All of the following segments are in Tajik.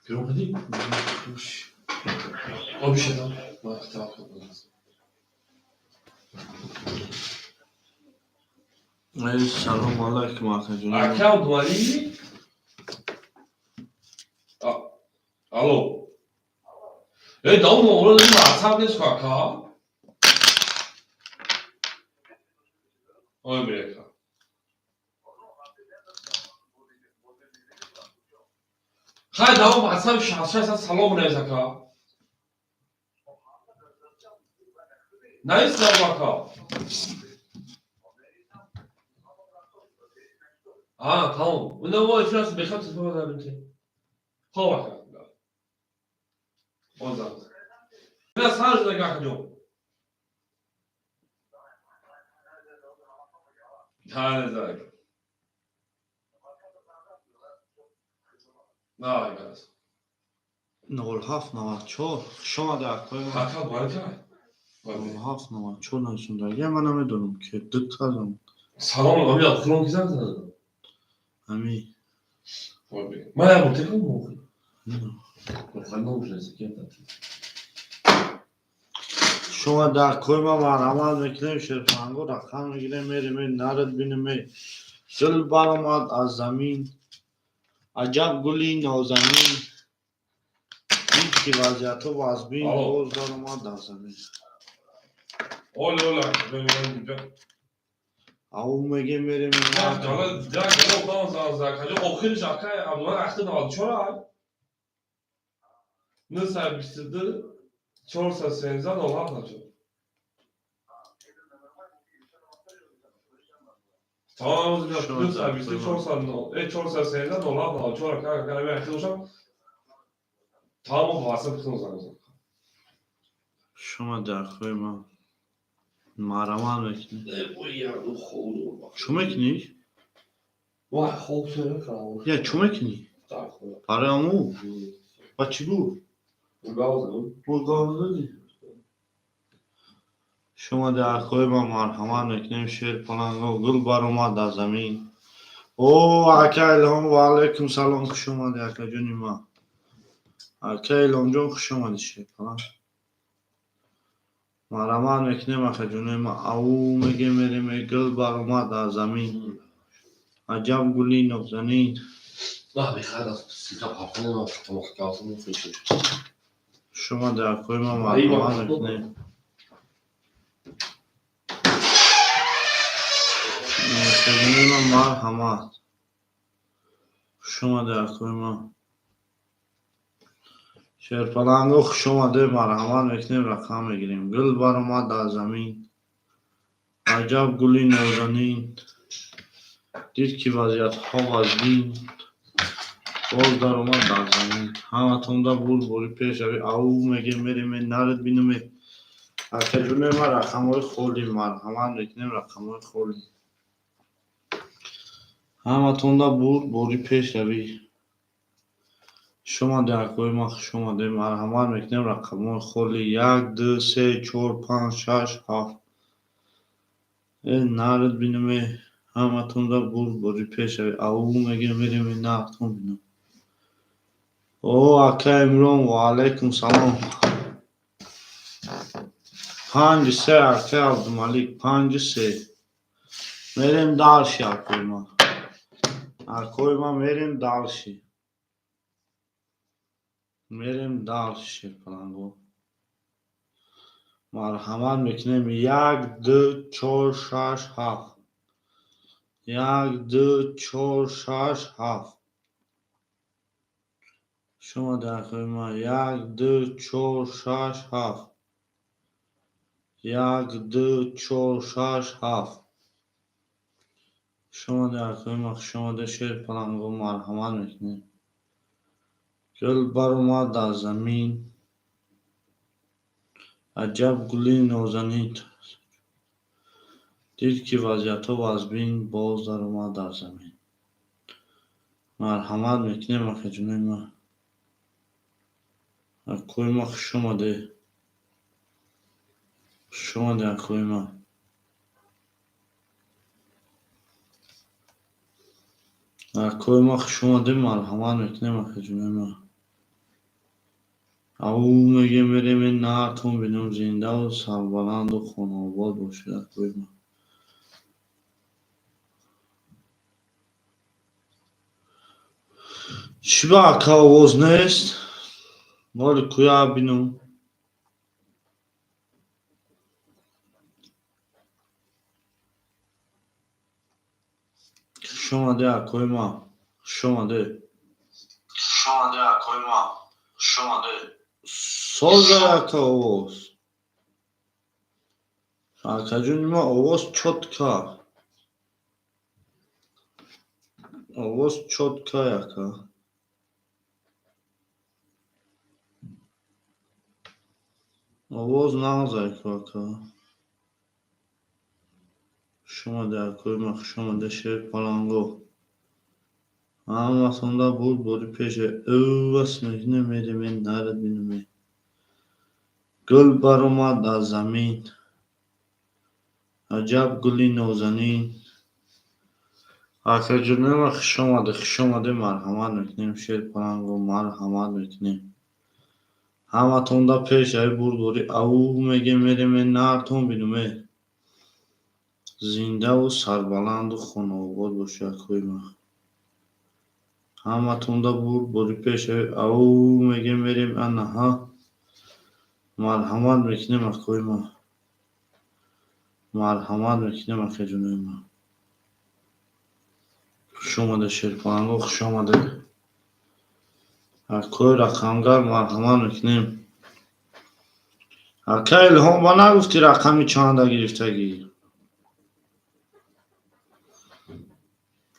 Гирон кардӣ? Обишадам. Ман таваккал кардам. Салому алайкум, акаҷон. Ака Абдумалӣ? Алло. Эй, давом оро дадим, асаб нест ку, ака? Ой, бе, ака. Хай, давом асаб 66 салом навис, ака. Навис давом, ака. А, тамом. Уна мо эфир аст, бехаб телефон надорем. Хоб, ака. Озад. Ина сар шуда, акаҷон. Ҳа, На, газ. 0794, хуш омади, акои ман. Ака, баракай. 0794 нависондагия, ман намедонам, ки ду кардам. Салом, ами охирон ки занг задам? Ами. Ман як бор телефон мохи. Охир номаш нест, ки. Шумо дар кӯи ма марҳамат мекунем, шерпанго рақам мегирем, мерем, нарад бинем. Гул баромад аз замин, аҷаб гули нозанин, дид ки вазъиятҳо вазбин, боз баромад аз замин. Оле, оле, ака. Ау мегем, мерем. Як гала одам занг зад. Акаҷон, охириш, ака Абдумалик, ахти 94 ай. 922 413 07 Tamam, 922 400 413 07 94, ака, ака, ами ахти бошам. Тамом, WhatsApp хитон занг зад. Шумо дар кӯи ма марҳамат мекунем. Чӯ мекунӣ? Вай, хоб шуда. Я, чӯ мекунӣ? Барои аму? Ба чӣ гуфт? Гав задӣ? Шумо дар кӯи ма марҳамат мекунем, шер паланго, гул баромад аз замин. О, ака Илҳом, ва алайкум салом, хуш омадӣ, акаҷони ман. Ака Илҳомҷон, хуш омадӣ, шер паланг. Марҳамат мекунем, акаҷонои ман. Ау мегем, мерем, гул баромад аз замин. Аҷаб гули нозанин. На, бехайр аст, сига папхона тамоқкалсам хушиш. Шумо дар кӯи ма марҳамат мекунем. Акаҷонои ман, марҳамат. Хуш омадӣ, акои ман. Шерпаланго, хуш омадед, марҳамат мекунем, рақам мегирем. Гул баромад аз замин. Аҷаб гули нозанин. Дид ки вазъиятҳо вазбин. Боз даромад дар замин. Ҳаматонда бурдборӣ, пешравӣ. Ау мегем, мерем, наред бинуме. Акаҷонои ман, рақамҳои холӣ, марҳамат мекунем, рақамҳои холӣ. Ҳаматонда бурдборӣ, пешравӣ. Шумо дар акои ман, хуш омадед, марҳамат мекунем, рақамҳои холӣ: як, ду, се, чор, панҷ, шаш, ҳафт. Э, наред бинуме, ҳаматонда бурдборӣ, пешравӣ. Ау мегем, мерем, нартон бинам. О, ака Имрон, ва алайкум салом. 5-3, ака Абдумалик, 5-3. Мерем дальше, акои ман. Акои ман, мерем дальше. Мерем дальше, шерпаланго. Марҳамат мекунем: як, ду, чор, шаш, ҳафт. Як, ду, чор, шаш, ҳафт. Шумо дар акои ман: як, ду, чор, шаш, ҳафт. Як, ду, чор, шаш, ҳафт. Шумо дар акои ман, хуш омадед, шерпаланго, марҳамат мекунем. Гул баромад аз замин. Аҷаб гули нозанин. Дид ки вазъиятҳо вазбин, боз даромад дар замин. Марҳамат мекунем, акаҷонои ман. Акои ман, хуш омадед. Хуш омадед, акои ман. Акои ман, хуш омадед, марҳамат мекунем, акаҷонои ман. Ау мегем мерем нартон бинем, зиндаву сарбаланду хонаобод бошед, акои ман. Чӣ ба ака овоз нест? Моли куя бинум. Хуш омадед, акои ман. Хуш омадед. Хуш омадед, акои ман. Хуш омадед. Соза ака овоз. Акаҷони ман, овоз чётко. Овоз чётко, ака. Овоз нағз, ака. Хуш омадед, акои ман, хуш омадед, шери паланго. Ҳаматонда бурд бори пеше. Ӯвас мекунем, мерем, нарад бинем. Гул баромад аз замин. Аҷаб гули нозанин. Акаҷони ман, хуш омадед, хуш омадед, марҳамат мекунем, шери паланго, марҳамат мекунем. Ҳаматонда пеш ай бурдбори ау мегем, мерем, нартон бинем. Зиндаву сарбаланду хонаобод бошед, акои ман. Ҳаматонда бурдбори пеш ай ау мегем, мерем, анаҳа. Марҳамат мекунем, акои ман. Марҳамат мекунем, акаҷонои ман. Хуш омадед, шерпаланго, хуш омадед. Акои рақамгар, марҳамат мекунем. Ака Илҳом, ба нагуфтӣ рақами чанда гирифтагӣ?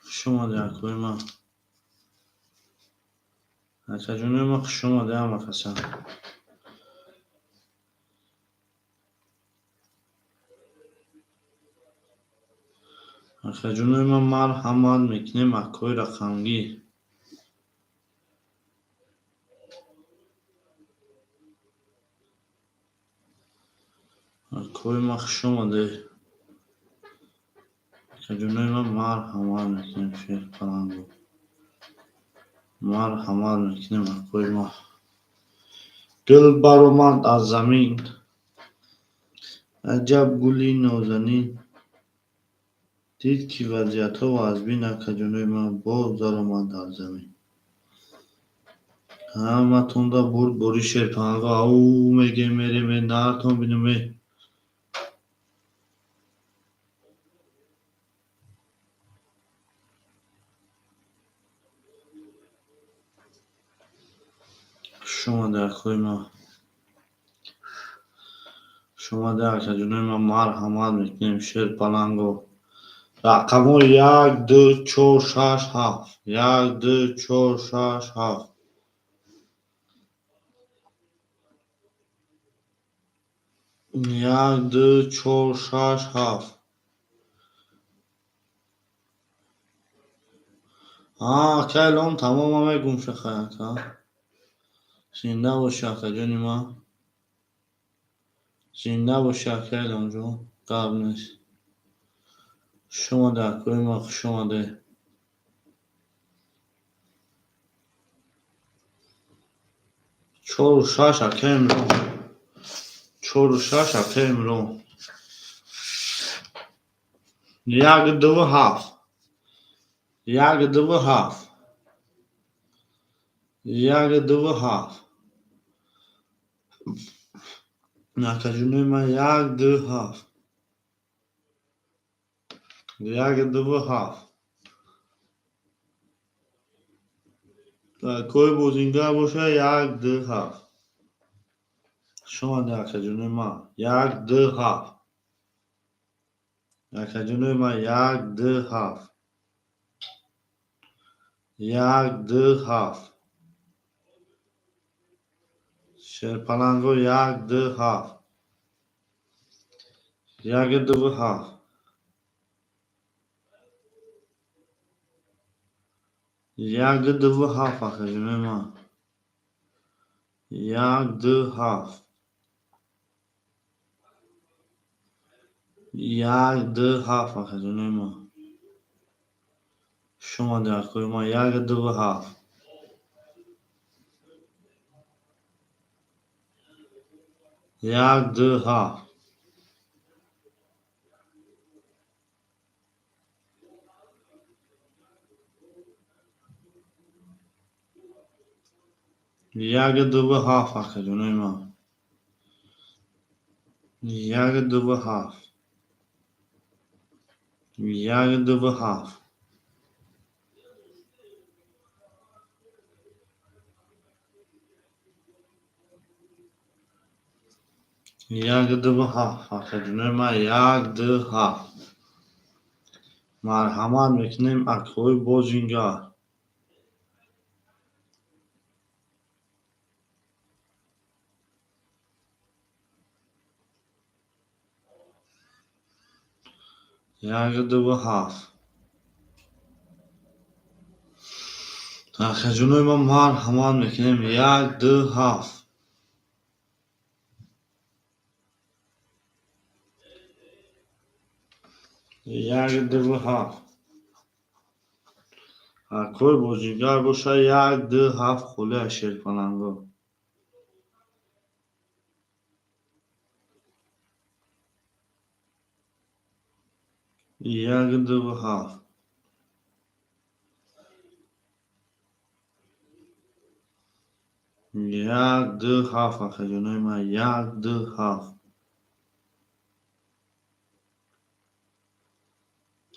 Хуш омадед, акои ман. Акаҷонои ман, хуш омадед ҳама каса. Акаҷонои ман, марҳамат мекунем, акои рақамгир. Акои ман, хуш омадед. Акаҷонои ман, марҳамат мекунем, шерпаланго. Марҳамат мекунем, акои ман. Гул баромад аз замин. Аҷаб гули нозанин. Дид ки вазъиятҳо вазмин, акаҷонои ман, боз даромад дар замин. Ҳаматонда бурд бори шерпаланго. Ау мегем, мерем, нартон бинем. Хуш омадед, акои ман. Хуш омадед, акаҷонои ман, марҳамат мекунем, шерпаланго. Рақамҳо 1, 2, 4, 6, 7. 1, 2, 4, 6, 7. 1, 2, 4, 6, 7. Ака Илҳом, тамом, ман мегум шахай, ака. Зинда бошӣ, акаҷони ман. Зинда бошӣ, ака Илҳомҷон. Гап нест. Хуш омадед, акои ман, хуш омадед. Чору шаш, ака Имрон. Чору шаш, ака Имрон. 1, 2, 7. 1, 2, 7. 1, 2, 7. Акаҷонои ман, 1, 2, 7. 1, 2, 7. Акои бозингар бошад, 1, 2, 7. Хуш омадед, акаҷонои ман. 1, 2, 7. Акаҷонои ман, 1, 2, 7. 1, 2, 7. Шерпаланго, 1, 2, 7. 1, 2, 7. 1, 2, 7, акаҷонои ман. 1, 2, 7. 1, 2, 7, акаҷонои ман. Хуш омадед, акои ман. 1, 2, 7. 1 2 7. 1 2 7 акаҷонои ман. 1 2 7. 1 2 7. 1 2 7 акаҷонои ман, 1 2 7. Марҳамат мекунем акҳои бозингар. 1 2 7. Акаҷонои ман, марҳамат мекунем, 1 2 7. 1 2 7. Акҳои бозингар бошад, 1 2 7 холӣ аз шерпаланго. 1 2 7. 1 2 7 акаҷонои ман, 1 2 7.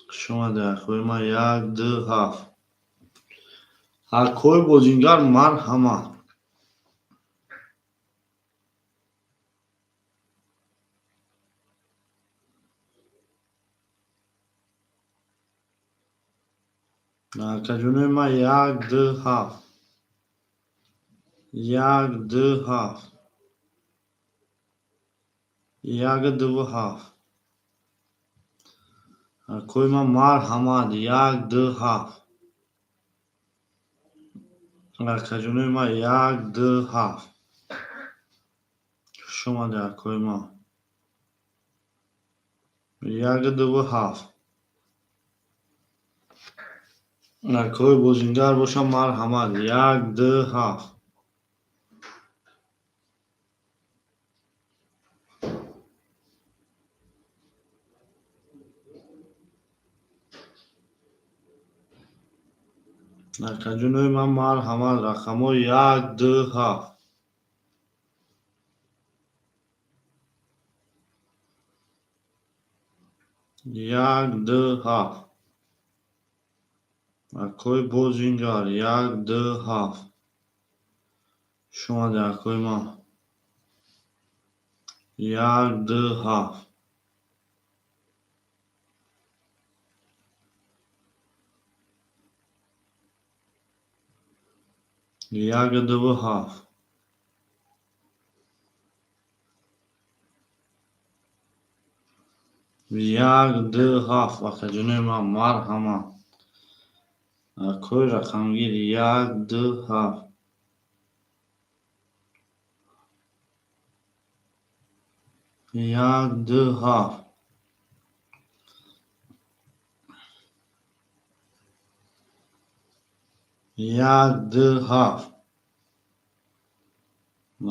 Хуш омадед акҳои ман, 1 2 7. Акҳои бозингар, марҳамат. Акаҷонои ман, 1 2 7. 1 2 7. 1 2 7. Акҳои ман, марҳамат, 1 2 7. Акаҷонои ман, 1 2 7. Хуш омадед акҳои ман. 1 2 7. Акҳои бозингар бошад, марҳамат, 1 2 7. Акаҷонои ман, марҳамат, рақамҳо 1 2 7. 1 2 7. Акҳои бозингар, 1 2 7. Хуш омадед акҳои ман. 1 2 7. 1 2 7. 1 2 7 акаҷонои ман, марҳамат. Акҳои рақамгир, 1 2 7. 1 2 7. 1 2 7.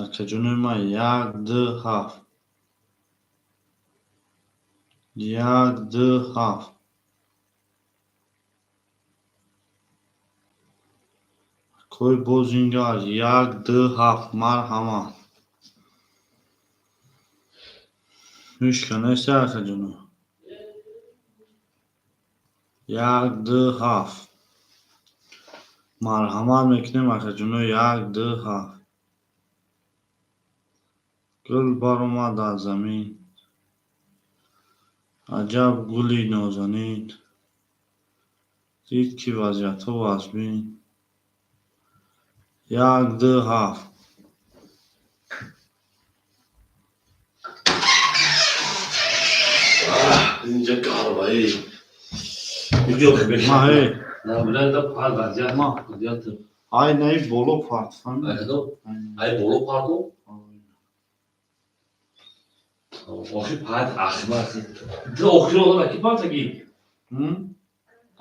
Акаҷонои ман, 1 2 7. 1 2 7. Акҳои бозингар, 1 2 7, марҳамат. Ҳеч нест акаҷоно. 1 2 7. Марҳамат мекунем акаҷоно, 1 2 7. Гул баромад аз замин. Аҷаб гули нозанин. Дид ки вазъиятҳо вазмин. 1 2 7. Инҷа гармаи. Маҳе. Набиланда пар вазъият. Ма. Вазъият. Ай наи боло парт, фаҳмидӣ? Айдо. Ай боло парту? Охи парт ахмақ. Ди охири одам аки партаги?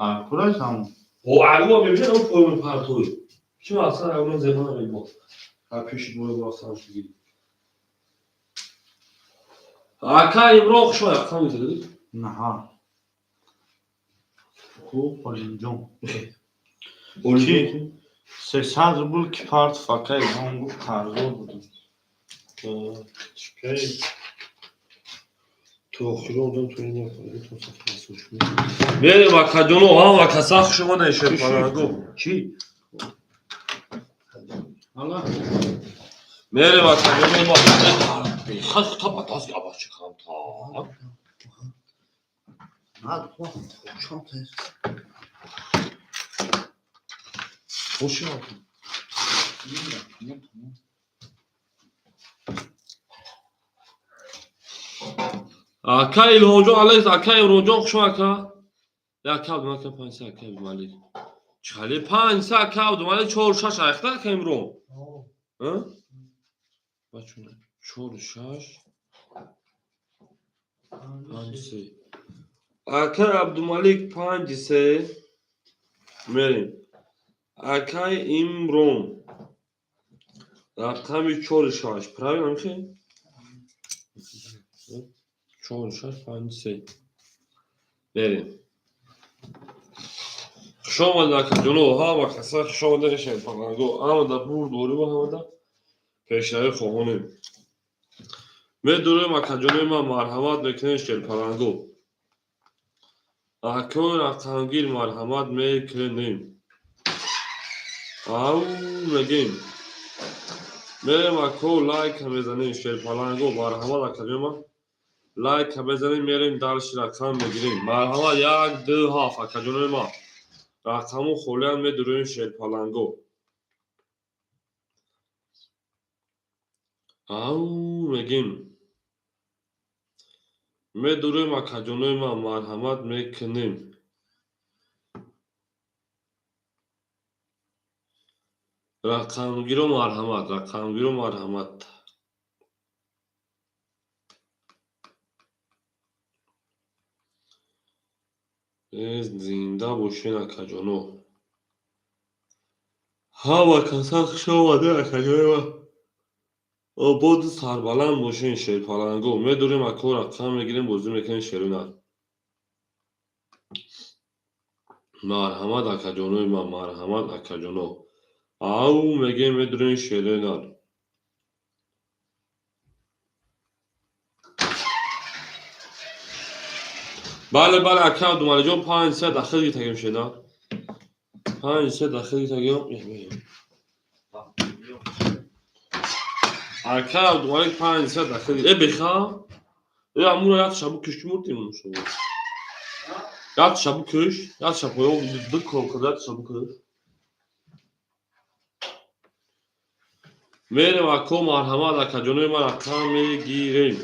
Ай курай там. О, агу мебинад он поёни партуй. Чӣ аслан агу зебо намебо. Ҳар пеши бои бо аслан шуги. Ака Имрон хуш омадед, рақам мезадед? Наҳа. Хуб. Олимҷон. Олимҷон. 300 рубл ки парт фака Илҳом гуфт қарздор будам. Чикай? То охиро одам то ин мерем акаҷоно, ҳама каса хуш омадед, шерпаланго. Чӣ? Ала? Мерем акаҷоно, ма бехад хута ба даст габачи хамта. На, чон тез. Хуш омадед. Ака Илҳомҷон алайс, ака Имронҷон хуш омад ака. Як Абдумалик 5 ака Абдумалик. Чали 5 ака Абдумалик 4 6 айхта ака Имрон. А? Бачуна 4 6 5 3. Ака Абдумалик 5 3 мерем. Ака Имрон рақами 4 6. Правильно михе? 4 6 5 3. Мерем. Хуш омадед акаҷоно, ҳама каса хуш омадед шерпаланго. Ҳамада бурд дорем ва ҳамада пешравӣ хоҳонем. Медорем акаҷонои ман, марҳамат мекунем шерпаланго. Акои рақамгир марҳамат мекунем. Ау мегем. Мерем ако лайка мезанем шерпаланго, марҳамат акаҷонои ман. Лайка мезанем, мерем дарши рақам мегирем. Марҳамат 1 2 7 акаҷонои ман. Рақаму холиан медурем шерпаланго. Ау мегем. Медурем акаҷонои ман, марҳамат мекунем. Рақамгиро марҳамат, рақамгиро марҳамат. Зинда бошен акаҷоно. Ҳама каса хуш омадед акаҷони ман. Ободу сарбаланд бошен шерпаланго. Медорем ако рақам мегирем, бозӣ мекунем шерунар. Марҳамат акаҷонои ман, марҳамат акаҷоно. Ау мегем медорем шерунар. Бале, бале, ака Абдумаликҷон 500 дахил гитагем шена. 500 дахил гитагем. Ака Абдумалик 500 дахил. Э беха? Э амура як шабу киш муртим шумо. Як шабу киш, як шабу ду кор як шабу киш. Мерем ако марҳамат акаҷонои ман рақам мегирем.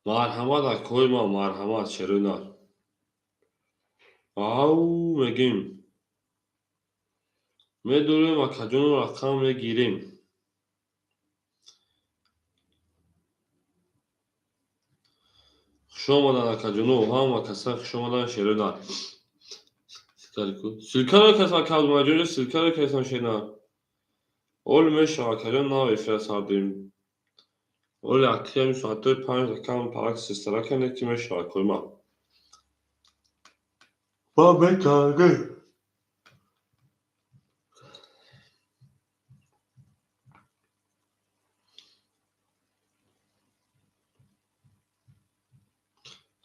Марҳамат акои ман, марҳамат шерунар. Ау мегем. Медорем акаҷоно рақам мегирем. Хуш омадан акаҷоно, ҳама каса хуш омадан шерунар. Силкаро каса ака Абдумаликҷон, силкаро касан шерунар. Ол мешава акаҷон, нав эфира сардем. Оли акиями соатҳои 5 рақам парак систара кане ки мешава акои ман. Ба бекарге.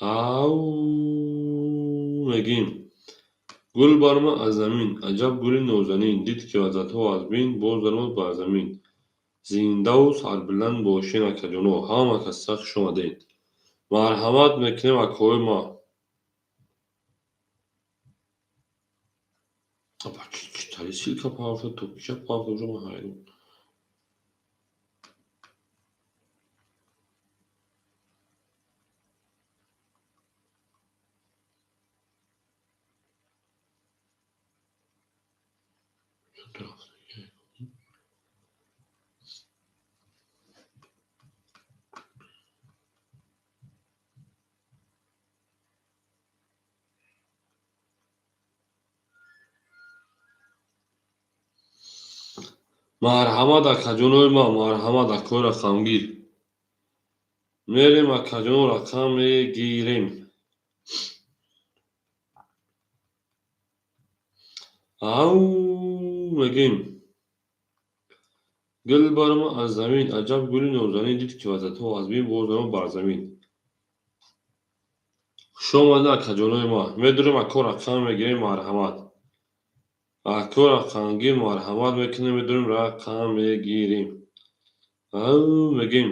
Ау мегим. Гул барма аз замин, аҷаб гули нозанин, дид ки вазатҳо аз бин, боз даромад бар замин. Зиндаву сарбиланд бошен акаҷоно, ҳама каса хуш омадед. Марҳамат мекунем акои ма. Аба чи тари силка павшад, то киша павшад, уже ман ҳайрон. Марҳамат, акаҷонои ман, марҳамат, акои рақамгир. Мерем, акаҷоно, рақам мегирем. Ау мегем. Гул барома аз замин, аҷаб гули нозанин, дид ки вазиятҳо аз бин, боз даромад бар замин. Хуш омадед, акаҷонои ман. Медурем, ако, рақам мегирем, марҳамат. Ако рақамгир, марҳамат мекунем, медурем, рақам мегирем. Ау мегем.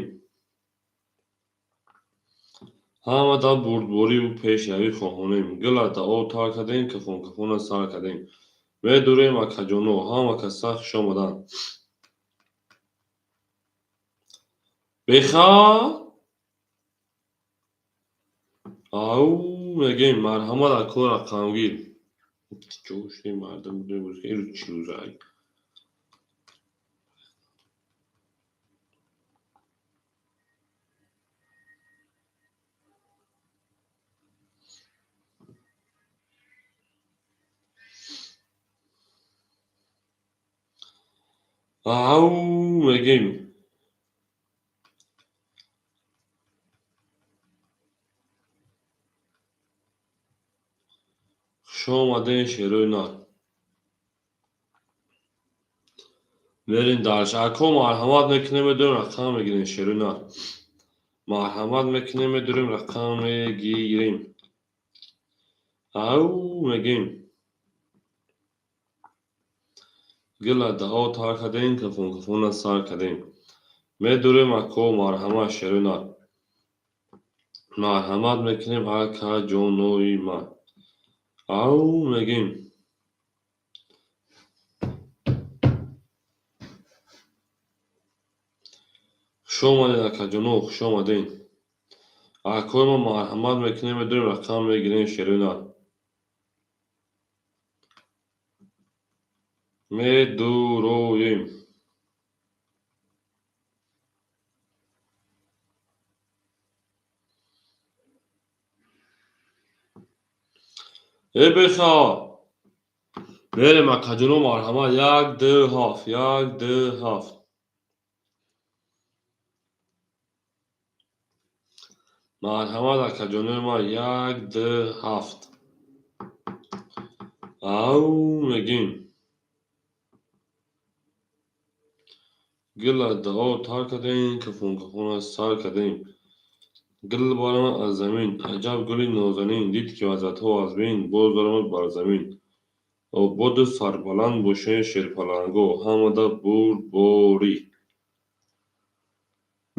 Ҳама дар бурдбориву пешравӣ хоҳонем. Гула да об тар кардем, кафон кафона сар кардем. Медурем, акаҷоно, ҳама каса хуш омаданд. Беха? Ау мегем, марҳамат, ако рақамгир. Чӯши мардум ирӯз чӣ рӯза? Ау мегем. Хуш омадем, шерои нар. Мерем дальше. Ако марҳамат мекунем, медурем, рақам мегирем, шерои нар. Марҳамат мекунем, медурем, рақам мегирем. Ау мегем. Гула да об тар кардем, кафон кафона сар кардем. Медурем, ако, марҳамат, шерои нар. Марҳамат мекунем, акаҷонои ман. Ау мегем. Хуш омадед, акаҷоно, хуш омадед. Акои ман, марҳамат мекунем, медурем, рақам мегирем, шерои нар. Медуроем. Э беха. Мерем, акаҷоно, марҳамат. 1 2 7, 1 2 7. Марҳамат, акаҷонои ман, 1 2 7. Ау мегем. Гула да об тар кардем, кафон кафона сар кардем. Гул баромад аз замин, аҷаб гули нозанин, дид ки вазиятҳо аз бин, боз даромад бар замин. Ободу сарбаланд бошед, шерпаланго, ҳамада бурдборӣ.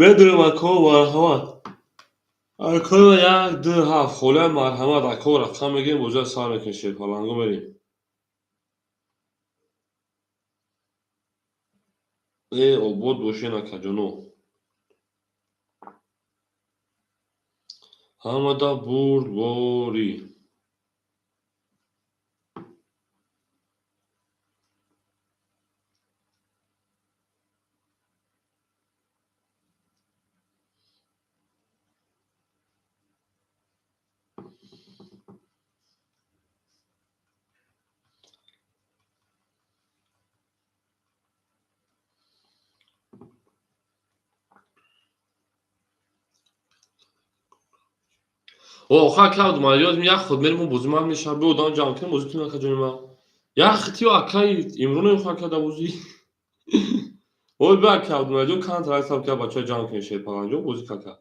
Медурем, ако, марҳамат. Ако 1 2 7 холия, марҳамат, ако, рақам мегирем, бозиро сар мекунем, шерпаланго, мерем. Э обод бошед, акаҷоно. Ҳамада бурдборӣ. Охар кавд ман ёдам як худ мерем, бозӣ ман мешавад, бе одам ҷамъ кунем, бозӣ кунем, акаҷони ман. Як хитиё акаи Имрон охар карда бозӣ. Ой бе ака Абдумалиҷон контракт саб кард, бачаҳо ҷамъ кунем, шерпаланҷон бозӣ кака.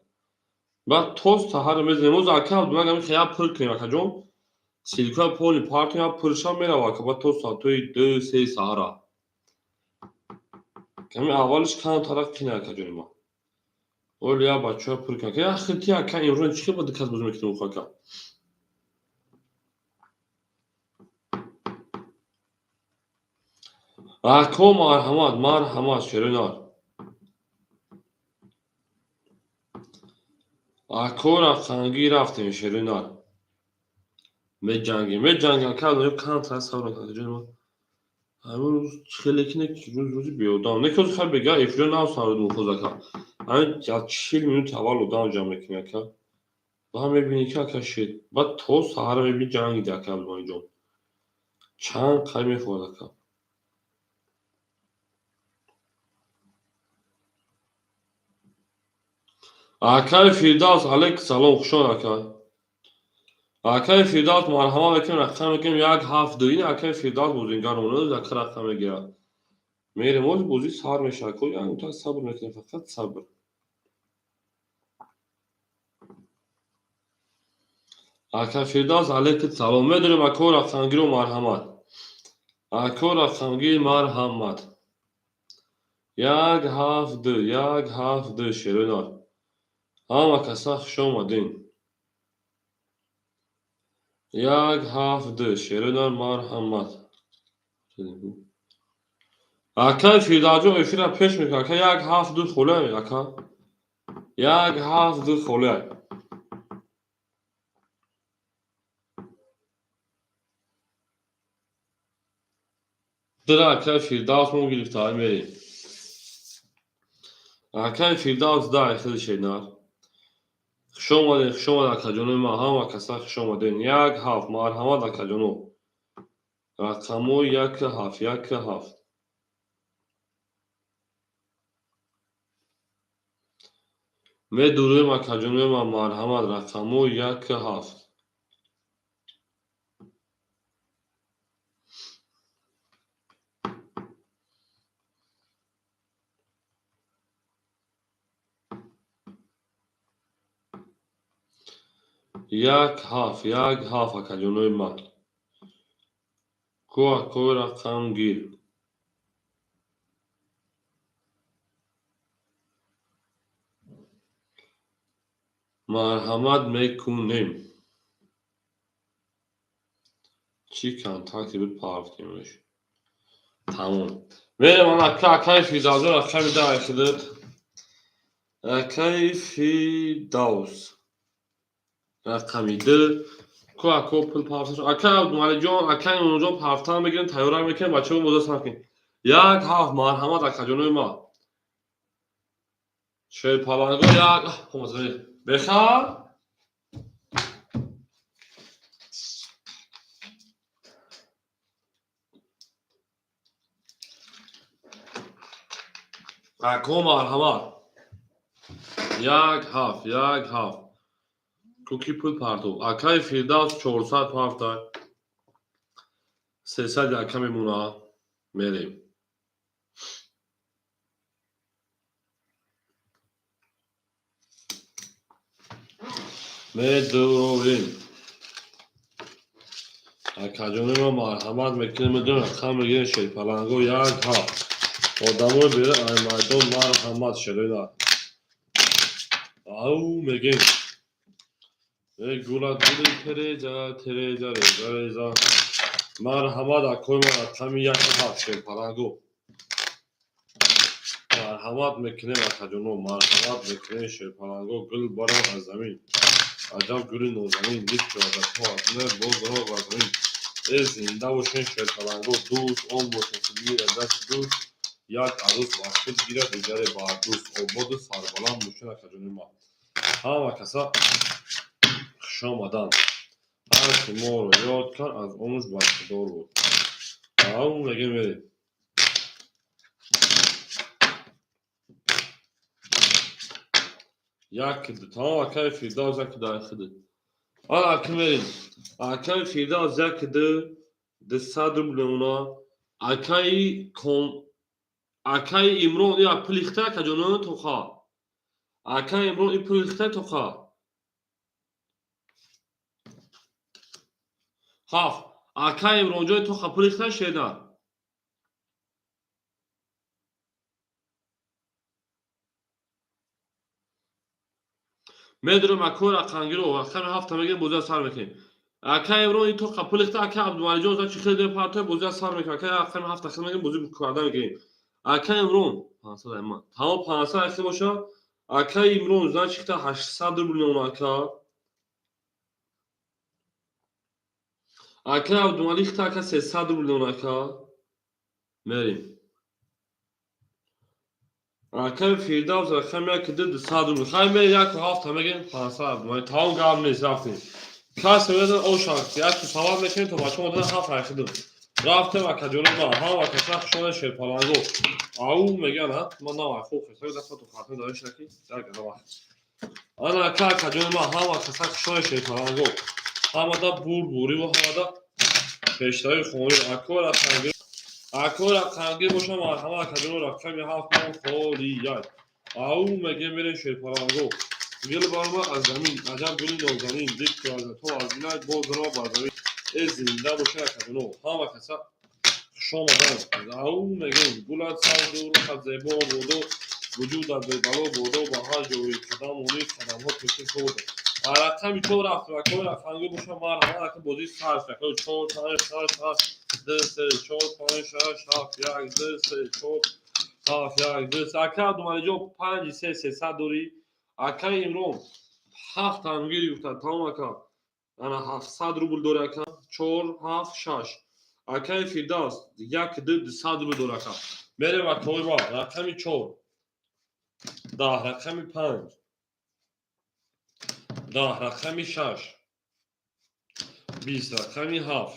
Баъд то саҳар мезанем. Оз ака Абдумалик ҳамин хеле пур кунем, акаҷон. Силкоя поли партем, як пурша мерава ака, баъд то соатҳои 2 3 саҳара. Ками аввалиш камтарак қина, акаҷони ман. Оли я бачаҳо пур кунем. Як хити ака Имрон чӣ хел ба дикас бозӣ мекунем охо ака? Ако марҳамат, марҳамат, шерои нар. Ако рақамгир рафтем, шерои нар. Меҷангем, меҷангем, ака, контракт сабр кун, акаҷони ман. Ҳамин рӯз хеле ки не, рӯз рӯзи беодам. Не ки ҳозир хай бега эфиро нав сарудум хоз ака. Ҳамин 40 минут аввал одам ҷамъ мекунем, ака. Баъд мебинӣ ки ака шед. Баъд то саҳара мебинӣ ҷангиди, ака Абдумалиҷон. Чанд қай мехӯрад, ака. Акаи Фирдавс, алейк салом, хушон ака. Акаи Фирдавс, марҳамат мекунем, рақам мекунем 1 7 2. Ин акаи Фирдавс бозингармон ака рақам мегирад. Мерем, оз бозӣ сар мешавад. Ко як сабр мекунем, фақат сабр. Ака Фирдавс, алейк салом. Медонем, ако рақамгиро, марҳамат. Ако рақамгир, марҳамат. 1 7 2, 1 7 2, шерои. Ҳама каса хуш омадин. 1 7 2, шерои, марҳамат. Акаи Фирдавсҷон эфира пеш мекунад. Ака, 1 7 2 холиам, ака. 1 7 2 холиам. Дира акаи Фирдавс мо гирифта, мерем. Акаи Фирдавс дай хеле шенар. Хуш омадед, хуш омад, акаҷонои ман, ҳама каса хуш омадед. 1 7, марҳамат, акаҷоно. Рақамҳои 1 7, 1 7. Медурем, акаҷонои ман, марҳамат, рақамҳои 1 7. 1 7, 1 7, акаҷонои ман. Ку акои рақамгир. Марҳамат мекунем. Чӣ контакте буд, партимаш. Тамом. Мерем ана акаи Фирдавсҷон рақами дай худат. Акаи Фирдавс. Рақами ду. Ку ако пул парташ. Акаи Абдумаликҷон, акаи Нурҷон партан мегирем, тайёра мекунем, бачаҳо боза сар кунем. 1 7, марҳамат, акаҷонои ман. Шерпаланго як бехар. Ако марҳамат. 1 7, 1 7. Ку ки пул партов. Акаи Фирдавс 400 партай. 300 яка мемона. Мерем. Медурем. Акаҷони ман, марҳамат мекунем, медонем, рақам мегирем, шерпаланго 1 7. Одамои бера ай майдон, марҳамат, шерои. Ау мегем. Э гула гули тереза, тереза, реза, реза. Марҳамат, акои ман, рақами 1 7, шерпаланго. Марҳамат мекунем, акаҷоно, марҳамат мекунем, шерпаланго, гул барон аз замин. Аҷаб гули нозанин, дид ки вазатҳо аз мер боз роҳ бар замин. Э зинда бошен, шерпаланго, дӯст он бошен, ки бигирад дасти дӯст, як арӯс бар худ гирад, дигаре бар дӯст. Ободу сарбаланд бошен, акаҷони ман. Ҳама каса хуш омаданд. Ҳар ки моро ёд кард, аз умрш бархӯрдор буд. Ау мегем, мерем. 1 ду, тамом, акаи Фирдавс 1 ду худ. Ана ака мерем. Акаи Фирдавс 1 ду 200 рубл мемона. Акаи ком акаи Имрон я пул ихта, акаҷоно, тоха. Акаи Имрон и пул ихта, тоха. Ҳафт. Акаи Имронҷои тоха пул ихта шена. Медурем, акои рақамгиро, рақами ҳафта мегирем, бозиа сар мекунем. Акаи Имрон и тоқа пул ихта, акаи Абдумалиҷон за чи хеле дем партой, бозиа сар мекунем. Акаи рақами ҳафта хел мегирем, бозӣ карда мекунем. Акаи Имрон 500 айман. Тамом, 500 ахи боша. Акаи Имрон значит ихта 800 рубл мемона, ака. Акаи Абдумалик ихта, ака, 300 рубл мемона, ака. Мерем. Акаи Фирдавс рақами 1 ду 200 рубл. Хай мерем, 1 ҳафта мегирем, 500 Абдумалик. Тамом, гап нест, рафтем. Касе медон оша як савол мекунем, то бачаҳо модана ҳафт рақидум. Рафтем, акаҷони ман, ҳама каса хушода, шерпаланго. Ау меган, ҳа? Ман навай хуб хесак дафа то хатм дариш наки, як вақт. Ана ака, акаҷони ман, ҳама каса хушои шерпаланго. Ҳамада бурдбориву ҳамада пешравӣ хонӣ. Ако рақамгир, ако рақамгир боша, марҳамат, акаҷоно, рақами 7 мон холияй. Ау мегем, мерем шерпаланго. Гул барома аз замин, аҷаб гули нозанин, дид ки аз то аз бинай, боз дарома бар замин. Э, зинда боша, акаҷоно, ҳама каса хушомадан. Ау мегем, гулат сабзу рухат зебо бодо, вуҷудат бебало бодо, ба ҳар ҷои қадам монӣ, қадамҳо пеши бодо. Рақами 4 рафтем, акои рақамгир боша, марҳамат, ака, бозӣ сар шуд. Акои 4, 5, 6, 7, 2, 3, 4, 5, 6, 7, 1, 2, 3, 4, 7, 1, 2, 3. Ака Абдумалиҷон, 5, 3, 300 дорӣ. Акаи Имрон 7 тангир гуфтанд, тамом, ака. Ана 700 рубл дори, ака. 4, 7, 6. Акаи Фирдавс 1, 2, 200 рубл дори, ака. Мерем, акои ма, рақами 4. 10, рақами 5. 10, рақами 6. 20, рақами 7.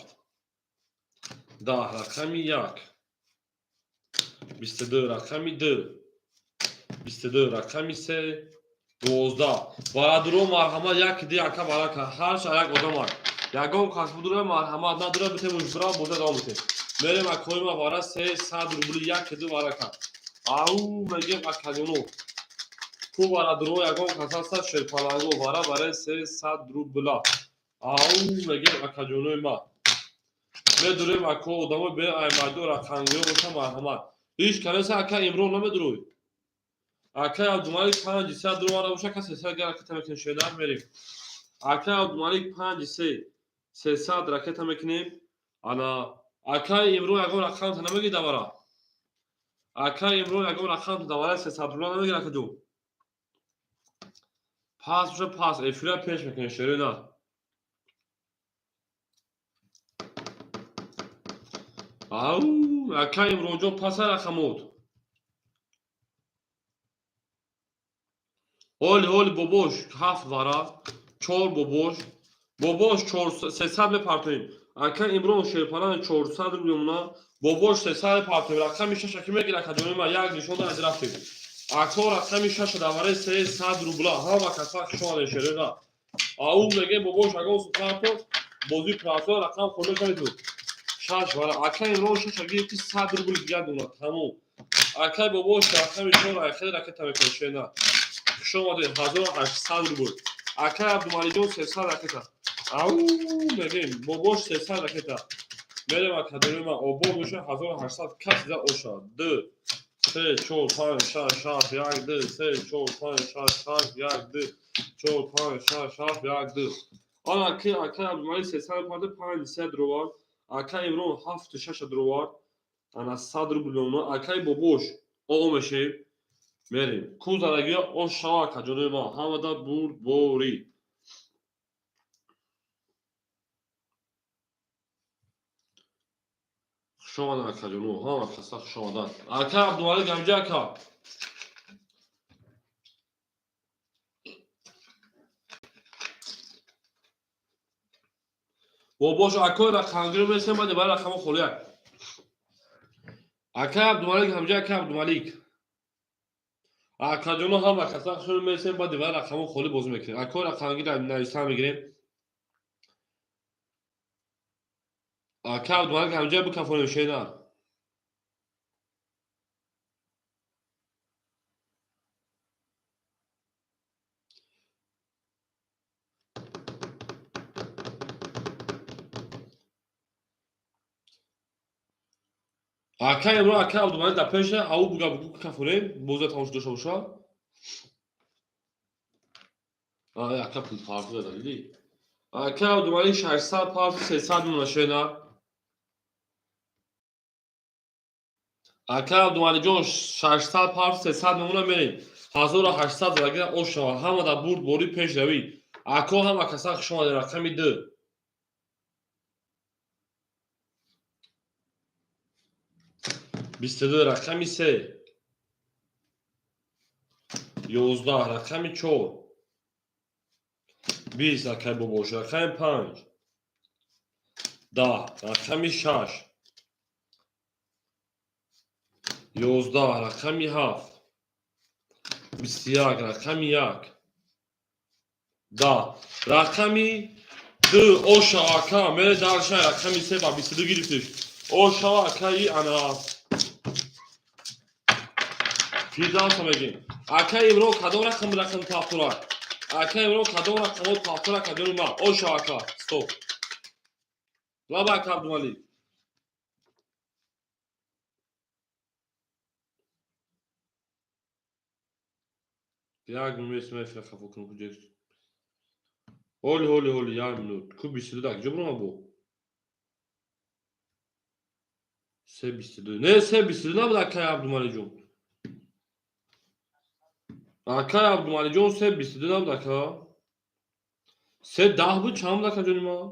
10, рақами 1. 22, рақами 2. 22, рақами 3. 12. Бародаро, марҳамат, як ди, ака, барака. Ҳар ша як одамак. Ягон кас будура, марҳамат, надура, битем ужбира, боза давом битем. Мерем, акои ма, бара 300 рубли, як ду, барака. Ау мегем, акаҷоно. Ку бародаро, ягон кас ҳаста, шерпаланго бара бараи 300 рубла. Ау мегем, акаҷонои ма. Медурем, ако, одамои бе аймайдо рақамгиро боша, марҳамат. Ҳеҷ канеса, ака Имрон, намедурӯй. Акай Абдумалик 5 сад рубла боша, ка 300 га ракета мекунем, шедар мерем. Акай Абдумалик 5 3 300 ракета мекунем. Ана акай Имрон, ягон рақам намеги давара. Акай Имрон, ягон рақам давара 300 рубла намеги, ракаҷо. Пас боша, пас эфира пеш мекунем, шере на. Ау, акай Имронҷон, паса рақамот. Ҳоли ҳоли бобош 7 вара, 4 бобош. Бобош 300 мепартоем. Ака Имрон, шерпалан 400 рубл мемона. Бобош 300 мепартоем. Рақами 6 ки мегира, акаҷони ма, як нишон аз рафтем. Ако, рақами 6 давараи 300 рубла. Ҳама каса хушомадед, шерена. Ау мегем, бобош, ягон супарто бозӣ прасо рақам хонда наметавонед. 6 вара. Ака Имрон 6 гирифти, 100 рубл дигар дона. Тамом. Акай бобош рақами 4 айхел ракета мекунад, шерена. Хуш омадед, 1800 рубл. Акай Абдумалиҷон 300 ракета. Ау мегем, бобош 300 ракета. Мерем, академия ма, обод боша, 1800 кас за оша. 2, 3, 4, 5, 6, 7, 1, 2, 3, 4, 5, 6, 7, 1, 2, 4, 5, 6, 7, 1, 2. Ана ки акай Абдумалик 300 парда, 5 сад дровар. Акай Имрон 7 6 дровар. Ана 100 рубл мемона. Акай бобош оо мешем. Мерем. Кузарагиё ош шава, акаҷонои ма. Ҳамада бурдборӣ. Хушомадан, акаҷоно, ҳама каса хушомадан. Ака Абдумалик ҳамҷа, ака. Бобош, акои рақамгиро месем, баъде баъд рақамо холияк. Ака Абдумалик ҳамҷа, ака Абдумалик. Акаҷоно, ҳама каса хушомад месем, баъде баъд рақамо холӣ бозӣ мекунем. Акои рақамгиро нависта мегирем. Ака Абдумалик ҳамҷа, бикафонем, шена. Ака Имрон, ака Абдумалик дар пеша, ау буга бугу кафонем, бозия тамошо дошта боша. Ака пул парту дада, дидӣ? Ака Абдумалик 600 парту, 300 мемона, шена. Ака Абдумаликҷон 600 парту, 300 мемона, мерем. 1800 залагира ош шава. Ҳама дар бурд борӣ, пешравӣ. Ако, ҳама каса хуш омадед, рақами 2. 22, рақами 3. 11, рақами 4. 20, акай бобош, рақами 5. 10, рақами 6. 11, рақами 7. 21, рақами 1. Да. Рақами ду ошава ака, мере дальше рақами се ба 22 гирифтиш. Ошава акаи ана. Фирдавса мегем. Ака Имрон кадом рақам повтора? Ака Имрон кадом рақамот повтора кадом ма? Ошава ака, стоп. Лаба ака Абдумалик. Як минут мефира хафо кунам куҷо. Ҳоли ҳоли ҳоли як минут. Ку 22 да куҷо бурам бо? 3.22. Не, 3.22 набуд акай Абдумалиҷон. Акай Абдумалиҷон 3.22 набуд ака. 3.10 буд чанд буд ака ҷони ман?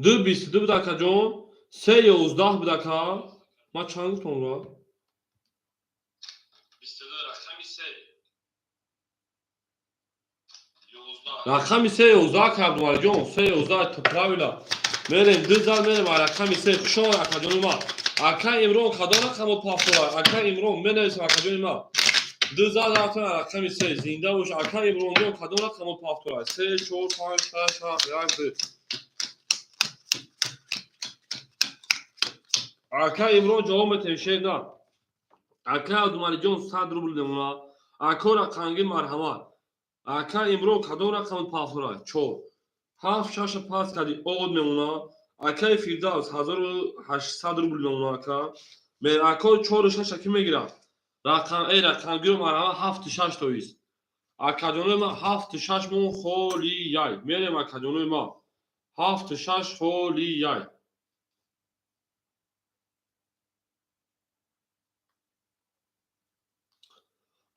2.22 буд акаҷон. 3.11 буд ака. Ман чанд гуфтам ра? Рақами 3.11 ака Абдумалиҷон, 3.11 правила. Мерем, ду зал мерем, рақами се. Хуш омад акаҷони ман. Ака Имрон кадом рақамот повтора? Ака Имрон менависам акаҷони ман. Ду зал рафтан рақами се. Зинда бош ака Имронҷон кадом рақамот повтора? 3 4 5 6 7 1 2. Ака Имрон ҷавоб метавӣ шер на. Ака Абдумалиҷон 100 рубл мемона. Ака рақамги марҳамат. Ака Имрон кадом рақамот повтора? 4. 7 6 пас кардӣ од мемона. Акаи Фирдавс 1800 рубл мемона ака. Ако 4 6 ки мегирад? Рақам эй рақамгиро марҳамат 7 6 тоист. Акаҷонои ман 7 6 мон холияй. Мерем акаҷонои ман. 7 6 холияй.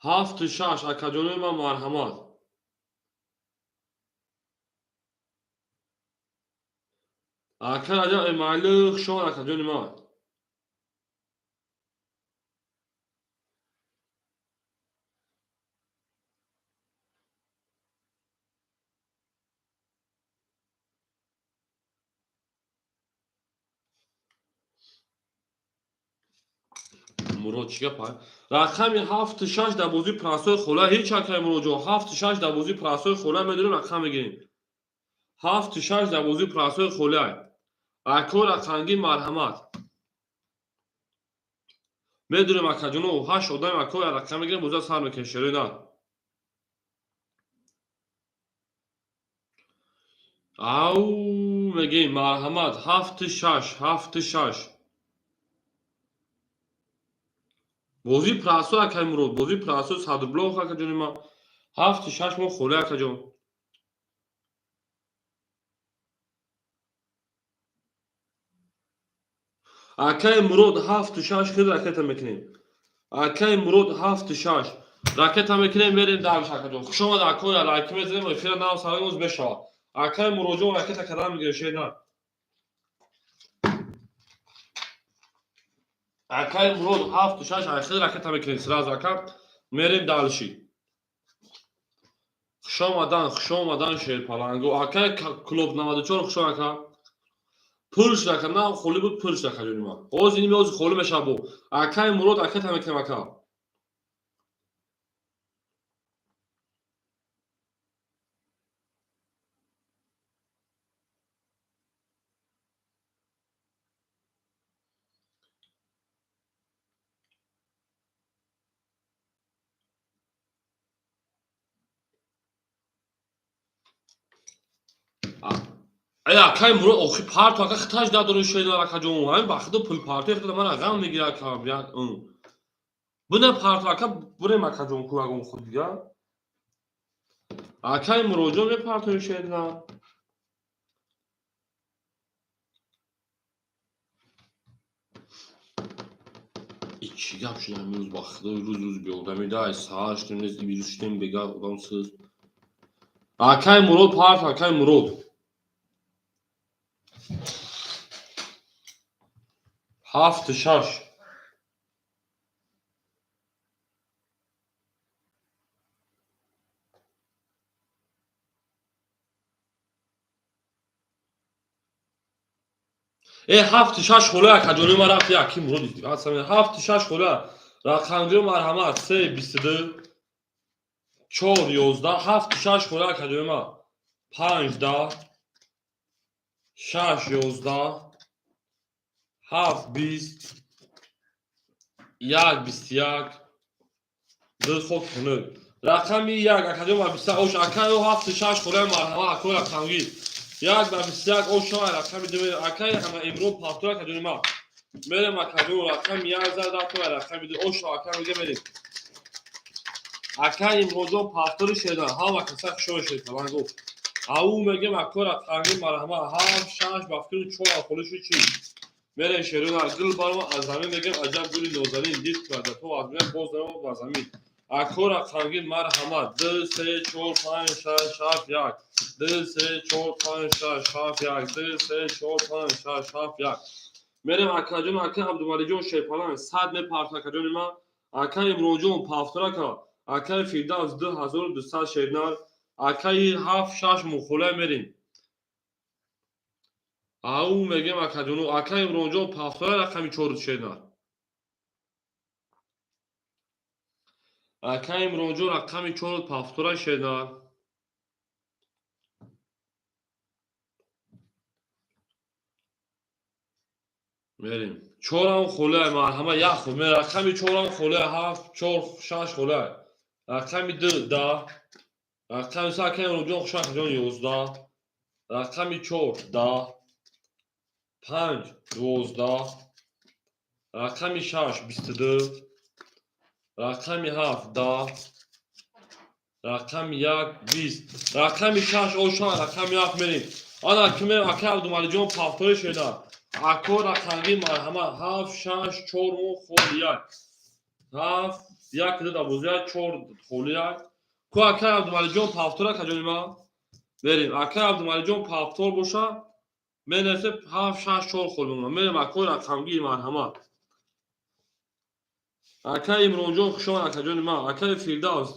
Ҳафту шаш акаҷонои ман марҳамат. Ака Раҷаб Эмомалӣ хуш омад акаҷони ман. Мурод чӣ гап? Рақами ҳафту шаш дар бозии прасои хола ҳеҷ акай Муродҷон ҳафту шаш дар бозии прасои хола медонем рақам мегирем. Ҳафту шаш дар бозии прасои хола. Ако рақамги марҳамат. Медонем акаҷоно ҳашт одам ако рақам мегирем бозиро сар мекунем шерои на. Ау мегем марҳамат ҳафту шаш ҳафту шаш. Бозии прасо акай Мурод, бозии прасо 100 рубло акаҷони ман. Ҳафту шаш мо холӣ акаҷон. Акай Мурод ҳафту шаш хел ракета мекунем. Акай Мурод ҳафту шаш ракета мекунем, мерем дарш акаҷон. Хуш омад акоя, лайк мезанем, эфира нав саримоз мешавад. Акай Муродҷон ракета кардан мегирем шер на. Акай Мурод ҳафту шаш хел ракета мекунем сразу ака. Мерем дальше. Хуш омадан, хуш омадан шерпаланго. Акай клуб 94 хуш омад ака. Пур шуд ака, на холӣ буд пур шуд ака ҷони ман. Ҳозир ин ҳозир холӣ мешавад бо. Акай Мурод ракета мекунем ака. Ай акай Мурод охи парту ака хиташ надорӣ шедар акаҷон. Ҳамин ба худо пул парту худо ман ғам мегирад ака. Як буна парту ака бурем акаҷон ку ягон худ дига. Акай Муродҷон мепартои шерна. И чӣ гап шуд ҳамин рӯз ба худо рӯз рӯз беодамӣ да ай саҳар шудем нест вирус шудем бега одам сиз. Акай Мурод парту акай Мурод. Ҳафту шаш. Э ҳафту шаш хола акаҷони ман рафт яким Мурод ҳафту шаш хола. Рақамгиро марҳамат 3.22 Чор, 11, ҳафту шаш хӯра, акаҷони ман. Панҷ, 10, шаш, 11, ҳафт, 20, як, 21, ду хок хунук. Рақами як, акаҷон, ба 21 ош, акаё, ҳафту шаш хӯра, марҳамат, акои рақамгир. Як ба 21 ош, рақами ду, акаи ама Имрон пафтор, акаҷони ман. Мерем, акаҷон, рақами як зад, рақами ду ош, ака мега, мерем. Ака Имронҷон пафтори шедан, ҳама каса хушо шед, гуфт. Ау мегем, ако рақами, марҳамат, ҳафт, шаш, ба фикри чор холишу чи. Мерем, шерона гул барма аз замин, мегем, аҷаб гули нозанин, дид то аз мегем, боз ба замин. Ако рақамгир, марҳамат, ду, се, чор, панҷ, шаш, ҳафт, як. Ду, се, чор, панҷ, шаш, ҳафт, як. Ду, се, чор, панҷ, шаш, ҳафт, як. Мерем, акаҷон, ака Абдумалиҷон шерпаланг, 100 мепарт, акаҷони ман. Ака Имронҷон пафторака, акаи Фирдавс 2200 шернар, акаи ҳафт, шаш мухола, мерем. Ау мегем, акаҷону, ака Имронҷон пафтора, рақами чор шернар. Ака Имронҷон рақами чор пафтора шернар. Мерем. Чорам холай, марҳама, як хол. Рақами чорам холай, ҳафт, чор, шаш холай. Рақами ду, 10. Рақами се, ака Имронҷон, хушакҷон, 11. Рақами чор, 10. Панҷ, 12. Рақами шаш, 22. Рақами ҳафт, 10. Рақами як, 20. Рақами шаш ошан, рақами ҳафт мерем. Ана ки мерем, ака Абдумалиҷон пафтори шеда. Ако рақамги, марҳамат, ҳафт, шаш, чор мо холи як. Ҳафт, як, ду, 12, чор, холи як. Ку акай Абдумалиҷон пафтор, акаҷони ман? Мерем. Акай Абдумалиҷон пафтор боша, менависе ҳафт, шаш, чор хол мемонам. Мерем, акои рақамгир, марҳамат. Акай Имронҷон, хушомад, акаҷони ман. Акаи Фирдавс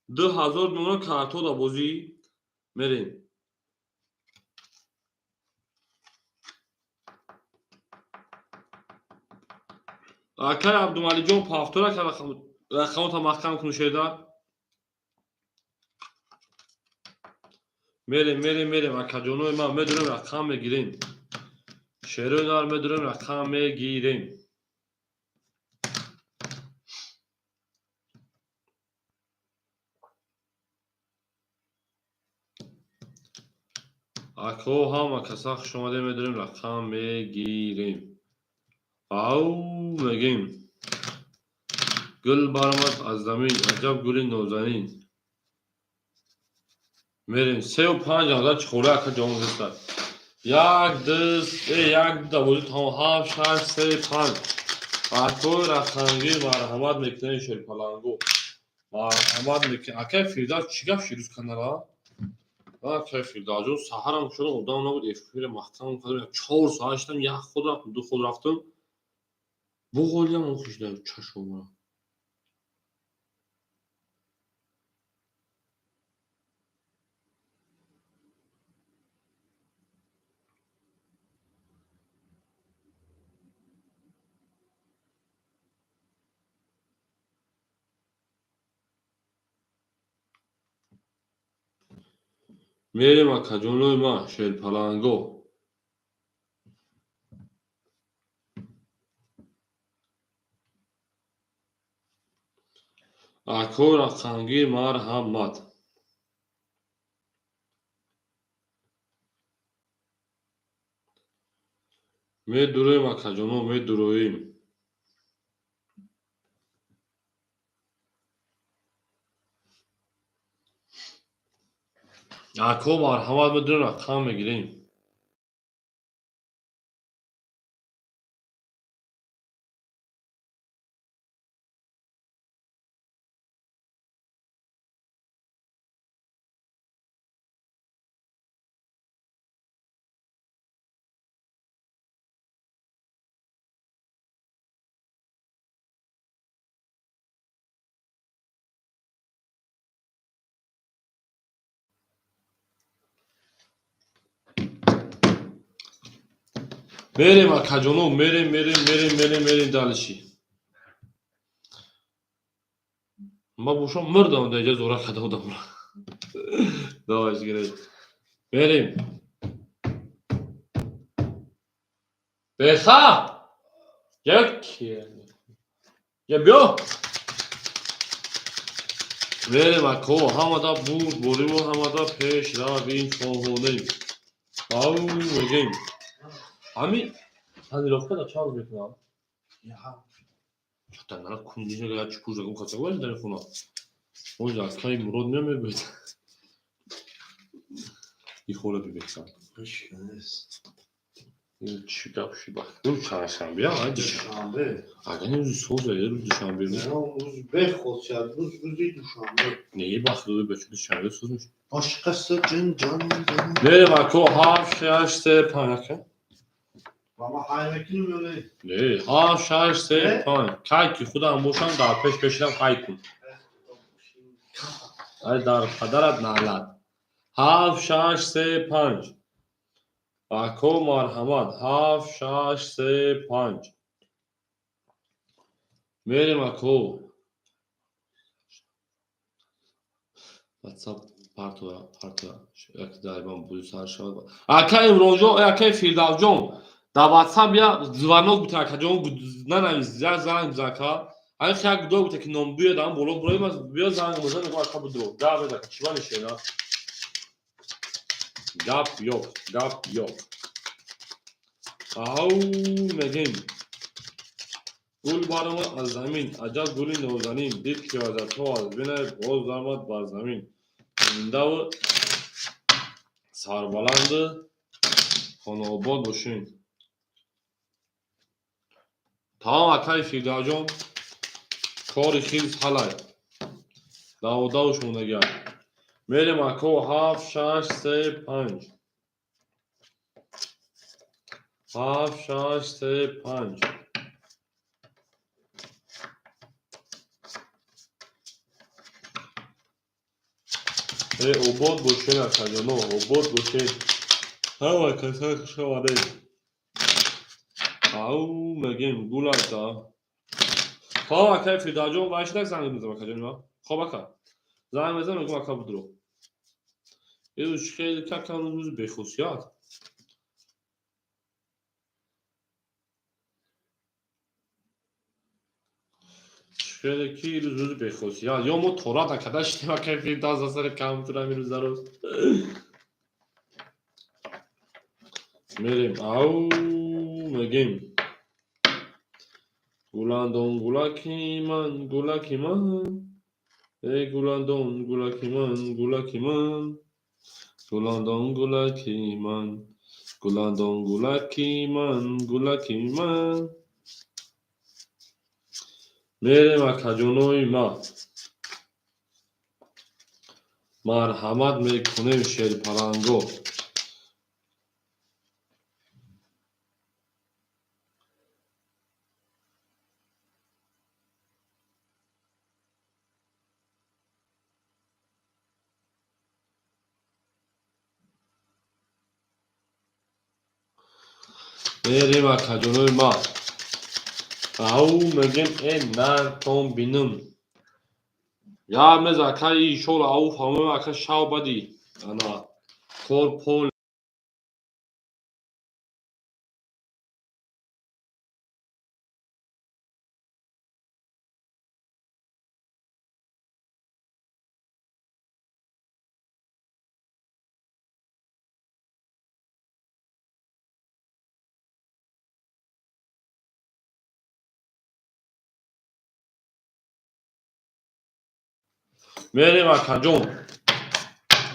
2000 мемонам, картода бозӣ. Мерем. Акай Абдумалиҷон пафтор, ака, рақамота маҳкам кун, шедар. Мерем, мерем, мерем, акаҷонои ман, медурем, рақам мегирем. Шерои нар, медурем, рақам мегирем. Ако ҳама каса хушомадем, медурем, рақам мегирем. Ау мегем. Гул баромад аз замин, аҷаб гули нозанин. Мерем, сеу панҷ адад чӣ ака ҷавон гирифта. Як, ду, се, як, 12, тамом, ҳафт, шаш, се, панҷ. Акои рақамгир, марҳамат мекунем, шерпалангу. Марҳамат мекунем. Акай Фирдавс, чӣ гап ширӯз канала? Акай Фирдавсҷон, саҳарам шудам, одам набуд, эфира маҳкам кардам, 4 соат шидам, як ход рафтам, ду ход рафтам. Буғолиам охишда чашмам. Мерем, акаҷонои ман, шерпаланго. Ако рақамгир, марҳамат. Медуроем, акаҷоно, медуроем. Ако марҳамат, медурем, рақам мегирем. Мерем, акаҷоно, мерем, мерем, мерем, мерем, мерем дальше. Ман бошам мурдам дар иҷа зора када одамро. Давай гиред. Берем. Беха! Як. Я биё. Мерем ако, ҳамада бурд бориму ҳамада пешравим хоҳонем. Ау мегем. Ҳами тонировка да чанд рӯз мекунам? Чата нара кундиша я чупур жагум хачагваш дар хона. Оз акаи Мурод мемегӯяд. И хола бибексан. Чӣ гап ши бах. Рӯз чандшанбе а Душанбе. Агар рӯзи соза рӯз душанбе. Рӯз бехосият, рӯз рӯзи душанбе. Не бах рӯзи бечу душанбе соз мешад. Ошқасы ҷин ҷан ҷан. Мерем ако 7 6 3 5 ака. Ва ма ҳай мекунем ё не? Не, 7 6 3 5. Кай ки худам бошам дар пеш пешинам ҳай кун. Ай дар падарат наълат. 7 6 3 5. Ако марҳамат 7 6 3 5. Мерем ако. WhatsApp партоя, партоя. Як дайбан буди сар шавад. Ака Имронҷон, ака Фирдавсҷон, дар WhatsApp я звонок бута акаҷон нанавис, я занг бизан ака. Ай як гудо бута ки ном буя дан боло бурои мас биё занг бизан мегӯ ака будро. Гап без ака чиба нишена? Гап ёк, гап ёк. Ау мегем. Гул баромад аз замин, аҷаб гули нозанин, дид ки вазатҳо аз бинай боз даромад бар замин. Зиндаву сарбаланду хонаобод бошед. Тамом акаи Фирдавсҷон, кори хирс ҳалай. Даводавш мондагиам. Мерем ако 7 6 3 5. 7 6 3 5. Э обод бошед акаҷоно, обод бошед. Ҳама каса хуш омадед. Ау мегем гулата. Хоб акаи Фирдавсҷон вай шудак занг мезанам акаҷони ман. Хоб ака. Занг мезанам мегӯм ака будро. Ирӯз хеле какам рӯзи бехусият. Хеле ки ирӯз рӯзи бехусият. Ё мо торат накарда шидем акаи Фирдавс за сари компютерам ирӯз дар рӯз. Мерем ау мегем. Гуландон гулаки ман, гулаки ман. Эй гуландон гулаки ман, гулаки ман. Гуландон гулаки ман. Гуландон гулаки ман, гулаки ман. Мерем акаҷонои ма. Марҳамат мекунем шерпаланго. Мерем акаҷонои ма. Ау мегем э нартон бинам. Я мез акаи ишора ау фаҳмем ака шав бади. Ана кор пол Мерем акаҷон.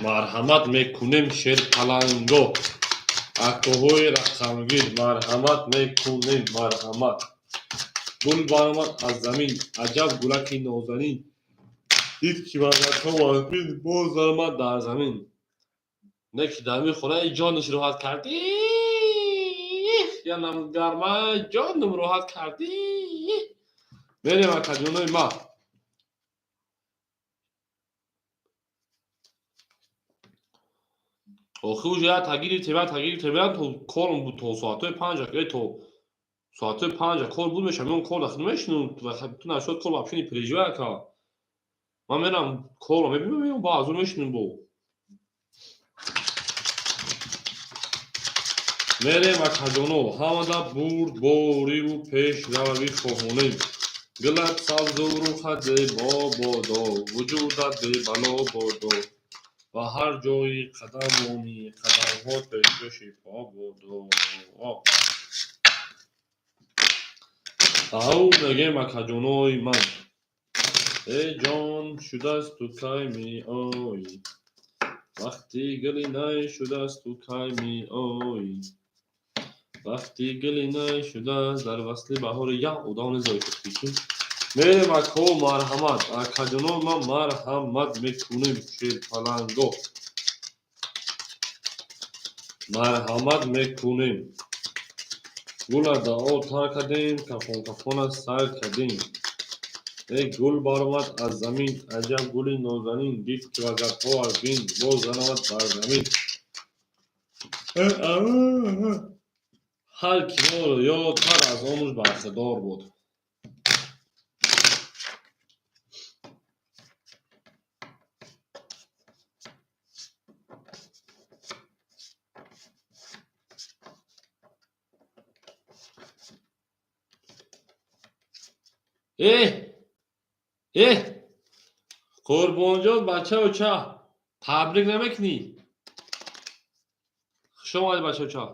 Марҳамат мекунем шерпаланго. Акоҳои рақамгир марҳамат мекунем марҳамат. Гул баромад аз замин, аҷаб гулаки нозанин. Дид ки вазатҳо вазбин боз даромад дар замин. Не ки дар мехона ҷонаш роҳат кардӣ. Я намгарма ҷоном роҳат кардӣ. Мерем акаҷонои ма. Охи уже я тагири теба тагири теба то корм буд то соатҳои панҷ то соатҳои панҷ кор буд мешам меон кор дахил мешину ту нашуд кор вообще не переживай ака. Ман мерам корро мебинам, меём, ба аз он мешинем бо. Мерем, акаҷоно, ҳамада бурдбориву пешравӣ хоҳонем. Гулат сабзу рухат зебо бодо, вуҷудат бебало бодо, ва ҳар ҷойи қадам монӣ, қадамҳо пешкаши по бодо. Ау мегем, акаҷонои ман. Э ҷон, шудасту кай меоӣ? Вақти гули най шудасту кай меоӣ? Вақти гули най шудааст дар васли баҳори, як одам незои шуд. Мерем, ако, марҳамат, акаҷоно, ман марҳамат мекунем, шерпаланго. Марҳамат мекунем. Гула дао тар кардем, кафон кафона сар кардем. Э гул баромад аз замин, аҷаб гули нозанин, дид ки вазатҳо аз бин, боз заравад бар замин. Ҳар ки моро ёд кард, аз он бархӯрдор буд. Э э Қурбонҷон, бачаоча, табрик намекунӣ? Хуш омадӣ, бачаоча.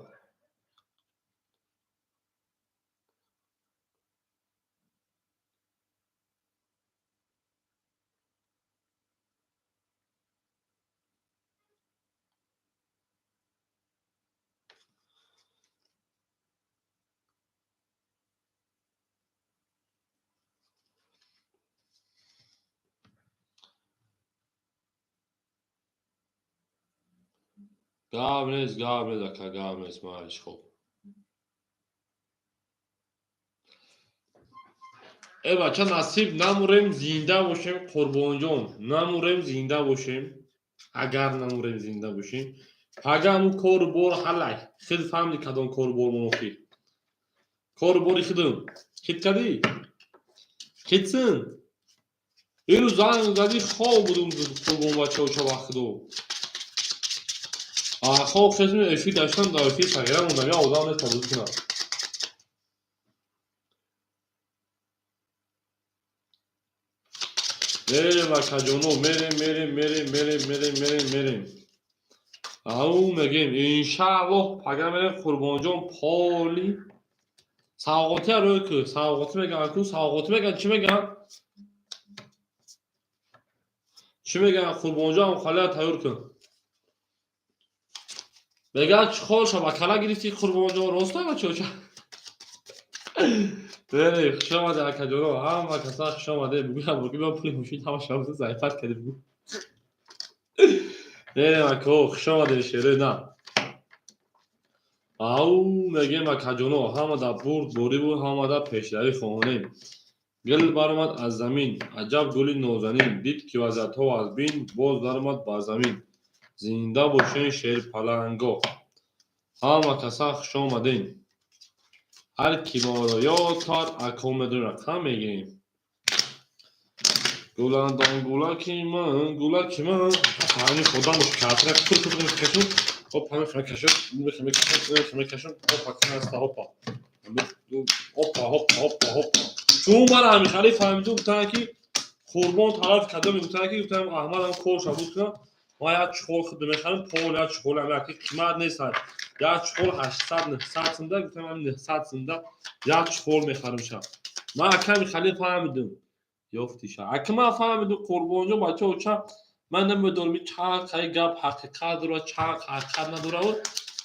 Гап нест, гап нест, ака, гап нест, майли, хоб. Э бача, насиб намурем, зинда бошем, Қурбонҷон, намурем, зинда бошем. Агар намурем, зинда бошем. Пага ҳамун кору бор ҳаллай. Хел фаҳмиди кадом кору бор монофи. Кору бори худум. Хит кардӣ? Хитсин. Ирӯз занг задӣ, хоб будум, Қурбон бачаоча, вақтидо. Хоб хезм, эфир гаштам, дар эфир сағира мондам, як одам нест табрик кунам. Мерем, акаҷоно, мерем, мерем, мерем, мерем, мерем, мерем, мерем. Ау мегем, иншааллоҳ, пага мерем, Қурбонҷон, поли. Савғотия рӯй ку, савғотӣ меган ку, савғотӣ меган, чӣ меган? Чӣ меган, Қурбонҷон, халия тайёр кун. Меган чӣ шабакала гирифтӣ, Қурбонҷон, рост бачаоча? Бере, хуш омадед, акаҷоно, ҳама каса хуш омадед. Бугӯям, бугӯям, пули мошин ҳама шаб заифат кардем, бугӯ. Берем, ако, хуш омадед, шерои на. Ау мегем, акаҷоно, ҳамада бурд бориву ҳамада пешравӣ хоҳонем. Гул баромад аз замин, аҷаб гули нозанин, дид ки вазиятҳо аз бин, боз даромад бар замин. Зинда бошен, шерпаланго. Ҳама каса хуш омадед. Ҳар ки моро ёд кард, ако, медон рақам мегирем. Гуландон гулаки ман, гулаки ман. Ҳамин худам картра кур кур мекашум. Хоп, ҳамин мекашум, мекашум, мекашум. Опа, каста, опа. Опа, хопа, хопа, хопа. Чун мара ҳамин хали фаҳмидум, гуфтанд ки Қурбон тараф кардам, гуфтанд ки, гуфтам Аҳмадам кор шабуд кунам. Ман як чиқол худ мехарам, пол як чиқол ҳам яки қимат нест. Як чиқол 800 900 сумда, гуфтам ҳам 900 сумда як чиқол мехарам ша. Ман аками хали фаҳмидум. Ёфтиша. Ака, ман фаҳмидум, Қурбонҷон, бачаоча, ман намедонам чанд қай гап ҳақиқат дорад, чанд ҳақиқат надорад.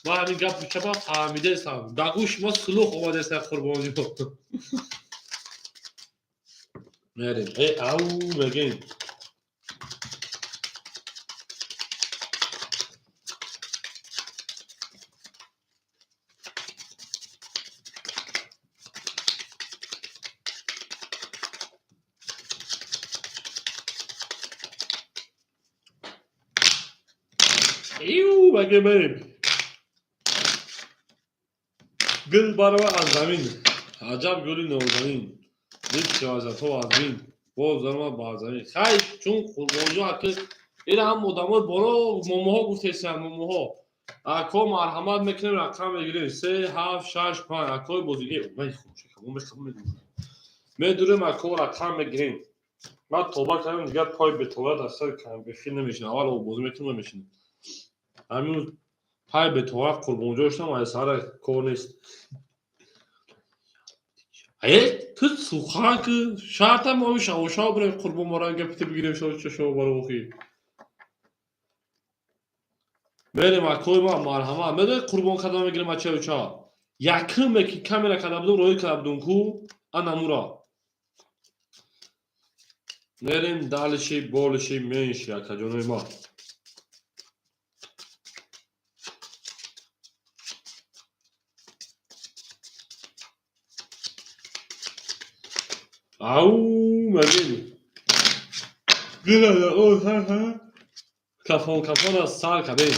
Ман ҳамин гап чаба фаҳмидаестам. Дар гӯши ма слух омадаест, Қурбонҷон. Мерем. Э ау мегем. Иу мегем, мерем. Гул барова аз замин, аҷаб гули нозанин, дид ки вазиятҳо аз бин. Боз даромад бар замин. Хай, чун Қурбонҷон аки ира ҳам одамои боло момоҳо гуфтесиян, момоҳо. Ако, марҳамат мекунем, рақам мегирем. Се, ҳафт, шаш, панҷ. Акои бозӣ. Медурем, ако, рақам мегирем. Ман тоба кардам, дигар пой бетоба дар сари камбефир намешинам. Аввал обозӣ мекунам, намешинам. Ҳамин пай бетоба Қурбонҷон шудам, ай сара кор нест. Е, ту сухан ки шарта мо шавошав бирем, Қурбон мора гапите бигирем, шо баро охи. Мерем, акои ма, марҳамат. Медони, Қурбон кадом мегирем, ачаюча? Якуме ки камера карда будум, роӣ карда будум ку, анамура. Мерем дальше, больше, меньше, акаҷонои ма. Ау, мегем. Кафон кафон аз сар кардем.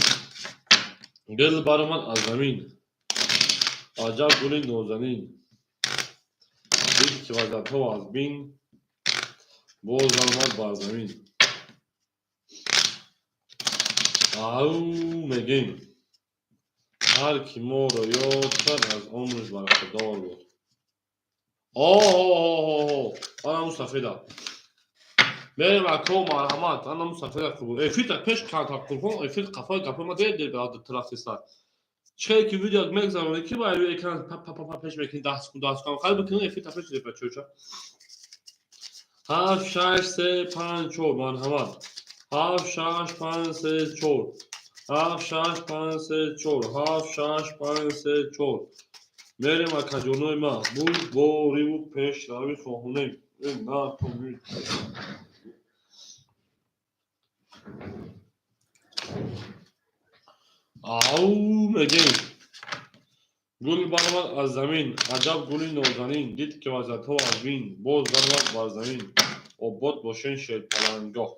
Гул баромад аз замин. Аҷаб гули нозанин. Дид ки вазиятҳо аз бин. Боз баромад бар замин. Ау, мегем. Ҳар ки моро ёд кард, аз умраш баракадор буд. О, анаму сафеда. Мерем, ако, марҳамат, анаму сафеда қурбон. Эфир пеш карта, Қурбон, эфир қафои гапои ма дер дер тарафтеста. Чӣ ки видео мегзаронӣ ки ба экран па па па пеш мекунӣ, 10 секунд, 10 секунд хайр бикунӣ, эфир та пеш дер чӯча. Ҳафт, шаш, се, панҷ, чор, марҳамат. Ҳафт, шаш, панҷ, се, чор. Ҳафт, шаш, панҷ, се, чор. Ҳафт, шаш, панҷ, се, чор. Мерем, акаҷонои ма, бурдбориву пешравӣ хоҳонем. На ту. Ау, мегем. Гул баромад аз замин, аҷаб гули нозанин, дид ки вазиятҳо аз бин, боз баромад бар замин. Обод бошен, шерпалангоҳ.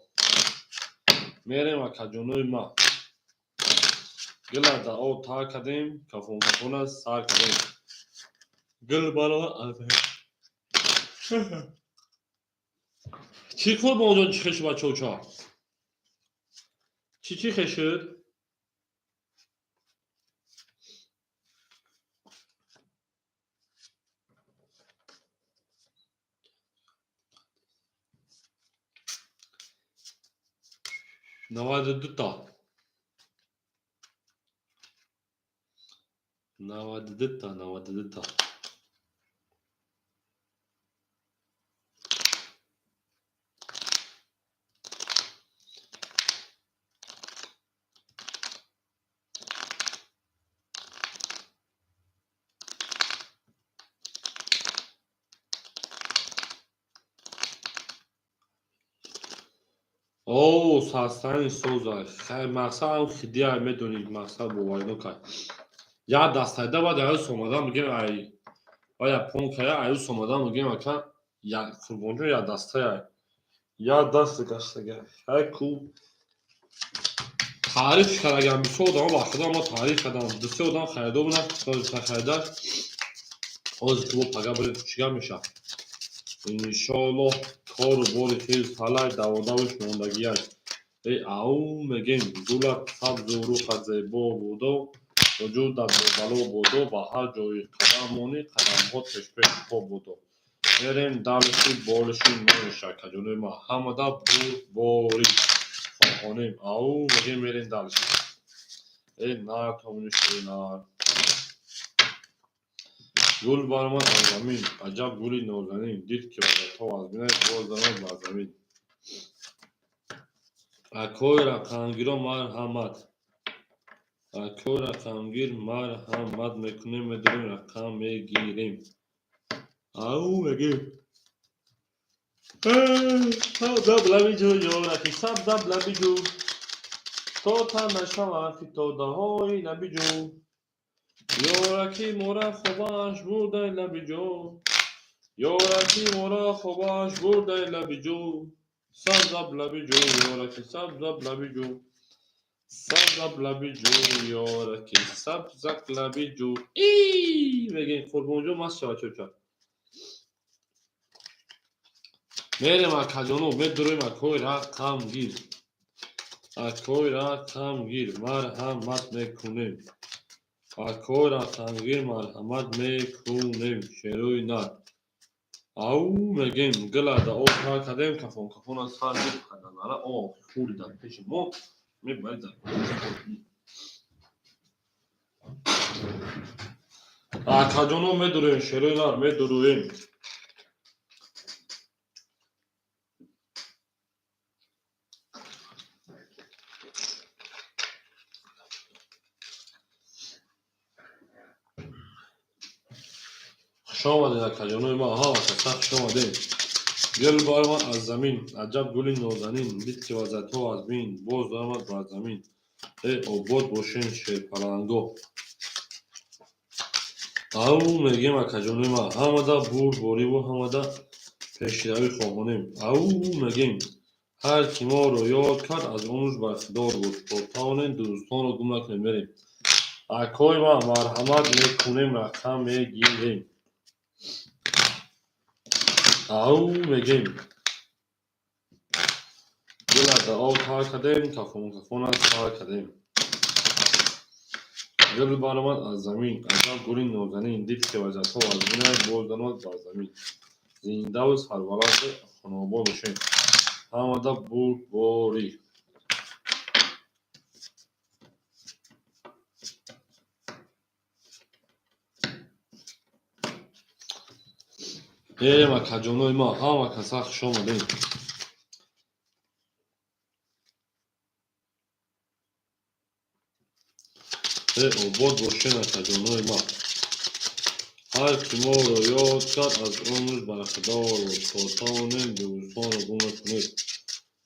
Мерем, акаҷонои ма. Гула дар об тар кардем, кафон кафона сар кардем. Гул баромад аз замин. Чӣ, Қурбонҷон, чӣ хеши бачаоча? Чӣ чӣ хешуд? 92-та. 92-та, 92-та. О, састани соза. Хай, мақсад хидия медонӣ, мақсад боварӣ кай. Я дастайда баъд аюс омадан мегем, ай ва японкая аюс омадан мегем, ака, я Қурбонҷон я дастая. Я даст гаштага. Хай ку таъриф кардагам, бисёр одама, ба худо, ма таъриф кардам. Ду се одам харидо буда, харида. Ҳозир ки бо пага бирем, чӣ гап мешавад? Иншоаллоҳ, кору бори хел талай даводавш мондагиаш. Эй, ау, мегем, гулат сабзу рухат зебо будо, вуҷудат бебало будо, ба ҳар ҷое қадам монӣ, қадамҳо пешпеш по будо. Мерем дальше, больше, меньше, акаҷонои ма, ҳамада бурдборӣ хоҳонем. Ау, мегем, мерем дальше. Эй, нар томниш, эй нар. Гул баромад аз замин, аҷаб гули нозанин, дид ки вазиятҳо аз бинай, боз баромад бар замин. Акои рақамгиро, марҳамат. Акои рақамгир, марҳамат мекунем, медорем, рақам мегирем. Ау, мегем. Сабзаб лабиҷӯ, ёраки сабзаб лабиҷӯ. То тан нашавад фитодаҳои лабиҷӯ. Ёраки мора хобаш бурдай лабиҷӯ. Ёраки мора хобаш бурдай лабиҷӯ. Сабзаб лабиҷӯ, ёраки сабзаб лабиҷӯ. Сабзаб лабиҷӯ, ёраки сабзак лабиҷӯ. И мегем, Қурбонҷон маст шава, чӯча. Мерем акаҷоно, медуроем акои рақамгир. Акои рақамгир, марҳамат мекунем. Акои рақамгир, марҳамат мекунем. Шерои нар. Ау мегем, гила да об тар кардем, кафон кафон аз сар гирифт, о хури дар пеши мо мебарид дар. Акаҷоно медуроем, шерои нар медуроем. Хуш омадед акаҷонои ма, ҳама каса хуш омадед. Гул баромад аз замин, аҷаб гули нозанин, дид ки вазиятҳо аз бин, боз даромад бар замин. Э обод бошен шерпаланго. Ау мегем акаҷонои ма, ҳамада бурдбориву ҳамада пешравӣ хоҳонем. Ау мегем, ҳар ки моро ёд кард, аз умрш бархдор буд. То тавонем дӯстонро гум накунем, мерем. Акои ма, марҳамат мекунем, рақам мегирем. Ау мегем. Гула да об тар кардем, кафон кафон аз сар кардем. Гул баромад аз замин, аҷаб гули нозанин, дид ки вазиятҳо аз бинай, боз даромад бар замин. Зиндаву сарбаланду хунобод бошем. Ҳамада бурдборӣ. Мерем акаҷонои ма, ҳама каса хуш омадед. Э обод бошен акаҷонои ма. Ҳар ки моро ёд кард, аз умрш бархдор буд. То тавонем дӯстонро гум накунед.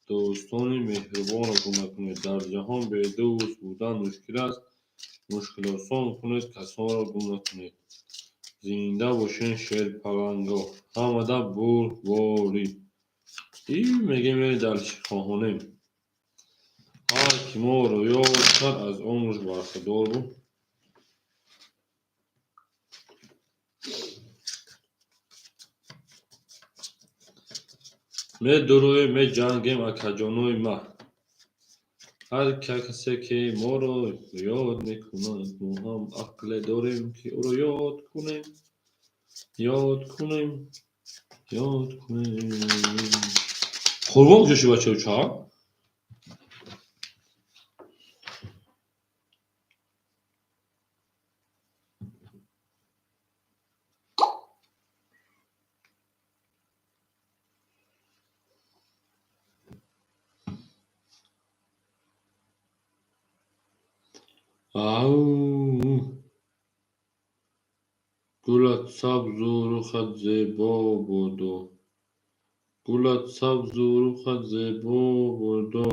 Дӯстони меҳрубонро гум накунед. Дар ҷаҳон бедӯст будан мушкил аст. Мушкилосон кунед, касонро гум накунед. Зинда бошен шерпаланго. Ҳамада бурдборӣ. И мегем мерем дар хоҳонем. Ҳар ки моро ёд кард, аз умрш бархдор буд. Медуроем, меҷангем акаҷонои ма. Ҳар касе ки моро ёд мекунад, мо ҳам ақле дорем, ки ӯро ёд кунем, ёд кунем, ёд кунем. Қурбон куҷо шуд бачаҳо ча? Ау гулат сабзу рухат зебо бодо. Гулат сабзу рухат зебо бодо.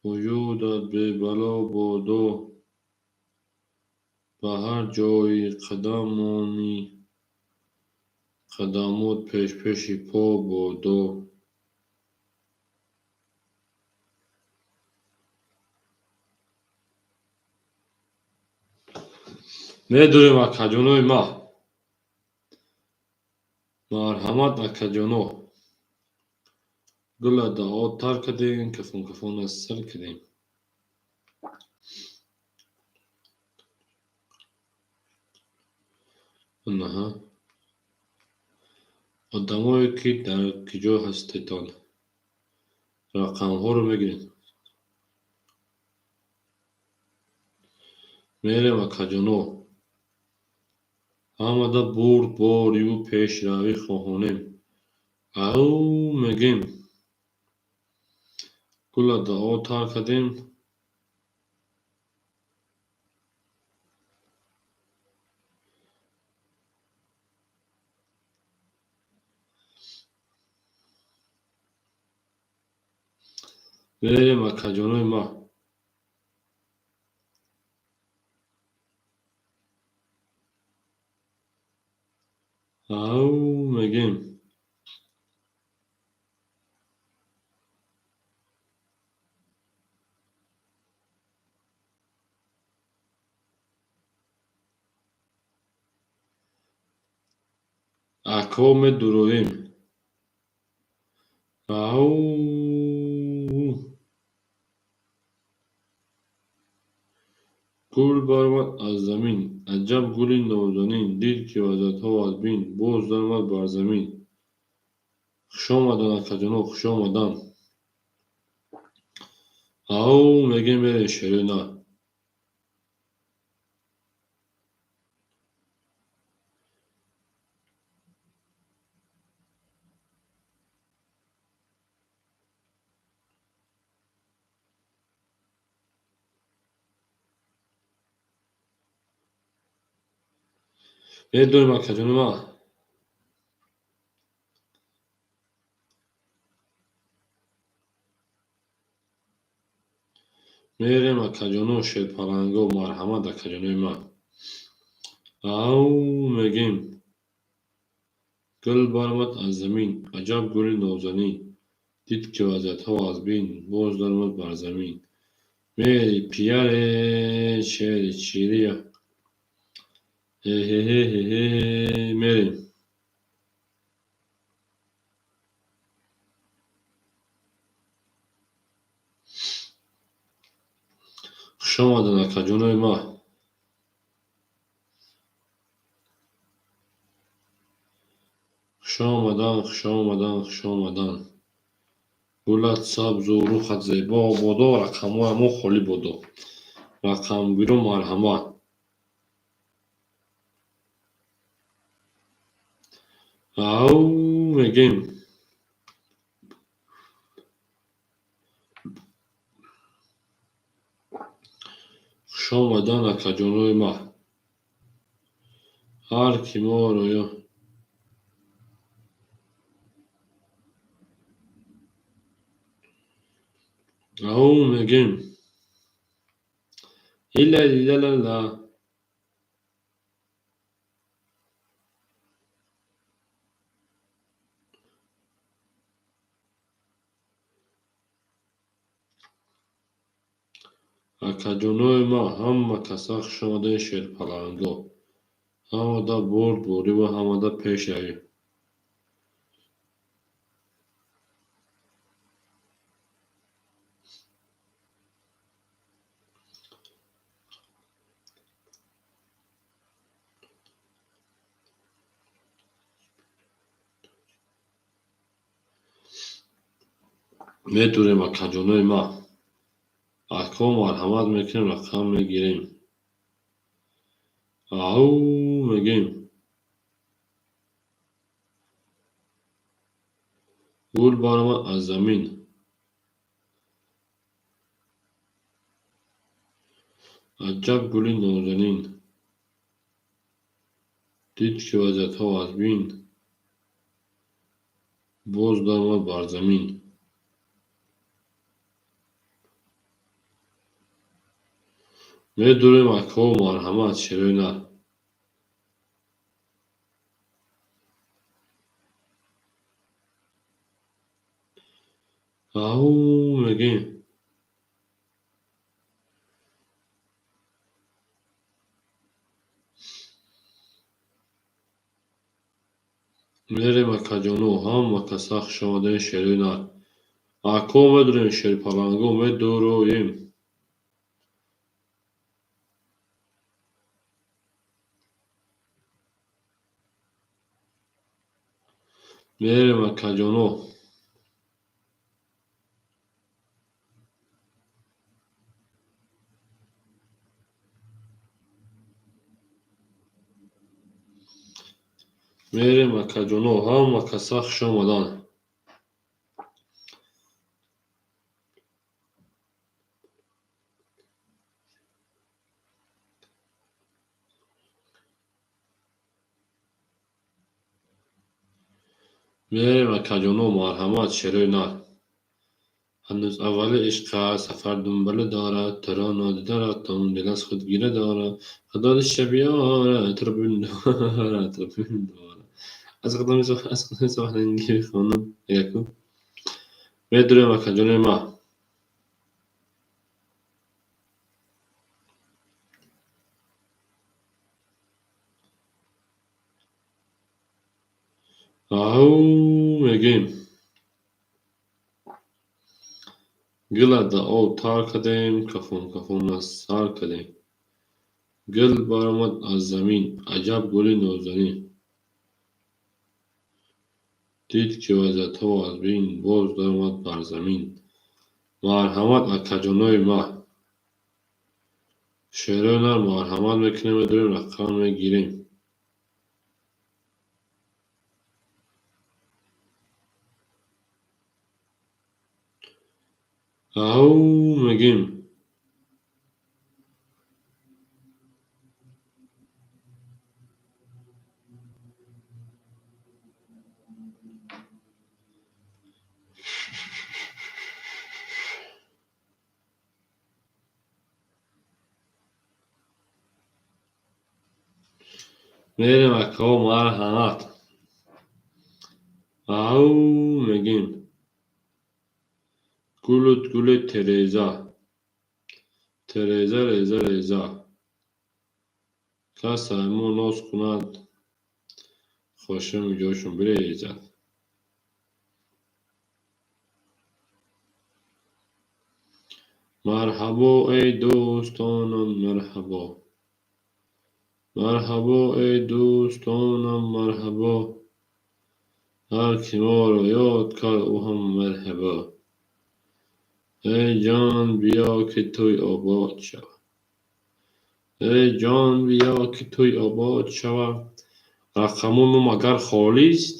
Вуҷудат бебало бодо. Ба ҳар ҷойи қадам монӣ, қадамот пешпеши по бодо. Медурем акаҷонои ма. Марҳамат акаҷоно. Гула да об тар кардем, кафон кафон аз сар кардем. Анаҳа. Одамое ки дар куҷо ҳастедон, рақамҳоро мегиред. Мерем акаҷоно. Ҳамада бурдбориву пешравӣ хоҳонем. Ау мегем. Гула да об тар кардем. Мерем акаҷонои ма. Ау мегем. Ако медуроем. Ау. Гул баромад аз замин, аҷаб гули нозанин, дид ки вазиятҳо вазбин, боз даромад бар замин. Хушомадан, акаҷоно, хушомадан. Ау, мегем, мерем шерои нар. Медонем, акаҷони ман. Мерем, акаҷоно, шерпаланго, марҳамат, акаҷонои ман. Ау, мегем. Гул баромад аз замин, аҷаб гули нозанин, дид ки вазиятҳо вазбин, боз даромад бар замин. Мери пияре, шери чирия. Ҳе-ҳе-ҳе-ҳе, мерем. Хушомадан, акаҷонои ман. Хушомадан, хушомадан, хушомадан. Гулат сабзу рухат зебо бодо, рақамҳои мо холӣ бодо. Рақамгиро марҳамат. Ау, мегем. Хушомадан, акаҷонои ман. Ҳар ки моро ё Ау, мегем. Ила ла ла ла. Акаҷонои ман, ҳама каса хушомадани шерпаланго. Ҳамада бурдборӣ ва ҳамада пешравӣ. Медурем, акаҷонои ман. Ако марҳамат мекунем, рақам мегирем. Ау, мегем. Гул баромад аз замин. Аҷаб гули нозанин. Дид ки вазиятҳо вазбин, боз даромад бар замин. Медурем, ако, марҳамат, шерои нар. Ау, мегем. Мерем, акаҷоно, ҳама каса хушомадани шерои нар. Ако медурем, шерпаланго, медуроем. Мерем, акаҷоно. Мерем, акаҷоно, ҳама каса хушомадан. Мерем, акаҷоно, марҳамат, шерои нар. Ҳанӯз аввали ишқ аст, сафар дунбала дорад, туро нодида рафтам, дил аз худ гира дорад, худо дишша биёрад, туро бибин дорад, туро бибин дорад. Аз қадами аз қадами сохтанги бихонам, яку. Медурем, акаҷонои ман. Ау, мегем. Гула да об тар кардем, кафон кафона сар кардем. Гул баромад аз замин, аҷаб гули нозанин. Дид, ки вазиятҳо аз бин, боз даромад бар замин. Марҳамат, акаҷонои ма. Шерои нар марҳамат мекунем, медорем, рақам мегирем. Ау мегем. Мерем, акаҳо, марҳамат. Ау мегем. Гулут гули Тереза. Тереза, реза, реза. Кас мо ноз кунад, хошим ҷошон бирезад. Марҳабо, эй дӯстонам, марҳабо. Марҳабо, эй дӯстонам, марҳабо. Ҳар ки моро ёд кард, ӯ ҳам марҳабо. Эй ҷон, биё, ки тӯй обод шавад. Эй ҷон, биё, ки тӯй обод шавад. Рақамои мо магар холист?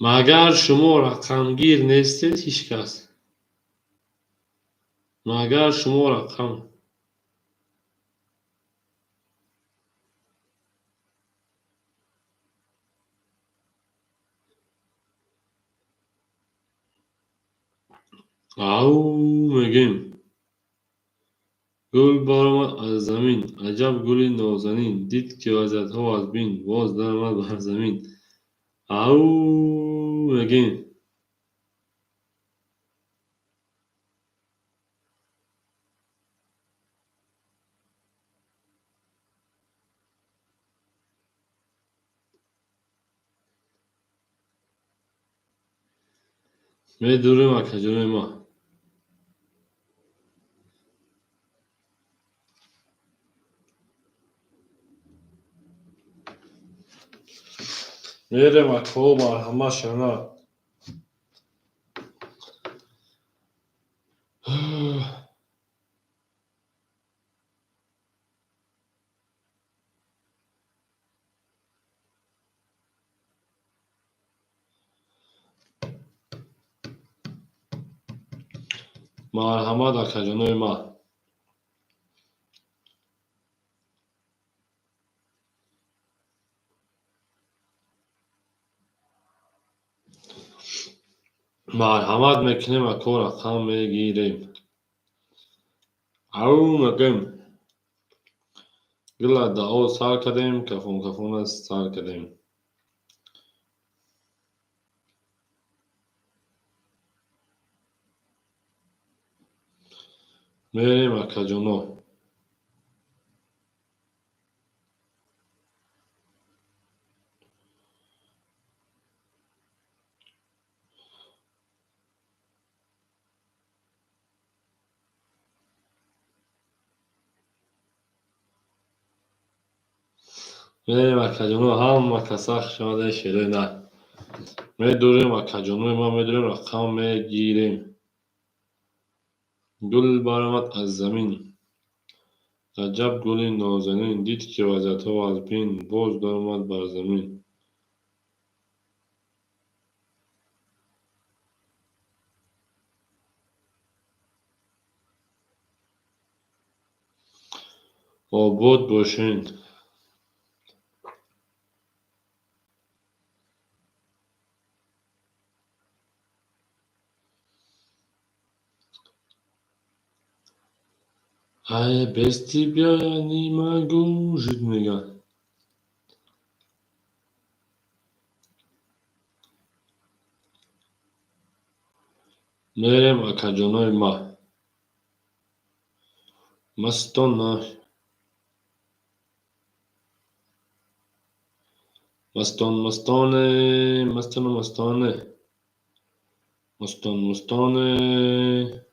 Магар шумо рақамгир нестед ҳеҷ кас? Магар шумо рақам Ау мегем. Гул баромад аз замин, аҷаб гули нозанин. Дид, ки вазиятҳо аз бин, боз даромад бар замин. Ау мегем. Медурем, акаҷонои ма. Мерем, акаҳо, марҳамат шана. Марҳамат, акаҷонои ма. Марҳамат мекунем, ако, рақам мегирем. Ау мегем. Гула да об сар кардем, кафон кафона сар кардем. Мерем, акаҷоно. Мерем, акаҷоно, ҳама каса хушомадед шерои нар. Медурем, акаҷонои ма, медурем, рақам мегирем. Гул баромад аз замин, аҷаб гули нозанин. Дид, ки вазиятҳо аз бин, боз даромад бар замин. Обод бошен. Ай, без тебя я не могу жить, мега. Мерем, акаҷонои ма. Мастона. Мастон, мастоне, мастона, мастоне. Мастон, мастоне.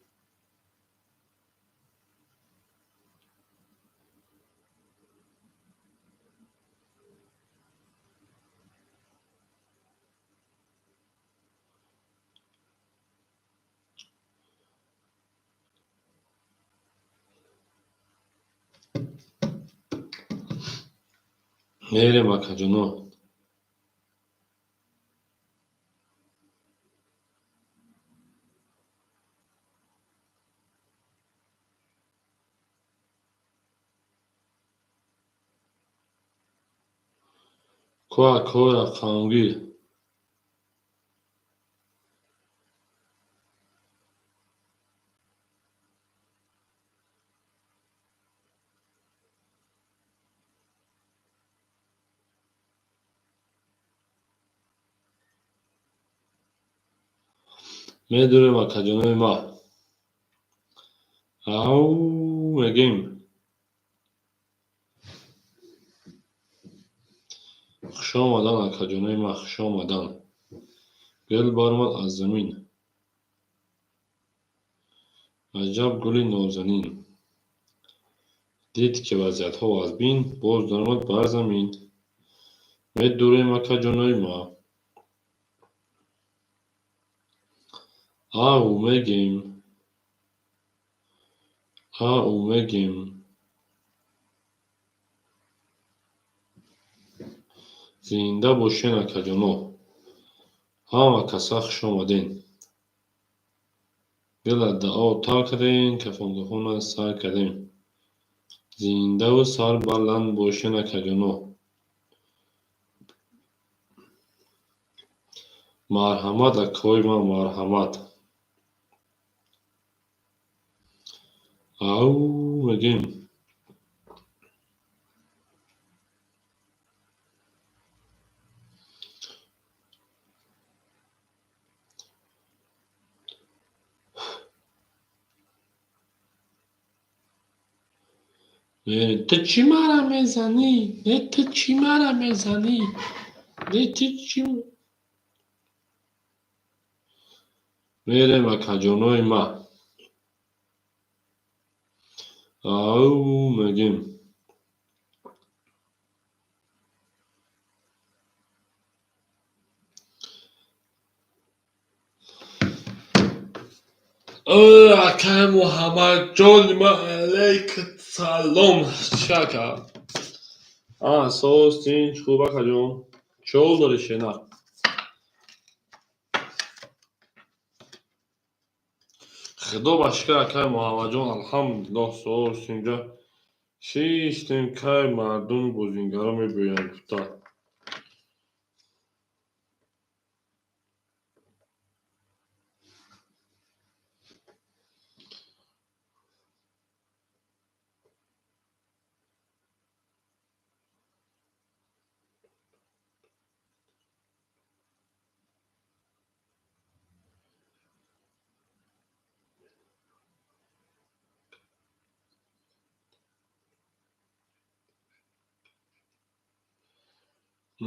Мерем, акаҷоно. Ку акои рақамгир? Медурем, акаҷонои ма. Ау мегем. Хуш омадан, акаҷонои ма, хуш омадан. Гул баромад аз замин. Аҷаб гули нозанин. Дид, ки вазъиятҳо вазбин, боз даромад бар замин. Медурем, акаҷонои ма. Ау мегем. Ау мегем. Зинда бошен, акаҷоно. Ҳама каса хуш омаден. Гила дуо тар кардем, кафон-кафона сар кардем. Зиндаву сарбаланд бошен, акаҷоно. Марҳамат, акои ман, марҳамат. Ау мегем. Ту чӣ мара мезанӣ? Не, ту чӣ мара мезанӣ? Не, ту чӣ? Мерем, акаҷонои ма. Ау мегем. Акай Муҳаммадҷон, ма алайка салом. Чӣ ака? А, соз, тинч, хуб, акаҷон. Чӣ ҳол дорӣ, шена? Худо ба шукр, акай Муҳаммадҷон, алҳамдулиллоҳ, соз, тинҷа. Шиштем, кай мардуми бозингаро мебиёянд гуфта.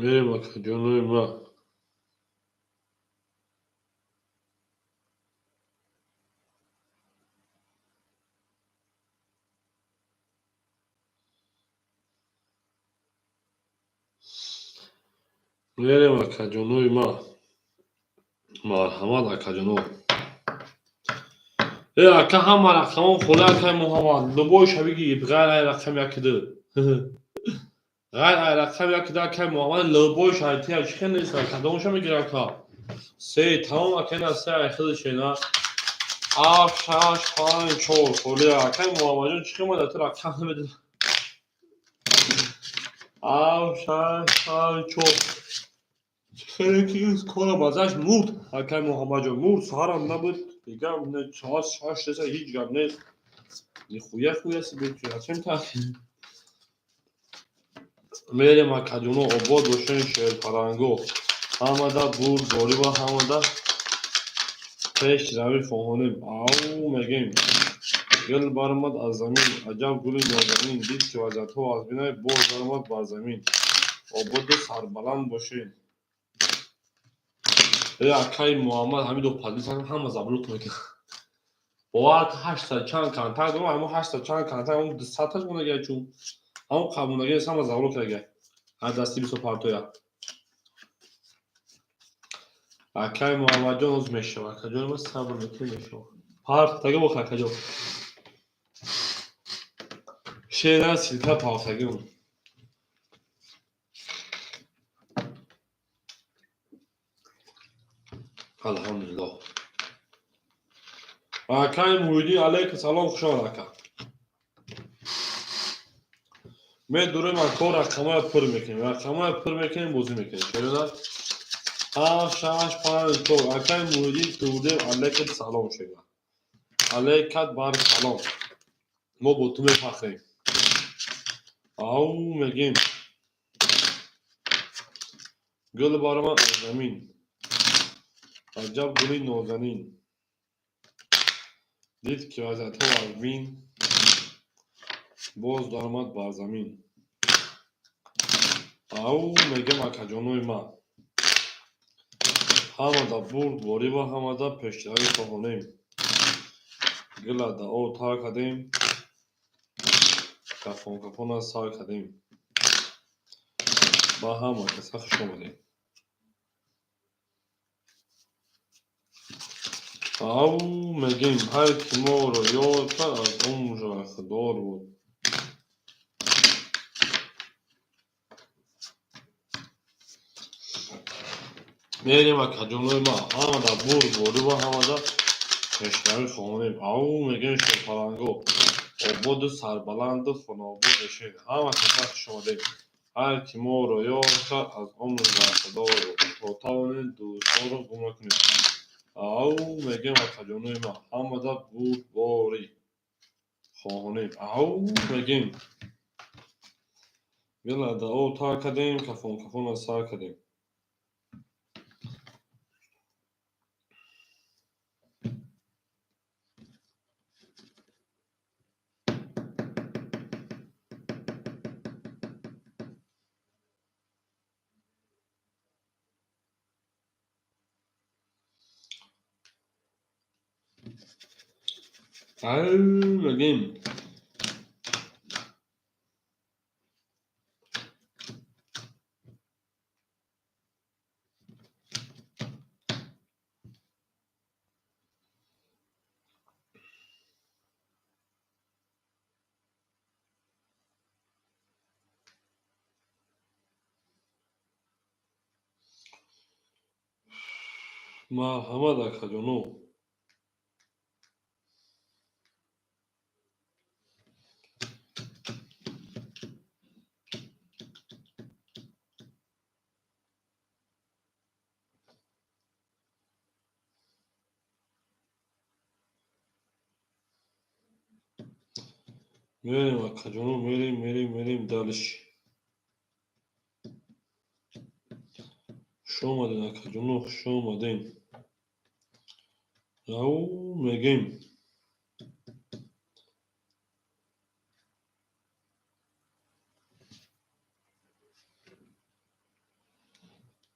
Мерем, акаҷонои ма. Мерем, акаҷонои ма. Марҳамат, акаҷоно. Э, ака, ҳама рақамон холи, акай Муҳаммад. Любой ша бигир, ғайр ай рақам яки ду. Ғайр ай рақам яки ду, акай Муҳаммад, любой ша тия чӣ хел нест, кадомша мегир, ака? Се, тамом, ака, на се ай худашена. Ҳафт, шаш, панҷ, чор холи, акай Муҳаммадҷон, чӣ хел ма ту рақам намедонам. Ҳафт, шаш, панҷ, чор. Хеле ки кора базаш мурд, акай Муҳаммадҷон, мурд, саҳарам набуд, дигар чор, шаш, нест, ҳеҷ гап нест. Нихуя хуя себе, зачем так? Мерем, акаҷоно, обод бошен, шерпаланго. Ҳамада бурдборӣ ва ҳамада пешравӣ хоҳонем. Ау мегем. Гул баромад аз замин, аҷаб гули нозанин, дид ки вазиятҳо аз бинай, боз баромад бар замин. Ободу сарбаланд бошед. Э, акаи Муҳаммад, ҳамидо подписка ҳама заблок мекунад. Бовар, 800 чанд контакт дорам, ҳамон 800 чанд контакт, ҳамон 200-таш мондагиа, чун ҳамон қабундагиа ҳама заблок кардагиа. Ҳар дасти бисо партоя. Акаи Муҳаммадҷон, ҳоз мешава. Акаҷони ма, сабр мекунем, мешава. Партага бох, акаҷон. Шера ссылка партагион. Алҳамдулиллоҳ. Акаи Муҳиддин, алайкум салом, хуш омад, ака. Медурем, ако, рақамаро пур мекунем. Рақамаро пур мекунем, бозӣ мекунем. Шерона 7 6 5 4. Акаи Муҳиддин Турдиев, алайкум салом, шега. Алайкат бар салом. Мо бо ту мефахрем. Ау мегем. Гул баромад аз замин. Аҷаб гули нозанин. Дид ки вазиятҳо аз бин, боз даромад бар замин. Ау мегем, акаҷонои ман. Ҳамада бурдборӣ ва ҳамада пешравӣ хоҳонем. Гула да об тар кардем, кафон кафона сар кардем. Ба ҳама каса хуш омадед. Ау мегем, ҳар ки моро ёд кард, аз умр бархдор буд. Мерем, акаҷонои ман, ҳамада бурдборӣ ва ҳамада пешравӣ хоҳонем. Ау мегем, шерпаланго, ободу сарбаланду хонаобод бошед. Ҳама каса хуш омадед. Ҳар ки моро ёд кард, аз умр бархдор буд. То тавонед, дӯстонро гум накунед. Ау мегем, акаҷонои ман, ҳамада бурдборӣ хоҳонем. Ау мегем. Гула да об тар кардем, кафон кафона сар кардем. Ау мегем. Марҳамат, акаҷоно. Мерем, акаҷоно, мерем, мерем, мерем дальше. Хуш омадед, акаҷоно, хуш омадед. Ау мегем.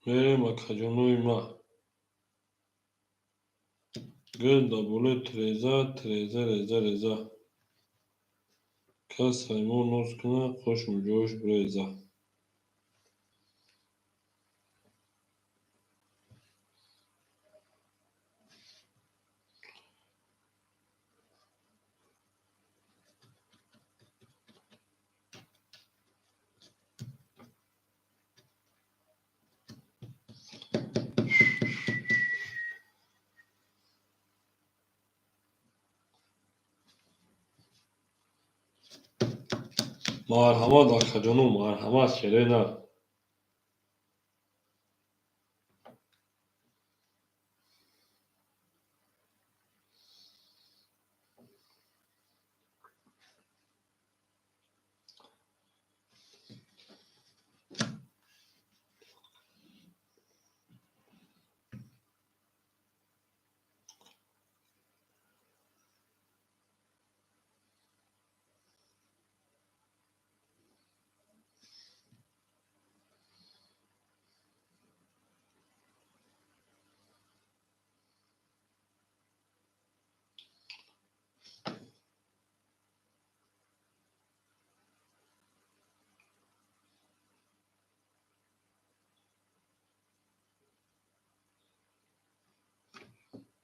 Мерем, акаҷонои ман. Гул дар болои тиреза, тиреза, реза, реза. Кас мо ноз кунад, қошмуҷош биреза. Марҳамат, акаҷоно, марҳамат, шерена.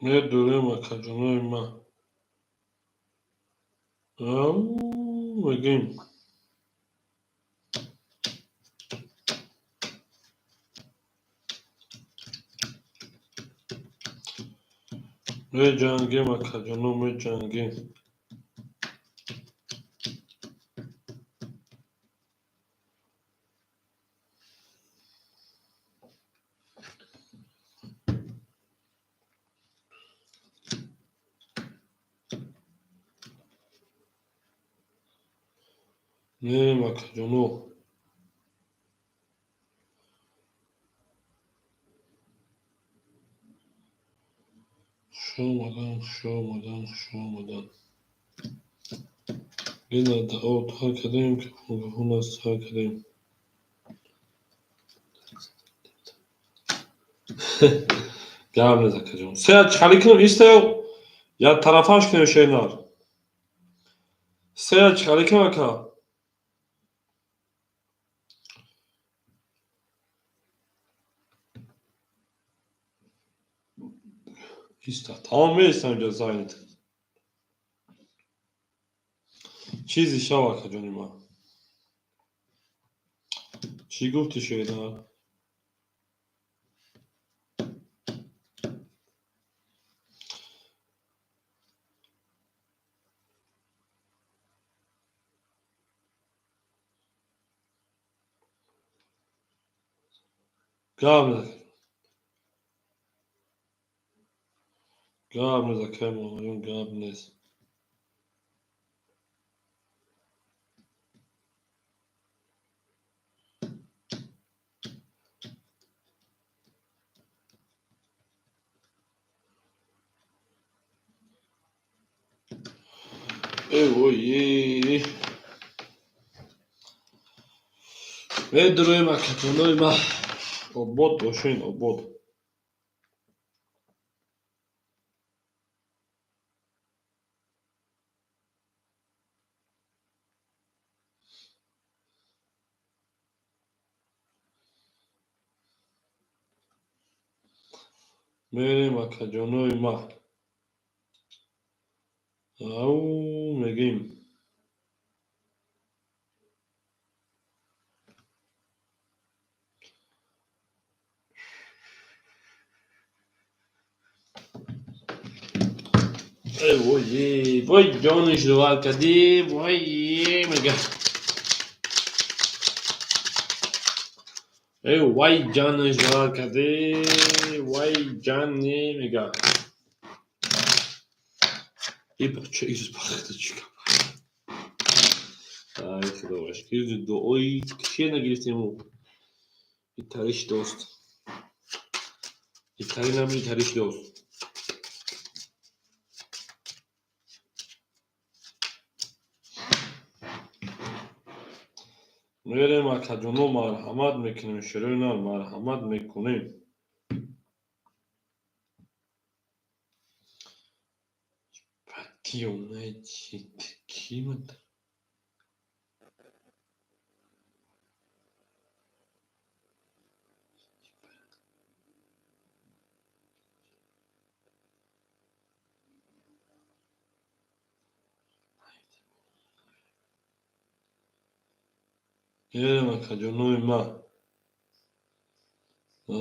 Медурем, акаҷонои ман. Ау, мегӯем. Меҷангем, акаҷоно, меҷангем. Мерем, акаҷоно. Хуш омадан, хуш омадан, хуш омадан. Гина дао тар кардем, кафун кафун аз сар кардем. Гап нез, акаҷон. Сея чӣ кунем, истаю як тарафаш кунем, шернар. Сея чӣ кунем, ака? Иста, тамом мересам инҷа зайнит. Чизи шав, акаҷони ман. Чӣ гуфтӣ, шернар? Гап нез. Гап нез, акаи Муҳаммадҷон, гап нез. Э вой, медуроем, акаҷонои ман. Обод бошен, обод. Мерем, акаҷонои ман. Ау, мегӯем. Э вой, вой, ҷониш рӯҳат кардӣ, вой, мега. Э вай, ҷониш рӯҳат кардӣ, вай, ҷани, мега. И бача из бахта чӣ гап? Ай, худо шукр, дуои кишия нагирифтему. Итариш дост. Итари набуд, итариш дост. Мерем, акаҷоно, марҳамат мекунем, шерои нар, марҳамат мекунем. Бадиёнаи чи кимат? Мерем, акаҷонои ман.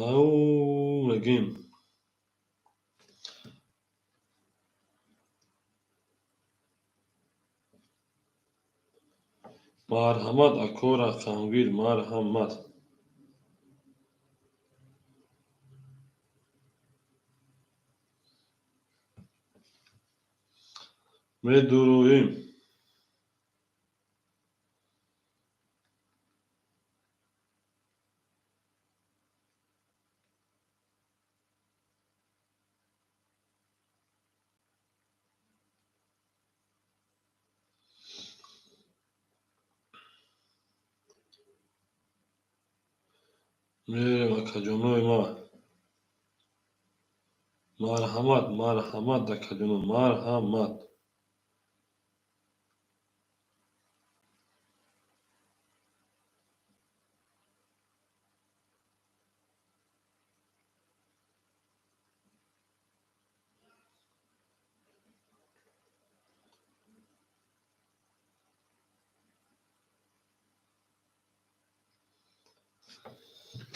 Ау, мегӯем. Марҳамат, ако рақамгир, марҳамат. Медуроем. Мерем, акаҷонои ман. Марҳамат, марҳамат, акаҷоно, марҳамат.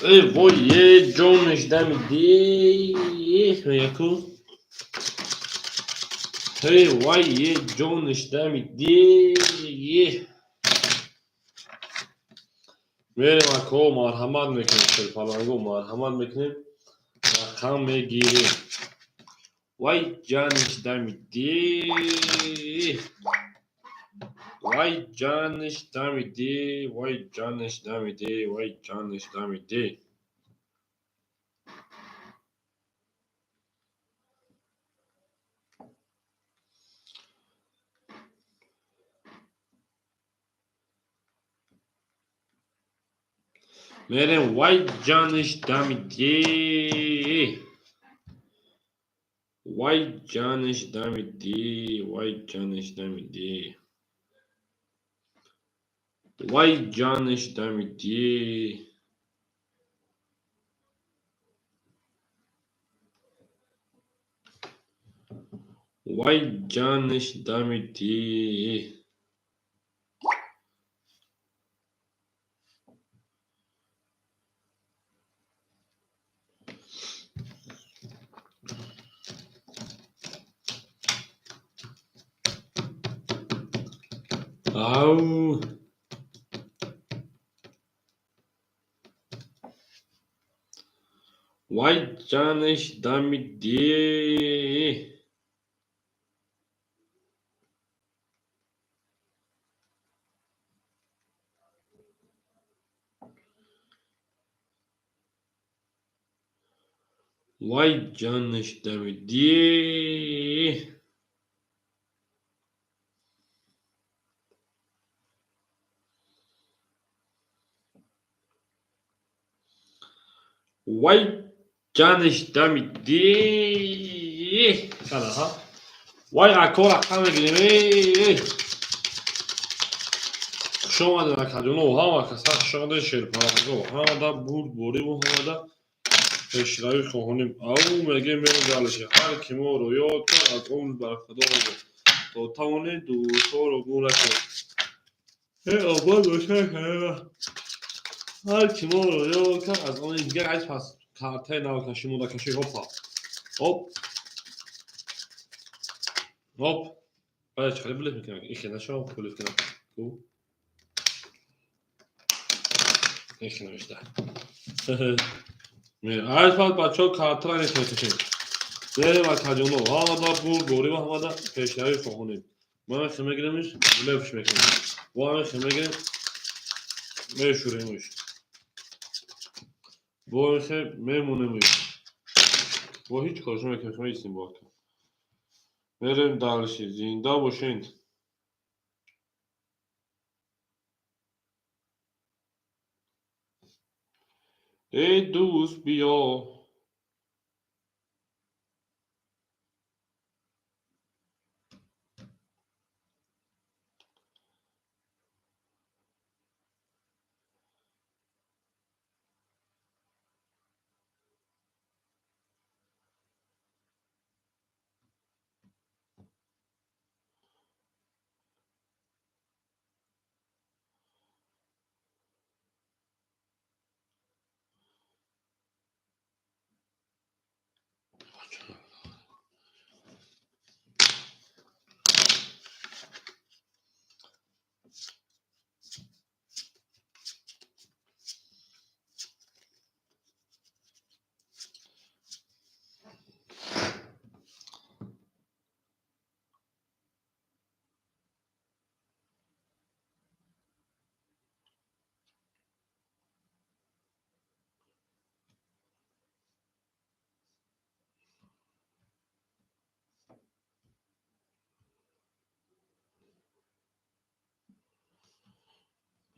Эй вой, е ҷонаш дамиди меяку. Эй вай, е ҷонаш дамиди. Мерем, ако, марҳамат мекунем, шерпаланго, марҳамат мекунем, рақам мегирем. Вай ҷаниш дамиди. Вай ҷаниш дамиди, вай ҷаниш дамиди, вай ҷаниш дамиди. Мерем, вай ҷаниш дамиди. Вай ҷаниш дамиди, вай ҷаниш дамиди. Вай ҷаниш дамиди. Вай ҷаниш дамиди. Ау. Вай ҷаниш дамиди. Вай ҷаниш дамиди. Вай ҷаниш дамиди. Аха. Вай, ако, рақам мегирем. Хуш омадед, акаҷоно, ҳама каса хуш омадед, шерпаланго. Ҳамада бурдбориву ҳамада пешравӣ хоҳонем. Ау мегем, мерем дальше. Ҳар ки моро ёд кард, аз он бархудор бод. То тавонед, дӯстҳоро гум накунед. Э, обод бошад. Ҳар ки моро ёд кард, аз он дигар аз пас картаи навкашӣ модакашӣ. Ҳопа. Ҳоп. Ҳоп. Баъд чӣ билет мекунам? Ихе нашавам, билет кунам. Ку? Ихе навишта. Аз пас бачаҳо картара нест мекашем. Мерем, акаҷоно, ҳамада бурдборӣ ва ҳамада пешравӣ хоҳонем. Ма хе мегиремиш, левш мекунем. Ва хе мегирем, мешӯремш. Бо хе мемонемш. Бо ҳеҷ корш намекунем, меистем бо ака. Мерем дальше. Зинда бошед. Эй дӯст, биё.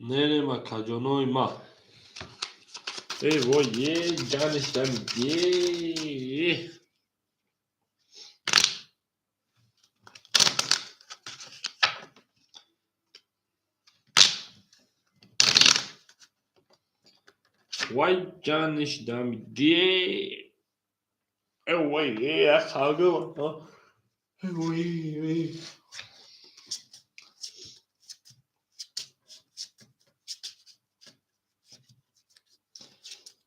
Мерем, акаҷонои ма. Эй вой, е ҷаниш дамиди. Вай ҷаниш дамиди. Эй вой, е акаго. Эй вой, эй.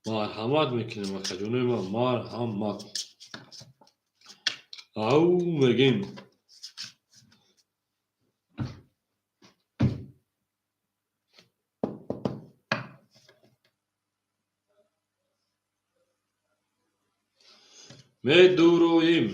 Марҳамат мекунем, акаҷонои ман, марҳамат. Ау мегем. Медуроем.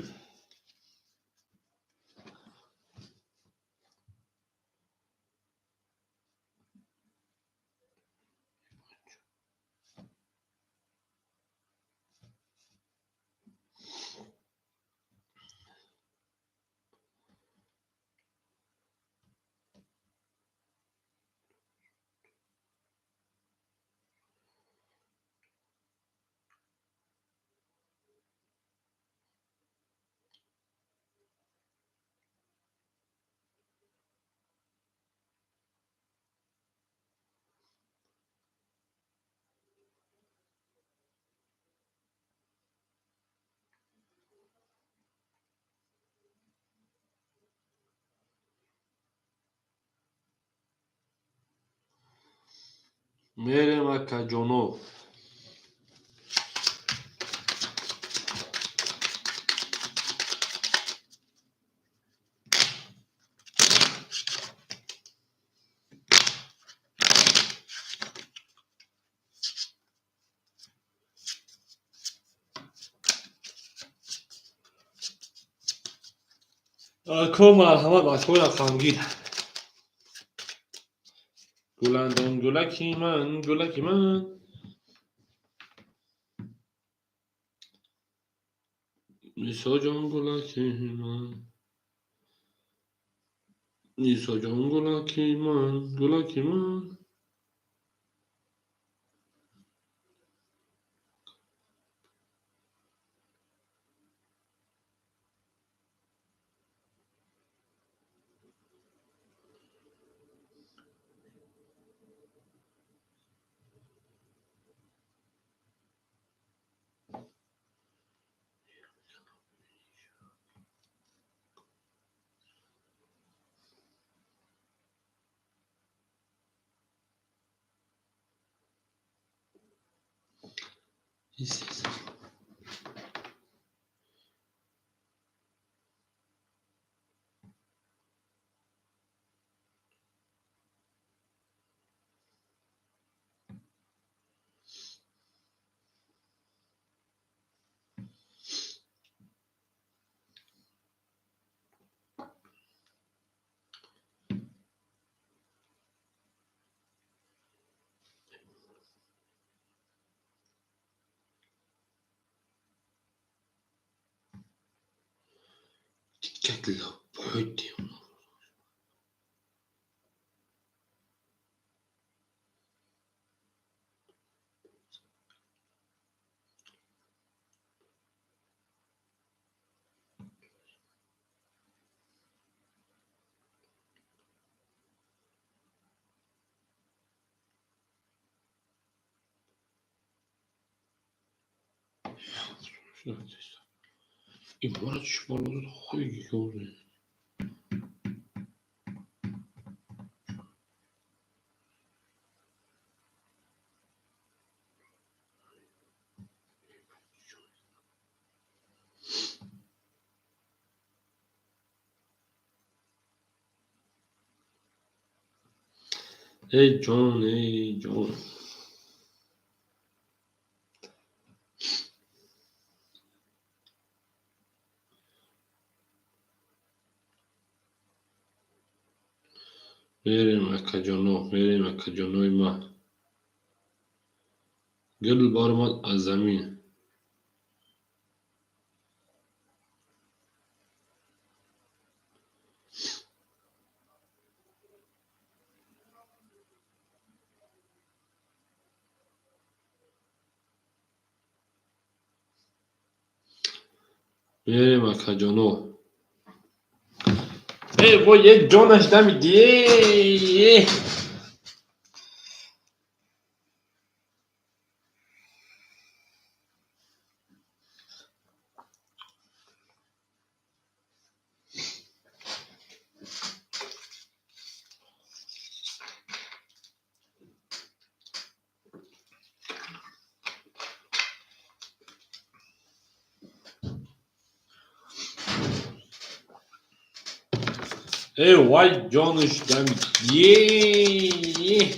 Мерем, акаҷоно. Ако, марҳамат, акои рақамгир. Гуландон гулаки ман, гулаки ман. Нисоҷон гулаки ман. Нисоҷон гулаки ман, гулаки ман. Иборат хуй. Эй ҷон, эй ҷон. Мерем, акаҷоно, мерем, акаҷонои ман. Гул баромад аз замин. Мерем, акаҷоно. Эй, вой, як ҷонаш дамиди. Э вай, ҷониш дами е.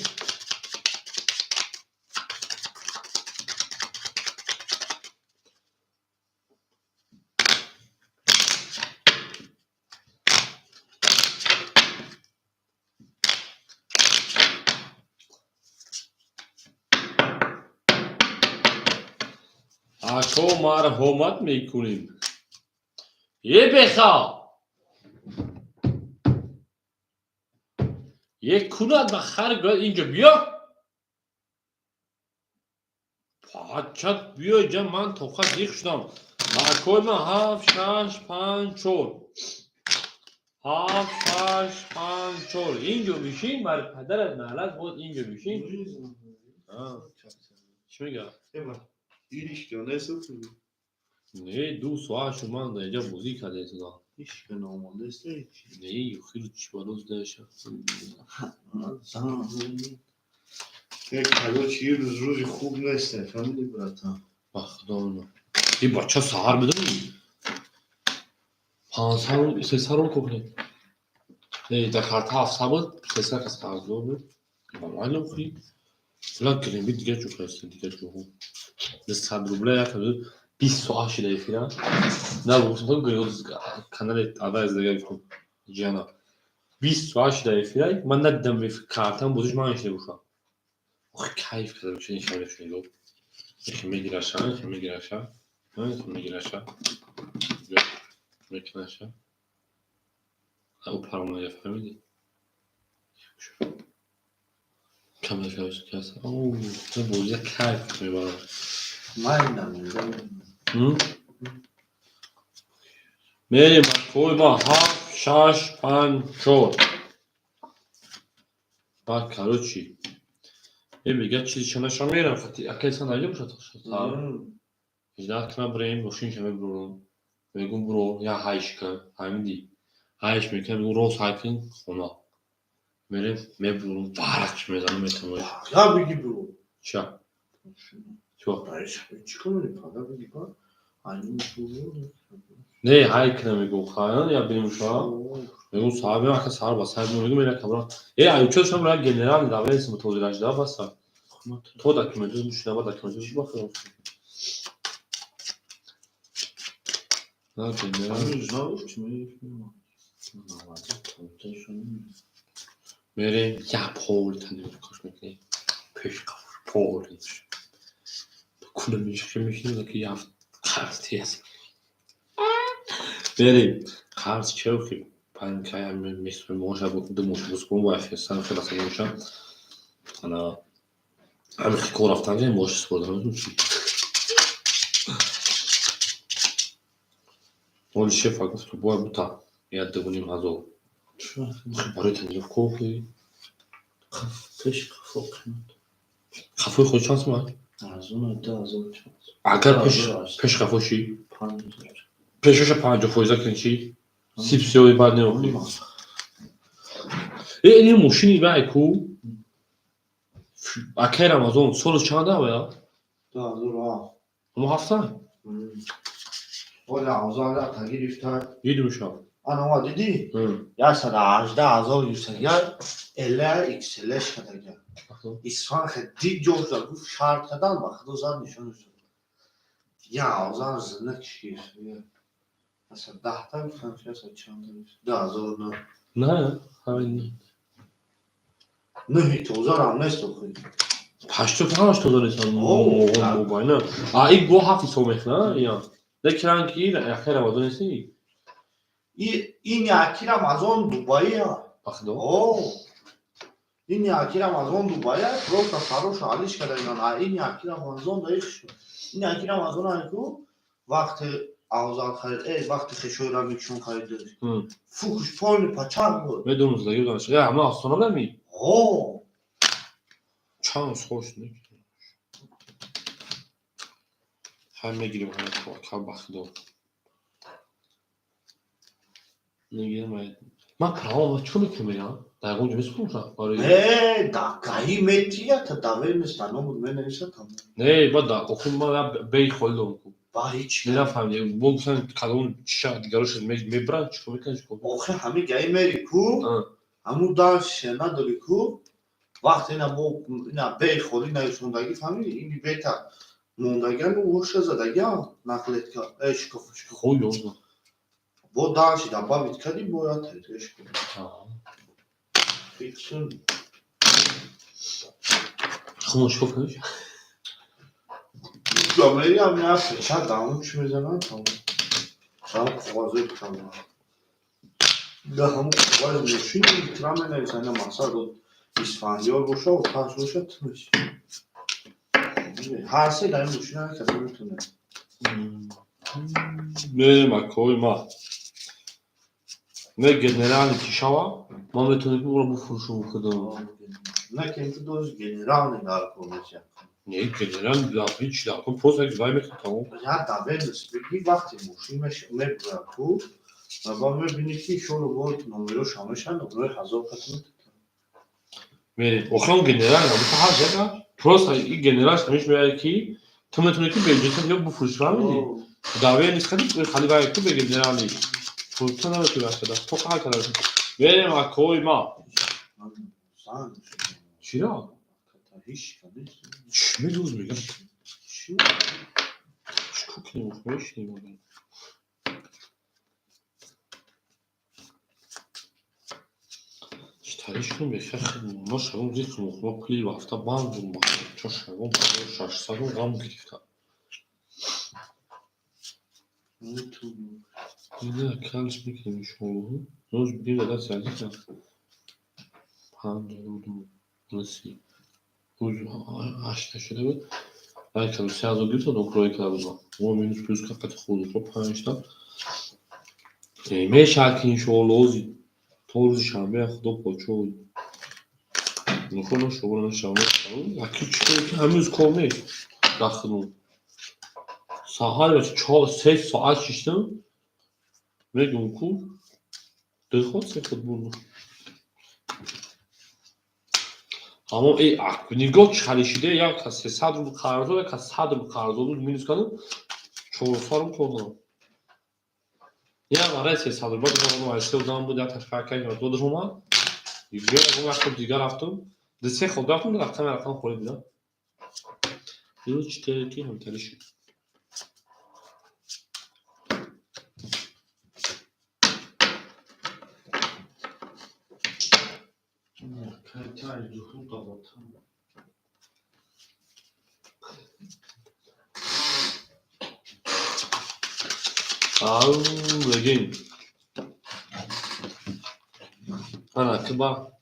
Ако марҳамат мекунем. Е беха! Як кунад ба хар гӯяд, инҷо биё. Пачат биё инҷа, ман тоқат зиқ шудам. Акои ман, ҳафт, шаш, панҷ, чор. Ҳафт, шаш, панҷ, чор. Инҷо бишин, бар падарат наълат бод, инҷо бишин. Чӣ мегӯяд? Не, 2 соат шуд, ман дар инҷа бозӣ карда истодам. Не, хеле чӣ балоз даша. Короче, рӯз рӯзи хуб нест, фаҳмидӣ, братан? Ба худо, и бача саҳар бидонӣ? 500, 300 рубл кухнем. Не, дар карта 700 буд, 300 кас қарздор буд. Ба майли охи. Фила гирем, дига чӯ хаста, дига чӯ. 100 рубля як 20 соат шида эфира. На, канали аввал дига гуфтам. Ҷана. 20 соат шида эфира, ман надидам картам бозиш ман шида бошам. Охи, кайф карда бошад, ин шаб шуниго. Ихи мегираша, ихи мегираша. Ихи мегираша. Мекунаша. Ӯ паромада, фаҳмидӣ? Камаш кас. Бозия кайф мебарам. Ман Мерем, акои ма, ҳафт, шаш, панҷ, чор. Баъд, короче, е мега чизи чанаша мерам, акайсан наиҷа бошад. 18 кина бирем, мошинша мебурам. Мегум, буро, я ҳайш кун, фаҳмидӣ? Ҳайш мекунам, мегум, рост ҳай кун, хона. Мерем, мебурам, варақш мезанам, метавонам. Я биги буро. Ча? Чо? Чӣ кунӣ? Пага биги ба. Не, ҳай кунам, мегум, хай, я бинем ша. Мегум, саҳар меам, ака, саҳар ба саҳар мегум, мера кабра. Э, аючо шам ра генерал давлет мутозираш да баса. То документоз мушина, ба документоз бахӯрам. На, генерал. Мерем, як пол тренировкаш мекунем. Пеш қафуш пол. Куна мешхи мешинем, ки яфт қарз тез. Мерем, қарз чевхи панкая месуем, моша ду моша бускун ва фесан хела сагоша. Ана ҳамин кор рафтан ҷа моша спордан чи. Оли шефа гуфт, ки бояд бута як 2500. Барои тренировка охи. Пеш қафо қимат. Қафои худ чанд сомон? Арзон, 2000 чанд. Агар пеш қафо чӣ? Пешоша 50 фоиза кунӣ чӣ? Сипсиёи баъд неохӣ. Э, ин мошини вай ку? Акай Рамазон соли чанд авая? 2007. Мо ҳафта? Оля авзал та гирифта. Дидумша. Ана дидӣ? 118 000 гирифтагия, эла XL шадагия. Исфан хе дид ҷо шуда, гуфт, шарт кадан, ба худо зан нишон шуд. Я авзал зинак гирифтагия. Аса 10 та гуфтам, чи аса чанд? 2009. Не, ҳамин. Нӯҳи тозарам нест охи. Ҳаштод ҳамаш тоза нестан. Мобайна. А ин го ҳафт ҳисоб мекунад, я. Лекин ки акай Рамазон нести? Ин яки Рамазон Дубаия. Ба худо. О. Ин яки Рамазон Дубаия, просто фароша алиш кардаган. А ин яки Рамазон даих шуд. Ин яки Рамазон айку вақте авзал харид, вақте хешоира микшон харид. Фукуш полный пачак буд. Медонам, заги будам. Э, ҳама Астона будами? О. Чанд сол шуд. Ҳам мегирем ҳама ка, ба худо. Мегирем. Ман право чӣ мекунам, мерам? Дар ягон ҷо месупурам барои Не, да гаи метия та давер нест, номуд менависа там. Не, ба да охи ман беи холӣ дорам ку. Ба ҳеч. Нафаҳмидем, бо гуфтан кадом чиша дигарош мебаранд, чикор мекунанд, чикор? Охи ҳами гаи мери ку, ҳамун дарше надори ку, вақте ина бо ина бе холӣ нависондагӣ, фаҳмидӣ, ини бета мондагиам оша задагиам наклетка э шкаф шкаф. Хой ёзна. Бо дарши добавить кардӣ, бояд шкаф. Фиксун. Хумон шкаф кардиш? Мери ҳам я печат дамун чӣ мезананд, тамом. Ҳам коғазои тамом. Да ҳамун коғази мошин тра менависанд, ина мақсад Исфандиёр боша, оташ боша, ту меши. Ҳар се дар ин мошина каса метавонад. Мерем, акои ма. Не генерални ки шава, ман метавонем ки ӯро бифурӯшум худам. Не, ки ту дози генерални дар кор мешавад. Не, генерал ҳеч дар кор, просто як вай мекунад, тамом. Я доверенность бигӣ, вақте мошин мебурад ку, ва ба мебинӣ, ки шору бо номерош ҳамешанд, номерои ҳазор каса метавонад. Мерем. Охир он генерал набута ҳар яка, просто и генералш ҳамеш меояд, ки ту метавонӣ ки беиҷозат ё бифурӯшӣ, фаҳмидӣ? Доверенность кардӣ, хали вай ку бе генерални. Фурӯхта наметавонӣ карда. То қаҳр карда. Мерем, акои ма. Чиро? Чӣ медӯз мегам? Чикор кунем? Мешинем. Читариш кунем, бехер мо шавом зиқ мо пули рафта банд бум. Чо шавом 600 ғам гирифта. Не, калш мекунем иншоаллоҳ. Рӯз бигирем даст азизам. 52 си. Рӯз ҳашта шуда буд. Вай кардам, 3000 гирифта, докроя карда будам. Мо минус плюс қати хурдухӯр панҷта. Мешавад ки иншоаллоҳ то рӯзи шанбе худо подшоҳ нухо нашавад, нашавад, нашавад. Аки чӣ кор ки ҳамин рӯз кор нест. Дахлу. Саҳар 4-3 соат шиштам. Мегум ку ду ход, се ход бурдам. Ҳамон э нигоҳ чӣ хали шиде, як кас 300 рубл қарздор, як кас 100 рубл қарздор буд, минус кардам, 400 рубл кор дорам. Як барои 300 рубл баъд се одам буд, як ташқар кардем, додаш омад. Як ход дигар рафтам. Ду се ход рафтам, рақами рақам холӣ дидам. Дирӯз читае ки ҳамтари шуд. Ау, бегин. Ана, киба.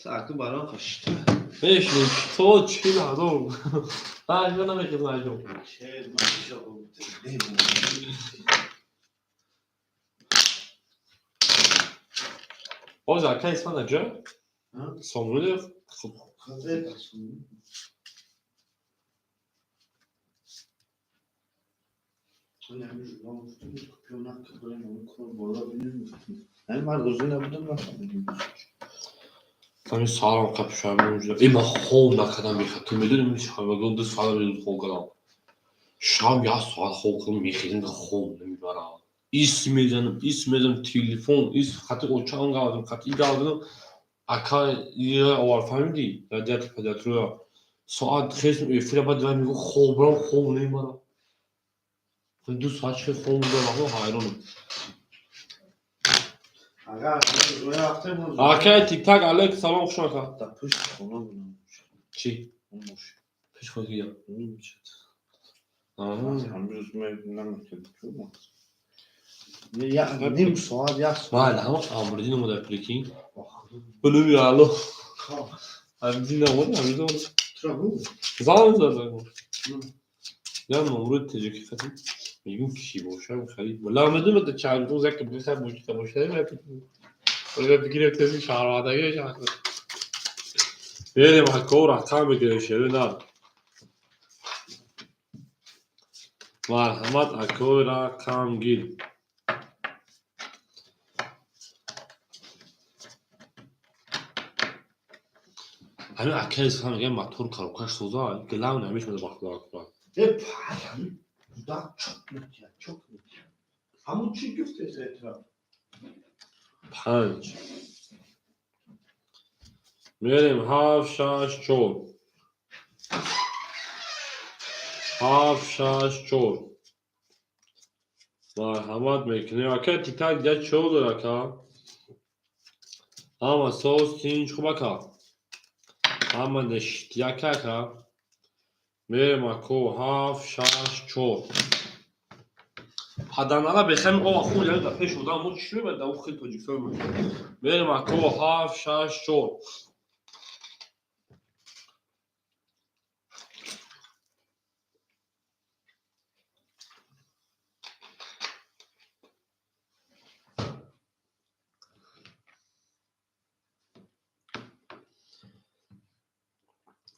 Аку барон хашта. Мешинем то 40 000. Ай, намехезам айҷо. Чел маша. Ҳозир ака Исман аҷа? Сомони хуб. Ман розӣ набудам, нафаҳмидем. Ҳамин сарам қапшам. Э, ман хоб накардам беха. Ту медонӣ, шабагон 2 соат хоб кардам. Шаб як соат хоб кардам, мехезам, хоб намебарам. Ис мезанам, ис мезанам, телефон, ис хати очаам гавдам, хати гавдам. Ака овар, фаҳмидӣ? Радиатор падиатроя. Соат хезм эфира, баъд вай мегӯ хобрам, хоб намебарам. 2 соат чӣ хоб будам, ҳайронам. Агар рафтем. Акай тиктак алейк салом, хуш омад. Дар пушти хона будам. Чӣ? Пеши хона кия? Ҳамрӯз намекардем. Ним соат, як соат. Майли, ҳама Амридин омада, прикинь. Булуми алло. Амридин омада, Амридин омада. Зан зад. Я номруи теҷаки хати. Мегӯм, ки боша, хали. Ла медонам, да чанд рӯз як бихай боша, боша. Бигирем, тези шаҳрвандагӣ мешавад. Мерем, ако, рақам мегирем, шери нар. Марҳамат, акои рақамгир. Ҳамин акаи сухан мегӯям, мотор коробкаш соза, главное ҳамиш мада бахтиёр акбар. Э, ҳамин кӯдак чок метиҳад, чок метиҳад. Ҳамун чӣ гуфтеса этра? Панҷ. Мерем, ҳафт, шаш, чор. Ҳафт, шаш, чор. Марҳамат мекунем. Ака тиктак дига чор дор, ака. Ҳама соз, тинч, хуб, ака. Ҳама ништяк, ака. Мерем, ако, ҳафт, шаш, чор. Паданала бехами ова худ яъне дар пеш одам мо чӣ мебарад дар хел Тоҷикистон. Мерем, ако, ҳафт, шаш, чор.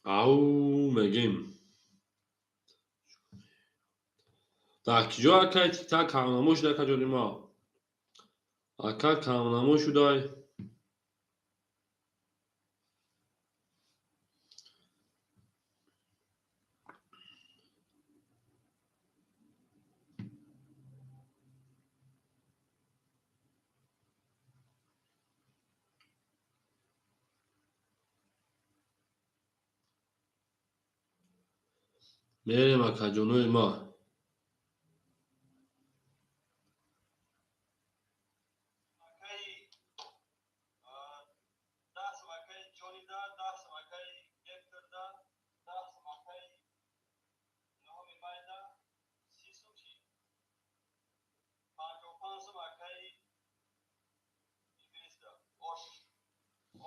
Ау мегем. Дар киҷо, акай тиктак камнамо шуда, ака ҷони ма? Ака, камнамо шудай. Мерем, акаҷонои ма. Акаи 10 сум, акаи Ҷонида, 10 сум, акаи Гекторда, 10 сум, акаи Нуҳуми майда, 30 сум чӣ? 55 сум, акаи Идрисда. Ош.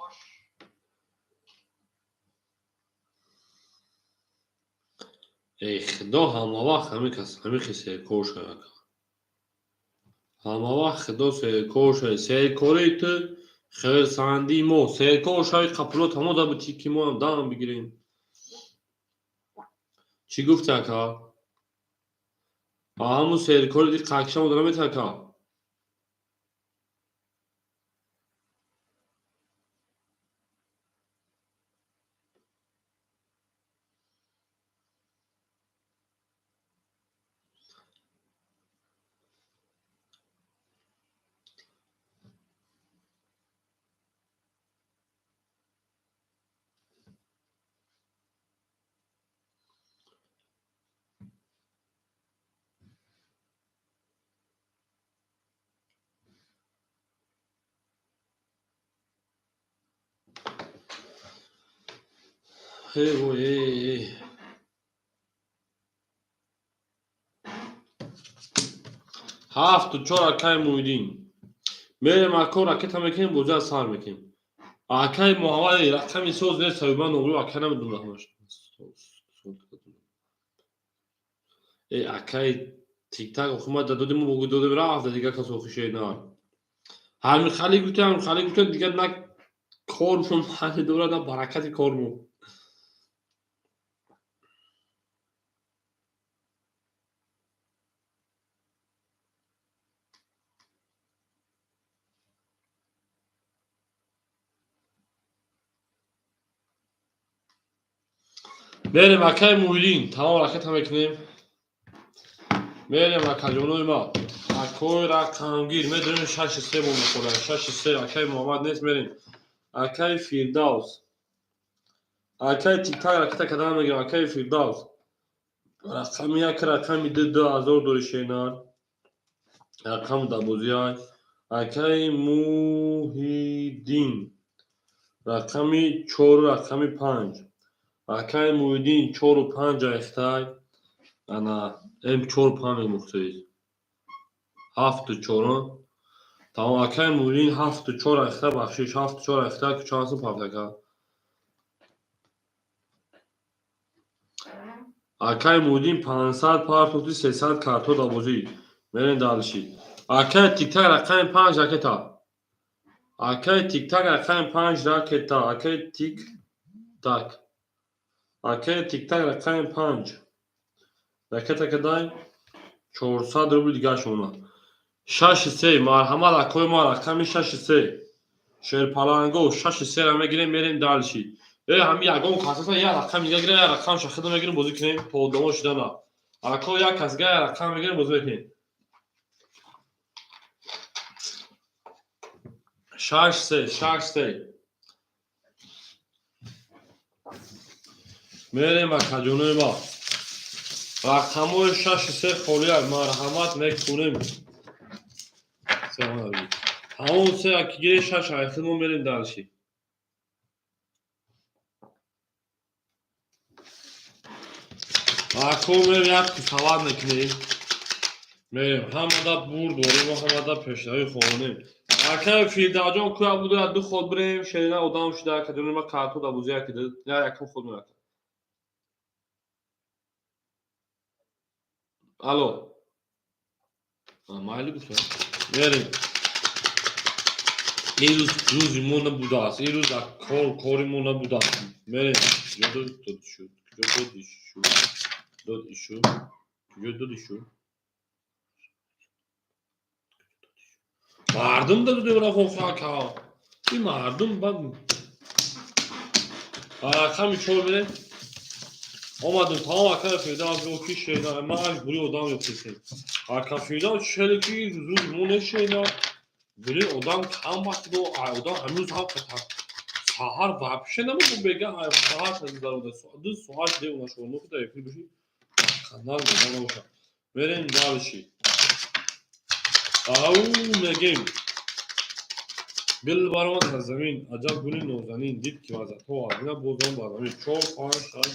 Ош. Эй худо, ҳамавақт ҳамин кас ҳамин хел серкор шавад, ака. Ҳамавақт худо серкор шавад. Серкории ту хирсандии мо. Серкор шави, қапуло тамом да битӣ, ки моам дам бигирем. Чӣ гуфти, ака? Ҳамун серкори ди қакша мода наметавон, ака. Эй вой, эй, эй. Ҳафту чор, акаи Муҳиддин. Мерем, ако, ракета мекунем, бозиа сар мекунем. Акаи Муҳаммад, рақами соз нест, ман номру ака намедонам рақамаш. Э, акаи тиктак, охи ма додем, мо додем, рафта дигар кас охи шед на. Ҳамин хали гуфтем, ҳамин хали гуфтем, дигар на кормон маъне дорад, на баракати кормон. Мерем, акаи Муҳиддин, тамом ракета мекунем. Мерем, акаҷонои ма. Акои рақамгир, медонем, шаши се мо мехӯрад. Шаши се, акаи Муҳаммад нест, мерем. Акаи Фирдавс. Акаи тиктак ракета кардан мегирам, акаи Фирдавс. Рақами як, рақами ду, 2000 дори шенар. Рақам дабозиай. Акаи Муҳиддин. Рақами чору рақами панҷ. Акаи Муҳиддин чору панҷ айхтай. Ана, м чору панҷ мемухтоид. Ҳафту чору. Тамом, акаи Муҳиддин ҳафту чор айхтай, бахшиш, ҳафту чор айхтай, чанд сум пафт, ака? Акаи Муҳиддин 500 партофти, 300 карто дабозӣ. Мерем дальше. Акаи тиктак рақами панҷ ракета. Акай Тиктак, рақами 5, ракета. Акай Тик Так, акай Тиктак, рақами 5, ракета кадай, 400 рубли дигар шумо. 6-3, марҳамат, акои ма, рақами 6-3, шерпаланго, 6-3-ра мегирем, мерем дальше. Э, ҳами ягон касаса як рақам дига гирем, як рақам шахида мегирем, бозӣ кунем то одамо шидана. Ако, як касга як рақам мегирем, бозӣ мекунем. 6-3, 6-3 мерем, акаҷонои ма. Рақамҳои 6-3 холия, марҳамат мекунем. Ҳамон се ки гире, шаш айхил мо мерем дальше. Ако, мерем, як сават мекунем, мерем. Ҳамада бурд дорем, ҳамада пешравӣ хонем. Акай Фирдавҷон, куя буда, ду ход бирем, шерина одам шуда, акаҷони ма, карту да бозӣ яки якум ход меака. Алло, майли гуфта, мерем. Ин рӯз рӯзи мо набудааст, ин рӯз кор кори мо набудааст. Мерем. Куҷо дод шуд? Куҷо доди шуд? Дод ишу, куҷо доди шуд? Мардум да додем, рафоқака, ин мардум ба рақами 4 мерем. Омадем, тамом. Ака Фирдавс, ки шена маҷбури одам ёфтесем. Ака Фирдавс, шеле ки рӯзи мо нешена, били одам кам вақт до одам ҳамин рӯз ҳам саҳар вообще намебу, бега саҳар дарода 2 соат де унашоно ки дар эфир боши, канал одам набошад. Мерем дальше. Ау мегем. Гул баромад аз замин, аҷаб гули нозанин, дид ки вазъятҳо аз ина бозон бар замин. Чор, панҷ, шаш.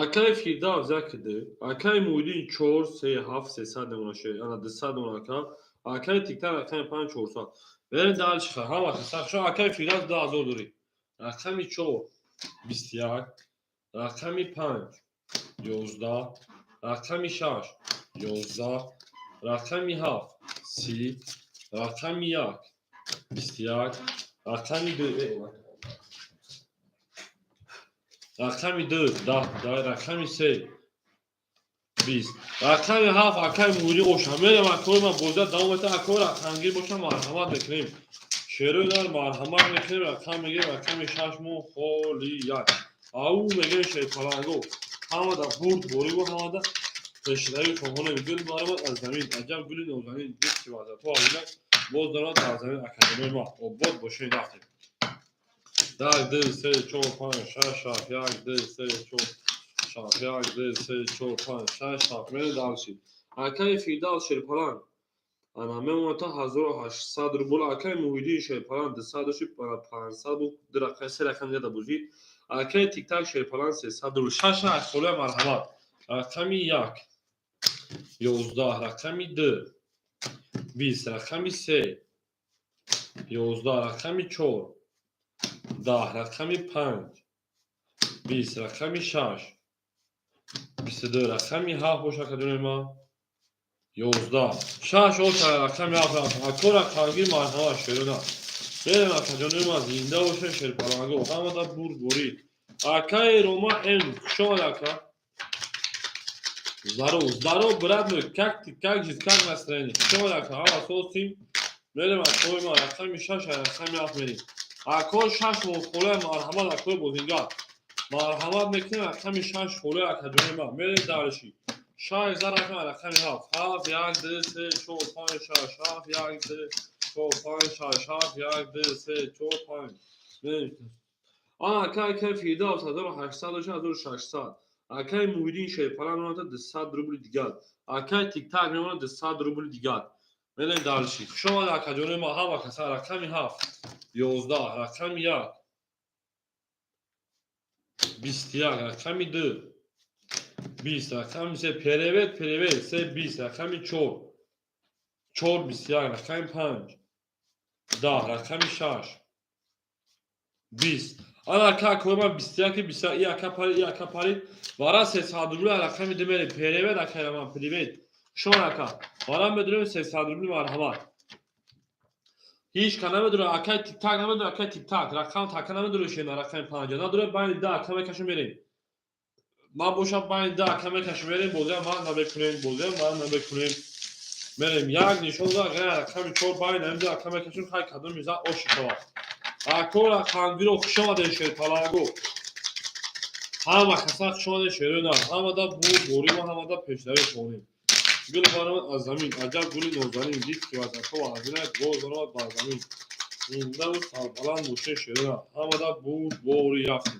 Акай Фирдавс, яки ду, акай Муҳиддин, чор, се, ҳафт, 300 мемона, ана 200 мемона. Ака, акай Тиктар, рақами 5, 400. Берем дальше. Ҳама сахшо. Акай Фирдавс, 2000 дорӣ. Рақами 4, 21, рақами 5, 11, рақами 6, 11, рақами 7, 30, рақами 1, 21, рақами 2, рақами 2, 10, рақами 3, 20, рақами 7. Акай Муҳиддин, оша мерем. Акои ман, бозида давом мета. Акои рақамгир боша, марҳамат мекунем. Шерои нар, марҳамат мекунем, рақам мегирем. Рақами 6 мо холияк. Ау мегирем, шерпаланго. Ҳамада бурд бориву ҳамада пешравӣ хоҳонем. Гул баромад аз замин, аҷаб гули нозанин, дид ки вазъятҳо аз инак боз дорад дар замин. Академияи ма, обод бошед. Рафтем. Як, ду, се, чор, панҷ, шаш, ҳафт. Як, ду, се, чор, шаш. Як, ду, се, чор, панҷ, шаш, ҳафт. Мерем дальше. Акаи Фирдавс, шерпаланг, ана мемонад та 1800 рубл. Акаи Муҳиддин, шерпаланг, 200 доши, 500 буд. Ду рақам, се рақам дига бозӣ. Акаи Тиктак, шерпаланг, 300 рубл. Шаша холия, марҳамат. Рақами 1, 11, рақами 2, 20, рақами 3, 11, рақами 4, 10, рақами 5, 20, рақами 6, 22, рақами 7 боша, кадоме ма? 11, шаш оша, рақами 7. Ако рақамгир, марҳамат, шерона. Берем, акаҷонои ма, зинда боша. Шерпаланго, ҳамада бурдборӣ. Акаи Рома М, хушомад, ака. Здоров, здоров, брат мой, как ты, как жизнь, как настроение? Хушомад, ака, ҳама сосим. Мерем, акои ма, рақами 6, рақами 7 мерем. Ако, шаш моҳхолаи, марҳамат, акои бозингар. Марҳамат мекунем, рақами 6 холаи, акаҷонои ма. Мерем дальше. Шаш за рақами, рақами 7. Ҳафт, як, ду, се, чор, панҷ, шаш, ҳафт, як, ду, чор, панҷ, шаш, ҳафт, як, ду, се, чор, панҷ. Мерем. Ана акай, акай Фирдавс, 1800 доша, 1600. Акай Муҳиддин, шерпалан, мемонад 200 рубли дигар. Акай Тиктак мемонад 200 рубли дигар. Мерем дальше. Хушомад, акаҷонои ма, ҳама каса. Рақами 7, 11, рақами 1, 21, рақами 2, 20, рақами 3, перевод, перевод, се, 20, рақами 4, чор, 21, рақами 5, 10, рақами 6, 20. Ана ака кома 21 21 ака пари и ака пари вара 300 рубли рақами димери перевед ака ман привет. Шон ака. Вара медурем 300 рубли марҳамат. Ҳеҷ ка намедура акай тик-так намедура акай тик-так рақам така намедура шена рақами 5 надура байни 10 ака мекашем мерем. Ман бошам байни 10 ака мекашем мерем бозиам ман намекунем бозиам ман намекунем. Мерем як нишон да ғайр рақами 4 байни ҳамин 10 ака мекашем хай кадом миза ош шавад. Ако рақамгиро хуш омадед шерпаланго. Ҳама каса хуш омадед шерои нар. Ҳамада буд борима ҳамада пешравӣ хонем. Гул баромад аз замин, аҷаб гули нозанин, дид ки вазатҳо вазнинак боз баромад бар замин. Зиндаву сарбаланд бошед шерои нар. Ҳамада буд бори рафтем.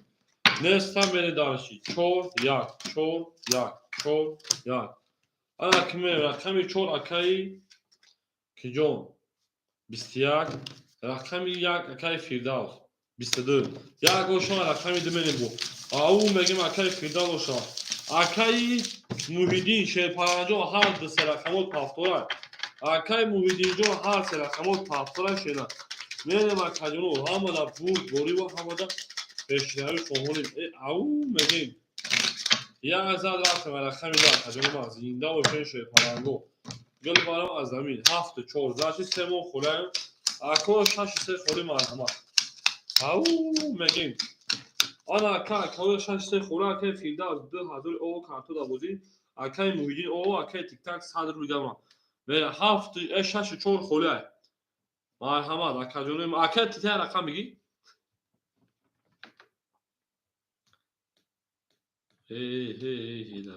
Неста мере дарши. 4 1 4 1 4 1. Ана ки мерем рақами 4 акаи киҷон 21 рақами 1 акаи Фирдавс 22. Як ошон рақами 2 мерем бо. Ау мегем акаи Фирдавс оша. Акаи Муҳиддин Шерпаранҷон ҳар ду се рақамот пафтора. Акаи Муҳиддинҷон ҳар се рақамот пафтора шена. Мерем акаҷоно ҳамада бурд бориву ҳамада пешравӣ хоҳонем. Ау мегем. Як зад рафтем рақами 2 акаҷоно ман зинда бошен Шерпаранго. Гул барам аз замин 7 4 заши се моҳ хӯраем. Ако 6 3 холи марҳамат. Ау мегем. Ана ака акаи 6 3 хӯра акаи Фирдавс 2000 о карто да бозӣ. Акаи Муҳиддин о акаи Тик-так 100 рубл гама. Ве 7 6 4 холи ай. Марҳамат акаҷоно акаи Тик-так рақам мегӣ?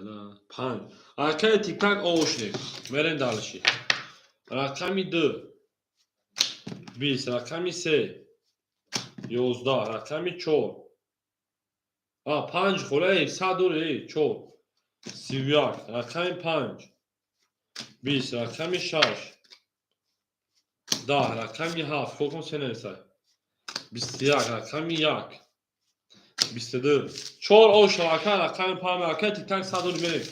Ла 5. Акаи Тик-так ошнем. Мерем дальше. Рақами 2 20, рақами 3 11, рақами 4 5 хӯра 100 дори 4 31, рақами 5 20, рақами 6 10, рақами 7 кокон се нависай 21, рақами 1 22 4 оша ака рақами 5 ака тик-так 100 дори мерем.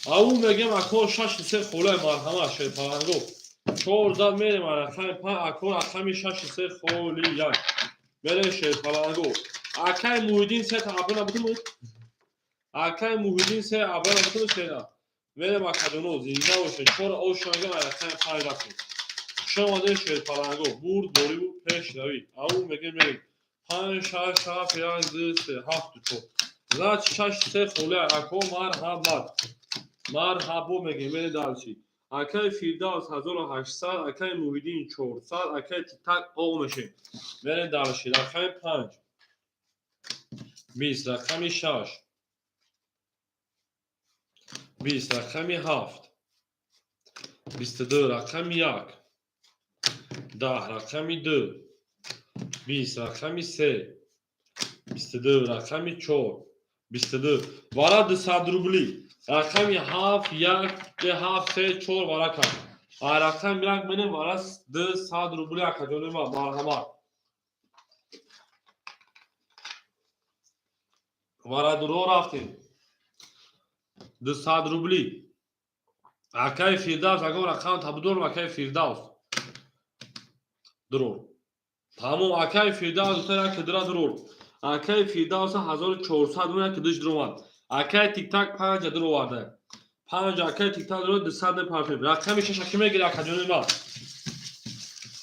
Ау мегем ако 6 3 хӯра марҳамат шерпаланго. 4 зад мерем рақами 5 ако рақами 6 3 холи 1 мерем шерпаланго. Акаи Муҳиддин се та абра набудум? Акаи Муҳиддин се абра набудум сена. Мерем акаҷоно зинда бошед. 4 оша мегем рақами 5 рафтем. Хуш омадед шерпаланго. Бурд бориву пешравӣ. Ау мегем мерем. 5 6 7 1 2 3 7 4. Зад 6 3 холи ако марҳамат. Марҳабо мегем мерем дальше. Акаи Фирдавс 1800, акаи Муҳиддин 400, акаи Тик-так оғ мешем. Мерем дальше. Рақами 5 20, рақами 6 20, рақами 7 22, рақами 1 10, рақами 2 20, рақами 3 22, рақами 4 22. Вара 200 рубли. Рақами 7 1 7 3 4 вара кард. Рақами 1 менем вара 200 рубли акаҷони ма марҳамат. Вара дуро рафтем. 200 рубли. Акаи Фирдавс агар рақам табудорам акаи Фирдавс. Дурур. Тамом акаи Фирдавс гуфта як дира дурур. Акаи Фирдавс 1400 рубл як диш дуромад. Акаи Тик-так 5 дур оварда. 5 акаи Тик-так дур 200 мепартем. Рақами 6 аки мегирад акаҷони ма.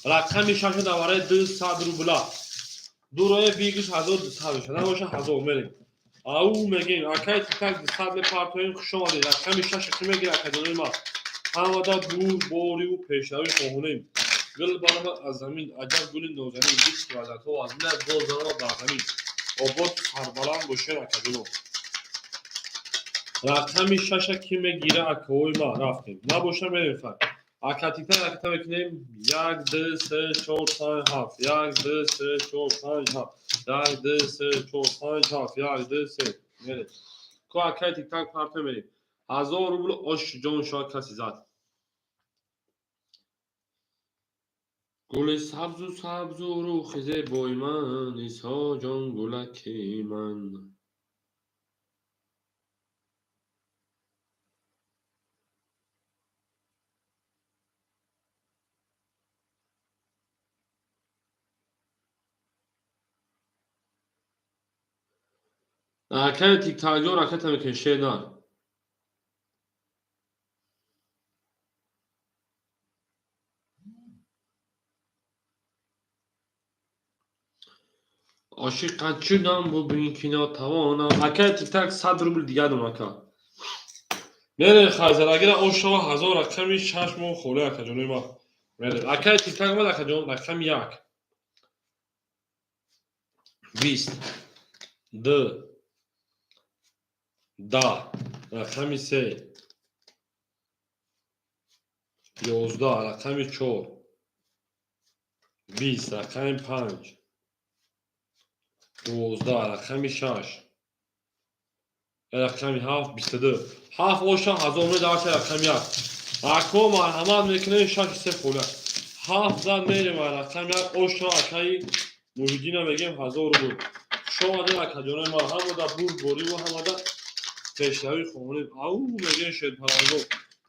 Рақами 6 дар вараи 200 рубла. Дурои бигиш 1200 мешавад. Набоша 1000 мерем. Ау мегем акаи Тик-так 200 мепартоем. Хуш омадед. Рақами 6 аки мегирад акаҷони ма. Ҳамада бур бориву пешравӣ хоҳонем. Гул баромад аз замин, аҷаб гули нозанин, дид ки вазатҳо вазнинак боз баромад бар замин. Обод сарбаланд бошед акаҷоно. Рақами 6 ки мегира акаҳои ма рафтем. Набоша мерем фар. Ака Тик-так ракета мекунем 1 2 3 4 5 7 1 2 3 4 5 7 1 2 3 4 5 7 1 2 3 мерем. Ко акаи Тик-так парто мерем. 1000 рубл ош ҷон шояд каси зад. Гули сабзу сабзу рухи зебои ман, Исо ҷон гулаки ман. Акаи Тиктакҷон, ракета мекунем, шер нар. Ошиқат шудам, бубин ки нотавонам. Акаи Тиктак 100 рубл дига дом, ака. Мерем, хайзарагира ошава 1000, рақами шаш моҳ холе, акаҷонои ма. Мерем. Акаи Тиктак омад, акаҷон, рақами як. 20. Ду. 10. Рақами се. 11. Рақами чор. 20. Рақами панҷ. 12. Рақами шаш. Рақами ҳафт, 22. Ҳафт оша 1000 медаша, рақами як. Ако, марҳамат мекунем, шаши се хола. Ҳафт зад, мерем, рақами як оша, акаи Муҳиддина мегем, 1000 рубл. Хуш омадем, акаҷонои ман, ҳамада бурдбориву ҳамада пешравӣ хонем. Ау мегем, шерпаланго.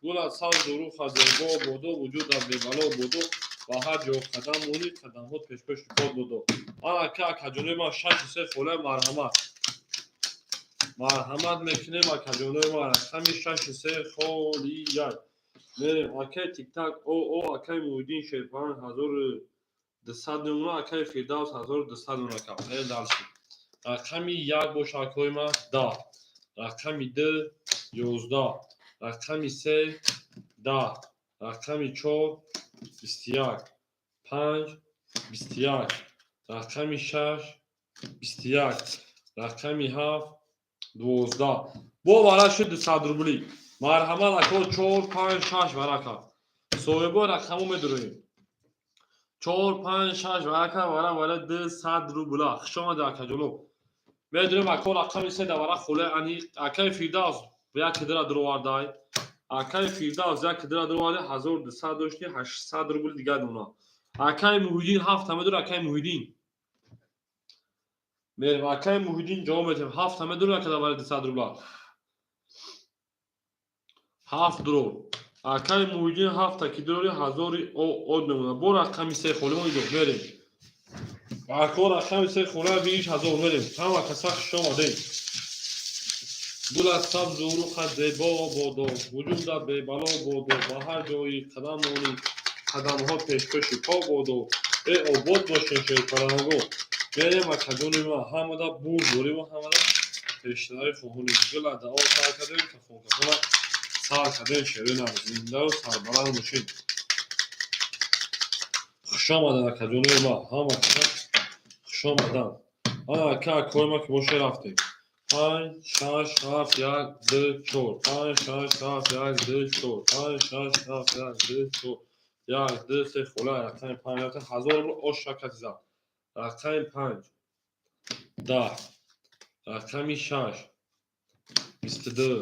Гулат сабзу руха зебо бодо, вуҷудат бебало бодо, ба ҳар ҷо қадам монӣ, қадамҳо пешпеши под бодо. Ана ака, акаҷонои ман, шаши се хола, марҳамат. Марҳамат мекунем, акаҷонои ман, рақами шаши се холи як. Мерем, акаи Тиктак, о о акаи Муҳиддин шерпаланг 1200 мемона, акаи Фирдавс 1200 мемона, ака. Мерем дальше. Рақами як боша, акои ман, 10. Рақами ду, 11. Рақами се, 10. Рақами чор, 21. Панҷ, 21. Рақами шаш, 21. Рақами ҳафт, 12. Бо вара шуд 200 рублӣ. Марҳамат, ако, чор, панҷ, шаш варака. Соҳибо рақамо медуроем. Чор, панҷ, шаш варака, вара вара 200 рубла. Хуш омадед, акаҷоно. Медурем, ако, рақами се да вара холаи аниқ. Акаи Фирдавс як кидра дуровардай. Акаи Фирдавс як кидра дуровардай, 1200 дошти, 800 рубл дига дона. Акаи Муҳиддин ҳафта медур, акаи Муҳиддин. Мерем, акаи Муҳиддин ҷавоб медиҳем. Ҳафта медур, ака, да вари 200 рубла. Ҳафт дурор. Акаи Муҳиддин ҳафта ки дурори, ҳазори од мемонад. Бо рақами се холӣ мо инҷо мерем. Ако, рақами се хола виш 1000, мерем. Ҳама каса хуш омадед. Гулат сабзу рухат зебо бодо, вуҷудат бебало бодо, ба ҳар ҷои қадам монӣ, қадамҳо пешкаши по бодо. Э, обод бошем, шерпаланго. Мерем, акаҷони ман, ҳамада бурдбориву ҳамада пешравӣ хоҳонем. Гула дао сар кардем, кафон кафона сар кардем, шеринам, зиндаву сарбаланд бошед. Хуш омадед, акаҷонои ман, ҳама каса хуш омаданд. Ана ака, акои ман, ки боше рафтем. Панҷ, шаш, ҳафт, як, ду, чор. Панҷ, шаш, ҳафт, як, ду, чор. Панҷ, шаш, ҳафт, як, ду, чор. Як, ду, се, хола, рақами панҷ рафтем. 1000 рубл ош шакати зад. Рақами панҷ. 10. Рақами шаш. 22.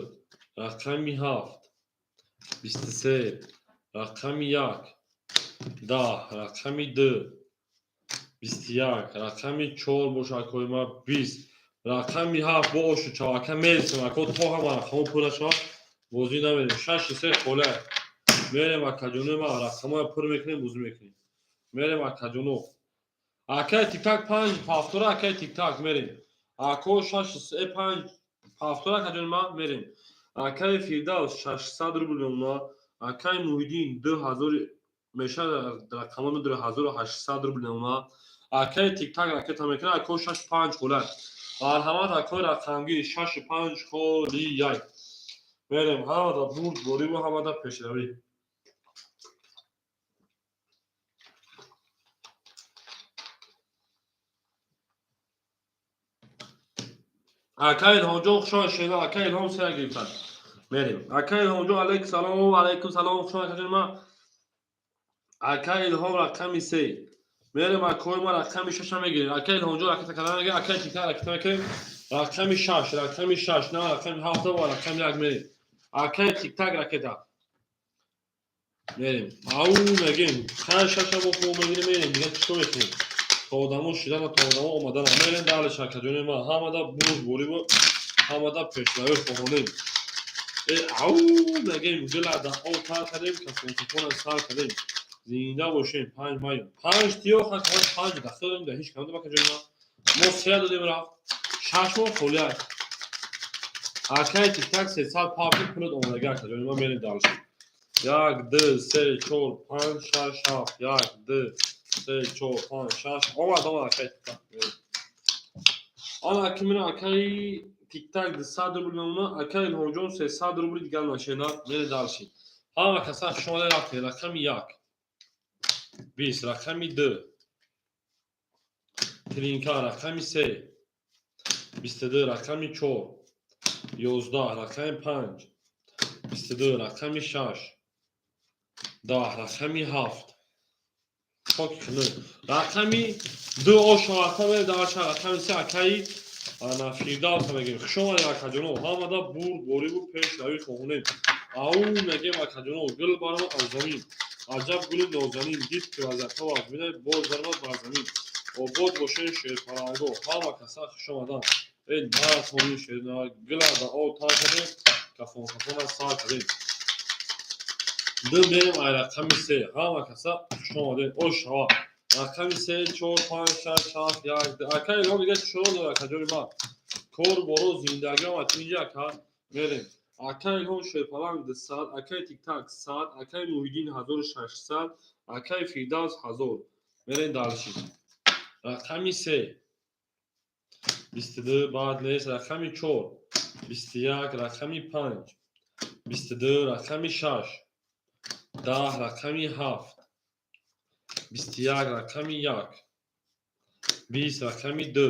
Рақами ҳафт. 23. Рақами як. 10. Рақами ду. 21. Рақами чор боша, акои ман, 20. Рақами ҳафт бо ошу чавака мересем, ако, то ҳама рақамҳо пур нашавад, бозӣ намерем. Шаши се хола. Мерем, акаҷонои ман, рақамҳоя пур мекунем, бозӣ мекунем. Мерем, акаҷоно. Акаи Тиктак панҷ повтора, акаи Тиктак, мерем. Ако, шаши се панҷ повтора, акаҷони ман, мерем. Акаи Фирдавс 600 рубл мемонад. Акаи Муҳиддин 2000 мешавад, рақамҳо медорад, 1800 рубл мемонад. Акаи Тиктак ракета мекунад, ако, шаш панҷ хола. Марҳамат, акои рақамгир, шаши панҷ холи як. Мерем, ҳамада бурдбориву ҳамада пешравӣ. Ака Илҳомҷон, хуш омад, шена, ака Илҳом сера гирифтанд. Мерем. Ака Илҳомҷон, алайкум салом, алайкум салом, хуш омад, акаҷони ман. Ака Илҳом рақами се. Мерем, акои ман, рақами шаша мегирем. Ака Илҳомҷон ракета кардан мегирем, ака Тиктак ракета мекунем. Рақами шаш, на рақами ҳафта ва рақами як мерем. Акаи Тиктак ракета. Мерем. Ау мегем. Хай, шаша бо хуб мегирем, мерем. Дига чӣ мекунем? То одамо шидана, то одамо омадана. Мерем дальше, акаҷони ман. Ҳамада бурдбориву ҳамада пешравӣ хоҳонем. Э, ау мегем, гула да об тар кардем, кафон кафона сар кардем. Зинда бошем, панҷ майон. Панҷ тиё хак, панҷ дахта додем, да ҳеҷ кам додем, акаҷони ман. Мо се додем, рафт. Шаш моҳ холия. Акай Тиктак 300 пафи пулат омадагӣ, акаҷони ман, мерем дальше. Як, ду, се, чор, панҷ, шаш, ҳафт. Як, ду, се, чор, панҷ, шаш. Омад, омад, акай Тиктак. Ана ки мина, акаи Тиктак 200 рубл мемона, акаи Илҳомҷон 300 рубли дигар нашена. Мерем дальше. Ҳама каса хушомада рафтем. Рақами як, 20, рақами ду, тринка, рақами се, 22, рақами чор, 11, рақами панҷ, 22, рақами шаш, 10, рақами ҳафт, хоки хунук, рақами ду, ошоварта. Мерем дальше. Рақами се, акаи ана Фирдавса мегӯем. Хушомадед, акаҷоно, ҳамада бурд бориву пешравӣ хоҳонем. Ау мегӯем, акаҷоно. Гул баромад аз замин, аҷаб гули нозанин, дид ки вазиятҳо вазмина, боз баромад бар замин. Обод бошед, шерпаланго, ҳама каса хушомаданд. Эй нархони шер гула да об тар кардем, кафон кафона сар кардем. Ду мерем ай рақами се. Ҳама каса хушомадед. О шава, рақами се, чор, панҷ, шаш, ҳафт, як, ду. Ака Илҳом дига чиро дорад, акаҷони ман? Кор боро, зиндагӣ омад инҷа, ака. Мерем. Акаи Илҳом шерпаланг 200, акаи Тиктак 100, акаи Муҳиддин 1600, акаи Фирдавс 1000. Мерем дальше. Рақами се, 22, баъд нест. Рақами чор, 21, рақами панҷ, 22, рақами шаш, 10, рақами ҳафт, 21, рақами як, 20, рақами ду,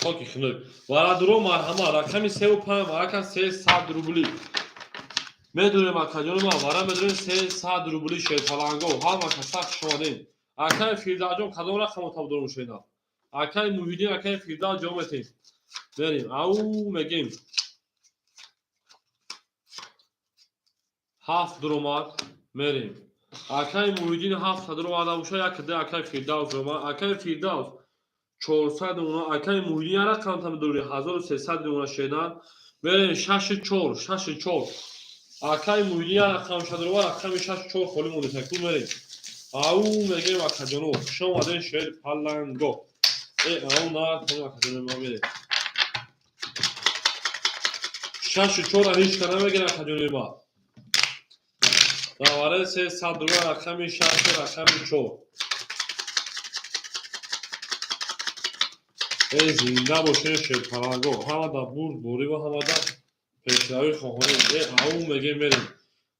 хоки хунук. Варадуро, марҳама. Рақами севу панҷ, марака, 300 рубли медонем, акаҷони ман, вара медонем, 300 рубли. Шерпаланго, ҳама каса хушомадем. Акаи Фирдавсҷон, кадом рақамо табдор мешавед? Акаи Муҳиддин, акаи Фирдавс, ҷавоб метем. Мерем. Ау мегем, ҳафт дуромад. Мерем. Акаи Муҳиддин ҳафт дуромада боша, як д акаи Фирдавс дуромад. Акаи Фирдавс 400 мемона, акаи Муҳиддин як рақам тамидори, 1300 мемона. Шедан мерем. Шаши чор, шаши чор. Акаи Муҳиддин як рақам шадурова, рақами шаш, чор холӣ монда ку. Мерем. Ау мегем, акаҷоно, хушомаден, шер паланго. Э ау на, акаҷоно, ма мерем. Шашу чора ҳеҷ ка намегир, акаҷони ма. Даваре 300 руба, рақами шашу рақами чор. Э зинда бошед, шерпаланго, ҳамада бурд борива, ҳамада пешравӣ хоҳонем. Э ау мегем, мерем.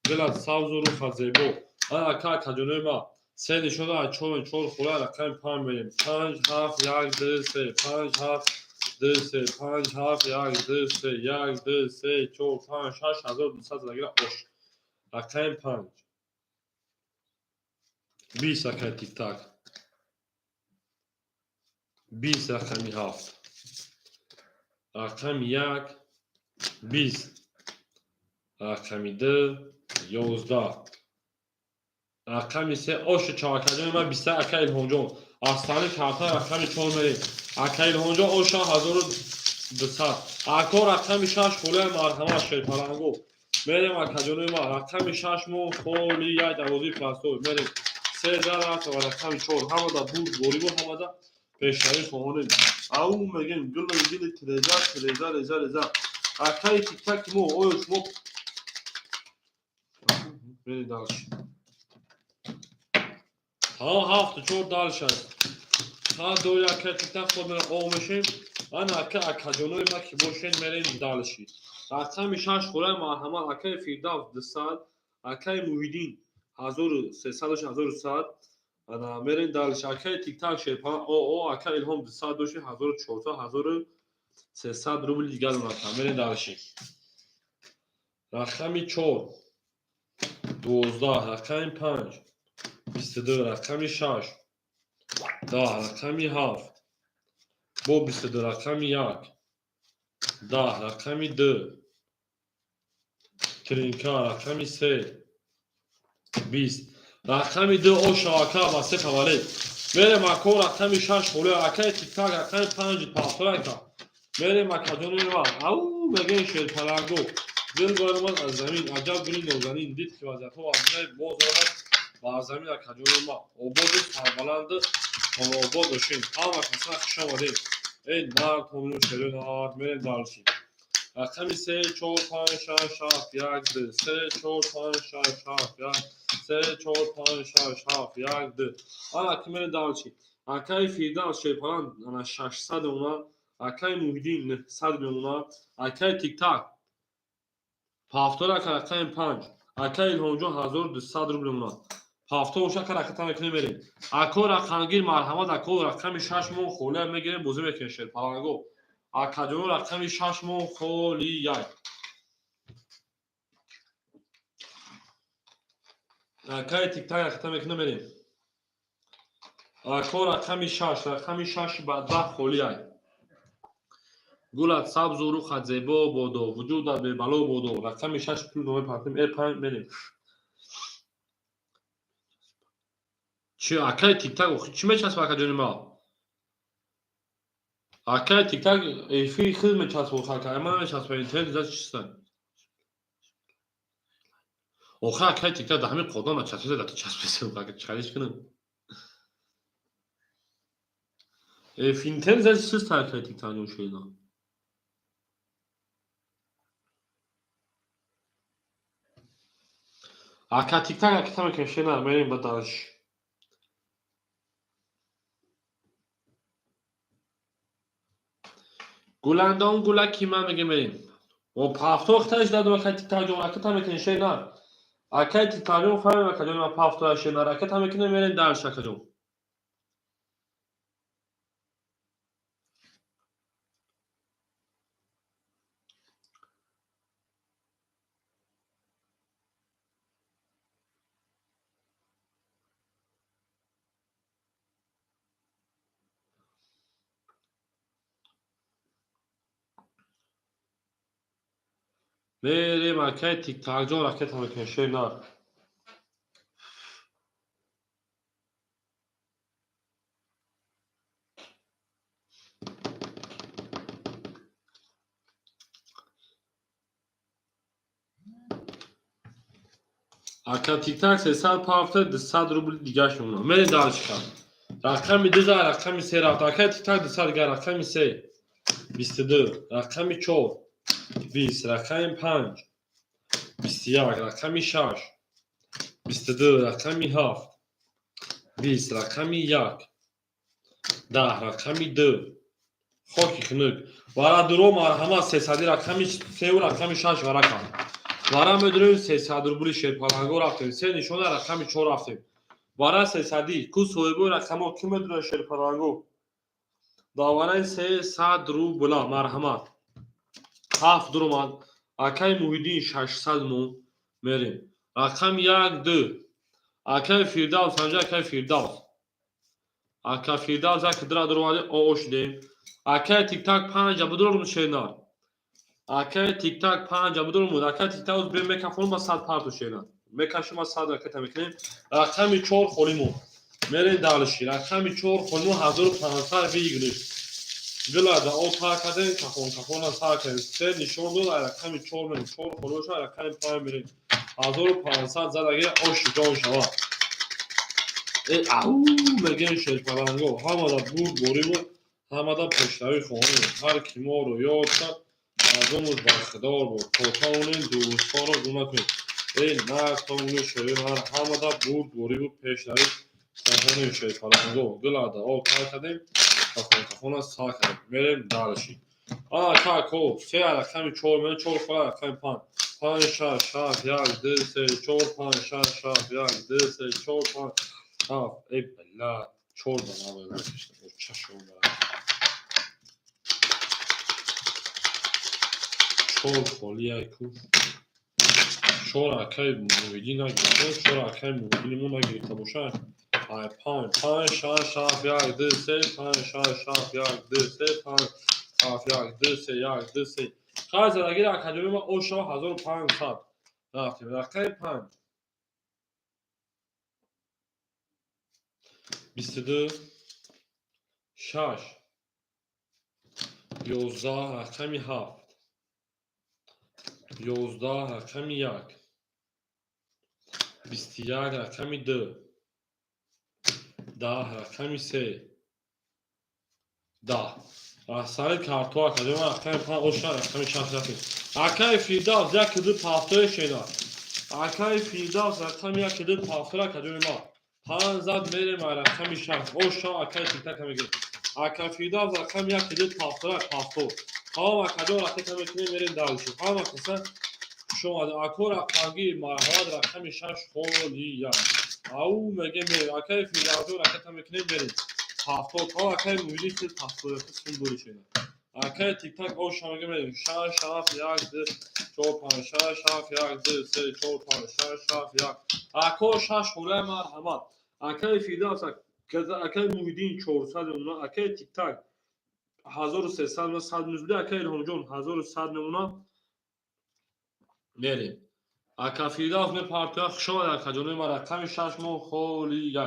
Дилат сабзу рухат зебо. Ана ака, акаҷонои ма, се нишона аз чор, чор хула. Рақами панҷ мерем. Панҷ, ҳафт, як, ду, се, панҷ, ҳафт, ду, се, панҷ, ҳафт, як, ду, се, як, ду, се, чор, панҷ, шаш, 1200 задагира ош. Рақами панҷ, 20, акай Тиктак, 20, рақами ҳафт, рақами як, 20, рақами ду, 11, рақами се, ошу чавакаҷони ман, биста. Ака Илҳомҷон, астани карта, рақами чор мерем. Ака Илҳомҷон, оша 1200. Ако, рақами шаш холия, марҳамат, шерпаланго. Мерем, акаҷонои ман. Рақами шаш мо холи, як дарвозаи простой. Мерем. Се зара ва рақами чор. Ҳамада бурд бориву ҳамада пешравӣ хоҳонем. Ау мегем, гули гили тиреза, тиреза, реза, реза. Акаи Тиктаки мо, оё шумо мерем дальше? Ҳа, ҳафту чор дальше аст. Ҳа, ду, ака Тиктак ход мера о мешем. Ана ака, акаҷонои ма ки бошен, мерем дальше. Рақами шаш хӯрай, марҳамат. Акаи Фирдавс 200, акаи Муҳиддин 1300, 1100. Ана мерем дальше. Акаи Тиктак шерпа о о ака Илҳом 200 доши, 1400, 1300 рубли дигар унака. Мерем дальше. Рақами чор, 12, рақами панҷ, 22, рақами шаш, 10, рақами ҳафт, бо 22, рақами як, 10, рақами ду, тринка, рақами се, 20, рақами ду, оша, ака, ба се таваллуд. Мерем, ако. Рақами шаш холия, акаи Тиктак, рақами панҷ пафторака. Мерем, акаҷони ма. Ау мегӯем, шерпаланго. Дил баромад аз замин, аҷаб гули нозанин, дид ки вазиятҳо вазинаи, боз омад ба замин. Акаҷони ма, ободу сарбаланду хонаобод бошем. Ҳама каса хуш омадем. Эй нард ҳомину шерои нард. Мерем дальше. Рақами се, чор, панҷ, шаш, ҳафт, як, ду, се, чор, панҷ, шаш, ҳафт, як, се, чор, панҷ, шаш, ҳафт, як, ду. Ана ки мерем дальше. Акаи Фирдавс Шерпаланг ана 600 мемонад, акаи Муҳиддин 900 мемонад, акаи Тиктак ҳафтод, ака, рақами панҷ, акаи Илҳомҷон 1200 рубл мемонад. Ҳафтод боша, ака, ракета мекунем, мерем. Ако рақамгир, марҳамат, ако, рақами шаш мон холия мегирем, бозӣ мекунем шерпаланго. Акаҷоно, рақами шаш мон холияй. Акаи Тиктак ракета мекунем, мерем. Ако рақами шаш, рақами шаши бадбахт холияй. Гулат сабзу рухат зебо бодо, вуҷудат бебало бодо. Рақами шаш пул номепартем, э панҷ мерем. Чи, акаи Тиктак, охи чӣ мечаспа, акаҷони ма? Акаи Тиктак, эфири худ мечаспа, охи ака, ма намечаспа, интернет за чиста? Охи акаи Тиктак да ҳамин қодон начасписа, да ту часписа, ака, чӣ кунам? Интернет за чиста, акаи Тиктак ҷон шуида? Ака Тиктак ракета мекунем, шена, мерем ба дальше. Гуландом гулаки ман мегем, мерем. О пафто хташ дадум, акай Тиктак ҷон, ракета мекунем, шена. Акай Тиктак ҷон, фаҳмем, акаҷон, ман пафто шена, ракета мекунем, мерем дальше, акаҷон. Мерем, акай Тиктакҷон, ракета мекунем, шена. Ака Тиктак 300 пафта, 200 рубли дигаш мемонад. Мерем дальше. Рақами ду за рақами се рафт. Акай Тиктак 200 дигар, рақами се 22, рақами чор 20, рақами панҷ 21, рақами шаш 22, рақами ҳафт 20, рақами як 10, рақами ду. Хоки хунук. Вара дуро, марҳамат, сесади, рақами сеу рақами шаш варака. Вара медурем, 300 рубли шерпаланго рафтем. Се нишона, рақами чор рафтем. Вара сесадӣ. Ку соҳибои рақамҳо кӣ медурад шерпаланго? Давараи 300 рубла, марҳамат. Ҳафт дуромад. Акаи Муҳиддин 600 мон, мерем. Рақами як ду. Акаи Фирдавс, ҳамҷа акаи Фирдавс. Ака Фирдавс як дра дуромади, оо шудем. Акаи Тиктак панҷа будурум, шенар. Акаи Тиктак панҷа будурум. Акаи Тиктак бе мекафон ба 100 парту, шенар. Мекашим, ба 100 ракета мекунем. Рақами чор холимон. Мерем дальше. Рақами чор холимон, 1500 выигрыш. Гулада об пар кардем, кафон кафона сар кардем. Се нишон дод, рақами чор мерем. Чор холиша, рақами панҷ мерем. 1500 задаги оши ҷон шава. Э ау мегем шерпаланго. Ҳамада бурд бориму ҳамада пешравӣ хоҳем. Ҳар ки моро ёд кард, аз умр бархдор буд. То тавонем дӯстонро гум накунем. Эй нартону шоир ҳар ҳамада бурд бориву пешравӣ хоҳонем шерпаланго. Гулада об пар кардем, кафон кафона сар кардем. Мерем дальше. Ана како се рақами чор мерем, чор хола, рақами панҷ. Панҷ, шаш, ҳафт, як, ду, се, чор, панҷ, шаш, ҳафт, як, ду, се, чор, панҷ, ҳафт. Эй бала, чор ба навои чашм. Чор холияй ку. Чор акаи Муҳиддин нагирифта, чор акаи Муҳиддини мо нагирифта бошад. Ай панҷ, панҷ, шаш, ҳафт, як, ду, се, панҷ, шаш, ҳафт, як, ду, се, панҷ, ҳафт, як, ду, се, як, ду, се. Хай задагири академия ма ошава 1500. Рафтем. Рақами панҷ. 22, шаш, 11, рақами ҳафт, 11, рақами як, 21, рақами ду, 10, рақами се, 10. Сари карту акаҷон, рақами панҷ оша, рақами шаш рафтем. Акаи Фирдавс як ду пафтои шена. Акаи Фирдавс рақами як ду пафтора, акаҷони ма. Панҷ зад, мерем рақами шаш. Оша, акаи тиктака мегирем. Ака Фирдавс рақами як ду пафтора, пафто. Тамом, акаҷон, ракета мекунем, мерем дальше. Ҳама каса хуш омадед. Ако рақамги, марҳамат, рақами шаш холия. Ау мегем, мерем. Акаи Фирдавсҷон, ракета мекунем, мерем. Пафто, то акаи Муҳиддин хел пафтояхи сум дори шена. Акаи Тиктак оша мегем, мерем. Шаш, ҳафт, як, ду, чор, панҷ, шаш, ҳафт, як, ду, се, чор, панҷ, шаш, ҳафт, як. Ако шаш холия, марҳамат. Акаи Фирдавс, акаи Муҳиддин 400 мемона, акаи Тиктак 1300 мемона, 100 минус буда, акаи Илҳомҷон 1100 мемона. Мерем. Ака Фирдавс мепартоя, хуш омадед, акаҷонои ма, рақами шаш мо холия.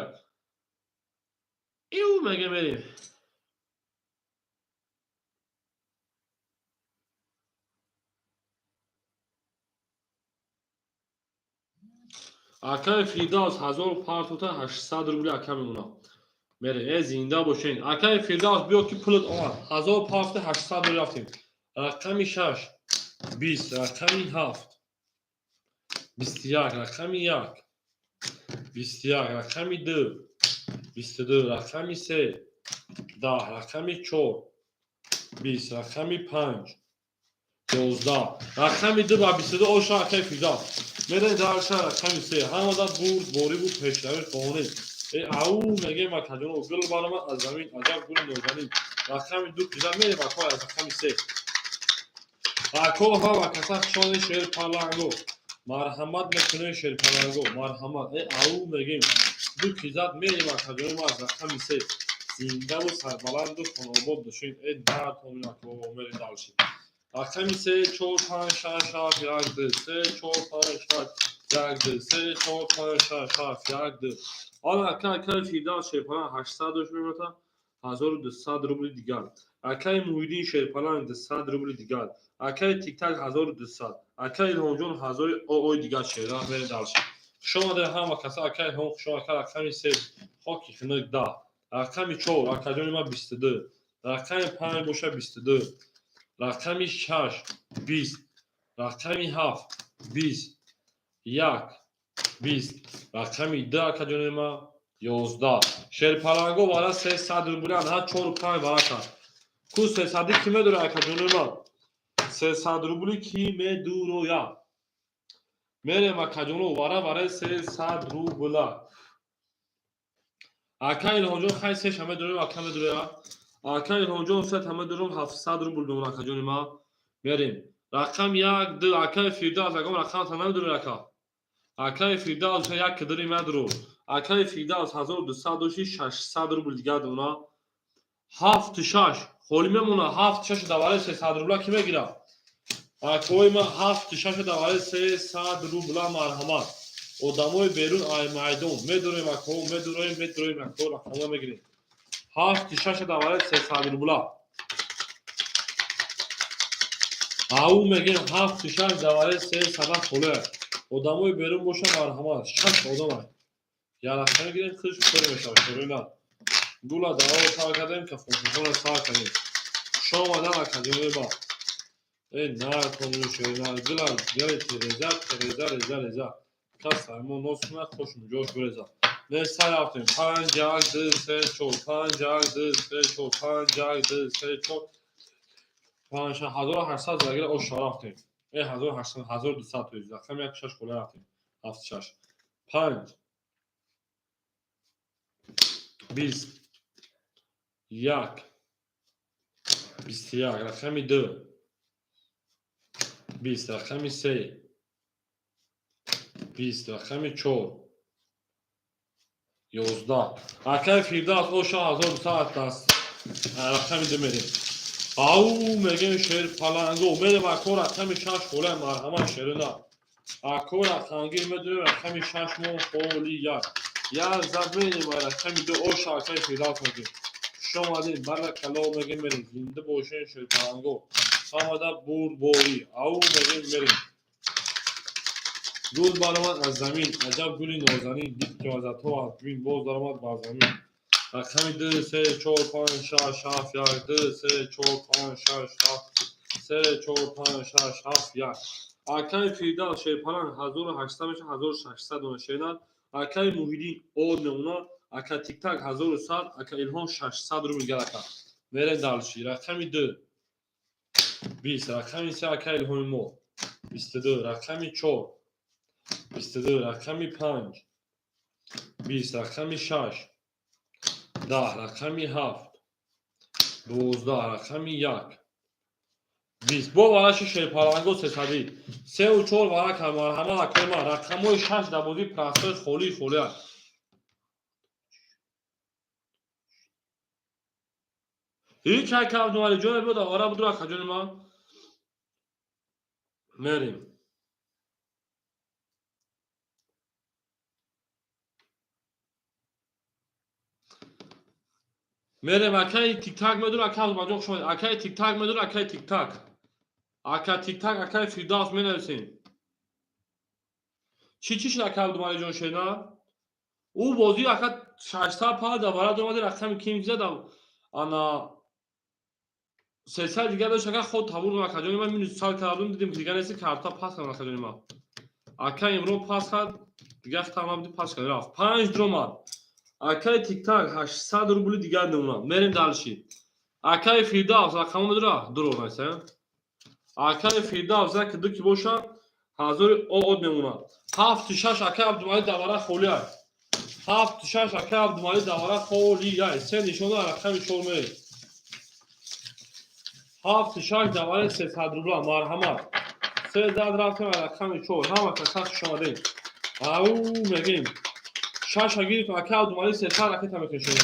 Ию меге, мерем. Акаи Фирдавс 1000 партота, 800 рубли ака мемона. Мерем. Э, зинда бошен. Акаи Фирдавс, биё ки пулат омад. 1000 партота, 800 рубли рафтем. Рақами шаш 20, рақами ҳафт 21, рақами як 21, рақами ду 22, рақами се 10, рақами чор 20, рақами панҷ 11, рақами ду ба 22 оша, акаи Фирдавс. Мерем дальше, рақами се. Ҳамада бурд борибу пешравӣ хоҳонем. Э, ау мегем, акаҷоно, гул баромад аз замин, аҷаб гули нозанин. Рақами ду кида, мерем, ако, аз рақами се. Ако, ҳама каса хушони шер паланго. Марҳамат мекунем, шерпаланго, марҳамат. Э, ау мегем. Ду кизад, мерем, акаҷоно, аз рақами се. Зиндаву сарбаланду хонобод бошед. Э, дартон, ако, мерем дальше. Рақами се, чор, панҷ, шаш, ҳафт, як, ду, се, чор, панҷ, шаш, як, ду, се, чор, панҷ, шаш, ҳафт, як, ду. Ҳоло ака, акаи Фирдавс шерпаланг 800 дош мемонад, 1200 рубли дигар. Акаи Муҳиддин шерпаланг 200 рубли дигар. Акаи Тиктак 1200. Акаи Илҳомҷон ҳазори оой дигар шера, мерем дальше. Хуш омадед ҳама каса, акаи Илҳом хуш омад, рақами се хоки хунук 10. Рақами чор, акаҷони ман, 22. Рақами панҷ боша 22. Рақами шаш 20. Рақами ҳафт 20. Як 20. Рақами ду, акаҷони ман, 11. Шерпаланго вара 300 рублян, ҳа, чору панҷ барака. Ку сесадӣ ки медорад, акаҷони ман? 300 рубли ки медуроя? Мерем, акаҷоно, вара вараи 300 рубла. Ака Илҳомҷон, хай, сеша медорем, ака медороя. Ака Илҳомҷон, сета медорем, 700 рубл мемонад, акаҷони ман. Мерем. Рақам як, ду, акаи Фирдавс, ягон рақамата намедорӣ, ака? Акаи Фирдавс, як кидири медору. Акаи Фирдавс 1200 дошти, 600 рубл дигар дона. Ҳафту шаш холӣ мемонад, ҳафту шашу давараи 300 рубла ки мегирад? Акои ман, ҳафту шашу давараи 300 рубла, марҳамат. Одамои берун ай майдон медорем, ако, медороем, медороем, ако, рақамҳо мегирем. Ҳафту шашу давараи 300 рубла. Ау мегем, ҳафту шаш давараи сесада холия. Одамои берун боша, марҳамат. Шаш одам як рақам мегирем, худш пур мешавад, шӯрина. Гула даво сар кардем, кафонфуфона сар кардем. Хуш омадан, акаҷонои ба. Э, натону шӯрина, гула гали тереза, тереза, реза, реза. Кас сармо нос кунад, хошум ҷош биреза. Не, сар рафтем. Панҷ, як, ду, се, чор, панҷ, як, ду, се, чор, панҷ, як, ду, се, чор, панҷ, 1800 загира оша рафтем. Э, 1800, 1200, то есть рақами як шаш хола рафтем. Ҳафт шаш. Панҷ. 20. Як. 21. Рақами ду. 20. Рақами се. 20. Рақами чор. 11. Акаи Фирдавс оша 1200 аст. Рақами ду мерем. Ау мегем, шер паланго. Мерем, ако, рақами шаш холия, марҳамат, шерина. Ако рақамгир медонем, рақами шаш мо холи як. Як зад, мерем рақами ду оша, акаи Фирдавс мегем. Хуш омадед, баракалло мегем, мерем. Зинда бошен, шер паланго. Ҳамада бурдборӣ. Ау мегем, мерем. Гул баромад аз замин, аҷаб гули нозанин, дид ки вазатҳо аз бин боз даромад бар замин. Рақами ду, се, чор, панҷ, шаш, ҳафт, як, ду, се, чор, панҷ, шаш, ҳафт, се, чор, панҷ, шаш, ҳафт, як. Акаи Фирдавс Шерпаланг 1800 меша, 1600 дона шернар. Акаи Муҳиддин од мемонад. Ака Тиктак 1100, ака Илҳом 600 рубл гар ака. Мерем дальше. Рақами ду 20, рақами се, ака Илҳоми мо 22, рақами чор 22, рақами панҷ 20, рақами шаш 10, рақами ҳафт 12, рақами як 20. Бо вараши Шерпаланго сесадӣ сеу чор варака. Марҳамат, акои ман, рақамҳои шаш дар бозии простой холии холия. Ҳеҷ ака Абдумалик ҷоне биёд, авара будур, ака ҷони ман. Мерем. Мерем, акаи Тиктак медур, ака Абдумалиҷон, хуш омадед. Акаи Тиктак медур, акаи Тиктак. Ака Тиктак, акаи Фирдавс менависем. Чӣ чӣ шуд, ака Абдумалиҷон, шена? Ӯ бозӣ, ака, 600 пала дар варад омади, рақами ким зад, ана 300 дигар дошт, ака, худ табур, ака ҷони ман, минус 100 кардум, дидем ки дигар нест, карта пас кардам, ака ҷони ман. Ака Имрон пас кард, дигар хатар набуди, пас кард, рафт. Панҷ дуромад. Акаи Тиктак 800 рубли дигар мемонад. Мерем дальше. Акаи Фирдавс рақамон медура? Дуро найса. Акаи Фирдавс як ду ки боша, ҳазори од мемонад. Ҳафту шаш, акаи Абдумалик, давара холия. Ҳафту шаш, акаи Абдумалик, давара холия. Се нишона, рақами чор мерем. Ҳафту шаш, давари 300 рубла, марҳамат. Се зад рафтем, рақами чор. Ҳама каса хуш омадем. Ау мегем. Шаша гирифтем, ака Абдумалик, 300 ракета мекунем.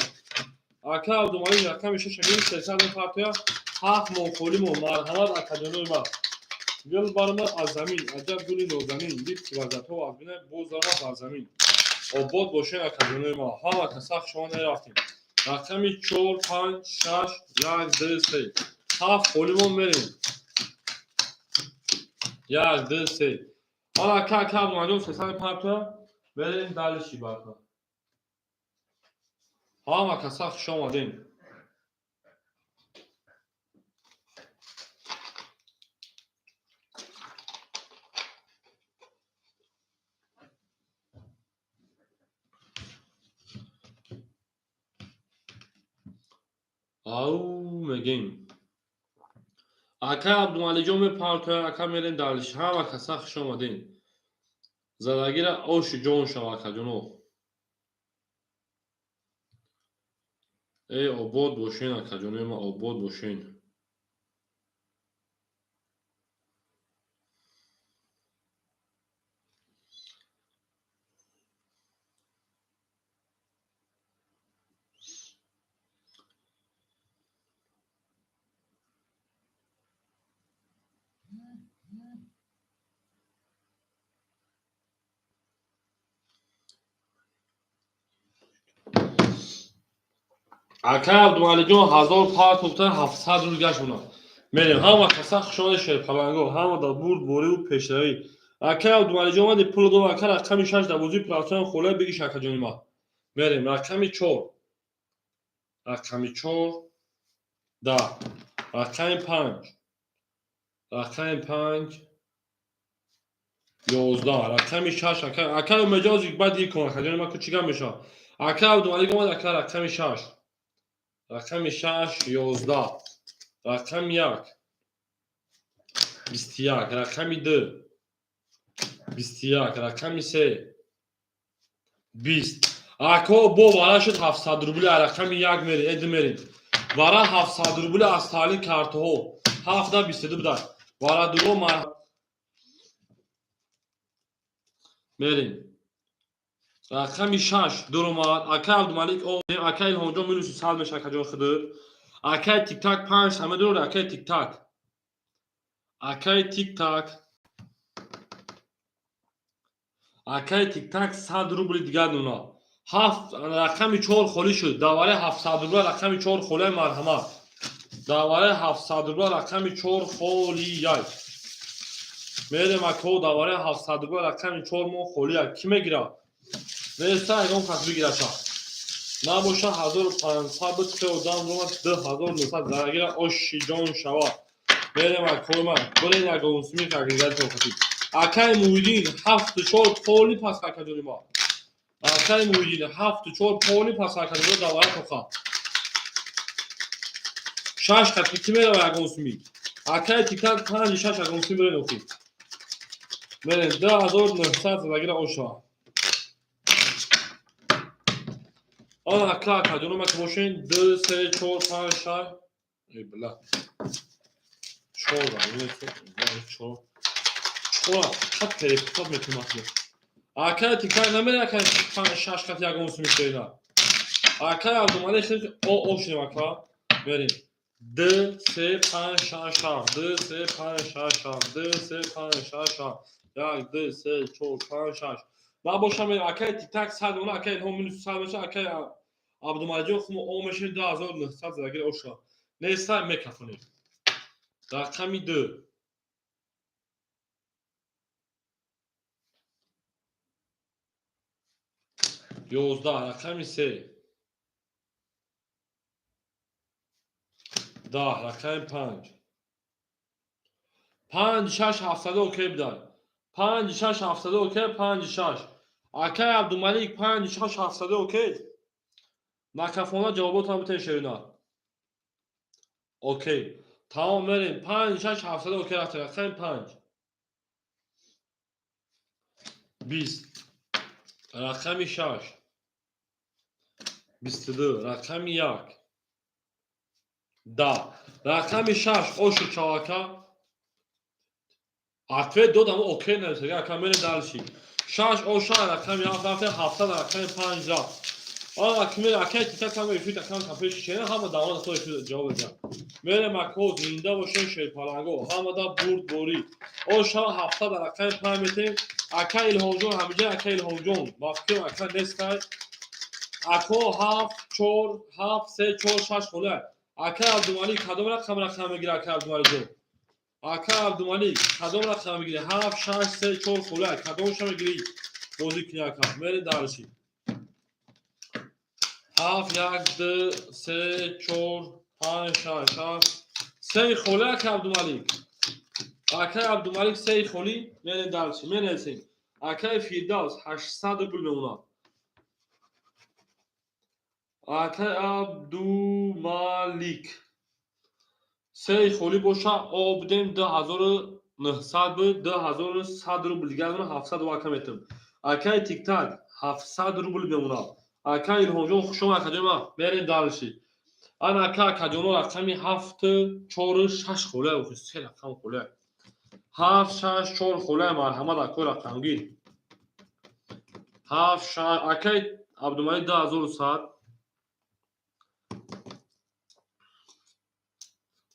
Ака Абдумалик рақами шаша гирифт, 300 мепартоя. Ҳафт мон холӣ мон, марҳамат, акаҷонои ман. Гул баромад аз замин, аҷаб гули нозанин, дид ки вазиятҳо аз бина, боз даромад бар замин. Обод бошед, акаҷонои ман. Ҳама каса хуш омад, рафтем. Рақами чор, панҷ, шаш, як, ду, се. Ҳафт холӣ мон, мерем. Як, ду, се. Ҳала ака, ака Абдумалиҷон 300 мепартоя. Мерем дальше барка. Ҳама каса хуш омадем. Ау мегем. Ака Абдумалиҷон мепартоя, ака, мерем дальше. Ҳама каса хуш омадем. Задагира оши ҷон шава, акаҷоно. Эй, обод бошен, акаҷонои ман, обод бошен. Ака Абдумалиҷон 1000 партофта, 700 рубл гашт монад. Мерем, ҳама каса хуш омадед, шерпаланго, ҳама дар бурд бориву пешравӣ. Ака Абдумалиҷон омади, пул дод, ака, рақами шаш дар бозии простой холия бигиш, акаҷони ман. Мерем, рақами чор. Рақами чор 10, рақами панҷ. Рақами панҷ 11, рақами шаш, ака, ака Умеҷози баъд икон, акаҷони ман, ку чӣ гап мешавад? Ака Абдумалик омад, ака, рақами шаш. Рақами шаш 11, рақами як 21, рақами ду 21, рақами се 20. Ако бо вара шуд 700 рубли, рақами як мерем, эди мерем. Вара 700 рубли аз таълим картаҳо. Ҳафта 22 будар. Вара дуро мар мерем. Рақами шаш дуромад. Ака Абдумалик, ака Илҳомҷон, минуси 100 меша, акаҷон хидр. Акаи Тиктак панҷ ҳама дурор, акаи Тиктак. Акаи Тиктак. Акаи Тиктак 100 рубли дигар нуна. Ҳафт, рақами чор холӣ шуд. Давараи 700 рубла рақами чор холияй, марҳамат. Давараи 700 рубла рақами чор холияй. Мерем, ако, давараи 700 рубла рақами чор мо холияй. Кӣ мегирад? Неста, ягон кас бигирад. Набоша 1500 буд, се одам омад, 2900 зарагира оши ҷон шавад. Мерем акои ман, бурен ягонсуми агрегатон хатид. Акай Муҳиддин ҳафту чор поли пас акаҷони ма. Акай Муҳиддин ҳафту чор поли пас акаҷони давара тоха. Шаш хат ки мерава ягонсуми. Акай тикак панҷ шаш ягонсуми бурен охи. Мерем 2900 зарагира оша. Ана ака акаҷоно ма ки бошен ду се чор панҷ шаш. Эй била. Чор чор. Чора фақат перепутать мекунам. Акай тикак намера акай панҷ шаш хат ягонсуми шоина. Акай Абдумалик хел о о шудем ака. Мерем. Д се панҷ шаш ҳафт д се панҷ шаш ҳафт д се панҷ шаш ҳафт як д се чор панҷ шаш. Набоша мерем акай тиктак сад она акай илҳом минус сад меша акай Абдумаликҷон хумо о мешем 2900 зарагир оша. Неста мекафонем. Рақами ду. 11 рақами се. 10 рақами панҷ. Панҷ шаш ҳафтсада окей бидай. Панҷ шаш ҳафтсада окей, панҷ шаш. Акай Абдумалик панҷ шаш ҳафтсада окей. Накафона ҷавоботам битен шерина. Окей. Тамом мерем. Панҷ шаш ҳафтсада окей рафтем. Рақами панҷ. 20. Рақами шаш. 22. Рақами як. 10. Рақами шаш ошу чавака. Ответ дод, аммо окей нависад. Ака мерем дальше. Шаш оша рақами ҳафт рафтем, ҳафтсад рақами панҷ рафт. Ана ки мерем акай тита кам эфир такам кафе шишена ҳама давон со эфир ҷавоб медиҳам. Мерем ако зинда бошем шерпаланго, ҳамада бурд борӣ. Оша ҳафтсад рақами панҷ метем. Ака Илҳомҷон ҳамиҷа ака Илҳомҷон. Ба фикрам ака нестай. Ако ҳафт чор ҳафт се чор шаш хола. Ака Абдумалик кадом рақам рақам мегира ака Абдумаликҷон? Ака Абдумалик кадом рақам мегири? Ҳафт шаш се чор хола. Кадомша мегирӣ? Бозӣ кунӣ ака. Мерем дальше. Ҳафт як ду се чор панҷ шаш ҳафт сеи холи ака Абдумалик. Акай Абдумалик сеи холӣ мерем дальше. Менависем. Акай Фирдавс 800 рубл мемонад. Акай Абдумалик сеи холӣ боша обдем 2900 буд, 2100 рубл дигар 700 вака метам. Акай Тиктак 700 рубл мемонад. Акай Илҳомҷон хуш омад акаҷон мерем дальше. Ана ака акаҷоно рақами ҳафт чор шаш хола охи се рақам хола. Ҳафт шаш чор хола марҳамат акои рақамгир. Ҳафт шаш акай Абдумалик 2100.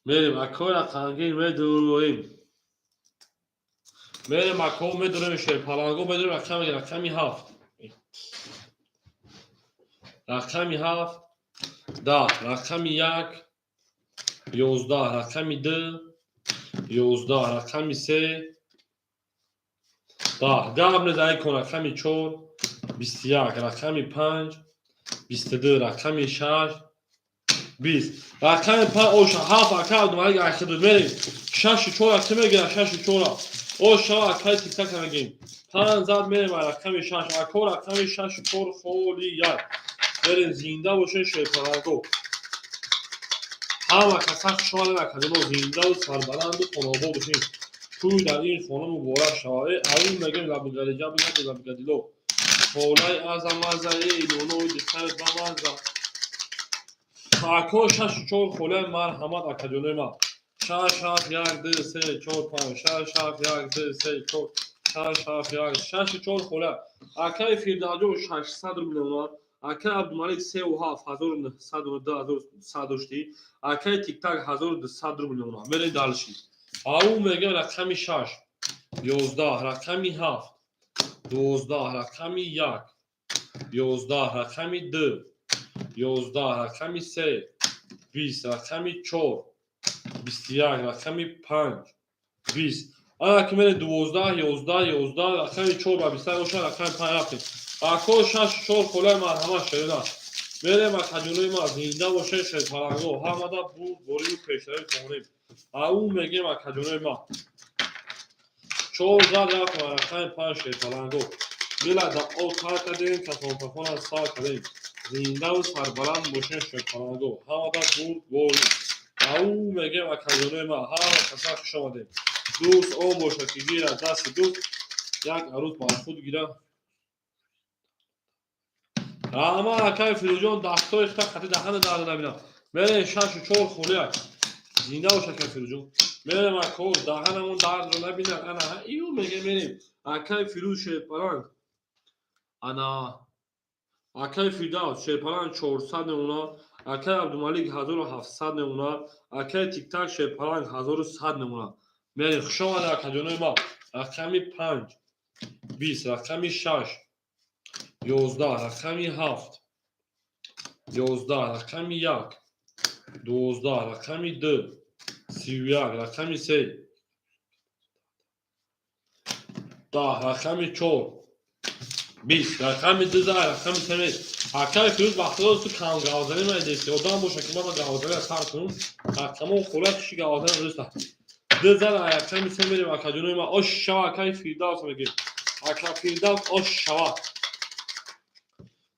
Мерем акои рақамгир медуроем. Мерем ако медуроем шерпаланго медуроем рақами рақами ҳафт. Рақами ҳафт 10 рақами як 11 рақами ду 11 рақами се 10 гап незаи кун рақами чор 21 рақами панҷ 22 рақами шаш 20 рақами панҷ оша ҳафт ака Абдумалик ахиду мерем шашу чора ки мегирад шашу чора оша акаи тиктака мегирем панҷ зад мерем рақами шаш ако рақами шашу чор холи як мерем зинда бошен шерпаланго. Ҳама каса хуш омадед акаҷоно зиндаву сарбаланду хонаобод бошед. Тӯй дар ин хона муборак шавад. Э авин мегем лабигалиҷа бигади лабигалило. Холаи азамазаи илонои дихтари бамаза. Ако шашу чор холаи марҳамат акаҷонои ман. Шаш ҳафт як ду се чор панҷ шаш ҳафт як ду се чор шаш ҳафт як шашу чор хола. Акаи Фирдавсҷон 600 рубл мемонад. Акаи Абдумалик сеу ҳафт ҳазору нӯҳсаду ду ҳазору сад доштӣ. Акаи Тиктак 1200 рубл мемонад. Мерем дальше. Ау мегем рақами шаш 11 рақами ҳафт 12 рақами як 11 рақами ду 11 рақами се 20 рақами чор 21 рақами панҷ 20. Ана ки мерем 12 11 11 рақами чор ба бисту оша рақами панҷ рафтем. Ако шаш чор холаи марҳамат шерина. Мерем, акаҷонои ма, зинда бошед, шерпаланго, ҳамада бурд борию пешравӣ хоҳонем. Ау мегем, акаҷонои ма. Чор зад рафт рақами панҷ, шерпаланго. Дила да об тар кардем, касонпакона сар кардем. Зиндаву сарбаланд бошед, шерпаланго, ҳамада бурд борӣ. Ау мегем, акаҷонои ма, ҳама каса хуш омадем. Дӯст он бошад, ки гирад дасти дӯст, як арӯз бар худ гирад. Раҳмат, акаи Фирӯзҷон, дастои хита қати даҳана дарда набинам. Мерем, шашу чор холияк. Зинда бош, акаи Фирӯзҷон. Мерем, ако, даҳанамон дардро набинад. Ана ию мегем, мерем. Акаи Фирӯз шерпаланг. Ана акаи Фирдавс шерпаланг 400 намуна, акаи Абдумалик 1700 намуна, акаи Тиктак шерпаланг 1100 намуна. Мерем, хуш омадед, акаҷонои ма. Рақами панҷ 20, рақами шаш 11, рақами ҳафт 11, рақами як 12, рақами ду 31, рақами се 10, рақами чор 20, рақами ду за, рақами се. Акаи Фирӯз Бахтиёр, ту камгавзанӣ майдеси, одам боша, ки ман гавзанӣ сар кунам, рақамон хӯла киши гавзанӣ дуруста. Ду зан, рақами се, мерем, акаҷонои ма. Ош шава, акаи Фирдавс, мегем, ака Фирдавс, ош шава.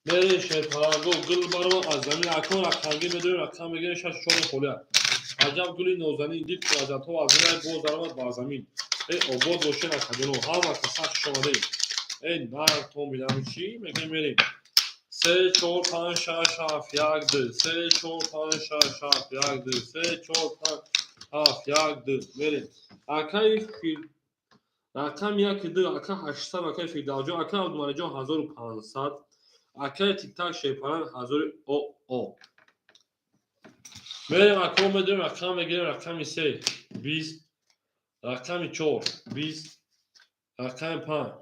Мерем, шерпаланго, гул баро аз замин. Акон рақамгӣ медорем, рақам мегирем, шашу чори холия. Аҷаб гули нозанин, дид ки лаззатҳо аз замин боз даромад ба замин. Эй, обод бошед, акаҷоно, ҳама каса хуш омадед. Эй, нартон бидам, чӣ мегем, мерем. Се, чор, панҷ, шаш, ҳафт, як, ду, се, чор, панҷ, шаш, ҳафт, як, ду, се, чор, панҷ, ҳафт, як, ду, мерем. Акаи рақами яки ду, ака 800, акаи Фирдавсҷон, ака Абдумалиҷон 1500, акаи Тиктак шерпаланг ҳазори о о. Мерем, ако, медорем, рақам мегирем. Рақами се 20, рақами чор 20, рақами панҷ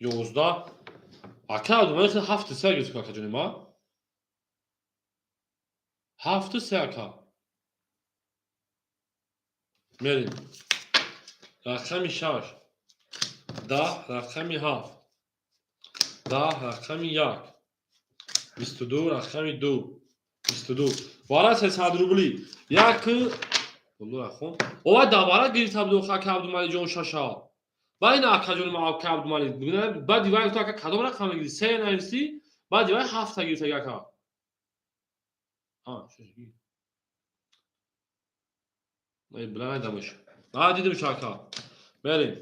11. Ака Абдумалик ҳафту се гирифт, акаҷони ма, ҳафту се, ака. Мерем, рақами шаш 10, рақами ҳафт 10, рақами як 22, рақами ду 22. Вара 300 рубли як ова давара гирифта буду, ака Абдумалиҷон, шаша. Баъд ина, акаҷони ма, ака Абдумалик, баъди вай гуфта, ака, кадом рақам мегири? Се нависӣ, баъди вай ҳафта гирифта, ака. Била надамаш, дидимш, ака. Мерем,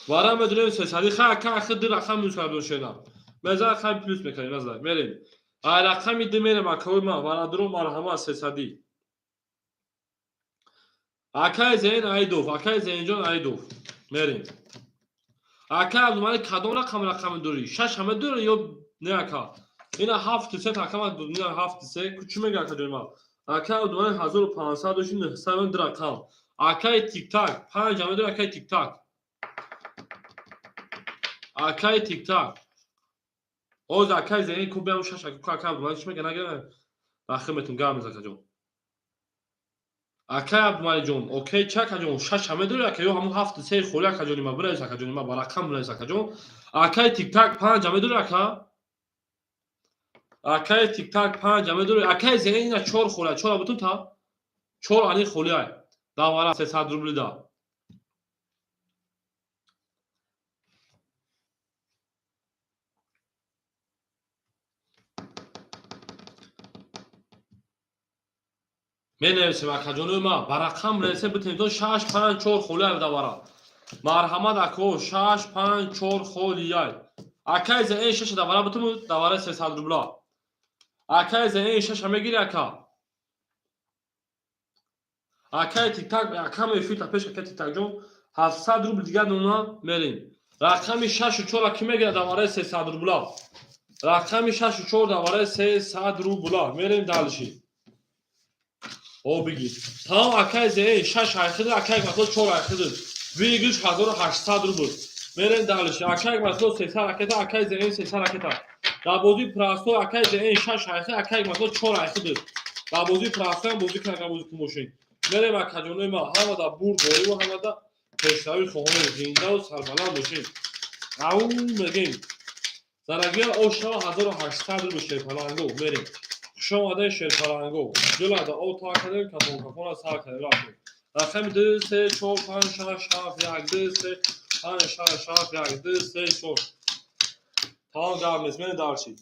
вара медонем, сесади. Ха, ака, ахи ду рақам минус дошена меза, рақами плюс мекардем, назар. Мерем, ай рақами ду мерем, акаои ма, варадуро, марҳамат, сесадӣ. Акаи Зейн Айдов, акаи Зейнҷон Айдов, мерем. Акаи Абдумалик, кадом рақами дорӣ? Шаш ҳама дорӣ ё не, ака? Ина ҳафту се рақама, ина ҳафту се. Чӣ мега, акаҷони ма? Акаи Абдумалик 1500 дошти, 900 ду рақам. Акаи Тиктак панҷ ҳама дорӣ, акаи Тиктак, акаи Тиктак. Оз акаи Зейн ку биям, шаш ака Абдумалик чӣ мега? Нагира, рахиметун гап мез, акаҷон. Акаи Абдумалиҷон, окей, чи, акаҷон, шаш ҳама дорӣ, ака, ё ҳамун ҳафту сеи холи? Акаҷони ма, бинавис, акаҷони ма, ба рақам бинавис, акаҷон. Акаи Тиктак панҷ ҳама дорӣ, ака? Акаи Тиктак панҷ ҳама дорӣ? Акаи Зейн, ина чор холия, чора бутун та чор ани холиай. Давара 300 рубли да. Менависем, акаҷонои ма, ба рақам бинависем, битем шаш, панҷ, чор холиай давара. Марҳамат, ако, шаш, панҷ, чор холияй. Акаи Зейн, шаша давара бутум, давара 300 рубла. Акаи Зейн, шаша мегири, ака? Акаи Тиктак, акам эфир пеш, акаи Тиктакҷон, 700 рубл дигар нуна. Мерем, рақами шашу чора ки мегирад давараи 300 рубла? Рақами шашу чор давараи 300 рубла. Мерем дальше. О, бигир, тамом. Акаи Зейн, шаш айхидр, акаи Матло чор айхидр, выигрыш 1800 рубл. Мерем дальше. Акаи Матло 300 ракета, акаи Зейн 300 ракета. Дар бозии простой акаи Зейн шаш айхид, акаи Матло чор айхидр. Дар бозии простой ҳам бозӣ кунад, бозӣ кун бошед. Мерем, акаҷонои ма, ҳамада бурд дориву ҳамада пешравӣ хоҳонем. Зиндаву сарбаланд бошед. Ау мегем. Дарагия ошава 1800 рубл шерпаланго мерем. Хуш омадаи шерпаланго. Ҷулада о та кардем, кафон кафона сар кардем, рафтем. Рақами 2 3 4 5 6 7 1 2 3 5 6 7 1 2 3 4. Тамом, гап нест, мерем дальше.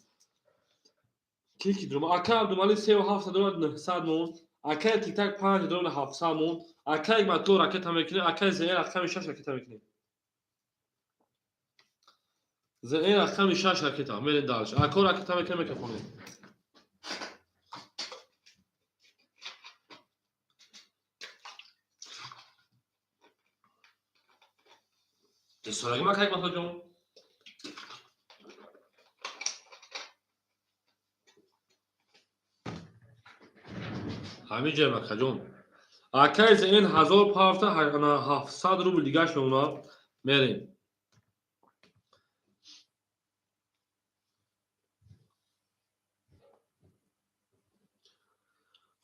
Ки ки дурум? Ака Абдумалик 3 7 дорад 900 мон. Акай Тиктак 5 дорад 700 мон. Акай Матло ракета мекунем, акай ЗН рақами 6 ракета мекунем. ЗН рақами 6 ракета, мерем дальше. Ако ракета мекунем, микрофонем. Десолаги ма кай Матло ҷон? Ҳамин ҷай макаҷон. Акай ЗН 1000 пафта 700 рубл дигаш мемонад. Мерем.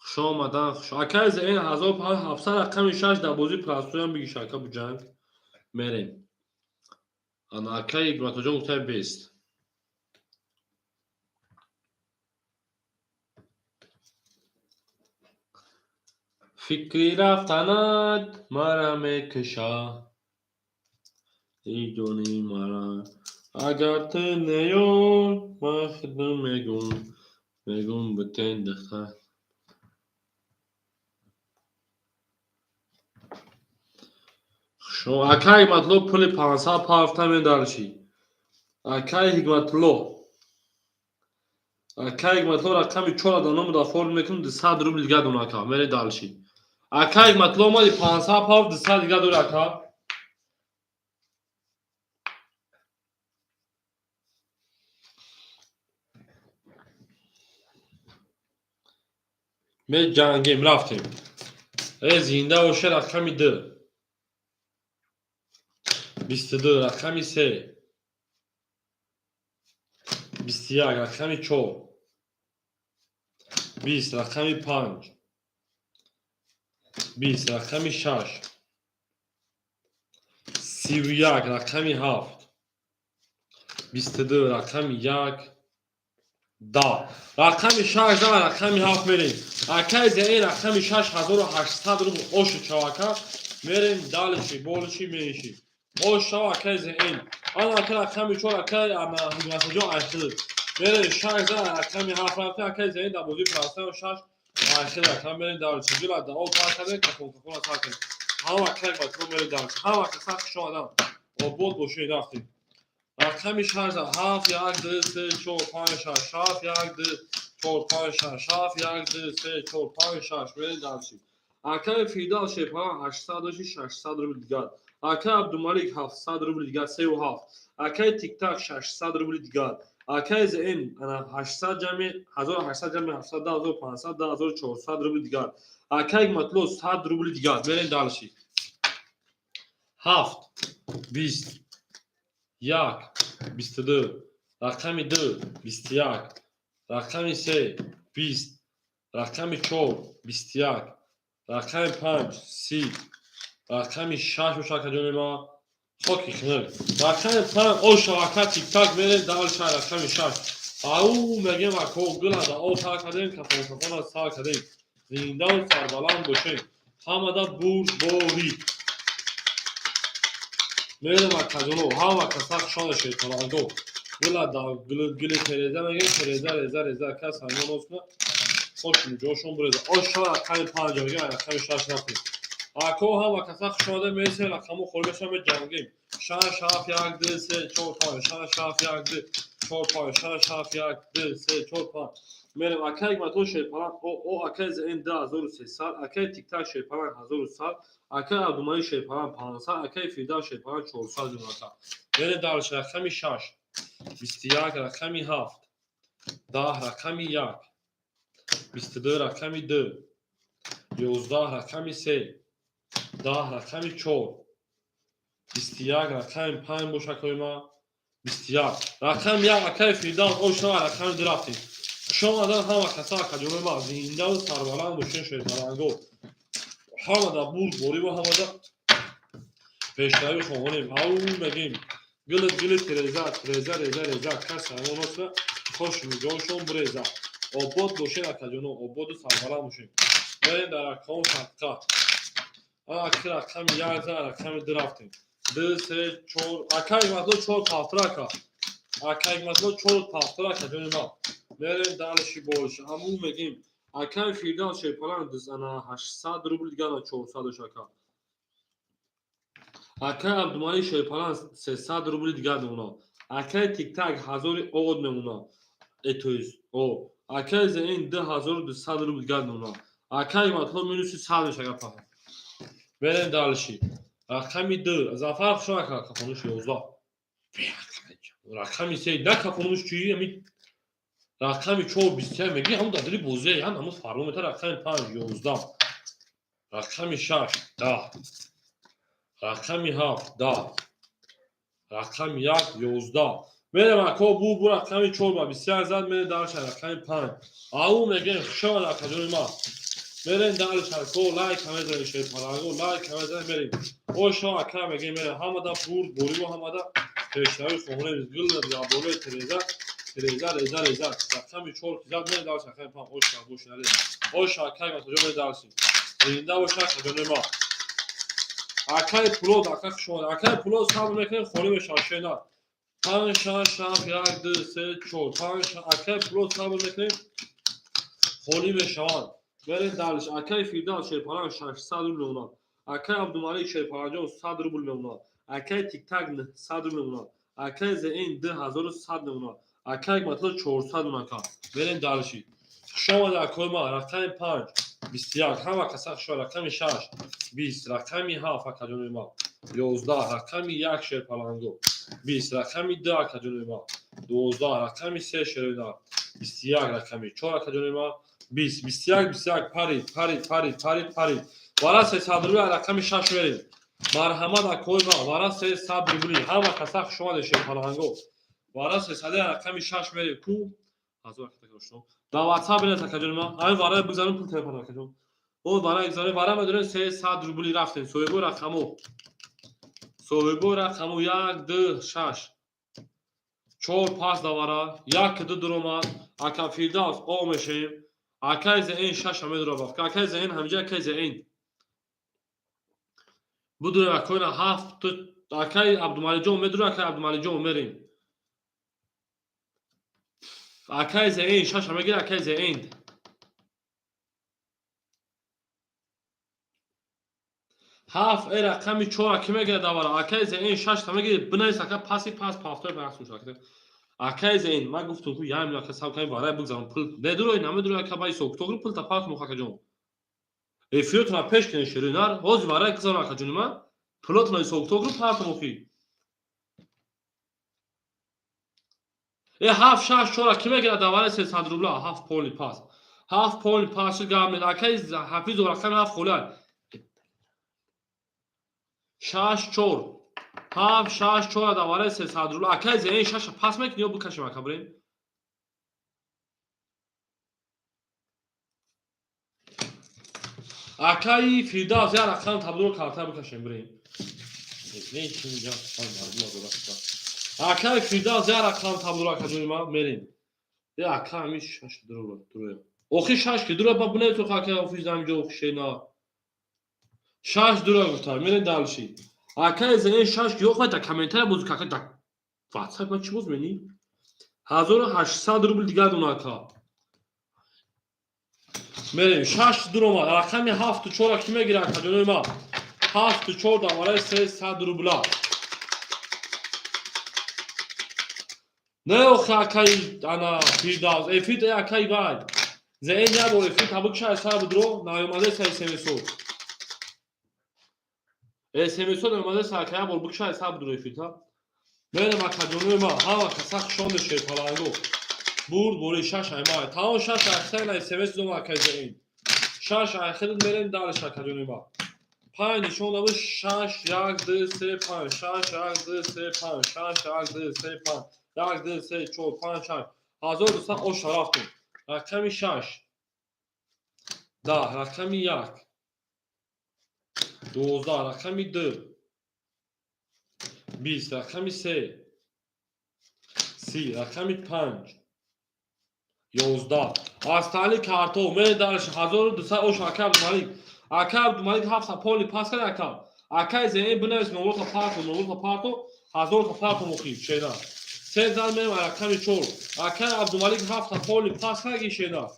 Хуш омадан, хуш. Акай ЗН 1000 700 рақами 6 дар бозии простой ам бигиш ака буҷанг. Мерем. Ана акай Ибратоҷон гуфтай бест. Фикри рафтанат мара мекуша. Эй ҷони мара. Агар ту неёй, ман худам мегум. Мегум бутен духтар. Шо акай Ҳикматулло пули 500 пафта медарши. Акай Ҳикматулло. Акай Ҳикматулло рақами 4 дар номи дар форм мекунем 200 рубл дига дон ака. Мере дальше. Акай Ҳикматулло омади 500 пафт 200 дига дори ака. Меҷангем, рафтем. Э зинда боше рақами 2. 22 рақами 3. 21 рақами 4. 20 рақами 5. 20 рақами 6. 31 рақами 7. 22 рақами 1. 10. Рақами 6 да рақами 7 мерем. Акай ЗН рақами 6 1800 рубл ошу чавака. Мерем дальше, больше, меньше. Ош шава акай ЗН. Ана ака рақами 4 акай ана Ҳикматҷон айхил. Мерем 6 да рақами 7 рафтем акай ЗН дар бозии простой 6 айхил ака мерем дальше. Ҷула да о тар кардем, кафон кафона сар кардем. Ҳама акай батро мерем дальше. Ҳама каса хуш омадан. Обод бошед, рафтем. Рақами 6 да 7 1 2 3 4 5 6 7 1 2 4 5 6 7 1 2 3 4 5 6 мерем дальше. Акай Фидал Шерпалан 800 доши 600 рубл дигар. Акай Абдумалик 700 рубл дигар 3 7. Акай Тиктак 600 рубл дигар. Акай ЗН ана 800 ҷамъи 1800 ҷамъи 700 2500 2400 рубл дигар. Акай Матло 100 рубл дигар. Мерем дальше. 7 20 1 22 рақами 2 21 рақами 3 20 рақами 4 21 рақами 5 30 рақами 6 бошад акаҷони ма хоки хинак. Рақами 5 оша ака Тиктак мерем дальше рақами 6. Ау мегем ако гула да о тар кардем, кафон кафона сар кардем. Зиндаву сарбаланд бошем. Ҳамада бурдборӣ. Мерем акаҷоно, ҳама каса хушона шайтонанго. Гула да гули тереза мегем, тереза реза реза кас ҳамон ноз кунад. Хош ҷошон буреза. Оша рақами 5 мегем, рақами 6 рафтем. Ако ҳама каса хуш омада месем, рақамо холӣ мешавад, меҷангем. 6 7 1 2 3 4 5 6 7 1 2 4 5 6 7 1 2 3 4 5. Мерем акай Ҳикматулло Шерпалан, о акай ЗН 2300, акай Тиктак Шерпалан 1100, акай Абдумалик Шерпалан 500, акай Фирдавс Шерпалан 400 ҷумлата. Мерем дальше рақами 6 21 рақами 7 10 рақами 1 22 рақами 2 11 рақами 3 10 рақами 4 21 рақами 5 бошад акои ма 21 рақами 1 акай Фирдавс ошава рақами 2 рафтем. Хуш омадан ҳама каса акаҷонои ма зиндаву сарбаланд бошед шерпаланго. Ҳамада бурдборӣ ва ҳамада пешравӣ хоҳонем. Ау мегем. Гулит гулит реза, реза, реза, реза. Кас ҳайвонотра хош миҷоншон биреза. Обод бошед, акаҷоно, ободу сарбаланд бошед. Мерем дар рақам садқа. Аки рақами як за, рақами ду рафтем. Ду, се, чор. Ака Ҳикматулло чор пафтра ака. Ака Ҳикматулло чор пафтра ака ҷони ман. Мерем дальше бош. Ҳамун мегим. Акаи Фирдавс Шерпаланг ана 800 рубл, дигар ана 400 ака. Акаи Абдумалик Шерпаланг 300 рубли дигар мемонад. Акаи Тиктак ҳазори од мемонад. То есть о акаи Зеин 2200 рубл дигар мемонад. Акаи Ҳикматулло минуси 100 мешава паха. Мерем дальше. Рақами ду. Зафар хушо ака кафонуш 11. Рақами се на кафонуш чи ами рақами чор 21 меги ҳамун дар дили бозия ян ҳамун фармон мета. Рақами панҷ 11, рақами шаш 10, рақами ҳафт 10, рақами як 11. Мерем ако бу рақами чор ба 21 зад. Мерем дальше рақами панҷ. Ау мегем хушомад акаҷони ман. Мерем дальше ако лайк мезанем, шерпаланго лайк мезанем, мерем ошо ака мегем, мерем ҳамада бурд бориву ҳамада пешравӣ хоҳонем. Гул болои тереза, реза, реза, реза. Рақами чор зад. Мерем дальше рақами панҷ. Оша боши, оша акай масоҷо. Мерем дальше. Зинда боша акаҷони ман. Акаи Пулод, ака хушомад. Акаи Пулод, сабр мекунем, холӣ мешавад шена. Панҷ, шаш, ҳафт, як, ду, се, чор, панҷ. Акаи Пулод, сабр мекунем, холӣ мешаванд. Мерем дальше. Акаи Фирдавс Шерпаланг 600 рубл мемонад. Акаи Абдумалик Шерпаланҷон 100 рубл мемонад. Акаи Тиктак 100 рубл мемонад. Акаи Зеин 2100 мемонад. Акаи Ҳикматулло 400 мемонад. Мерем дальше. Хушомад акои ман. Рақами панҷ 21, ҳама каса хушомад. Рақами шаш 20, рақами ҳафт акаҷони ман 11, рақами як Шерпаланго 20, рақами ду акаҷони ман 12, рақами се Шерина 21, рақами чор акаҷони ман 20, 21, 21. Парид, парид, парид, парид, парид. Вара 300 рубли рақами шаш мерем. Марҳамат акои ман, вара 300 рубли. Ҳама каса хушомаде, Шерпаланго. Вара сесади рақами шаш мерем ку дар ватсап бинед акаҷони ман. Ҳамин вара бигзарем, пул телефон акаҷон. О вара гузарем, вара медонем 300 рубли рафтем. Соҳибои рақамо, соҳибои рақамо як, ду, шаш, чор пас давара як, ду дуромад. Ака Фирдавс, о мешавем. Акаи Зеин шаша медура бафт. Акаи Зеин ҳамҷа, акаи Зеин будуре акоина ҳафт. Акаи Абдумалиҷон медура, акаи Абдумалиҷон мерем. Акаи Зеин шаша мегира, акаи Зеин. Ҳафт э рақами чора ки мегирад давара? Акаи Зеин шашта мегирад. Бинавис ака, паси пас пафтой бахсуш. Акаи Зеин, ман гуфтум ку як миллион ака сабр кунем, варай бигзарам, пул медурои намедурои ака баи соктогру пул та пас мох акаҷон. Эфиротона пеш кунед, ширинар ҳозир варай гузарам акаҷони ман, пулотона соктогру парт мохи. Э ҳафт, шаш, чора ки мегирад давараи 300 рубла? Ҳафт поли пас, ҳафт поли пас шуд, гап нест. Акаи Ҳафизов рақами ҳафт холиа. Шаш, чор, ҳафт, шаш, чора давараи 300 рубла. Акаи Зеин шаша пас мекунӣ ё бикашем ака, бирем? Акаи Фирдавс, як рақам табдуро карта бикашем, бирем. Акаи Фирдавс, як рақам табдуро акаҷони ман, мерем. Е ака, ҳами шаш дуро дуроя. Охи шаш ки дура ба бунед то акаи офис ҳамиҷо охишена. Шаш дура гуфта, мерем дальше. Акаи Зеин шаш ки охай да комментария боз кака да ватсап ма чӣ боз мени? 1800 рубл дигар дона ака. Мерем, шаш дуромад. Рақами ҳафту чора ки мегира акаҷонои ман? Ҳафту чор давараи 300 рубла. Не охи акаи ана Фирдавс, эфир э акаи вай. Зеин як бор эфир табук шай сар будро, наёмадаеса смсо. СМСо наёмадаеса ака, як бор бикшай сар будро эфирта. Мерем акаҷонои ман, ҳама каса хушомед, шерпаланго. Бурд бори шаш аймай. Тамом шаш айхел смс дома акаи Зеин. Шаш айхел мерем дальше акаҷонои ман. Панҷ нишон дабуд шаш, як, ду, се, панҷ, шаш, як, ду, се, панҷ, шаш, як, ду, се, панҷ, як, ду, се, чор, панҷ, шаш. 1200 оша рафтем. Рақами шаш. 10, рақами як. 12, рақами ду. 20, рақами 3, 30, рақами 5, 11. Аз таҳлил карто медарш 1200 ош ака Абдумалик. Ака Абдумалик 7 поли пас кард ака. Акаи зеин бинавис номрота парто, номрота парто, 1000 парто мухи шена. Се зан мерем рақами 4. Акаи Абдумалик 7 поли пас кард шена.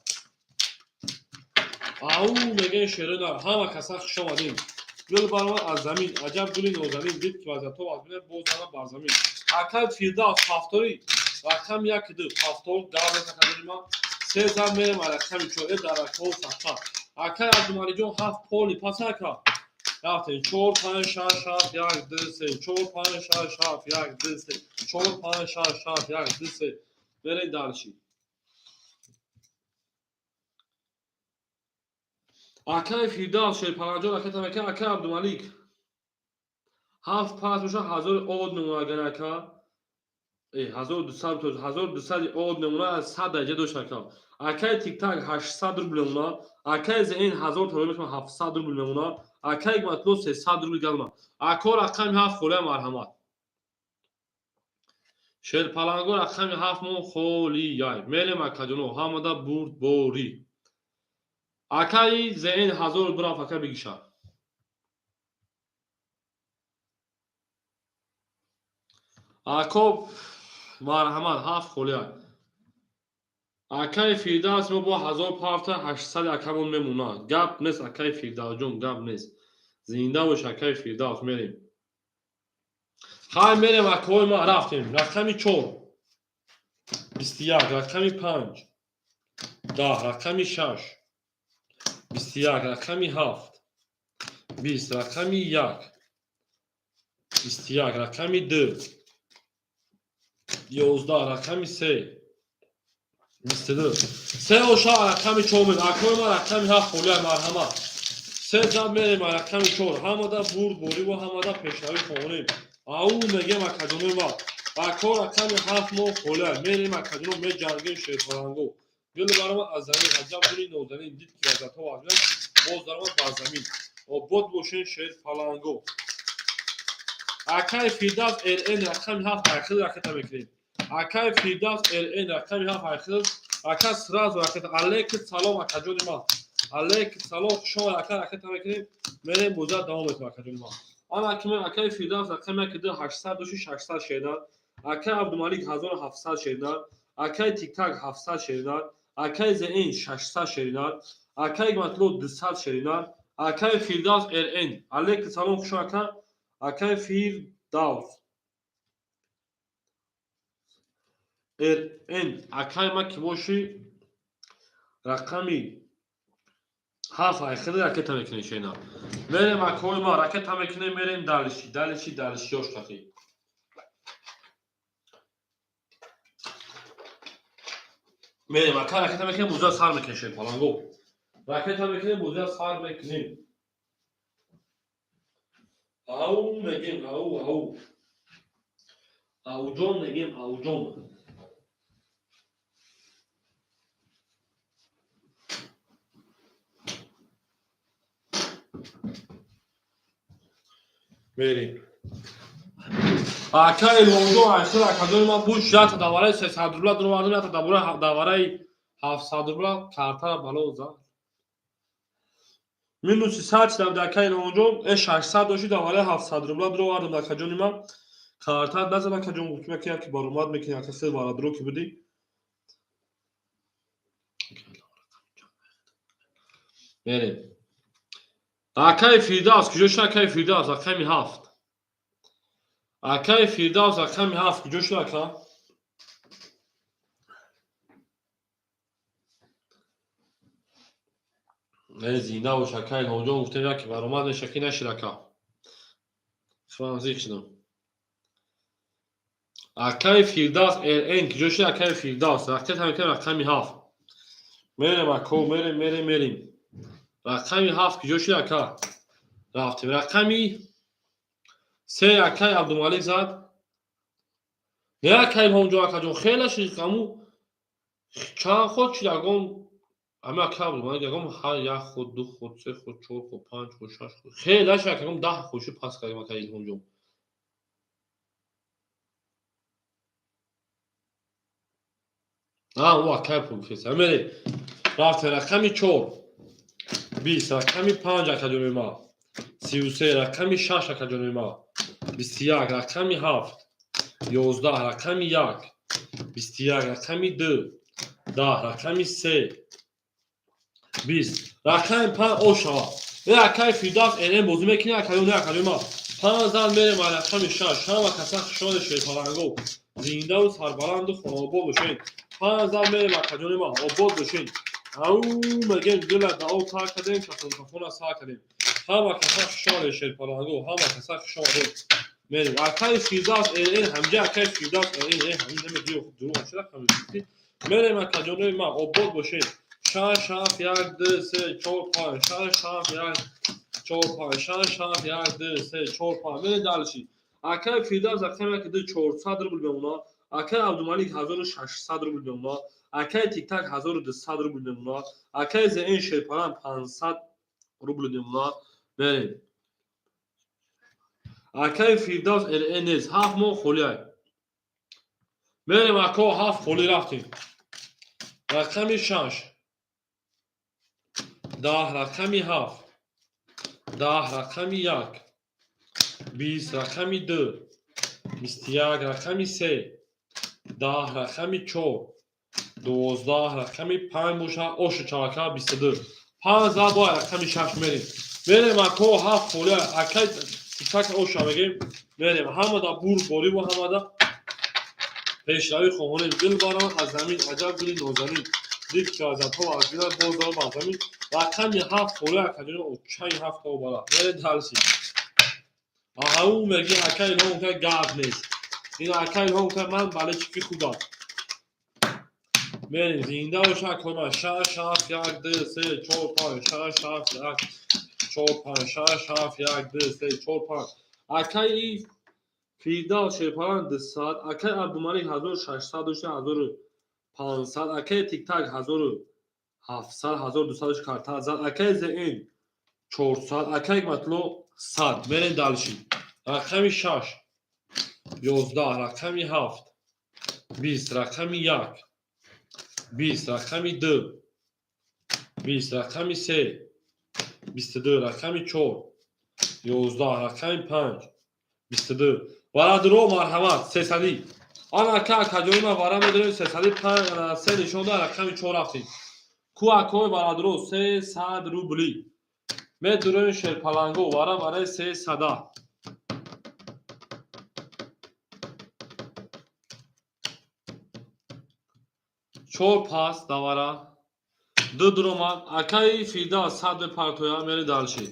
Ау мегӯем шерона, ҳама каса хуш омадем. Гул баромад аз замин, аҷаб гули нозанин, дид ки вазиятҳо вазмина, боз зана бар замин. Акаи Фирдавс ҳафтори, рақами 1 2, ҳафтор, гап несакадори ман. Се зан мерем рақами 4, дар ракҳо сахта. Акаи Абдумаликҷон 7 поли пас ака. Рафтем 4 5 6 7 1 2 3 4 5 6 7 1 2 3 4 5 6 7 1 2 3. Мерем дальше. Акаи Фирдавс Шерпаланҷон ракета мекунад, акаи Абдумалик 7 пас боша 1000 од мемонад агар ака. 1200 1200 од мемонад, аз 100 дараҷа дошт ака. Акаи Тиктак 800 рубл мемонад, акаи Зеин 1000 тора мекунад 700 рубл мемонад, акаи Гматло 300 рубл галма. Ако рақами 7 холия марҳамат. Шерпаланго рақами 7 мо холияй. Мерем акаҷоно, ҳамада бурдборӣ. Акаи Зеин 1000 бурафт ака бигиша. Ако марҳамат 7 холияй. Акаи Фирдавс мо бо 1000 пафта 800 акамон мемонад. Гап нест акаи Фирдавсҷон, гап нест. Зинда бош акаи Фирдавс, мерем. Хай мерем акаҳои ма, рафтем. Рақами 4 21, рақами 5 10, рақами 6 21, рақами 7 20, рақами 1 21, рақами 2 11, рақами 3 22. Се оша рақами 4 мед. Акои ма рақами 7 холия марҳамат. Се зад мерем рақами 4. Ҳамада бурд борӣ ва ҳамада пешравӣ хоҳонем. Ау мегем акаҷонои ма. Ако рақами 7 мо холия. Мерем акаҷоно, меҷангем шерпаланго. Гул баромад аз замин, аҷаб гули нозанин, дид ки вазиятҳо вазмина, боз даромад бар замин. Обод бошен шерпаланго. Акаи Фирдавс РН рақами 7 айхил ракета мекунем. Акаи Фирдавс РН рақами 7 айхил, ака сразу ракета. Алейкум салом акаҷони ман. Алейкум салом, хуш омад ака, ракета мекунем. Мерем боза давом метем акаҷони ман. Ана киме акаи Фирдавс рақами 1 2 800 доши 600 шедан. Акаи Абдумалик 1700 шедан. Акаи Тиктак 700 шедан. Акаи Зеин 600 шеринар. Акаи Гматло 200 шеринар. Акаи Фирдавс РН. Алейкум салом, хуш ака. Акаи Фирдавс РН акаи ма ки боши рақами 7 айхида ракета мекунем шена. Мерем акаҳои ма ракета мекунем, мерем далиши, далиши, далиши ёш қақи. Мерем ака ракета мекунем, бозиа сар мекунем шерпаланго. Ракета мекунем, бозиа сар мекунем. Ау мегем, ау, ау. Ауҷон мегем, ауҷон. Мерем. Ака Илҳомҷон айхил акаҷони ман буш ята давараи 300 рубла дуровардем, ята давараи 700 рубла картара бало зад. Минуси 100 шидам дар ака Илҳомҷон, 600 дошти давараи 700 рубла дуровардем дар акаҷони ман. Карта назад акаҷон, гуфтем ки яке баромад мекунӣ, ака хел варадро ки будӣ. Мерем. Акаи Фирдавс, куҷо шуд акаи Фирдавс, рақами 7. Акаи Фирдавс рақами 7 куҷо шуд ака? Зинда бош акаи Илҳомҷон, гуфтем яке баромад меша ки нашид ака. Хелам зиқ шудам. Акаи Фирдавс РН куҷо шуд акаи Фирдавс? Ракета мекунем рақами 7. Мерем ако, мерем, мерем, мерем. Рақами 7 куҷо шуд ака? Рафтем. Рақами 3 акаи Абдумалик зад. Не акаи Илҳомҷон акаҷон, хеле шид аму чанд ход шид ягон ами ака Абдумалик ягон ҳар як ход, ду ход, се ход, чор ход, панҷ ход, шаш ход. Хеле шид ягон 10 ход шид пас кардем акаи Илҳомҷон. А, ӯ акай пул феса. Мерем. Рафте рақами 4. 20, рақами 5, акаҷони ма. 33, рақами 6, акаҷони ма. 21, рақами 7. 11, рақами 1. 21, рақами 2. 10, рақами 3. 20, рақами 5 ошава. Э, акай Фирдавс РМ бозӣ мекунӣ, акаё не, акаҷони ма? Панҷ зан мерем ай рақами 6. Ҳама каса хушони шерпаланго. Зиндаву сарбаланду хонаобод бошед. Панҷ зан мерем, акаҷони ма, обод бошед. Ау мегем, дила дао тар кардем, кафонкафона сар кардем. Ҳама каса хушоне шерпаланго, ҳама каса хушомадед. Мерем. Акаи Фирдавс РН ҳамҷа, акаи Фирдавс РН ҳамин намедиё дурӯғ чира ҳамин. Мерем, акаҷонои ма, обод бошед. 6 7 1 2 3 4 5 6 7 1 4 5 6 7 1 2 3 4 5. Мерем дальше. Акаи Фирдавс рақами 1 2 400 рубл мемона. Акаи Абдумалик 1600 рубл мемона. Акаи Тиктак 1200 рубл мемона. Акаи ЗН Шерпалан 500 рубл мемона. Мерем. Акаи Фирдавс РН нест. Ҳафт моҳ холиай. Мерем, ако, ҳафт холӣ рафтем. Рақами 6. 10, рақами 7. 10, рақами 1. 20, рақами 2. 21, рақами 3. 10, рақами 4. 12, рақами 5 боша ошу чавака 22. Панҷ зан бо рақами 6 мерем. Мерем, ако, ҳафт холиай. Акаи Тиктак оша мегем. Мерем. Ҳамада бурдбориву ҳамада пешравӣ хоҳонем. Гул баромад аз замин, аҷаб гули нозанин. Дид ки азабҳо аз дила боз дорам аз замин. Рақами ҳафт холӣ, акаҷони, очаи ҳафт бара. Мерем дальше. Аҳау меги, ака Илҳом ка гап нест. Ин ака Илҳом ка ман болельщики худам. Мерем, зинда боша, акои. Шаш ҳафт як ду се чор панҷ шаш ҳафт як чор панҷ шаш ҳафт як ду се чор панҷ. Акаи Фирдавс Шерпалан 200, акаи Абдумалик 1600 дошта, 1500, акаи Тиктак 1700, 1200 карта зад, акаи ЗН 400, акаи Ҳикматулло 100. Мерем дальше. Рақами 6. 11, рақами 7. 20, рақами 1. 20, рақами 2. 20, рақами 3. 22, рақами 4. 11, рақами 5. 22. Варадро, марҳамат, сесадӣ. Ана ака, акаҷои ман, вара медорем сесадӣ, панҷ се нишон да, рақами чор рафтем. Ку акои варадро, 300 рубли. Медурем шерпаланго, вара барои сесада. Чор пас давара. Ду дуромад. Акаи Фирдавс 100 мепартоя, мери дальше.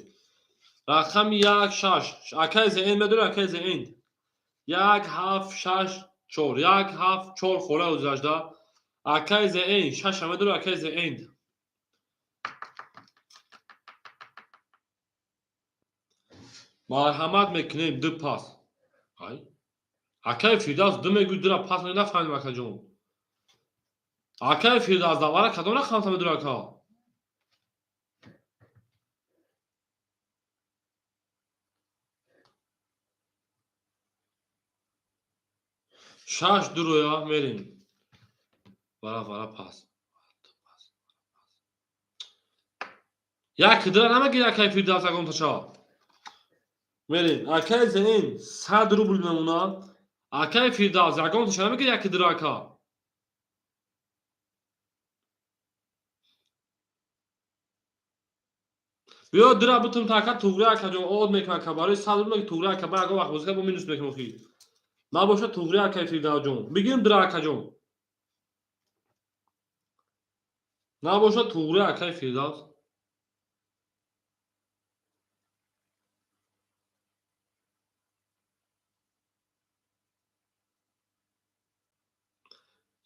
Рақами як шаш. Акаи ЗН медори, акаи ЗН. Як ҳафт шаш чор. Як ҳафт чор хола гузашта. Акаи ЗН шаша медори, акаи ЗН. Марҳамат мекунем, ду пас. Ай. Акаи Фирдавс ду мегӯй, дура пас нафаҳмидем, акаҷон. Акаи Фирдавс давара кадом рақамта медори, ака? Шаш дуроя мерем. Вара, вара пас. Як дира намегири, акаи Фирдавс, ягонташа. Мерем. Акаи ЗН 100 рубл мемонад. Акаи Фирдавс, ягонташа намегири, як дира, ака? Биё, дира бутум та, ака, туғри, акаҷон, од мекунад, ака, барои 100 рубл туғри, ака, ба ягон вақт бозӣ бо минус мекунам охи. Набошад, туғри, акаи Фирдавсҷон. Бигирем дира, акаҷон. Набошад, туғри, акаи Фирдавс.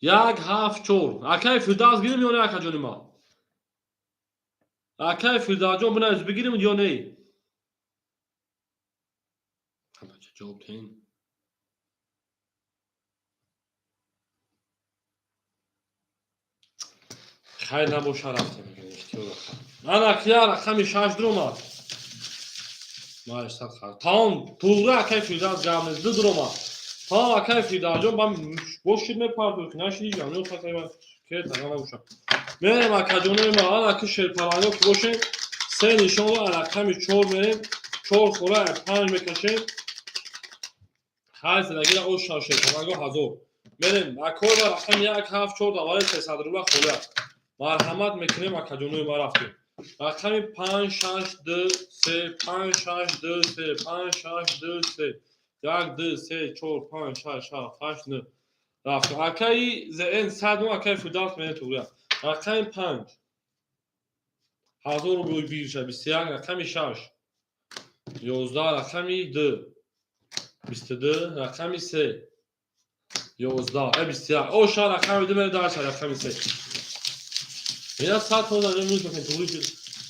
Як ҳафт чор. Акаи Фирдавс, гирем ё не, акаҷони ман? Акаи Фирдавсҷон, бинавис, бигирем ё не? Ҷавоб диҳем. Хайр, набоша, рафтем. Ана кия рақами шаш дуромад. Тамом, туғри, акаи Фирдавс, гап нест, ду дуромад. Тамом, акаи Фирдавсҷон, ба бошид мепардохт, нашиди. Ке тага набошад. Мерем, акаҷонои ма, ана ки шерпаланго ки бошем, се нишонро рақами чор мерем, чор хора панҷ мекашем. Ҳар задагира ош шав, шерпаланго 1000. Мерем, акои ма, рақами як, ҳафт, чор давари 300 рубла холия. Марҳамат мекунем, акаҷонои ма, рафтем. Рақами панҷ, шаш, ду, се, панҷ, шаш, ду, се, панҷ, шаш, ду, се, як, ду, се, чор, панҷ, шаш, ҳафт, ҳашт, нӯ. Рафтем. Акаи ЗН 100, акаи Фирдавс мене туғрия. Рақами панҷ. 1000 рубли биржа, 21, рақами шаш. 11, рақами ду. 22, рақами се. 11, 21. Оша рақами ду мене дарша рақами се. Ина 100 тонна минус мекунем, туғри шуд.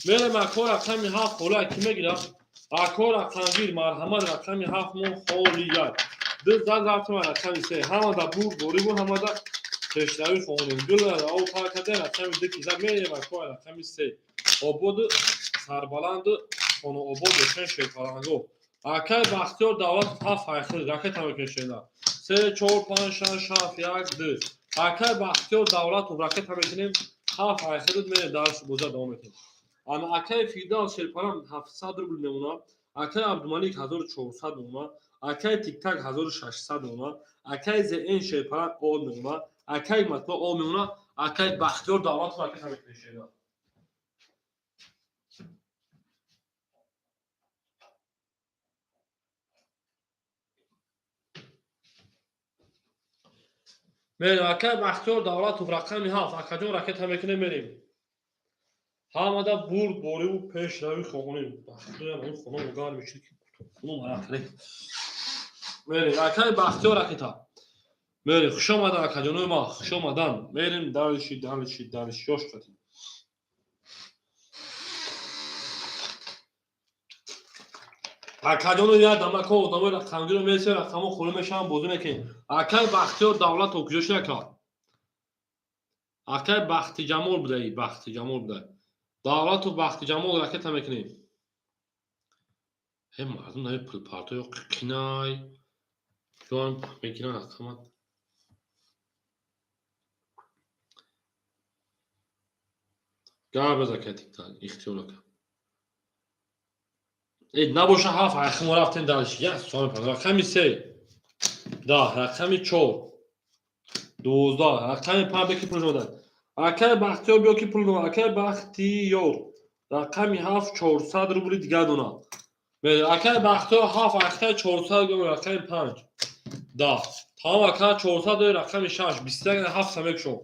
Мерем, ако, рақами ҳафт хола ки мегирам? Ако рақамгир, марҳамат, рақами ҳафт мо холияй. Ду зад рафтем рақами се. Ҳамада бурд бориву ҳамада пешравӣ хоҳонем. Гул ав пар карда рақами ду ки зад, мерем, ако, рақами се. Ободу сарбаланду хонаобод бошен, шерпаланго. Акай Бахтиёр Давлатов ҳафт хайхил ракета мекунем. Се, чор, панҷ, шаш, ҳафт, як, ду. Акай Бахтиёр Давлатов ракета мекунем. Ҳафт хайхил мерем, дарш боза давом мекунем. Ана акай Фирдавс шерпалан 700 рубл мемонад. Акай Абдумалик 1400 мемонад. Акай Тиктак 1600 мемонад. Акай ЗН шерпалан о мемонад. Акай Матло о мемонад. Акай Бахтиёр Давлатов ракета мекунем, шерпалан. Мерем, акай Бахтиёр Давлатов, рақами ҳафт, акаҷон, ракета мекунем, мерем. Ҳамада бурд бориву пешравӣ хоҳонем. Бахтиёрам он хона угар мешид ки мерем. Акай Бахтиёр ракета. Мерем, хуш омадан, акаҷонои ма, хуш омадан. Мерем дальше, дальше, дальше, ёш қатӣ. Акаҷоно, як дамако одамои рақамгиро месия, рақамҳо холӣ мешаванд, бозӣ мекунем. Акай Бахтиёр Давлатов куҷо шуда, ака? Акай Бахтиҷамол будаи, Бахтиҷамол будай. Давлатов Бахтиҷамол ракета мекунем. Э, мардум нави пулпартоё қинай. Ҷон мегиран рақамат. Гап без, акай Тиктак, ихтиёр ака. Э, набоша ҳафт айхимо рафтем дальше. Як суал мепардозам. Рақами се. 10, рақами чор. 12, рақами панҷ беки пул додан. Акай Бахтиёр биё ки пул донад. Акай Бахтиёр. Рақами ҳафт 400 рубли дигар донад. Акай Бахтиёр ҳафт айхта 400 гом, рақами панҷ. 10. Тамом, ака, 400 дори, рақами шаш. 21 ҳафт мекушом.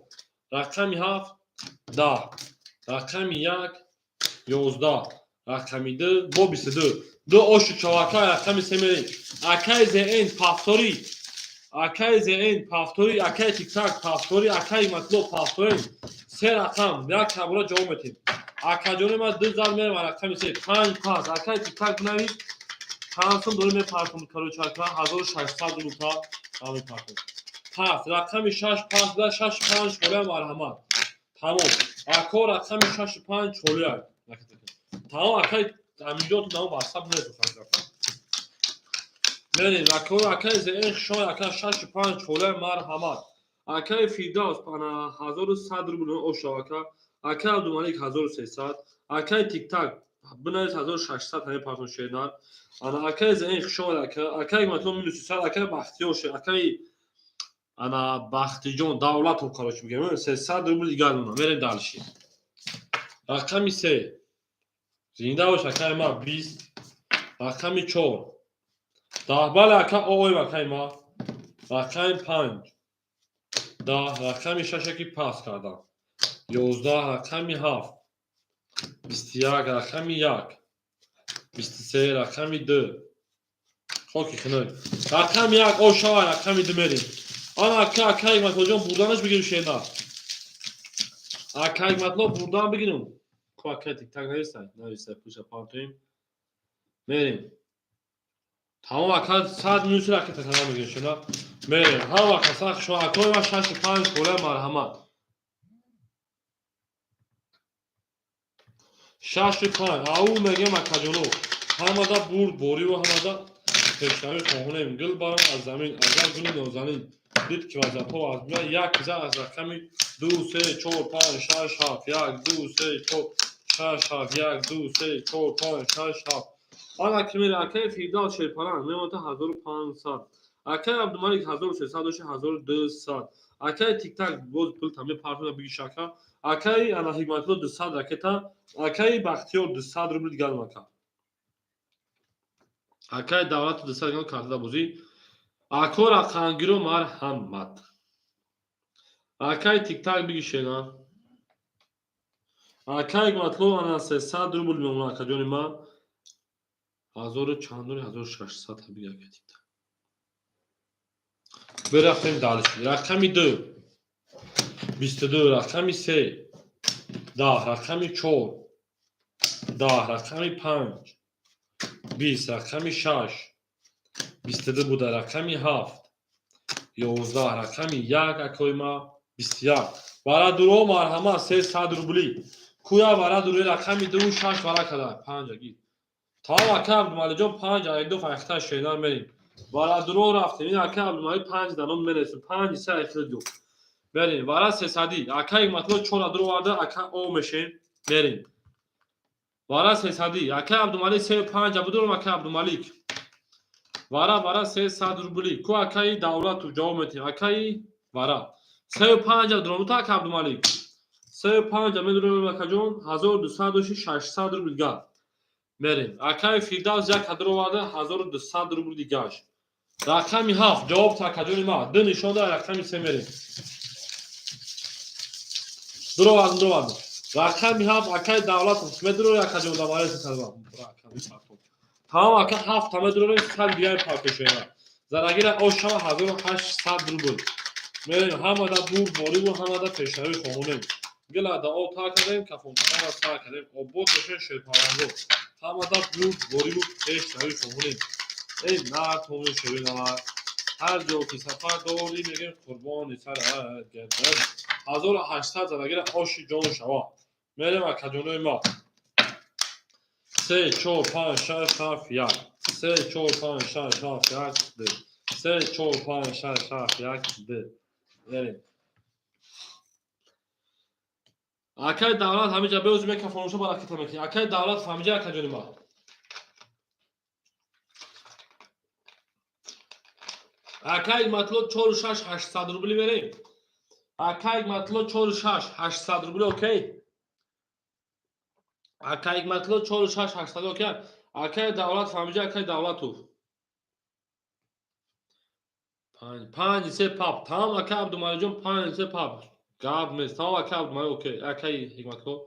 Рақами ҳафт 10. Рақами як 11. Рақами ду бо 22. Ду ошу човака рақами се мерем. Акай ЗН повтори. Акай ЗН повтори, акай Тиктак повтори, акай Матло повтори. Се рақам, як кабура ҷавоб метем. Акаҷони ма, ду зал мерем рақами се. Панҷ пас. Акай Тиктак бинавис. Панҷ сум дорем мепартом, короче, ака 1600 рубла мепартом. Пас, рақами шаш пас да шаш панҷ холия, марҳамат. Тамом. Ако рақами шаш панҷ холия. Тамом, акай Аминҷон, ту намо ватсап нерӯ. Мерем, ако, акай ЗН шон, ака шаш панҷ холия, марҳамат. Акай Фирдавс ана 1100 рубл ошав, ака. Акай Абдумалик 1300, акай Тиктак бинавис 1600 ҳамин партон шернар. Ана акай ЗН хушомад, ака. Акай Матло минус 300, акай Бахтиёр ше, акай ана Бахтиҷон Давлатов, короче мегӯем, 300 рубл дигар дона. Мерем дальше. Рақами се. Зинда бош, акай ма, 20. Рақами чор. 10, бале, ака оем, акай ма. Рақами панҷ. 10, рақами шаше ки пас кардам. 11, рақами ҳафт. 21, рақами як. 23, рақами ду. Хоки хиной. Рақами як ошава, рақами ду мерем. Ана ака, ака Ҳикматуллоҷон, бурданаш бигирем, шена. Ака Ҳикматулло, бурдан бигирем. Ко ака Тиктак нависай, нависай, пуша партоим. Мерем. Тамом, ака, 100 минути ракета кардам мегирем, шена. Мерем. Ҳама каса шумо, акои ма, шашу панҷ хола, марҳамат. Шашу панҷ. Ау мегем, акаҷоно. Ҳамада бурд бориву ҳамада пешравӣ хоҳонем. Гул барам аз замин, азал гули нозанин. Дид ки вазиятҳо аз миён як зан аз рақами 2, 3, 4, 5, 6, 7, 1, 2, 3, 4, 6, 7, 1, 2, 3, 4, 5, 6, 7. Ана ки мере акаи Фирдавс Шерпаланг мемонад 1500. Акаи Абдумалик 1300 дошти 1200. Акаи Тиктак боз пул та мепартона биги шака. Акаи ана Ҳикматулло 200 ракета. Акаи Бахтиёр 200 рубл дигар мака. Акаи Давлату 200 грам картада бозӣ. Ако рақамгиро марҳамат. Акаи Тиктак биги шена. Акаи Ҳикматулло ана 300 рубл мемонад акаҷони ман. Ҳазору чандуни 1600 биги акаи Тиктак. Бирафтем дальше. Рақами 2. 22, рақами 3. 10, рақами 4. 10, рақами 5. 20, рақами 6. 22 буда рақами 7. 11, рақами 1 акои ма 21. Вара дуро марҳамат 300 рубли. Куя вара дурои рақами 2 6 вара када 5 аги. Тамом ака Абдумалиҷон 5 айду файхта шена мерим. Вара дуро рафтем. Ин ака Абдумалик 5 даном мересем. 5 се айхил ду. Мерим. Вара 300. Ака Ҳикматулло 4 дуро варда ака о мешем. Мерим. Вара 300. Ака Абдумалик 3 5 будурум ака Абдумалик. Вара вара 300 рубли. Ку акаи Давлату ҷавоб метиҳем. Акаи вара. 3 5 дуром та ака Абдумалик. 3 5 медурем акаҷон 1200 доши 600 рубл дигар. Мерим. Акаи Фирдавс як ҳадро варда 1200 рубл дигаш. Рақами 7 ҷавоб та акаҷони ма. Ду нишон да рақами 3 мерим. Дуровардем, дуровардем. Рақами 7 акаи Давлатов медуро акаҷон да вари сарва. Тамом ака 7 та медурорем 100 дигар партошена. Зарагира ошава 1800 рубл. Мерем ҳамада бур бориву ҳамада пешравӣ хоҳонем. Гила да об тар кардем, кафонтаҳоро сар кардем. Обод бошед шерпаланго. Ҳамада бур бориву пешравӣ хоҳонем. Эй нартону шеринавар. Ҳар ҷо ки сафар дорӣ мегем қурбони сарат гардам. 1800 зарагира оши ҷон шава. Мерем акаҷонои ма. 3, 4, 5, 6, 7, 1. 3, 4, 5, 6, 7, 1, 2. 3, 4, 5, 6, 7, 1, 2. Мерем. Акаи Давлат ҳамиҷа беӯз мекафонуша ба ракета мекунӣ. Акаи Давлат ҳамиҷа акаҷони ма. Акаи Ҳикматулло 4 6 800 рубли мерем. Акаи Ҳикматулло 4 6 800 рубли окей. Акаи Ҳикматулло 4 6 800 окей. Акаи Давлат ҳамиҷа акаи Давлатов. 5 5 3 пап. Тамом акаи Абдумалиҷон 5 3 пап. Гап нест. Тамом акаи Абдумалик окей. Акаи Ҳикматулло.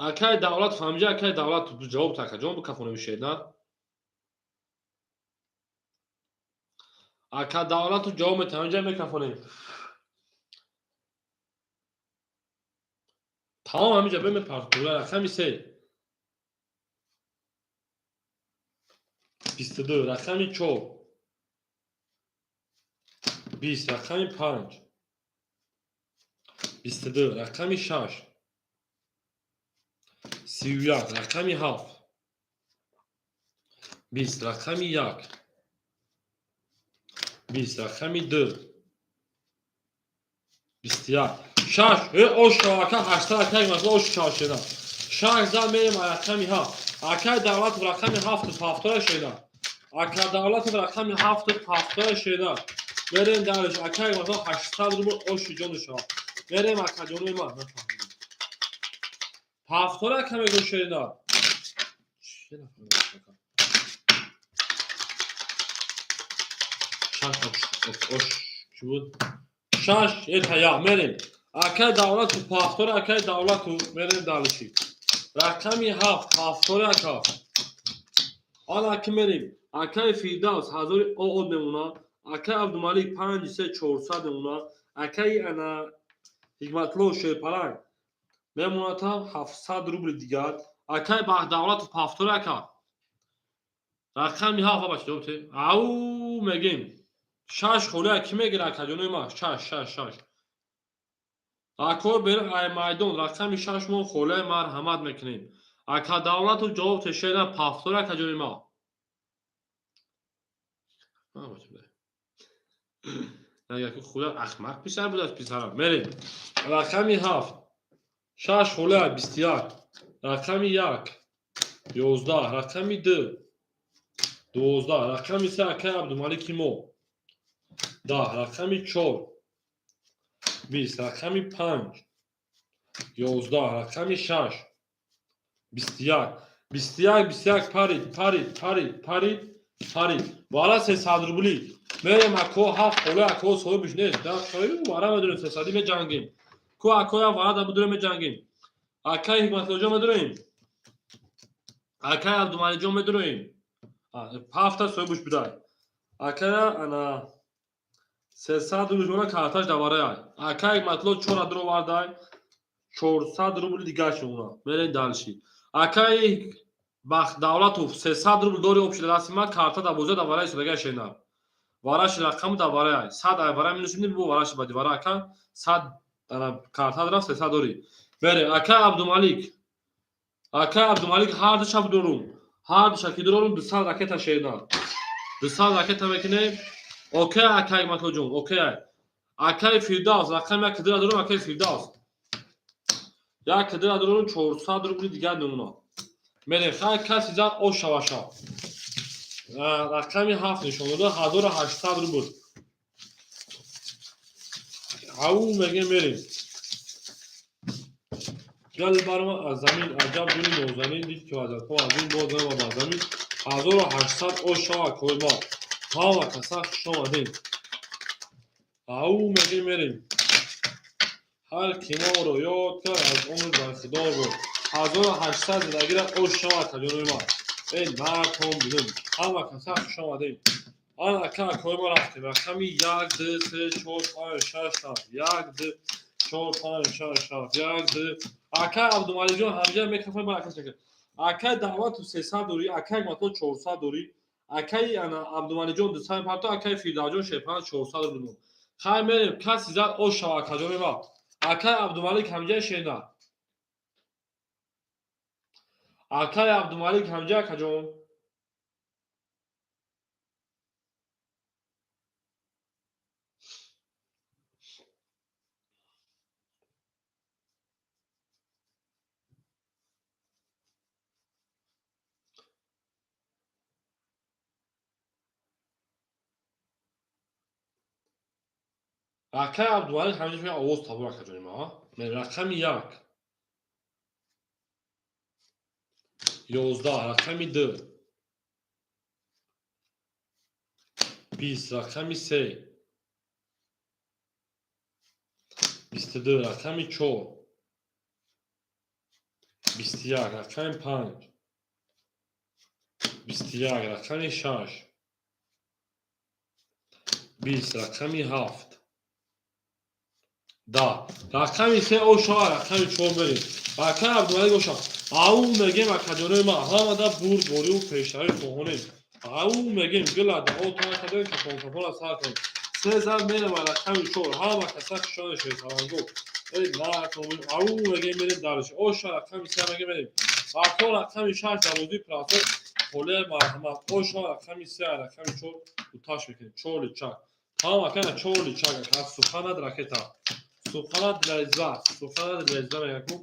Акаи Давлат ҳамиҷа акаи Давлат ҷавоб та акаҷон бикафонем шена. Ака Давлату ҷавоб метаҳам ҳамиҷа мекафонем. Тамом ҳамиҷа бемепартура рақами 3. 22 рақами 4. 20 рақами 5. 22 рақами 6. 31 рақами 7. 20 рақами 1. 20 рақами 2. 21. 6. Ош ака 8 ака масала ош чашена. 6 за мерем рақами 7. Акаи Давлатов рақами 7 7 шена. Ака Давлатов рақами 7 7 шена. Мерем дарш акаи масала 800 рубл оши ҷону шава. Мерем акаҷонои ман нафаҳмидем. Ҳафтора ака мегӯ шена. Чӣ нафаҳмидем ака? 6 ош чӣ буд? 6 это я мерем. Акаи Давлату ҳафтора акаи Давлату мерем далиши. Рақами 7 ҳафтора ака. Ана ки мерем. Акаи Фирдавс 1000 од мемона. Акаи Абдумалик 5 3 400 мемона. Акаи ана Ҳикматулло Шерпаланг мемонад 700 рубли дигар. Акаи Бахдавлатов ҳафтора ака. Рақами 7 бача ҷавоб те. Ау мегем. 6 холия ки мегира акаҷонои ма? 6 6 6. Ако бер ай майдон рақами 6 мо холияи марҳамат мекунем. Ака Давлатов ҷавоб тешена ҳафтора акаҷони ма. Яку худа ахмақ писар будааст писарам. Мерем. Рақами 7. 6 хола 21. Рақами 1 11, рақами 2 12, рақами 3 акай Абдумалики мо 10, рақами 4 20, рақами 5 11, рақами 6 21, 21, 21 парид, парид, парид, парид, парид. Вара 300 рубли. Мерем ако 7 хола ако соҳибиш нест. Да вара медонем 300 меҷангем. Ку акоя вара да будурем меҷангем. Акай Ҳикматуллоҷон медуроем. Акай Абдумалиҷон медуроем. Ҳафта соҳибуш будай. Акая ана 300 рубл мона карташ даварай. Акай Ҳикматулло 4 дуровардай. 400 рубли дигарш мона. Мерем дальше. Акай Бахт Давлатов 300 рубл дори общий дасти ма карта да боза даварай судага шена. Вараш рақам даварай. 100 ай вара минус бу вараш бади вара ака 100 ана карта дараф 300 дори. Мерем акай Абдумалик. Акай Абдумалик ҳар ду шаб дорум. Ҳар ду шаб ки дорум 200 ракета шена. 200 ракета мекунем. Окей акай Ҳикматуллоҷон, окей. Акай Фирдавс рақам як кидра дорум акай Фирдавс. Як кидра дорум 400 рубли дигар мемонад. Мерем хай каси зад ош шаваша. Рақами 7 нишон дода 1800 рубл. Ау мегем мерем. Гал барма аз замин аҷаб гули нозанин дид ки вазатҳо аз ин боз нама бар замин 1800 ош шава койма. Ҳама каса хуш омадем. Ау мегем мерем. Ҳар ки моро ёд кард аз умр бархидор буд. 1800 зиндагиро ош шава каҷонои ман. Эй мардҳом будем. Ҳама каса хуш омадем. Ана ака койма рафтем. Рақами 1 2 3 4 5 6 7 1 2 4 5 6 7 1 2 ака Абдумалиҷон ҳамҷа микрофон ба ака шакл. Акай Давлату 300 дорӣ, акай Ҳикматулло 400 дорӣ, акай ана Абдумалиҷон 200 парто, акай Фирдавсҷон шерпанҷ 400 рубл. Хай мерем каси зад ош шава акаҷони ма. Акай Абдумалик ҳамҷа шена. Акай Абдумалик ҳамҷа акаҷон. Акай Абдумалик ҳамҷа шумо овоз табур акаҷони ма. Мен рақами 1 11, рақами 2 20, рақами 3 22, рақами 4 21, рақами 5 21, рақами 6 20, рақами 7 10, рақами 3 ошава, рақами 4 мерем. Акай Абдумалик оша. Ау мегем акаҷонои ма ҳамада бурдборию пешравӣ хоҳонем. Ау мегем гила дао та кадем капон капона сар кунем. Се зар мерем рақами 4 ҳама каса хушони шерсаланго. Эй накун ау мегем мерем дарш. Оша рақами 3 мегем мерем. Ако рақами 6 дарозии процесс холе марҳамат. Оша рақами 3 рақами 4 уташ мекунем. 4 личак. Тамом акана 4 личак. Суханад ракета. Суханад лайза. Суханад лайза мегакум.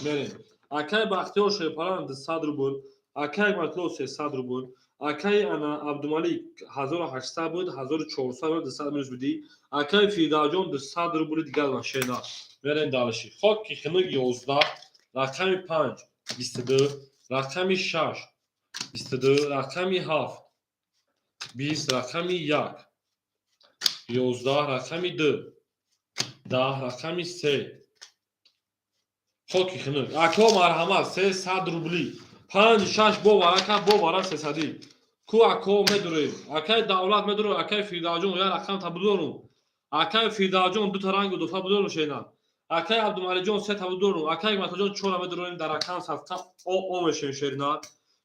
Мерем. Акай Бахтиёр Шерпаран 200 рубл, акай Ҳикматулло 300 рубл, акай ана Абдумалик 1800 буд, 1400 буд, 200 минус будӣ. Акай Фирдавсҷон 200 рубли дигар машина. Мерем дальше. Хоки хинук 11, рақами 5 22, рақами 6 22, рақами 7 20, рақами 1 11, рақами 2 10, рақами 3 хоки хинук. Ако марҳамат 300 рубли. 5 6 бо варака бо вара 300. Ку ако медурем. Акай Давлат медурем, акай Фирдавсҷон я рақам та будорум. Акай Фирдавсҷон ду та рангу дуфа будорум шена. Акай Абдумалиҷон се та будорум. Акай Ҳикматуллоҷон 4 медурем дар рақам садқа о о мешем шерина.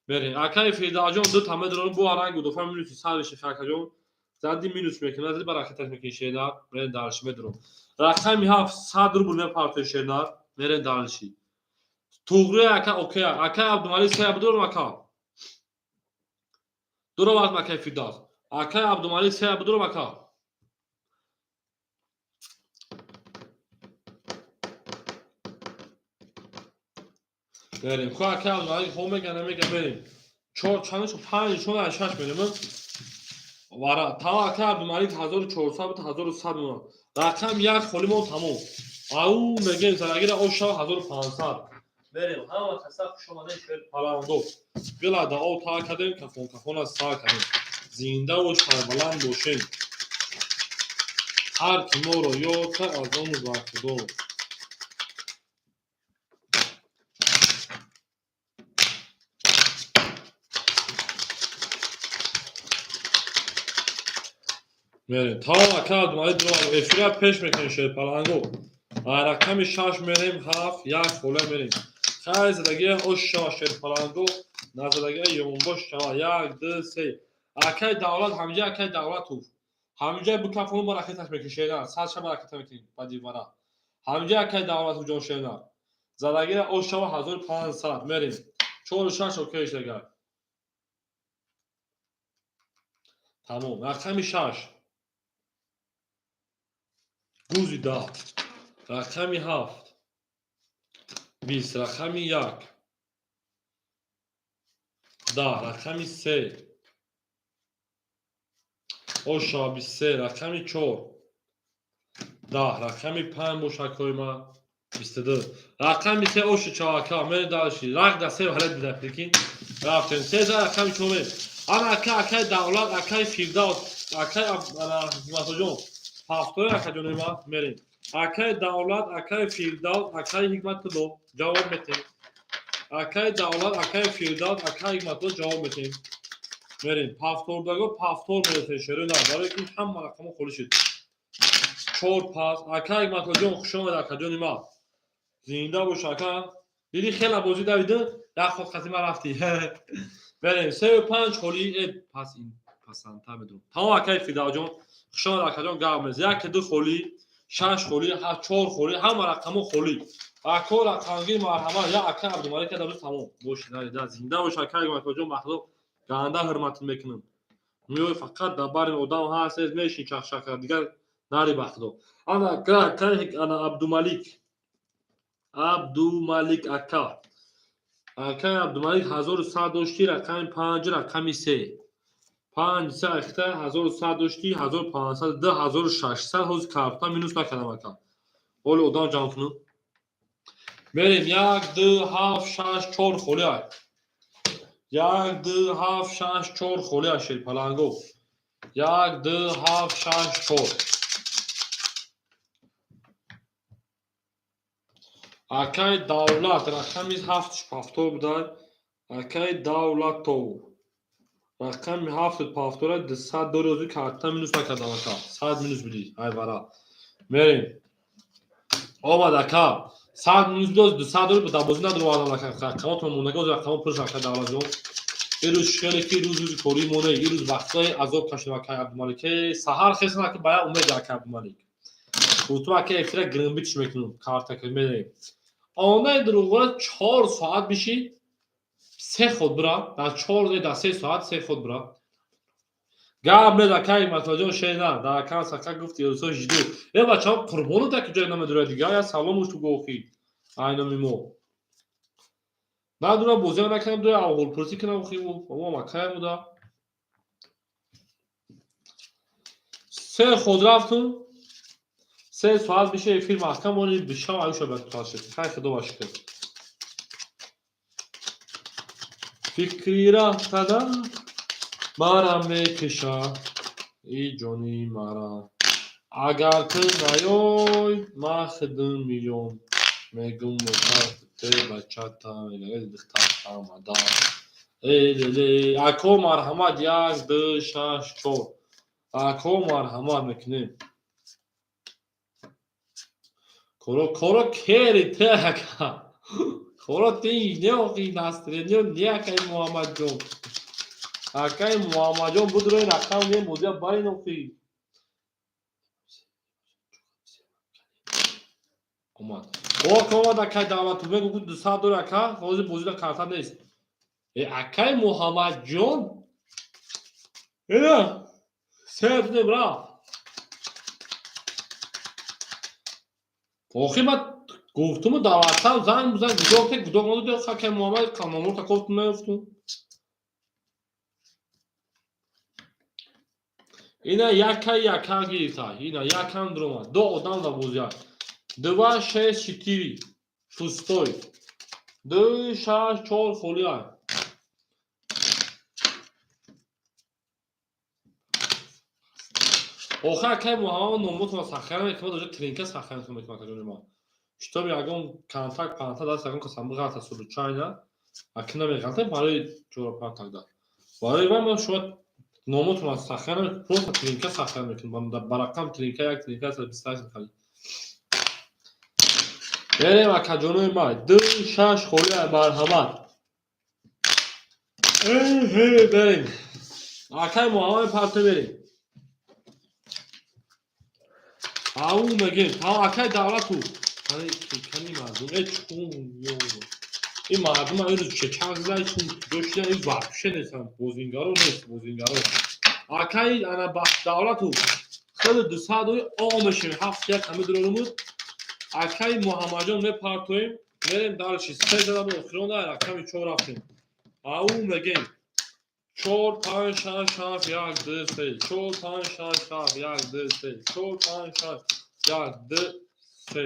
Мерем. Акай Фирдавсҷон ду та медурем бо рангу дуфа минуси 100 мешем акаҷон. Зади минус мекунад, зади баракаташ мекунӣ шена. Мерем дальше медурем. Рақами 7 100 рубл мепартои шена. Мерем дальше. Туғри ака окей. Ака Абдумалик се будорум ака. Дуровард акай Фирдавс. Акай Абдумалик, се будурам, ака. Мерем. Хо, акай Абдумалик, хо мега, намега, мерем. Чор, чанд шуд? Панҷ, чор, шаш мерем. Вара, тава, акай Абдумалик, 1400 буд, 1100 мемонад. Рақам як холӣ мон, тамом. Ау мегем, зарагира оша 1500. Мерем. Ҳама каса хуш омадед, шер паландо. Гила да об та кардем, кафон кафона сар кардем. Зиндаву сарбаланд бошем. Ҳар ки моро ёд кард, аз ону бархудор. Мерем. Тамом, ака Абдумалик, эфира пеш мекунем, шерпаланго. Рақами шаш мерем, ҳафт, як холе мерем. Хай, задагия ош шава, шерпаланго, назадагия ёнбош шава. Як, ду, се. Акай Давлат, ҳамҷа акай Давлатов. Ҳамҷа букафону ба ракеташ мекунем, шернар. Сад шаба ракета мекунем ба дивара. Ҳамҷа акай Давлатов ҷон, шернар. Задагира ош шава, 1500 мерем. Чору шаш окей шагар. Тамом. Рақами шаш. Гузи 10. Рақами ҳафт. 20. Рақами як. 10. Рақами се. Оша 23. Рақами чор. 10. Рақами панҷ бошакҳои ма. 22. Рақами се оши чавака. Мери дальше. Рак да се ҳалет бида, прикинь. Рафтем. Се за рақами чор. Ана ака, акай Давлат, акай Фирдавс, акай ана Ҳикматоҷон. Ҳафтои акаҷони ма мерем. Акай Давлат, акай Фирдавс, акай Ҳикматулло ҷавоб метем. Акай Давлат, акай Фирдавс, акай Ҳикматулло ҷавоб метем. Мерем. Пафтордаго пафтор мересем, шеро на, барои ки ҳама рақамҳо холӣ шуд. Чор пас. Акай Ҳикматуллоҷон, хуш омадед, акаҷони ма. Зинда бош, ака. Диди, хела бозӣ давида, як ход қати ма рафтӣ. Мерем. Сею панҷ холӣ, э пас ин пасандтар медонам. Тамом, акай Фирдавсҷон, хуш омад, акаҷон, гап мез. Як, ду холӣ, шаш холӣ, чор холӣ, ҳама рақамҳо холӣ. Ако рақамгир, марҳамат, я ака Абдумалик дар тамом. Бош, да, зинда бош, ака Ҳикматуллоҷон, махлуқ ганда ҳурматат мекунам. Миёй, фақат дар бари одам ҳаст, мешин чахчах, дигар нари, ба худо. Ана ака, ана Абдумалик. Абдумалик ака. Акай Абдумалик, 1100 доштӣ, рақами панҷ, рақами се. Панҷ се ахта 1100 доштӣ, 1500, 2600, ҳозир карта минус накардам, ака. Ҳоли одам ҷамъ кунам. Мерем. Як, ду, ҳафт, шаш, чор холӣ ай. Як, ду, ҳафт, шаш, чор холӣ ай, шерпаланго. Як, ду, ҳафт, шаш, чор. Акай Давлат, рақами ҳафтш пафтор будай. Акай Давлатов. Рақами ҳафту пафтора, 200 дори, ҳозир карта минус накардам, ака. 100 минус будӣ, ай вара. Мерем. Омад, ака. 100 минус дод, 200 дори, дар бозӣ надуровардам, ака. Рақамотон мондаги, ҳозир рақамо пур шуд, ака Давлатҷон. Ин рӯз хеле ки рӯз рӯзи кории мо не, ин рӯз вақтҳои азоб кашидем, ака Абдумалик. Саҳар хестам, ака, ба як умед, ака Абдумалик. Гуфтум, ака, эфира гирмбитиш мекунам, карта ки мерем. Онаи дурӯғора 4 соат бишид, се ход бира, дар чор, дар 3 соат се ход бира. Гап нед, акай Матоҷон, шена, дар акан сака гуфти рӯзҳо жиду. Э бачаҳо, қурбону таки ҷой намедурад дигар, я салом ушту гохи. Айноми мо. Надура бозиам накардам, дуя аввалпурсӣ кунам хибу, мо макаям буда. Се ход рафтум, 3 соат бише эфир маҳкам мони, бишав аюша ба шуд. Хай, худо ба шукр. Фикри рафтада мара мекиша, и ҷони мара. Агар ту наёй, ман худум миём. Мегум те бачата, духтарта омада. Э, ако, марҳамат, як, ду, шаш, чор. Ако, марҳамат мекунем. Коро, коро кери те, ака. Коро ти не охи настроение не, акай Муҳаммадҷон. Акай Муҳаммадҷон, будрои рақам не бозия барин охи. Омад. Ок омад, акай Давлату мегу, 200 дор, ака, ҳозир бозида карта нест. Э, акай Муҳаммадҷон. Ина. Се дидем, рафт. Охир ман гуфтуму дар ватсап занг бизан, гудок те гудок надоди, хакай Муҳаммад номур такофтум наёфтум. Ина яка яка гирифта, ина якам дуромад. Ду одам дар бозиа. Два шесть четыре пустой. Ду шаш чор холиа. Охир акай Муҳаммад номутона сахара мекунад, уже тринка сахара мекунад акаҷони ма. Чтобы ягон контакт панта даст ягон касам биғалта случайно, аки намеғалта барои ҷора пантакда. Барои вай ман шумо номотона сахара просто тринка сахара мекунам. Ба рақам тринка як тринка 128 мехарид. Берем акаҷонои ма. Ду шаш холиа, марҳамат. Берем. Акай Муҳаммад парто берем. Ау мегем, та акай Давлату. Кани мардум, э чун ё. Ин мардум ин рӯз чечак зай чун куҷо шидан, ин вообще нестан, бозингаро нест, бозингаро. Акай ана Бахт Давлату хеле дусадои о мешем, ҳафт як ҳама дурорумуд. Акай Муҳаммадҷон мепартоем, мерем дальше. Се зада бо охирон да рақами чор рафтем. Ау мегем. Чор панҷ шаш ҳафт як ду се. Чор панҷ шаш ҳафт як ду се. Чор панҷ шаш як ду се.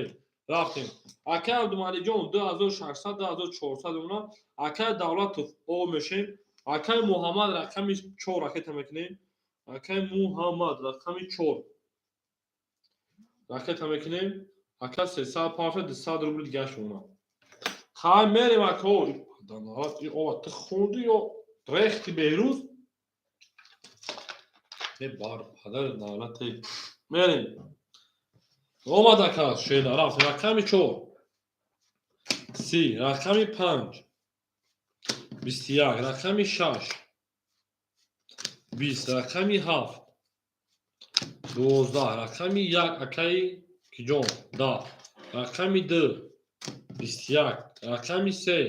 Рафтем. Акай Абдумаликҷон 2600, 2400 мемонад. Акай Давлатов о мешем. Акай Муҳаммад рақами чор ракета мекунем. Акай Муҳаммад рақами чор ракета мекунем. Ака 300 парта 200 рубл дигаш мемонад. Хай мерем ако. Ова ту хунди ё рехти Беҳрӯз? Е бар падар давлате. Мерем. Омад ака шена рафт. Рақами чор. 30, рақами панҷ. 21, рақами шаш. 20, рақами ҳафт. 12, рақами як акаи киҷон 10, рақами ду 21, рақами се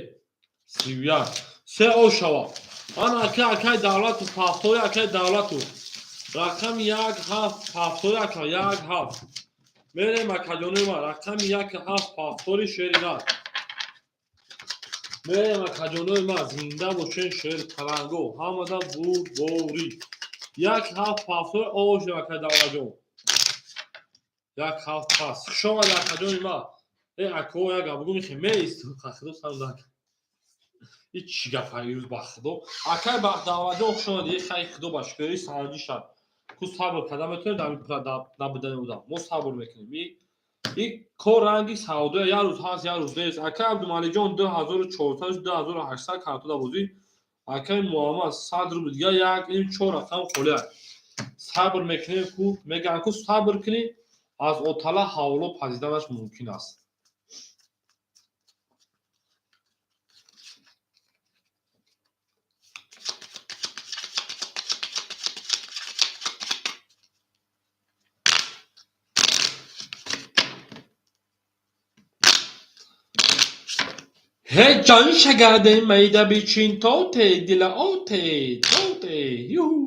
31. Се о шава. Ана ака акаи Давлату пафтори акаи Давлату. Рақами як ҳафт пафтори ака як ҳафт. Мерем акаҷонои ман рақами як ҳафт пафтори шери нар. Мерем акаҷонои ман, зинда бошен шер паланго, ҳамада бурдборӣ. Як ҳафт пафтори о шед акаи Давлатҷон. Як ҳафт пас. Хуш омад акаҷони ман. Э ако як гап бугум мехе меист худо сарам дар. И чӣ гап ирӯз ба худо. Акай Давлатҷон хуш омад. Е хай худо ба шукри санҷиша. Ку сабр карда метавонем дар набудани одам. Мо сабр мекунем. И кор ранги савдоя як рӯз ҳаст, як рӯз нест. Акай Абдумаликҷон 2400, 2800 картода бозӣ. Акай Муҳаммад 100 рубл дига як ин чор рақам холия. Сабр мекунем ку мегӯянд ку сабр кунӣ аз отала ҳавло пазиданаш мумкин аст. Ҳеҷ ҷон шагарде майда бичин тоте дила оте тоте юҳу.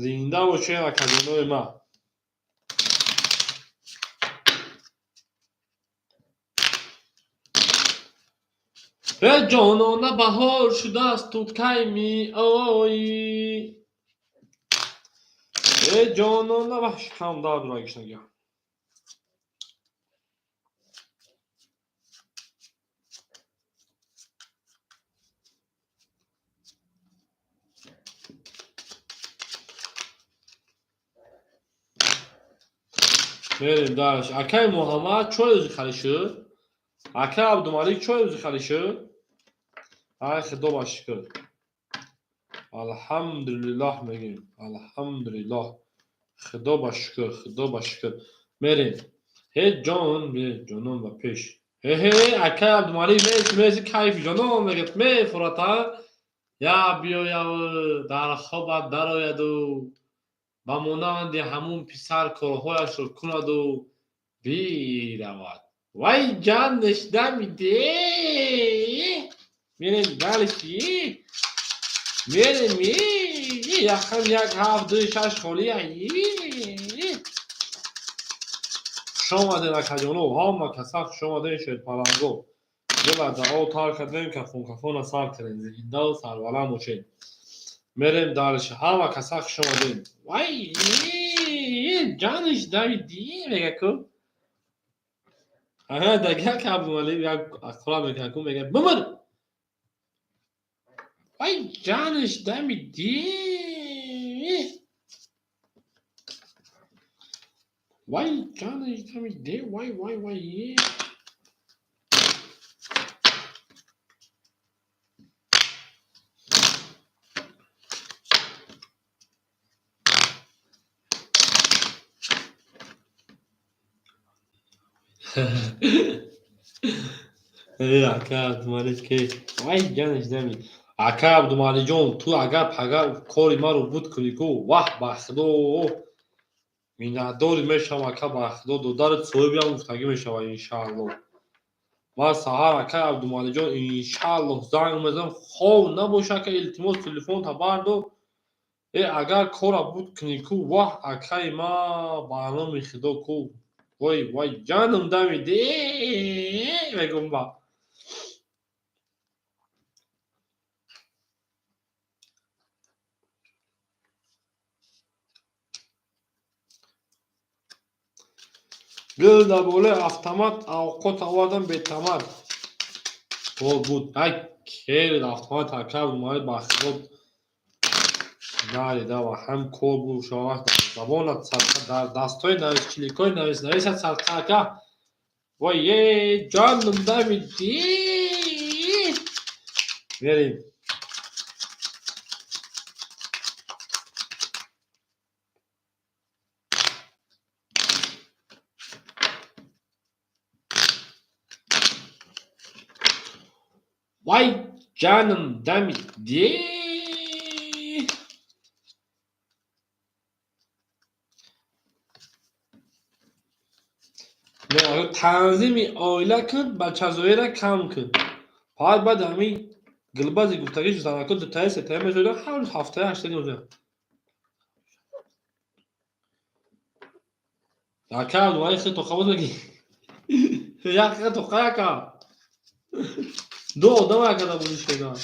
Зинда бошед акаҷонои ман. Э ҷонона баҳор шудааст, ту кай меоӣ? Э ҷонона ва шикам дард дорад гишнагиам. Мерем дальше. Акай Муҳаммад чой ӯзи халӣ шуд? Акай Абдумалик чой ӯзи халӣ шуд? Ай худо ба шукр. Алҳамдулиллоҳ мегӯем. Алҳамдулиллоҳ. Худо ба шукр, худо ба шукр. Мерем. Ҳеҷ ҷон, ҷонон ба пеш. Ҳе акай Абдумалик меси меси кайфи ҷонон мегӯяд мефурата. Я биёяв дар хобат дарояду ба монанди ҳамун писар корҳояшро кунаду биравад. Вай ҷан нишда миде. Мерем дальше. Мерем, яхам як ҳафт ду шаш холӣ. Хуш омадед, акаҷоно, ҳама каса хуш омадед, шерпаланго. Дила дао тар кардем, кафон кафона сар кардем, зиндаву сарбаланд бошед. Мерем дальше. Ҳама каса хуш омадед. Вай, ҷаниш давиди мега ку. Ага, даг як Абдумалик як ақроб мекунад ку, мега бимир. Вай, ҷаниш дамиди. Вай, ҷаниш дамиди, вай, вай, вай. Ака Абдумалик ки вай ҷаниш дами. Ака Абдумаликҷон, ту агар пага кори маро буд кунӣ ку, ваҳ, ба худо миннатдорӣ мешавам, ака, ба худо додари соҳибиам гуфтагӣ мешавад, иншааллоҳ. Ман саҳар, ака Абдумаликҷон, иншааллоҳ занг мезанам, хов набоша, ака, илтимос, телефонта бардор. Э, агар кора буд кунӣ ку, ваҳ, акаи ма, ба номи худо ку, вой, вой, ҷаном дамиде мегум ба. Гул дар болои автомат авқот овардам бетамар. Кор буд. Ай, хеле автомат, ака Абдумалик, ба худо нарида ва ҳам кор буд, шавад дар забонат садқа, дар дастҳои навис, чиликҳои навис, нависат садқа, ака. Вой, е, ҷоном дамиди. Мерем. Вай, ҷаном дамиди. Танзими оила кун, бачазоира кам кун. Фақат баъд ҳамин гулбази гуфтагиш занако дутая сетая мезоида, ҳар рӯз ҳафтая ҳаштаги мезоида. Ака Абдумалик хел тоқа боз меги. Як хел тоқа яка. Ду одам ака да бозиш шуда.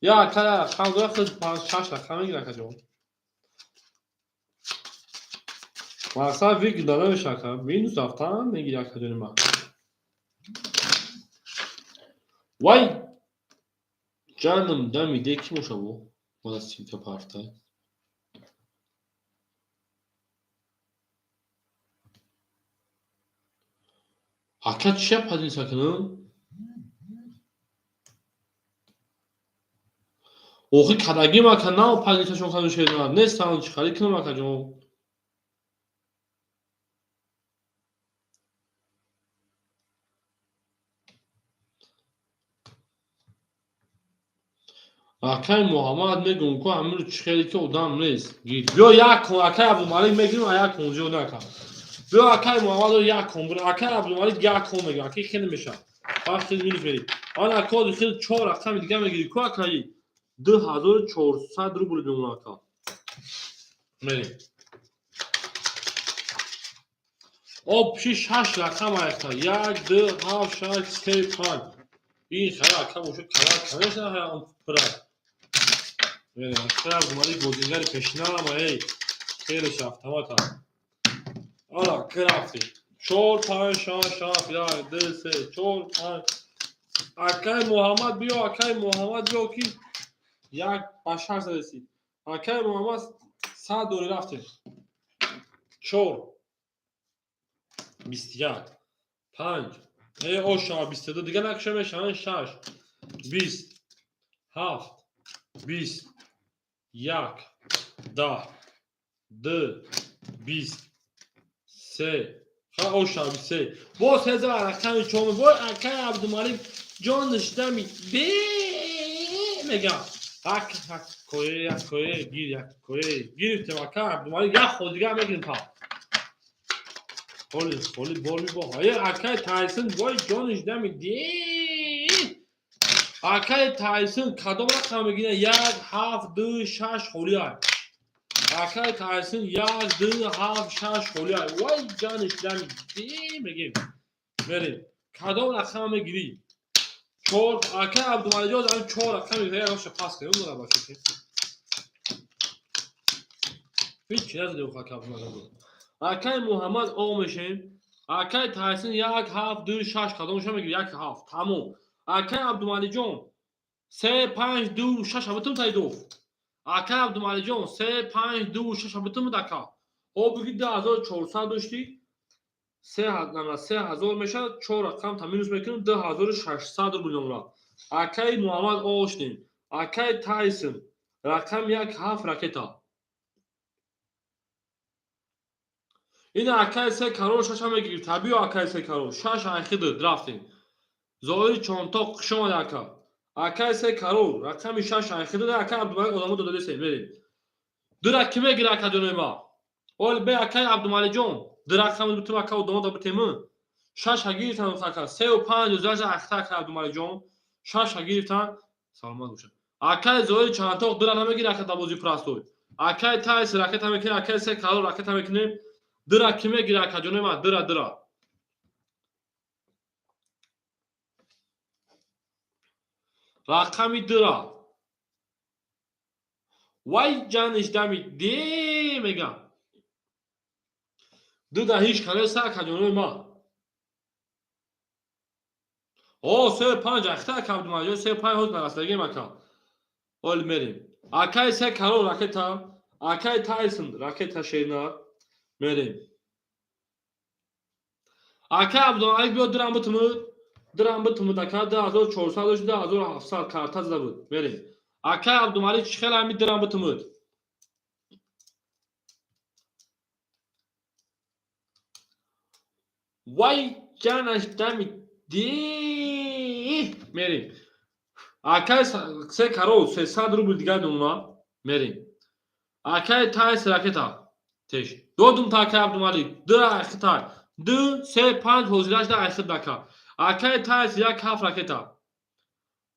Я ака рақам дора, хел панҷ шаш рақам мегира, акаҷон. Мақсад вик дада меша, ака. Минус рафтан мегири, акаҷони ман. Вай, ҷаном дамиде, ки боша бо? Мада симка парфта. Ака чия поделиться кунам? Охи кадагим, ака, нав поделиться кардам шеда. Нестам, чӣ харид кунам, акаҷон? Акай Муҳаммад мегӯм ку, ҳамин чӣ хеле ки одам нест. Гир. Биё як кун, акай Абдумалик мегирим, а як кун зиёд нака. Биё акай Муҳаммад як кун, бир акай Абдумалик як кун мегирим, акай хеле мешавад. Вақт хеле минус мерӣ. Ана ака хеле чор рақами дига мегири ку, акай 2400 рубл бимон, ака. Мерем. Общий шаш рақам ака. Як, ду, ҳафт, шаш, се, панҷ. Ин хара ака боша, кара конечно пура. Мерем. Акай Абдумалик бозингари пешинама, эй. Хеле автомата. Ана, рафтем. Чор, панҷ, шаш, ҳафт, як, ду, се, чор, панҷ. Акай Муҳаммад биё, акай Муҳаммад биё ки як ба шаш расид. Акай Муҳаммад 100 дори рафтем. Чор, 21, панҷ, э, оша 22 дига накша мешаванд шаш, 20, ҳафт, 20, як, 10, ду, 20, се, ха, оша 23. Боз ҳеза рақами чор. Вой, акай Абдумалик ҷониш дами бе мегам. Ак, як кое, як кое, гир, як кое. Гирифтем, ака Абдумалик, як хол дигар мегирем па. Холи, холи бор мебо. Ае, акай Тайсон, вой, ҷониш дами де. Акаи Тайсон кадом рақам мегирад? Як, ҳафт, ду, шаш холиай. Акаи Тайсон як, ду, ҳафт, шаш холиай. Вай ҷаниш ҷани мегем. Мерем. Кадом рақам мегирӣ? Чор. Акаи Абдумалиҷон ам чор рақам мегирад. Ягонша пас кунем нора бошед. Ҳеҷ чи назадем ака Абдумалиҷон. Акаи Муҳаммад о мешем. Акаи Тайсон як, ҳафт, ду, шаш кадомша мегирӣ? Як, ҳафт. Тамом. Акаи Абдумалиҷон се, панҷ, ду, шаш абитум тайдуф. Акаи Абдумалиҷон се, панҷ, ду, шаш абитум ака. О биги 2400 доштӣ. 3000 мешавад, чор рақам та минус мекунем, 2600 рубл номра. Акаи Муҳаммад оштем. Акаи Тайсон рақам як, ҳафт ракета. Ина акаи се карол шаша мегирифт. Табиё акаи се карол. Шаш айхиды рафтем. Зоҳири Чонтоқ хуш омадӣ ака. Акаи се карол рақами шаш айхиды акаи Абдумалик одамо додадесем мерем. Дура ки мегира ака ҷонои ма? Ол бе акаи Абдумаликҷон ду рақами бутум ака одамо да бутем. Шаша гирифтан ака сеу панҷ зажа ахта акаи Абдумаликҷон шаша гирифтан. Саломат бошад. Акаи Зоҳири Чонтоқ дура намегира ака дар бозии простой. Акаи Тайс ракета мекунем, акаи се карол ракета мекунем. Дура ки мегира ака ҷонои ма? Дура дура. Рақами дура. Вай ҷаниш дами де мегам. Дуда ҳеҷ канеса ака ҷонои ма. О, се панҷ ахта ака Абдумалиҷон се панҷ ҳоз нарасидагем ака. Ол мерем. Акаи се карол ракета, акаи Тайсон ракета шернар. Мерем. Акаи Абдумалик биё дурам бутумуд. Дурам бутумуд ака 2400 дошт, 2700 карта зада буд. Мерем. Акаи Абдумалик чӣ хел ҳами дурам бутумуд. Вай ҷанаш дами ди мерем. Акаи се карол 300 рубл дигар номуна. Мерем. Акаи Тайс ракета. Теш. Додум та акаи Абдумалик. Ду айхитай. Ду, се, панҷ ҳозираш да айхит дака. Акаи Тайс як ҳафт ракета.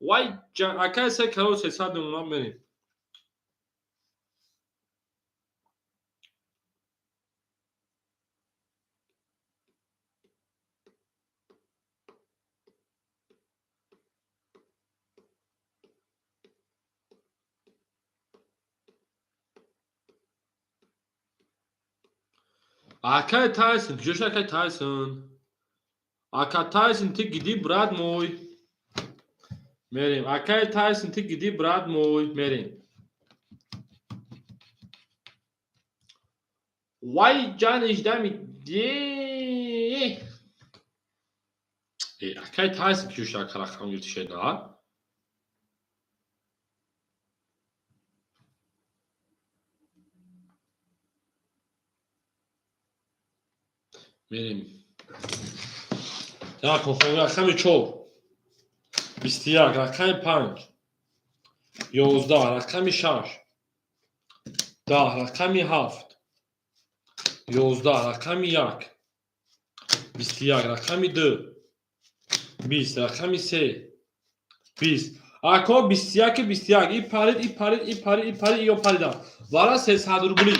Вай ҷан акаи се карол 300 номуна мерем. Акаи Тайсон, куҷош акаи Тайсон? Ака Тайсон, ты где, брат мой? Мерем. Акаи Тайсон, ты где, брат мой? Мерем. Вай ҷаниш дами де. Э, акаи Тайсон куҷош ака рақам гирифти шеда? Мерем. Так, рақами чор. 21, рақами панҷ. 11, рақами шаш. 10, рақами ҳафт. 11, рақами як. 21, рақами ду. 20, рақами се. 20. Ако 21 21. И парид, и парид, и парид, и парид, ё парида. Вара 300 рубли.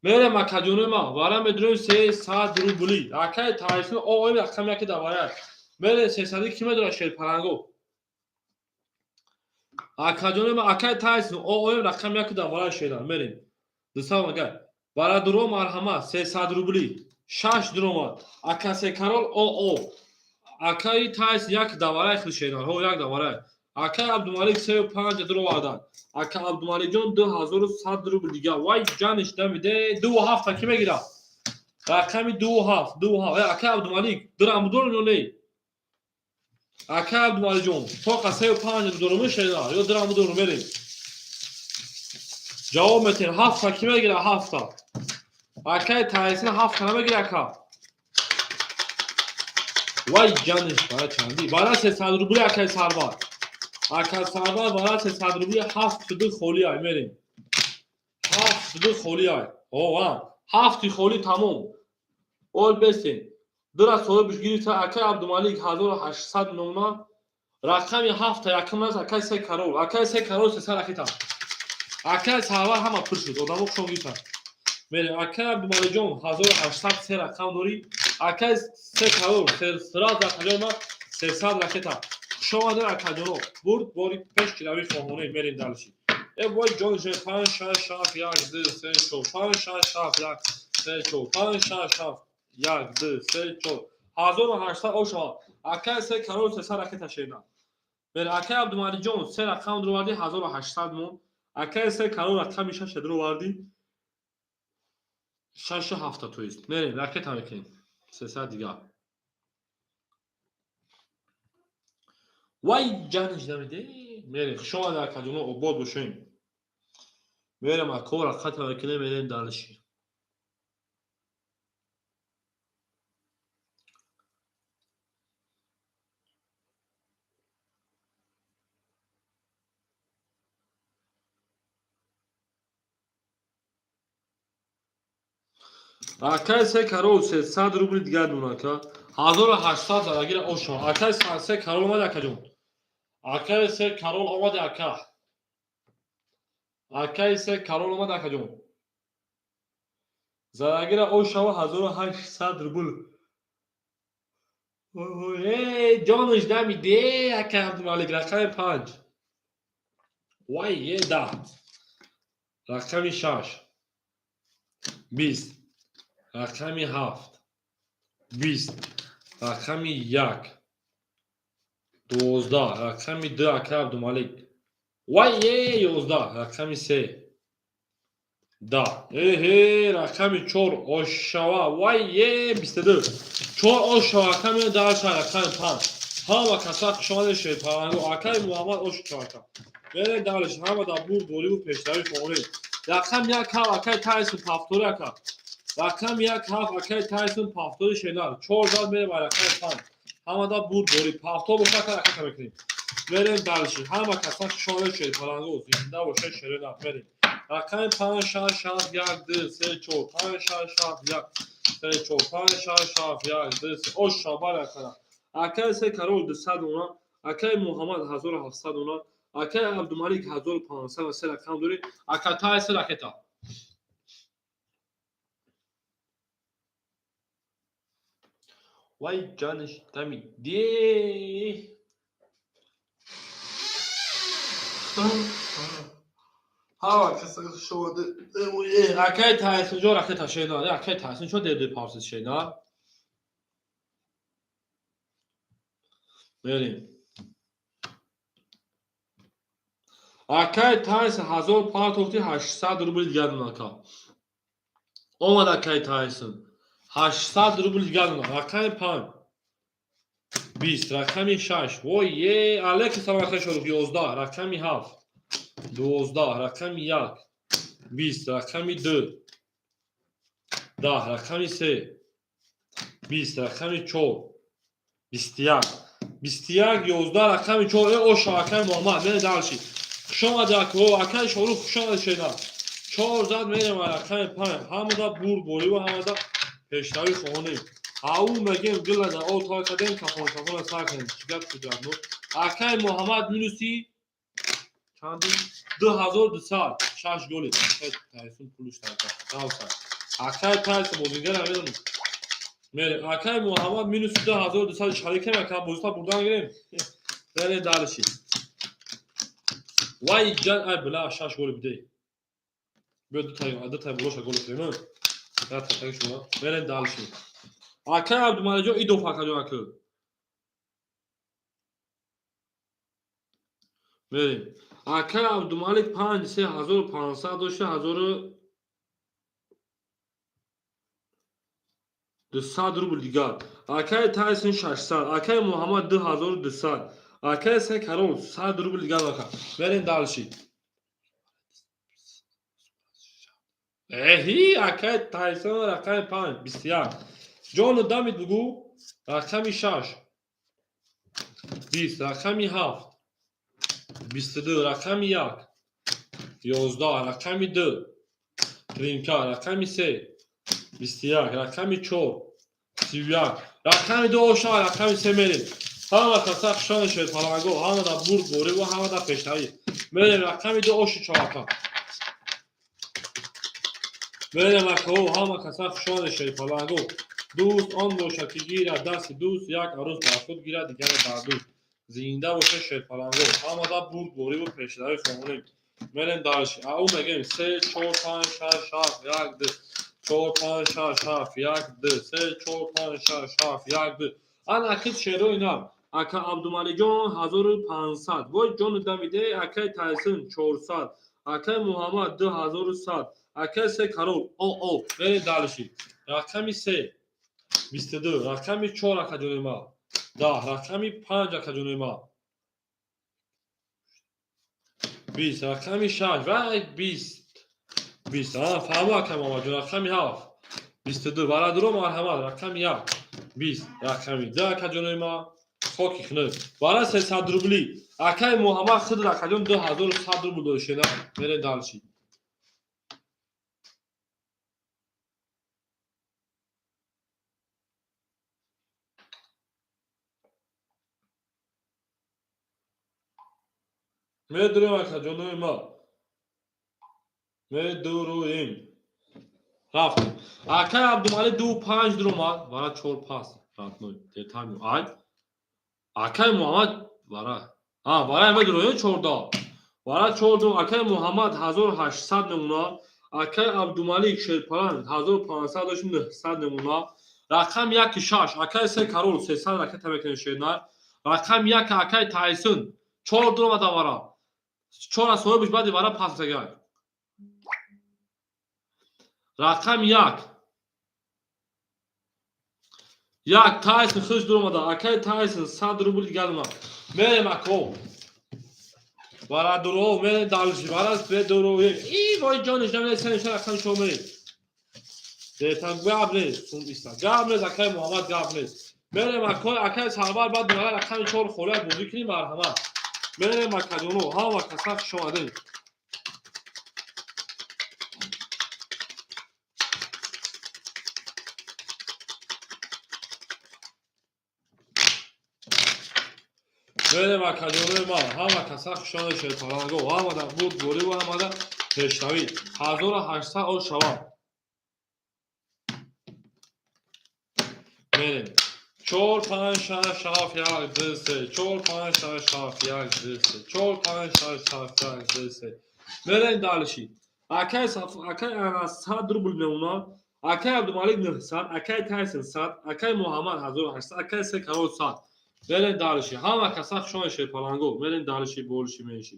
Мерем акаҷонои ма, вара медурем 300 рубли. Акаи Тайсон ои рақами яке дар варай. Мерем сесади ки медорад шерпаланго. Акаҷонои ма, акаи Тайсон ои рақами яке дар варай шеран. Мерем. Дусав агар. Барадуро марҳамат 300 рубли. Шаш дуромад. Ака се карол о. Акаи Тайсон як дар варай хил шеран. Ҳо як дар варай. Акаи Абдумалик сею панҷ дуровардан. Ака Абдумаликҷон 2100 рубл дигар. Вай ҷаниш дамиде ду ҳафта ки мегирад? Рақами ду ҳафт, ду ҳафт. Акаи Абдумалик дирам дорум ё не? Акаи Абдумаликҷон тоқа сею панҷ дорум шеда ё дирам дорум мерем. Ҷавоб метем ҳафта ки мегирад ҳафта. Акаи Тайсон ҳафта намегирад ака. Вай ҷаниш бара чанди? Бара 300 рубли акаи Сарвар. Ака Сарвар бара 300 рубли ҳафт шуду холи ай мерем. Ҳафт шуду холи ай. О, а. Ҳафти холи тамом. Ол бесен. Дура соҳибш гирифта акаи Абдумалик 1800 номуна. Рақами ҳафта якум аст, акай се карол. Акай се карол 300 ракета. Акай савар ҳама пур шуд, одамо хушон гирифтанд. Мерем, акай Абдумалиҷон 1800 се рақам дорӣ. Акай се карол, сразу акаҷон ма 300 ракета. Хуш омадед, акаҷоно. Бурд бори пеш киравӣ хоҳонем, мерем дальше. Э вой ҷон, 5 6 7 1 2 3 4 5 6 7 1 3 4 5 6 7 1 2 3 4 1800 ошава. Акай се карол 300 ракета шена. Бер акай Абдумалиҷон се рақам дроварди 1800 мон. Акай се карол рақами 6 дроварди 6 7 то есть. Мерем, ракета мекунем. 300 дигар. Вай ҷаниш намеде. Мерем, хуш омадед, акаҷоно, обод бошем. Мерем, ако рақата мекунем, мерем дальше. Акай се карол 300 рубли дигар дун ака. 1800 зарагира ошон. Акай се карол омад, акаҷон. Акай се карол омад, ака. Акай се карол омад, акаҷон. Зарагира ошава 1800 рубл. Эй, ҷонаш намиде, ака Абдумалик, рақами 5. Вай, е да. Рақами 6. 20. Рақами 7. 20. Рақами 1. 12. Рақами 2, ака Абдумалик. Вай, е 11. Рақами 3. Да. Эҳе, рақами 4 ошава. Вай, е 22. 4 ошава, рақами дальше рақами 5. Ҳама каса хуш омадед, шерпаланго. Акай Муҳаммад ошава ака. Мерем дальше, ҳама дар бурд бориву пешравӣ хоҳонем. Рақами 1 ҳафт, акай Тайсон пафтори ака. Рақами 1 ҳафт, акай Тайсон пафтори шенар. 4 зад мерем ба рақами 5. Ҳама дар бурд бори. Пафтор боша, ака, ракета мекунем. Мерем дальше. Ҳама каса хуш омадед, шерпаланго. Зинда бошед, шерена. Мерем. Рақами 5 6 7 1 2 3 4 5 6 7 1 3 4 5 6 7 1 2 3 ош шабар акара. Акай се карол 200 дона, акай Муҳаммад 1700 дона, акай Абдумалик 1500 се рақам дорӣ, ака тай се ракета. Вай ҷаниш дамиде. Ҳама каса хуш омадед. Акай Тайсинҷо ракета шена. Акай Тайсинҷо дер парсид шена. Мерем. Акай Тайсон 1000 партохти 800 рубл дигар дона ака. Омад акай Тайсон. 800 рубл дигар дона. Рақами 5. 20, рақами 6. Вой, е, алейкум салом, акай Шорух 11, рақами 7. 12, рақами 1. 20, рақами 2. 10, рақами 3. 20, рақами 4. 21. 21, 11, рақами 4. Э, оша, акай Муҳаммад, мерем дальше. Хуш омадед, ако, акай Шорух, хуш омадед, шена. 4 зад мерем рақами 5. Ҳамада бурд бориву ҳамада пешравӣ хоҳонем. Ау мегем гила дар об тар кардем, кафон кафона сар кардем. Чӣ гап шуд но? Акай Муҳаммад минуси чанди? 2200, 6 голи. Акай Тайсон пулуш тарка. Акай Тайсон бозингара медонам. Мерем. Акай Муҳаммад минуси 2200 шарикем, ака бозита бурдан гирем. Мерем дальше. Вай ҷан, ай била 6 голи бидей. Биё дутай болоша гол кунем. Да та шумо. Мерем дальше. Акай Абдумалиҷон идоф акаҷон ака. Мерем. Акай Абдумалик 5 3500 дошта 1200 рубл дигар. Акай Тайсон 600, акай Муҳаммад 2200, акай се карол 100 рубл дигар ака. Мерем дальше. Эҳи, акай Тайсон рақами 5, 21. Ҷону дамид бугӯ, рақами 6. 20, рақами 7. 22, рақами 1. 11, рақами 2. Тринка, рақами 3. 21, рақами 4. 31, рақами 2 оша, рақами 3 мерем. Ҳама каса хушоне шуд паланго, ҳама да бурд борӣ ва ҳама да пешравӣ. Мерем рақами ду оши чорака. Мерем акао, ҳама каса хушоне шуд паланго. Дӯст он бошад, ки гирад дасти дӯст, як арӯс бар худ гирад, дигаре бар дӯст. Зинда бошад шерпаланго. Ҳама да бурд борӣ ва пешравӣ хонем. Мерем дальше. Ау мегем 3 4 5 6 7 1 2 4 5 6 7 1 2 3 4 5 6 7 1 2. Ана акид шерои нав. Ака Абдумалиҷон 1500. Вой ҷону дамиде, акай Тайсон 400. Акай Муҳаммад 2100. Акай се карол. О о. Мерем дальше. Рақами 3 22, рақами 4 ака ҷони ма. 10, рақами 5 ака ҷони ма. 20, рақами 6 ва 20. 20. А, фаҳмо ака Муҳаммадҷон, рақами 7. 22. Барадуро марҳамат, рақами 1. 20, рақами 2 ака ҷони ма. Хоки хунук. Бара 300 рубли. Акай Муҳаммад Хидр акаҷон 2100 рубл дошена. Мерем дальше. Медурем акаҷонои ма. Медуруем. Рафтем. Акай Абдумалик ду панҷ дуромад, вара чор пас. Ратной. Детами. Ай. Акай Муҳаммад вара. А, вара медуроем чорда. Вара чор дум. Акай Муҳаммад 1800 намуна. Акай Абдумалик Шерпаланг 1500 дошт 900 намуна. Рақам 1 6. Акай се карол 300 ракета мекунем шернар. Рақам 1 акай Тайсон чор дуромада вара. Чора соҳибаш баъди вара пас загар. Рақам 1. Як Тайсон худш дуромада. Акай Тайсон 100 рубл дигар Мерем ако. Вара дуро, мерем дальше. Вара бедуро. И вой ҷониш намеда сен шара рақам шо мерем. Детан гап нест, сум иста. Гап нест, акай Муҳаммад гап нест. Мерем ако, акай Сарвар баъд вара рақами 4 холия бозӣ кунем марҳамат. Мерем акаҷоно, ҳама каса хуш омадед. Мерем акаҷонои ман, ҳама каса хуш омадед шерпаланго, ҳама дар бурд борӣ ва ҳама дар пешравӣ. 1800 ол шавад. Мерем. 4 5 6 7 1 2 3 4 5 6 7 1 2 3 4 5 6 7 1 2 3. Мерем дальше. Акай акай 100 рубл мемона. Акай Абдумалик 900, акай Тайсон 100, акай Муҳаммад 1800, акай се карол 100. Мерем дальше. Ҳама каса хуш омадед шерпаланго. Мерем дальше болиши менши.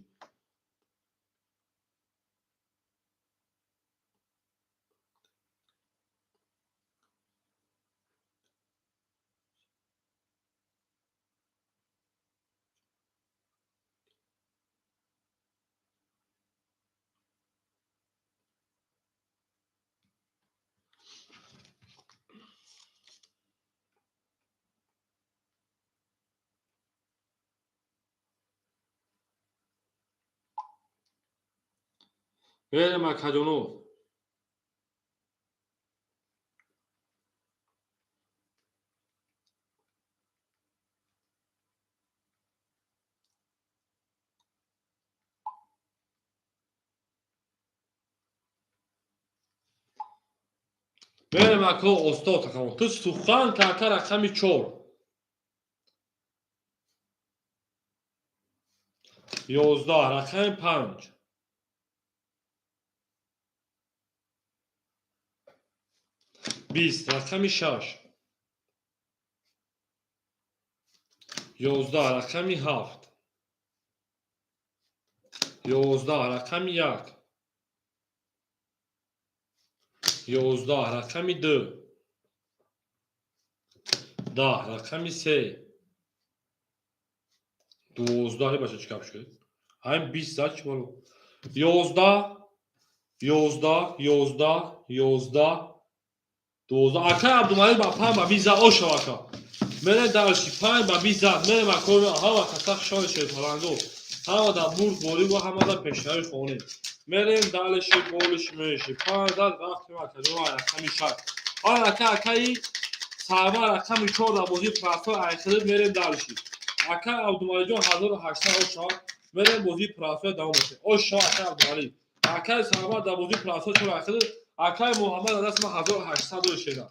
Мерем акаҷоно. Мерем ако устод акамо. Ту сухан кака рақами 4. 11 рақами 5. 20 рақами 6. 11 рақами 7. 11 рақами 1. 11 рақами 2. 10 рақами 3. 12 бача чӣ гап шуд? Ҳамин 20 зад чӣ боло? 11 11 11 11 12. Акай Абдумалик ба 5 ба 20 зад ошав ака. Мерем дальше 5 ба 20 зад. Мерем ако ҳама каса хушони шерпаланго. Ҳама дар бурд борӣ ва ҳама дар пешравӣ хонем. Мерем дальше болиш меши. 5 зад рафтем акаҷон рақами 6. Ана ака акаи Сарвар рақами 4 дар бозии простой айхилиб мерем дальше. Акай Абдумалиҷон 1800 ошава. Мерем, бозии пурасоя давом мешавад. Ошава, акай Абдумалӣ. Акай Сарвар дар бозии пурасоя чор айхиди. Акай Муҳаммад аз дасти ман 1800 дори.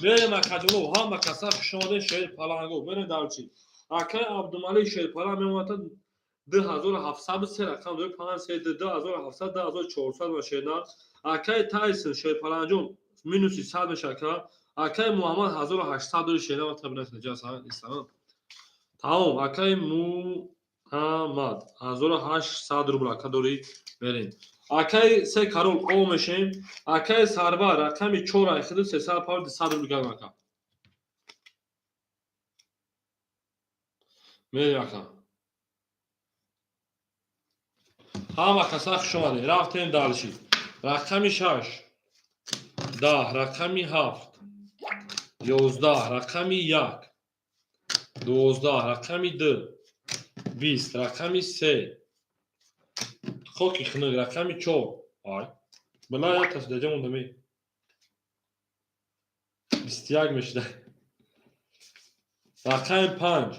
Мерем, акаҷоно, ҳама каса хуш омадед, шери паланго. Мерем дарчи. Акай Абдумалӣ шерпаланг мемонад 2700, се рақам дори, панҷ, се, ду, 2700, 2400 ва шернар. Акай Тайсон шерпаланҷон минуси 100 мешавад, ака. Акай Муҳаммад 1800 дори шернар ва табинат. Тамом, акай Муҳаммад 1800 рубл ака дори, мерем. Акай се карол о мешем. Акай Сарвар рақами чор айхиду сесад пав 200 рубл гам, ака. Мерем, ака. Ҳама каса хуш омадед. Рафтем дальше. Рақами шаш, 10, рақами ҳафт, 11, рақами як, 12, рақами ду, 20, рақами се, хоки хунук, рақами чор. Ай, била, якташ даҷа мондаме. 21 мешуда. Рақами панҷ,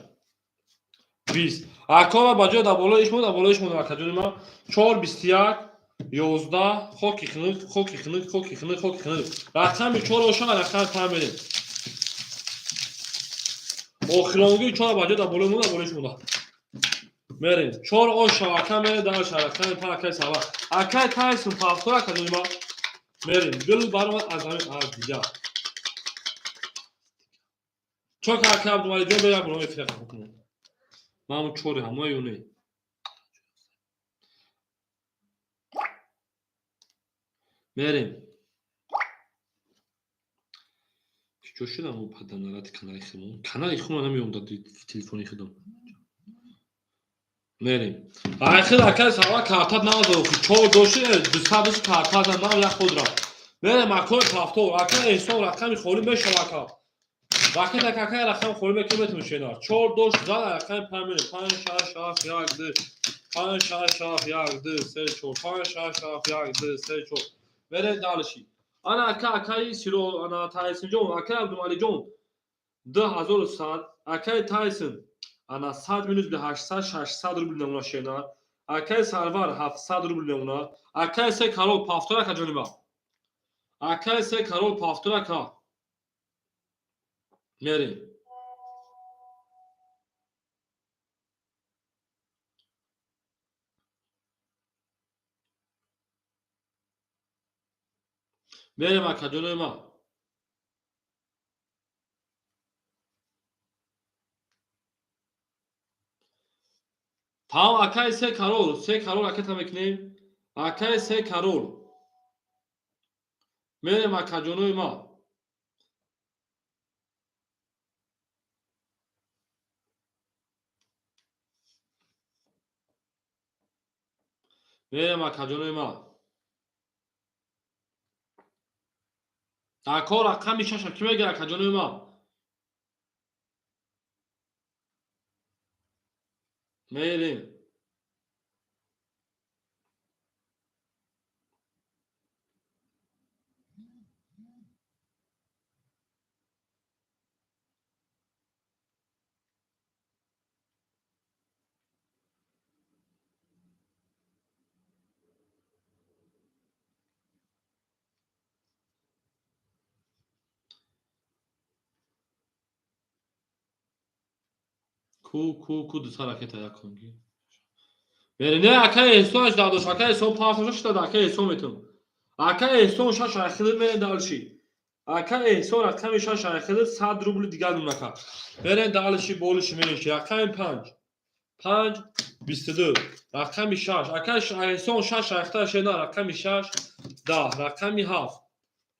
20. Акова ба ҷои дар болои ишмо, дар болои ишмо, акаҷони ман, чор, 21, 11, хоки хунук, хоки хунук, хоки хунук, хоки хунук. Рақами чор ошава, рақами панҷ мерем. Охиронгии чор ба ҷои дар болои мо, дар болои ишмо мерем. Чор ошава, ака, мерем дальше, рақами панҷ, акаи Сава. Акаи Тайсон пафтор, акаҷони ман. Мерем. Гул баромад аз замин аз дигар. Чор ака Абдумалиҷон бе як бор эфира кунем. Ман чори ҳамои ё не? Мерем. Чо шудам у паданарати канали худмон? Канали худмон намеём дар телефони худам. Мерем. Айхир акай Сава картат надохи. Чор дошти, 200 дошти, картат нав як худ рафт. Мерем, акои пафтор, акай Эҳсон рақами холӣ мешава, ака. Ракета акай рақами холӣ мекунем, метавонем шенар. Чор дошт зад, рақами панҷ мерем. Панҷ, шаш, ҳафт, як, ду. Панҷ, шаш, ҳафт, як, ду, се, чор. Панҷ, шаш, ҳафт, як, ду, се, чор. Мерем дальше. Ана ака, акаи Сиро, ана Тайсонҷон, акаи Абдумалиҷон 2100, акаи Тайсон ана 100 минус би 800, 600 рубл намуна шенар. Акаи Сарвар 700 рубл намуна. Акаи се карол пафтор, ака ҷониба. Акаи се карол пафтор, ака. Мерем. Мерем, ака ҷонои ман. Тамом, акаи се карол, се карол аката мекунем. Акаи се карол. Мерем, акаҷонои ман. Мерем, акаҷонои ман. Ако рақами шаша кӣ мегирад, акаҷонои ман? Мерем. Ку, ку, ку, дуса ракета як кунги. Мерем. Не, акаи Эҳсон аш дадош, акаи Эҳсон пафтош шуда, акаи Эҳсон метун. Акаи Эҳсон шаш айхилид, мерем дальше. Акаи Эҳсон рақами шаш айхилид, 100 рубли дигар нунака. Мерем дальше, болиши мерем чи. Рақами панҷ. Панҷ, 22. Рақами шаш. Акаи Эҳсон шаш айхта шена, рақами шаш, 10, рақами ҳафт.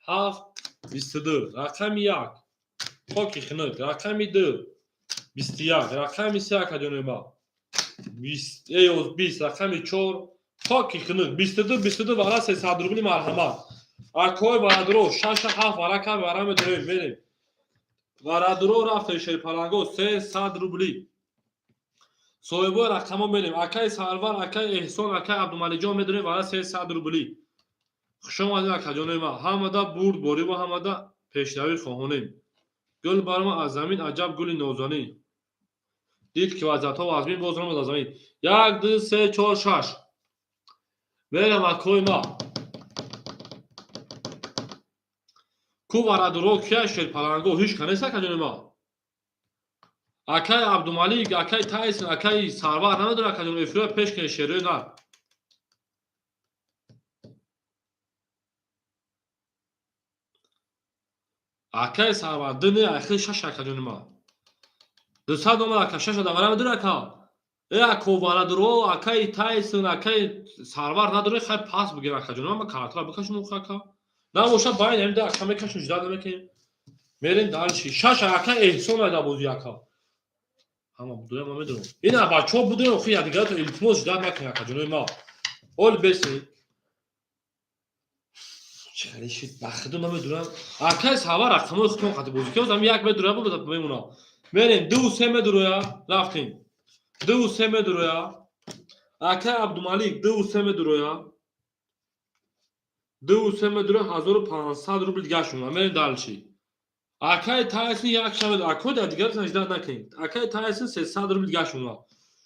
Ҳафт, 22. Рақами як. Хоки хунук. Рақами ду. 21. Рақами се, акаҷонои ман. 20, рақами чор, хоки хунук, 22, 22 вара, 300 рубли, марҳамат. Акои варадуро, шаша ҳафт варака вара медорем, мерем. Варадуро рафтем, шерпаланго, 300 рубли. Соҳибои рақамҳо мерем. Акаи Сарвар, акаи Эҳсон, акаи Абдумалиҷон медорем вара, 300 рубли. Хуш омадед, акаҷонои ман. Ҳамада бурдбориву ҳамада пешравӣ хоҳонем. Гул баромад аз замин, аҷаб гули нозанин. Дид ки вазъиятҳо вазмин, боз омад аз замин. 1, 2, 3, 4, 6. Мерам акои ма. Ку варадуро кия шерпаланго ҳеч ка нест акаҷони ма. Акай Абдумалик, акай Тайсон, акай Сарвар намедонам акаҷон эфира пеш кунед шерои нар. Акай Сарвар ду не ахир шаш акаҷони ма. 200 омад ака, шаша давара медур ака. Э ако варадуро, акай Тайсон, акай Сарвар надуре, хай пас бигир акаҷони ма, ма картра бикашум ака. Набоша байн ҳам да ака мекашум, ждат намекунем. Мерем дальше. Шаш ака Эҳсон айда бозӣ ака. Ҳама будуя ма медонам. Ина бачаҳо будуя, охи якдигарато илтимос ждат накунед акаҷонои ма. Ол беси. Чӣ шид бахиду намедонам. Акай Сарвар рақамҳои худтон қати бозӣ кунед, ҳам як медуроя бо мемона. Мерем 2 3 медуроя, рафтем. 2 3 медуроя. Акай Абдумалик 2 3 медуроя. 2 3 медуроя 1500 рубл дигар шуд. Мерем дальше. Акай Тайсон як шавед, акой дар дигарро ждат накунед. Акай Тайсон 300 рубл дигар шуд.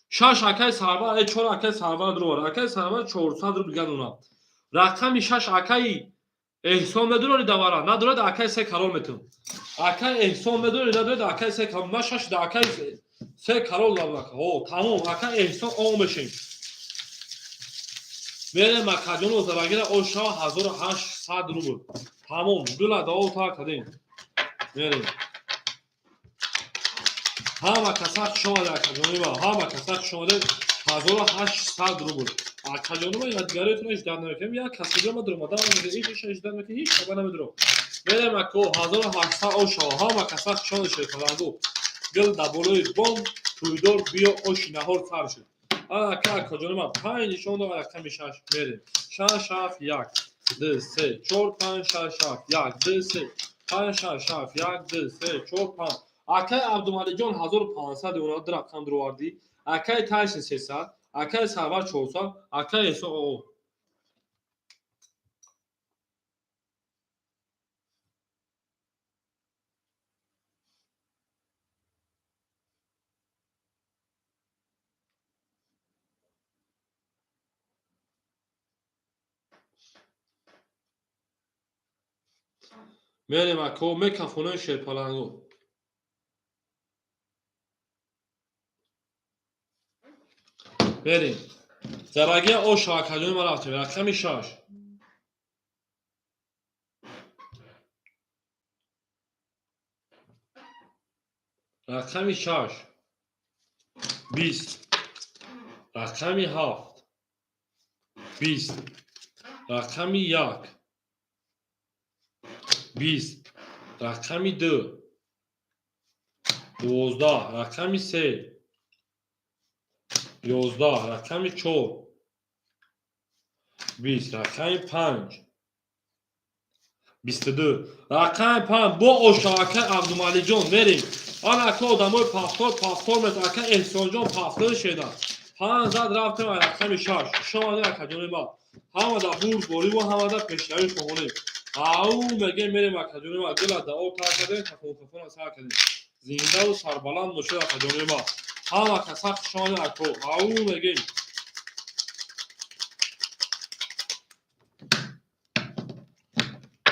6 акай Сарвар, 4 акай Сарвар дурор. Акай Сарвар 400 рубл дигар дона. Рақами 6 акай Эҳсон медурори давара, надорад акай се карол метун. Акай Эҳсон медурори надорад акай се карол. Ма 6 да акай се карол дам ака. О, тамом, акай Эҳсон о мешем. Мерем акаҷоно зарагира о шава 1800 рубл. Тамом, дула дао та кадем. Мерем. Ҳама каса хуш омада акаҷони ма, ҳама каса хуш омада 1800 рубл. Акаҷони ма ядгариятонро ждат намекунем. Як каси ма дуромада ҳеҷ ждат намекунем, ҳеҷ хабар намедорам. Мерем ако 1800 о шава, ҳама каса хуш омада шерпалангу. Гил дар болои бом тӯйдор биё оши наҳор сар шуд. Ана ака акаҷони ма 5 нишон дод рақами 6 мерем. 6 7 1 2 3 4 5 6 7 1 2 3 5 6 7 1 2 3 4 5. Акай Абдумаликҷон 1500 ёна ду рақам дуровардӣ. Акай Тайсон 300, акай Сарвар 400, акай Эҳсон о. Мерем ако мекафонои шерпалангу. Мерем. Зарагия о шава акаҷони ма рафтем. Рақами 6. Рақами 6. 20. Рақами 7. 20. Рақами 1. 20. Рақами 2. 12. Рақами 3. 11. Рақами 4. 20. Рақами 5. 22. Рақами 5. Бо ошава акай Абдумаликҷон мерем. Ана ака одамои пафтор мет ака Эҳсонҷон пафтор шеда. 5 зад рафтем рақами 6. Шомаде акаҷони ма. Ҳамада бурдбориву ҳамада пешравӣ хоҳонем. Ау мегем мерем акаҷони ма. Дила дао тар кардем, кафон кафона сар кардем. Зиндаву сарбаланд бошед акаҷони ма. Ҳама каса хуш омадед ако. Ау мегем.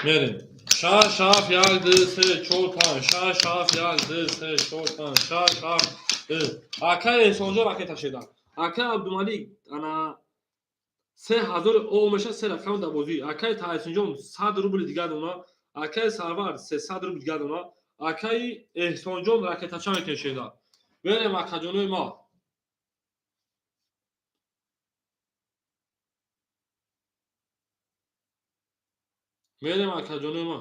Мерем. 6 7 1 2 3 4 5 6 7 1 2 3 4 5 6 7 2. Акай Эҳсонҷон ракета шеда. Акай Абдумалик ана 3000 о меша се рақам дар бозӣ. Акай Тайсонҷон 100 рубли дигар дона. Акай Сарвар 300 рубли дигар дона. Акай Эҳсонҷон ракетача мекашеда. Мерем акаҷонои ма. Мерем акаҷонои ма.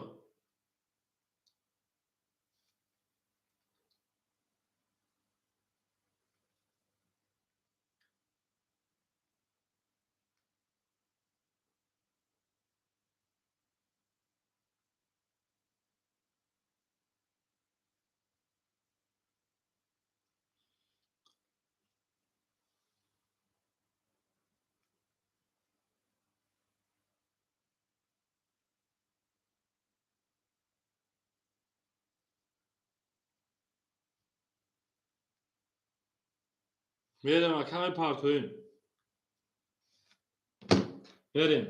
Мерем, ака, мепартоем. Мерем.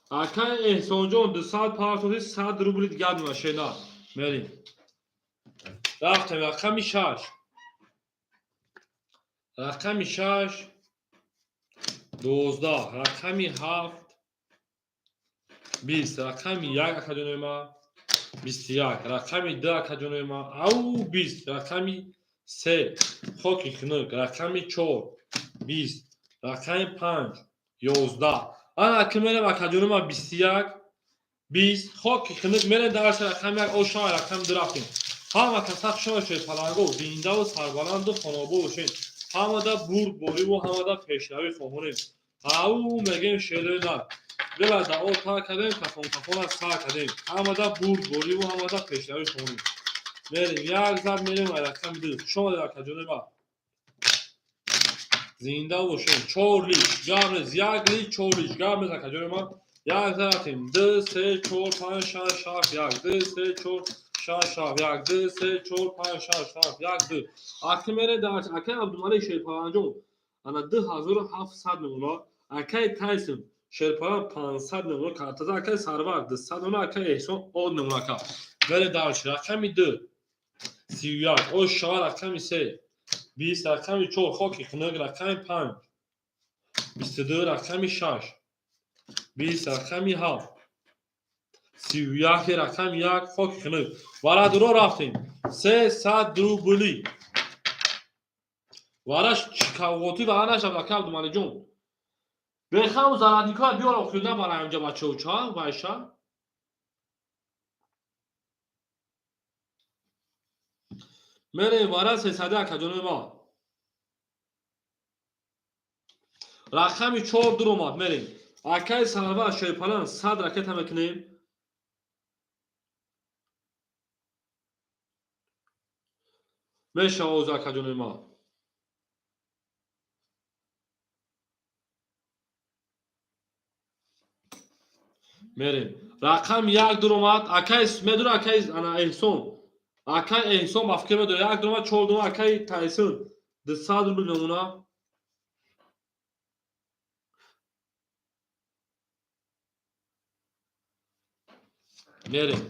Акай Эҳсонҷон, 200 партоди, 100 рубли дигар машина. Мерем. Рафтем, рақами 6. Рақами 6, 12, рақами 7, 20, рақами 1, акаҷонои ма, 21, рақами 2, акаҷонои ма, ау, 20, рақами 3, хоки хунук, рақами 4, 20, рақами 5, 11. Ана ки мерем, акаҷонои ма, 21, 20, хоки хунук, мерем дарси рақами 1, ошава рақами 2 рафтем. Ҳама каса хушома шуд, паланго, зиндаву сарбаланду хонобод бошед. Ҳамада бурдбориву ҳамада пешравӣ хоҳонем. Ау мегем, шерои нар. Дила дао тар кардем, кафон кафона сар кардем. Ҳамада бурдбориву ҳамада пешравӣ хоҳонем. Мерем, як зад мерем ва рақами 2. Хуш омадед, акаҷонои ма. Зинда бошед. Чор лич, гап нест, як лич, чор лич, гап нест, акаҷонои ма. Як зад рафтем. Ду, се, чор, панҷ, шаш, ҳафт, як, ду, се, чор, шаш, ҳафт, як, ду, се, чор, панҷ, шаш, ҳафт, як, ду. Аки мере дар акаи Абдумалик Шерпаланҷон. Ана 2700 мемона. Акаи Тайсон Шерпалан 500 мемона. Картаза акаи Сарвар 200 мемона, акаи Эҳсон од мемона, ака. Мере дарш рақами 2. 31. Ош шава, рақами 3. 20, рақами 4, хоки хунук, рақами 5. 22, рақами 6. 20, рақами 7. 31, рақами 1, хоки хунук. Варадуро рафтем. 300 рубли. Вараш чикавғотӣ ва нашавад, ака Абдумаликҷон. Бехам зарадникҳоя биёр, охир набара инҷа бачаҳо ча вайша. Мерем вара 300, акаҷонои ма. Рақами 4 дуромад, мерем. Акаи Сарвар Шерпалан, 100 ракета мекунем. Мешава оз, акаҷонои ма. Мерем. Рақами 1 дуромад. Акаи медура, акаи ана Эҳсон. Акаи Эҳсон ба фикр медора. Як дуромад, чор дуромад, акаи Тайсон. 200 рубл мемона. Мерем.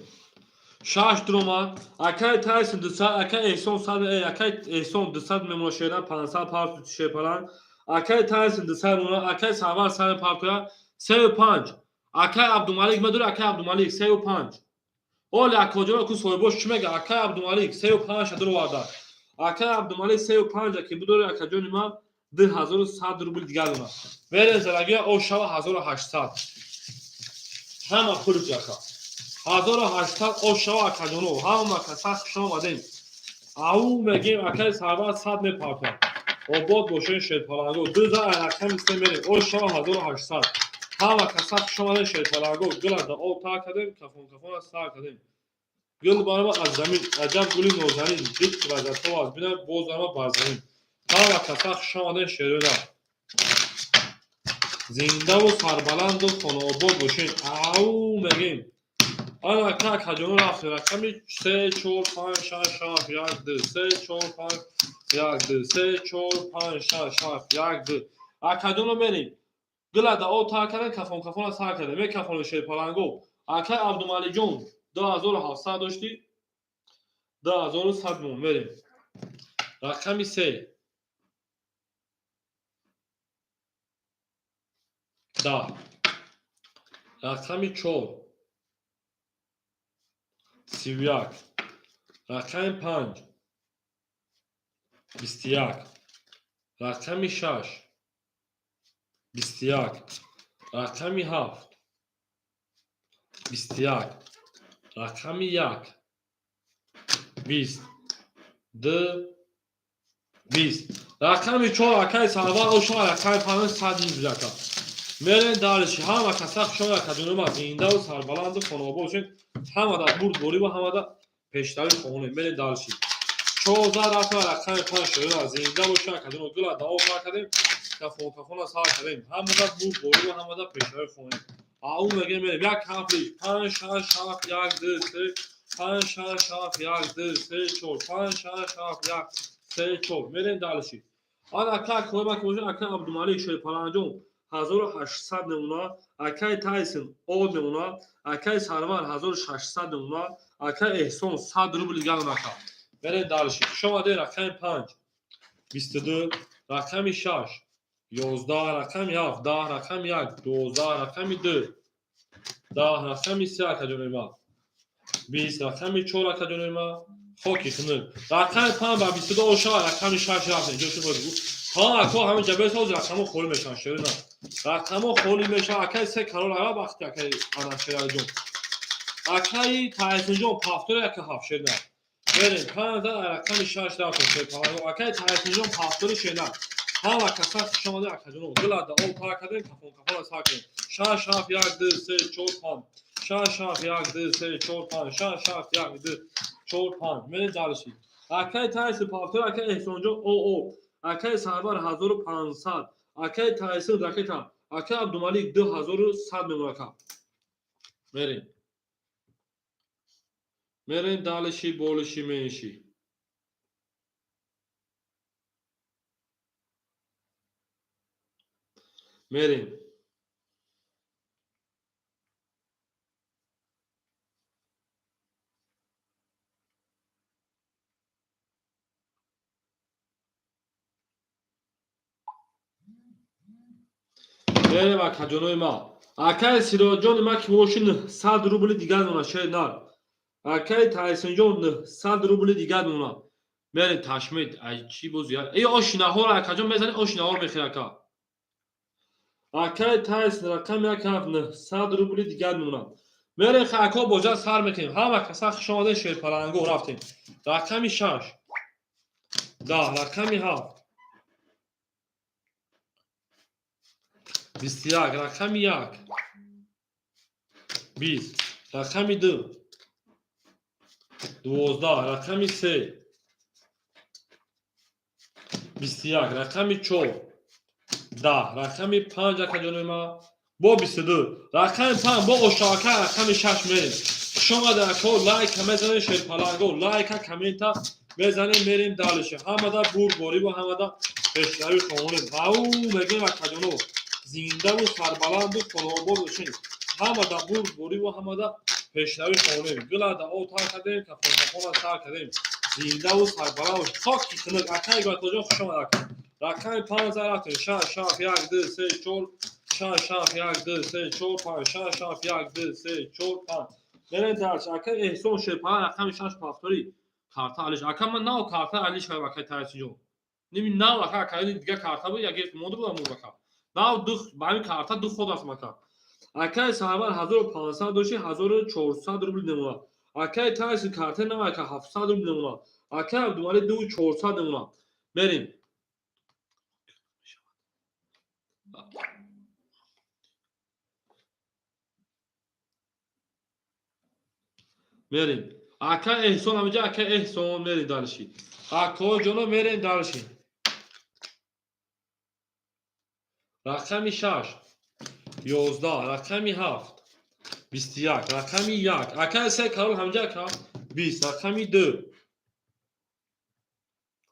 Шаш дуромад. Акаи Тайсон 200, акаи Эҳсон 100, акаи Эҳсон 200 мемона шера, 500 парту шерпалан. Акаи Тайсон 200 мемона, акаи Сарвар 100 партуя, 35. Акаи Абдумалик медура, акаи Абдумалик 35. Оли акоҷоно ку соҳибош чӣ мега? Акаи Абдумалик 35 дуроварда. Акаи Абдумалик 35 ки бидори, акаҷони ман, 2100 рубл дигар дорад. Верен залагия о шава 1800. Ҳама пулич, ака. 1800 о шава, акаҷоно. Ҳама каса хуш омадем. Ау мегем, акаи Сарвар 100 мепартад. Обод бошен, шерпаланго. Ду за рақами 3 мерем. О шава 1800. Ҳама каса хуш омадем, шерпаланго. Гула да об тар кардем, кафон кафона сар кардем. Гул барама аз замин, аҷаб гули нозанин, дид ки вазатҳо аз бина боз ама бар замин. Ҳама каса хуш омадем, шерона. Зиндаву сарбаланду хонаобод бошед. Ау мегем. Ана ака, акаҷоно, рафтем. Рақами се, чор, панҷ, шаш, ҳафт, як, ду, се, чор, панҷ, як, ду, се, чор, панҷ, шаш, ҳафт, як, ду. Акаҷоно, мерем. Гула да об тар кардем, кафон кафона сар кардем. Мекафони, шерпаланго. Акай Абдумалиҷон, 2700 доштӣ, 2100 мон, мерем. Рақами 3. 10. Рақами 4. 31. Рақами 5. 21. Рақами 6. 21. Рақами 7. 21. Рақами 1. 20. Ду, 20. Рақами 4, акаи Сарвар, ошо рақами 5, 100 рубл, ака. Мерем дальше. Ҳама каса хушома, акаҷонома, зиндаву сарбаланду хонаобод бошед. Ҳамада бурдборӣ ва ҳамада пешравӣ хоҳонем. Мерем дальше. 14 рафта рақами 5 шуда, зинда боша, акаҷоно. Гула да об накардем, кафон кафона сар кардем. Ҳамада бурдборӣ ва ҳамада пешравӣ хоҳонем. Ау мегем, мерем. Як ҳафт, панҷ, шаш, ҳафт, як, ду, се, панҷ, шаш, ҳафт, як, ду, се, чор, панҷ, шаш, ҳафт, як, се, чор. Мерем дальше. Ана ака кома ки бошад, ака Абдумалик Шерпаланҷон 1800 мемона, акаи Тайсон о мемона, акаи Сарвар 1600 мемона, акаи Эҳсон 100 рубл дигар ака. Берем дальше. Хуш омадед. Рақами 5 22, рақами 6 11, рақами 7 10, рақами 1 12, рақами 2 10, рақами 3, акаҷонои ман, 20, рақами 4, акаҷонои ман, хоки хунук. Рақами 5 ба 22 оша, рақами 6 рафтем. Ҷо шуд та ако ҳамин ҷабе соз рақамо холӣ мешаванд, шерина рақамо холӣ мешаванд. Акаи се карол ара вақти акаи ана Шералиҷон, акаи Тайсинҷон пафтори ака ҳафт шерина. Берем панҷ рақами 6 рафтем. Шерпаланго акаи Тайсинҷон пафтори шерина. Ҳама каса хуш омадед, акаҷоно. Гилада об пар кардем, кафон кафона сар кардем. Шаш, ҳафт, як, ду, се, чор, панҷ, шаш, ҳафт, як, ду, се, чор, панҷ, шаш, ҳафт, як, ду, чор, панҷ. Мерем дальше. Акаи Тайси пафтори, акаи Эҳсонҷон о, акаи Сарвар 1500, акаи Тайсин ракета, акаи Абдумалик 2100 мемон ака. Мерем, мерем дальше, больше, меньше. Мерем. Мерем, акаҷонои ма. Акаи Сироҷони ма ки боши, 900 рубли дигар мемона, шери нар. Акаи Тайсинҷон 900 рубли дигар мемона. Мерем ташмид. Ай чӣ боз э оши наҳор, акаҷон, мезани оши наҳор мехӯри ака. Акаи Тайсин рақами як ҳафт 900 рубли дигар мемона. Мерем хако боҷа сар мекунем. Ҳама каса хуш омадед, шерпаланго рафтем. Рақами 6 10, рақами 7 21, рақами 1 20, рақами 2 12, рақами 3 21, рақами 4 10, рақами 5, акаҷонои ма, бо 22, рақами 5 бо ошака, рақами 6 мерем. Хуш омадед, ако. Лайка мезанем, шерпаланго, лайка, коммента мезанем, мерем дальше. Ҳамада бурдбориву ҳамада пешравӣ хоҳонем. Ау мегӯем, акаҷоно, зиндаву сарбаланду хонаобод бошед. Ҳамада бурдбориву ҳамада пешравӣ хоҳонем. Гилада об тар кардем, кафонкафона сар кардем. Зиндаву сарбаланд бошед. Хоки хунук. Акаи Гатоҷон, хуш омад, ака. Рақами 5 рафтем. Шаш, ҳафт, як, ду, се, чор, шаш, ҳафт, як, ду, се, чор, панҷ, шаш, ҳафт, як, ду, се, чор, панҷ. Мерем дальше. Ака Эҳсон Шерпалан рақами 6 пафтори карта алиш. Ака, ман нав карта алиш кардам, акаи Тарсиҷон. Ними нав ака, ака дига карта буд, як монда будам ака. Нав ду ба ҳамин карта ду ход рафтам ака. Акаи Сарвар 1500 дошти, 1400 рубл мемонад. Акаи Тарси карта нав ака 700 рубл мемонад. Акаи Абдумалик 2400 мемонад. Мерем. Мерем. Ака Эҳсон ҳаминҷа, ака Эҳсон, мерем дальше. Акоҷоно, мерем дальше. Рақами 6 11, рақами 7 21, рақами 1, акаи се карол ҳаминҷа, ака, 20, рақами 2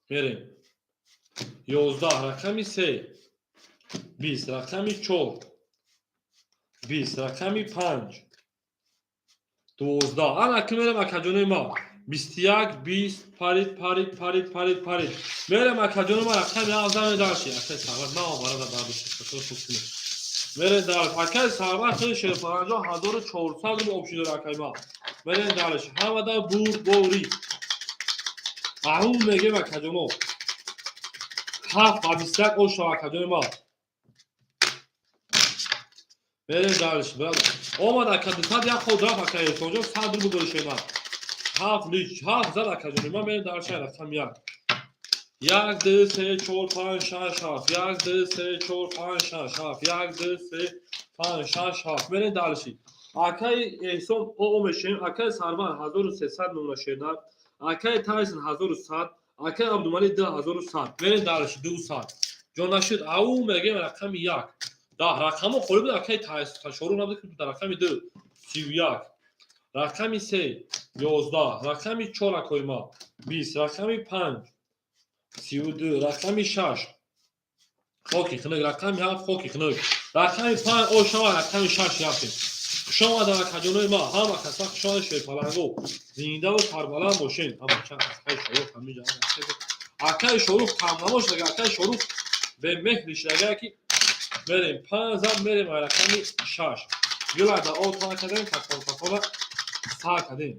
мерем. 11, рақами 3 20, рақами 4 20, рақами 5 12. Ана ки мерем, акаҷонои ма. 21, 20, парид, парид, парид, парид, парид. Мерем, акаҷонои ма, рақами 7 дальше. Акаи Сарвар наомарада бардошт. Мерем дальше. Акаи Сарвар хеле шерпаланҷо 1400 рубл общий дора, акаи ма. Мерем дальше. Ҳамада бурдборӣ. Аҳун мегем, акаҷоно. 7 ба 21 оша, акаҷони ма. Мерем дальше. Омад ака 200 як ход рафт, ака Эҳсонҷон 100 рубл дори шема. Ҳафт лич, ҳафт зад, акаҷони ма, мерем дальше рақам 1. Як, ду, се, чор, панҷ, шаш, ҳафт. Як, ду, се, чор, панҷ, шаш, ҳафт. Як, ду, се, панҷ, шаш, ҳафт. Мерем дальше. Акаи Эҳсон оо мешавем. Акаи Сарвар 1300 мемона шена. Акаи Тайсон 1100. Акаи Абдумалик 2100. Мерем дальше 200. Ҷо нашуд. Ау мегем рақами 1. 10 рақамо холӣ буд, акаи Ташору набуд, ки дар рақами 2 31, рақами 3 11, рақами 4, акои ма, 20, рақами 5 32, рақами 6 Хоки хунук, рақами 7, хоки хунук. Рақами 5 о шава, рақами 6 рафтем. Хуш омаданд, акаҷонои ма, ҳама каса хуш омадед, шерпаланго. Зиндаву сарбаланд бошед. Ҳама чанд акаи Шорух ҳаминҷа. Акаи Шорух камнамо шудага, акаи Шорух бемеҳри шудага, ки мерем 5 зан, мерем рақами 6. Гилада о тана кардем, кафон кафона сар кардем.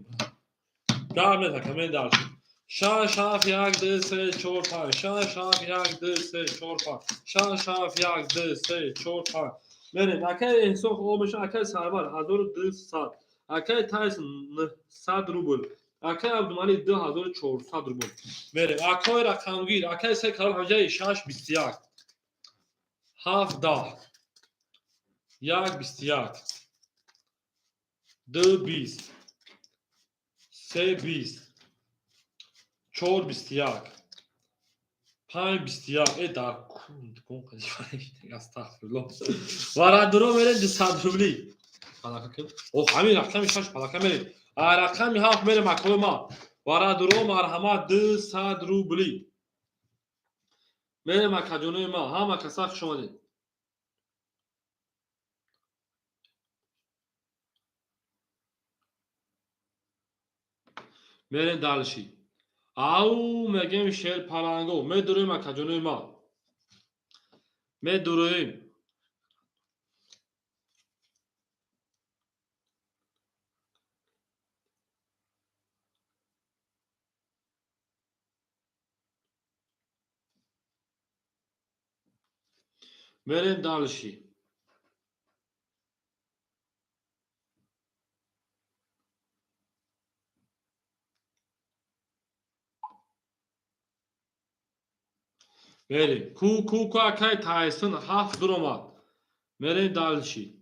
Гап неза, камен дальше. 6, 7, 1, 2, 3, 4, 5. 6, 7, 1, 2, 3, 4, 5. 6, 7, 1, 2, 3, 4, 5. Мерем, акаи Эҳсон хуб меша, акаи Сарвар 1200. Акаи Тайс 900 рубл. Акаи Абдумалик 2400 рубл. Мерем, акаи рақамгир, акаи се карол ҳамҷаи 6 21. 7 10. 1 21. 2 20. 3 20. 4 21. 5 21. Э, дар кун астағфируллоҳ. Варадуро мерем 200 рубли. О, ҳамин рақами 6 палака мерем. А рақами 7 мерем, акои ма. Варадуро марҳамат 200 рубли. Мерем, акаҷонои ма, ҳама каса хуш омадед. Мерем дальше. Ау мегем шер паланго. Медуроем, акаҷонои ма. Медуроем. Мерем дальше. Мерем. Ку ку ку, акай Тайсон 7 дуромад. Мерем дальше.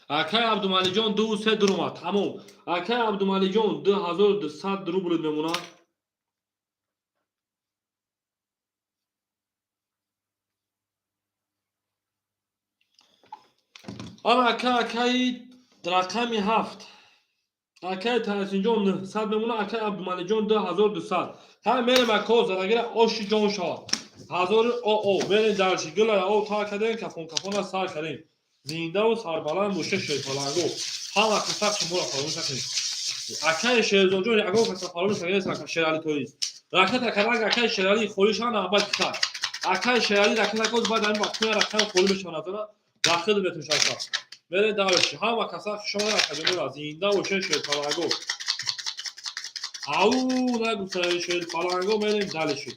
Акай Абдумалиҷон 2 3 дуромад. Тамом. Акай Абдумалиҷон 2200 рубл мемонад. Ана ака, акаи рақами 7. Акаи Тайсинҷон 900 мемонад, акаи Абдумалиҷон 2200. Ҳа, мерем, ако, задагира оши ҷон шавад. Ҳазори о о мерем дальше. Гула о тар кардем, кафон кафона сар кардем. Зиндаву сарбаланд боша, шерпаланго. Ҳама каса шуморо фаромӯш накунед. Акаи Шерзоҷон ягон каса фаромӯш накунед, ака Шерали тоист. Ракета карак, акаи Шерали холишан абад кар. Акаи Шерали ракета коз баъд ҳамин вақтҳоя рақам холӣ мешавад, назара дахил метушад. Мерем дальше. Ҳама каса хуш омадед, акаҷонора. Зинда боша, шерпаланго. Ау нагуфта, шерпаланго, мерем дальше.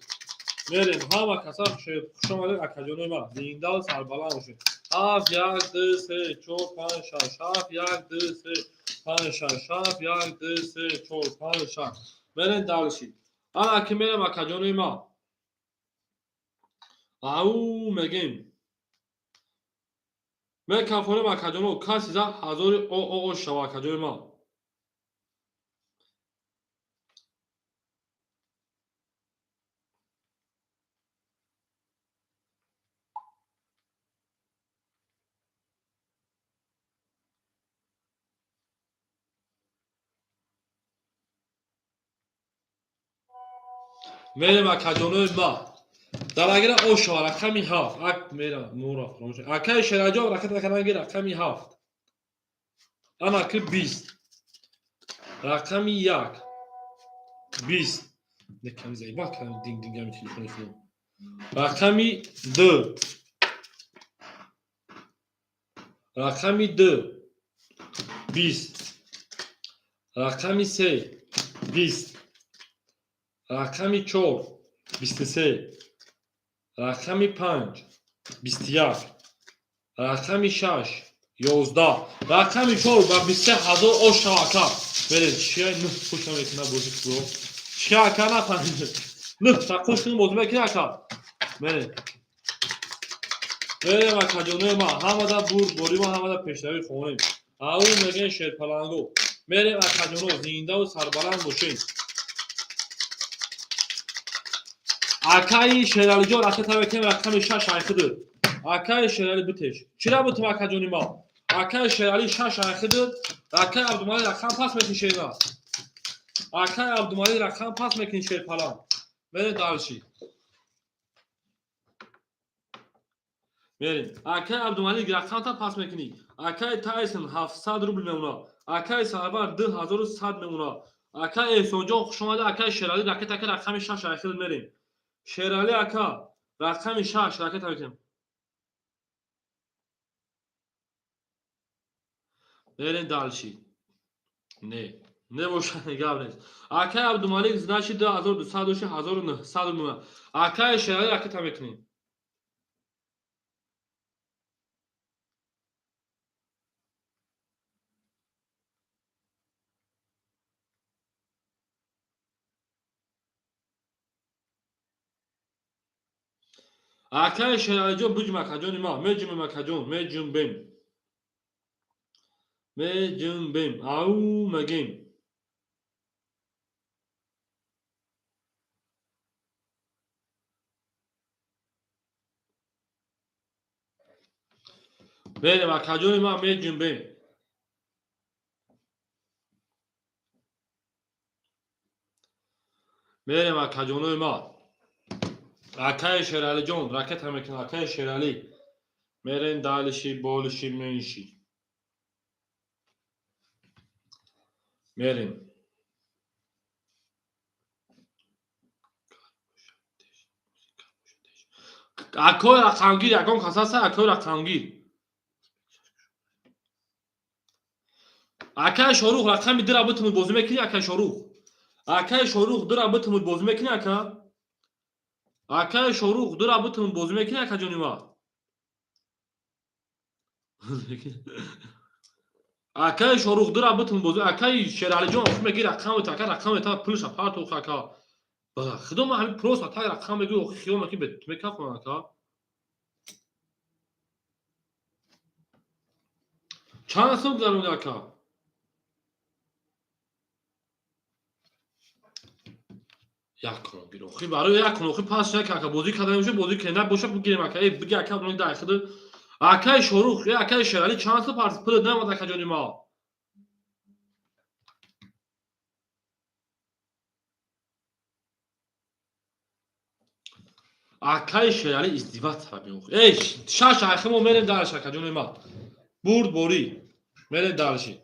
Мерем, ҳама каса хуш омадед, акаҷонои ман. Зиндаву сарбаланд бошед. 7 1 2 3 4 5 6 7 1 2 3 5 6 7 1 2 3 4 5 6. Мерем дальше. Ана ки мерем, акаҷонои ман. Ау мегем. Мекафонем, акаҷоно, каси за ҳазори о о о шава, акаҷони ман. Мерем, акаҷонои ма. Дарагира о шава, рақами 7. Ак мерам, мура фаромӯш. Акаи Шераҷон ракета карданги рақами 7. Ана ки 20. Рақами 1. 20. Неками заиба кардам динг дингами телефони худам. Рақами 2. Рақами 2. 20. Рақами 3. 20. Рақами 4. 23. Рақами 5. 21. Рақами 6. 11. Рақами 4 ба 23 ҳазор ош шава, ака. Мерем, чия нӯҳ хуш намекунад бозӣ кунро. Чия, ака, нафаҳмид. Нӯҳ та хуш кун бозӣ мекунӣ, ака. Мерем. Мерем, акаҷонои ман, ҳамада бурд борӣ ма, ҳамада пешравӣ хонем. Ау мегӯем шерпаланго. Мерем, акаҷоно, зиндаву сарбаланд бошед. Акаи Шералиҷон ракета мекунем рақами 6 айхидр. Акаи Шерали битеш. Чира бутум, акаҷони ма? Акаи Шерали 6 айхидр. Акаи Абдумалик рақам пас мекунӣ, шерна. Акаи Абдумалик рақам пас мекунӣ, шерпаланд. Мерем дальше. Мерем. Акай Абдумалик, рақамта пас мекунӣ. Акай Тайсон, 700 рубл мемона. Акай Сарвар, 2100 мемона. Акай Эҳсонҷон, хушомада. Акай Шералӣ, ракет ака, рақами 6 айхил мерем. Шералӣ ака, рақами 6 ракета мекунем. Мерем дальше. Не, небошад, гап нест. Акай Абдумалик, значит, 2200 доши, 1900 мемона. Акай Шералӣ, ракета мекунем. Акай Шералиҷон, буҷум, акаҷони ма, меҷумем, акаҷон, меҷумбем, меҷумбем, ау мегем. Мерем, акаҷони ма, меҷумбем. Мерем, акаҷонои ма. Акаи Шералиҷон, ракета мекунад, акаи Шералӣ. Мерем дальше, больше, меньше. Мерем. Акои рақамгир, ягон кас ҳаста, акои рақамгир. Акаи Шорух, рақами дира битумуд бозӣ мекунӣ, акаи Шорух? Акаи Шорух, дира битумуд бозӣ мекунӣ, ака? Акаи Шорух, дура битумуд бозӣ мекунӣ, акаҷони ма? Акаи Шорух, дура битумуд бозӣ. Акаи Шералиҷон, охи меги рақамет, ака, рақамет, пулша партох, ака. Худо, ман ҳамин просто так рақам мегӯ, охи хиёл мекунӣ, мекафонам, ака. Чанд сум гузаронди, ака? Як кун гир, охи барои як кун, охи пас як, ака, бозӣ карда мешавад, бозӣ кунем, набошад, бигирем, ака. Э, биги, ака, дай худ. Акаи Шорух, э, акаи Шералӣ, чанд сум парс пул намад, акаҷони ма? Акаи Шералӣ издеваться меохи. Эй, шаш айхи мо мерем дальше, акаҷони ма. Бурд борӣ. Мерем дальше.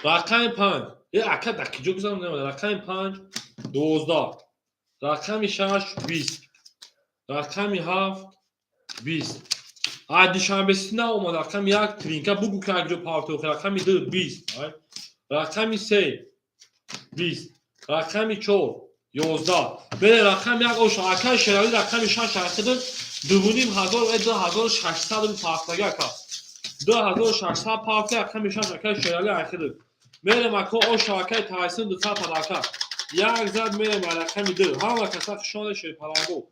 Рақами 5. Э, ака, дар киҷо гузарам намад. Рақами 5 12. Рақами 6 20. Рақами 7 20. Ай Душанбеси наомад. Рақами 1 тринка бугу, ки як ҷо партохи. Рақами 2 20. Рақами 3 20. Рақами 4 11. Бере, рақами 1 оша. Акаи Шералӣ, рақами 6 айхида 2500, э, 2600 рубл партаги, ака. 2600 парта, рақами 6, акаи Шералӣ айхида. Мерем, ака, оша, акаи Тайсин, 200 падака. Як зад мерем рақами 2. Ҳама каса хушоне, шерпаланго.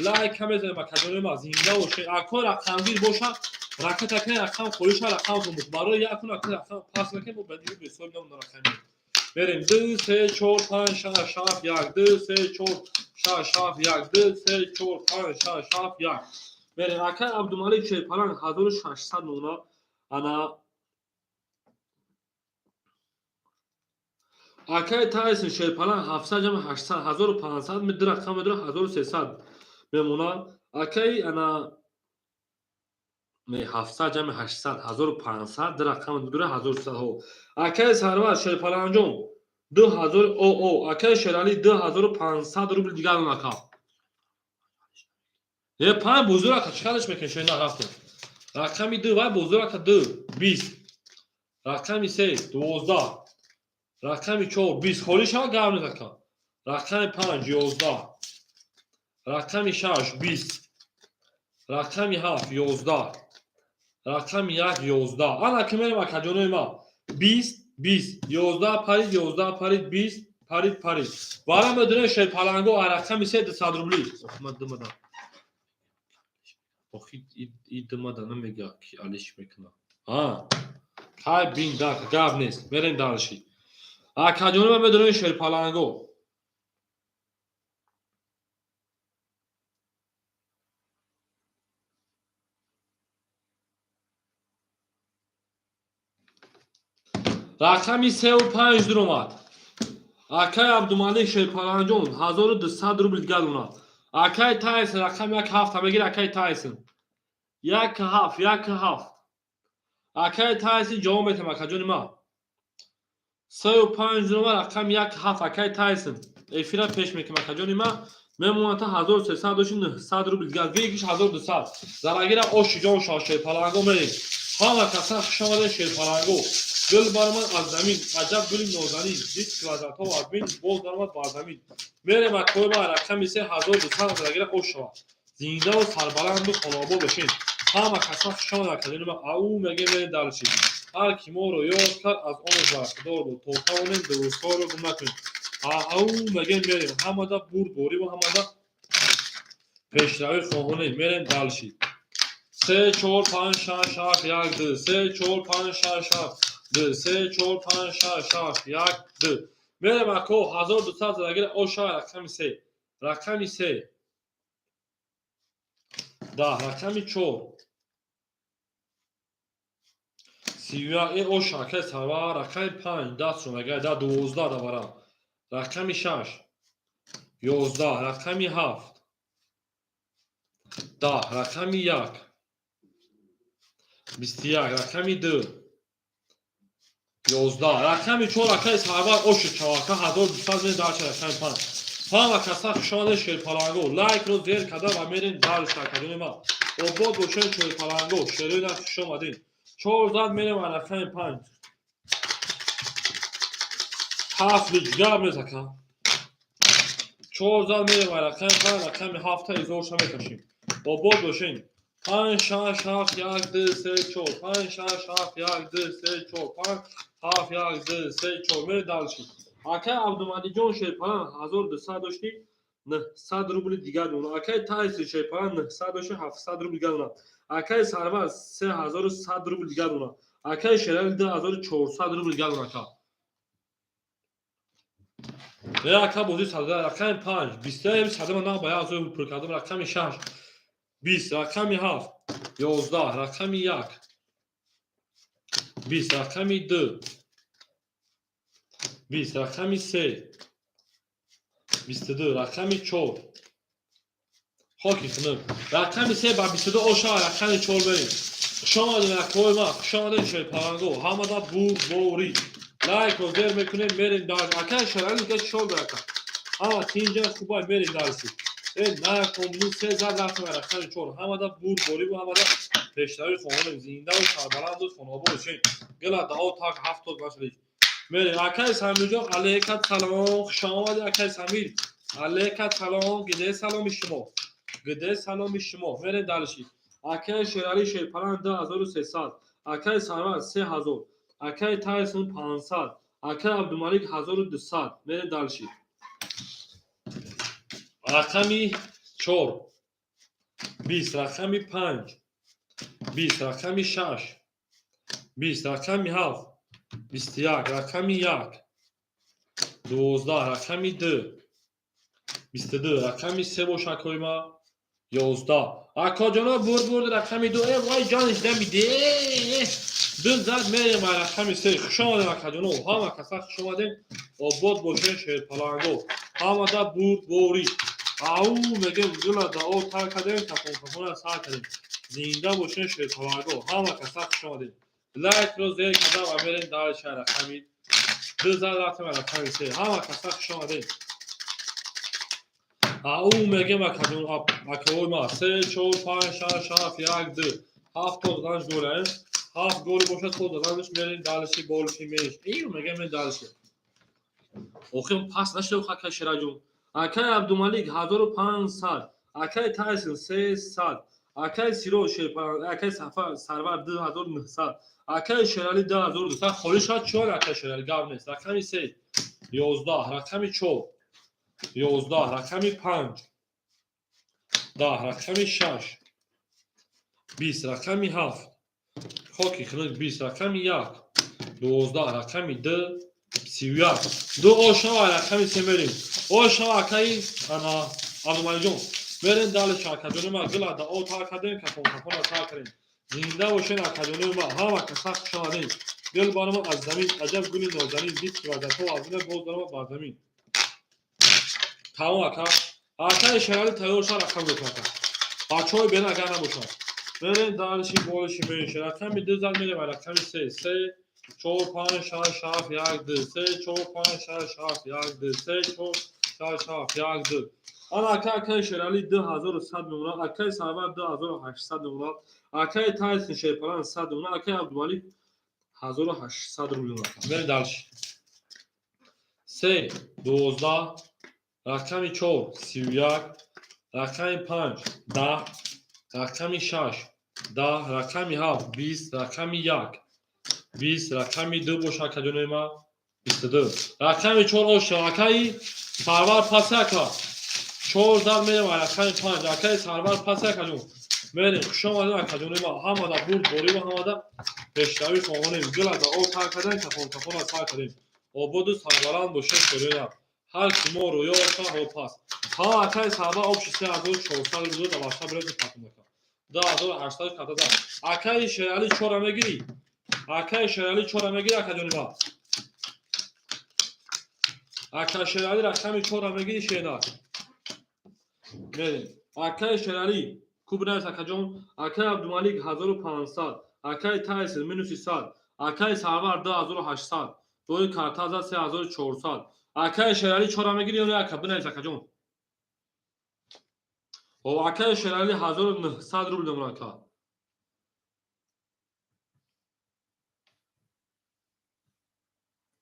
Лайк мезанем, акаҷони ма, зинда бошед. Ако рақамгир боша, ракета кунед, рақам холиша, рақам бумуд. Барои як кун, ака, рақам пас накунед, мо ба диги бесоҳиб намонда рақами. Мерем 2 3 4 5 6 7 1 2 3 4 6 7 1 2 3 4 5 6 7 1. Мерем, акаи Абдумалик Шерпаланг, 1600 мона. Ана акаи Тайсон Шерпаланг, 700 ҷамъ 800, 1500, ду рақам медора, 1300 мемонад. Акаи ана не, 700 ҷамъи 800, 1500, ду рақам медора, 1300 ҳо. Акаи Сарвар Шерпаланҷон, 2000 о, акаи Шералӣ, 2500 рубл дигар дон, ака. Е, панҷ бозур, ака, чӣ кардаш мекунӣ? Шер нарафтем. Рақами 2 вай бозур, ака, 2 20. Рақами 3 12. Рақами 4 20. Холӣ шава, гап нест, ака. Рақами 5 11. Рақами 6 20. Рақами 7 11. Рақами 1 11. Ана ки мерем, акаҷонои ма. 20 20 11 парид, 11 парид, 20 парид, парид. Вара медонем, шерпаланго, рақами 3 200 рубли. Ох, ма димадам. Охи, и димада намега, ки алиш мекунам. А кай бин, да, гап нест. Мерем дальше. Акаҷони ма, медонем, шерпаланго. Рақами сеу панҷ дуромад. Акаи Абдумалик Шерпаланҷон, 1200 рубл дигар донад. Акаи Тайсон, рақами 1 ҳафта мегир, акаи Тайсон. Як ҳафт, як ҳафт. Акаи Тайсон, ҷавоб метам, акаҷони ма. Сею панҷ дума, рақами як ҳафт, акаи Тайсон. Эфира пеш мекунам, акаҷони ма. Мемонад 1300 доши, 900 рубл дигар, выигрыш 1200. Зарагира оши ҷон шав, шерпаланго, мерем. Ҳама каса хушомадед, шерпаланго. Гул баромад аз замин, аҷаб гули нозанин, дид квадратҳо аз бин, боз даромад бар замин. Мерем, акои ма, рақами се, 1200. Зарагира ош шавад. Зиндаву сарбаланду хонобод бошед. Ҳама каса хушомад, акаҷони ма. Ау мегем, мерем дальше. Ҳар ки моро ёд кард, аз он бархдор буд. То тавонем, дурустҳоро гум накунем. Ау мегем, мерем. Ҳамада бурдбориву ҳамада пешравӣ хоҳонем. Мерем дальше. Се, чор, панҷ, шаш, ҳафт, як, ду, се, чор, панҷ, шаш, ҳафт, ду, се, чор, панҷ, шаш, ҳафт, як, ду. Мерем, ако, 1200 задагира оша. Рақами се, рақами се, 10, рақами чор, 31. Э, оша, акай Сарвар. Рақами панҷ, дастшон агар да, 12 давара. Рақами шаш, 11, рақами ҳафт, 10, рақами як, 21, рақами ду, 11, рақами чор. Акаи Сарвар, оши чавака, 1200. Ме дальше, рақами панҷ. Ҳама каса хушомадед, шерпаланго. Лайкро зер карда ва мерем дальше, акаҷони ма. Обод бошед, шерпаланго, шероина, хушомадед. Чор зад, мерем ва рақами панҷ. Ҳафт лич гап нест, ака. Чор зад, мерем ва рақами панҷ, рақами ҳафта изорша мекашем. Обод бошед. Панҷ, шаш, ҳафт, як, ду, се, чор, панҷ, шаш, ҳафт, як, ду, се, чор, панҷ, ҳафт, як, ду, се, чор. Мерем дальше. Акай Абдумалиҷон шерпалан, 1200 доштӣ, 900 рубли дигар дона. Акай Тайси шерпалан, 900 дошти, 700 рубли дигар дона. Акай Сарвар, 3100 рубли дигар дона. Акай Шерали, 2400 рубли дигар дона. Ака, е, ака, бозӣ сада. Рақами панҷ, бисту садама на ба як зои пур кардам. Рақами шаш, 20, рақами ҳафт, 11, рақами як, 20, рақами ду, 20, рақами се, 22, рақами чор, хоки хунук. Рақами се ба 22 оша. Рақами чор берем. Хушомадем, акои ма, хушомадем, шерпаланго. Ҳамада бурдборӣ. Лайкро зер мекунем, мерем дар. Акай Шарали ка чор ака, ҳама тинҷа хубай. Мерем дарси. Э, накомну се зад, рафтем рақами чор. Ҳамада бурдбориву ҳамада пешравӣ хоҳонем. Зиндаву сарбаланду хонобод бошем. Гила дао так 70 нашадед. Мерем. Акай Самирҷон, алейка салом, хушомадӣ, акай Самир, алейка салом. Гиде саломи шумо, гиде саломи шумо. Мерем дальше. Акай Шерали шерпалан, 2300. Акай Сарвар, 3000. Акай Тайсон, 500. Акай Абдумалик, 1200. Мерем дальше. Рақами чор, 20, рақами панҷ, 20, рақами шаш, 20, рақами ҳафт, 21, рақами як, 12, рақами ду, 22, рақами се боша, акои ма, 11. Акоҷоно, бурд, бурд. Рақами ду. Э, вай, ҷониш дамиде. Ду зад, мерем ба рақами се. Хушомадем, акаҷоно, ҳама каса хушомадем. Обод бошед, шерпаланго. Ҳамада бурдборӣ. Ау мегем, гула дао тар кардем, кафон кафона сар кардем. Зинда бошед, шерпаланго, ҳама каса хушомадем. Лайкро зер карда ва мерем дальше. Рақами ду зад, рафтем рақами се. Ҳама каса хушомадем. Ау мегем, акаҷон, акаҳои ма. Се, чор, панҷ, шаш, ҳафт, як, ду, ҳафт то заданаш голаем. Ҳафт голи бошад, то заданаш. Мерем дальше, больше, меньше. Ию мегем, мерем дальше. Охир пас нашуда, акай Шераҷон. Акай Абдумалик, 1500. Акай Тайсон, 300. Акай Сироҷ шерпалан, акай Сафар Сарвар, 2900. Акай Шерали, 2200. Холӣ шавад чор, акай Шерали, гап нест. Рақами се, 11, рақами чор, 11, рақами панҷ, 10, рақами шаш, 20, рақами ҳафт, хоки хунук, 20, рақами як, 12, рақами ду, 31. Ду ошава. Рақами се мерем. Ошава, акаи ана Абдумалиҷон. Мерем дальше, акаҷони ма. Гила дао тар кардем, кафон кафона сар кардем. Зинда бошен, акаҷони ма, ҳама каса хушомадем. Гул барома аз замин, аҷаб гули нозанин, дид ки вазатҳо аз ина, боз барома бар замин. Тамом, ака. Акаи Шерали, тайёр ша, рақам мекунад. Бачаҳои бена агар набошад. Мерем дальше, больше, меньше. Рақами ду зад, мерем рақами се. Се, чор, панҷ, шаш, ҳафт, як, ду. Се, чор, панҷ, шаш, ҳафт, як, ду. Се, чор, шаш, ҳафт, як, ду. Ана ака, акаи Шералӣ 2100 мемонад, акаи Сарвар 2800 мемонад, акаи Тайсон Шерпалан 100 мемонад, акаи Абдумалик 1800 рубл мемонад. Мерем дальше. Се, 12, рақами чор, 31, рақами панҷ, 10, рақами шаш, 10, рақами ҳафт, 20, рақами як, 20, рақами ду боша, акаҷонои ма, 22. Рақами чор оша, акаи Сарвар паси, ака. Чор зад, мерем рақами панҷ, акаи Сарвар паси, акаҷон. Мерем, хушомадем, акаҷонои ма. Ҳамада бурд борива, ҳамада пешравӣ хоҳонем. Гила да об тар кардем, кафон кафона сар кардем. Ободу сарбаланд бошед, шероя. Ҳар ки мо рӯё ҳо пас. Ҳа, акаи Сарвар общий 3400 рубл да васта билети патунака. 2800 карта зад. Акаи Шералӣ чора мегирӣ? Акаи Шералӣ чора мегирӣ, акаҷони ма? Ака Шералӣ, рақами чора мегирӣ, шерак? Мерем. Акаи Шералӣ, куб навис, акаҷон. Акаи Абдумалик 1500, акаи Тайсер минуси 100, акаи Сарвар 2800, дои карта зад 3400. Акаи Шералӣ чора мегирӣ ё не, ака? Бинавис, акаҷон. О, акаи Шералӣ 1900 рубл мемонад, ака.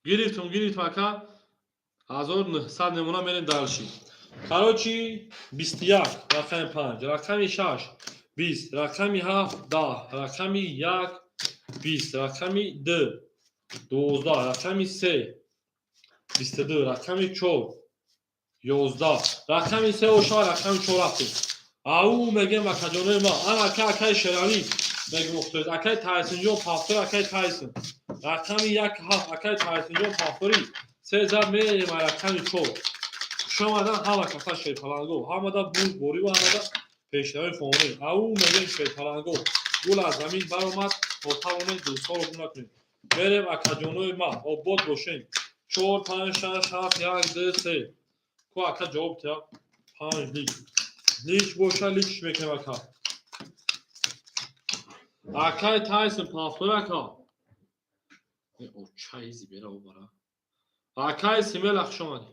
Гирифтум, гирифтум, ака. 1900 мемонад, мерем дальше. Короче, 21, рақами панҷ, рақами шаш, 20, рақами ҳафт, 10, рақами як, 20, рақами ду, 12, рақами се, 22, рақами чор, 11, рақами се оша, рақами чор рафтем. Ау мегем, акаҷонои ма. Ан ака, акаи Шералӣ мегем, ухтоед. Акаи Тайсинҷон пафтор, акаи Тайсон. Рақами як, ҳафт, акаи Тайсинҷон пафтори. Се зад, мерем рақами чор. Хушомадан ҳама каса, шерпаланго. Ҳамада бурд бориву ҳамада пешравӣ хоҳонем. Ау мегем, шерпаланго. Гул аз замин баромад, то тавонед дӯстҳоро гум накунед. Мерем, акаҷонои ма, обод бошем. Чор, панҷ, шаш, ҳафт, як, ду, се. Ку, ака, ҷавоб тия. Панҷ лич. Лич боша, лич мекунем, ака. Акаи Тайсон пафтор, ака. Очаизи бера обара. Акаи Симела, хуш омадӣ.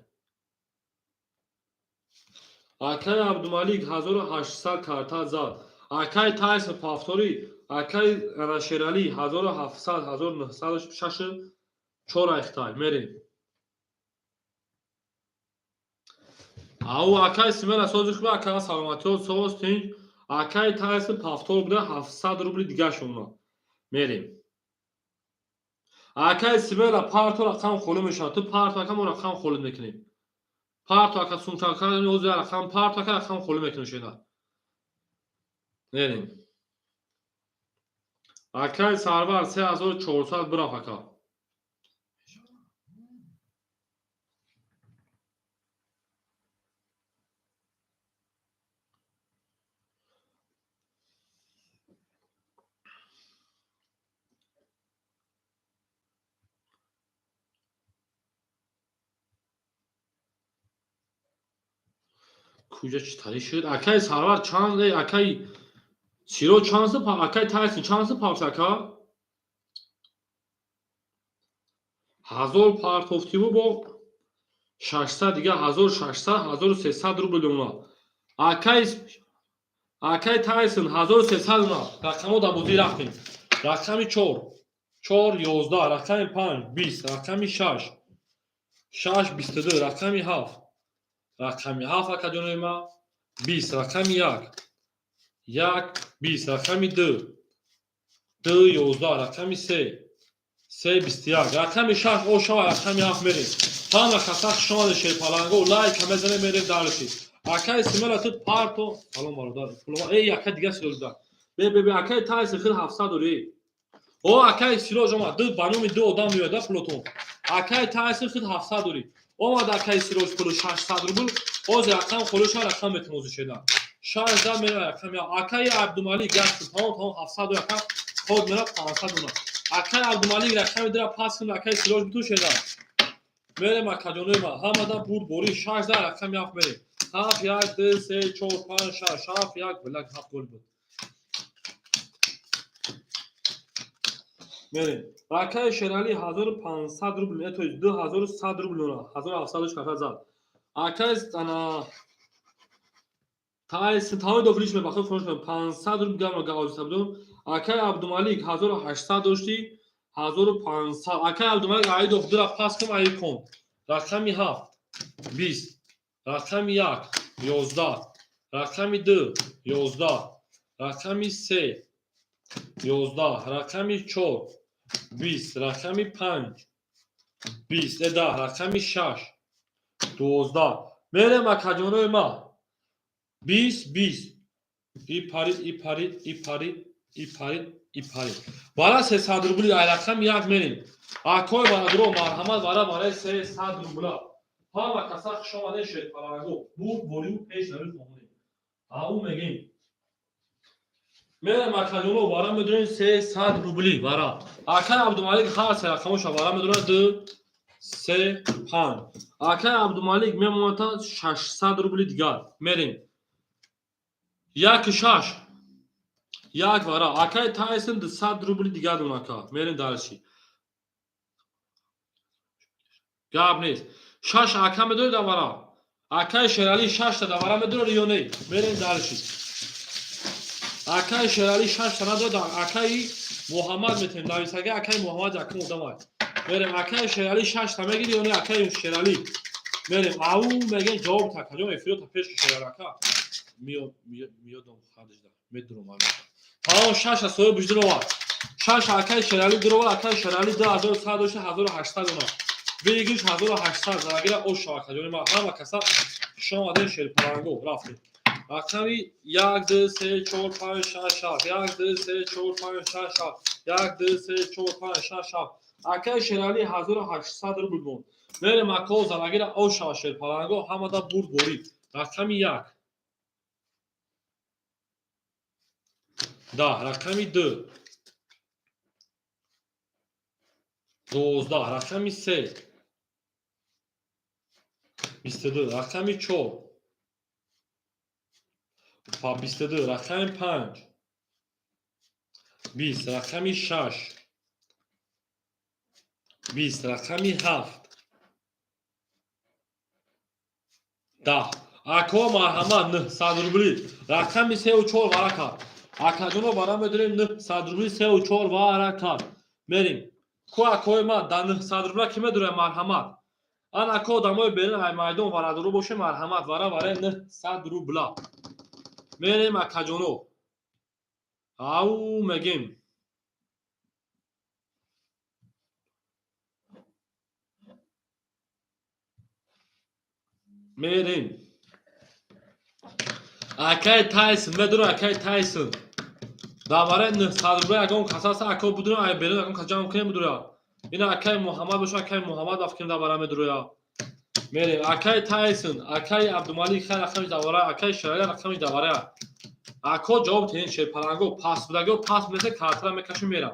Акаи Абдумалик 1800 карта зад. Акаи Тайсон пафторӣ, акаи Шералӣ 1700, 1906 чор айхтай. Мерем. Ау, акаи Симела, сози хуба, ака, саломатиҳо, соз, тинҷ. Акаи Тайсон пафтор буда, 700 рубли дигашона. Мерем. Акаи Симела, парто рақам холӣ мешавад. Ту парто, ака, мо рақам холӣ мекунем. Парто, ака, сумчака рақам парто, ака, рақам холӣ мекунем, шена. Мерем. Акаи Сарвар 3400 бирафт, ака. Куҷа чӣ тари шуд? Акаи Сарвар чанд, акаи Сиро чанд су, акаи Тайсон чанд су парт, ака? 1000 партофтиву бо 600 дига 1600, 1300 рубл мемонад. Акаи Тайсон 1300 мемонад. Рақамҳо дар бозӣ рафтем. Рақами чор, чор, 11, рақами панҷ, 20, рақами шаш, шаш, 22, рақами ҳафт, рақами ҳафт, акаҷонои ма, 20, рақами як, як, 20, рақами ду, ду, 11, рақами се, се, 21, рақами шаш ошава, рақами ҳафт мерем. Ҳама каса хушомадед, шерпаланго, лайка мезанем, мерем дальше. Акаи Симела, ту парто. Салом, бародар. Эй, ака, дига Сироҷ да. Бе, бе, бе, акаи Тайсон хел 700 дорӣ. О, акаи Сироҷ омад. Ду ба номи ду одам меояд, пулотон. Акаи Тайсон хел 700 дорӣ. Омад акаи Сироҷ пулу 600 рубл. Ҳозир рақам холиша, рақам метавон шеда. Шаш мера рақам. Акаи Абдумалик гашт, тамом, тамом, 700 ака, ход мера 500 мона. Акаи Абдумалик рақами дира пас кун, акаи Сироҷ биту шеда. Мерем, акаҷонои ма, ҳамада бурд борӣ, шаш да рақами ҳафт мерем. Ҳафт, як, ду, се, чор, панҷ, шаш, ҳафт, як, билак, ҳафт гол буд. Мерем. Акаи Шералӣ 1500 рубл, не, то есть 2100 рубл дора. 1700 карта зад. Акаи ана Тайсон тамоми дохилиш мебахшад, фурӯш 500 рубл гамро гаозита будум. Акаи Абдумалик 1800 доштӣ, 1500. Акаи Абдумалик Аидов дура пас кун, аи кон. Рақами 7 20, рақами 1 11, рақами 2 11, рақами 3 11, рақами 4 20, рақами 5 20, 10, рақами 6 12. Мерем, акаҷонои ма. 20 20. И парид, и парид, и парид, и парид, и парид. Вара 300 рубли, ай рақами 1 мерем. Акои барадро, марҳамат, вара барои 300 рубла. Ҳама каса хуш омадед, шерпаланго. Бурд борию пеш нави хонем. Ау мегем. Мерем, акаҷоно, вара медонем 300 рубли вара. Акай Абдумалик ҳар се рақамоша вара медонад: 2 3 5. Акай Абдумалик мемонад 600 рубли дигар. Мерем. 1 6 1 вара. Акай Тайсон 200 рубли дигар донака. Мерем дальше. Гап нест. 6 ака медоред вара. Акай Шерали 6 та вара медорад ё не? Мерем дальше. Акаи Шерали 6 та надорад, акаи Муҳаммад метем. Нависага акаи Муҳаммад якум одам аст. Мерем, акаи Шерали 6 та мегири ё не, акаи Шерали? Мерем. Ау мегем, ҷавоб та каҷо эфиро та пеш Шерали ака. Миёдам хадижда. Медурам ага. Тамом, 6 та соҳиб буҷдировад. 6 акаи Шерали дуровад, акаи Шерали 2100 дошта, 1800 дона. Выигрыш 1800 зарагира ош шава, каҷони ма. Ҳама каса хуш омадед, шерпаланго, рафтем. Рақами 1 2 3 4 5 6 7, 1 2 3 4 5 6 7, 1 2 3 4 5 6 7. Акаи Шерали 1800 рубл монд. Мерем, ако зарагира ош шава, шерпаланго, ҳамада бурд борид. Рақами 1 10, рақами 2 12, рақами 3 22, рақами 4 22, рақами 5 20, рақами 6 20, рақами 7 10. Ако, марҳамат, 900 рубли. Рақами 3 4 вара кард. Акаҷоно, вара медорем 900 рубли, 3 4 вара кард. Мерем. Ку акои ма, да 900 рубла ки медорем, марҳамат. Ан ако одамои берин ай майдон варадору боше, марҳамат, вара вараи 900 рубла. Мерем, акаҷоно. Ау мегем. Мерем. Акай Тайсон медорам, акай Тайсон. Дар барои 900 рубла ягон кас ҳаст, ако будурам, ай берун ягон кас ҷамъ кунем, будура. Ина акай Муҳаммад боша, акай Муҳаммад рафт кунем, дар бара медуроя. Мерем. Акай Тайсон, акай Абдумалик хай рақами давара, акай Шерали рақами давара. Ако ҷавоб тиҳен, шерпаланго, пас будагио пас месе, картара мекашим, мерам.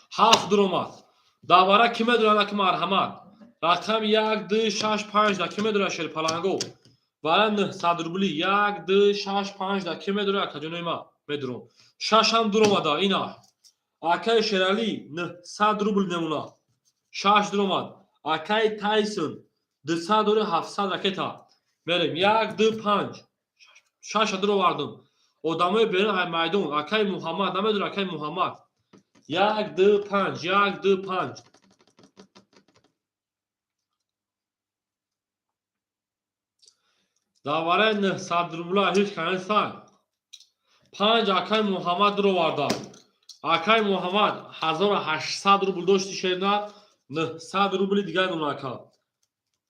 7 дуромад. Давара ки медорад, аки, марҳамат? Рақами 1 2 6 5 да ки медорад, шерпаланго? Вара 900 рубли 1 2 6 5 да ки медорад, акаҷонои ма? Медурам. 6 ҳам дуромада, ина. Акаи Шерали 900 рубл мемонад. 6 дуромад. Акаи Тайсон 200 дори, 700 ракета. Мерем. 1 2 5 6 дуровардум. Одамои берун ай майдон, акаи Муҳаммад намедонад, акаи Муҳаммад. 1 2 5 1 2 5. Дар барои 900 рубла ҳеҷ канесан. 5 акаи Муҳаммад дуроварда. Акаи Муҳаммад 1800 рубл дошти, шернар, 900 рубли дигар дона, ака.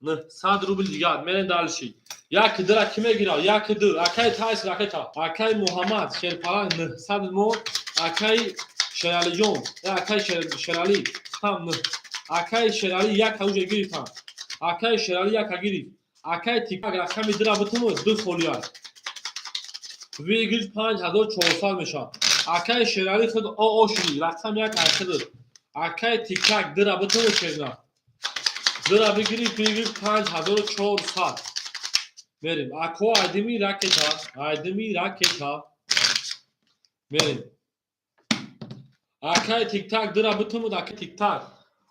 900 рубли дигар. Мерем дальше. Як дира ки мегирад? Як ду. Акаи Тайс ракета. Акаи Муҳаммад шерпаланг 900 мо. Акаи Шералиҷон, акаи Шерали там акаи Шерали як уже гирифтам. Акаи Шерали яка гирифт. Акаи Тикак рақами дира битуму ду холи аст. Выигрыш 5400 мешавад. Акаи Шерали худ оо шуди, рақам як айхидр. Акаи Тикак дира битуму шерна. Дира бигирифт, выигрыш 5400. Мерем. Ако айдими ракета, айдими ракета. Мерем. Акай Тиктак дира битумуд, акай Тиктак.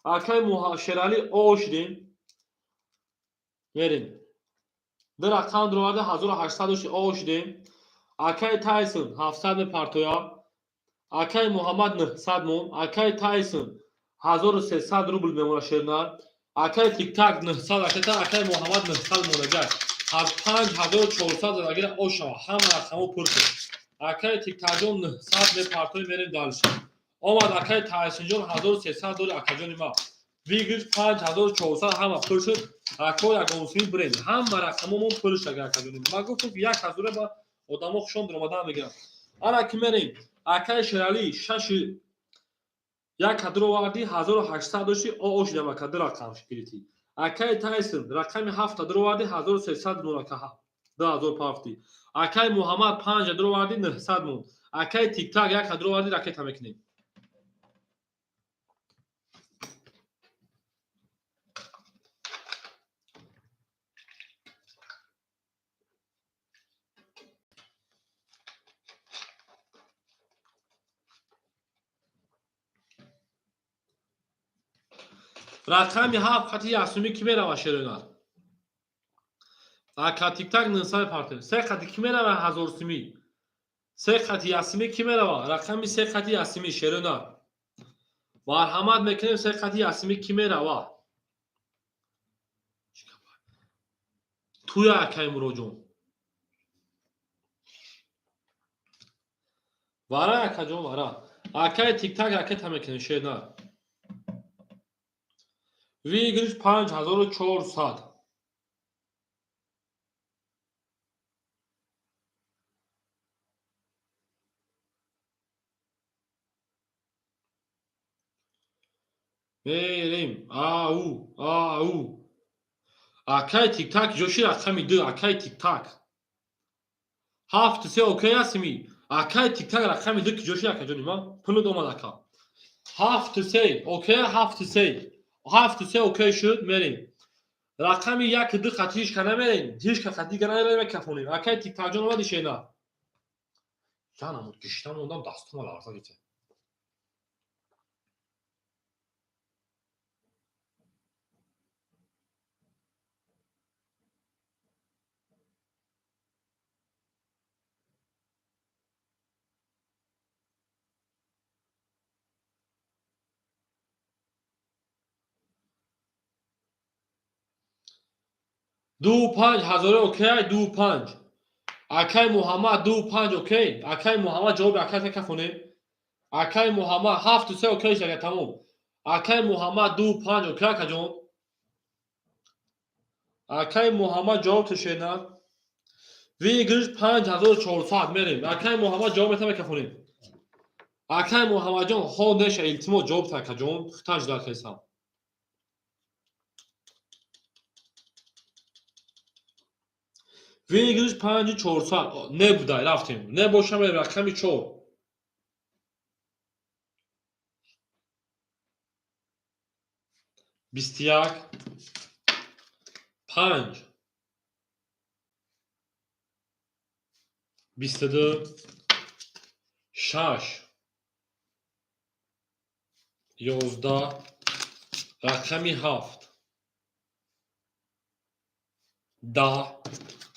Акай Шерали о шидем. Мерем. Ду рақам дуроварда, 1800 дошти, о шидем. Акай Тайсон 700 мепартоя. Акай Муҳаммад 900 мон. Акай Тайсон 1300 рубл мемона, шернар. Акай Тиктак 900 ракета, акай Муҳаммад 900 монагай. 5400 задагира о шава. Ҳама рақамҳо пур шуд. Акай Тиктакҷон 900 мепартои, мерем дальше. Омад акай Тайсонҷон, 1300 дори, акаҷони ма. Выигрыш 5400, ҳама пур шуд. Ако ягонсуи бирем. Ҳама рақамҳомон пур шуд, акаҷони ма. Ман гуфтам, ки 1000 ба одамо хушон дуромадан мегиранд. Ана ки мерем. Акай Шералӣ шаши як дуровардӣ, 1800 дошти, о шудам, ака, ду рақам гирифтӣ. Акай Тайсон рақами ҳафта дуровардӣ, 1300 мон, ака, 2000 пафтӣ. Акай Муҳаммад панҷа дуровардӣ, 900 мон. Акай Тиктак як дуровардӣ, ракета мекунем. Рақами ҳафт қати ясумӣ кӣ мерава, шерӯнар? Ака Тиктак 900 партем. Се қати кӣ мерава ҳазорсумӣ? Се қати ясимӣ кӣ мерава? Рақами се қати ясимӣ, шерӯнар. Марҳамат мекунем, се қати ясимӣ кӣ мерава? Туя, акай Муроҷон. Вара, акаҷон, вара. Акай Тиктак ракета мекунем, шернар. Выигрыш 5400. Мерем. Ау, ау. Акай Тиктак ҷоши рақами ду, акай Тиктак. Ҳафту се окей ҳастими? Акай Тиктак рақами ду ки ҷоши, акаҷони ма? Пулут омад, ака. Ҳафту се, окей, ҳафту се. Ҳафту се окей шуд, мерем. Рақами як ду қати ҳичка намерем. Ҳичка қати дига намерем, мекафонем. Акай Тиктакҷон омади, шена. Ҷанамуд, гишта мондам, дастума ларза гите. Ду панҷ ҳазоре окей, ду панҷ. Акай Муҳаммад ду панҷ окей. Акай Муҳаммад, ҷавоби акай кафонем. Акай Муҳаммад ҳафту се окей шага, тамом. Акай Муҳаммад ду панҷ окей, акаҷон. Акай Муҳаммад ҷавоб тушена. Выигрыш 5400, мерем. Акай Муҳаммад ҷавоб метавон, кафонем. Акай Муҳаммадҷон, хо неша, илтимос, ҷавоб та, акаҷон. Хитаж дар хесам. Выигрыш 5400 небудай, рафтем. Небошам, рақами чор. 21, панҷ, 22, шаш, 11, рақами ҳафт, 10,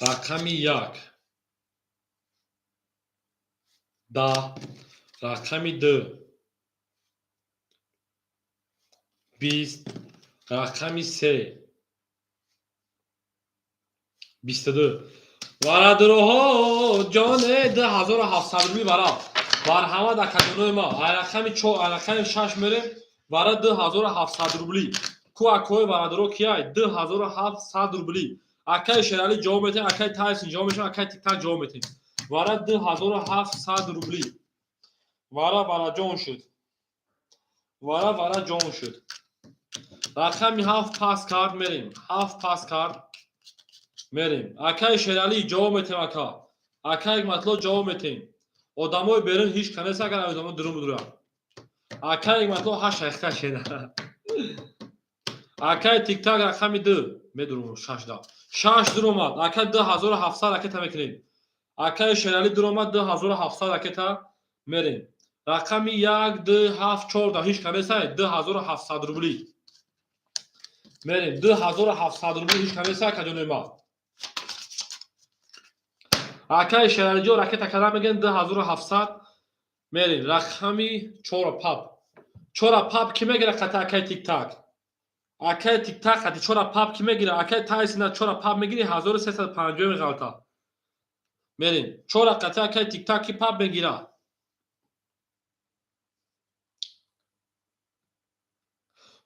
рақами як, 10, рақами ду, 20, рақами се, 22. Варадуроҳо ҷоне, 2700 рубли вара. Марҳамат, акаҷонои ма. Ай рақами чор, ай рақами шаш мерем. Вара 2700 рубли. Ку акои варадуро кияй? 2700 рубли. Акай Шералӣ ҷавоб метем, акай Тайсон ҷавоб метем, акай Тиктак ҷавоб метем. Вара 2700 рубли. Вара вараҷон шуд. Вара вараҷон шуд. Рақами ҳафт пас кард, мерем. Ҳафт пас кард. Мерем. Акай Шералӣ ҷавоб метем, ака. Акай Ҳикматулло ҷавоб метем. Одамои берун ҳеҷ ка нест, агар одамо дурун будуранд. Акай Ҳикматулло ҳашт ҳақиқа шена. Акай Тиктак рақами ду медурум, шашда. Шаш дуромад. Акай, 2700 ракета мекунем. Акай Шералӣ дуромад, 2700 ракета, мерем. Рақами як, ду, ҳафт, чор да ҳеч ка нестай, 2700 рубли. Мерем, 2700 рубли ҳеч ка нестай, акаҷонои ма. Акаи Шералиҷон ракета када мегӯянд 2700. Мерем, рақами чора пап. Чора пап ки мегира қати акаи Тиктак? Акаи Тиктак қати чора пап ки мегира? Акаи Тайсина чора пап мегири, 1350 меғалта. Мерем, чора қати акаи Тиктак ки пап мегира?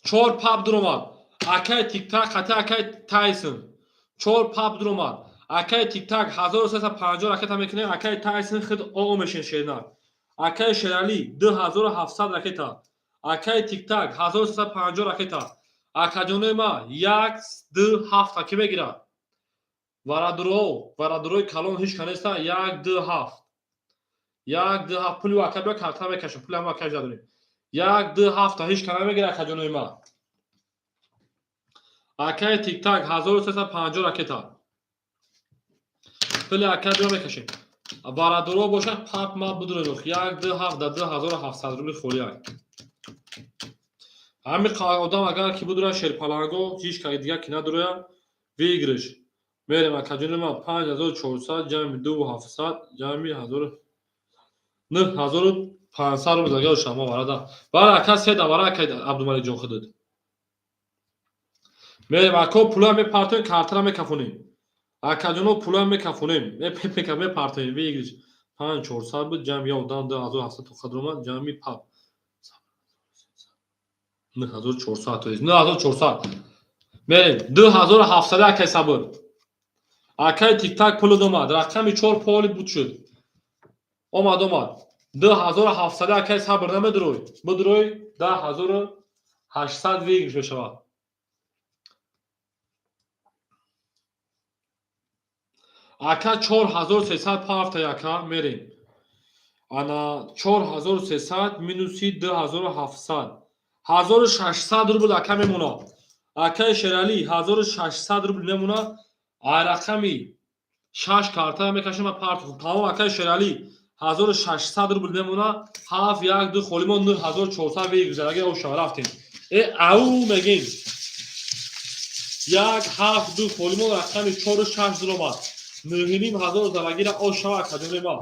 Чор пап дуромад. Акаи Тиктак қати акаи Тайсон. Чор пап дуромад. Акаи Тиктак 1350 ракета мекунем, акаи Тайсон худ оо мешин шернак. Акаи Шералӣ 2700 ракета. Акаи Тиктак 1350 ракета. Акаҷонои ма, як, ду, ҳафта ки мегирад? Варадуро, варадурои калон ҳеч ка неста, як, ду, ҳафт. Як, ду, ҳафт. Пули ака биё, карта мекашем, пули ҳама акаи надорем. Як, ду, ҳафта ҳеч ка намегирад, акаҷонои ма. Акаи Тиктак 1350 ракета. Пули ака биё мекашем. Барадуро бошад, пап ма будуро. Як, ду, ҳафт да 2700 рубли холияк. Ҳамин одам агар ки будура шерпаланго, ҳеч ка дигар ки надуроя, выигрыш. Мерем, акаҷони ма, 5400 ҷамъи 2700 ҷамъи ҳазору 9500 рубл агар шама варада. Бара ака се да вара акай Абдумаликҷон худат. Мерем, ако пула мепартоем, картара мекафонем. Акаҷоно, пула мекафонем, мепартоем, выигрыш. 5400 буд, ҷамъи я одам 2700 тоқа дуромад, ҷамъи пап. 9400, то есть 9400. Мерем, 2700 акай Сабр. Акай Тиктак пул омад, рақами чор поли буд шуд. Омад, омад. 2700 акай Сабр намедурой. Будурой 10800 выигрыш мешавад. Ака 4300 пафта яка мерем. Ана 4300 минуси 2700. 1600 рубл ака мемонад. Акаи Шералӣ 1600 рубл мемонад. Ай рақами шаш карта мекашем ва парту. Тамом, акаи Шералӣ 1600 рубл мемонад. Ҳафт, як, ду холимо 9400 выигрыш. Агар ошава рафтем. Э ау мегем. Як, ҳафт, ду холимо рақами чору шаш дуромад. 9500 залагира ошава, акаҷони ма.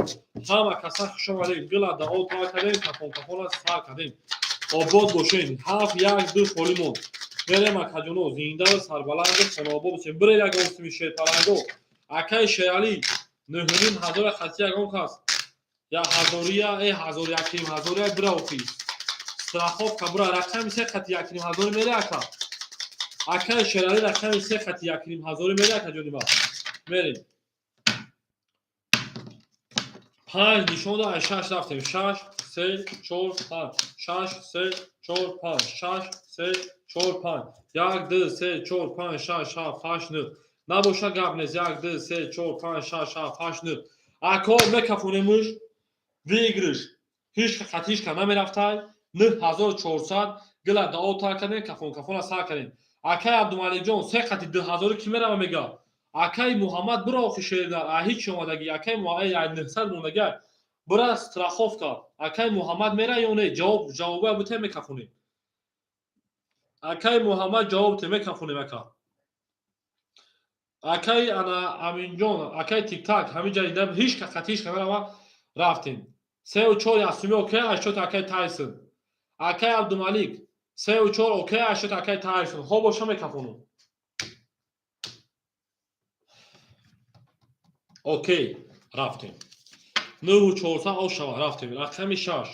Ҳама каса хуш омадед. Гила дао тар кардем, кафон кафона сар кардем. Обод бошед. Ҳафт, як, ду холимон. Мерем, акаҷоно, зинда сарбаланду хонаобод бошем. Бире ягон сими шерпаланго. Акаи Шералӣ 9500 хати ягон кас. Я ҳазория, э ҳазор якним ҳазория бира охи. Страховка бура рақами се хати якним ҳазори мере ака. Акаи Шералӣ рақами се хати якним ҳазори мере, акаҷони ма. Мерем. Панҷ нишон да, шаш рафтем. Шаш, се, чор, панҷ. Шаш, се, чор, панҷ. Шаш, се, чор, панҷ. Як, ду, се, чор, панҷ, шаш, ҳафт, ҳашт, нӯҳ. Набоша гап нест. Як, ду, се, чор, панҷ, шаш, ҳафт, ҳашт, нӯҳ. Ако мекафонемуш, выигрыш. Ҳеч хати ҳеч ка намерафтай. 9400 гила дао тар кардем, кафон кафона сар кардем. Акай Абдумаликҷон се қати 2000 ки мерава мега. Акай Муҳаммад бура охи шердар, а ҳеч омадаги, акай 900 мондаги. Бура страховка. Акай Муҳаммад мера ё не? Ҷавоб ҷавоба буте мекафонем. Акай Муҳаммад ҷавоб те мекафонем ака. Акай ана Аминҷон, акай Тиктак ҳамин ҷа дида ҳеч ка хати ҳеч ка мерава рафтем. Сеу чор ясуми окей ашот акай Тайсон. Акай Абдумалик сеу чор окей ашот акай Тайсон. Хо боша мекафонум. Окей, рафтем. 9400 ошава рафтем. Рақами шаш.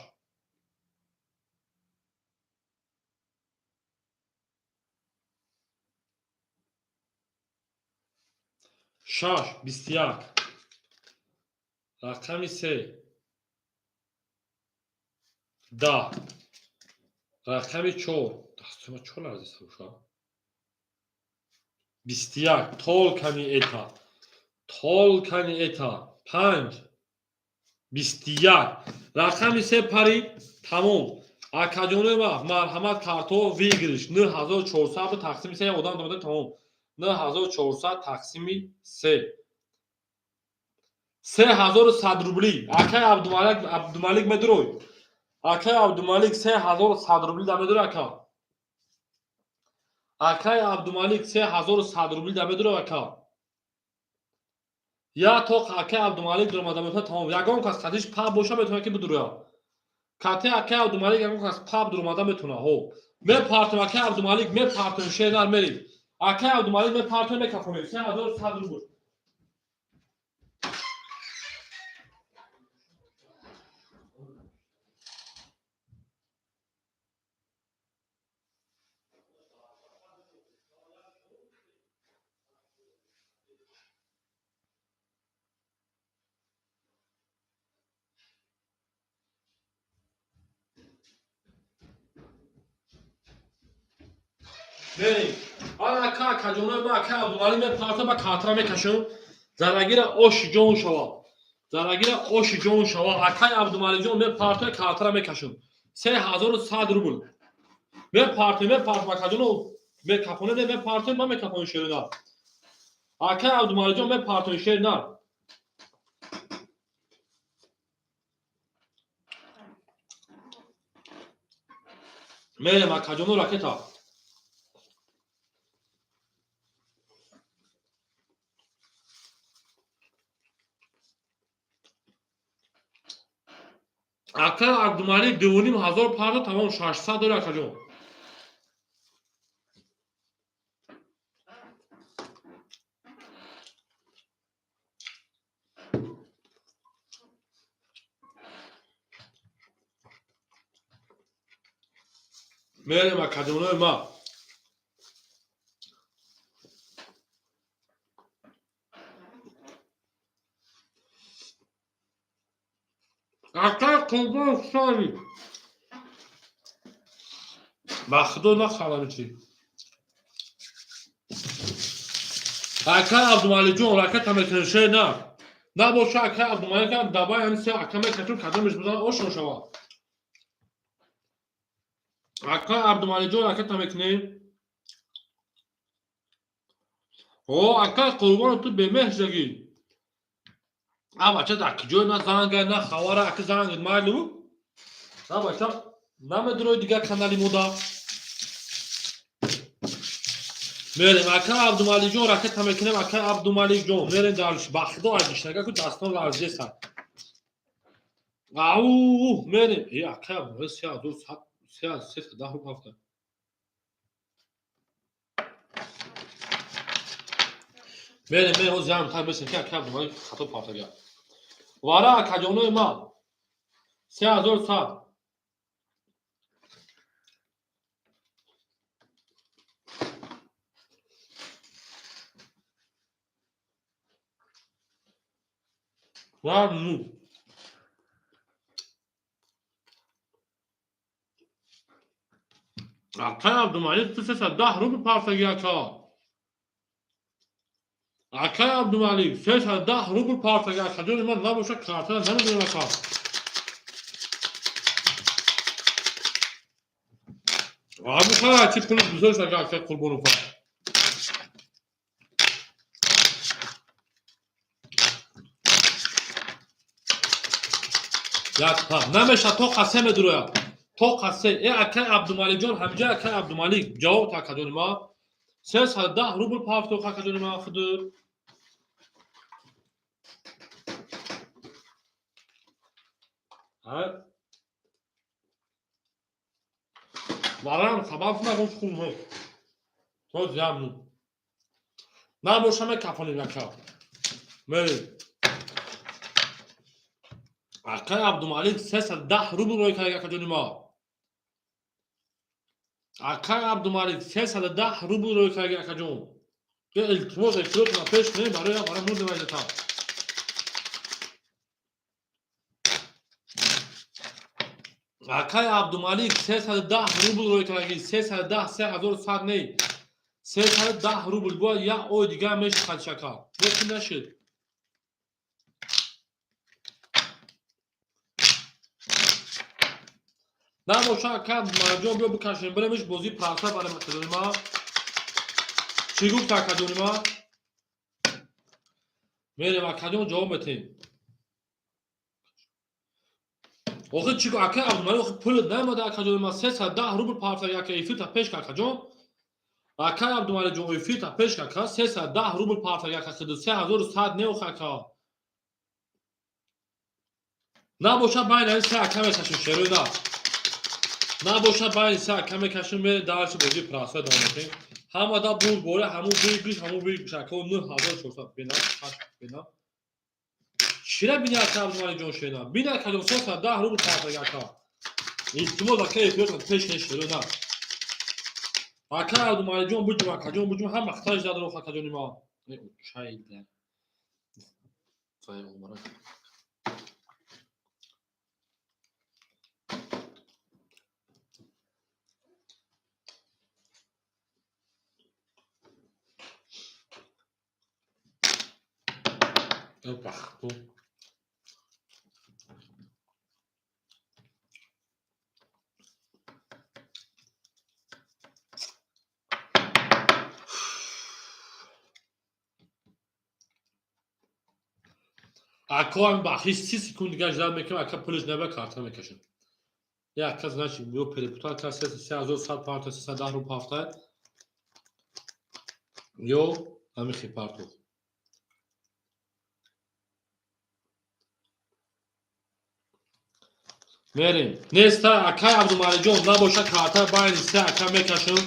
Шаш, 21. Рақами се. 10. Рақами чор. Дастума чор ларзиста боша. 21. Только не это. Только не это. Панҷ. 21. Рақами се парид. Тамом. Акаҷонои ма, марҳамат карто выигрыш. 9400 тақсими се одам дода тамом. 9400 тақсими се. 3100 рубли. Акай Абдумалик, Абдумалик медурой. Акай Абдумалик, 3100 рубли да медура, ака. Акай Абдумалик, 3100 рубли да медура, ака. Я тоқ акай Абдумалик дуромада метавонад, тамом. Ягон кас катиш паб боша, метавонад ки бидуроя. Кати акай Абдумалик ягон кас паб дуромада метавонад. Ҳо. Мепартем, акай Абдумалик, мепартем, шернар мерим. Акай Абдумалик, мепартем, мекафонем. 3100 рубл. Мерим. Ана ака, акаҷонои ма, акай Абдумалик мепарта, ба картара мекашам. Зарагира оши ҷон шава. Зарагира оши ҷон шава. Акай Абдумаликҷон, мепарта, картара мекашам. 3100 рубл. Мепартем, мепартем, акаҷоно, мекафоне, не мепартем, ма мекафонем, шерина. Акай Абдумаликҷон, мепартем, шерина. Мерем, акаҷоно, ракета. Акай Абдумалик, 2500 парда, тамом, 600 дори, акаҷон. Мерем, акаҷонои ма. Акай Қурбон Шори. Ба худо нахарам чи. Акай Абдумаликҷон, ракета мекунем, шер на. Набоша, акай Абдумалик ам давай ҳами се ака мекашем, кадомеш бизана, ошно шава. Акай Абдумаликҷон, ракета мекунем. О, акай Қурбон, ту бемеҳр шудагӣ. А бача дар куҷой, на занга, на хабара, ака занг майлу. На бача, намедурои дигар канали мода. Мерем, ака Абдумаликҷон, ракета мекунем, ака Абдумаликҷон. Мерем дар ба худо аз гишнага ку дастон ларзеса. Ау, мерем. Э, ака, 3100, 310 рубл ҳафта. Мерем, мерем, ҳозир ям тар месем ки ака Абдумалик хато партага. Вара, акаҷонои ма. 3100. Ва ну. Акай Абдумалик, ту 310 рубл партаги, ака. Акай Абдумалик, 310 рубл партаги, акаҷони ман, набоша, картара намедонам, ака. Абухай, чи пули бузург шага, акай Қурбонов. Як па намеша, то қасе медурояд. То қасе. Э, акай Абдумаликҷон, ҳамҷа акай Абдумалик, ҷавоб та, акаҷони ма. 310 рубл пафто, акаҷони ма, худу. Ҳа? Варам сабаб нагон хун. То зиям. Набоша, мекафонем, ака. Мерем. Акай Абдумалик 310 рубл рой кард, акаҷони ма. Акай Абдумалик, 310 рубл рой кард, акаҷон. Бе илтимос, эфиротона пеш кунем барои мурди вайзата. Акай Абдумалик, 310 рубл рой кардаги, 310, 3100 не. 310 рубл бояд як ой дигар мешихад, шака. Лекин нашуд. Набоша, ака Абдумаликҷон, биё бикашем, биремиш бозии праса барем, акаҷони ма. Чӣ гуфт, акаҷони ма? Мерем, акаҷон, ҷавоб метем. Охи чӣ ака Абдумалик, охи пулат наомада, акаҷон, ма 310 рубл парта, яка эфирта пеш акаҷон. Ака Абдумалик ҷон, эфирта пеш ака, 310 рубл парта, яка хиду 3100 не, охи ака. Набошад, байни се ака мекашем, шерои на. Набошад, байни се ака мекашем, мерем дальше, бозии прасоя давом мекунем. Ҳамада бурд боре, ҳамун выигрыш, ҳамун выигрыш, ака, 9400 бинам, бинам. Чира бини, ака Абдумалик ҷон, шена. Бини, ака ҷон, 310 рубл парта, ака. Илтимос, ака, эфиротон пеш не, шерои на. Ака Абдумалик ҷон, буҷум, ака ҷон, буҷум, ҳама хатари задро, ака ҷони ма. Чай да. Вай умра. Бахту. Ако ам бахшиш, 30 секунд дига ждать мекунам, ака пулиш наба, карта мекашам. Як кас, значит, ё перепутал кас, 3100 парта, 310 рубл ҳафта, ё ҳамихи парту. Мерем. Неста, акай Абдумаликҷон, набоша, карта байни се ака мекашам.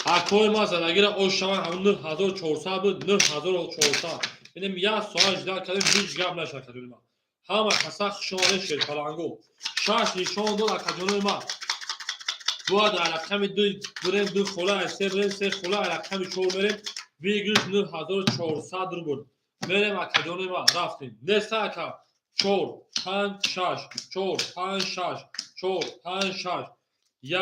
Акои ма задагира ош шаванд, ҳамун 9400 буд, 9400. Инем як соат ждать кардем, ҳеҷ гап нашад, акаҷони ма. Ҳама каса хуш омадед, шерпалангу. Шаш нишон дод, акаҷонои ма. Бояд рақами ду бирем, ду хола, се бирем, се хола, рақами чор мерем. Выигрыш 9400 рубл. Мерем, акаҷонои ма, рафтем. Неста, ака. Чор, панҷ, шаш, чор, панҷ, шаш, чор, панҷ, шаш.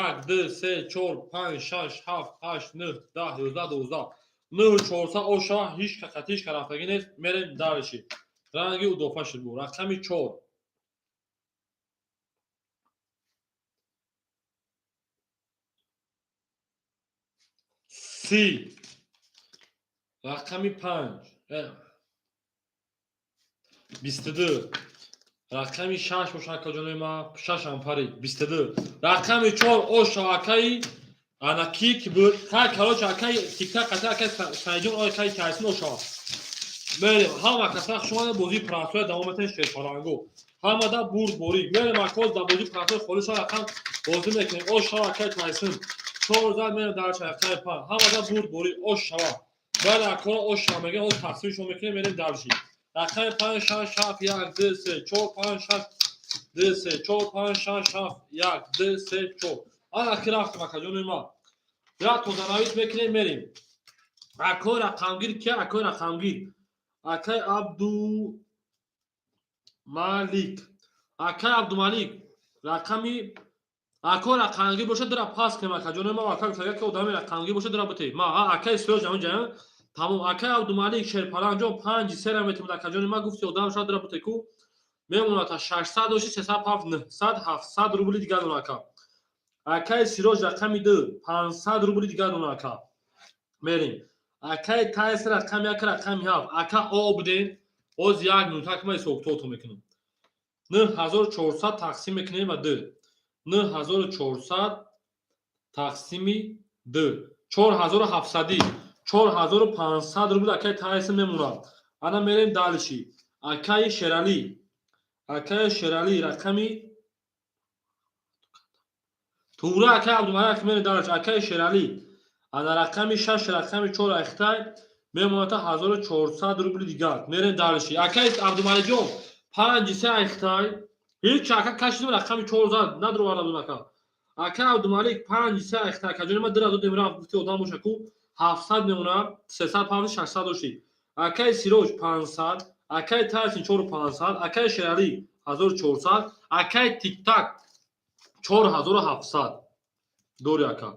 Як, ду, се, чор, панҷ, шаш, ҳафт, ҳашт, нӯҳ, 10, 11, 12. 9400 ошава, ҳеҷ кақатиш рафтагӣ нест. Мерем дальше. Ранги удофа шуд бу. Рақами чор. 30. Рақами панҷ. 22. Рақами шаш бошад, акаҷонои ма, шаш ампари, 22. Рақами чор ошава, акаи ана ки ки буд? Ха, короче, акаи тикта қата, акаи Сайҷон, акаи Тайсин ошава. Мерем, ҳама каса хуш омадед, бозии прасоя давом метавонед, шерпалангу. Ҳамада бурд борик. Мерем, акоз дар бозии прасоя холис рақам бозӣ мекунем. Ош шава, акаи Тайсин. Чор зад, мерем дальше, рақами панҷ. Ҳамада бурд борик, ош шава. Бале, акора ош шава мегӯям, ҳозир тақсимшон мекунем, мерем дальше. Рақами панҷ, шаш, ҳафт, як, ду, се, чор, панҷ, шаш, ду, се, чор, панҷ, шаш, ҳафт, як, ду, се, чор. Ана ки рафтем, акаҷони ма. Як тозанавис мекунем, мерем. Акои рақамгир ки, акои рақамгир. Акай Абдумалик. Акай Абдумалик. Рақами акои рақамгир бошад, дира пас кунем, акаҷони ма, ака гуфтага ки одами рақамгир бошад, дира бите. Ма акай Сироҷ ҳамин ҷа. Тамом, акай Абдумалик шерпаланҷон, панҷи сера метавонад, акаҷони ма, гуфти одам шояд дира бите ку. Мемонад та 600 дошти, 300, 900, 700 рубли дигар дона, ака. Акай Сироҷ рақами ду, 500 рубли дигар дона, ака. Мерем. Акай Тайс рақами як, рақами ҳафт. Ака о будем. Боз як минута ма ҳисобкитобтон мекунам. 9400 тақсим мекунем ба ду. 9400 тақсими ду. 4700, 4500 рубл акай Тайсин мемонад. Ана мерем дальше. Акаи Шералӣ. Акаи Шералӣ рақами тура, акаи Абдумалик, мерем дальше. Акаи Шералӣ. Ана рақами шаш, рақами чор, ахтай мемонад 1400 рубли дигар. Мерем дальше. Акаи Абдумаликҷон, панҷи се ахтай. Ҳеҷ ака кашидим, рақами чор зад, надроварда будем, ака. Ака Абдумалик, панҷи се ахтай. Акаҷони ма, дира додем, рафт, гуфти одам боша ку, 700 мемонад, 300, 600 дошти. Акаи Сироҷ 500, акаи Тайсин 4500, акаи Шералӣ 1400, акаи Тиктак 4700. Дори, ака.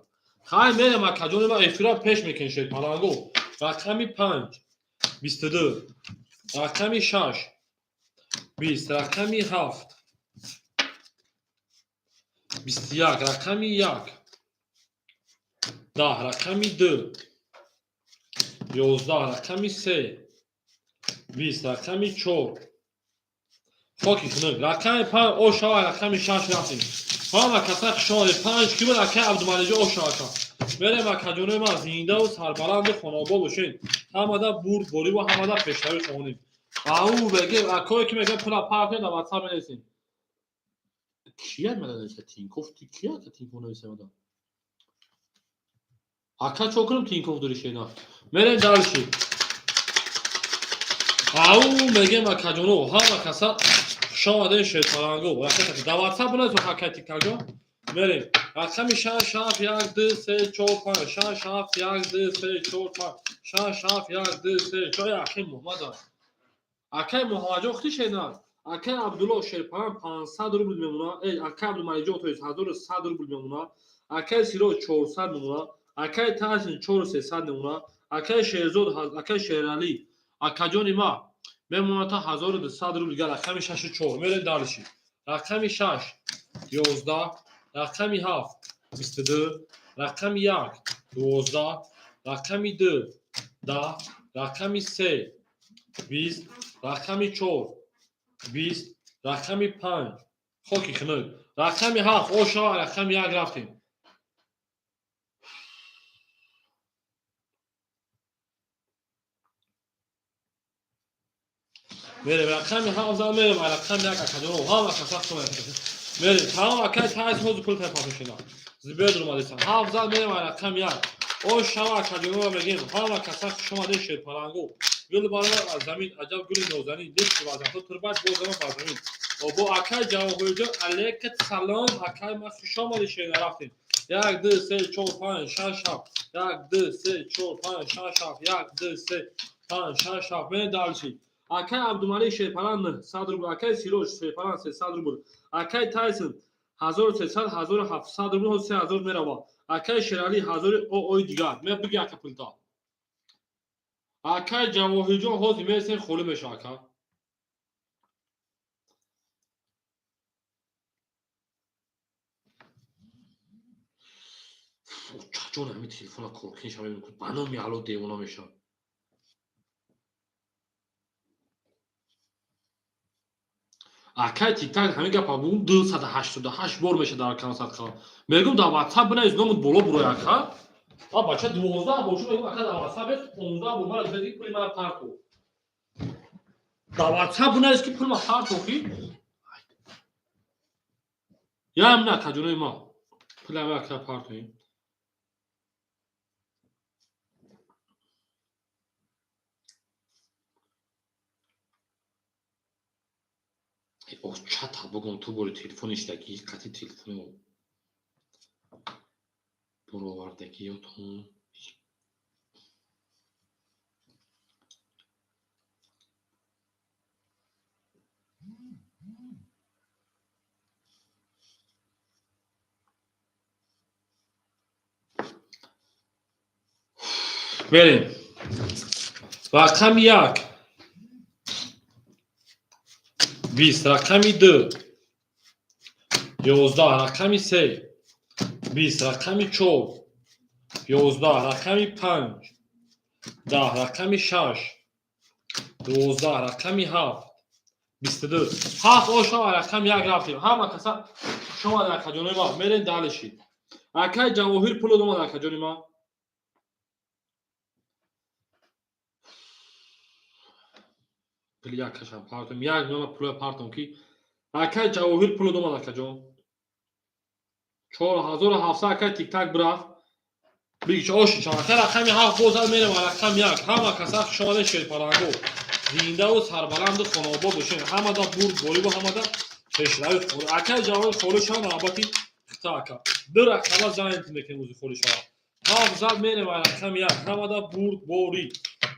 Хай, мерем, акаҷони ма, эфира пеш мекунем, шерпаланго. Рақами панҷ 22, рақами шаш 20, рақами ҳафт 21, рақами як 10, рақами ду 11, рақами се 20, рақами чор. Хоки хунук. Рақами 5 ошава, рақами 6 рафтем. Ҳама каса хушомадед. 5 ки буд, акай Абдумалиҷон, ошава ака. Мерем, акаҷонои ман, зиндаву сарбаланду хонобод бошед. Ҳамада бурдбориву ҳамада пешравӣ хоҳонем. Ау беге акое ки мегӯяд пула партоед, дар WhatsApp менависем. Кия мена нависа Тинков? Кия Тинков нависа мада? Ака, чо кунам, Тинков дори шена. Мерем дальше. Ау мегем, акаҷоно, ҳама каса хушомадед, шерпаланго. Дар WhatsApp бинависем, акай Тиктакҷон. Мерем. Рақами 6 7 1 2 3 4 5 6 7 1 2 3 4 5 6 7 1 2 3 4. Акай Муҳаммад. Акай Муҳаммадҷон худӣ шена. Акай Абдулло шерпаланг 500 рубл мемона. Э, акай Абдумалиҷон, то есть 1100 рубл мемона. Акай Сироҷ 400 мемона. Акай Таҳсин 4300 мемона. Акай Шерзод, акай Шералӣ, акаҷони ма мемонад та 1200 рубл. Дигар рақами 6 4. Мерем дальше. Рақами 6 11, рақами 7 22, рақами 1 12, рақами 2 10, рақами 3 20, рақами 4 20, рақами 5 хоки хунук, рақами 7 ошава, рақами 1 рафтем. Мерем, рақами 7 зад, мерем рақами 1. Акаҷоно, ҳама каса хушомадед. Мерем, тамом, акай тайс, ҳозир пул тайпашошина зибед омадесан. 7 зад, мерем рақами 1. Ошава, акаҷоно, мегем, ҳама каса хушомадед, шерпаланго. Гул баромад аз замин, аҷаб гули нозанин, дид ки вазъиятҳо турбат бозама бар замин. Бо акай Ҷавоҳирҷон, алейка салом, акай ма, хушомадед, шена. Рафтем. Як, ду, се, чор, панҷ, шаш, ҳафт. Як, ду, се, чор, панҷ, шаш, ҳафт. Як, ду, се, панҷ, шаш, ҳафт. Мерем дальше. Акай Абдумалик шерпаланг 900 рубл, акай Сироҷ шерпаланг 300 рубл, акай Тайсон 1300, 1700 рубл, 3000 мерава. Акай Шералӣ ҳазори ои дигар. Ме биги, ака, пулта. Акай Ҷавоҳирҷон, ҳозир мересем, холӣ меша, ака. Чаҷон, ҳами телефона коркинша мебинам, ба номи Алло, девона мешавам. Акай Тиктак, ҳамин гапа бугум, 288 бор меша дар консертха. Мегум, дар WhatsApp бинавис, номут боло бурои, ака. А бача 12 бор шу мегум, ака, дар WhatsApp 15 бор мара гуфтади, пули мара парту. Дар WhatsApp бинавис, ки пул ма парту ки. Ям на, акаҷонои ма. Пули ама ака партуем. Чата бугум, ту бори телефони иштагӣ, қати телефони буровардагиётон. Мерем. Рақами 1 20, рақами 2 11, рақами 3 20, рақами 4 11, рақами 5 10, рақами 6 12, рақами 7 22. Ҳафт ошава, рақами 1 рафтем. Ҳама каса шумо, акаҷонои ма, мерем дальше. Акай Ҷавоҳир пул омад, акаҷони ма. Пули як кашам партом, як миёна пулоя партом, ки акай Ҷавоҳир пул омад, акаҷон. 4700, акай Тиктак бирафт. Бигич оши ака, рақами 7 бозад, мерем рақами 1. Ҳама каса хушомадед, шерпаланго. Зиндаву сарбаланду хонобод бошед. Ҳамада бурдбориву ҳамада пешравӣ. Акай Ҷавоҳир, холӣ шава, навбати хита, ака. Ду рақама занг мекунем, узи холӣ шава. 7 зад, мерем рақами 1. Ҳамада бурдборӣ.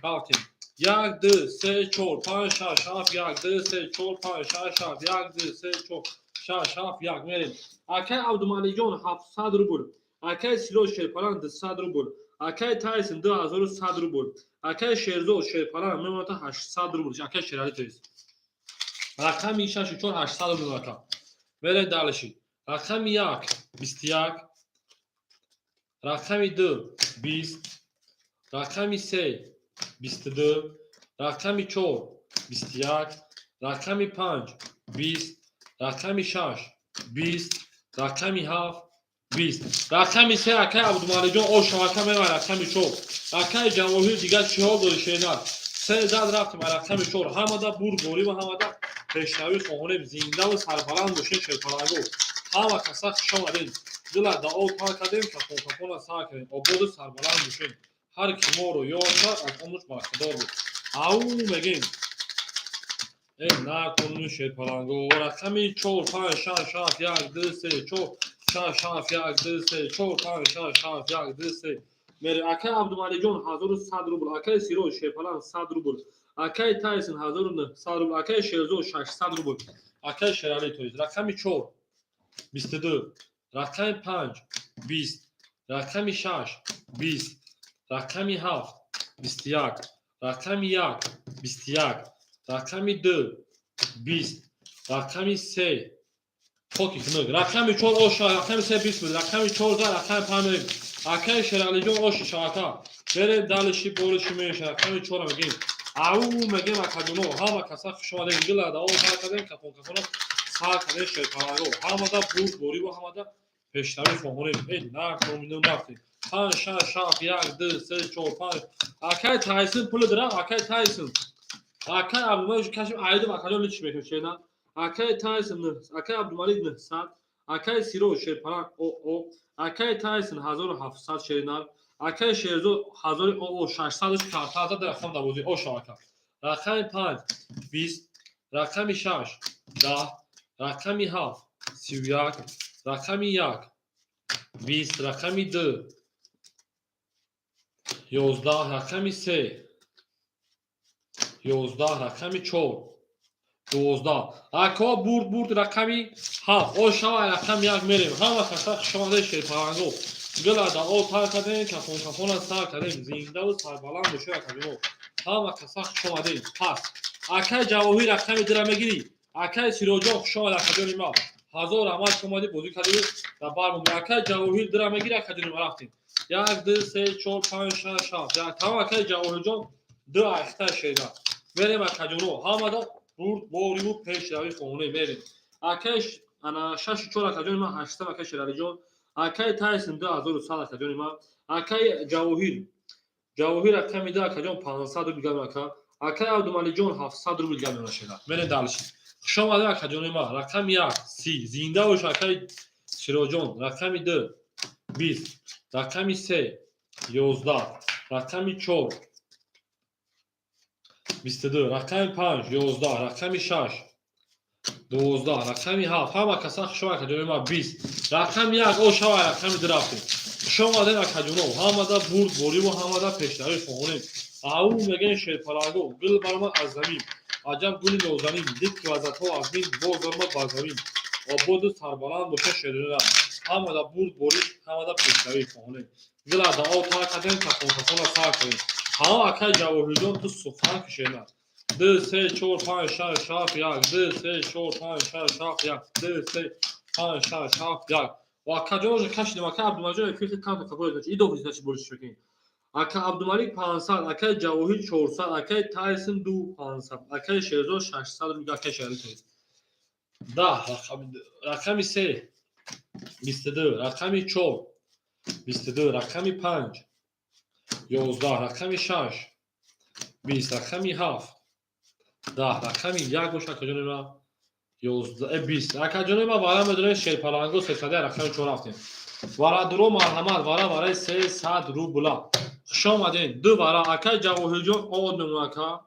Рафтем. Як, ду, се, чор, панҷ, шаш, ҳафт. Як, ду, се, чор, панҷ, шаш, ҳафт. Як, ду, се, чор, шаш, ҳафт, як. Мерем. Акай Абдумалиҷон 700 рубл, акай Сироҷ шерпаланг 200 рубл, акай Тайсон 2100 рубл, акай Шерзод шерпаланг мемонад 800 рубл, акай Шералӣ, то есть рақами шашу чор 800 рубл, ака. Мерем дальше. Рақами 1 21, рақами 2 20, рақами 3 22, рақами 4 21, рақами 5. 20, рақами 6, 20, рақами 7, 20, рақами 3. Акай Абдумалиҷон, о шабака мева. Рақами 4, акай Ҷавоҳир, дигар чӣ ҳол дори, шернар? Се зад, рафтем. Рақами 4. Ҳамада бурдборӣ ва ҳамада пешравӣ хоҳонем. Зиндаву сарбаланд бошем, шерпаланго. Ҳама каса хуш омадем. Дила дао тар кардем, кафон кафона сар кардем. Ободу сарбаланд бошем. Ҳар ки моро ёд кард, аз умрш бархӯрдор буд. Ау мегем. Э, накуну, шерпаланго. Рақами 4, 5, 6, 7, 1, 2, 3, 4, 6, 7, 1, 2, 3, 4, 5, 6, 7, 1, 2, 3. Мере, акай Абдумалиҷон, 1100 рубл, акай Сироҷ шерпаланг, 100 рубл, акай Тайсон, 1900 рубл, акай Шерзод, 600 рубл, акай Шерали, то есть. Рақами 4, 22, рақами 5, 20, рақами 6, 20, рақами 7, 21, рақами 1, 21, рақами 2, 20, рақами 3, хоки хунук. Рақами 4 оша, рақами 3 20 буд, рақами 4 за, рақами 5 мерем. Акай Шералиҷон, оши шабака берем, далиши болиши меша. Рақами 4 мегем. Ау мегем, акаҷоно. Ҳама каса хуш омадем. Дила дао сар кардем, кафон кафона сар кардем, шерпаланго. Ҳамада бурдборӣ ва ҳамада пешравӣ хоҳонем. Э, накомино, рафтем. Панҷ, шаш, ҳафт, як, ду, се, чор, панҷ. Акай Тайсон, пули дирам, акай Тайсон. Акай Абдумалик кашим айдим, акаҷон, личи мекунем, шена. Акай Тайсон, акай Абдумалик, 900, акай Сироҷ шерпаланг о, акай Тайсон, 1700, шеринар, акай Шерзод, ҳазори о, 600 картаза дар рақам дарвозӣ о шавака. Рақами 5, 20, рақами 6, 10, рақами 7, 31, рақами 1, 20, рақами 2, 11, рақами 3, 11, рақами 4, 12. Ако бурд, бурд. Рақами 7 о шава, рақами 1 мерем. Ҳама каса хушомадед, шерпаланго. Гила дао тар кардем, кафон кафона сар кардем. Зиндаву сарбаланд бошед, акаҷоно. Ҳама каса хушомадед. Пас акай Ҷавоҳир, рақами 2-ра мегирӣ. Акай Сироҷон, хушомад, акаҷони ма. Ҳазор раҳмат ки омадӣ, бозӣ кардӣ, дар бармонӣ. Акай Ҷавоҳир 2-ра мегирӣ, акаҷони ма, рафтем. Як, ду, се, чор, панҷ, шаш, ҳафт, як. Тамом, акай Ҷавоҳирҷон, ду айхта шеда мерем, акаҷоно. Ҳамада бурд бориву пешравӣ хоҳонем, мерем. Акай ана шашу чор, акаҷони ман, 800, акай Шералиҷон, акай Тайсон, 2100, акаҷони ман, акай Ҷавоҳир, Ҷавоҳир, рақами 2, акаҷон, 500 рубл гам, ака. Акай Абдумалиҷон, 700 рубл гам мешавад. Мерем дальше. Хушомадед, акаҷони ман. Рақами 1, 30. Зинда бош, акай Сироҷон. Рақами 2, 20, рақами 3, 11, рақами 4, 22, рақами 5, 11, рақами 6, 12, рақами 7. Ҳама каса хушомад, акаҷони ман. 20, рақами 1 о шава, рақами 2 рафтем. Хушомадед, акаҷоно. Ҳамада бурд бориву ҳамада пешравӣ хоҳонем. Ау мегӯем, шерпаланго. Гул баромад аз замин, аҷаб гули нозанин. Дид ки вазъатҳо аз мин боз баромад бар замин. Ободу сарбаланд боша, шерина. Ҳамада бурд борӣ, ҳамада пешравӣ хоҳонем. Гила дао тар кардем, кафон кафона сар кардем. Ҳама, акай Ҷавоҳирҷон, ту сухан кишена. Ду, се, чор, панҷ, шаш, ҳафт, як, ду, се, чор, панҷ, шаш, ҳафт, як, ду, се, панҷ, шаш, ҳафт, як. Ва акаҷоножа кашидем. Ака Абдумалиҷон, эфир камта капоя, значит, идофи, значит, больше мекунем. Ака Абдумалик, 500, акай Ҷавоҳир, 400, акай Тайсон, ду 500, акай Шерзод, 600 рубл, акай Шерали тоист. 10, рақами 3, 22, рақами 4, 22, рақами 5, 11, рақами 6, 20, рақами 7, 10, рақами 1 боша, акаҷони ма, 11, 20. Акаҷони ма, вара медонед, шерпаланго, 300. Рақами 4 рафтем. Варадуро, марҳамат, вара барои 300 рубла. Хушомадед. Ду вара, акай Ҷавоҳирҷон, овод мемонад, ака,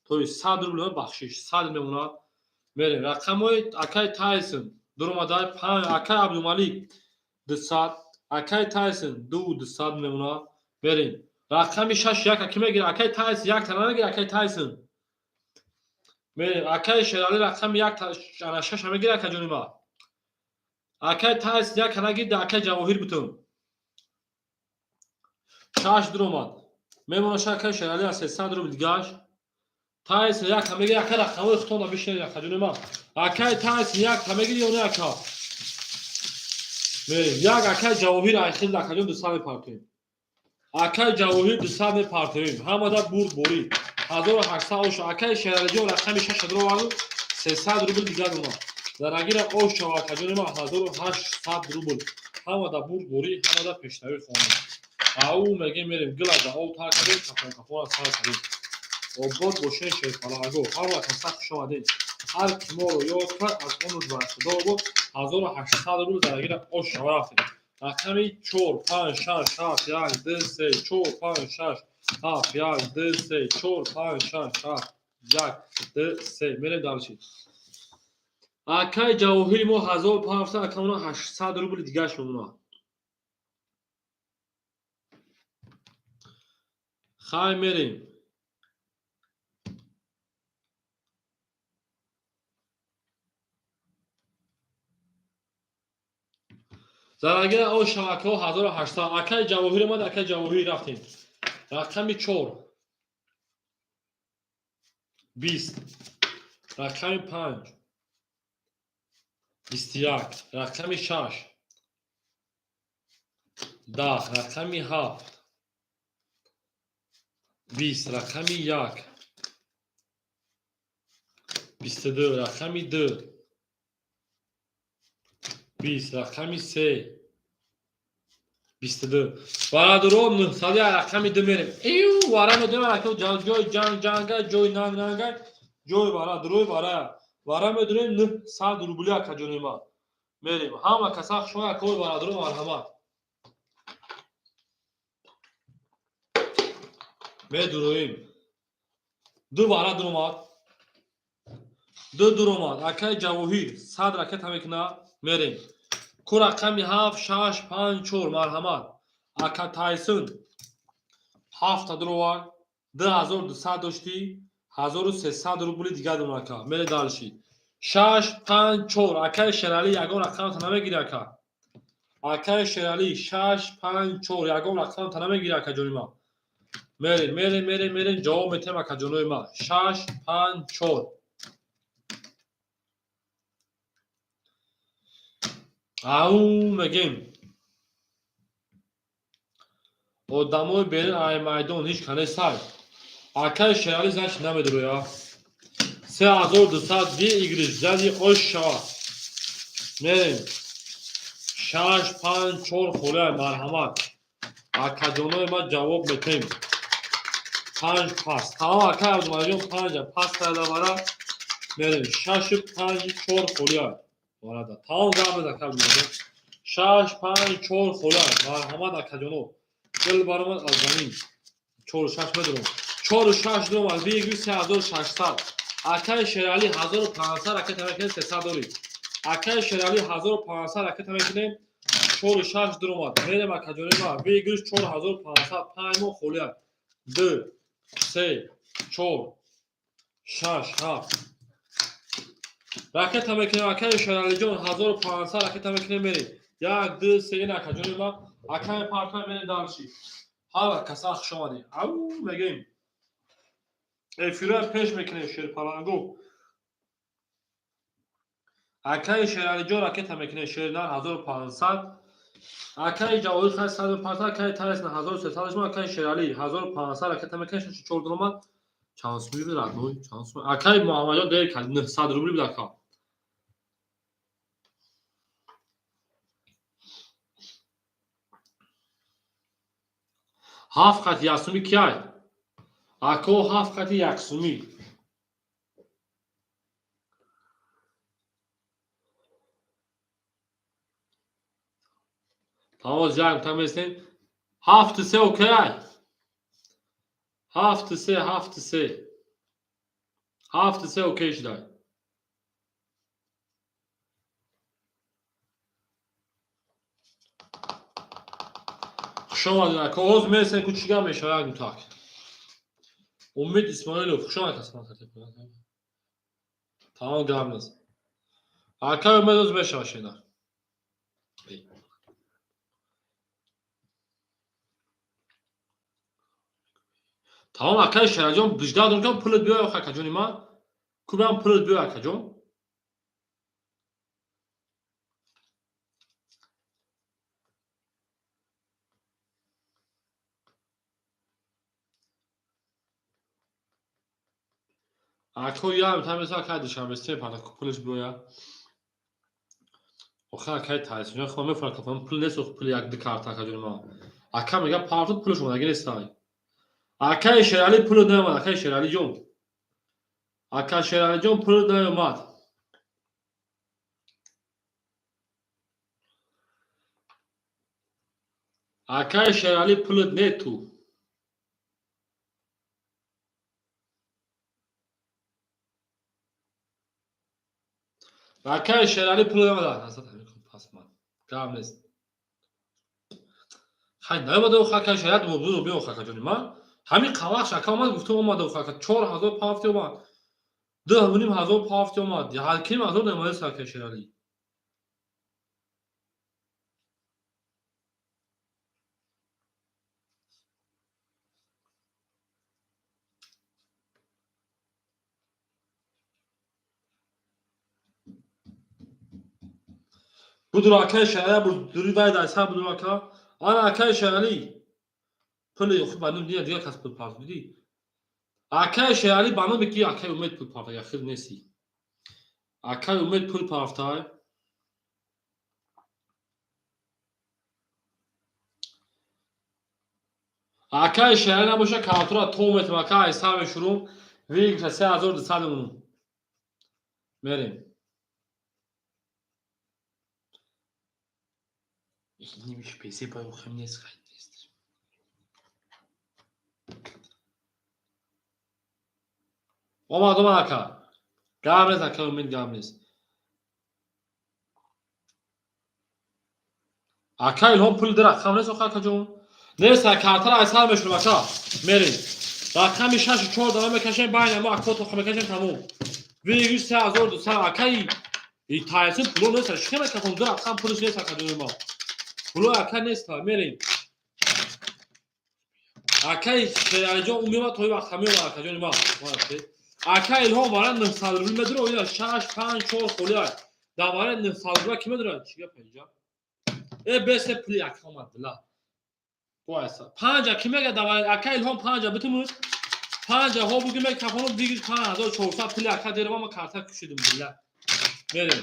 то есть 100 рубла, бахшиш, 100 мемонад. Мерем. Рақамҳои акай Тайсон дуромадай, панҷ, акай Абдумалик, 200, акай Тайсон, ду 200 мемонад. Мерем. Рақами 6, як аки мегирад, акай Тайсон, як тана мегирад, акай Тайсон. Мерем. Акай Шералӣ, рақами 1, ана шаша мегирад, акаҷони ма. Акай Тайсон як тана гирда, акай Ҷавоҳир бутун. Шаш дуромад. Мемонаша, акай Шералӣ, аз 300 рубл дигаш. Тайсон як та мегирад, ака, рақамҳои худтонро бишнед, акаҷони ман. Акай Тайсон як та мегири ё не, ака? Мерем. Як, акай Ҷавоҳир, айхил, акаҷон, 200 мепартоем. Акай Ҷавоҳир, 200 мепартоем. Ҳамада бурд борӣ. 1800 оша. Акай Шералиҷон, рақами шаша дуроварду. 300 рубл дигар омад. Зарагира ош шава акаҷони ман 1800 рубл. Ҳамада бурдборӣ, ҳамада пешравӣ хонем. Ау мегем мерем гила да об тар кардем, кафон кафона сар кардем. Обод бошен шерпаланго, ҳама каса хуш омадед. Ҳар ки моро ёд кард аз ону бар худо бод. 1800 рубл зарагира ош шава рафтем. Рақами 4 5 6 7 1 2 3 4 5 6 7 1 2 3 4 5 6 7 1 2 3 мерем дальше. Акай ҷавоҳири мо 1500, акамона 800 рубли дигаш мемонад. Хай мерем. Зарагира о шабакаҳо 1800. Акай ҷавоҳир омад, акай ҷавоҳир рафтем. Рақами 4 20, рақами 5 21, рақами 6 10, рақами 7 20, рақами 1 22, рақами 2 20, рақами 3 22. Бародарон 900 рақами 2 мерем. Ию вара медонем ака ҷой ҷанг ҷанга, ҷой нанг нанга, ҷой вара дурой вара. Вара медонем 900 рубли ака ҷони ман. Мерем. Ҳама каса шумо ака бародарон марҳамат. Медуроим. Ду вара дуромад. Ду дуромад. Акай ҷавоҳир 100 ракета мекунад. Мерем. Ку рақами 7 6 5 4 марҳамат. Ака Тайсон 7 дуровар 2200 доштӣ 1300 рубли дигар дорам ака. Мере дальше. 6 5 4 акай Шерали ягон рақамта намегири ака. Акай Шерали 6 5 4 ягон рақамта намегири ака ҷони ман. Мерем, мерем, мерем, мерем ҷавоб метем ака ҷонои ман. 6 5 4 Ау мегем. Одамои берин ай майдон ҳеҷ кане сай. Акай Шерали занш намедуроя. 3200 выигрыш зади ош шава. Мерем. 6 5 4 холия марҳамат. Акаҷонои ман ҷавоб метем. 5 пас. Тамом акай Абдумалиҷон 5 пас карда вара. Мерем. 6 5 4 холия. Варада. Тамом гап без акай Абдумалиҷон. 6 5 4 холия. Марҳамат акаҷоно. Дил баромад аз замин. 4 6 медурам. 4 6 дурам аз выигрыш 3600. Акай Шерали 1500 ракета мекунем 300 дорӣ. Акай Шерали 1500 ракета мекунем 4 6 дуромад. Мерем акаҷони ман. Выигрыш 4500. 5 мо холия. 2 3 4 6 7 ракета мекунем акай Шералиҷон 1500 ракета мекунем мерем. 1 2 3 ин акаҷони ман. Акай парта мерем дальше. Ҳама каса хуш омадед. Ау мегем. Эфира пеш мекунем шерпаланго. Акай Шералиҷон ракета мекунем шернар 1500. Акай Ҷавоҳир хай 150, акай Тайсон 1300 шумо, акай Шерали 1500 ракета мекунем 4 дуромад. Чанд сумӣ буд родной? Чанд сумӣ? Акай Муҳаммадҷон дер кард 900 рубли буд ака. Ҳафт қати як сумӣ киай? Ако ҳафт қати як сумӣ. Тамом ҷанг таместем. 7 3 окей. 7 3 7 3. 7 3 окей шудай. Хуш омадед ака. Ҳозир мерасем ку чӣ гап мешавад як нутак. Умид Исмоилов хуш омадед ака. Тамом гап нест. Ака Умед ҳозир мешавад шена. Тамом акай Шераҷон бижда дорам ки пулат биёй охи акаҷони ман. Кубам пулат биёй акаҷон. Ако ям тамеса акай Душанбе се пара пулиш биоя. Охи акай Тайсонҷон хо мефурад кафам пул нест, охи пули як ду карта акаҷони ма. Ака мега партуд пулш омадаги нестай. Акаи Шералӣ пулу наомад, акаи Шералиҷон. Ака Шералиҷон пулу наомад. Акаи Шералӣ пулут нету. Акаи Шералӣ пулу наомад. Насад ҳамин пас ман. Гап нест. Хай наомада охи акаи Шералӣ мобзуро биё охи акаҷони ман. Ҳамин қавақш ака омад гуфтум омада охи ака 4000 пафти омад. 2500 пафти омад. Ҳалким ҳазор наомадааст акаи Шералӣ. Будур акаи Шералӣ бур дури вай дайса будур ака. Ана акаи Шералӣ. Пули охи ба ном дигар кас пул парту дидӣ? Акаи Шералӣ ба номи ки акаи Умед пул парта, яхир неси. Акаи Умед пул партай. Акаи Шералӣ набоша картура то метам ака айса мешурум. Вигра 3200 мемонум. Мерем. Нимиш песи бай охим нест хай нест. Омад, омад ака. Гап нест ака Умед гап нест. Ака Илҳом пули ду рақам нест охи акаҷон. Нест картара айсар мешурум ака. Мерем. Рақами шашу чор дама мекашем байна мо акот охи мекашем тамом. Вигиш 3200 акаи и тайсин пуло нест шихе мекашем ду рақам пулиш нест акаҷони мо. Пуло ака нест мерем. Акаи Шералиҷон ӯ меомад то вақт меомад акаҷони ма. Ака Илҳом вара 900 рубл медура, оя 6 5 4 холи ай. Дар вара 900 рубл ки медура? Чӣ гап инҷа? Э бесе пули ака омад дила. Бояса. Панҷа ки мега дар вара ака Илҳом панҷа битумуз? Панҷа ҳо буги ме кафону бигир 5400 пули ака дерма ма карта кушидим дила. Мерем.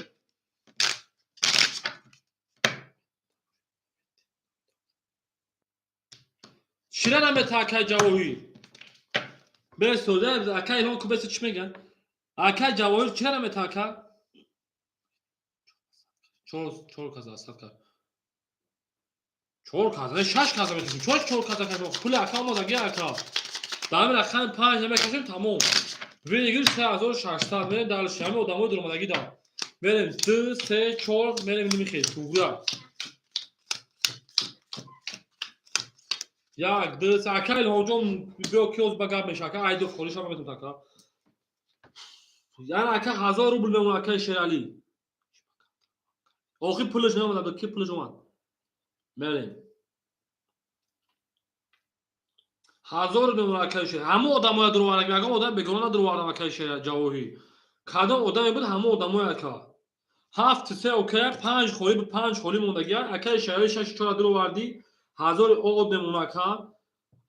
Чира намета акай Ҷавоҳир? Бесода ака Илҳом ку бесе чӣ меган? Акай Ҷавоҳир чира намета ака? Чор каза сад кар. Чор каза, не шаш каза метавонем. Чор чор каза кашем. Пули ака омадаги ака. Дар ҳамин рақами панҷ намекашем тамом. Выигрыш 3600 мерем дальше. Ҳамин одамои дуромадагӣ дар. Мерем 2 3 4 мерем нимихел. Тугра. Як, ду, се, ака Илҳомҷон биё киоз ба гап меша. Ака айду холиша метавонад ака. Яна ака 1000 рубл мемонад акаи Шералӣ. Охи пулаш наомад, ки пулаш омад? Мерем. 1000 мемонад акаи Шералӣ. Ҳамон одамоя дуровард, ягон одам бегона надуровардам акаи Шералӣ Ҷавоҳир. Кадом одаме буд ҳамон одамоя ака. Ҳафт се окей, панҷ холӣ буд, панҷ холӣ мондагӣ. Акаи Шералӣ шаш чора дуровардӣ. Ҳазори од мемонад ака.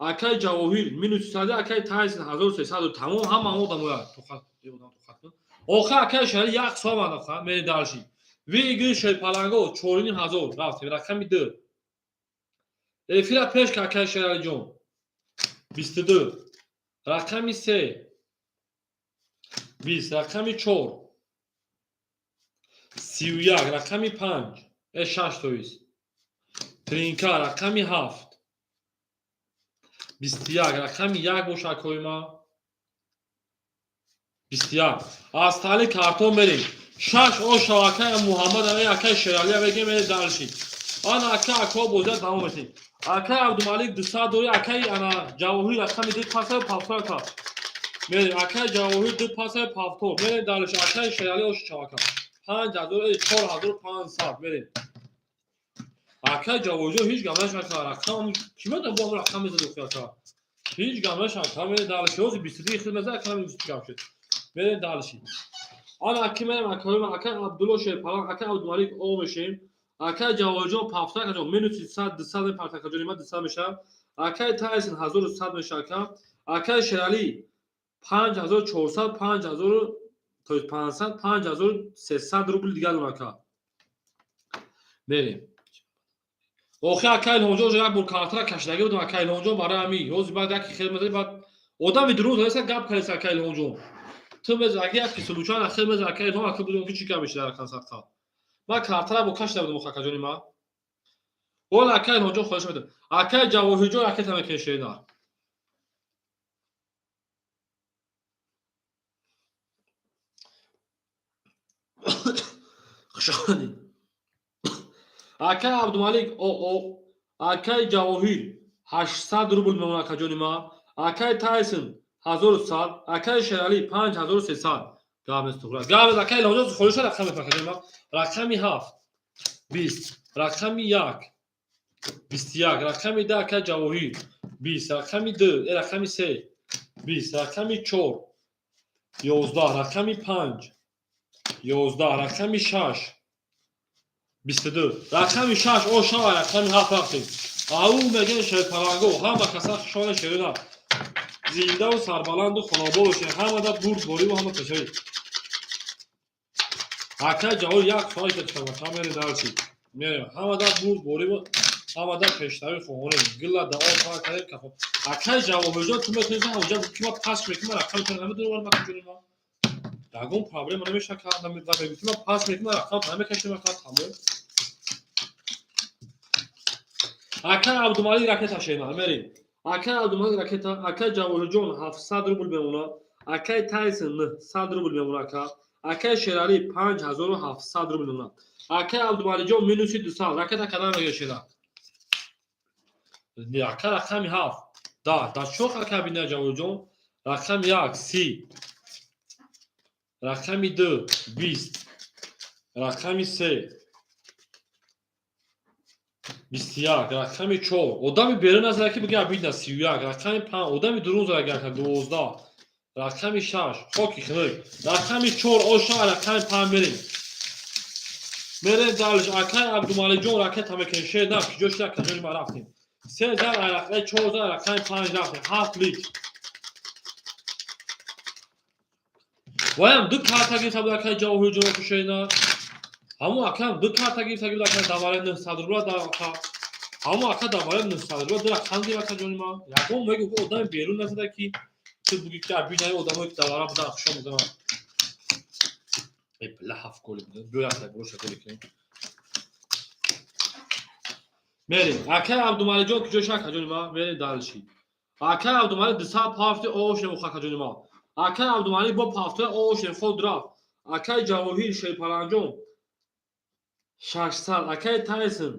Акаи Ҷавоҳир минус сади, акаи Тайсон 1300 тамом ҳама ҳамон одамоя. Тоқат, одам тоқат кун. Охи акаи Шералӣ як сом анаха, мери дальше. Выигрыш Шерпаланго 4500 рафтем рақами 2. Эфира пеш ка акаи Шералиҷон. 22. Рақами 3. 20, рақами 4. 31, рақами 5. Э 6 тоист. Тринка рақами 7. 21, рақами 1 боша акои ма. 21. Аз тали картон мерем. Шаш оша акаи Муҳаммад ами акаи Шералӣ мегем мерем дальше. Ана ака ако бозия тамом мешем. Акаи Абдумалик 200 дори, акаи ана Ҷавоҳир рақами 2 паса пафтор ака. Мерем акаи Ҷавоҳир 2 паса пафтор. Мерем дальше акаи Шералӣ оша чавака. 5000 4500 мерем. Акаи Ҷавоҳирҷон ҳеҷ гап нашака. Рақам ки медонам бо рақам мезад охи ака. Ҳеҷ гап нашака. Мерем дальше. Ҳозир 22 хил мезад ака намедонам чӣ гап шуд. Мерем дальше. Ана аки мерем акаи ман акаи Абдулло Шерпалан, акаи Абдумалик о мешем. Акаи Ҷавоҳирҷон пафтор акаҷон минус 100 200 мепартакаҷон ма 200 мешавад. Акаи Тайсон 1100 мешавад ака. Акаи Шералӣ 5400, 5000, то есть 500, 5300 рубл дигар дорад, ака. Мерем. Охи, ака Илҳомҷон, уже як бор картара кашидагӣ будам, ака Илҳомҷон, барои ҳамин. Ҳозир баъд яке хел мезани, баъд одами дурӯғ неста, гап кардест, ака Илҳомҷон. Ту мез, аги як случайно хел мезани, ака Илҳом, ака, будем ки чӣ гап мешида дар консертқа. Ман картара бо кашида будам, акаҷони ман. Вол, ака Илҳомҷон, хоҳиш медам. Акаи Ҷавоҳирҷон, ракета мекунед, шерина. Хуш омадед. Акаи Абдумалик, акаи Ҷавоҳир 800 рубл мемонад, акаҷони ман. Акаи Тайсон 1100, акаи Шералӣ 5300. Гап нест, туғра. Гап нест, акаи Илҳомҷон, холиша рақам мекунад, акаҷони ман. Рақами 7 20, рақами 1 21, рақами 2, акаи Ҷавоҳир, 20, рақами 2, рақами 3 20, рақами 4 11, рақами 5 11, рақами 6 22, рақами 6 о шава, рақами 7 рафтем. Ау мегӯян шерпаланго, ҳама каса хушона, шерина. Зиндаву сарбаланду хонобод бошед, ҳамада бурдбориву ҳама пешавӣ. Акаи Ҷавоҳир як соат шуда, мерем дарси. Мерем. Ҳамада бурдбориву ҳамада пешравӣ хоҳонем. Гилла дао та кардем кафо. Акаи Ҷавоҳирҷон, ту метавонӣ ҳамонҷа ки ман пас мекунам, рақами ту намедонам, вале акаҷони ман. Ягон проблема намешавад, мегӯфти ман пас мекунам, рақам намекашем, ака, тамом. Акаи Абдумалик, ракета, шена, мерем. Акаи Абдумалик ракета, акаи Ҷавоҳирҷон 700 рубл мемонад, акаи Тайсон 900 рубл мемонад, ака. Акаи Шералӣ 5700 рубл мемонад. Акаи Абдумаликҷон минуси 200. Ракета кадам мегӯяд, шера? Ака, рақами 7. Да, да чо, ака бина Ҷавоҳирҷон? Рақами 1 30. Рақами 2 20. Рақами 3 21, рақами 4. Одами берун аз ки бигӯяд бидна 31, рақами 5, одами дурун зада ака 12. Рақами 6, хоки хунук. Рақами 4 оша, рақами 5 мерем. Мерем дальше. Акаи Абдумаликҷон ракета мекунем. Шер на, киҷо шуда, каҷони ма рафтем. Се зар, рақами 4 зар, рақами 5 рафтем. 7 лик. Ваям ду карта гирифта буд, акаи Ҷавоҳирҷон кушена. Ҳамун акам ду карта гирифта буд, акаи давари 900 рубла да ака. Ҳамун ака давари 900 рубла ду рақам гирифт, ака ҷони ман. Ягон мегӯ одами берун назада ки ту бугӣ ки бинаи одамое ки давара будан хушо мезананд. Э била ҳафт голи буд. Биё якта боша голи кунем. Мерем. Акаи Абдумаликҷон куҷо ша, акаҷони ман? Мерем дальше. Акаи Абдумалик 200 пафти ошем, акаҷони ман. Акаи Абдумалик бо пафтои ошем ход рафт. Акаи Ҷавоҳир Шерпаланҷон 600, акаи Тайсон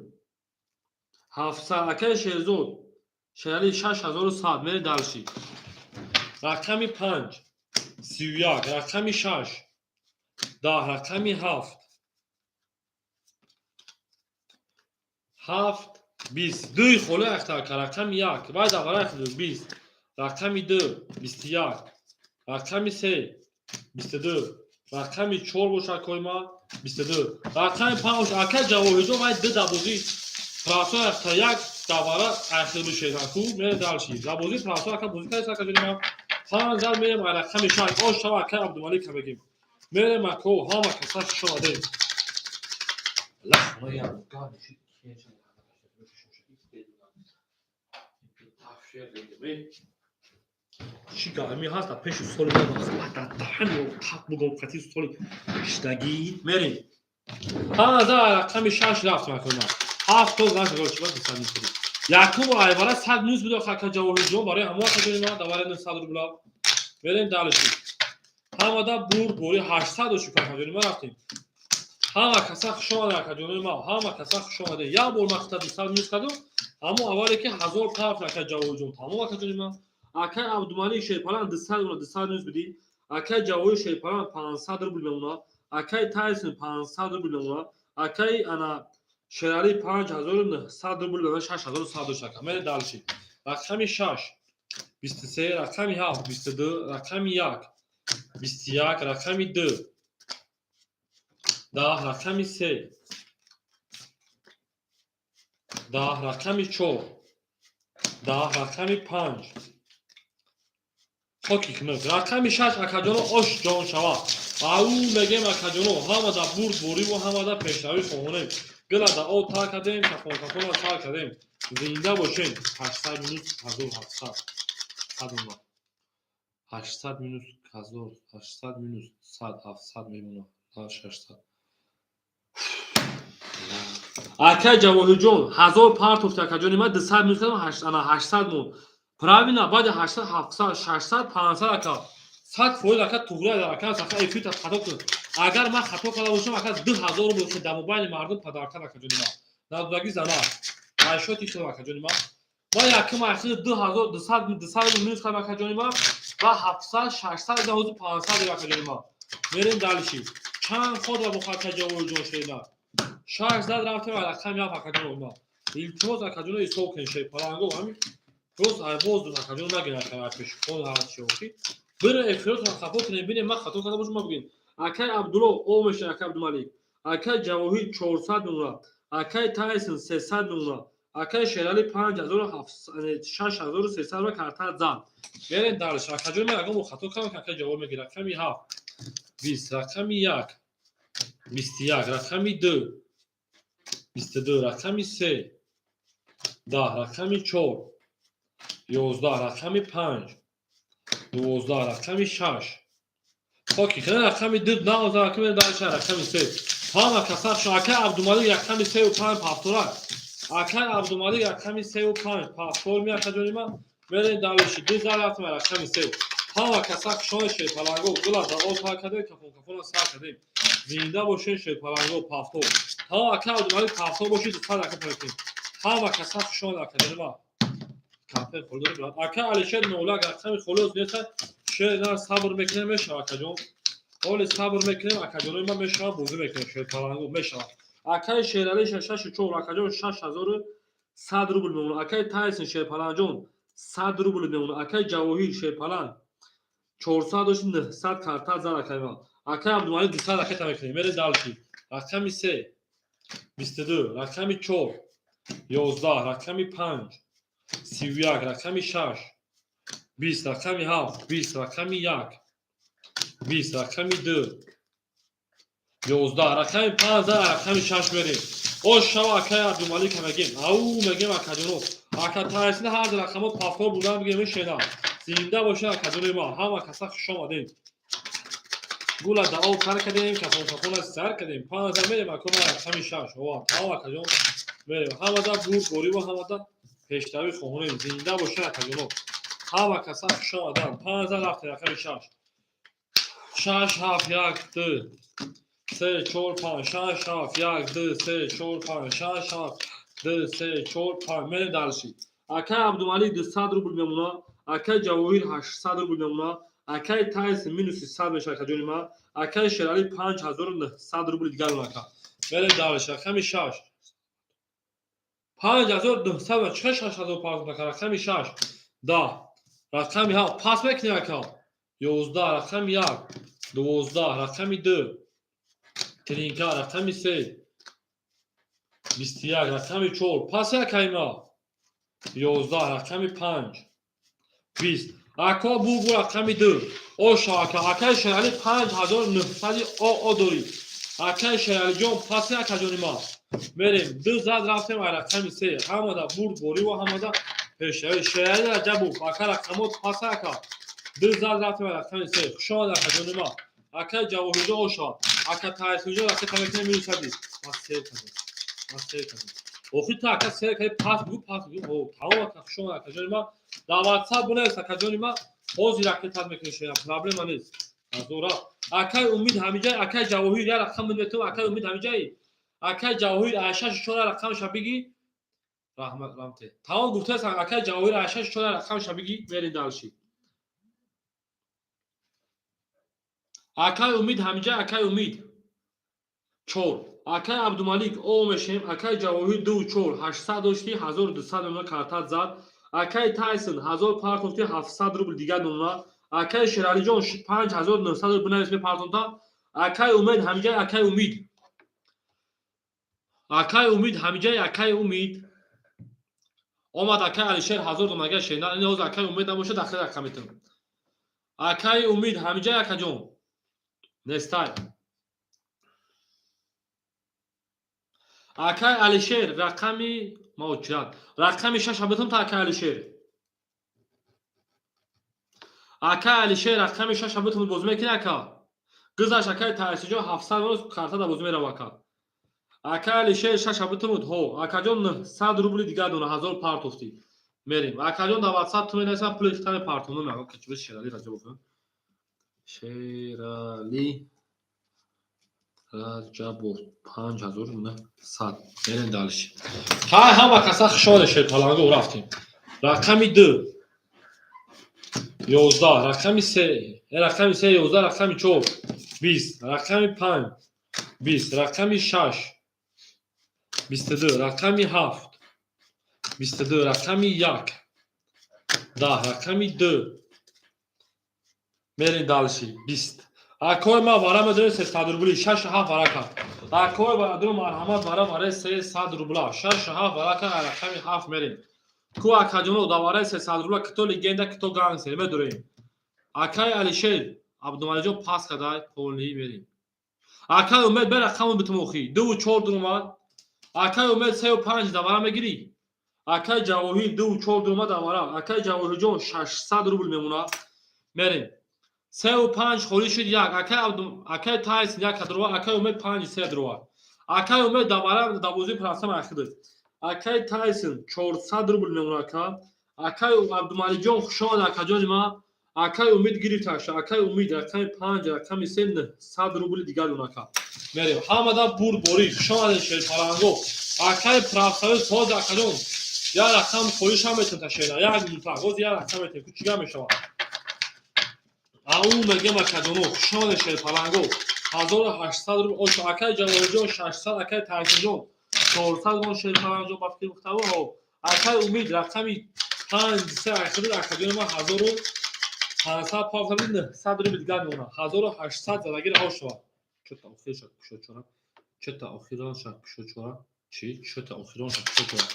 700, акаи Шерзод Шерали 6100. Мерем дальше. Рақами 5 31, рақами 6 10, рақами 7 7 20. Дуи холи ахта, ака, рақами 1 вай давара 20, рақами 2 21, рақами 3 22, рақами 4 бошад, акои ман, 22, рақами 5 бошад, акаи Ҷавоҳирҷон, вай ду дабозӣ прасо ахта як давара ахир бишед, ку мерем дальше. Дабозӣ прасо, ака, бозӣ кардед, ака ҷони ман. 5 зар мерем, рақами 6 ош шава, акаи Абдумалик мегем. Мерем, ако, ҳама каса хуш омадед. Лахмаям гап. Чӣ гармӣ ҳаст, дар пеши соли даҳани тап бугом қати соли шидагӣ. Мерем. 5 зар, рақами 6 рафтем, акои ман. Ҳафт то зан чӣ бад 200 минус буд. Якум айвара 100 минус буд, ака Ҷавоҳирҷон, барои ҳамон, ака ҷони ман, давари 900 рубла. Мерем дальше. Ҳамада бурд бори 800 дошт, ака ҷони ман, рафтем. Ҳама каса хуш омада, ака ҷони ман, ҳама каса хуш омада. Як бор ман хита 200 минус кардам, ҳамон аввале ки 1000 тараф, ака Ҷавоҳирҷон, тамом, ака ҷони ман. Акаи Абдумалик Шерпалан 200 рубла, 200 минус бидӣ. Акаи Ҷавоҳир Шерпалан 500 рубл мемонад. Акаи Тайсон 500 рубл мемонад. Акаи ана Шералӣ 5900 рубл мемонад, 6100 дошт, ака. Мерем дальше. Рақами 6 23, рақами 7 22, рақами 1 21, рақами 2 10, рақами 3 10, рақами 4 10, рақами 5. Хоки хунук. Рақами 6, акаҷоно, ош ҷон шава. Ау мегем, акаҷоно, ҳамада бурдбориву ҳамада пешравӣ хоҳонем. Гила да об тар кардем, кафон кафона сар кардем. Зинда бошем. 800 минус 1700. Сад. 800 минус 1000, 800 минус 100, 700 мемонад. На 600. Акай Ҷавоҳирҷон, 1000 партофти, акаҷони ман, 200 минус кардам, ана 800 мон. Правильно, баъди 800, 700, 600, 500, ака. 100%, ака, туғри дар ака, ака, эфирта хато кун. Агар ман хато карда бошам, ака, 2000 рубл дар мобайни мардум подарка, акаҷони ман. Надудаги зана. Айшоти хел, акаҷони ман. Ман якум ахир 2000, 200, 200 рубл минус кардам, акаҷони ман, ва 700, 600, ҳозир 500 рубл, акаҷони ман. Мерем дальше. Чанд ход ва бо ака Ҷавоҳирҷон шеда. Шаш зад, рафтем рақами 7, акаҷони ман. Илтимос, акаҷоно, ҳисоб кунед, шерпаланго ҳамин роз воздух, акаҷон, нагин, ака, пешхон ҳарчи охи. Бире эфиротон хато кунед, бинед, ман хато карда бошам, бигин. Акай Абдулло о меша, акай Абдумалик. Акай Ҷавоҳир 400 мемона. Акай Тайсон 300 мемона. Акай Шерали 5700, 6300 ва карта зад. Мерем дальше. Акаҷон, ман ягон хато кардам, акай ҷавоб мегирад. Рақами 7 20, рақами 1 21, рақами 2 22, рақами 3 10, рақами 4 11, рақами 5 12, рақами 6 хоки хеле, рақами 2 19, рақами дальше, рақами 3. Ҳама касар шо, акай Абдумалик, рақами 3 5 повторак. Акай Абдумалик, рақами 3 5 повтор ми, акаҷони ман. Мерем дальше. Ду зар, рафтем рақами 3. Ҳама каса хушони, шерпаланго, гула да об тар кардем, кафон кафона сар кардем. Зинда бошед, шерпаланго, повтор. Ҳама, акай Абдумалик, повтор бошед, 200 ака парекем. Ҳама каса хушони, акаҷони ман. Кафе холдори брат. Ака Алишер нолак, рақами холос нест. Шер на, сабр мекунем, мешава, акаҷон. Ҳоли сабр мекунем, акаҷонои ман, мешава, бозӣ мекунем, шерпаланго мешава. Акаи Шерали шашу чор, акаҷон, 6100 рубл мемонад. Акаи Тайсон, шерпаланҷон, 100 рубл мемонад. Акаи Ҷавоҳир, шерпаланг, 400 дошти, 900 карта зад, акаи ман. Акаи Абдумалик, 200 ракета мекунем. Мере дальше. Рақами 3 22, рақами 4 11, рақами 5 31, рақами 6 20, рақами 7 20, рақами 1 20, рақами 2 11, рақами 5 зад, рақами 6 мерем. Ош шава, акаи Абдумалика мегем. Ау мегем, акаҷоно. Ака Тайсин, ҳар рақамот повтор будан бигем, мешена. Зинда боша, акаҷонои ман. Ҳама каса хуш омадем. Гула да об тар кардем, кафон кафона сар кардем. Панза мерем, акома, рақами 6. Ова, тамом, акаҷон. Мерем. Ҳамада бурдбориву ҳамада пешравӣ хоҳонем. Зинда боша, акаҷоно. Ҳама каса хуш омадан. Панза, рафтем рақами 6. 6 7 1 2 3 4 5 6 7 1 2 3 4 5 6 7 2 3 4 5. Мерем дальше. Акай Абдумалик 200 рубл мемона. Акай Ҷавоҳир 800 рубл мемона. Акай Тайс минуси 100 мешава, акаҷони ман. Акай Шерали 5900 рубл дигар ака. Мерем дальше. Рақами 6 5900, чӣ 6000 пардохт ака. Рақами 6 10, рақами 7 пас мекунем, ака, 11, рақами 1 12, рақами 2 тринка, рақами 3 21, рақами 4 пас, акайма, 11, рақами 5 20, ако бугу, рақами 2 оша, ака. Акаи Шерали, 5900 оо дорӣ, акаи Шералиҷон, паси, акаҷони ман. Мерем, ду зад, рафтем ай рақами 3. Ҳамада бурдбориву ҳамада пешравӣ. Шерали Раҷабов, ака, рақамот паса, ака. Ду зад, рафтем ай рақами 3. Хушомад, акаҷони ман. Акаи Ҷавоҳирҷон, оша. Ака Тайсунҷон, ака, мекунем, минус сади. Ман сер кардам, ман сер кардам охир. Ту, ака, сер кардӣ, пас бугу, пас бугу. Тамом, ака, хушомад, акаҷони ман. Дар ватсап бунавис, акаҷони ман, ҳозир ракетат мекунӣ, шера, проблема нест. Азора, акаи Умид ҳамиҷай. Акаи Ҷавоҳир, як рақам метавон. Акаи Умид ҳамиҷай. Акаи Ҷавоҳир, ай шашу чора рақамша биги. Раҳмат, рамте, тамом гуфтааст. Акаи Ҷавоҳир, ай шашу чора рақамша биги. Мерем дальше. Акаи Умид ҳамиҷай. Акаи Умид чор, акаи Абдумалик, о мешем. Акаи Ҷавоҳир, ду чор, 800 дошти, 1200 мемона, картат зад. Акаи Тайсон, 1000 партофти, 700 рубл дигар мемона. Акаи Шералиҷон, 5900 рубл, бинавис, мепартонта. Акаи Умед ҳамиҷай. Акаи Умид, акаи Умид ҳамиҷай. Акаи Умид омад. Акаи Алишер, 1000 домага шена. Ин ҳозир акаи Умед набошад, ахир рақам метавон. Акаи Умид ҳамиҷай, акаҷон, нестай. Акай Алишер, рақами маочират, рақами шаша битум та. Акай Алишер, акай Алишер, рақами шаша битум, бозӣ мекунӣ, ака? Гузашт, акай Таҳсинҷон, 700 роз картада бозӣ мерава, ака. Акай Алишер, шаша битумуд. Ҳо, акаҷон, 900 рубли дигар дона, 1000 партофтӣ. Мерем, акаҷон, дар ватсап ту менависам, пули хитами партонум. Шерали Раҷабов, Шерали Раҷабов, 5900. Мерем дальше. Ҳай, ҳама каса хушомадед, шерпаланго. Рафтем. Рақами ду 11, рақами се, рақами се 11, рақами чор 20, рақами панҷ 20, рақами шаш 22, рақами ҳафт 22, рақами як 10, рақами ду. Мерем дальше, 20. Акои ма, вара медонед, 300 рубли, шашу ҳафт варака. Акои бараду, марҳамат, вара, вараи 300 рубла, шашу ҳафт варака, рақами ҳафт. Мерем ку, акаҷоно, да вараи 300 рубла. Кито легенда, кито гангстер, медорем. Акаи Алишер Абдумалиҷон пас кадай полни. Мерем, акаи Умед, бе рақаму битумохӣ, дуву чор дуромад. Акаи Умед, сею панҷ давара мегирӣ? Акаи Ҷавоҳир, дуву чор дуромад давара. Акаи Ҷавоҳирҷон, 600 рубл мемонад. Мерем, сеу панҷ холӣ шуд, як. Акаи Тайсон як дрова, акаи Умед панҷи се дрова. Акаи Умед, давара давозии прасам ахидад. Акаи Тайсон, 400 рубл мемонад, ака. Акаи Абдумалиҷон, хушомад, акаҷони ма. Акаи Умид гирифташа. Акаи Умид, рақами панҷ, рақами се, 900 рубли дигар дон, ака. Мерем, ҳамада бурдборӣ. Хушомадед, шерпаланго. Акаи профсоюз соз, акаҷон, як рақам холишам метон ташена, як минута боз як рақам метон, кучига мешавад. Ау мегем, акаҷоно, хушомадед, шерпаланго. 1800 рубл ошо. Акаи Ҷалолҷон, 600, акаи Тайсинҷон, 400 вон. Шерпаланҷон, ба фикри мухтаво. Акаи Умид, рақами панҷ се ахири, акаҷони ма, 1500 павзаби, 900 рубл дигар мемонад. 1800 задаги раҳо шавад. Чота охирша кушод чора, чота охиронша кушод чора, чи чота охиронша кушод чора,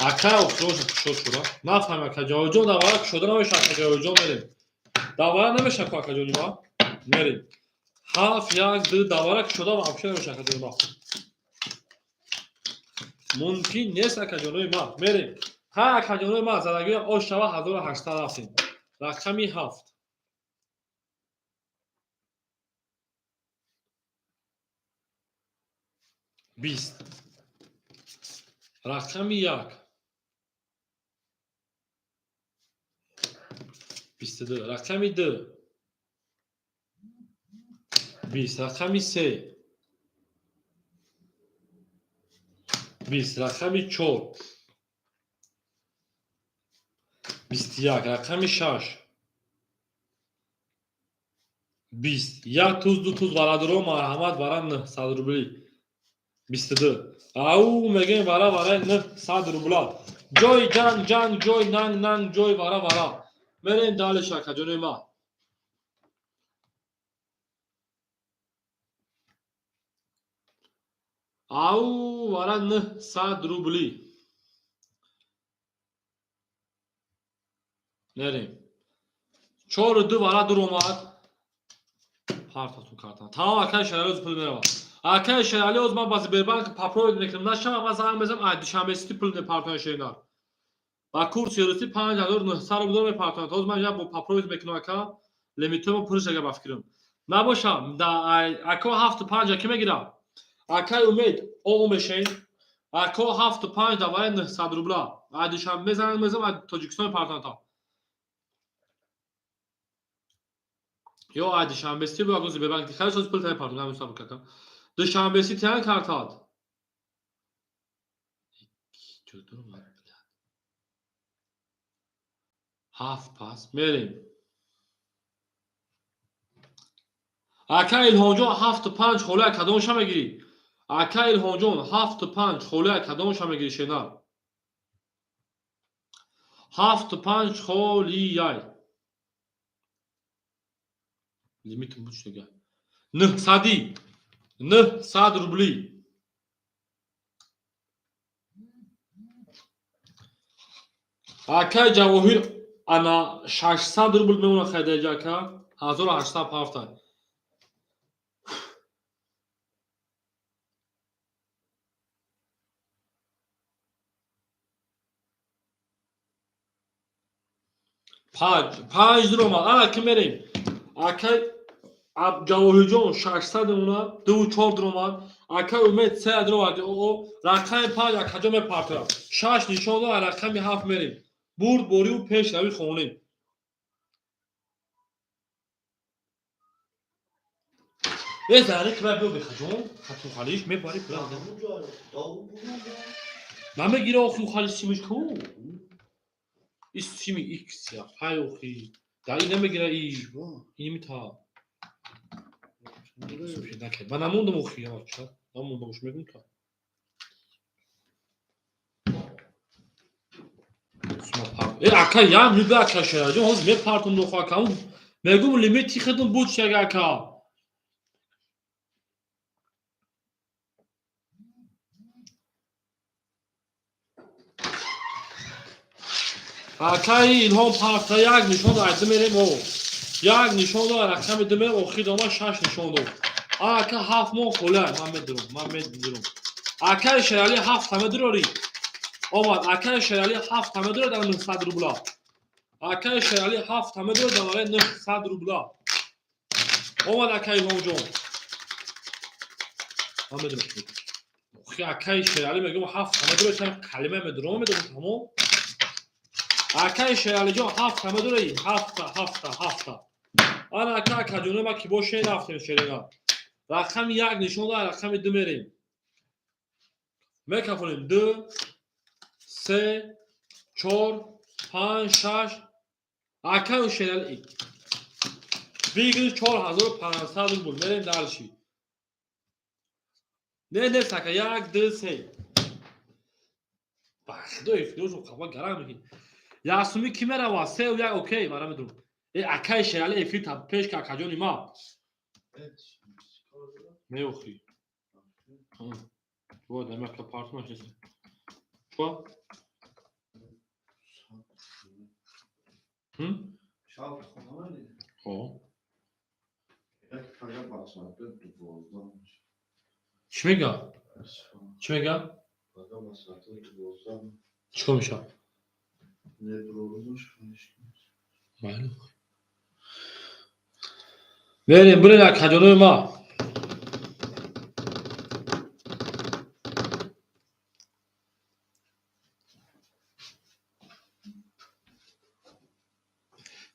ака, охиронша кушод чора, нафаҳмем. Ака Ҷавоҷон, давара кушода намеша. Ака Ҷавоҷон, мерем, давара намеша ку, акаҷони ма. Мерем, ҳафт, як, ду, давара кушода вообще намеша, акаҷони ма, мумкин нест, акаҷонои ма. Мерем, ҳа, акаҷонои ма, задагии ош шава, 1800 рафтем. Рақами ҳафт 20, рақами як 22, рақами ду 20, рақами се 20, рақами чор 21, рақами шаш 20. Як туз, ду туз, варадуро, марҳамат, вара 900 рубли, 22. Ау мегем, вара, вараи 900 рубла. Ҷои ҷанг, ҷанг, ҷои нанг, нанг, ҷои вара, вара. Мерем дальше, акаҷони ма. Ау вара 900 рубли. Мерем, чору ду вара дуромад, партотун картан тамом. Акаи Шерали, оз пул меравад. Акаи Шерали, оз ман ба Сбербанк попробовать мекунам, нашава, ман занг мезанам, ай Душанбе Сити пул мепартонад. Шеринар ба курси русӣ 5900 рубл мепартонад. Ҳозир ман як бо попробовать мекунам, ака, лимитомо пулш ага ба фикрам набошам. Ако, ҳафту панҷа ки мегирам? Акаи Умед, о мешен, ако, ҳафту панҷ даваи 900 рубла. Ай Душанбе занг мезанам, ай Тоҷикистон мепартонад ё ай Душанбе Сити бо ягон Сбербанк. Хайр, соз пул мепартонад. Кака, Душанбе Сити ан картад. Чутур ҳафт пас. Мерем, ака Илҳомҷон, ҳафту панҷ холия, кадомша мегирӣ? Ака Илҳомҷон, ҳафту панҷ холия, кадомша мегирӣ? Шенар, ҳафту панҷ холияй, лимитм буд шуга, нӯҳсади, 900 рубли. Акай Ҷавоҳир. Ана 600 рубл мемона хайдаҷа, ака, 1800 ҳафта. Панҷ панҷ дуромад. Ана ки мерем, акай Ҷавоҳирҷон, 600 мемона, дуву чор дуромад. Акай Умед се дуромад. О, рақами панҷ акаҷо мепартояд. Шаш нишон дод, рақами ҳафт мерем. Бурд бориву пешравӣ хонем. Е, заре ки биё, бехаҷон, хатухалиш мебари, пула намегира. Охи, ухали симиш ку, и сими икс я пай, охи да и намегира, и инимита ба намондам, охи намондам, мегум та Э, ака, ям люби, ака Шераҷон, ҳозир мепартум дохо, ака, мегум, лимити хидм буд шага, ака. Акаи Илҳом парта, як нишон дод, ду мерем. О, як нишон дод, рақами ду мерем. Охир дома шаш нишон дод, ака, ҳафт моҳ хола. Ман медурам, ман медурам. Акаи Шерали, ҳафта медурорӣ? Омад. Акаи Шерали, ҳафта медурад дар 900 рубла. Акаи Шерали, ҳафта медурад дар 900 рубла. Омад, акаи Илҳомҷон, ман медурам. Охи, акаи Шерали, мегӯм, ҳафта медурад, калима медурам, медурам, тамом. Акаи Шералиҷон, ҳафта медураи? Ҳафта, ҳафта, ҳафта. Ана, ака, акаҷоно, ма ки бошен, рафтем шерина. Рақами як нишон дод, рақами ду мерем. Мекафонем: ду, се, чор, панҷ, шаш. Акаю Шерали бигир, 4500 рубл. Мерем дальше. Не, не, ака, як, ду, се. Ба худои фирӯзу қаба гарам мекунӣ. Ясуми ки мерава? Сеу як, окей, мара медурам. Э, акаи Шерали, эфир пеш ка, акаҷони ма. Меохи. Вот, амака партнер чест. Чё? Хм? Шаб хона мери? Хо. Як фақат ба соати 12 мешавад. Чӣ мега? Чӣ мега? Фақат ба соати 12. Чӣ кор мешавад? Не, брорумаш. Майли. Мерем, бирен, акаҷонои ма.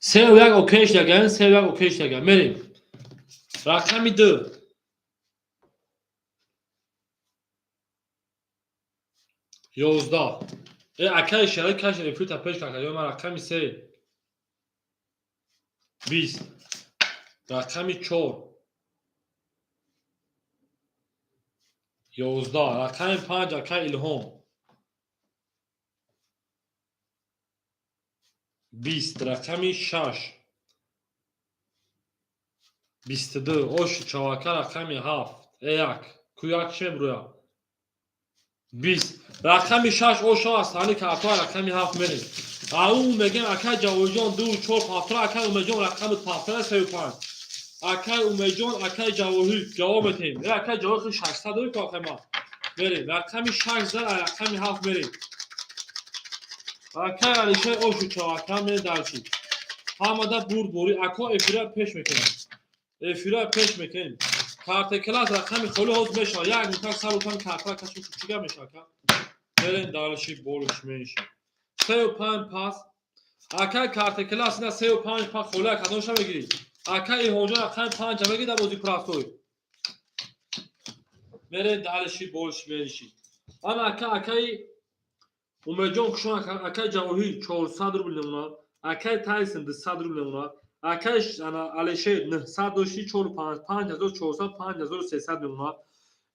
Сеу як окей шдаган, сеу як окей шдаган. Мерем. Рақами ду. 11. Э, акаи Шерали, каши эфирта пеш кака. Ё, ман рақами се. 20. Рақами чор. 11. Рақами панҷ, акаи Илҳом. 20. Рақами шаш. 22. Оши чавака, рақами ҳафт. Э, як. Ку як чӣ мебурӯя? 20. Рақами шаш ошо аз саҳни картоа, рақами ҳафт мерем. Ау, мегем, акай Ҷавоҳирҷон, ду чор пафтора, акай Умедҷон, рақами пафтора сею панҷ. Акай Умедҷон, акай Ҷавоҳир, ҷавоб метиҳем. Э, акай Ҷавоҳир, 600 дорӣ ку, акай ма. Мерем. Рақами шаш зан, рақами ҳафт мерем. Акай Алишер, ошу чавака, мерем дальше. Ҳамада бурд борӣ, ако, эфира пеш мекунем. Эфира пеш мекунем. Карте класс рақами холи ҳозир мешавад. Як минутак сабр кунем, картара кашем, чӣ гап мешавад, ака? Мерем дальше, больше меньше. Сею панҷ пас. Акай карте класс ина сею панҷ пас холи, кадомша мегирӣ? Акай Илҳомҷон, рақами панҷа мегирӣ дар бозии простой. Мерем дальше, больше меньше. Ана, ака, акаи Умедҷон, хушон, акаи Ҷавоҳир 400 рубл мемонад. Акаи Тайсон 200 рубл мемонад. Акаи ана Алишер 900 дошти, чору панҷ, 5400, 5300 мемонад.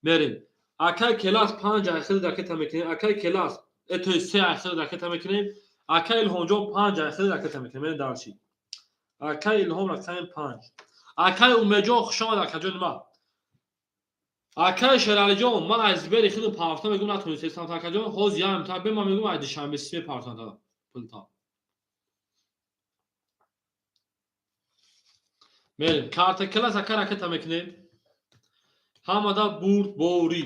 Мерем. Акаи Келас, панҷ айхели ракета мекунем. Акаи Келас, то се айхели ракета мекунем. Акаи Илҳомҷон, панҷ айхели ракета мекунем. Мерем дальше. Акаи Илҳом, рақами панҷ. Акаи Умедҷон, хуш омад, акаҷони ма. Акаи Шералиҷон, ман аз бери хидм партам, мегӯм, натонистам, акаҷон, ҳозир як минута бе, ман мегӯм, аз Душанбе си мепартам пулта. Мерем. Карта класс ака ракета мекунем. Ҳамада бурд борӣ.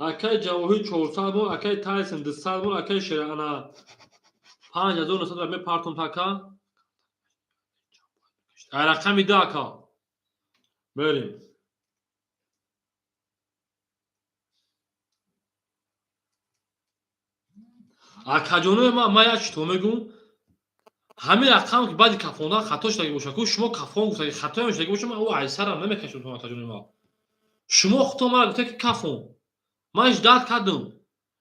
Акай Ҷавоҳир 400 мон, акай Тайсон 200 мон, акай Шерана 5900 мепартом така. Ай рақами 2 ака. Мерем. Акаҷонои ман як чито мегӯм. Ҳамин рақам ки баъди кафондан хато шудаги боша, ку шумо кафон гуфтаги хатоям шудаги боша, ман ӯ айсарам намекашам акаҷонои ман. Шумо худтон мара гуфта ки кафон. Ман ждат кардам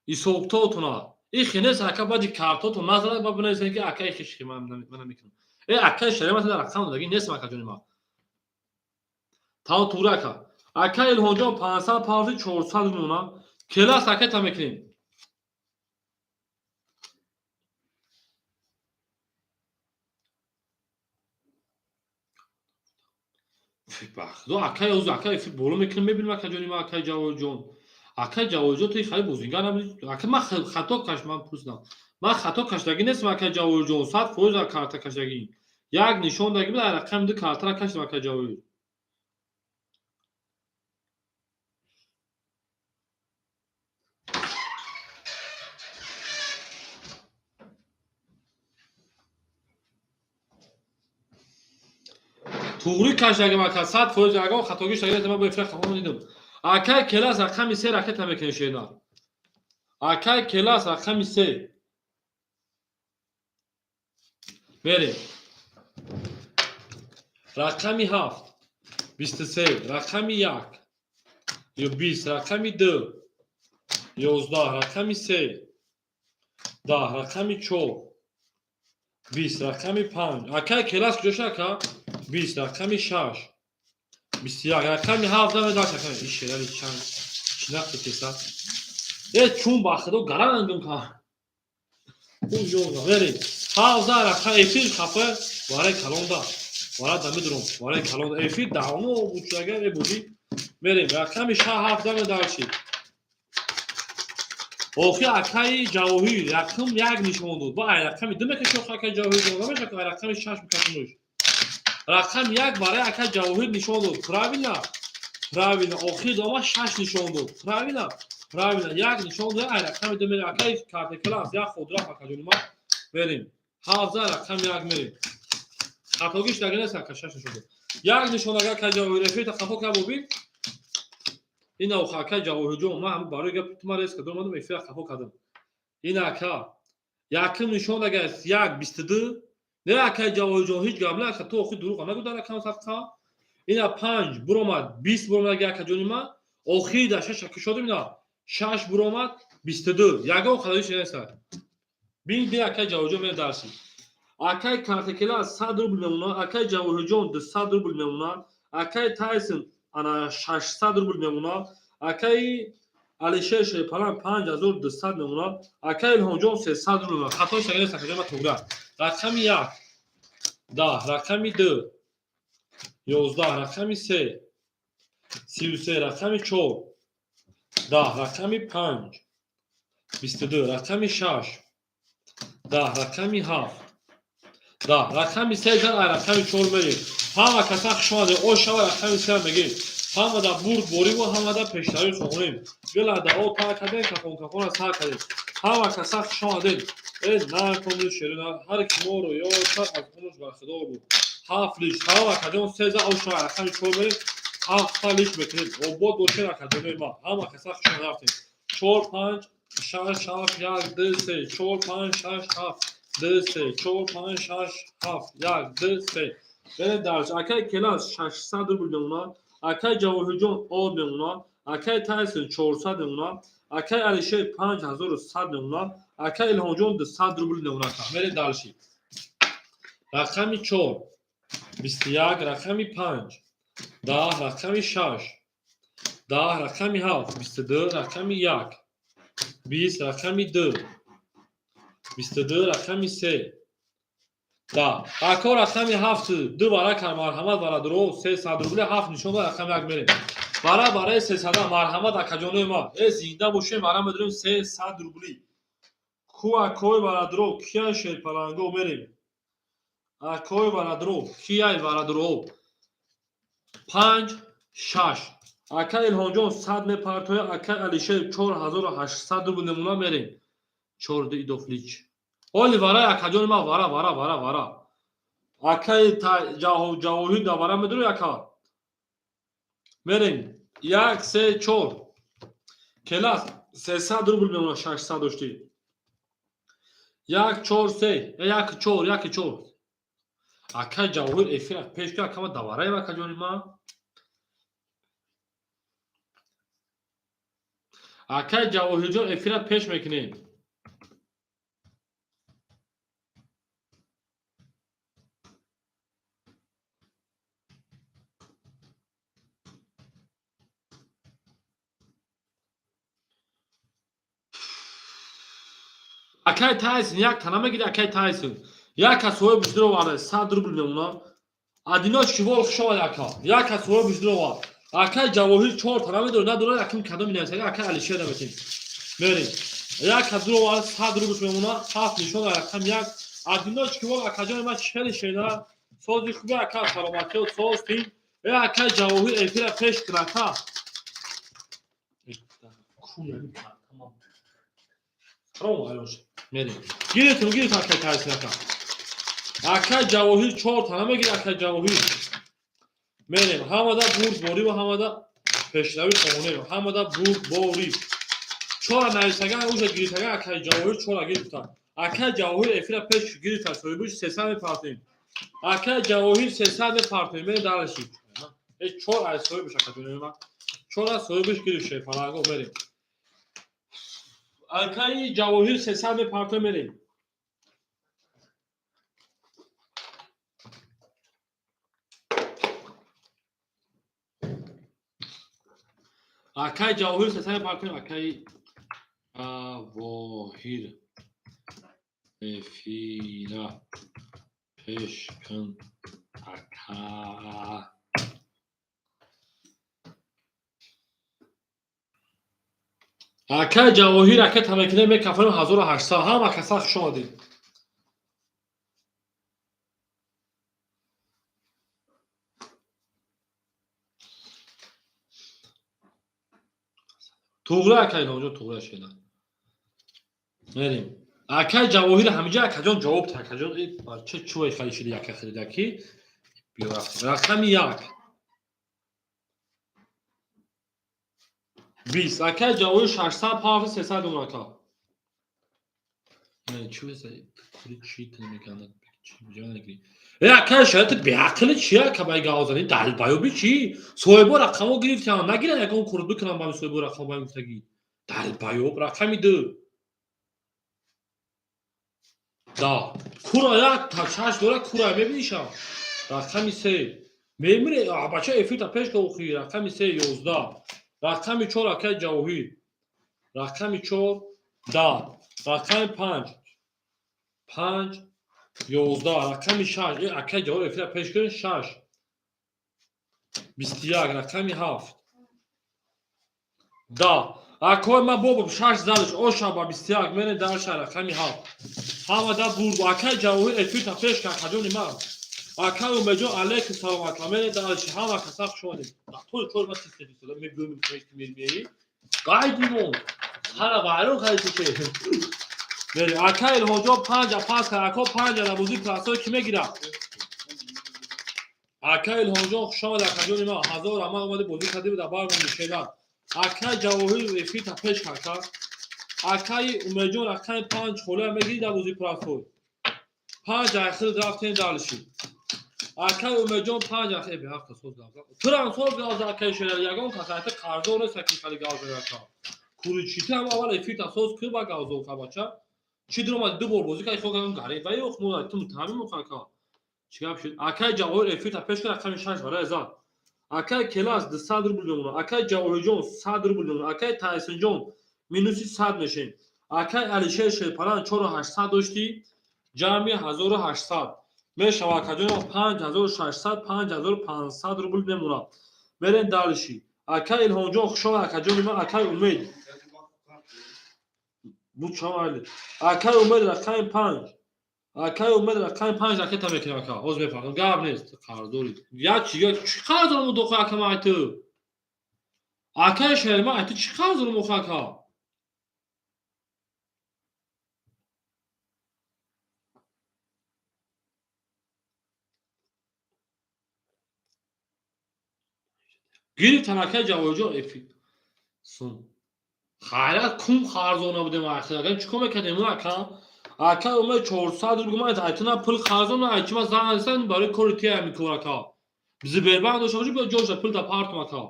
ҳисобтотона. И хенес ака баъди картотон назанад ба бинависед ки акаи хиши ман намекунам. Э акаи шариат рақам дадаги нестам акаҷони ман. Тао тура ака. Ака Илҳонҷон 500 павзи 400 мемона. Келас аката мекунем. Бахудо акай оз акай боло мекунем мебинем акаҷони ман акай Ҷавоҳирҷон. Акай Ҷавоҳирҷон ту хеле бозингар набудӣ. Ака ман хато каш ман пурсидам. Ман хато кашдагӣ нестам акай Ҷавоҳирҷон. 100% карта кашдагӣ. Як нишон дагӣ буд, рақами 2 картара кашдам акай Ҷавоҳир. Туғрӣ кашдагим ака 100% ягон хатогӣ шудагӣ нестам, ман бо эфира хафо дидам. Акай Келас рақами 3 ракета мекунем шена. Акай Келас рақами 3. Мерем. Рақами 7 23, рақами 1 ё 20, рақами 2 11, рақами 3 10, рақами 4 20, рақами 5. Акай Келас куҷо шуд ака? 20, рақами 6 21, рақами 7 медаш ака. Ин шерали чанд шинахти кеса. Э чун ба худо гарангум ка. Ӯ ёза верем. 7 рақам эфир хафа вараи калонда. Вара да медурум. Вараи калонда эфир давно буд агар э будӣ. Мерем рақами 6 7 медаши. Охи акаи Ҷавоҳир рақам 1 нишон дод. Ба ай рақами 2 мекаши охи акаи Ҷавоҳир намешавад ай рақами 6 мекашимуш. Рақам 1 барои акаи Ҷавоҳир нишон дод. Правильно? Правильно. Охир дома 6 нишон дод. Правильно? Правильно. 1 нишон дод. Ай рақами 2 мерем. Акаи карта класс як худраф акаҷони ман. Мерем. 7 рақами 1 мерем. Хатогиш даги нест ака 6 нишон дод. 1 нишон агар акаи Ҷавоҳир эфир та хафо кард бобин. Ин охи акаи Ҷавоҳирҷон ман ҳам барои гап ту ман рез кардам омадам эфира хафо кардам. Ин ака якум нишон агар 1 22 не акаи Ҷавоҳирҷон ҳеҷ гап не ака ту охи дурӯғ нагӯ дар рақам садқа. Ина 5 буромад 20 буромад аги акаҷони ман охири дар 6 кушодим ина 6 буромад 22 ягон хатогиш нест. Бин бин акаи Ҷавоҳирҷон мерем дарси. Акаи Картакела 100 рубл мемонад, акаи Ҷавоҳирҷон 200 рубл мемонад, акаи Тайсон ана 600 рубл мемонад, акаи Алишер Шерпалан 5200 мемонад, акаи Илҳомҷон 300 рубл мемонад. Хатои шагирд нест акаҷон ман туғра. Рақами 1 10, рақами 2 11, рақами 3 33, рақами 4 10, рақами 5 22, рақами 6 10, рақами 7 10, рақами 3 зан ай рақами 4 мерем. Ҳама каса хуш омадед. О шава рақами 3 мегем. Ҳамада бурд бориву ҳамада пештарӣ хонем. Гила да о тар кардем, кафон кафона сар кардем. Ҳама каса хуш омадед. Э нарконду шерина ҳар ки моро ёртар аз умрш бархудор буд. 7 лиш. Ҳама акаҷон 3 зан о шава рақами 4 мерем. 7 лиш мекунем. Обод бошед акаҷонои ман. Ҳама каса хуш омадед рафтем. 4 5 6 7 1 2 3 4 5 6 7 2 3 4 5 6 7 1 2 3. Берем дарс. Акай Келас 600 рубл мемонад, акай Ҷавоҳирҷон од мемонад, акай Тайсон 400 мемонад, акай Алишер 5100 мемонад, акай Илҳомҷон 200 рубл мемонад. Мерем дарси. Рақами 4 21, рақами 5 10, рақами 6 10, рақами 7 22, рақами 1 20, рақами 2 22, рақами 3 10. Ако рақами 7 2 вара кар марҳамат барадро 300 рубли 7 нишон дод рақами 1 мерем. Вара барои 300 марҳамат акаҷонои ман. Э зинда бошем вара медорем 300 рубли. Ку акои барадро кияй шерпаланго мерем. Акои барадро кияй барадро. Панҷ, шаш. Ака Илҳомҷон 100 мепартоя, ака Алишер 4800 рубл мемона, мерем. Чор ду идофлич. Оли варай акаҷони ман, вара, вара, вара, вара. Акаи Ҷавоҳир да вара медури, ака. Мерем. Як, се, чор. Келас 300 рубл мемона, 600 доштӣ. Як, чор, се. Як, чор, як, чор. Акаи Ҷавоҳир эфира пеш ки акама давараем, акаҷони ман. Акаи Ҷавоҳирҷон, эфира пеш мекунем. Акаи Тайсон як тана мегири, акаи Тайсон. Як кас соҳиби биждиро 100 рубл мемона. Одиночки вол, хуш омад, ака. Як кас соҳиби биждиро. Акаи Ҷавоҳир чор тана медорад, надорад, аким кадоми нависага, акаи Алишер наметем. Мерем. Як кас дуро овард, 100 рубл мемона, ҳафт нишон, рақам як. Одиночки вол, акаҷони ман, хеле шена. Сози хуби, ака, саломатиё, соз тин. Э, акаи Ҷавоҳир, эфира пеш кун, ака. Салом алайкум. Мерем. Гирифтем, гирифтем, акаи Тайсон, ака. Акаи Ҷавоҳир чор тана мегири, акаи Ҷавоҳир. Мерем. Ҳамада бурдборӣ ва ҳамада пешравӣ хонем. Ҳамада бурдборӣ. Чора нависаган, уже гирифтаган, акаи Ҷавоҳир чора гирифта. Акаи Ҷавоҳир эфира пеш гирифта, соҳибиш 300 мепартоем. Акаи Ҷавоҳир 300 мепартоем. Мерем дальше. Э, чор ай соҳибиш, акаҷони ман. Чора соҳибиш гирифт, шефаланго, мерем. Акаи Ҷавоҳир 300 мепартоем, мерем. Акаи Ҷавоҳир 300 мепартоем, акаи Ҷавоҳир эфира пеш кун, ака. Акаи Ҷавоҳир, ака, тамакина мекафонем 1800. Ҳама каса хуш омадед. Туғра, ака Илҳомҷон, туғра шена. Мерем. Акаи Ҷавоҳир ҳамиҷа, акаҷон, ҷавоб та, акаҷон, ча чувай хари шиди, ака харидаки. Биё, рафтем. Рақами як. 20. Акаи Ҷавоҳир 600 пафи 300 дон, ака. Чӣ кури чӣ мекунад? Э, акаи шароити беақли чи, ака, бай гавзани далбаёби чӣ? Соҳибо рақамо гирифтиам, нагиран, ягон кур бикунам ба соҳибо рақамо ба гуфтагӣ. Далбаёб рақами ду. Да. Кура як та шаш дора, кура мебинишам. Рақами се. Мемире, бача, эфирта пеш ка охи, рақами се 11. Рақами чор, акаи Ҷавоҳир. Рақами чор 10. Рақами панҷ. Панҷ 11. Рақами шаш. Э, акаи Ҷавоҳир, эфира пеш кун, шаш. 21. Рақами ҳафт. 10. Акои ман бобо шаш задаш, оша ба 21 мерем дарша, рақами ҳафт. Ҳамада бурд. Акаи Ҷавоҳир эфирта пеш кун, акаҷони ман. Акаи Умедҷон, алейкум салом, ака, мерем дальше. Ҳама каса хуш омадед. Тои чор ма система мебиём, мемеи. Гайдимон. Сара вайрон кардӣ че. Мерем. Акаи Илҳомҷон панҷа пас кард. Ако, панҷа дар бозии простой ки мегирад? Акаи Илҳомҷон, хуш омад, акаҷони ман. Ҳазор раҳмат, омади бозӣ кардӣ дар барномаи шена. Акаи Ҷавоҳир эфирта пеш кард. Акаи Умедҷон рақами панҷ холия мегирӣ дар бозии простой. Панҷ айхир рафтем дальше. Акаи Умедҷон панҷ ах э беҳаққа соз гавза. Турам соз гавза, акаи Шерали, ягон кас айта қарздор нест, аки хали гавза, ака. Куричити ҳам аввал эфирта соз кӯ, ба гавзо ка, бача. Чӣ дуромад, ду бор бозӣ кард, хо гари ва ё мо ту мутаҳамим ака. Чӣ гап шуд? Акаи Ҷавоҳир эфирта пеш кард, рақами шаш барои зад. Акаи Келас 200 рубл мемонад. Акаи Ҷавоҳирҷон 100 рубл мемонад. Акаи Тайсинҷон минуси 100 мешем. Акаи Алишер Шерпалан 4800 доштӣ, ҷамъи 1800 мешавад, акаҷон, 5600, 5500 рубл мемонад. Мерем дальше. Акаи Илҳомҷон, хуш омад, акаҷони ман, акаи Умед. Буд чам али. Акаи Умед рақами панҷ. Акай Умед рақами 5 ракета мекунем ака. Ҳозир мефаҳмам. Гап нест. Қарздорӣ. Як чи чӣ қарз дорам удохо ака ман айту? Акай Шерма айту чӣ қарз дорам охо ака? Гирифтан акай Ҷавоҳирҷон эфир. Сум. Хайрат кум қарздор набудем ахир. Ака чӣ кор мекардем ака? Ака Умед 400 рубл ман айту на пул қарздор на айчи ман занг застан барои кори тия ҳамин кор ака. Зибербанк дошта бошӣ биё ҷоша пул да партум ака.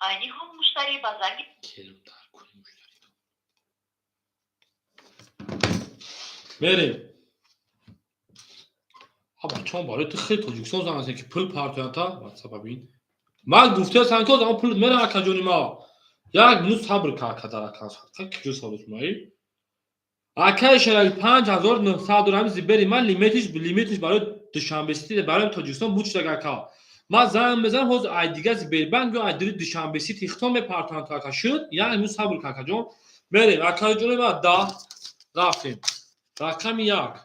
Айни ҳол муштарӣ ба занги Керм дар куни муштарӣ. Мерем. А бачаҳо барои ту хеле Тоҷикистон занг застан ки пул партоянта ватсап бин. Ман гуфтаам ки одам пул мера ака ҷони ма. Як минут сабр кар ака дар ака. Куҷо сабр маи? Акаи Шерали 5900 дорам зибери ман лимитиш барои Душанбе Сити барои Тоҷикистон буд шуда ака. Ман занг мезанам ҳозир ай дига Зибербанк ё ай дири Душанбе Сити хитон мепартонанд то ака шуд. Як минут сабр кар ака ҷон. Мерем акаи ҷони ма 10 рафтем. Рақами 1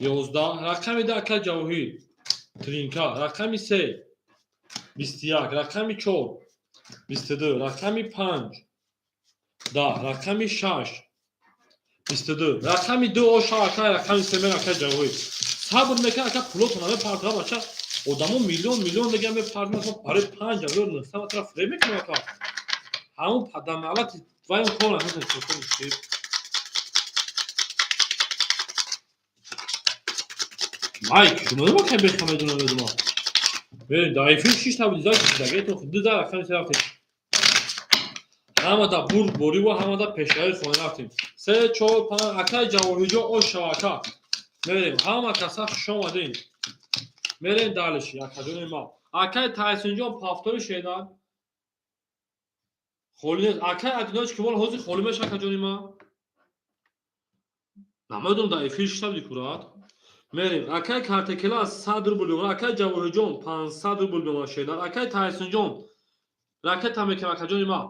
11, рақами 2 акаи Ҷавоҳир Тринка, рақами 3 21, рақами 4 22, рақами 5 10, рақами 6 22, рақами 2 оша ака, рақами 3 мер акаи Ҷавоҳир. Сабр мекунад ака пулотон мепартона бача. Одамо миллион миллион мегӯянд мепартонад барои 5900 матра фиреб мекунад ака. Ҳамун падамалати вайм кор накунад. Майк, шумо ма кай беха медонам медонам. Мерем дар эфир шишта буди зак шида гето ду дар рақами се рафтем. Ҳамада бурд борӣ ва ҳамада пешравӣ хона рафтем. 3 4 5 акаи Ҷавоҳирҷон ош шава ака. Мерем ҳама каса хуш омадем. Мерем далиши акаҷони ма. Акаи Тайсинҷон пафтори шедан. Холӣ нест. Акаи Адиноч ки мол ҳозир холӣ меша акаҷони ма. Намедонам дар эфир шишта буди курат. Мерем. Акаи Картекела 100 рубл мемонад. Акаи Ҷавоҳирҷон 500 рубл мемонад шедан. Акаи Тайсинҷон ракета мекунам акаҷони ма.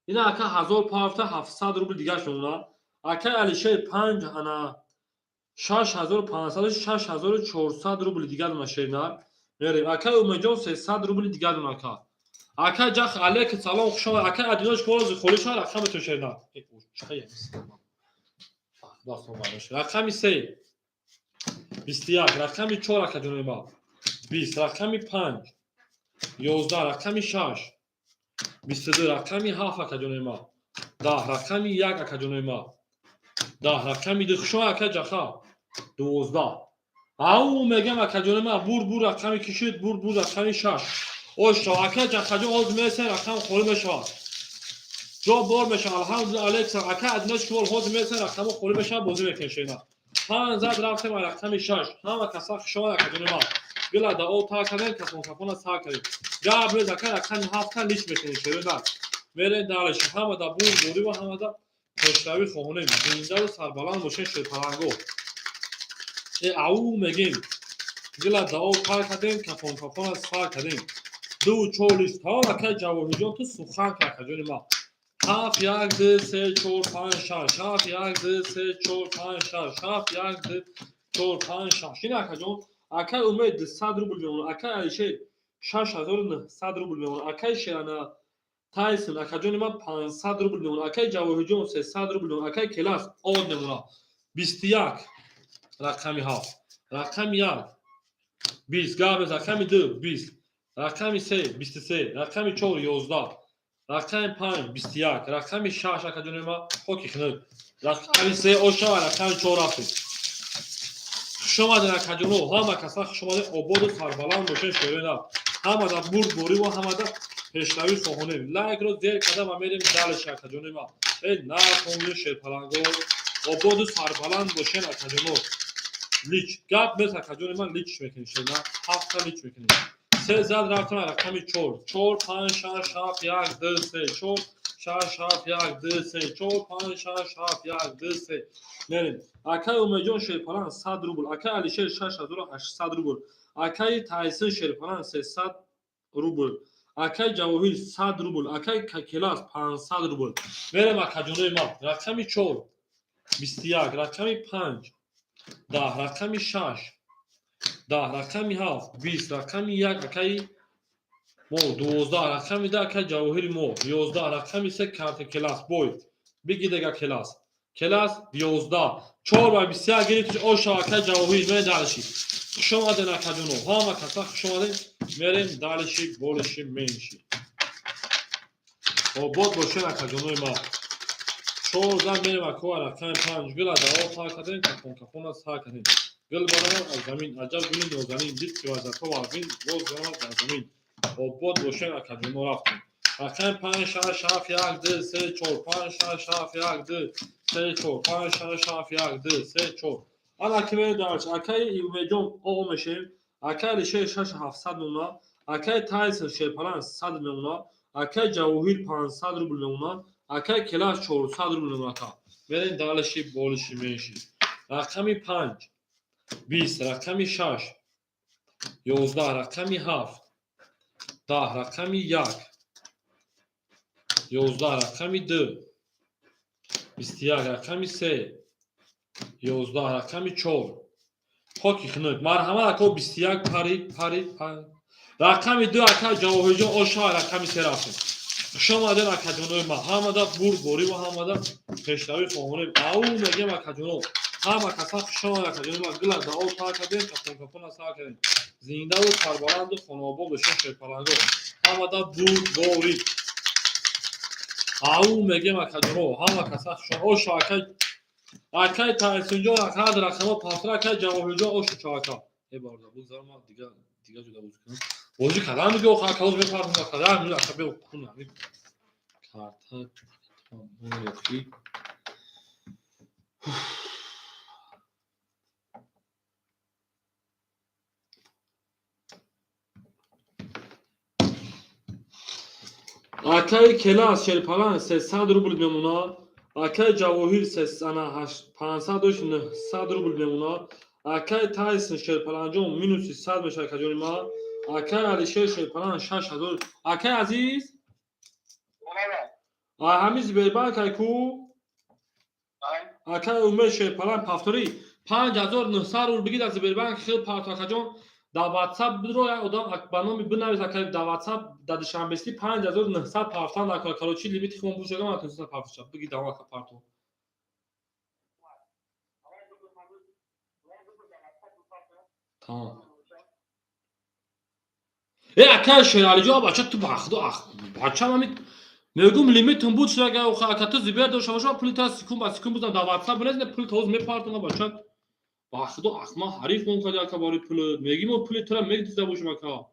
Ина ака 1000 пафта 700 рубл дигаш мемонад. Акаи Алишер 5 ана 6500 6400 рубл дигар дона шернар. Мерем. Акаи Умедҷон 300 рубл дигар дона ака. Акаи Ҷах алейк салом хуш омад. Акаи Адиноч корози холӣ шавад рақамето шернар. Рақами 3 21, рақами 4 акаҷони ма 20, рақами 5 11, рақами 6 22, рақами 7 акаҷони ма 10, рақами 1 акаҷони ма 10, рақами 2 хуш омад ака Ҷаха 12. Ау мегам акаҷони ма бур бур рақами кишид бур бур рақами 6 ошо ака Ҷахаҷон ҳозир мерасем рақам холӣ мешавад. Ҷо бор мешавад. Алҳамдулилла алейкум ака Адиноч ки ҳозир мерасем рақамҳо холӣ мешавад бозӣ мекунем шена. 5 зад рафтем рақами 6. Ҳама каса хуш омад акаҷони ма. Гила да о тар кардем кафон кафона сар кардем. Гап нест ака рақами 7 лич мекунем шеро на. Мерем далеш ҳама да бур борӣ ва ҳама да пешравӣ хоҳонем. Зиндаву сарбаланд бошем шерпаланго. Э ау мегем. Гила да о тар кардем кафон кафона сар кардем. 2 4 лич. Тамом акаи Ҷавоҳирҷон ту сухан кар акаҷони ма. 7 1 2 3 4 5 6 7 1 2 3 4 5 6 7 1 2 4 5 6. Ин акаҷон акаи Умед 200 рубл мемонад. Акаи Алишер 6900 рубл мемонад. Акаи Шерана Тайсон акаҷони ман 500 рубл мемонад. Акаи Ҷавоҳирҷон 300 рубл мемонад. Акаи Келас од мемонад. 21 рақами 7, рақами 1 20, гап нест, рақами 2 20, рақами 3 23, рақами 4 11, рақами 5 21, рақами 6 акаҷони ман хоки хунук. Рақами 3 ошава рақами 4 рафтем. Хуш омадед акаҷоно, ҳама каса хуш омадед, ободу сарбаланд бошед шерои нав. Ҳамада бурд борӣ ва ҳамада пешравӣ хоҳонем. Лайкро зер карда ва мерем далеш акаҷони ман. Э нахоню шерпаланго, ободу сарбаланд бошед акаҷоно. Лич гап нест акаҷони ман лич мекунем шена, ҳафта лич мекунем. 3 зад рафтем рақами 4 4 5 6 7 1 2 3 4 6 7 1 2 3 4 5 6 7 1 2 3. Мерем. Акаи Умедҷон шерпаланг 100 рубл, акаи Алишер 6800 рубл, акаи Тайсин шерпаланг 300 рубл, Акай Ҷавоҳир 100 рубл, акай Келас 500 рубл. Мерем, акаҷонои ман. Рақами чор 21, рақами панҷ 10, рақами шаш 10, рақами ҳафт 20, рақами як, акаи мо, 12, рақами 10, акаи Ҷавоҳири мо, 11, рақами се, карта Келас бой бигидега. Келас, Келас, 11, чор ба 21 гирифтиш. Оша, акаи Ҷавоҳир. Мерем дальше. Хуш омаден, акаҷоно, ҳама каса хуш омаден. Мерем дальше, больше, меньше. Обод бошен, акаҷонои ма. 14 мерем, акова. Рақами панҷ. Гила даво сар кардем, кафон кафона сар кардем. Гил баромад аз замин, аҷаб гули нозанин. Дид ки вазиятҳо вазмин, боз баромад дар замин. Обод бошен, акаҷоно. Рафтем. Рақами панҷ, шаш, ҳафт, як, ду, се, чор, панҷ, шаш, ҳафт, як, ду, се, чор, панҷ, шаш, ҳафт, як, ду, се, чор. Ана ки мерем дальше. Акаи Умедҷон, оғо мешавем. Акаи Алишер 6700 мемона, акаи Тайсон Шерпалан 100 мемона, акаи Ҷавоҳир 500 рубл мемона, акаи Келас 400 рубл мемона. Ака, мерем дальше, больше, меньше. Рақами панҷ 20, рақами шаш 11, рақами ҳафт 10, рақами як 11, рақами ду 21, рақами се 11, рақами чор. Хоки хунук, марҳамат, ако. 21 парид, парид. Рақами ду, ака Ҷавоҳирҷон, оша. Рақами се рафтем. Хушомаден, акаҷонои ма. Ҳамада бурдборӣ ва ҳамада пешравӣ хоҳонем. Ау мегем, акаҷоно. Ҳама каса хушомад, акаҷонои ма. Гила дао сар кардем, кафон кафона сар кардем. Зиндаву сарбаланду хонаобод бошен, шерпаланго. Ҳамада бурдборӣ. Ау мегем, акаҷоно. Ҳама каса хушомад. Оша, акай, акай Тайсунҷон, ҳад рақама пафтра. Акай Ҷавоҳирҷон, ошу чо, ака. Э, бародар, бузар, ма дига дига ҷуда бозӣ кунам. Бозӣ кардам дига, охир ака, ҳоз мепардам, ака, як минут, ака, бео кун ҳамин карта охи. Акаи Келас Шерпалан 300 рубл мемона, акаи Ҷавоҳир 500 дошт, 900 рубл мемона, акаи Тайсон Шерпаланҷон минуси 100 мешавад, акаҷони ман. Акаи Алишер Шерпалан 6000. Акаи азиз, ҳамин Сбербанк ай ку. Акаи Умед Шерпалан пафторӣ 5900 рубл бигир аз Сбербанк. Хел парто, акаҷон. Дар Ватсап бидро, як одам ба номи бинавис, ака, дар Ватсап. Дар Душанбести 5900 партан накор. Короче, лимити хумон бушага, ман тунистам партоша биги. Давом, ака, парто. Тамом. Э, ака Шералиҷон, бача, ту ба худо, бачам, ами мегум, лимитум буд шуда, ака. Ту зибер дошта боша, пули та секунд ба секунд бузам. Дар Ватсап бинавис, пули тоз мепартона, бача. Ба худо, ман ҳариф мон кади, ака, барои пули. Меги мо пули тура мегдизда бошем, ака.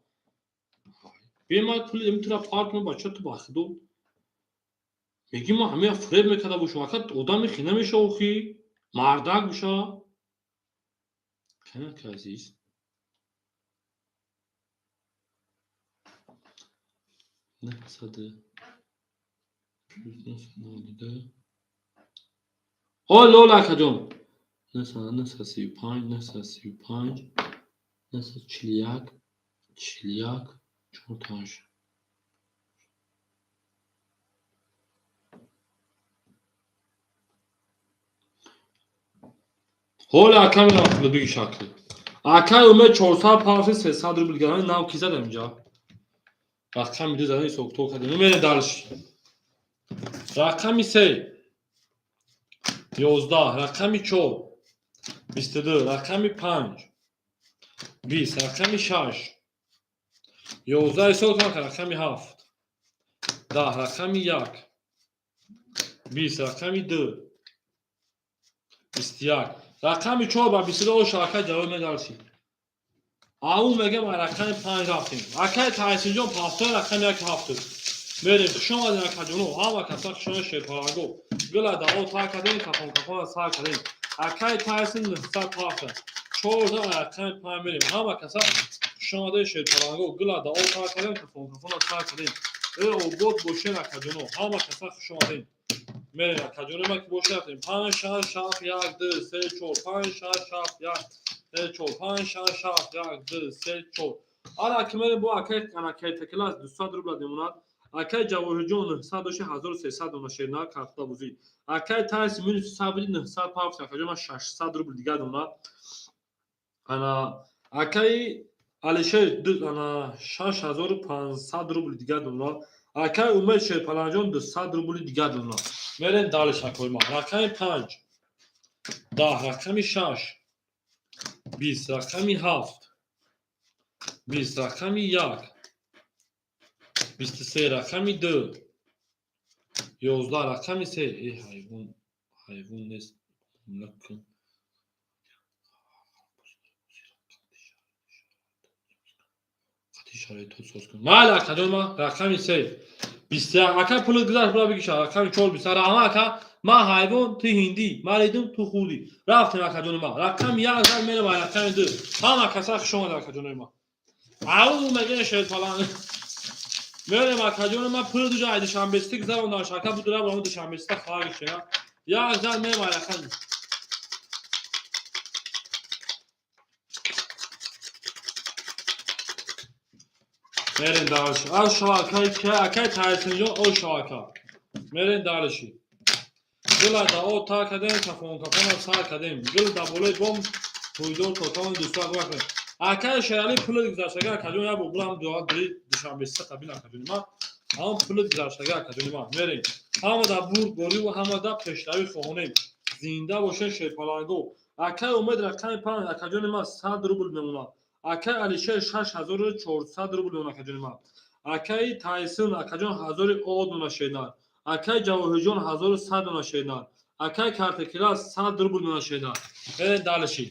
Бема пули тура партона, бача. Ту ба худо меги мо ҳамея фиреб мекарда бошем, ака. Одами хи намеша, охи мардак боша. Ака азиз, 992. О, лол, акаҷон, 935, 935, 941, 41, чорташ. Ҳоли ака мерафт биги шакл. Акай Умед 400 пафи 300 рубл гарани нав ки задам инҷа. Рақами ду задани соктор кардем. Мерем дальше. Рақами се 11, рақами чор 22, рақами панҷ 20, рақами шаш 11 ҳисоб кунам, рақами ҳафт 10, рақами як 20, рақами ду 21, рақами чор ба 22. Оша, акай ҷавоб медарсӣ. Ау мегем, рақами панҷ рафтем. Акай Тайсинҷон пафтои рақами як ҳафту. Мерем. Хушомадем, акаҷоно, ҳама каса хушомад. Шерпаланго, гила даво тар кардем, кафон кафона сар кардем. Акай Тайсин 900 пафта, 14, рақами панҷ мерем. Ҳама каса хушомаде, шерпаланго. Гила даво тар кардем, кафон кафона сар кардем. Э, обод бошен, акаҷоно, ҳама каса хушомадем. Мерем, акаҷоно ма, ки боша, рафтем. Панҷ, шаш, ҳафт, як, ду, се, чор, панҷ, шаш, ҳафт, як, се, чор, панҷ, шаш, ҳафт, як, ду, се, чор. Ара ки мерем бо акай анакай такелас 200 рубла мемонад. Акай Ҷавоҳирҷон 900 доши 1300 дона шерна карта бозӣ. Акай Тайс минус 100 буди 900 пафт акаҷон ман 600 рубл дига дона. Ана акай Алишер ана 6500 рубл дига дона. Акай Умед Шерпаланҷон 200 рубли дига дона. Мерем дальше акои ма. Рақами 5 10, рақами 6 20, рақами 7 20, рақами 1 23, рақами 2 11, рақами 3. Э, ҳайвон, ҳайвон нест. Кун. Шароитҳо соз кун. Майли акаҷон ма рақами 3 21. Ака пули гузашт бура бигиша. Рақами 4 20. Раҳмат ака. Ман ҳайвон, ту ҳиндӣ. Ман ридум, ту хурдӣ. Рафтем акаҷони ма. Рақами 1 зад мерем рақами 2. Ҳама каса хуш омад акаҷонои ма. Ауз мегӯян шерпалан. Мерем акаҷони ма пули дуҷа ай душанбести гузарондам. Шака будура баром душанбеста хабар гирифтем. Як зад мерем ай рақами мерем дальше. Аз шава акай акай Тайсинҷон о шава ака. Мерем дальше. Гула да о та кардем, кафон кафона сар кардем. Гул да болои бом пойдор тотон дӯстон акбар. Акай Шерали пули гузаштага акаҷон як бор булам дуа дри душанбеста табин акаҷони ма. Ҳам пули гузаштага акаҷони ма. Мерем. Ҳама да бурдборӣ ва ҳама да пешравӣ хоҳонем. Зинда бошед шерпаланго. Акай Умед рақами 5 акаҷони ма 100 рубл мемонад. Акай Алишер 6400 рубл мемонад акаҷони ма. Акай Тайсун акаҷон 1000 дона шернар. Акай Ҷавоҳирҷон 1100 дона шернар. Акай Картакира 100 рубл дона шернар. Мерем дальше.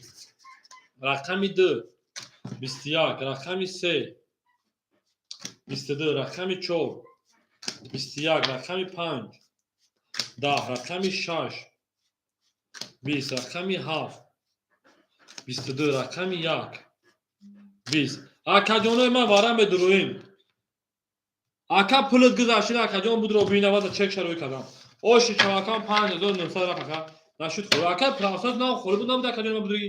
Рақами 2 21, рақами 3 22, рақами 4 21, рақами 5 10, рақами 6 20, рақами 7 22, рақами 1 20. Акаҷонои ман вара медуроем. Ака пулат гузаштин акаҷон будро бинавада чек шарои кардам. Оши чавакам 5900 рафт ака. Нашуд хӯр. Ака правсаз нав хӯри буд набуд акаҷон ман будуги.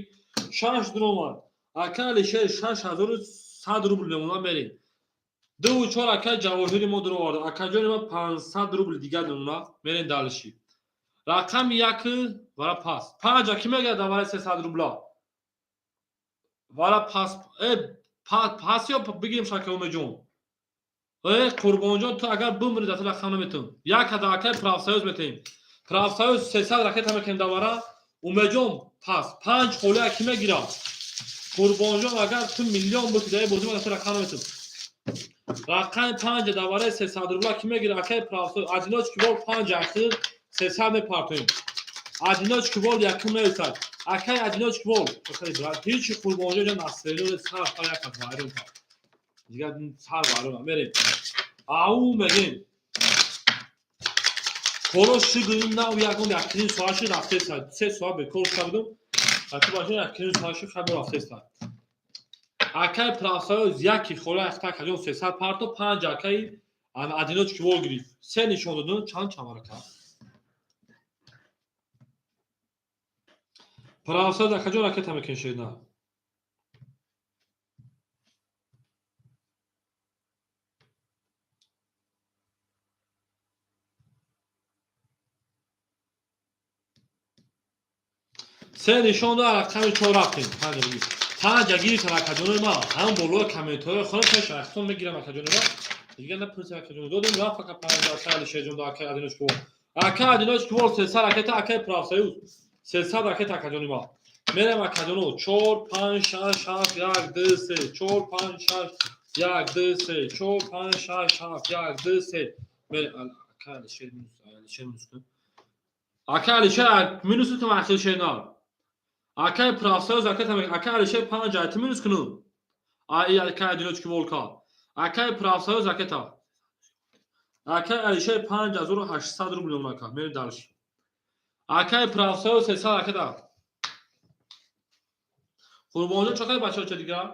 6 дуромад. Ака Алишер 6100 рубл мемонад мерем. Ду чор ака Ҷавоҳири мо дуровард. Акаҷони ман 500 рубл дигар мемонад. Мерем дальше. Рақами 1 вара пас. 5 ки мегӯяд вара 300 рубла. Вара пас э пас ё бигирем шака Умеҷон. Э Қурбонҷон ту агар бимри да ту рақам наметун. Як ҳада акай правсоюз метаем. Правсоюз 300 ракета мекунем давара. Умеҷон пас 5 холия ки мегирад. Қурбонҷон агар ту миллион бути даи бозӣ ма ту рақам наметун. Рақами 5 давараи 300 рубла ки мегирад акай правсоюз одиночки вол 5 ахир 300 мепартоем. Одиночки вол якум нависад. Акай одиночки вол. Ҳеҷ Қурбонҷон ҷон насрело сар фар як вайрон кард. Дигар сар вайрон мерем. Ау мегем. Коро шигирим нав ягон якним соат шид рафтеста. Се соат бекор шуда будум. Аки бача якним соат шид хабар рафтеста. Акай правсоюз яки хола яхта акаҷон 300 парто 5 акай одиночки вол гирифт. Се нишон додун чанд чамарака. Правсоюз акаҷон ракета мекунед на. Се нишон дод рақами 4 рафтем. 5 гирифтан акаҷонои ма. Ҳам болои комментҳои хона пеш рақсон мегирам акаҷонои ма. Дигар напурсем акаҷоно. Додем рафт ака 5 акай Алишерҷон да акай одиночки вол. Акай одиночки вол 300 ракета акай правсоюз 300 ракета акаҷони ма. Мерем акаҷоно 4 5 6 7 1 2 3 4 5 6 1 2 3 4 5 6 7 1 2 3. Мерем акай Алишер минус Алишер минус кун. Акай Алишер минус кун ахир шернар. Акай правсоюз ракета акай Алишер 5 айти минус кунум. Ай акай одиночки волка. Акай правсоюз ракета. Акай Алишер 5800 рубл мемонад ака. Мерем дальше. Акай правсоюз 300 ракета. Қурбонҷон чо кардӣ бачаҳо чо дигар?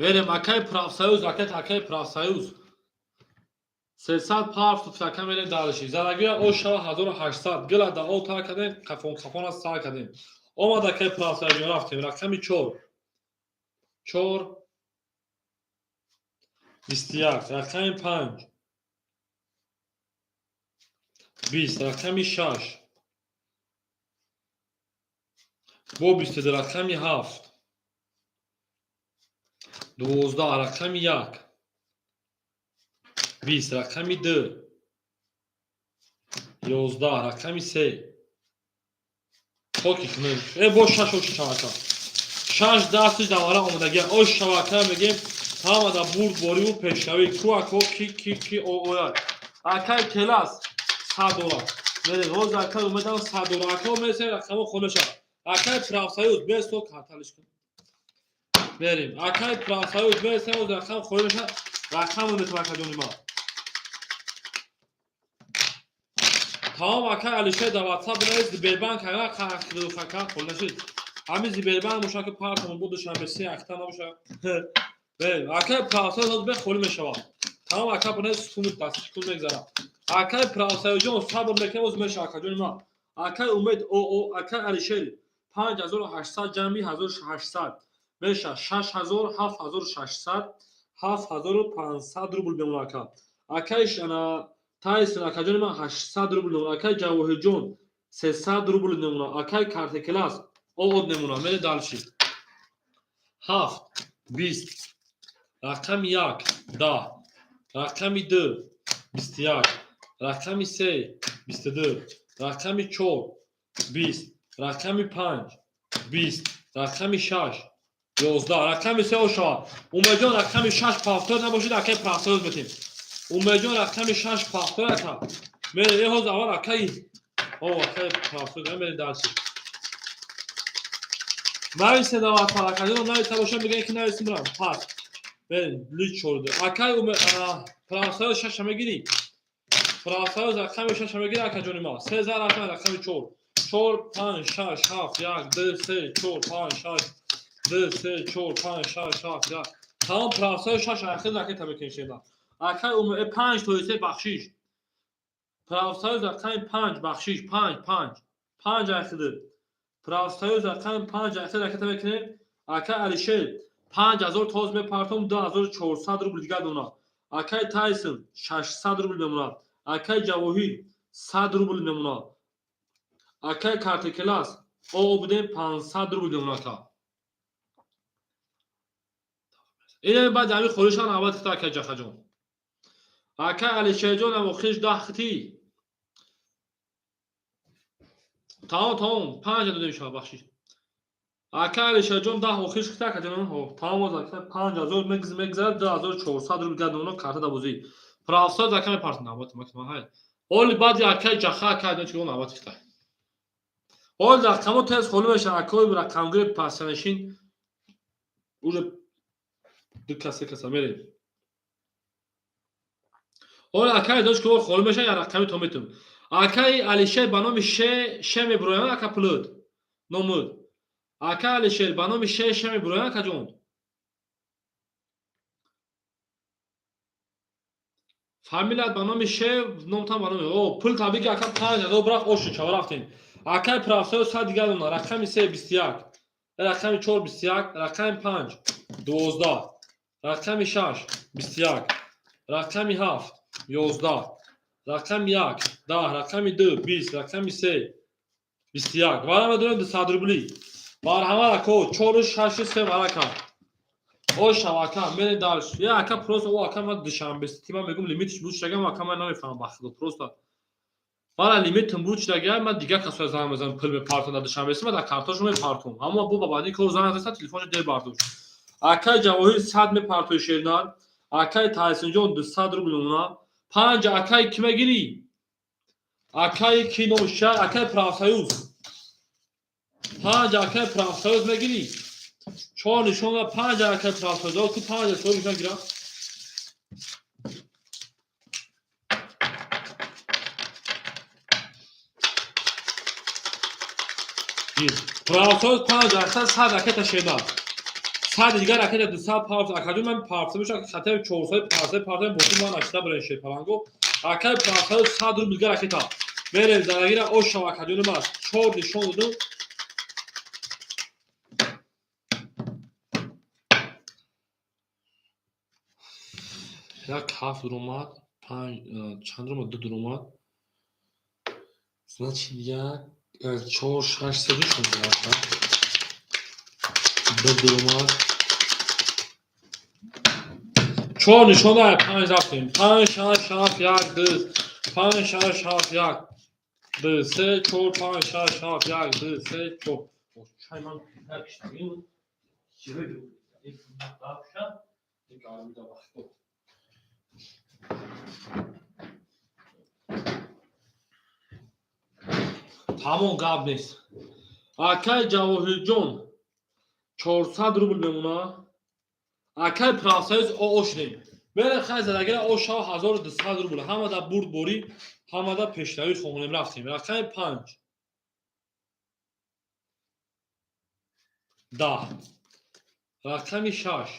Мерем акай правсоюз ракета акай правсоюз. 300 парф камере дарши. Залагия о шава 1800. Гила да о тар кардем, қафон қафон аз сар кардем. Омада кай правсаҷон рафтем. Рақами 4. 4 21, рақами 5 20, рақами 6 бо 22, рақами 7 12, рақами 1 20, рақами 2 11, рақами 3 хоки хунук. Бо 6 ош шавака. 6 дастиш давара омадагия. Ош шавака мегем ҳамада бурдбориву пешравӣ. Ку ако ки ки ки ояд. Акай келас 100 доллар. Мерем ҳозир акай умедам 100 доллар. Ако месем рақамо хона шава. Акай профсоюз бесто карталиш кун. Мерем. Акай профсоюз месем ҳозир рақам хона шава. Рақамро метавон акаҷони ма. Тамом акай Алишер дар WhatsApp бинавис Сбербанк ага қахака хона шид. Ҳамин Сбербанк боша ки партон бо душанбе се акта набоша. Берем. Акай профсоюз ҳозир бе холӣ мешавад. Тамом ака бинавис сумут дастиш кун мегзарад. Акай профсоюзҷон сабр мекунем ҳозир мешава акаҷони ма. Акай Умед о о акай Алишер 5800 ҷамъи 1800 меша 6000 7600 7500 рубл мемонад ака. Акай ана Тайсон акаҷони ман 800 рубл мемонад. Акай Ҷавоҳирҷон 300 рубл мемонад. Акай Картекелас оод мемонад. Мере дальше. 7 20, рақами 1 10, рақами 2 21, рақами 3 22, рақами 4 20, рақами 5 20, рақами 6 11, рақами 3 ошавад. Умедҷон рақами 6 повтор набошид, акай профсоюз метем. Умедҷон рақами 6 повтор ака. Мере ҳозир аввал акай о акай профсоюз мере дальше. Нависе на WhatsApp акаҷон нависа боша мегӯянд ки нависим брам. Пас. Мерем ли чорде. Акай профсоюз 6 мегирӣ. Профсоюз рақами 6 мегирӣ акаҷони ма. 3 зар рақами 4. 4 5 6 7 1 2 3 4 5 6 2 3 4 5 6 7 1. Тамом профсоюз 6 ахир ракета мекунем шеда. Акай 5 то 3 бахшиш. Профсоюз рақами 5 бахшиш 5 5 5 ахир. Профсоюз рақами 5 ахир ракета мекунем. Акай Алишер 5000 тоз мепартом 2400 рубл дигар мемонад. Акай Тайсон 600 рубл мемонад. Акай Ҷавоҳир 100 рубл мемонад. Акай Картекелас о будем 500 рубл мемонад. Ина баъд ҳамин холишан аввал хита акай Ҷахаҷон. Акай Алишерҷон ам охириш 10 хити. Тамом тамом 5 додем шава бахшиш. Акай Алишерҷон 10 охириш хита акаҷон. Тамом оз акай 5000 мегзарад 2400 рубл дигар мемонад карта да бозӣ. Профсоюз ака мепартам навбати ма ҳай. Ҳоли баъди акай Ҷаха акай чигон навбати хита. Ҳоли рақамо тез холӣ мешавад акои рақамгири пасанишин уже ду кас се каса мерем. Ҳоли акай дошт ки холӣ мешавад я рақами то метум. Акай Алишер ба номи Ше Ше мебуроянд ака пулуд. Номуд. Акай Алишер ба номи Ше Ше мебуроянд акаҷон. Фамилият ба номи Ше, номтан ба номи о пул табиги ака 5000 брафт оши чава рафтем. Акай профсоюз 100 дигар дона рақами 3 21, рақами 4 21, рақами 5 12, рақами 6 21, рақами 7 11, рақами 1 10, рақами 2 20, рақами 3 21. Вара медонем 200 рубли. Марҳамат ако 4 6 3 варака. О шавака мере дальше. Я ака просто о ака ман душанбе сити ман мегум лимитиш буд шагам ака ман намефаҳмам ба худо просто. Мана лимитм буд шудага ман дигар касоя занг мезанам пул мепартом дар душанбе сити ман дар картошо мепартом. Аммо бо ба баъди кор занг зада телефоншо дер бардошт. Акай Ҷавоҳир 100 мепартои шернар. Акай Тайсинҷон 200 рубл мемонад. 5 акай ки мегирӣ? Акай ки номша? Акай профсоюз. 5 акай профсоюз мегирӣ? 4 нишон ва 5 акай профсоюз. Ту 5 соҳиб нишон гирам. Гир. Профсоюз 5 акай 100 ракета шернар. Сад дигар ракета 200 парф акаҷон, ман парфса мешавад, хатаи 400 парфса парфса бо ман нашида барем шерпаланго. Акаи парфса 100 рубл дигар ракета. Мерем задагира ошав, акаҷони ман. Чор нишон додум. Як ҳафт дуромад, панҷ чанд дуромад, ду дуромад. Значит, як, чор, шаш, се ду шуд. Ду дуромад. Чор нишон дар панҷ рафтем. Панҷ, шаш, ҳафт, як, ду. Панҷ, шаш, ҳафт, як, ду, се, чор, панҷ, шаш, ҳафт, як, ду, се, чор. Чай ман тамом, гап нест. Акай Ҷавоҳирҷон, 400 рубл мемона. Акай профсоюз оо шудем. Мерем, хай, задагира ошава 1200 рубл. Ҳамада бурдборӣ, ҳамада пешравӣ хонем, рафтем. Рақами панҷ, 10, рақами шаш,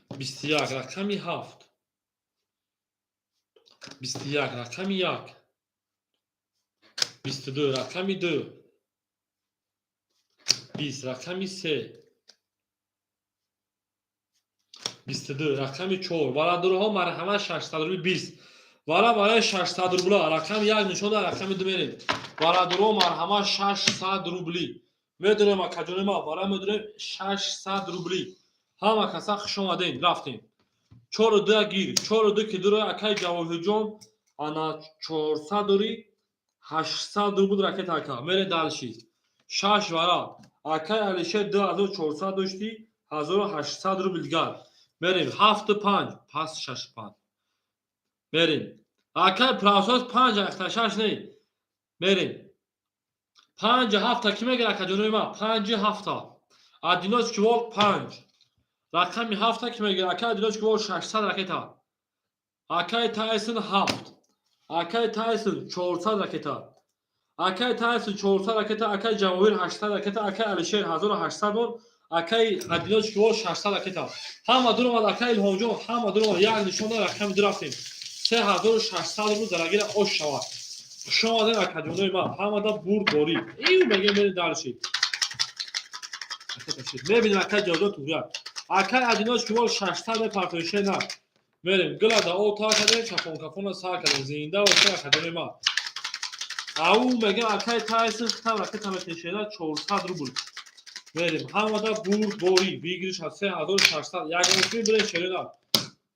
21, рақами ҳафт, 21, рақами як, 22, рақами ду, 20, рақами се, 22, рақами чор. Бародарҳо, марҳамат, 600 рубли 20 вара барои 600 рубла. Рақами як нишон дар рақами ду мерем. Бародарҳо, марҳамат, 600 рубли медонем, акаҷони ма, вара медонем, 600 рубли. Ҳама каса хуш омадем, рафтем. Чору ду гир, чору ду ки дуро, акаи Ҷавоҳирҷон, ана 400 дори, 800 рубл ракета, ака. Мере дальше. Шаш вара, акаи Алишер, 2400 доштӣ, 1800 рубл дигар. Мерем, ҳафту панҷ, пас шаш панҷ мерем. Акаи правсоз, панҷ ахта шаш не мерем. Панҷ ҳафта ки мегир, акаҷонои ма? Панҷи ҳафта адиноч кивол, панҷ рақами ҳафта ки мегир, акаи адиноч кивол, 600 ракета. Акаи Тайсон ҳафт, акаи Тайсон 400 ракета, акаи Тайсон 400 ракета, акаи Ҷавоҳир 800 ракета, акаи Алишер 1800 бор, акаи адиноч кивол 600 ракета. Ҳама дуромад, акаи Илҳомҷон, ҳама дуромад. Як нишон дар рақами ду рафтем. 3600 рубл зарагира ош шавад. Хуш омадем, акаҷонои ман, ҳамада бурдборӣ. Ив мегем, мерем дальше. Мебинем, акаи ҷавоҷон туғрия, акаи адиноч кивол 600 мепартоише на мерем. Гилада о тар кардем, чапонкафона сар кардем. Зинда бошед, акаҷонои ман. Ау мегем, акаи Тайсон хитам ракета метешена, 400 рубл мерем. Ҳамада бурдборӣ, выигрыш аз 3600. Ягонсуи бирем, шерина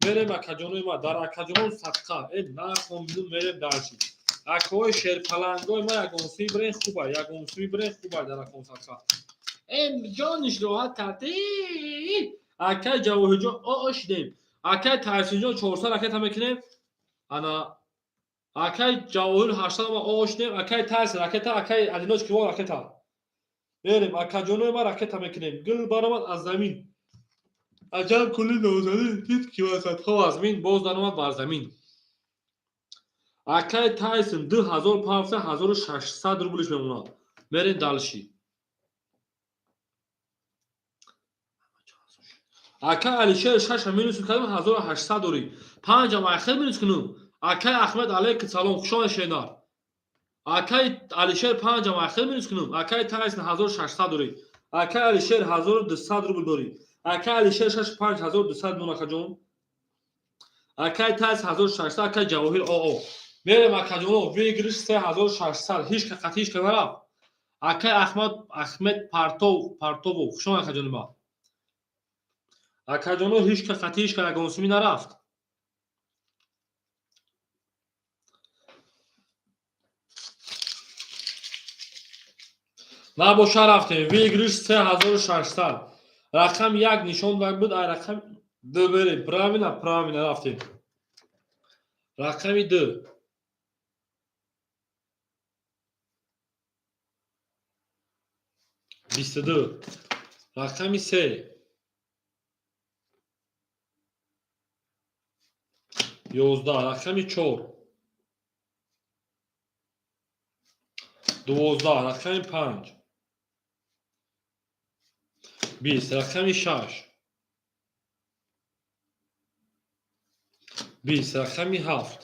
мерем, акаҷонои ма, дар акаҷонон садқа э нархон бидун. Мерем дальше, акои шерпалангои ма. Ягонсуи бирен хуба, ягонсуи бирен хуба, дар акон садқа э ҷониш роҳат кард. Акаи Ҷавоҳирҷон, оо шидем. Акаи Тайсинҷон, 400 ракета мекунем. Ана акаи Ҷавоҳир 800 ма, оо шидем. Акаи Тайс ракета, акаи Адиноч киво ракета. Мерем, акаҷонои ма, ракета мекунем. Гул баромад аз замин, аҷаб кули нозанин, дид ки васатҳо аз мин, боз даромад бар замин. Акаи Тайсон 2000 пафта, 1600 рублиш мемонад. Мерем дальше. Акаи Алишер, шаша минус кардем, 1800 дорӣ. Панҷам айхел минус кунум. Акаи Ахмед, алейкум салом, хушомад, шенар. Акаи Алишер, панҷам айхел минус кунум. Акаи Тайсон 1600 дорӣ, акаи Алишер 1200 рубл дорӣ. Акаи Алишер шаш панҷ 1200 мон, акаҷон. Акаи Тайс 1600, акаи Ҷавоҳир оо мерем, акаҷоно. Выигрыш 3600. Ҳеч ка қатъи ҳеч ка нарафт. Акаи Ахмад, Ахмед Партов, Партову, хушомад, акаҷони ма. Акаҷоно, ҳеч ка қатъи ҳеч ка ягонсумӣ нарафт. Набоша, рафтем. Выигрыш 3600. Рақами як нишон буд, ай рақами ду берем. Правильно, правильно, рафтем. Рақами ду, 22, рақами се, 11, рақами чор, 12, рақами панҷ, 20, рақами 6, 20, рақами 7,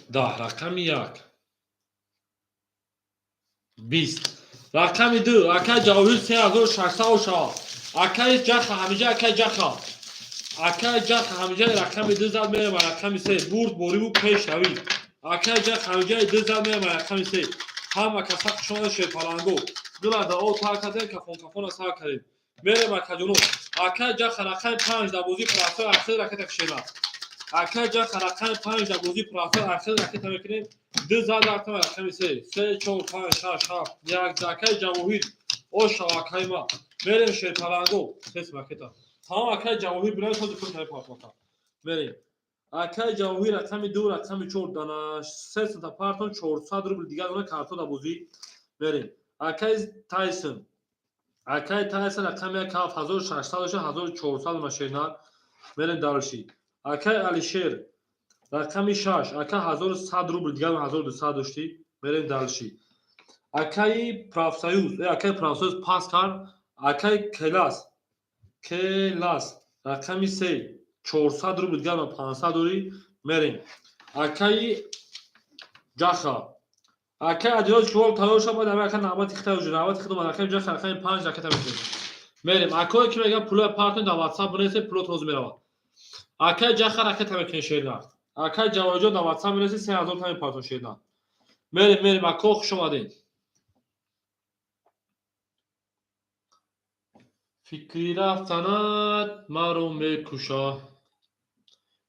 10, рақами 1, 20, рақами 2. Акай Ҷавоҳир 3600 шавад. Акай Ҷаха ҳамиҷа, акай Ҷаха, акай Ҷаха ҳамиҷа рақами 2 зад, мерем рақами 3. Бурд бориву пешравӣ. Акай Ҷаха ҳамиҷаи 2 зад, мерем рақами 3. Ҳама каса хушомада, шерпаланго. Дулада о тар кардем, кафон кафона сар кардем. Мерем, акаҷоно. Акай Ҷаха рақами 5 дар бозии прафтор ахир ракета кишена. Акай Ҷаха рақами 5 дар бозии прафтор ахир ракета мекунем. 2 зад, рафтам рақами 3. 3, 4, 5, 6, 7, 1. Акай Ҷавоҳир ошав, акай ма. Мерем, шерпаланго. Сес ракета. Тамом, акай Ҷавоҳир билои този пул таи партока. Мерем. Акай Ҷавоҳир рақами 2, рақами 4 дана се сата партон, 400 рубл дигар дона карто дар бозӣ. Мерем. Акай Тайсон. Акай Тайсон рақами 1 7600 доша, 1400 машина. Мерем дальше. Акай Алишер рақами 6, ака 1100 рубл дигар 1200 доштӣ. Мерем дальше. Акаи Профсоюз, акаи Профсоюз пас кард. Акаи Келас, Келас рақами 3, 400 рубл дигар 500 дорӣ. Мерем. Акаи Ҷаха, акаи Адиёз шувол тайёр шавад, ака навбати хита уже навбати хидмат. Акаи Ҷаха рақами 5 ракета мекунем. Мерем. Акое ки мегӯяд пулоя партон дар WhatsApp бинависед, пуло тоза меравад. Акаи Ҷаха ракета мекунем, шернахт. Акаи Ҷавоҳирҷон дар WhatsApp бинависед, 3000 тами партон, шернахт. Мерем, мерем, ако, хуш омадед. Фикри рафтанат маро мекушад,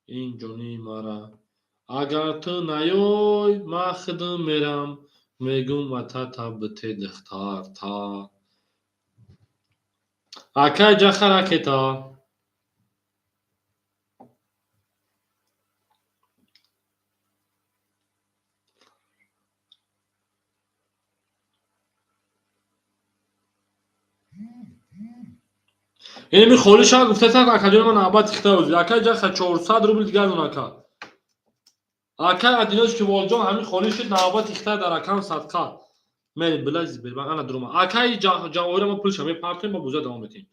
ин ҷони мара. Агар ту наёй, ман худам мерам, мегӯм атата бите духтарта. Акай Ҷаха ракета. Инами холӣ шава гуфтатак, акаҷони ман, навбати хита ӯзи. Акай Ҷаха 400 рубл дигар дон, ака. Акай Адинош Киволҷон ҳамин холӣ шуд, навбати хита дар акам садқа. Мерем билази бер, ана дурума. Акай Ҷавоҳира мо пулша мепартоем, мо буза давом метиҳем.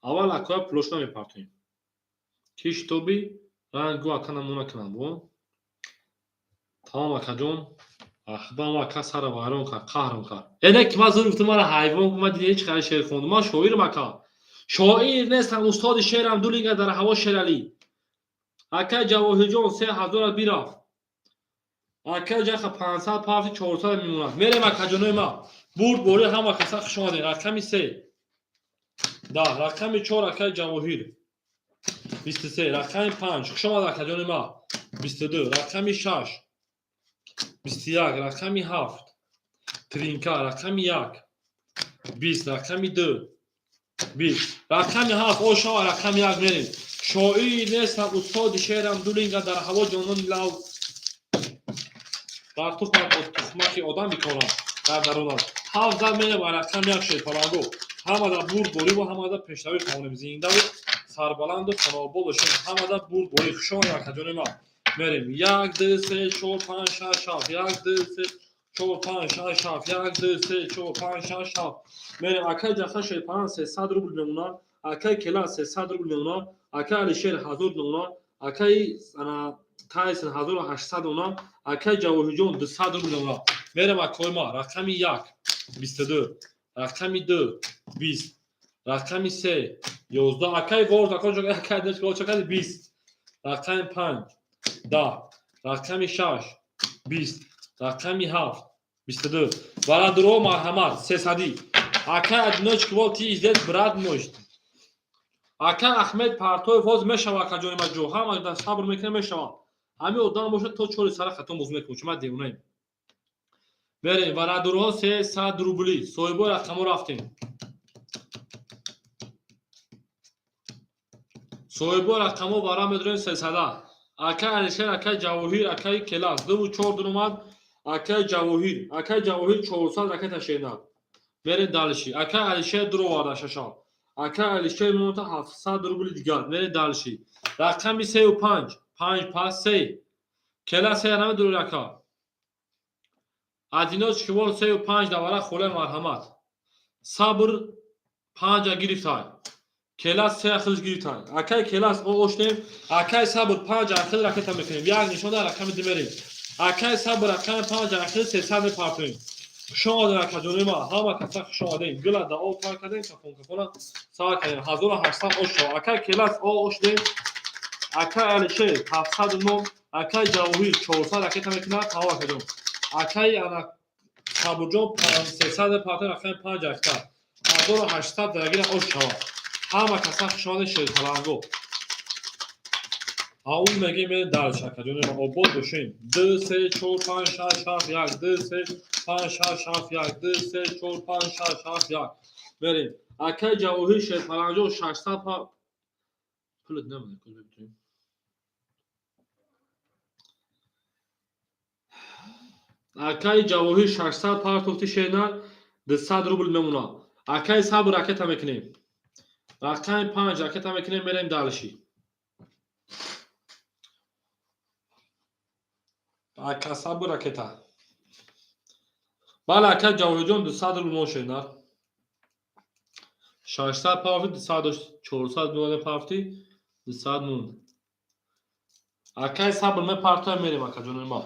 Аввал акоя пулошона мепартоем. Ки шитоби рангу ака намуна кунам бо. Тамом, акаҷон. Ахбам ака сара вайрон кард, қаҳрм кард. Эне ки ман зур гуфтам, мара ҳайвон, ман дида ҳеҷ қадар шеър хондум. Ман шоирам, ака. Шоир нестам, устоди шеърам, ду линга дар ҳаво, Шералӣ. Акай Ҷавоҳирҷон 3000 бирафт. Акай Ҷаха 500 пафти, 400 мемонад. Мерем, акаҷонои ма. Бурд бори, ҳама каса хуш омадед. Рақами 3. 10, рақами 4, акай Ҷавоҳир. 23, рақами 5, хуш омад, акаҷони ма. 22, рақами 6. 21, рақами 7. Тринка, рақами 1. 20, рақами 2. 20, рақами 7, ошава, рақами 1, мерем. Шоир нестам, устоди шеърам, ду линга дар ҳаво, ҷонони лав. Дар тухмак тухмаки одам мекорам дар дарунам. Ҳафт зад, мерем ва рақами 1, шерпаланго. Ҳамада бурд бориву ҳамада пешравӣ хонем. Зиндаву сарбаланду ханообод бошем. Ҳамада бурд борӣ. Хуш омадед, акаҷони ман. Мерем. Як, ду, се, чор, панҷ, шаш, ҳафт. Як, ду, се, чор, панҷ, шаш, ҳафт. Як, ду, се, чор, панҷ, шаш, ҳафт. Мерем. Акай Ҷаха шерпаланд 300 рубл мемонад. Акай Кела 300 рубл мемонад. Акай Алишер 1000 мемонад. Акай ана Тайсон 1800 мемонад. Акай Ҷавоҳирҷон 200 рубл мемонад. Мерем, акои ма. Рақами 1, 22, рақами 2, 20, рақами 3, 11. Акай Ворд, акай чокади 20, рақами 5, 10, рақами 6, 20, рақами 7, 22. Барандуро, марҳамат, сесадӣ. Акай Одиночкивол, ты здесь, брат мой. Акай Ахмед Партоев ҳозир мешава, акаҷони ма, ҷо ҳама сабр мекунем, мешава. Ҳамин одам бошад, то чори сара хато муз мекунем, чун ман девонаем. Мерем, варадурҳо 300 рубли. Соҳибои рақамҳо рафтем. Соҳибои рақамҳо вара медорем сесада. Акай Алишер, акай Ҷавоҳир, акай Келас. Дуву чор дурумад. Акай Ҷавоҳир. Акай Ҷавоҳир 400 ракета шенад. Мерем дальше. Акай Алишер дуроварда шаша. Акай Алишер монта 700 рубли дигар. Мерем дальше. Рақами сею панҷ. Панҷ пас се. Кела се намедури, ака. Одиночки вол сею панҷ давара холе, марҳамат. Сабр панҷа гирифтай. Келас се хилш гирифтай. Акай Келас оштем, акай Сабр панҷа хил ракета мекунем. Як нишона рақами ду мерем. Акай Сабр рақами панҷа хил 300 мепартоем. Хуш омадем, акаҷони ма, ҳама каса хуш омадем. Гила да об тар кардем, кафон кафона сар кардем. 1800 ош шав. Акай Келас оштем. Акай Алишер 709, акай Ҷавоҳир 400 ракета мекунад, ҳама акаҷон. Акай ана Сабурҷон 300 мепартоем, рақами панҷ акта. 1800 дарагира ош шавад. Ҳама каса хуш омадем, шерпаланго. Аун мегем, мерем дальше, акаҷони ма, обод бошем. 2 3 4 5 6 7 1 2 3 5 6 7 1 2 3 4 5 6 7 1 мерем. Акай Ҷавоҳир шерпаланго 600 па пулат намоне куҷо битунем. Акай Ҷавоҳир 600 партофти шерна 200 рубл мемонад. Акай Сабр ракета мекунем. Рақами панҷ ракета мекунем, мерем дальше. Ака Сабр ракета. Бале, ака Ҷавоҳирҷон, 200 рубл мон шерна. 600 партофти 200 дошт, 400 мемонад партофти 200 монд. Акай Сабр мепартоя, мерем, акаҷони ма.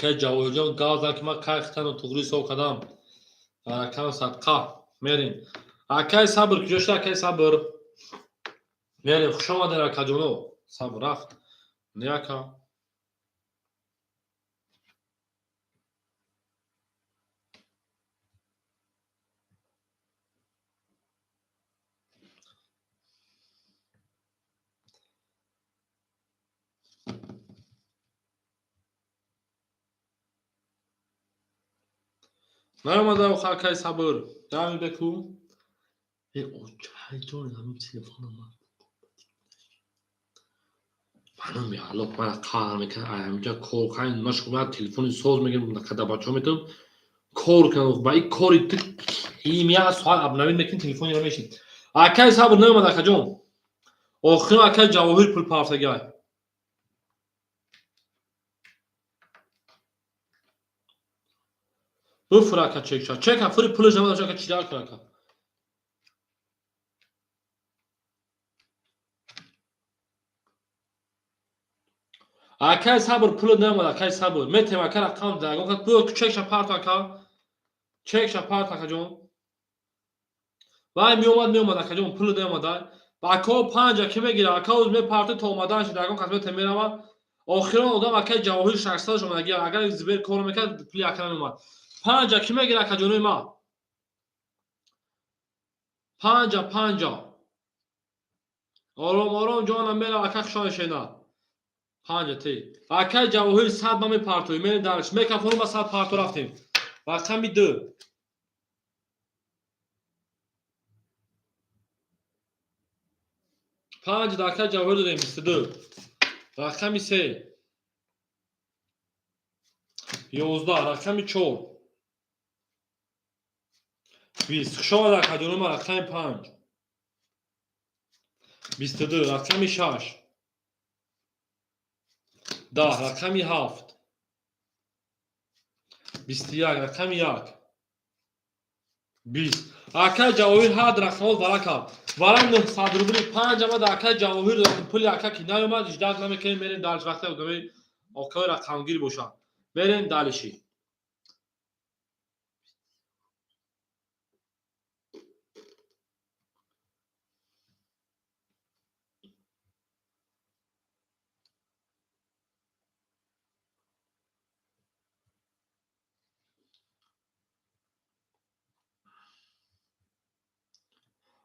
Акай Ҷавоҳирҷон гав зад, ки ман кай хитану туғри ҳисоб кардам. Ракам садқа мерем. Акай Сабр куҷо шуда, акай Сабр? Мерем, хуш омадед, акаҷоно. Сабр рафт. Не, ака. Наомада охо акай Сабр. Дами беку. Э, очай ҷон, ҳамин телефон омад. Манам алло, мана қаҳр мекунам, ҳаминҷа кор кардем, машғул ман телефони соз мегирам, када бачаҳо метавонам кор кунам, ба ин кори ту им як соат обновить мекунӣ, телефони намешин. Акай Сабр наомад, акаҷон. Охирон акай Ҷавоҳир пул партагай. Буфур, ака, чек ша. Чека фури, пулаш намад, ака, чӣ дар кун, ака. Акай Сабр пулат наомад, акай Сабр. Метем, ака, рақам дагон кат бу чекша парт, ака. Чекша парт, акаҷон. Вай меомад, меомад, акаҷон, пулат наомад. Ака панҷа ки мегира, ака оз мепарти то омаданаш дагон кас метем мерава. Охирон одам акай Ҷавоҳир 600 омадаги, агар Зибер кор мекард, пули ака намеомад. Панҷа ки мегира, акаҷонои ма? Панҷа, панҷа. Ором ором ҷонам мерава, ака, хушон шена. Панҷа ти. Акай Ҷавоҳир 100 ба мепартоӣ, мерем дальше. Мекафонум ба 100 парто рафтем. Рақами ду. Панҷ да акай Ҷавоҳир додем, 22. Рақами се. 11, рақами чор. 20. Хуш омад, акаҷонои ма, рақами панҷ. 22, рақами шаш. 10, рақами ҳафт. 21, рақами як. 20. Акай Ҷавоҳир ҳад рақамот вара кард. Вара 900 рубли панҷ ама да акай Ҷавоҳир додем. Пули ака ки наомад, ждать намекунем, мерем дальше, вақте одами оқои рақамгир бошад. Мерем дальше.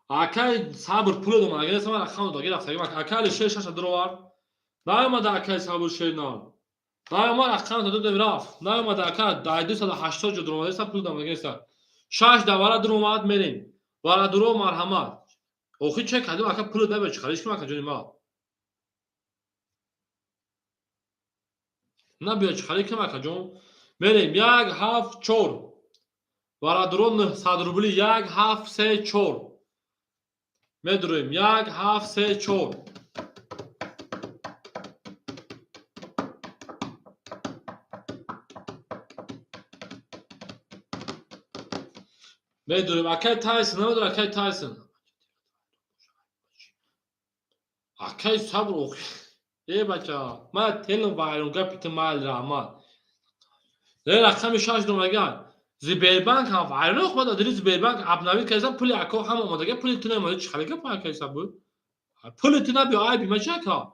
Акай Сабр пул додам, агар сама рақам дод, рафта. Акай Алишер шаша дуровард. Наомада акай Сабр шернал. Наомад, рақам додем, рафт. Наомада ака, дай 280 ҷо дуромада, пул додам, агар шаш давара дуромад, мерем. Вара дуро, марҳамат. Охи чек кардем, ака, пул набер, чӣ хариш кунам, ака ҷони ма. Набия, чӣ харид кунам, ака ҷон. Мерем 1 7 4. Вара дуро 900 рубли 1 7 3 4. Медуроем 1 7 3 4. Медурем. Акай Тайсон, намедур акай Тайсон. Акай сабр охи. Э бача, ма телом вайрон гапи ту майл раҳмат. Э рақами 6 номаган. Сбербанк ҳам вайрон охмада, дили Сбербанк обновить кардам, пули ако ҳам омадага, пули ту наомада, чӣ хали гап акай сабр? Пули ту набиё, айби ма чӣ ака?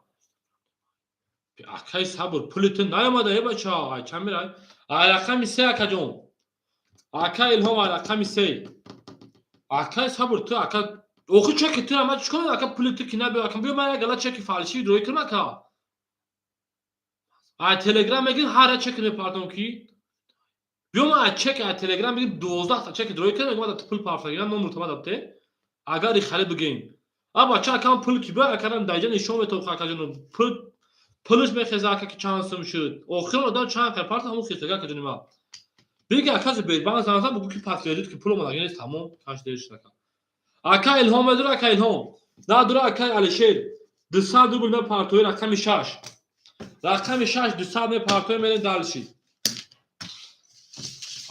Акай сабр, пули ту наомада, э бача, ай чанд мерай? Ай рақами 3 акаҷон. Ака Илҳом ай рақами 3. Акай сабр ту ака охи чеки ту ама чӣ кунам ака пули ту ки набиё, ака биё ман як гала чеки фальшивый рӯй кунам ака. Ай Телеграм мегирим ҳар як чеки мепартом ки биё ман ай чек ай Телеграм мегирим 12 та чеки рӯй кунам, мегӯям ада пул партагирам номер тама дабте. Агар ихали бигӯем. А бача акам пул ки биё акарам даҷа нишон метавон акаҷон пул пулш мехеза ака ки чанд сум шуд. Охир одам чанд хел парта ҳамун хестага акаҷони ман. Биги ака Сбербанк занг зад бугӯ ки подтвердить ки пул омадаги нест тамом каш дериш ака. Ака Илҳом медура ака Илҳом. Надура акай Алишер. 200 рубл мепартои рақами 6. Рақами 6 200 мепартои мерем дальше.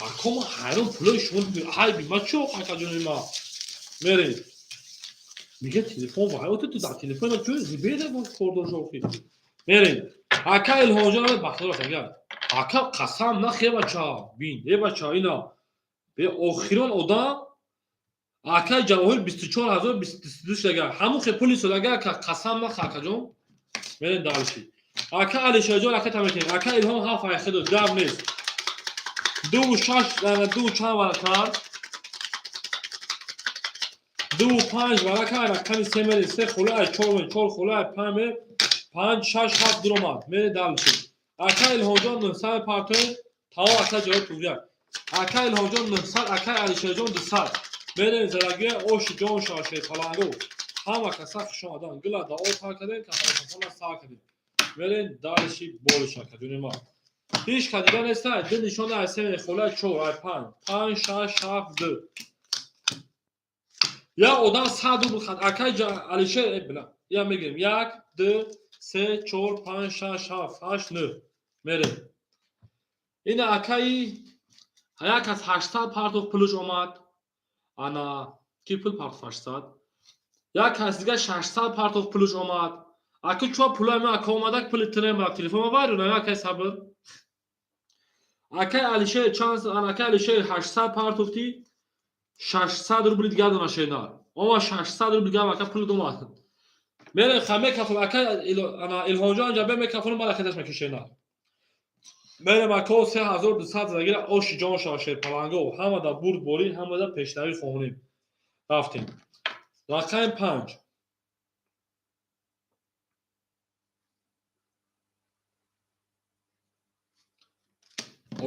Ако ма ҳайрон пулои шумо айби ма чӣ ох акаҷони ма. Мерем. Мига телефон вай ту дар телефон ма чӯ зибеда кор дошт охи. Мерем. Ака Илҳомҷон бахтиёр аст ака қасам нах е бача бин е бача ина бе охирон одам акай Ҷавоҳир 24022 шудага ҳамун хе пули содага ака қасам нах акаҷон. Мерем дальше. Ака Алишерҷон ака таметем. Ака Илҳом ҳафт айхе дод гап нест. Дуву шаш дуву чанд вара кард? Дуву панҷ вара кард рақами се мерем се хула ай чор мер чор хула ай панҷ мер панҷ шаш ҳафт дуромад. Мерем дальше. Ака Илҳомҷон 900 партоем тамом ака ҷавоб тугрияк. Ака Илҳомҷон 900 акай Алишерҷон 200. Мерем зарагия оши ҷон шаше паланго. Ҳама каса хуш омадан. Гула да об ҳар кардем, кафана сар кардем. Мерем дальше болиш ака ҷони ман. Ҳеҷ ка дида неста, ду нишон ай се мехола чор ай панҷ. Панҷ шаш ҳафт ду. Я одам 100 рубл хат акай Алишер била. Я мегирем. 1 2 3 4 5 6 7 8 9. Мерем. Ина акаи як аз 800 партоф пулш омад. Ана ки пул партоф 800? Як кас дига 600 партоф пулш омад. Ака чо пулай ма ака омадак пули тирем телефон ма вайру на акай сабр. Акай Алишер чанд ана акай Алишер 800 партофти 600 рубли дигар дона шенар. Ома 600 рубли дигар ака пул домад. Мерем ха мекафон акай ана Илҳомҷон ҷабе мекафон бала хедаш мекишенар. Мерем ако 3200 загира оши ҷон шашер паланго ҳама да бурд борӣ ҳама да пешравӣ хоҳонем. Рафтем. Рақами 5.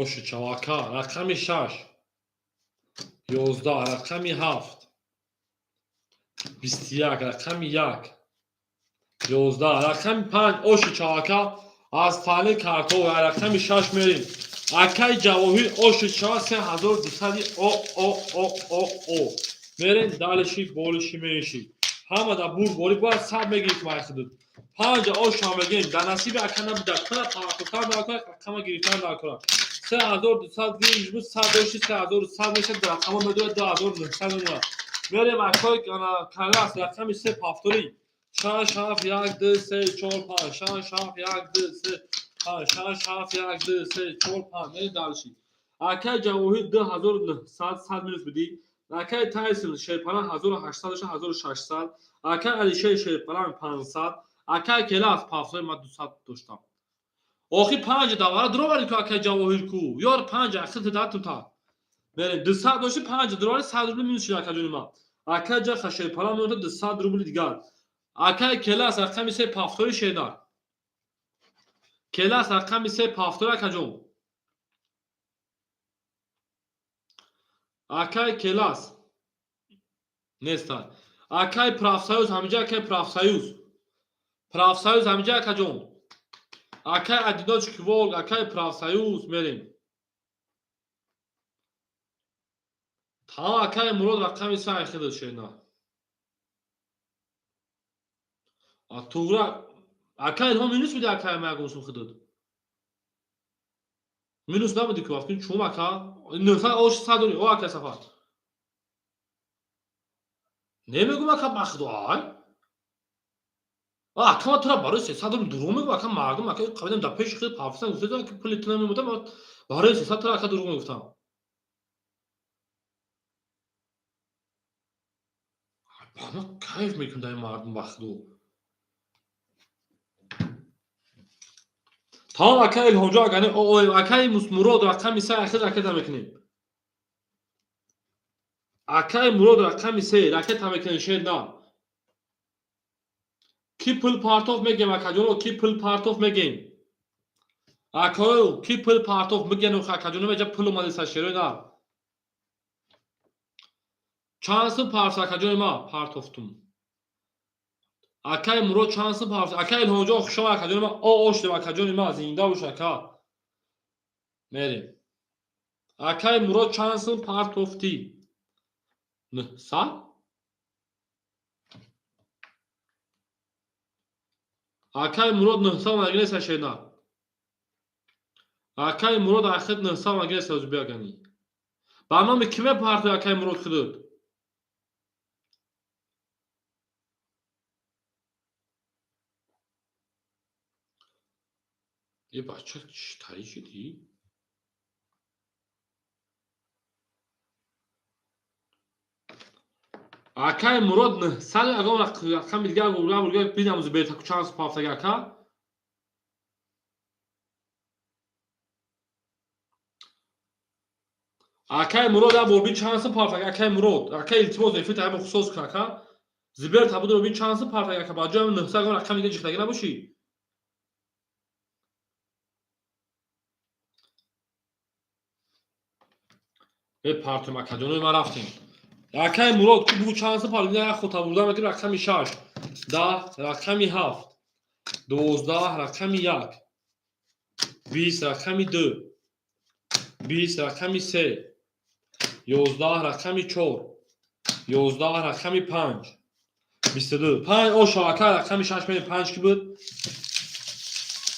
Оши чавака рақами 6. 11 рақами 7. 21 рақами 1. 11 рақами 5 оши чавака аз таълим картҳо рақами 6 мерем. Акай Ҷавоҳир оши чава 3200 о о о о о. Мерем дальше болиши меши. Ҳама да бурд борӣ бояд сад мегирифт майхудуд. Панҷ оша мегирем. Дар насиби ака набуда. Кана таваққуфтар накунад, рақама гирифтан накунад. 3200 гирифт буд, 100 дошти 3100 мешад, рақама медорад 2900 мемонад. Мерем акой калас рақами 3 повтори. 6 7 1 2 3 4 5 6 7 1 2 3 5 6 7 1 2 3 4 5 мерем дальше. Акай Ҷавоҳир 2900 100 минус будӣ. Акай Тайсон Шерпалан 1800 дошта 1600. Акай Алишер Шерпалан 500. Акай Келас пафтори ман 200 доштам. Охи панҷ давара дуроварӣ ку акай Ҷавоҳир ку. Ёр панҷ ахир датум та. Мерем 200 дошти панҷ дуроварӣ 100 рубл минус шуд акаҷони ман. Акай Ҷаха Шерпалан меода 200 рубли дигар. Акай Келас рақами 3 пафтори шенар. Келас рақами 3 пафтори акаҷон. Акай Келас неста. Акай Профсоюз ҳамиҷа акай Профсоюз. Профсоюз ҳамиҷа акаҷон. Акай Одиночки Волк, акай Профсоюз мерем. Тамом акай Мурод рақами 3 айхидад шена. А тугра акай Илҳом минус биди акай ма ягон сум хидад. Минус набуди ку вақти чум ака 900 ош 100 дори о акай Сафар. Немегум, ака, ба худо, ай. Ака, ман тура барои 300 рубл дурӯғ мегӯм, ака? Мардум, ака, қабидам дар пеши худ пафсан гуфта, ки пули ту намемодам, барои 300 тура, ака, дурӯғ мегуфтам. Ма кайф мекунам дар ин мардум, ба худо. Тамом, ака Илҳомҷон, акани акаи Мурод, рақами се, ахир ракета мекунем. Акаи Мурод, рақами се, ракета мекунем. Шер на ки пул партоф мегем, акаҷоно, ки пул партоф мегем, акао, ки пул партоф мегем, акаҷоно, меҷа пул омадеса, шерои на чанд сум партоф, акаҷони ма, партофтум. Акаи Мурод чанд сум партоф? Акаи Илҳомҷон, хушома, акаҷони ма, о ошдем, акаҷони ма, зинда бош, ака. Мерем. Акаи Мурод, чанд сум партофтӣ? 900. Акаи Мурод, 900 магнеса, шена. Акаи Мурод, ахир 900 магнеса биягани. Ба номи кӣ мепартои, акаи Мурод, худут? Е, бача, чӣ тари шудӣ? Акаи Мурод, 900, ягон рақами дигар бидам, бетаку чанд сум пафтаги, ака? Акаи Мурод, як бор бин, чанд сум пафтаги, акаи Мурод. Ака, илтимос, эфир таҳи хусус кун, ака. Зибер табудро бин, чанд сум пафтаги, ака, ба ҷои 900 ягон рақами дига ҷихтагӣ набошӣ. Мепартем, акаҷонои ман, рафтем. Акаи Мурод, ки бугу, чанд сум партоф? Як хута бурда мекунем. Рақами шаш, 10, рақами ҳафт, 12, рақами як, 20, рақами ду, 20, рақами се, 11, рақами чор, 11, рақами панҷ, 22, панҷ. Оша, ака, рақами шаш меем. Панҷ ки буд?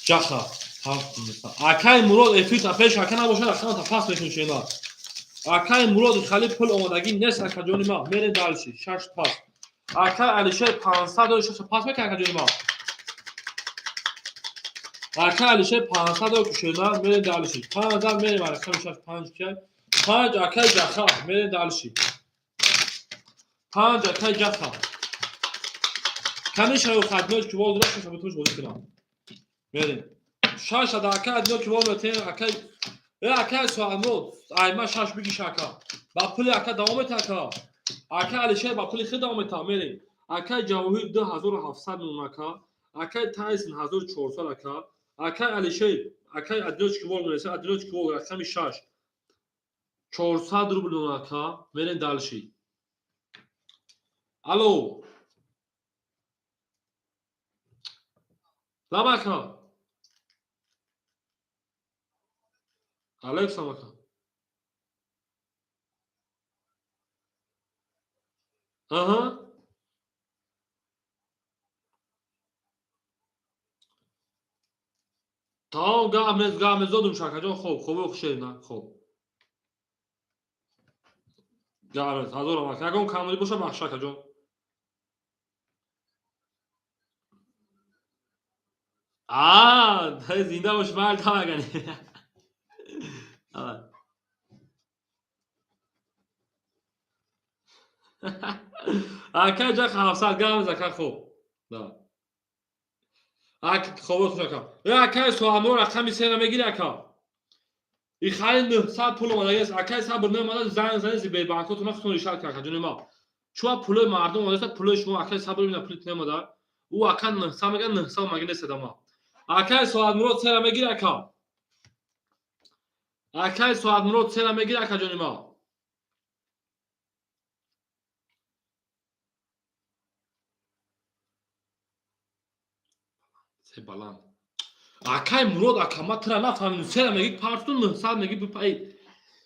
Ҷаха. Акаи Мурод, эфирта пеш, ака, набошад, рақамата пас мекунӣ, шена. Акаи Мурод, хали пул омадагӣ нест, акаҷони ма. Мерем дальше. Шаш пас. Акаи Алишер, 500 дори, шаша пас мекунӣ, акаҷони ма? Акаи Алишер, 500 дори, кушена. Мерем дальше. 5 ҳазар мерем. Рақами шаш, панҷ кияй? Панҷ, акаи Ҷаха. Мерем дальше. Панҷ, акаи Ҷаха. Кани шаю хадиноч ки вол дора, шаша бутуш бозӣ кунам. Мерем. Шаш ада, акаи Адиноч ки вол метем. Акаи, э, акаи Суҳанмурод, айма шаш бигиш, ака. Ба пули ака давом мета, ака. Ака Алишер ба пули хел давом мета. Мерем. Акаи Ҷавоҳир, 2700 мон, ака. Акаи Тайсон, 1400, ака. Акаи Алишер, акаи Адиноч ки вол мереса. Адиноч ки вол, рақами шаш, 400 рубл мон, ака. Мерем дальше. Алло, лаб, ака. Алейкум, ака. Аҳа, тамом, гап нест, гап нест, додум, шакаҷон. Хоб, хобо, хушед. Хоб, гап нест, ҳазорам, ака. Ягон камолӣ боша, бахш, акаҷон. А зинда бош, майли, тамагани. Давай. Ака ҷак, 700, гап нест, ака. Хоб, давай. Ак, хобо, хуш, ака. Э, акаи Соамро, рақами сера мегири, ака? Ихали 900 пул омадагиаст, акаи Сабр наомада. Занг зани Сбербанкотона, худтон решать кун, акаҷони ма. Чуа пулои мардум омадааст, пулои шумо, акаи Сабр, бина, пули наомада. Ӯ, ака, 900 мега, 900 омаги нест адама. Акаи Соатмурод, сера мегири, ака? Акаи Соатмурод, сера мегири, акаҷони ма? Се баланд. Акаи Мурод, ака, ма тура нафаҳмидум. Сера меги, партун, 900 меги, бипай.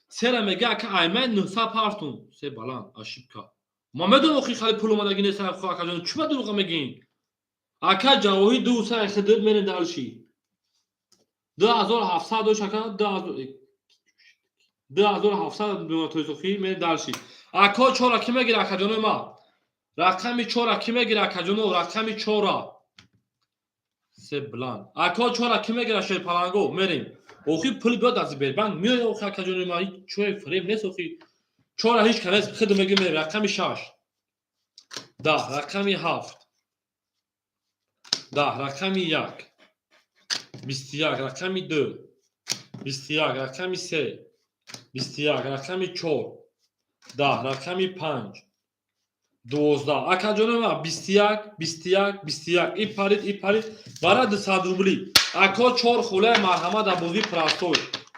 Сера меги, ака, аймай 900 партун. Се баланд, ошибка. Ма медонам, охи, хали пул омадаги нест, акаҷон. Чӣ ба дурӯға мегин? Ака Ҷавоҳир, ду сай хидр. Мерем дальше. 2700 дош, ака, 2700 тойсохи. Мерем дальше. Ако, чора ки мегир, акаҷонои ма? Рақами чора кӣ мегира, акаҷоно? Рақами чора се бланд. Ако, чора кӣ мегира, шерпаланго? Мерем. Охи, пул биёд аз Сбербанк меоя. Охи, акаҷони ма, чои фиреб нест. Охи, чора ҳеҷ ка нест. Хид мегир, мерем. Рақами шаш, 10, рақами ҳафт, 10, рақами як, 21, рақами ду, 21, рақами се, 21, рақами чор, 10, рақами панҷ, 12. Акаҷони ма, 21, 21, 21. И парид, и парид бара 200 рубли. Ако, чор хулаи, марҳамат, дар бозии простой.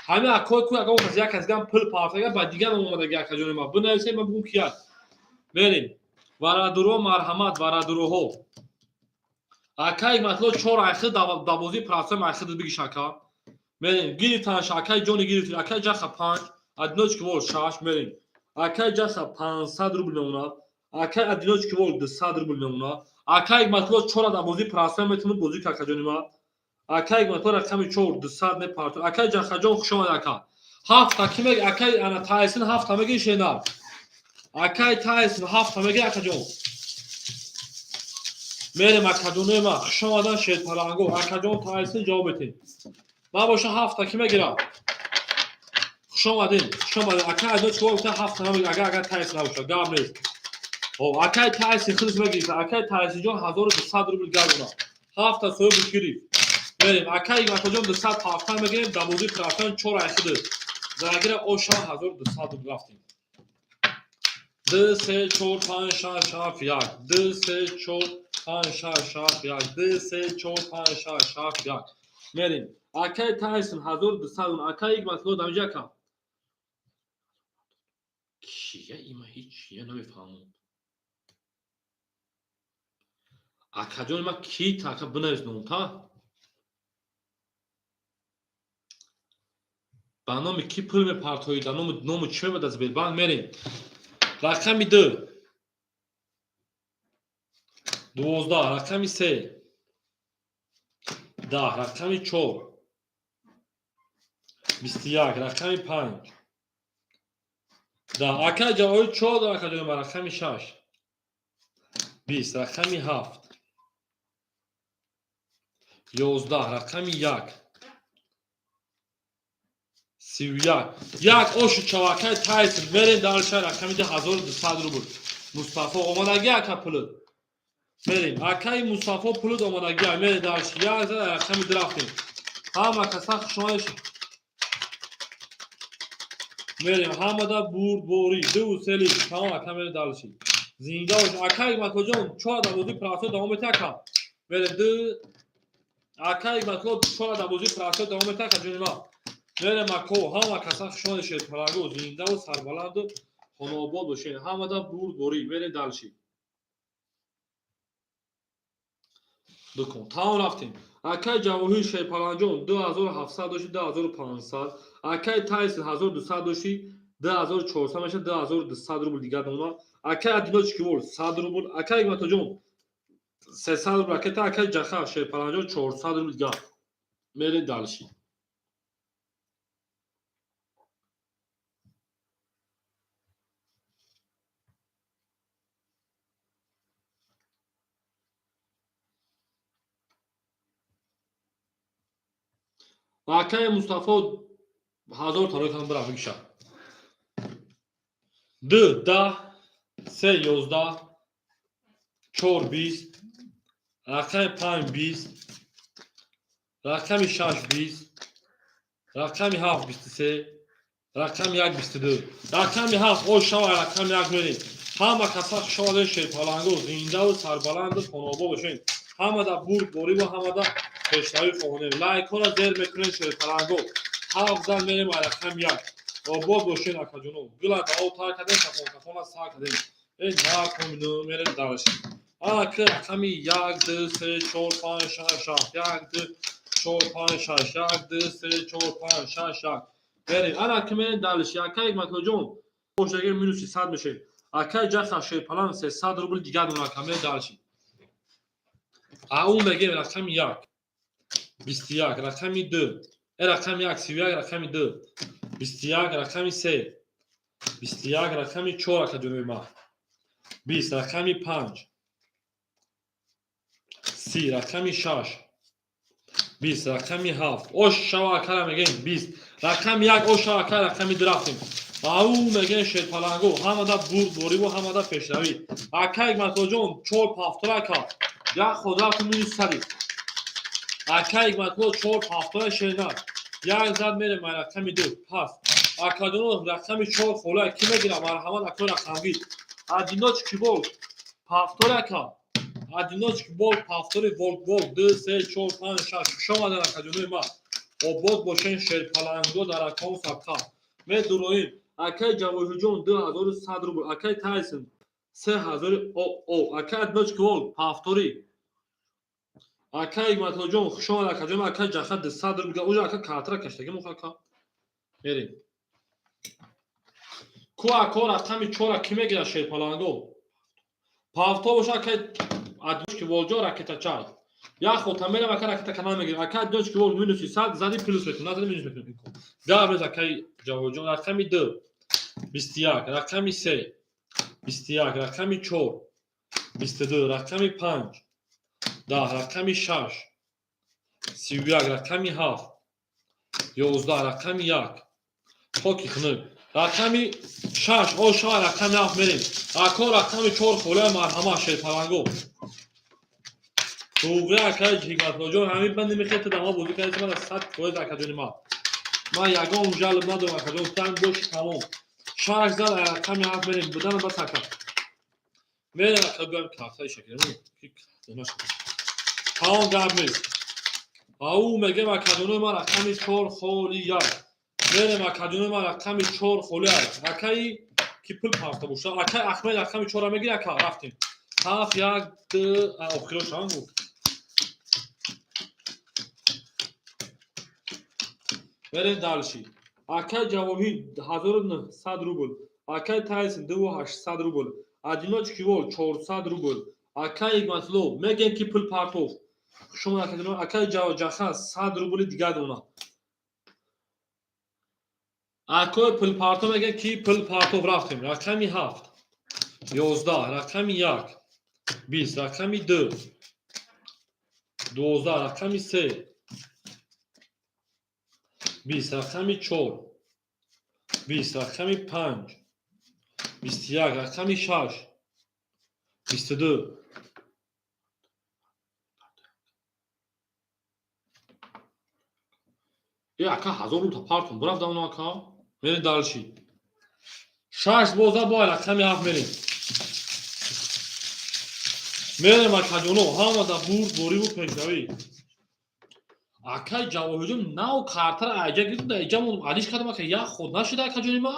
Ҳамин акои ку, ягон кас, як кас гам пул партага, ба дигар омадаги. Акаҷони ма, бинависед, ман бугум кияд. Мерем, варадуро, марҳамат, варадуроҳо. Акаи матло, чор айхи дар бозии простой, айхи бигиш, ака. Мерем, гирифтанш, акаи ҷони, гирифти. Акаи ҷаха, панҷ, одиночки вол, шаш. Мерем, акаи ҷаха, 500 рубл мемонад. Акаи одиночки вол, 200 рубл мемонад. Акаи матло, чора дар бозии простой метавонад бозӣ ка. Акаҷони ма, акаи матло, рақами чор, 200 мепартод. Акаи ҷахаҷон, хушомад, ака. Ҳафта ки мег, акаи ана Тайсин, ҳафта меги, шенар. Акаи Тайсин, ҳафта меги, акаҷон. Мерем, акаҷонои ма, хушомадан, шерпаланго. Акаҷон Тайсин, ҷавоб метем. Ман боша, ҳафта ки мегирам? Хушомадин, хушомадин, акаи одиночки вол. Ҳафта намеги, агар Тайсин набошад, гап нест. Акаи Тайсин худаш мегирифт. Акаи Тайсинҷон, 1200 рубл гардона. Ҳафта соҳибаш гирифт. Мерем, акаи Икматоҷон, 200 ҳафта мегирем дар бозии простой, чор айхиды загира оша, 1200 рубл. Рафтем. Д, се, чор, панҷ, шаш, ҳафт, як. Д, се, чор, панҷ, шаш, ҳафт, як. Д, се, чор, панҷ, шаш, ҳафт, як. Мерем, акаи Тайсон, 1200. Акаи Икматулло, дамиҷа, ака, кия? Има ҳеҷ чия намефаҳмам. Акаҷони ма, ки ака, бинавис номта. Ба номи кӣ пул мепартоӣ? Дар ному чӣ мебад аз Сбербанк? Мерем, рақами ду, 12, рақами се, 10, рақами чор, 21, рақами панҷ, 10. Акаи ҷавоҳир, чор дор. Акаҷони ма, рақами шаш, 20, рақами ҳафт, 11, рақами як, 31, як. Ошу чавакаи Тайсон. Мерем дальше, рақами ду, 1200 рубл. Мустафо, омадагӣ, ака, пулут. Мерем, акаи Мустафо, пулут омадагӣ. Мерем дальше, як зада рақами ду рафтем. Ҳама каса хушомадеш. Мерем, ҳамада бурдборӣ, дуву сели тамом. Ака, мерем дальше. Зинда бош, акаи Матоҷон. Чора дар бозии простой давом мета, ака. Мерем, ду, акаи Мато, чора дар бозии простой давом мета, ака ҷони ма. Мерем, ако, ҳама каса хушомадеш. Палаго, зиндаву сарбаланду хонаобод бошед. Ҳамада бурдборӣ. Мерем дальше, дукон тамом, рафтем. Акаи Ҷавоҳир Шерпаланҷон, 2700 дошти, 2500. Акаи Тайсон, 1200 дошти, 2400 меша, 2200 рубл дигар нома. Акаи одиночки вол, 100 рубл. Акаи Матоҷон, 300 рубл. Акаи акаи Ҷаха Шерпаланҷон, 400 рубл дигар. Мерем дальше. Акаи Мустафо, 1000 тарои кардам, бира бигиша. Ду, 10, се, 11, чор, 20, рақами панҷ, 20, рақами шаш, 20, рақами ҳафт, 23, рақами як, 22. Рақами ҳафт ош шава. Рақами як мерем. Ҳама каса хушомадед, шерпаланго, зиндаву сарбаланду хонаобод бошед. Ҳамада бурдбориву ҳамада пешравӣ хоҳонем. Лайкҳоро зер мекунем, шерпаланго. Ҳафт зан мерем, рақами як. Обод бошед, акаҷоно. Гула дао тар кардем, кафон кафона сар кардем. Э, накомину мерем дальше. Ана ки рақами як, ду, се, чор, панҷ, шаш, ҳафт. Як, ду, чор, панҷ, шаш. Як, ду, се, чор, панҷ, шаш, як. Мерем, ана ки мерем дальше. Акаи Матоҷон, бошаги, минуси 100 мешед. Акаи Ҷаха Шерпалан, 300 рубл дигар донака. Мерем дальше. Аун мегем, рақами як, 21, рақами ду, э, рақами як, 31, рақами ду, 21, рақами се, 21, рақами чор. Ака ҷоноби ма, 20, рақами 5, 30, рақами 6, 20, рақами 7. Ош шава, акара мегем. 20, рақами 1. Ош шава, ака, рақами 2 рафтем. Ау мегем, шерпаланго, ҳамада бурдбориву ҳамада пешравӣ. Ака Ҳикматуллоҷон, чор повтор, ака, як ход рафтем, минус сади. Ака Ҳикматулло, чор повтора, шерна як зад, мерем рақами 2 пас. Акадоно, рақами 4 хола ки мегирам? Марҳамат, ако рақамгир. Одиночки волк повтор, ака, одиночки волк повтори, волк, волк, ду, се, чор, панҷ, шаш. Хуш омаден, акаҷонои ма, обод бошен. Шерпаланго дар акон сабқа медуроим. Акаи Ҷавоҳирҷон, 2100 рубл. Акаи Тайсон, 3000. О, акаи одиночки волк повтори. Акаи Ҳикматуллоҷон, хуш омад, акаҷон. Акаи Ҷаха, 200 рубл. Уже, ака, картара каштаги мух, ака, мерем ку. Ако, рақами чора ки мегирад? Шерпаланго повтор боша. Акаи одиночки волк ҷо, ракетачай, як хота мерам, ака, ракета канал мегирам. Ака одиночки волк, минуси 100 зади, плюс мекунам, назади, минус мекунам. Гап, акаи Ҷавоҳирҷон. Рақами 2, 21, рақами 3, 21, рақами 4, 22, рақами 5, 10, рақами 6, 31, рақами 7, 11, рақами 1, хоки хунук. Рақами 6, оша, рақами 7 мерем. Ако, рақами 4 холия, марҳамат, шерпаланго. Туғри, акаи Ҳикматуллоҷон, ҳамин ман намехоҳед дама бозӣ кардед, ман 100%, акаҷони ман. Ман ягон жалб надорам, акаҷон, танг боши, тамом. 6 зад, рақами 7 мерем, будан бас, ака. Мерем, ака, биём картаи шакл. Тамом, гап нест. Ау мегем, акаҷонои ман, рақами 4 холи 1. Мерем, акаҷонои ман, рақами 4 холи 1. Акаи ки пул парта боша. Акаи Ахмед, рақами 4 мегири, ака, рафтем. 7, 1, 2, охиро шавам гуфт. Мерем дальше. Акай Ҷавоҳир, 1900 рубл. Акай Тайсон, 2800 рубл. Одиночки волк, 400 рубл. Акай Ҳикматулло, мегем ки пул партов. Шумо, акай Ҷаха, 100 рубли дигар дона. Акои пулпартов, мегем ки пулпартов, рафтем. Рақами 7, 11, рақами 1, 20, рақами 2, 12, рақами 3, 20, рақами 4, 20, рақами 5, 21, рақами 6, 22. Е, ака, 1000 рубл партум бурафт давно, ака. Мерем дальше. Шаш боза бо рақами 7 мерем. Мерем, акаҷоно, ҳамада бурд бориву пешравӣ. Акай Ҷавоҳирҷон, нав картара айҷа гирифтум, айҷа мондум, алиш кардам, ака, як ход нашуда, акаҷони ма.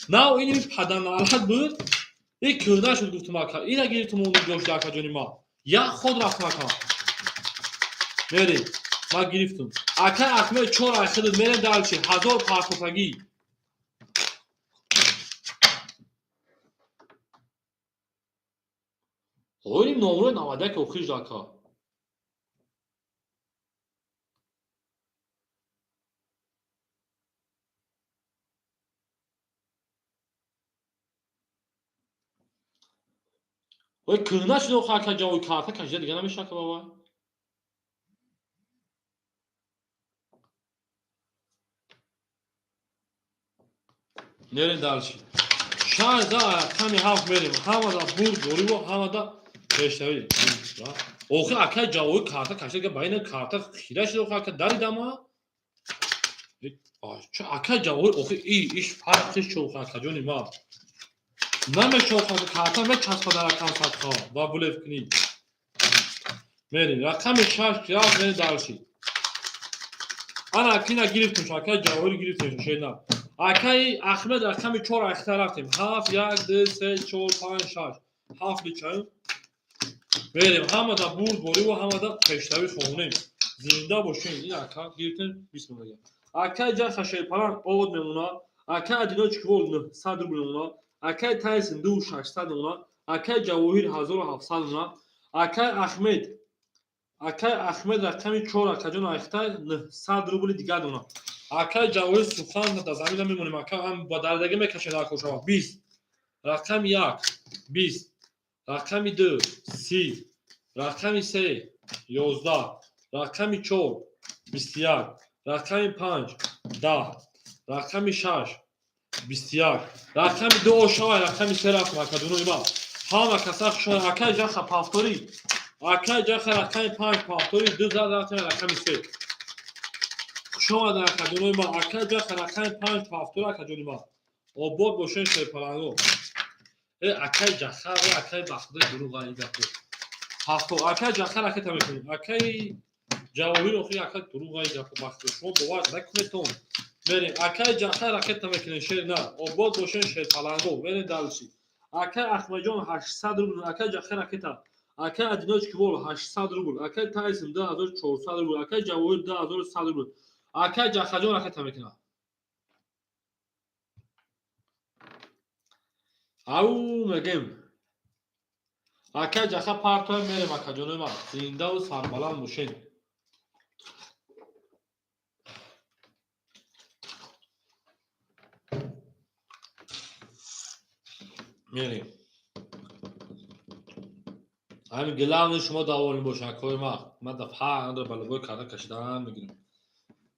Нав ини паданалат буд, и кӯҳна шуд, гуфтум, ака, ина гирифтум, мондум, ҷо шуда, акаҷони ма. Як ход рафтум, ака. Мерем, ма гирифтум. Акай Ахмед, чор айхидуд, мерем дальше, 1000 партофагӣ. Ои номрои 91 охир шуд, ака. Ой, кӯҳна шуд, охир, ака, ҷавои карта кашида дига намеша, ака, баба. Мерем дальше. 6 за рақами 7 мерем. Ҳамада бурд бориву ҳамада пешравӣ. Охир, акай ҷавои карта кашида, ба ина карта хира шуд, охир, ака, даридама. Акай ҷавои, охир, и иш фарқи шуд, акаҷони ман. Намеша, охир, карта мечаспа дар рақам садҳо ва булев кунӣ. Мерем рақами 6 рафт, мерем дальше. Ана кина гирифтем, акай Ҷавоҳир гирифтем, шена. Акаи Ахмед, рақами 4 ахта рафтем. 7, 1, 2, 3, 4, 5, 6. 7 личаем. Мерем, ҳамада бурд бориву ҳамада пешравӣ хонем. Зинда бошем. Ин ака гирифтем, бисмилла. Акаи Ҷаха, шерпаланг овод мемонад. Акаи Одиночки волк, 900 рубл мемонад. Акаи Тайсон, 2600 мемонад. Акаи Ҷавоҳир, 1700 мемонад. Акаи Ахмед, акаи Ахмед, рақами 4, акаҷон, ахта 900 рубли дигар донад. Акаи Ҷавоҳир, сухан дар замина мемонем, ака, ҳам ба дардагӣ мекашед, ако шава. 20. Рақами як 20, рақами ду 30, рақами се 11, рақами чор 21, рақами панҷ 10, рақами шаш 21, рақами ду ошавай, рақами се рафтем, акадунои ма. Ҳама каса хушона. Акай ҷаха повтори, акай ҷаха рақами панҷ повтори, ду зад, рафтем рақами се. Хушомаден, акаҷонои ма. Акай ҷаха рақами панҷ повтори, акаҷони ма. Обод бошен, шерпаланго. Э, акай ҷаха, э, акай бахтида дурӯға ин гапо. Ҳафто акай ҷаха ракета мекунем. Акай ҷавоҳир охи акай дурӯға ин гапо, бахтида. Шумо бовар накунетон. Мерем. Акай ҷаха ракета мекунем, шер на. Обод бошен, шерпаланго. Мерем дальше. Акай Ахмаҷон 800 рубл, акай ҷаха ракета. Акай Одиночки вол 800 рубл, акай Тайсон 2400 рубл, акай Ҷавоҳир 2100 рубл. Акай Ҷахаҷон ракета мекунад. Ау мегем. Акай ҷаха партоя, мерем, акаҷонои ман. Зиндаву сарбаланд бошед. Мерем. Ҳамин главное шумо довольны бошед, акои ман. Ман да фарқ надорад, ба любой карта кашидан мегирем.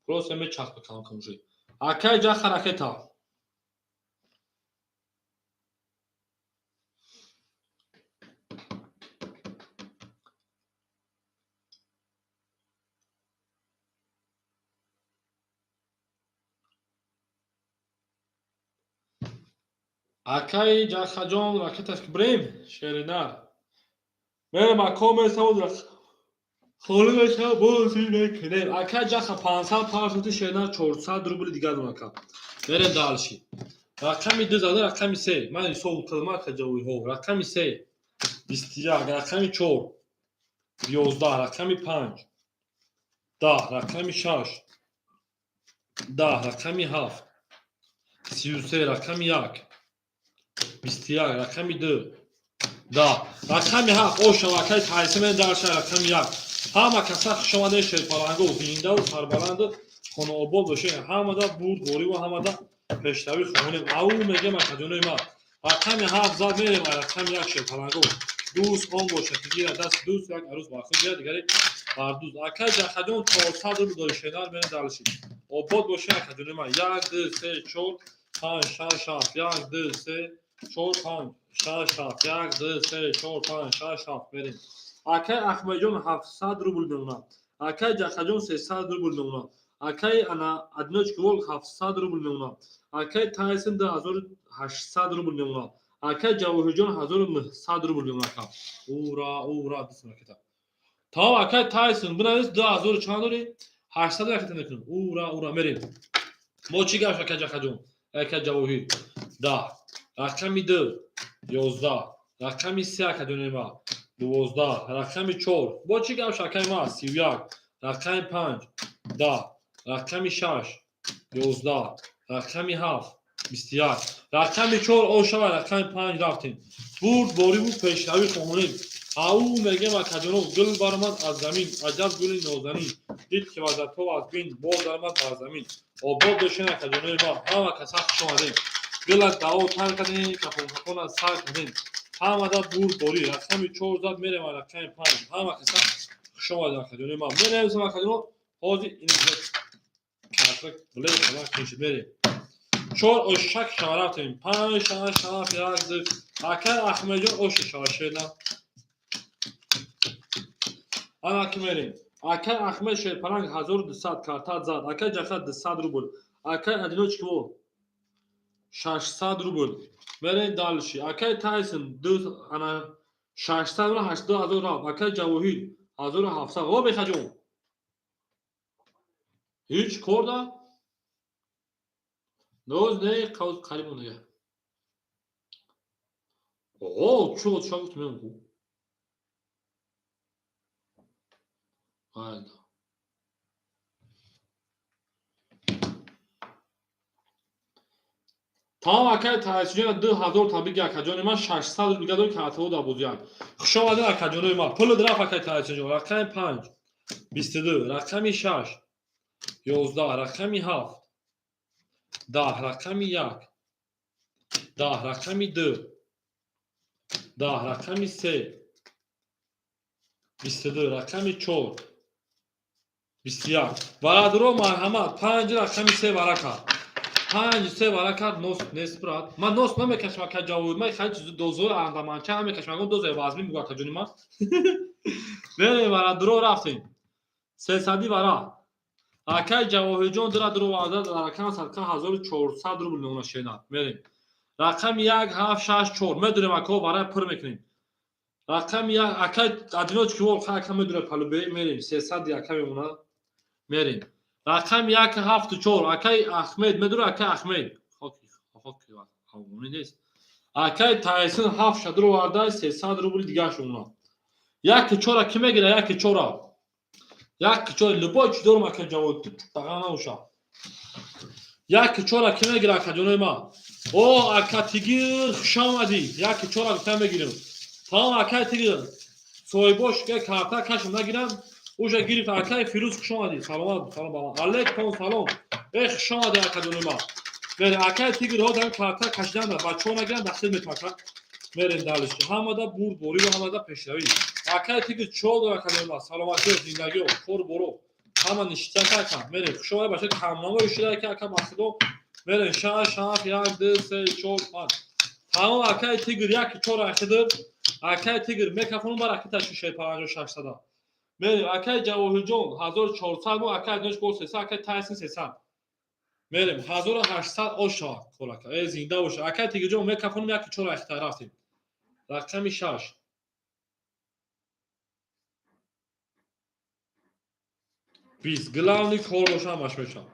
Просто мечаспа кам кам уже. Акай ҷаха ракета. Акай ҷахаҷон ракеташ ки бирем, шери нар. Мерем, ако месавод холӣ мешава, бозӣ мекунем. Акай ҷаха 500 партоти, шеринар 400 рубли дигар дон, ака. Мерем дальше. Рақами ду зада, рақами се. Ман ҳисоб кардам, ака ҷавоҳиҳо. Рақами се 21, рақами чор 11, рақами панҷ 10, рақами шаш 10, рақами ҳафт 33, рақами як 21, рақами ду 10, рақами ҳафт ошава, акай тайсимен дарша, рақами як. Ҳама каса хушомадед, шерпаланго, зиндаву сарбаланду хонаобод бошед. Ҳамада бурдбориву ҳамада пешравӣ хоҳонем. Ау мегем, акаҷонои ман. Рақами ҳафт зад, мерем рақами як, шерпаланго. Дӯст он бошад, ки гирад дасти дӯст, як арӯз бар худ гирад, дигаре бар дӯст. Акай ҷахаҷон 400 рубл дори, шернар, мерем дальше. Обод бошед, акаҷонои ман. Як, ду, се, чор, панҷ, шаш, ҳафт. Як, ду, се, чор, панҷ, шаш, ҳафт. Як, ду, се, чор, панҷ, шаш, ҳафт. Мерем. Акай Ахмаҷон 700 рубл мемонад. Акай Ҷахаҷон 300 рубл мемонад. Акай ана Одиночки вол 700 рубл мемонад. Акай Тайсон 2800 рубл мемонад. Акай Ҷавоҳирҷон 1900 рубл мемонад. Ака. Ура, ура, дӯст ракета. Тамом, акай Тайсон, бинавис 2000 чанд дорӣ? 800 ракета мекунем. Ура, ура, мерем. Мо чӣ гап, акай Ҷахаҷон? Акай Ҷавоҳир. 10. Рақами ду 11. Рақами се, акаҷони ма, 12. Рақами чор. Бо чӣ гап, акай ма? 31. Рақами панҷ 10. Рақами шаш 11. Рақами ҳафт 21. Рақами чор ошава, рақами панҷ рафтем. Бурд бориву пешравӣ хоҳонем. Ау мегем, акаҷоно, гул баромад аз замин, аҷаб гули нозанин. Дид ки вазатҳо аз бин, боз даромад бар замин. Обод бошен, акаҷонои ма. Ҳама каса хуш омадем. Гулат даво тар кардем, капон капона сар кардем. Ҳамада бурд борӣ. Рақами чор зад, мерем рақами панҷ. Ҳама каса хуш омадем, акаҷонои ма. Менависам, акаҷоно, ҳозир ин карта биле хабар куншид, мерем. Чор ошак шава, рафтем. Панҷ, шаш, ҳафт, як, ду. Акай Ахмаҷон оши шава, шена. Ана ки мерем. Акай Ахмед шерпаланг 1200 карта зад. Акай Ҷаха 200 рубл. Акай Одиночки вол 600 рубл. Мерем дальше. Акай Тайсон ду ана 600 рубл, 8000 рафт. Акай Ҷавоҳир 1700. О бехаҷон. Ҳеҷ кор да? Ноз не, қариб ондага. О, чо чо гуфтем ку? Айда. Тамом, акай Тайсиҷон 2000 табрик, акаҷони ман, 600 рубл дига дори картаҳо дар бозияк. Хуш омадед, акаҷонои ман. Пули рафт, акай Тайсиҷон. Рақами панҷ 22, рақами шаш 11, рақами ҳафт 10, рақами як 10, рақами ду 10, рақами се, 22, рақами чор, 21. Бародаро, марҳамат, панҷ, рақами се варака, панҷ, се варака. Нос нест, брат, ман нос намекашам, ака Ҷавод. Ман хеле дозои андаманча намекашам, ягон дозаи вазмин бугу, ака ҷони ман. Мерем, бародаро, рафтем сесади вара. Акаи Ҷавоҳирҷон дира дуроварда, рақам садқа 1400 рубл мемона. Шена мерем, рақами як, ҳафт, шаш, чор. Медурем, ако, вара пур мекунем. Рақами як, акай одиночки вол, ака медуре палубе. Мерем, 300 ака мемона. Мерем, рақами як, ҳафту чор. Акай Ахмед медуре, акай Ахмед хоки афғонӣ нест. Акай Тайсин ҳафт шадур оварда, 300 рубли дигарш мемона. Яки чора ки мегира? Яки чора, яки чора, любой чи дорум, ака Ҷавод, дага набоша. Яки чора ки мегира, ака ҷонои ман? О, ака Тигир, хушомадӣ. Яки чора гуфта мегирем. Тамом, акай Тигир, соҳибош карта кашм нагирам, уже гирифт. Акай Фирӯз, хушомадӣ, саломат, салом ба алейкум, салом. Э, хушомадӣ, ака ҷонои ман. Мерем, акай Тигир, ҳозир карта кашидан бачаҳо нагирам, дахил метавака. Мерем дальше. Ҳамада бурдборӣ ва ҳамада пешравӣ. Акай Тигир чо дор, ака ҷонои ман? Саломатиё, зиндагиё, кору боро ҳама ништака, ака. Мерем, хушомадӣ, бача камнамои шуда ки, ака Масудо. Мерем, шаш, ҳафт, як, ду, се, чор, панҷ. Тамом, акай Тигр, яки чор ахидир. Акай Тигр мекафон бар акиташи шер панҷо шашсада. Мерем, акай Ҷавоҳирҷон 1400 мо, акай Аднош бо 300, акай Тайсин 300. Мерем, 1800 ош шавад корака. Э, зинда боша, акай Тигрҷон. Мекафонем, яки чор ахита. Рафтем, рақами шаш, 20. Главный кор боша, ҳамаш мешавад.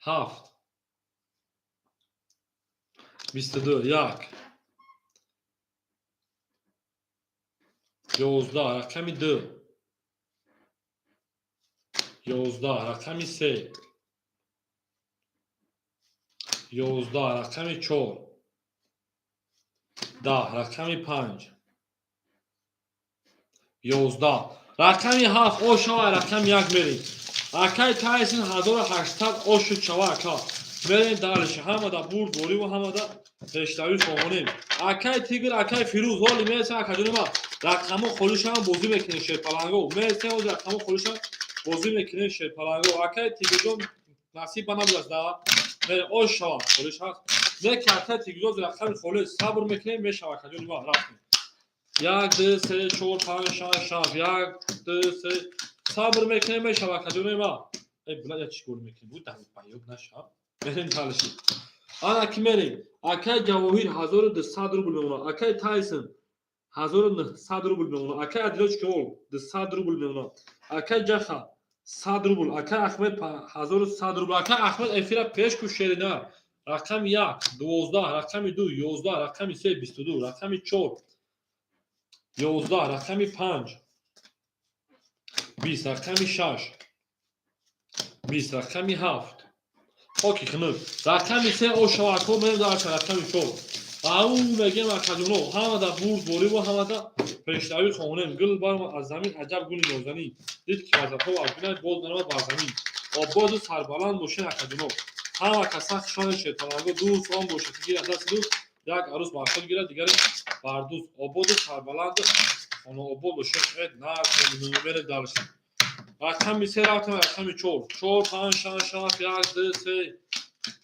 Ҳафт, 22, як, 11, рақами ду, 11, рақами се, 11, рақами чор, 10, рақами панҷ, 11, рақами ҳафт ошава. Рақами як мерем. Акай Тайсин 1800 ошу чава, ака. Мерем дальше. Ҳамада бурдбориву ҳамада пешравӣ хоҳонем. Акай Тигр, акай Фирӯз, ҳоли мересем, акаҷони ман. Рақамо холишам бозӣ мекунем, шерпаланго. Мересем, ҳози рақамо холишам бозӣ мекунем, шерпаланго. Акай Тигрҷон, насиба набудааст да. Мерем, ош шава, холиш ҳаст. Не ки, акай Тигрҷон, рақами холис сабр мекунем, мешава, акаҷони ман. Рафтем. Як, ду, се, чор, панҷ, шаш, ҳафт. Як, ду, се. Сабр мекунем, мешава, акаҷони ман. Э, била, я чӣ кор мекунем? Бу баёб нашав. Мерем дальше. Ана ки мерем. Акай Ҷавоҳир 1200 рубл мемонад. Акай Тайсон 1900 рубл мемонад. Акай Адилочки ол 200 рубл мемонад. Акай Ҷаха 100 рубл. Акай Ахмед 1100 рубл. Акай Ахмед, эфира пеш ку, шерина. Рақами як, 12, рақами ду, 11, рақами се, 22, рақами чор, 11, рақами панҷ, 20, рақами шаш, 20, рақами ҳафт, хоки хунук, рақами се ошавако. Мерем дальше, рақами чор. Ау мегем, акаҷоно, ҳамада бурдбориву ҳамада пешравӣ хонем. Гул барма аз замин, аҷаб гули нозанин, дид ки вазатҳо аз бинад, боз наромад бар замин. Ободу сарбаланд бошен, акаҷоно. Ҳама каса хушони шерпаланго. Дӯст он бошад, ки гирад дасти дӯст, як арӯс бар худ гирад, дигаре бар дӯст. Ободу сарбаланду хонаобод бошен. Э, мерем дальше, рақами се. Рафтем, рақами чор. Чор, панҷ, шаш, ҳафт, як, ду, се,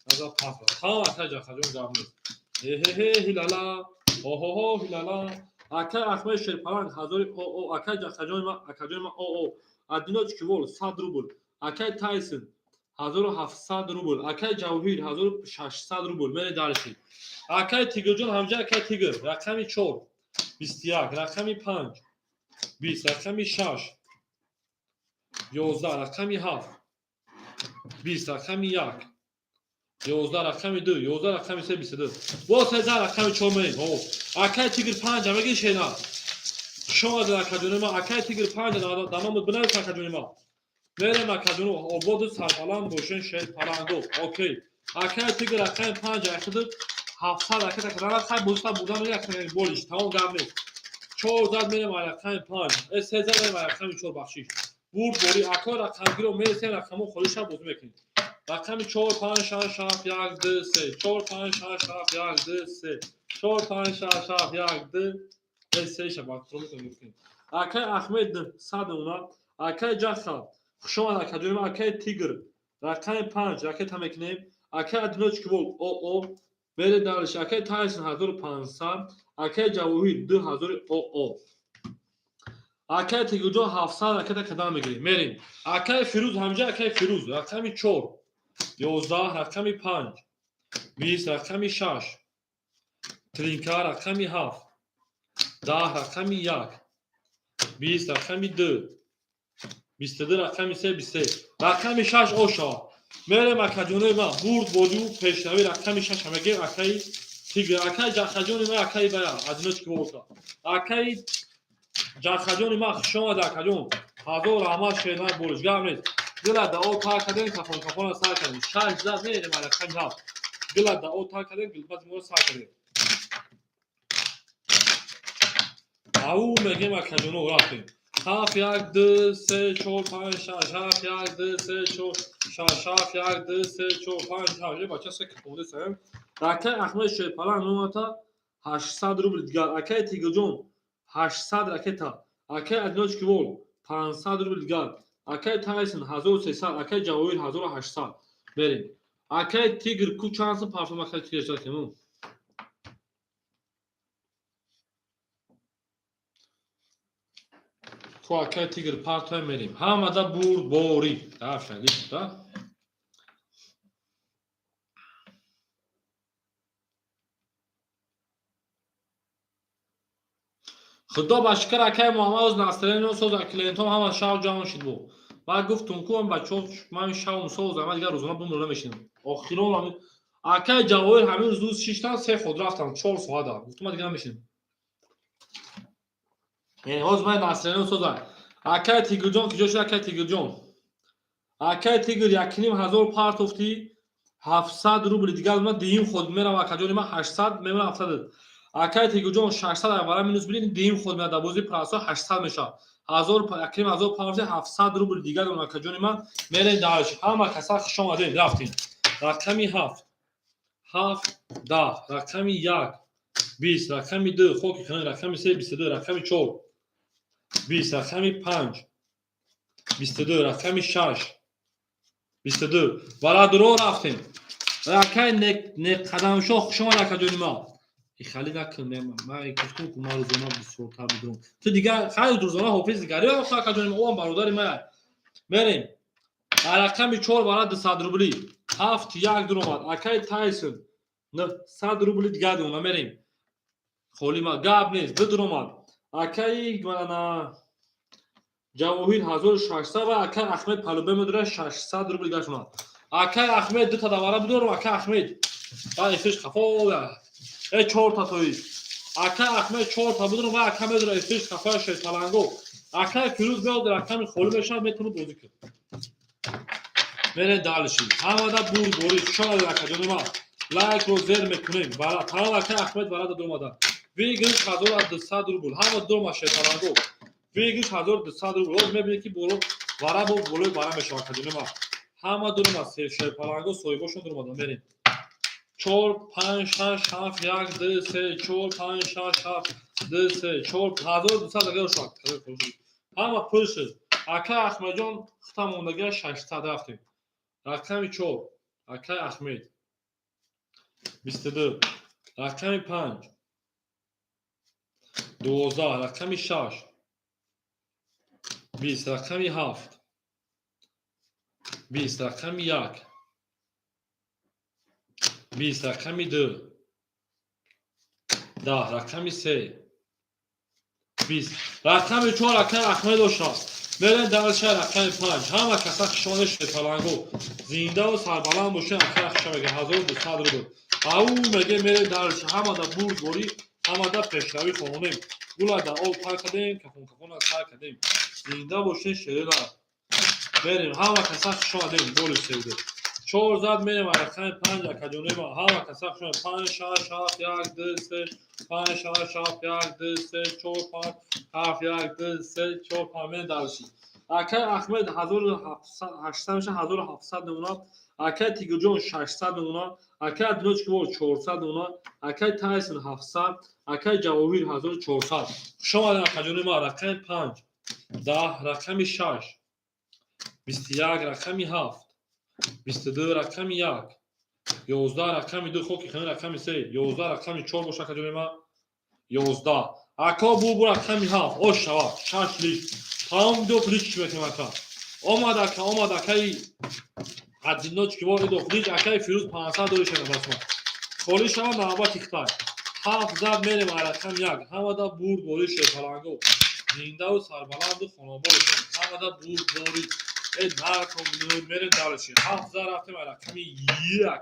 назар пас. Тамом, акай Ҷахаҷон, гап нест. Эҳеҳе, ҳилала, оҳоҳо, ҳилала. Акай Ахмед шерпаланг ҳазори о, акай Ҷахаҷони ма, акаҷони ма, о, одиночки вол 100 рубл. Акай Тайсон 1700 рубл. Акай Ҷавҳир 1600 рубл. Мере дальше, акай Тигрҷон. Ҳамҷа, акай Тигр, рақами чор, 21, рақами панҷ, 20, рақами шаш, 11, рақами ҳафт, 20, рақами як, 11, рақами ду, 11, рақами се, 22. Боз сеза, рақами чор мерем. Акай Тигр панҷа меги, шена. Хушомадед, акаҷони ма. Акай Тигр панҷа даномуд бинавис, акаҷони ма. Мерем, акаҷоно, ободу сарбаланд бошен, шерпаланго. Окей, акай Тигр, рақами панҷа ахиду 700. Акай хай бозита бурдан болиш. Тамом, гап нест. Чор зад мерем, рақами панҷ. Э, се зад мерем, рақами чор, бахшиш. Бурд бори, ако. Рақамгиро мересем, рақамо холиша бозӣ мекунем. Рақами чор, панҷ, шаш, ҳафт, як, ду, се, чор, панҷ, шаш, ҳафт, як, ду, се, чор, панҷ, шаш, ҳафт, як, ду. Сеша бактром. Акай Ахмед 100 мемонад. Акай Ҷаха хушомад, акаҷони ман. Акай Тигр рақами 5 ракета мекунем. Акай Одиночки Волк ОО мере дальше. Акай Тайсон 1500, акай Ҷавоҳир 2000 ОО. Акай Тигрҷон 700 ракета кадам мегирем. Мерем. Акай Фирӯз ҳамҷа, акай Фирӯз рақами 4 11, рақами 5 20, рақами 6 тринка, рақами 7 10, рақами 1 20, рақами 2 22, рақами 3 23, рақами 6 оша. Мерем, акаҷонои ман, бурд бодиу пешравӣ. Рақами 6 мегем, акаи Тигр, акаи Ҷахаҷони ман, акаи бая Одиночки Волка. Акаи Ҷахаҷони ман, хушомад, акаҷон, ҳазор раҳмат. Шернай болиш гап нест. Дила дао тар кардем, кафон кафона сар кардем. Шаш зад мерем, рақами 7. Дила дао тар кардем, гилбази моро сар кардем. Ау мегем, акаҷоно, рафтем. Ҳафт, як, ду, се, чор, панҷ, шаш, ҳафт, як, ду, се, чор, шаш, ҳафт, як, ду, се, чор, панҷ, шаш. Е, бача, се капонде саем. Акай Ахмед Шерпалан номата 800 рубл дигар. Акай Тигрҷон 800 ракета. Акай Одиночки Волк 500 рубл дигар. Акай Тайсон 1300, акай Ҷавоҳир 1800. Мерем. Акай Тигр ку чанд сум парфюм, акай Тигр шакему? Ку акай Тигр партой мерем. Ҳамада бурд борӣ. Дафша, да? Худо ба шукр, акай Муҳаммад, оз настроение соза, клиентҳом ҳама шав ҷамъ шид бу. Баъд гуфтум ку бачаҳо, ман шавм соза, ман дигар рӯзона бумро намешинам. Охирон ҳамин акай Ҷавоҳир ҳамин рӯз шиштан, се ход рафтам, 4 соата. Гуфтум, ман дигар намешинам. Яъне ҳозир ман настроение соза. Акай Тигрҷон куҷо шуд, акай Тигрҷон? Акай Тигр 1500 партофтӣ, 700 рубли дигар ман дуюм ход мерам, акаҷони ман, 800 мемонам, 700. Акай Тигрҷон 600 аввала минус бинед, дуюм ход меяд дар бозии прасо 800 мешавад. Ҳазор 1500 партофтӣ, 700 рубли дигар дорам, акаҷони ман. Мерем дальше. Ҳама каса хуш омадед, рафтем. Рақами 7 7 10, рақами 1 20, рақами 2 хоки хона, рақами 3 22, рақами 4 20, рақами 5 22, рақами 6 22. Бародаро, рафтем. Акай Неққадамшоҳ, хуш омад, акаҷони ман. Ихали накун, ман гуфтум ку ман рӯзона бисёртар медурам. Ту дигар хайр, рӯзона ҳофиз дигари, акаҷони ман, оам бародари ман. Мерем. Рақами 4 бара 200 рубли. 7 1 дуромад. Акай Тайсон 900 рубли дигар дона мерем. Холи ма гап нест, ду дуромад. Акай мана Ҷавоҳир 1600 ва акай Ахмед палубе медора 600 рубли дигар шуна. Акай Ахмед дута давара бидорам, акай Ахмед. Ба эфиш хафо э чорта тои. Акай Ахмед чорта бидорам ва ака медора эфиш хафо шерталанго. Акай Фирӯз биёд, рақами холӣ мешавад, метавонад бозӣ кунад. Мерем дальше. Ҳамада бурд борӣ. Шояд, акаҷони ман. Лайкро зер мекунем. Бара тамом, акай Ахмед барада дуромада. Выигрыш 1200 рубл. Ҳама дурома шерталанго. Выигрыш 1200 рубл. Ҳозир мебинед ки боло вара бо болои бара мешавад, акаҷони ман. Ҳама дурома шерпаланго, соҳибошон дуромада. Мерем. 4 5 6 7 1 2 3 4 5 6 7 2 3 4 1200 агар шуд. Ҳама пур шуд. Акай Ахмедҷон хита мондагиа 600, рафтем. Рақами 4 акай Ахмед 22, рақами 5 12, рақами 6 20, рақами 7 20, рақами 1 20, рақами 2 10, рақами 3 20, рақами 4 акай Ахмед ошад. Мерем дальше, рақами 5. Ҳама каса хушомадед, шерпаланго. Зиндаву сарбаланд бошед, акай Ахша мега 1200 рубл. Ау меге, мерем дальше. Ҳамада бурд борӣ, ҳамада пешравӣ хоҳонем. Гула да об пар кардем, кафон кафона сар кардем. Зинда бошед, шерера. Мерем, ҳама каса хушомадед, боли севде. Чор зад мерем, рақами 5, акаҷонои ман. Ҳама каса хушомадед. Панҷ, шаш, ҳафт, як, ду, се, панҷ, шаш, ҳафт, як, ду, се, чор, панҷ, ҳафт, як, ду, се, чор, панҷ. Мерем дальше. Акай Ахмед 1800 меша, 1700 мемонад. Акай Тигрҷон 600 мемонад. Акай Одиночки Волк 400 мемонад. Акай Тайсон 700. Акаи Ҷавоҳир 1400. Хуш омадем, акаҷони ма. Рақами 5, 10, рақами 6, 21, рақами 7, 22, рақами 1, 11, рақами 2, хоки хани, рақами 3, 11, рақами 4 боша, акаҷони ма, 11. Ако бу рақами 7 ош шава, 6 лиш. Тамом видео плич мекунем, ака. Омад, ака, омад, акаи одиночки вор идо плич, акаи Фирӯз 500 дори шава басма. Холӣ шава, навбати Хитай. 7 зад, мерем рақам 1. Ҳамада бурд бори, шерпаланго. Зиндаву сарбаланду хонобод бошем. Ҳамада бурд бори. Э нарком мерем дальше. 7 зад, рафтем рақами 1.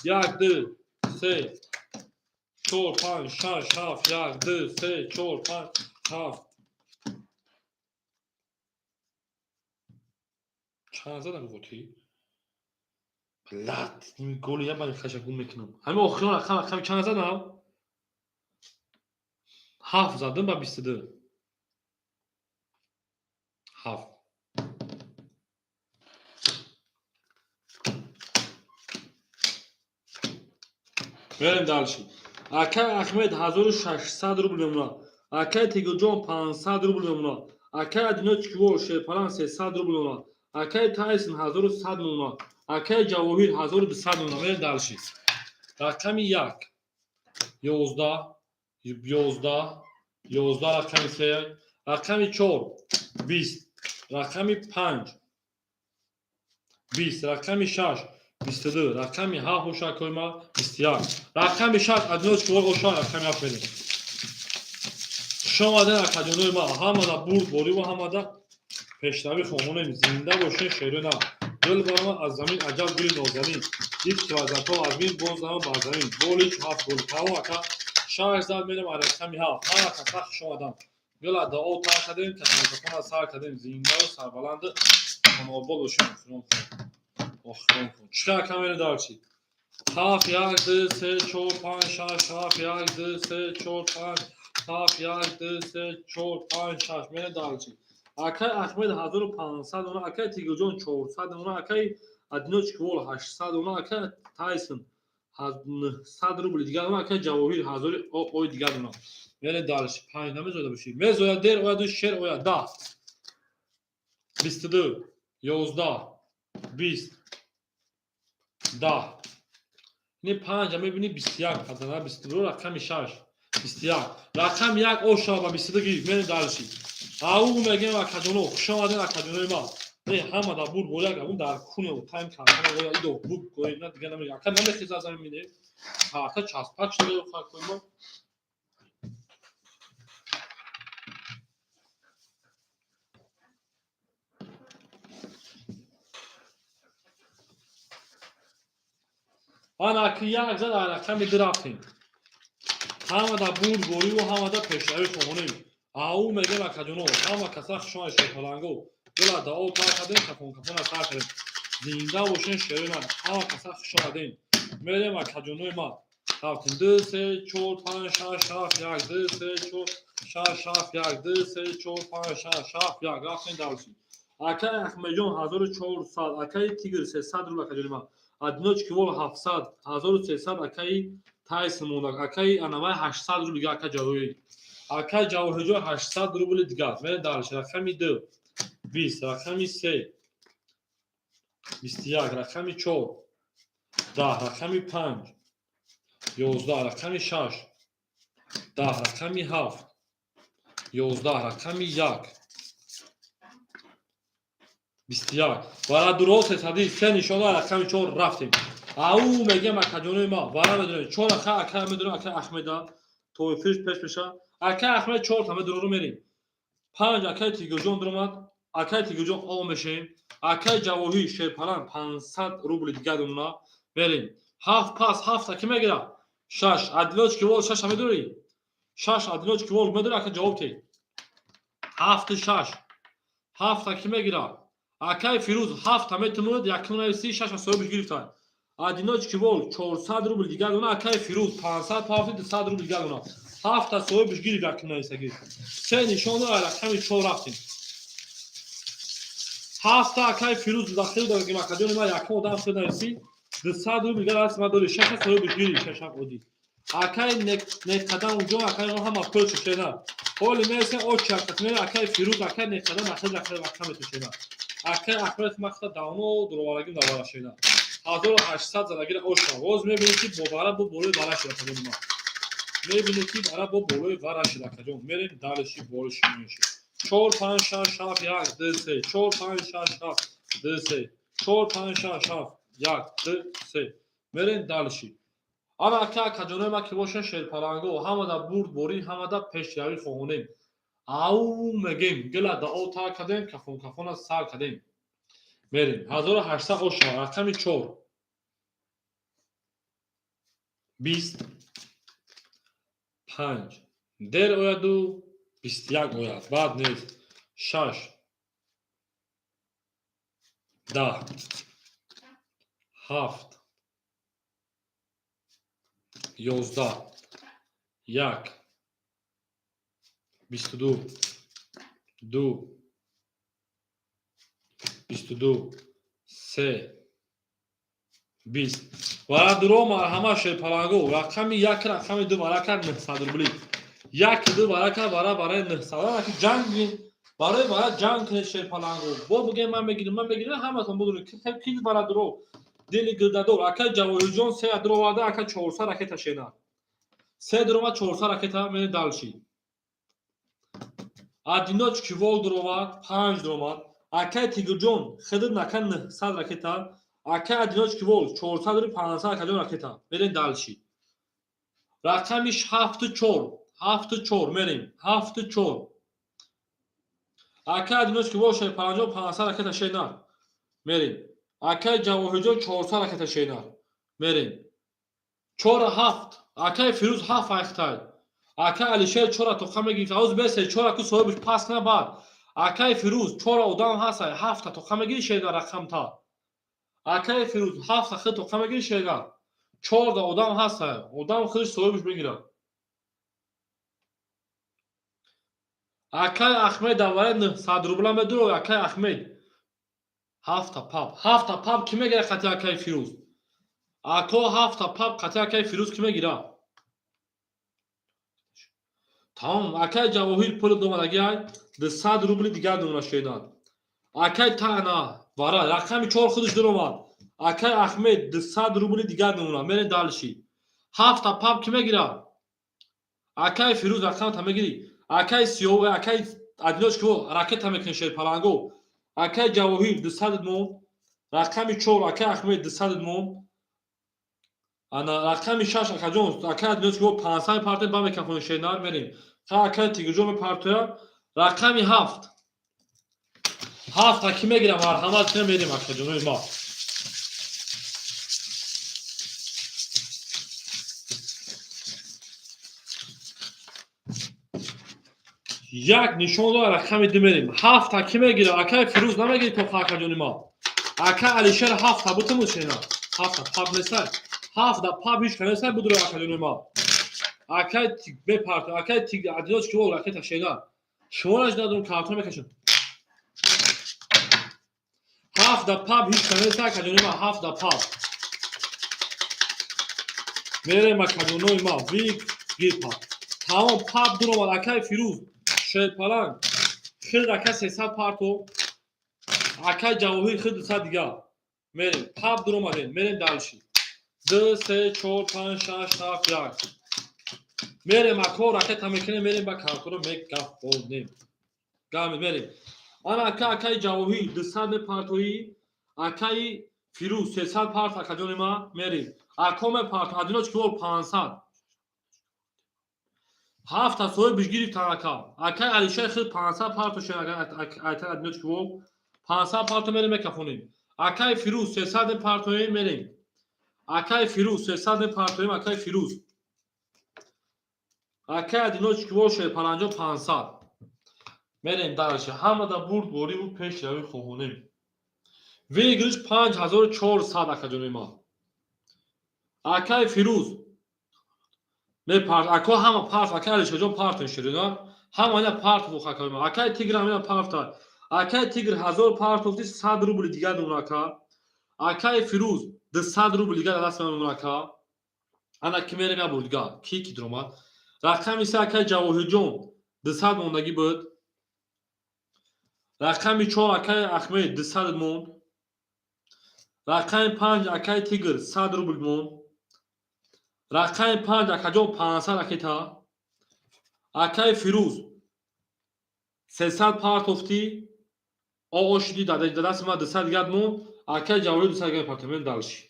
1, 2, 3, 4, 5, 6, 7, 1, 2, 3, 4, 5, 7. Чанд задам қутӣ? Блядь, ними голи я бани хаша гум мекунам. Ҳамин охирон рақам, рақами чанд задам? 7 задам ба 22. 7. Мерем дальше. Акай Ахмед 1600 рубл мемонад. Акай Тигилҷон 500 рубл мемонад. Акай Одиночки вор шерпалан 300 рубл мемонад. Акай Тайсон 1100 мемонад. Акай Ҷавоҳир 1200 мемонад. Мерем дальше. Рақами 1, 11, 11, 11, рақами 3, рақами 4, 20, рақами 5, 20, рақами 6, 22, рақами 7 боша, акои ма, 21, рақами 6, одиночки вор оша, рақами 7 мерем. Хуш омадем, акаҷонои ма. Ҳамада бурд бориву ҳамада пешравӣ хомонем. Зинда бошен, шеруна. Гул баромад аз замин, аҷаб гули нозанин. Дид ки вазатҳо аз бин, боз зама бар замин. Голич 7 гол. Тамом, ака. 6 зад, мерем рақами 7. Ҳама каса хуш омадам. Гула дуо тар кардем, кафона сар кардем. Зиндаву сарбаланду хонобод бошем. Охирон кун. Охирон кун. Чӣ ака, мерем дальше. 7, 1, 2, 3, 4, 5, 6, 7, 1, 2, 3, 4, 5, 7, 1, 2, 3, 4, 5, 6. Мерем дальше. Акай Ахмед 1500 она, акай Тигилҷон 400 она, акай Одиночки вол 800 она, акай Тайсон 900 рубли дигар она, акай Ҷавоҳир 1000 ой дигар она. Мерем дальше. 5 намезояда бошӣ. Мезояд, дер ояду шер ояд. 10, 22, 11, 20, 10. Не 5 мебини, 21 падана, 22, рақами 6, 21, рақами 1 оша ба 22 гирифт. Мерем дальше. Ау мегем, акаҷоно, хуш омадем, акаҷонои ма. Не ҳама дар бур бояк агун дар куне тайм кардана бояд идо бук гои на дига намега. Ака намехеза замин мине. Ака часпак шуда акои ма. Ана аки 1 зад, рақами 2 рафтем. Ҳама дар бурд бориву ҳама дар пешравӣ хонем. Ау мегем, акаҷоно, ҳама каса хуш омадед, шерпаланго. Гула дуо тар кардем, кафон кафона сар кардем. Зинда бошен, шеруна. Ҳама каса хуш омадем. Мерем, акаҷонои ма. Рафтем. 2, 3, 4, 5, 6, 7, 1, 2, 3, 4, 6, 7, 1, 2, 3, 4, 5, 6, 7, 1. Рафтем дальше. Акай Ахмедҷон 1400, акаи Тигр 300 рубл, акаҷони ма. Одиночки вол 700, 1300 акаи Тайсон мондак, акаи анавай 800 рубл дига, ака Ҷавоҳир. Акаи Ҷавоҳирҷон 800 рубли дигар. Мерем дальше. Рақами 2, 20, рақами 3, 21, рақами 4, 10, рақами 5, 11, рақами 6, 10, рақами 7, 11, рақами 1, 21. Вара дуро сесади се нишона, рақами 4 рафтем. Ау мегем, акаҷонои ма, вара медонем. 4 ака, ака медонем, ака Ахмеда. Тоифиш пеш меша. Ака Ахмед 4 та медонем, мерем. 5 акаи Тигирҷон дуромад. Акаи Тигирҷон о мешем. Акаи Ҷавоҳир шерпалан 500 рубли дигар думона. Мерем. 7 пас, 7 ки мегира? 6. Одиночки вол 6 медорӣ? 6 одиночки вол медорӣ, ака, ҷавоб те. 7, 6. 7 ки мегира? Акаи Фирӯз 7 метумуд, якум нависи, 6 соҳибаш гирифтанд. Одиночки вол 400 рубл дигар дона, акаи Фирӯз 500 пафти, 200 рубл дигар дона. 7 соҳибаш гирифт, якум нависагӣ. Се нишона, рақами 4 рафтем. 7 акаи Фирӯз дахил дагим, акаҷони ма, якум одам се нависи, 200 рубл дигар аст ма дори, 6 соҳибаш гирифт, 6 одӣ. Акай Некқадам уҷо, акай ҳама пул шушена. Ҳоли мересем очакат мере, акай Фирӯз, акай Некқадам ахир рақам метушена. Акай Ахмед махта давно дуроварагим давара шена. 1800 задагира оша. Боз мебинед, ки бо вара бо болои вара шуда, акаҷони ма. Мебинед, ки вара бо болои вара шуда, акаҷон. Мерем дальше, больше, меньше. 4, 5, 6, 7, 1, 2, 3, 4, 5, 6, 7, 2, 3, 4, 5, 6, 7, 1, 2, 3. Мерем дальше. Ана ака, акаҷонои ма ки бошанд, шерпаланго, ҳамада бурд борӣ, ҳамада пешравӣ хоҳонем. Ау мегем, гила да о тар кардем, кафон кафона сар кардем. Мерем. 1800 оша, рақами 4. 20, 5. Дер ояду 21 ояд. Баъд нест. 6. 10. 7. 11, 1, 22, 2, 22, 3, 20. Вара дуро, марҳама, шерпаланго, рақами 1, рақами 2 вара кард 900 рубли. 1, 2 вара кард, вара барои 900. Анаки ҷанг барои вара ҷанг кунед, шерпаланго. Бо бигем, ман мегирам, ман мегирам, ҳаматон будунед. Ки вара дуро дили гирдадор. Ака Ҷавоҳирҷон се дуро оварда, ака, 400 ракета шена. Се дурома, 400 ракета. Мерем дальше. Одиночки вол дуровард, панҷ дуромад. Акай Тигрҷон хидр нака 900 ракета. Акай Одиночки вол 400 дури, 500, акаҷон, ракета. Мерем дальше. Рақами ҳафту чор, ҳафту чор мерем, ҳафту чор. Акай Одиночки вол шер панҷоҳ, 500 ракета шена. Мерем. Акай Ҷавоҳирҷон 400 ракета шена. Мерем. Чора ҳафт. Акай Фирӯз ҳафт айхтай. Акай Алишер чора тоқа мегирифт. Ауз бесе чора ку соҳибш пас на баъд. Акай Фирӯз, чора одам ҳастай, ҳафта тоқа мегири, шена, рақамта. Акай Фирӯз, ҳафта хид тоқа мегири, шена. Чорда одам ҳастай. Одам худаш соҳибш мегирад. Акай Ахмед аввале 900 рубла медуро, акай Ахмед. Ҳафта пап. Ҳафта пап ки мегира қати акай Фирӯз? Ако, ҳафта пап қати акай Фирӯз ки мегира? Тамом, акай Ҷавоҳир пули домадагиай, 200 рубли дигар домона шенад. Акай тана вара рақами чор худаш дуромад. Акай Ахмед 200 рубли дигар домона. Мерем дальше. Ҳафта пап ки мегира? Акай Фирӯз, рақамта мегирӣ? Акай Сиё, акай Одиночки ракета мекунӣ, шерпаланго. Акай Ҷавоҳир 200 мон. Рақами чор, акай Ахмед 200 мон. Ана рақами шаш, акаҷон, акай Одиночки 500 партоя, ба мекафони шернар мерем. Ха, акай Тигрҷон мепартоя. Рақами ҳафт. Ҳафта ки мегирам, марҳамат кунем, мерем, акаҷонои ма. Як нишон дора, рақами ду мерем. Ҳафта ки мегира? Акай Фирӯз намегири то, акаҷони ма? Акай Алишер, ҳафта бутумуд, шена. Ҳафта пап нестай. Ҳафта пап ҳеч канестай, будуро, акаҷони ма. Акай бепарто, акай Тиг Одиночки вол ракета, шена. Шумораш надорум, картон мекашам. Ҳафта пап ҳеч канестай, акаҷони ма, ҳафта пап. Мерем, акаҷонои ма, вик гир пап. Тамом, пап дуромад, акай Фирӯз, шерпаланг. Хид ака 300 парто. Акай Ҷавоҳир хид 200 дигар. Мерем. Пап дуромадем. Мерем дальше. 2, 3, 4, 5, 6, 7, 1. Мерем, ако, ракета мекунем, мерем ба картона мегафонем. Гами мерем. Ана ака, акаи Ҷавоҳир 200 мепартоӣ, акаи Фирӯз 300 парт, акаҷони ма, мерем. Ако мепарто, Одиночки вол 500. Ҳафта соҳибш гирифтан, ака. Акаи Алишер хид 500 парто шед, акаи Одиночки вол 500 парто, мерем, мекафонем. Акаи Фирӯз 300 мепартоем, мерем. Акаи Фирӯз 300 мепартоем, акаи Фирӯз. Акаи Одиночки вол шер паланҷо 500. Мерем дальше. Ҳамада бурд бориву пешравӣ хоҳонем. Выигрыш 5400, акаҷони ма. Акаи Фирӯз мепарт, ако, ҳама парт, акаи Алишерҷон партон ширина. Ҳама ина парт вух, акаи ма. Акаи Тигр ҳам ина парта. Акаи Тигр 1000 партофти, 100 рубли дигар мемона, ака. Акаи Фирӯз 200 рубли дигар даст мемона, ака. Ана ки мерем, я бурдига ки ки дуромад. Рақами се, акай Ҷавоҳирҷон, 200 мондагӣ буд. Рақами чор, акай Ахмед, 200 монд. Рақами панҷ, акай Тигр, 100 рубл монд. Рақами панҷ, акаҷон, 500 ракета. Акай Фирӯз, 300 партофтӣ, оо шуди, дасти ман 200 дигар монд. Акай Ҷавоҳир, 200 дигар партофт. Дальше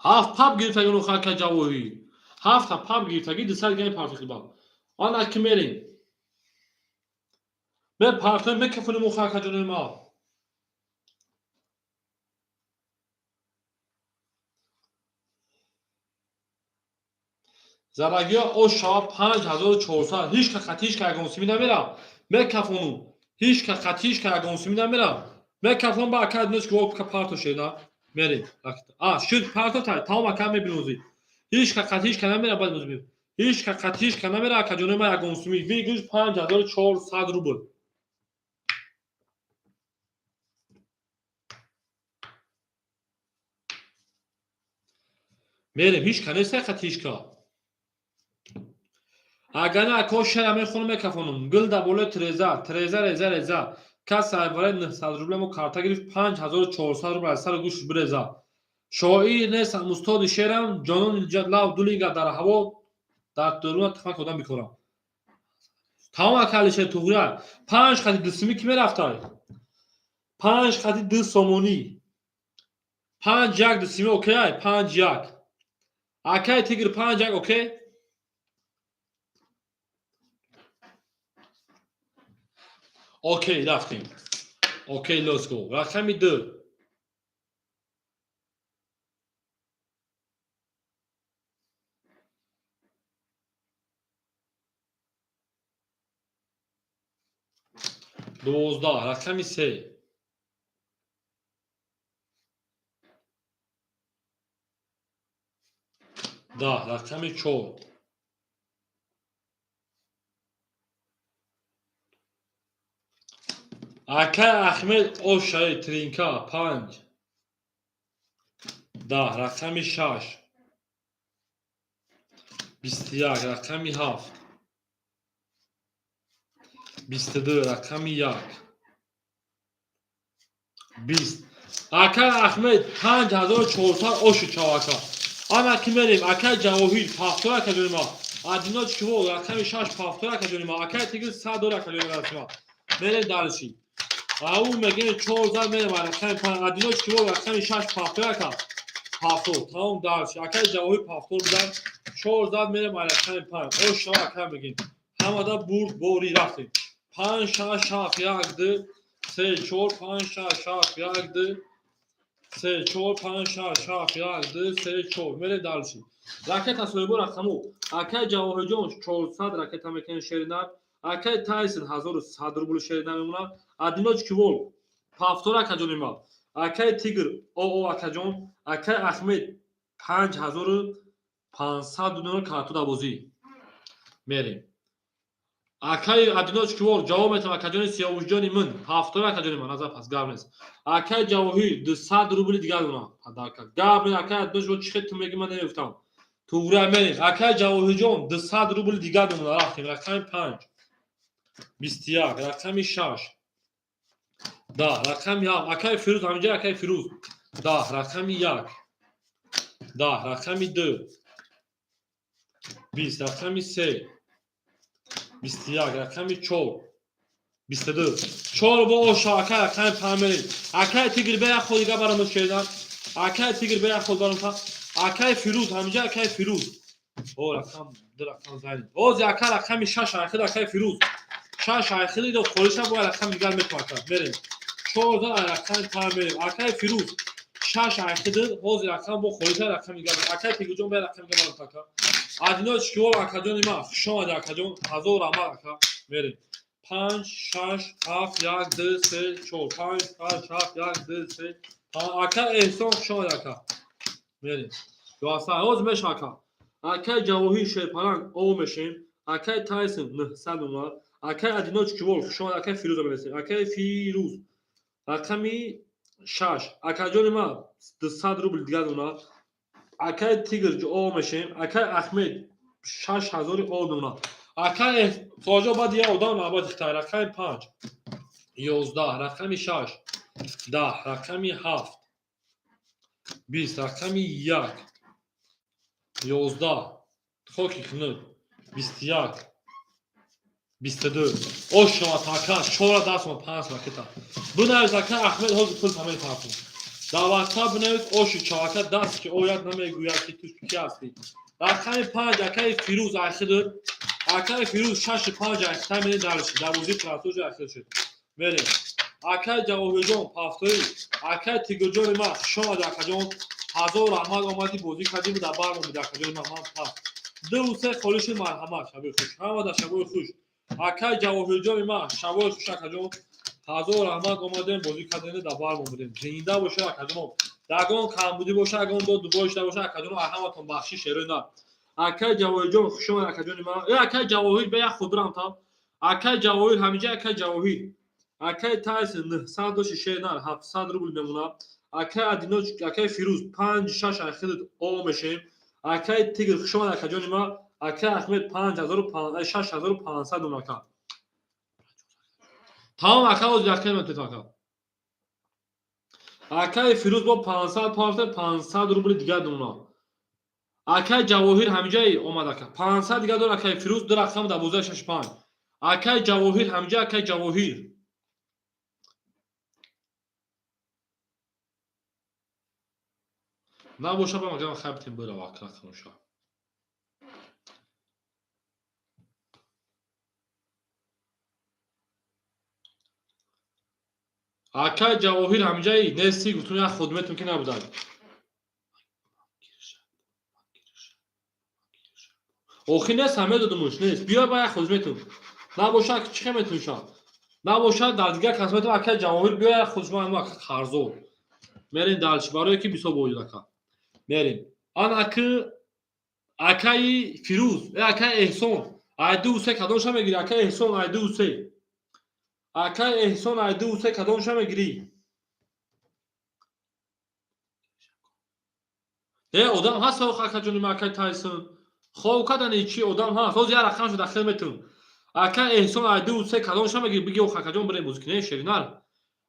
ҳафт пап гирифтаги нуха, акай Ҷавоҳир, ҳафта пап гирифтаги, 200 дигар партофти. Ба ана ки мерем, мепартоем, мекафонем уха, акаҷонои ма. Зарагиҳо ош шава, 5400. Ҳеч ка хати, ҳеч ка ягон сими намера, мекафонум. Ҳеч ка хати, ҳеч ка ягон сими намера, мекафон. Ба ака нес ки парто шена, мерем. А шуд, парто тамом, ака, мебинозӣ. Ҳеч ка хати, ҳеч ка намера, баъд мозӣ. Ҳеч ка хати, ҳеч ка намера, акаҷонои ма, ягон суми. Выигрыш 5400 рубл. Мерем, ҳеч ка нест хати, ҳеч ка. Агар на, ако, шера мехонам, мекафонам. Гул дар болои треза, треза, реза, реза. Кас барои 900 рубля мо карта гирифт, 5400 рубл аз сари гӯшш биреза. Шоир нестам, устоди шерам, ҷонон лав дулига дар ҳаво, дар дуруна тухмак одам бикорам. Тамом, акалише туғрия. Панҷ хати ду сими ки мерафтай? Панҷ хати ду сомонӣ. Панҷ як ду сими, окей? Панҷ як. Акай Тигр, панҷ як, окей? Окей, рафтем. Окей, let's go. Рақами ду. 12, рақами се. 10, рақами чор. Акай Ахмед, ошаи тринка, панҷ. 10, рақами шаш. 21, рақами ҳафт. 22, рақами як. 20. Акай Ахмед, 5400 ошу чавака. Ана ки мерем, акай Ҷавоҳир, пафтор, ака ҷонима. Адино чиво, рақами шаш, пафтор, ака ҷонима. Акай Тигр, 100 дор, ака ҷонима. Мерем дальше. Ау мегем, чор зад, мерем рақами панҷ. Адино чиво, рақами шаш, пафтор, ака. Пафтор, тамом, дальше. Акай Ҷавоҳир пафтор будан, чор зад, мерем рақами панҷ. Ош шава, ака, мегем. Ҳамада бурд бори, рафтем. Панҷ, шаш, ҳафт, як, ду, се, чор, панҷ, шаш, ҳафт, як, ду, се, чор, панҷ, шаш, ҳафт, як, ду, се, чор. Мерем дальше. Ракета соҳибо рақаму. Акай Ҷавоҳирҷон, 400 ракета мекунем, шеринар. Акай Тайсон, 1100 рубл шеринар мемонад. Адиноч Кивол, пафтор, акаҷонима. Акай Тигр, оо, акаҷон. Акай Ахмед, 5500 дунёро карту дар бозӣ. Мерем. Акай Адиноч Кивол, ҷавоб метам, акаҷони Сиёвушҷони мин, пафтор, акаҷони ман, назар пас, гап нест. Акай Ҷавоҳир, 200 рубли дигар дона подарка. Гап нест, акай Адиноч, чӣ хел ту меги, ман намегуфтам. Туғрия, мерем. Акай Ҷавоҳирҷон, 200 рубли дигар дона, рафтем. Рақами панҷ. 21, рақами шаш. 10, рақами ҳафт. Акай Фирӯз, ҳаминҷа акай Фирӯз. 10, рақами як. 10, рақами ду. 20, рақами се. 21, рақами чор. 22. Чор бо оша, акай, рақами панҷ, мерем. Акай Тигр, бе як хол дигар барам шедан. Акай Тигр, бе як хол барам. Акай Фирӯз, ҳаминҷа акай Фирӯз. О, рақам ду рақам зайни. Ози ака, рақами шаш, айхид, акай Фирӯз. Шаш айхид идо холиша, бояд рақами дигар метавон, ака. Мерем. Чор зад, рақами панҷ, мерем. Акай Фирӯз, шаш айхид, ҳозир рақам бо холиша, рақами дигар. Акай Тигрҷон, бе рақами дигар барам, ака. Адино Чикивол, акаҷони ман, хуш омадӣ, акаҷон, ҳазор раҳмат, ака. Мерем. Панҷ, шаш, ҳафт, як, ду, се, чор. Панҷ, шаш, ҳафт, як, ду, се. Ака Эҳсон, хуш омадӣ, ака. Мерем. Юаса, ҳозир меша, ака. Акай Ҷавоҳир, шерпаланг, о мешем. Акай Тайсон, 900 омад. Акай Адино Чикивол, хуш омадӣ, акай Фирӯза мерасем. Акай Фирӯз. Рақами Шаш, акаҷони ман, 200 рубл дига дона. Акаи Тигр, о мешем. Акаи Ахмед, 6000 о дона. Акаи Хоҷа, баъд я одам навбати хитай. Рақами панҷ, 11, рақами шаш, 10, рақами ҳафт, 20, рақами як, 11, хоки хунук, 21, 22. Ош шавад, ака, чора дастма, панҷ ракета бинавис. Ака Ахмед, ҳозир пул мепартом дар ватсап, бинавис. Оши чавака даст ки ояд, намегӯяд, ки ту ки ҳастӣ. Рақами панҷ, акаи Фирӯз, айхидр. Акаи Фирӯз, шаши панҷ айхитай мерем. Дарши дар бозии французи айхид шуд, мерем. Акаи Ҷавоҳирҷон, пафтоӣ. Акаи Тигрҷони ман, хушомад, акаҷон, ҳазор раҳмат, омадӣ, бозӣ кардӣ, дар бар момиди. Акаҷони ман, ман пафт дуву се холӣ шуд. Марҳамат, шабои хуш ҳамада, шабои хуш. Акаи Ҷавоҳирҷони ман, шабои хуш, акаҷон, ҳазор раҳмат, омадем, бозӣ кардем, дар бар момудем. Зинда бошед, акаҷоно. Ягон камбудӣ боша, ягон дод дубой шуда боша, акаҷоно, ҳаматон бахшиш, шерои на. Акаи Ҷавоҳирҷон, хушомад, акаҷони ман. Э, акаи Ҷавоҳир, бе як худрам там. Акаи Ҷавоҳир ҳамиҷа, акаи Ҷавоҳир. Акаи Тайс, 900 доши, шер нар, 700 рубл мемонад. Акаи Адиноч, акаи Фирӯз, панҷ шаш айхидат о мешем. Акаи Тигр, хушомад, акаҷони ман. Акаи Ахмед, 6500 дон, ака. Тамом, ака, оз якаи метет, ака. Акаи Фирӯз бо 500 парта, 500 рубли дигар дона. Акаи Ҷавоҳир ҳамиҷаи омад, ака. 500 дигар дор, акаи Фирӯз, ду рақам 12, шаш, панҷ. Акаи Ҷавоҳир ҳамиҷа, акаи Ҷавоҳир. Набоша, ба магам хайбтем бирава, ака, рақамша. Акаи Ҷавоҳир ҳамиҷаи нести, гуфтум, як худметум ки набудад. Охи нест, ҳаме додумуш нест. Биё, ба як худметум. Набоша, чӣ хе метунша? Набоша, дар дигар кас метум. Акаи Ҷавоҳир, биё, як худшма ака қарзор. Мерем дальше, барое ки бисёр боҷуд, ака. Мерем. Ан аки акаи Фирӯз, э, акаи Эҳсон, ай ду се кадомша мегирӣ? Акаи Эҳсон, ай ду се. Акаи Эҳсон, ай ду се кадомша мегирӣ? Э, одам ҳаст ох, акаҷони ман, акаи Тайсон. Хоб кардани чи одам ҳаст? Ҳозир як рақамшо дахил метун. Акаи Эҳсон, ай ду се кадомша мегирӣ? Биги ох, акаҷон, бирем бозӣ кунем, шеринар.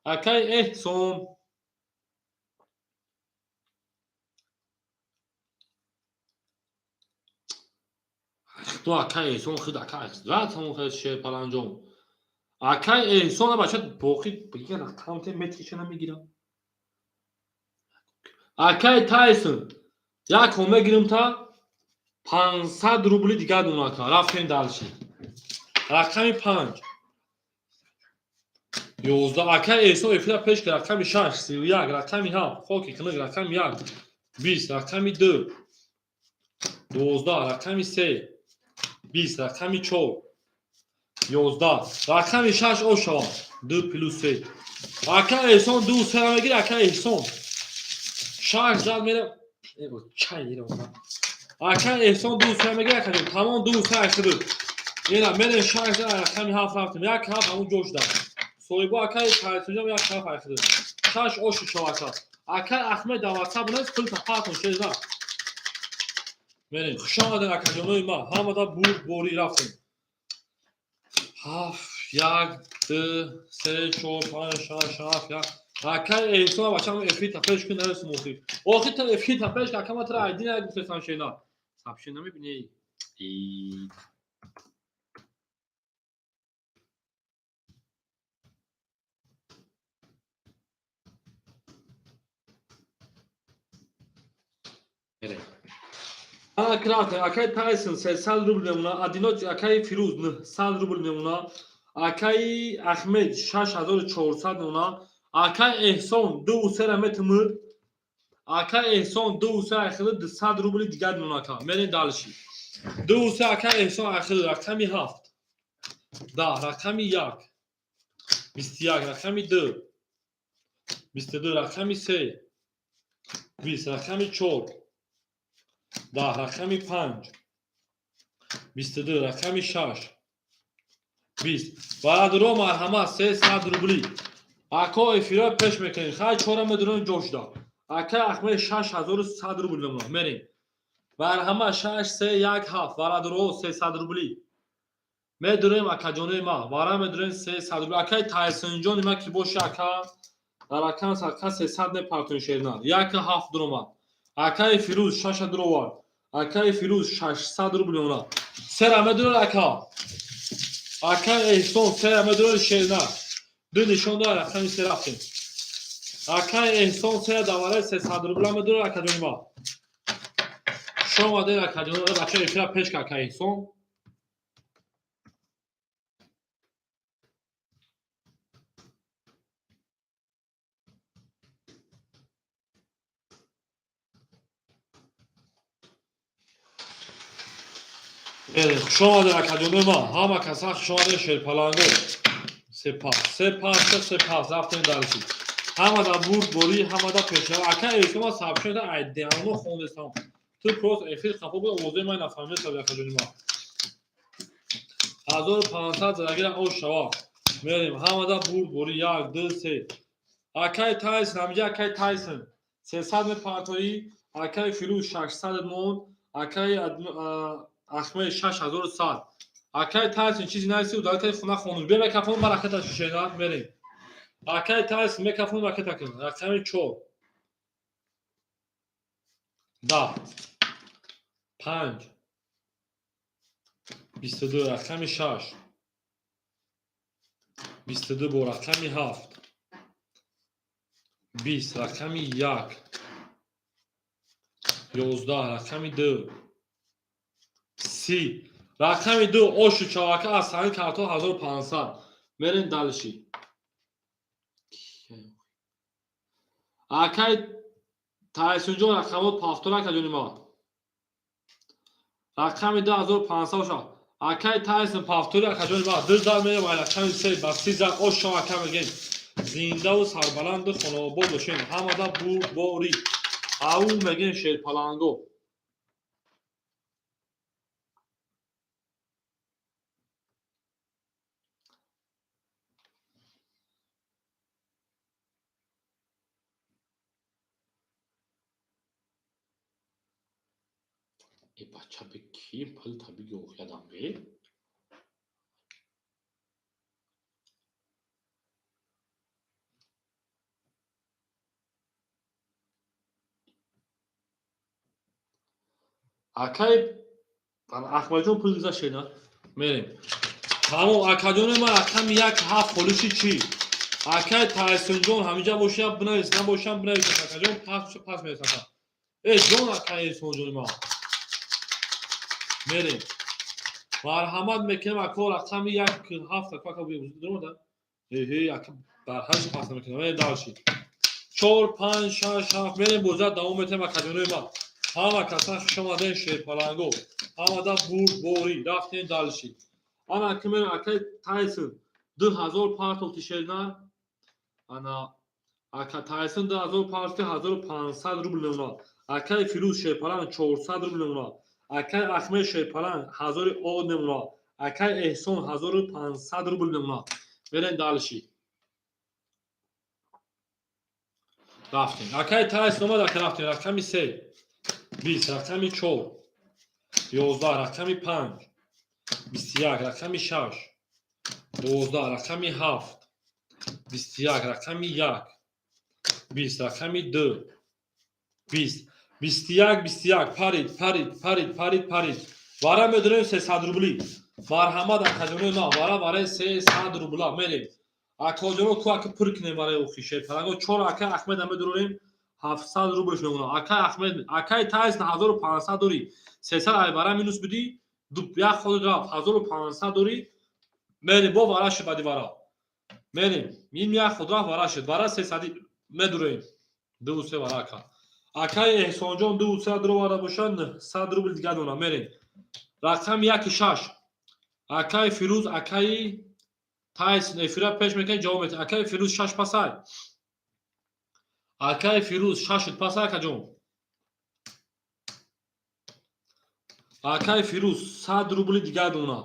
Акаи Эҳсон. Ту акаи Эҳсон худ ака ратон хел шер паланҷон. Акаи Эҳсон бача боқӣ бига рақам те метиша намегирам. Акаи Тайсон, як ҳо мегирам та 500 рубли дигар дона, ака. Рафтем дальше. Рақами панҷ, 11. Акаи Эҳсон эфира пеш ки. Рақами шаш, 31, рақами ҳафт, хоки хунук, рақами як, 20, рақами ду, 12, рақами се, 20, рақами чор, 11, рақами шаш. О шавад ду плюс се. Ака Эҳсон, ду сера мегири, ака Эҳсон? Шаш зад мера чай. Ака Эҳсон, ду сера мегири, акаҷон? Тамом, ду се айхиду ина мерем. Шаш зад, рақами ҳафт рафтем, як ҳафт ҳамун ҷо шуда. Соҳибо, акаи Тайсунҷон, як ҳафт айхиду шаш оши шав, ака. Акаи Ахмед, дар ватсап нест, пул тапатон шеза. Мерем. Хушомадед, акаҷонои ман, ҳамада бурд борӣ. Рафтем. Ҳафт, як, ду, се, чор, панҷ, шаш, ҳафт, як. Акаи Эҳсон, бачам, эфир тапеш кун, наресум. Охир, охир та эфир тапеш, ака, ма тра айдин як гуфтесам, шена сабши намебинӣ. Мерем. Акрафте, акаи Тайсон, 300 рубл мемона. Адиноч, акаи Фирӯз, 900 рубл мемона. Акаи Ахмед, 6400 мемона. Акаи Эҳсон, ду сера метумуд. Акаи Эҳсон, ду се айхилы, 200 рубли дигар мемона, ака. Мерем дальше. Ду се, акаи Эҳсон, айхилы. Рақами ҳафт, 10, рақами як, 21, рақами ду, 22, рақами се, 20, рақами чор, 10, рақами панҷ, 22, рақами шаш, 20. Бародаро, марҳамат, 300 рубли. Ако, эфира пеш мекунем. Хай, чора медонем, ҷо шуда. Акай Ахмед 6100 рубл мемонад. Мерем. Барҳама 6 3 1 7 варадуро 300 рубли. Медурем, акаҷонои ма. Вара медурем 300 рубли. Акай Тайсонҷони ма ки боша, ака, дар акан садқа 300 мепартон шернар. 1 7 дуромад. Акаи Фирӯз 6 дуровард. Акаи Фирӯз 600 рубл мемонад. Сера медурад, ака. Акаи Эҳсон сера медурад шернар. Ду нишон дорад, рақами се рафтем. Акаи Эҳсон сера давараи 300 рубла медурад, акаҷони ма. Шо омадед, акаҷон, бача, эфира пеш ка, акаи Эҳсон. Хуш омадед, акаҷонои ма. Ҳама каса хуш омадед, шерпаланго. Сепас, сепас, сепас, рафтем дарси. Ҳамада бурд борӣ, ҳамада пешрав. Ака Эҳсон, ма сообщение айдеано хондестам. Ту просто эфир хафо буд, овозаи ман нафаҳмидестам, акаҷони ма. 1500 задагира ош шава. Мерем, ҳамада бурд борӣ, 1 2 3. Акай Тайсон, ҳамиҷа акай Тайсон. 300 мепартоӣ, акай Фирӯз 600 монд, акай Ахмед 6100. Акай Тайсон чизи наиси, удалкаи хона хонуш. Бе микрофон бараката шишена, мерем. Акай Тайсон микрофон бараката кун. Рақами 4. 10 5 22, рақами 6 22 бо рақами 7 20, рақами 1 11, рақами 2 30, рақами 2 ошу чавака аз ҳамин карто 1500. Мерем дальше. Акай Тайсунҷон, рақамот повтор, акаҷони ма. Рақами 2500 боша. Акай Тайсон повтори, акаҷони ма. Ду зал мерем, ай рақами се ба 30 зал ош чавака мегем. Зиндаву сарбаланду хонаобод бошем. Ҳамада бурдборӣ. Ау мегем, шерпаланго. Э, бача, бе ки пул табиги охиядам бе? Акай Ахмадҷон пул гузашт, мерем. Тамом, акаҷони ман, рақами 1 7 холиши чӣ? Акай Тайсонҷон ҳаминҷа боша, бинавис, набошам бинавис, акаҷон, пас пас мерасам. Э, ҷон, акай Эҳсонҷони ман. Мерем. Марҳамат мекунем, ако, рақами 1 7, ака, ака, дуромада? Эҳе, ака, дар ҳашт пас намекунам. Мерем дальше. 4 5 6 7 мерем, боза давом метем, акаҷонои ман. Ҳама касан хуш омадем, шерпаланго. Ҳамада бурдборӣ. Рафтем дальше. Ана ки мерем, акай Тайсон 2000 партофти шернар. Ана ака Тайсон 2000 партофти, 1500 рубл мемонад. Акай Фирӯз шерпаланг 400 рубл мемонад. Акай Ахмед шерпаланг 1000 од мемонад. Акай Эҳсон 1500 рубл мемонад. Мерем дальше. Рафтем. Акай Тайсон омад, ака, рафтем. Рақами 3 20, рақами 4 11, рақами 5 21, рақами 6 12, рақами 7 21, рақами 1 20, рақами 2 20, 21, 21, парид, парид, парид, парид, парид. Вара медонем, 300 рубли. Марҳамат, акаҷонои ман, вара барои 300 рубла мерем. Акоҷоно ку, ака, пур кунем барои охи шерпаланго. Чор ака Ахмеда медурорем, 700 рублш мемонад. Акай Ахмед, акай Тайсон 1500 дорӣ. 300 ай вара минус бидӣ, як ход рафт, 1500 дорӣ. Мерем, бо вара шуд, баъди вара. Мерем. Ин як ход рафт, вара шуд. Вара 300 медурем. Ду се вара, ака. Акай Эҳсонҷон ду се дуроварда бошад, 900 рубл дига дона. Мерем. Рақами 1 6. Акай Фирӯз, акаи Тайсон эфира пеш мекунед, ҷавоб медиҳед. Акай Фирӯз, шаш пасай. Акай Фирӯз, шаш шуд пасай, акаҷон. Акай Фирӯз 100 рубли дигар дона.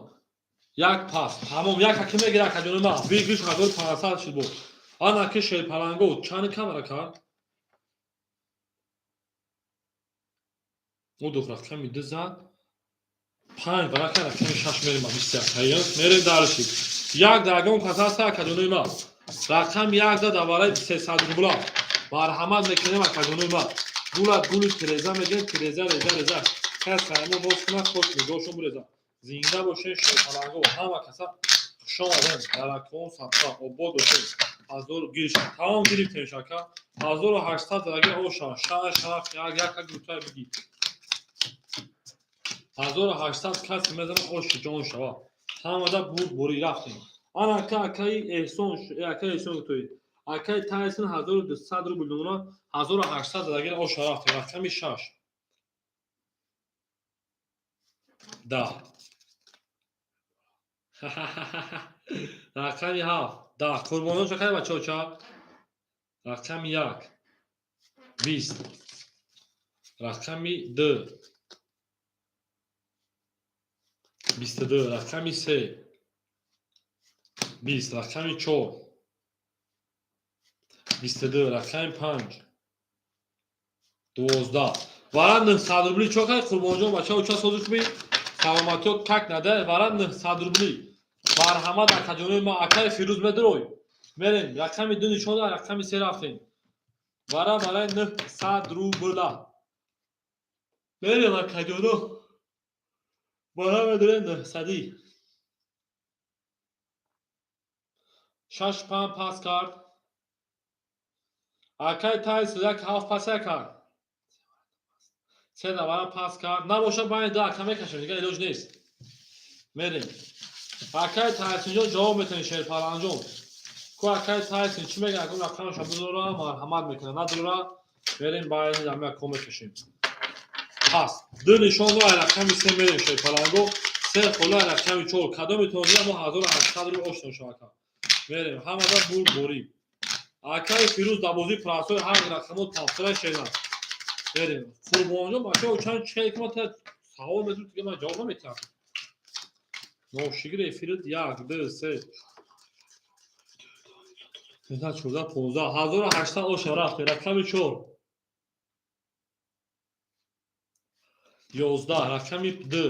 Як пас. Тамом, як аки мегира, акаҷони ман. Бигиш 1500 шуд бо. Ана ки шерпаланго чанд камера кард? Удух рақами ду зад. Панҷ варака рақами шаш мерем ба 21 тайёр. Мерем дальше. Як дагон кас ҳаста, акаҷонои ма. Рақами як да давараи 300 рубла. Марҳамат мекунем, акаҷонои ма. Гулат гули тиреза мегӯем, тиреза реза реза. Кас хаймо боз кунад, хош нигоҳшон буреза. Зинда бошен, шерпаланго, ҳама каса хуш омаден. Даракон садқа, обод бошен. Ҳазор гириш. Тамом гирифтем шака. 1800 задаги оша. Шаш, ҳафт, як, як, як гуртая бигӣ. 1800 касе мезанад, оши ҷон шава. Ҳамада бурд бурӣ рафтем. Ана ака акаи Эҳсон, акаи Эҳсон гуфтои. Акаи Тайсон 1200 рубл номуна 1800 задагир оша рафтем. Рақами шаш. 10. Рақами ҳафт. 10. Қурбонон чакай бачаҳо ча? Рақами як. 20. Рақами ду. 22. Рақами се. 20. Рақами чор. 22. Рақами панҷ. 12. Вара 900 рубли чо кай Қурбонҷон бачаҳо ча сози хуби? Саломатиё как нада вара 900 рубли. Марҳамат акаҷонои ма акаи Фирӯз медурой. Мерем рақами ду нишон да рақами се рафтем. Вара барои 900 рубла. Мерем акаҷоно. Вара медурем 900-и. Шаш панҷ пас кард. Акаи Тайс як ҳафт пас кард. Се давара пас кард. Набошад байни ду ака мекашем, дигар илоҷ нест. Мерем. Акаи Тайсинҷон ҷавоб метавонед шерпаланҷон. Ку акаи Тайсин чӣ мегӯяд? Акун рақамаша бидора, марҳамат мекунад. Надора, мерем байни ҳами ако мекашем. Пас ду нишон до рақами се мерем шерпаланго. Се хола рақами чор. Кадометон дия мо 1800 рубл ошно шава ака. Мерем. Ҳамада бурд борӣ. Акаи Фирӯз дар бозии прасои ҳар рақамот тафсира шена. Мерем. Қурбонҷон бачаҳо чанд чӣ ки ман савол метавонам, дига ман ҷавоб наметиҳам. Ношигир эфирит як, ду, се, 14, 15, 1800 оша рафте. Рақами чор. 11, рақами ду.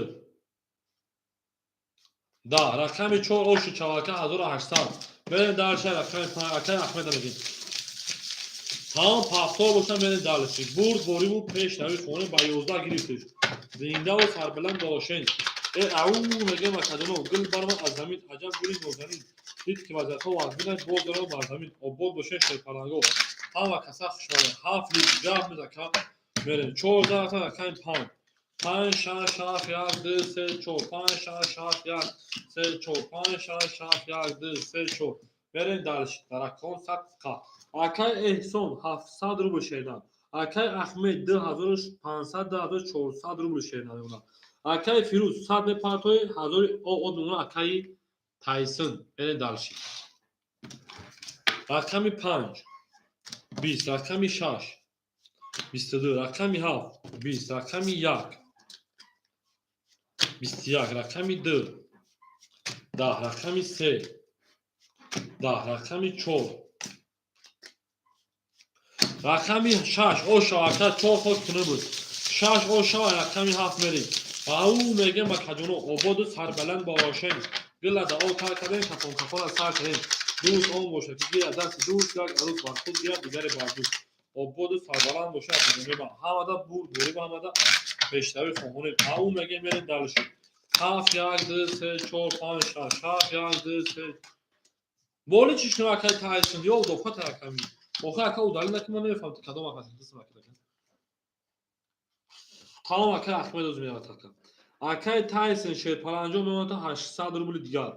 10, рақами чор оши чавака 1800. Мерем дальше рақами панҷ акаи Ахмеда мегим. Тамом пафтор бошам мерем дальше. Бурд бориву пеш нави хоне ба 11 гирифтеш. Зиндаву сарбаланд бошен. Э ау мегем акаҷоно гул баромад аз замин аҷаб гули нозанин. Дид ки вазиятҳо вазминанд боз дорам бар замин. Обод бошен шерпаланго. Ҳама каса хушомадед. Ҳафт лит гап мезака. Мерем. 14 рақами панҷ. Панҷ, шаш, ҳафт, як, ду, се, чор. Панҷ, шаш, ҳафт, як, се, чор. Панҷ, шаш, ҳафт, як, ду, се, чор. Мерем дальше. Даракон садқа. Акаи Эҳсон 700 рубл шердан. Акаи Ахмед 2500, 2400 рубл шердан мемонад. Акаи Фирӯз 100 мепартои ҳазори од мемонад акаи Тайсон. Мерем дальше. Рақами панҷ. 20, рақами шаш. 22, рақами ҳафт. 20, рақами як. 21, рақами ду. 10, рақами се. 10, рақами чор. Рақами шаш оша ака чор ход куна буд. Шаш оша рақами ҳафт мерем. Ау мегем акаҷоно ободу сарбаланд бошен. Гила да о тар кардем, кафон кафон аз сар кардем. Дӯст он бошад ки гирад дасти дӯст, як арӯс бар худ гирад, дигаре бар дӯст. Ободу сарбаланд бошад акаҷоно. Ҳамада бурд буриб, ҳамада пешравӣ хоҳонем. Ау мегем мерем дальше. Ҳафт, як, ду, се, чор, панҷ, шаш. Ҳафт, як, ду, се. Боли чӣ шуд акаи Тайсон? Ё удофа тараками. Охир ака удалить накун, ман намефаҳмам ту кадом ака ҳастӣ, ака. Тамом акаи Ахмед оз меравад ака. Акаи Тайсон шерпаланҷон мемонад 800 рубли дигар.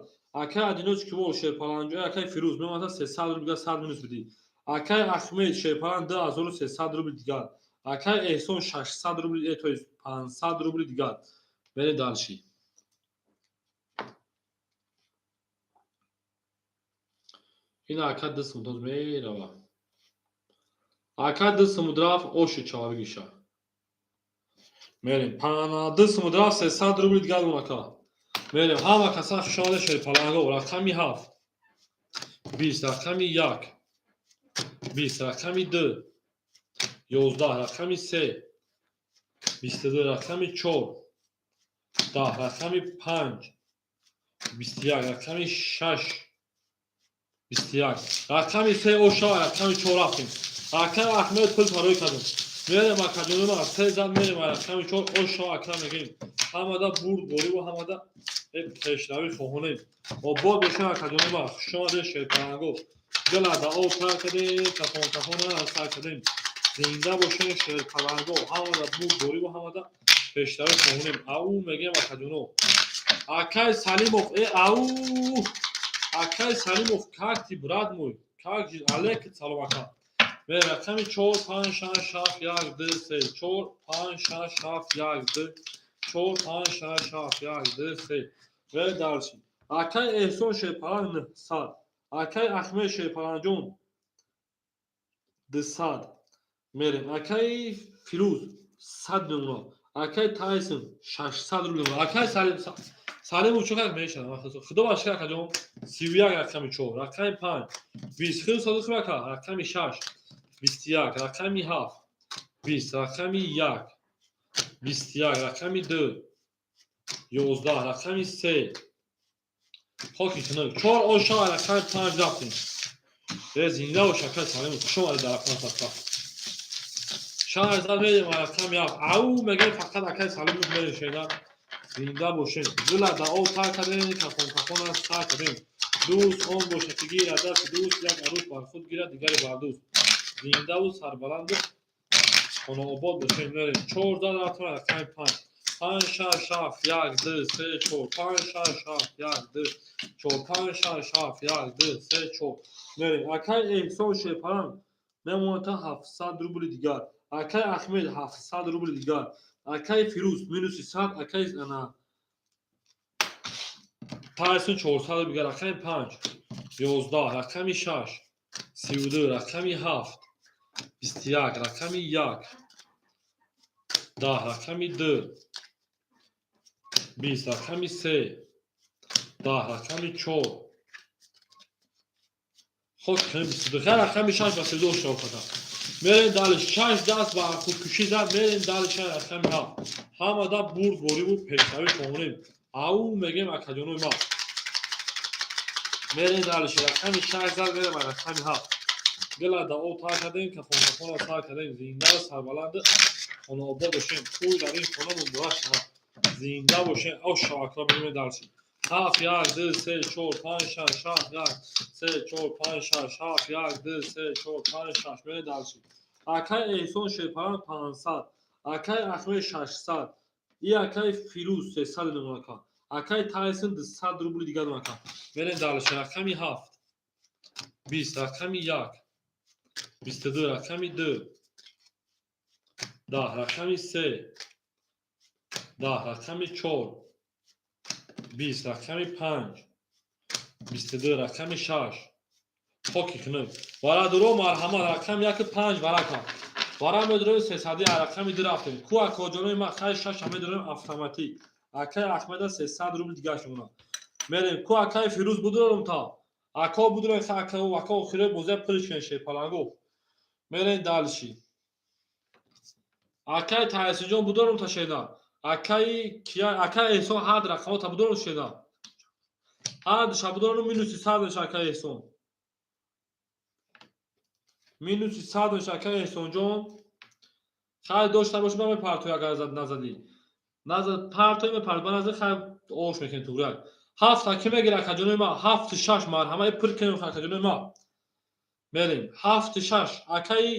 Акаи Адиноч Кивол шерпаланҷон, акаи Фирӯз мемонад 300 рубли дигар, 100 минус бидӣ. Акаи Ахмед шерпалан 2300 рубли дигар. Акаи Эҳсон 600 рубли, то есть 500 рубли дигар. Мерем дальше. Ин ака ду сум доз мерава. Ака ду сум рафт оши чавагиша. Мерем. Ду сум рафт 300 рубли дигар мон ака. Мерем. Ҳама каса хушомада шерпаланго. Рақами ҳафт. 20, рақами як. 20, рақами 2, 11, рақами 3, 22, рақами 4, 10, рақами 5, 21, рақами 6, 21, рақами 3. Ошава, рақами 4 рафтем. Акай Ахмед, пул парои кардем. Мерем, акаҷонома, се зад, мерем рақами 4. Ошава, ака, мегӯем, ҳамада бурдбориву ҳамада пешравӣ хоҳонем. Обод бошем, акаҷонома. Хушомадед, шерпаланго. Дила да об тар кардем, кафон кафона сар кардем. Зинда бошем, шерпаланго. Ҳамада бурдбориву ҳамада пешравӣ хоҳонем. Ау мегӯем, акаҷоно. Акай Салимов, э, ау, акай Салимов, как ты, брат мой, как? Алейкум салом, ака. Рақами чор, панҷ, шаш, ҳафт, як, ду, се, чор, панҷ, шаш, ҳафт, як, ду, чор, панҷ, шаш, ҳафт, як, ду, се. Ве дальше. Акай Эҳсон шерпаланг, 900. Акай Ахмед шерпалангҷон, 200. Мерем. Акай Фирӯз, 100 мемона. Акай Тайсон, 600 рубл мемона. Акай Салим, Салимов, чӣ қадр мешавад? Худо ба шукр, акаҷон. 31, рақами чор, рақами панҷ, 20. Хеле содиқ, ака. Рақами шаш, 21, рақами ҳафт, 20, рақами як, 21, рақами ду, 11, рақами се. Хоки хунук. Чор ошава, рақами панҷ рафтем. Е, зинда бош, акай Салимов, хуш омадед дар рақами садқа. Шаш зад, мерем рақами ҳафт. Ау мегӯем, фақат акай Салимов мерешеда. Зинда бошем. Дила да об тар кардем, кафон кафона сар кардем. Дӯст он бошад, ки гирад дасти дӯст, як арӯс бар худ гирад, дигаре бар дӯст. Зиндаву сарбаланду хонаобод бошем. Мерем. Чор зад, рафтем рақами панҷ. Панҷ, шаш, ҳафт, як, ду, се, чор, панҷ, шаш, ҳафт, як, ду, чор, панҷ, шаш, ҳафт, як, ду, се, чор. Мерем. Акай Эҳсон шерпаланг мемонад та 700 рубли дигар. Акай Ахмед, 700 рубли дигар. Акай Фирӯз, минуси 100. Акай ана Тайсон, 400 дигар. Рақами панҷ, 11, рақами шаш, 32, рақами ҳафт, 21, рақами як, 10, рақами ду, 20, рақами се, 10, рақами чор. Хок, 22. Хай, рақами шаш ба 32 шофата. Мерем дальше. Шаш даст ба худкушӣ зад. Мерем дальше, рақами ҳафт. Ҳамада бурдбориву пешравӣ хоҳонем. Ау мегем, акаҷонои ма. Мерем дальше. Рақами шаш зад, мерем рақами ҳафт. Дила да об тар кардем, кафон кафонро сар кардем. Зинда, сарбаланд, хонаобод бошем. Тӯй дар ин хона муборак шавад. Зинда бошем. Ош шавакро бинем дальше. Ҳафт, як, ду, се, чор, панҷ, шаш, ҳафт, як, се, чор, панҷ, шаш, ҳафт, як, ду, се, чор, панҷ, шаш. Мерем дальше. Акай Эҳсон шерпаланг, 500. Акай Ахмед, 600. И акай Фирӯз, 300 мемонака. Акай Тайсон, 200 рубли дигар мемонака. Мерем дальше. Рақами ҳафт, 20, рақами як, 22, рақами ду, 10, рақами се, 10, рақами чор, 20, рақами панҷ, 22, рақами шаш. Хоки хунук. Бародаро, марҳамат, рақами яку панҷ варака. Вара медорем сесади, рақами ду рафтем. Ку, акоҷонои ма, хай, шаша медорем автоматик. Акай Ахмеда 300 рубли дигар шумона. Мерем. Ку, акай Фирӯз, будорам та. Ако будорем, ака, ака, охире бозия пулиш кен, шерпаланго. Мерем дальше. Акай Таҳсинҷон, будорам та, шеда. Акаи кия, акай Эҳсон, ҳад рақамота будорам, шеда. Ҳад ша будорам, минуси 100 меша, акай Эҳсон. Минуси 100 меша, акай Эҳсонҷон. Хай, дошта боши, ба мепартои, агар зад назадӣ. Назад партои, мепарт, ба назди, хай, ош мекунем туграк. Ҳафта ки мегира, акаҷонои ма? Ҳафту шаш, марҳамаи пур кунем, акаҷонои ма. Мерем. Ҳафту шаш. Акаи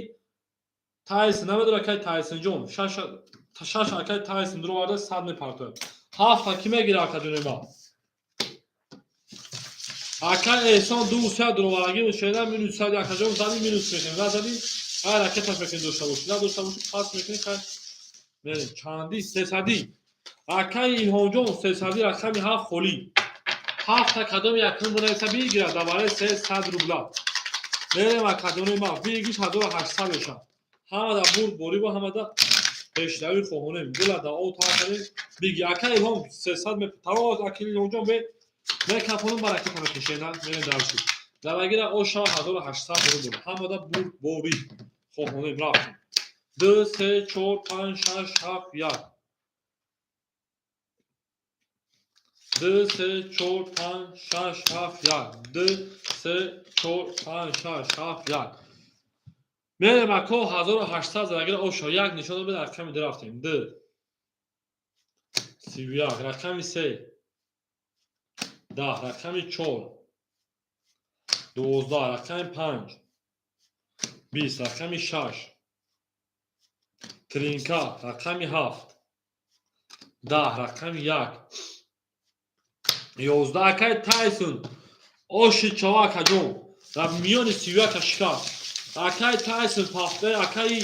Тайсон намедора, акаи Тайсонҷон. Шаш, шаш, акаи Тайсон дуроварда, 100 мепартояд. Ҳафта ки мегира, акаҷонои ма? Акаи Эҳсон, ду сад дуроварагӣ шеда, минус 100. Акаҷон, зади, минус мекунем. Назади, хай, ракеташ мекунем, дошта бошӣ. Надошта бошӣ, пас мекунем, хай. Мерем. Чанди? Сесадӣ. Акаи Илҳомҷон, сесадӣ, рақами ҳафт холӣ. Ҳафта кадоми якум бинависа, бигирад дар барои 300 рубла. Мерем, акаҷонои ма, бигиш 1800 мешавад. Ҳамада бурдбориву ҳамада пешравӣ хоҳонем. Дила да об тар кардем. Биги, ака Илҳом, 300 тамом, ака Илҳомҷон, бе мекафонам, ба ракета мекушена. Мерем дальше. Залагира оша 1800 рубл. Ҳамада бурд борӣ. Хоҳонем рафтем. 2 3 4 5 6 7 1. 2 3 4 5 6 7 1. 2 3 4 5 6 7 1. Мерем ако 1800 залагира оша як нишон бед рақами 2 рафтем. 2 31 рақами 3 10 рақами 4 12 рақами 5 20 рақами 6 тринка рақами 7 10 рақами 1 11 акай Тайсон оши чава акаҷон дар миёни 31 шикаст. Акай Тайсон пафта акаи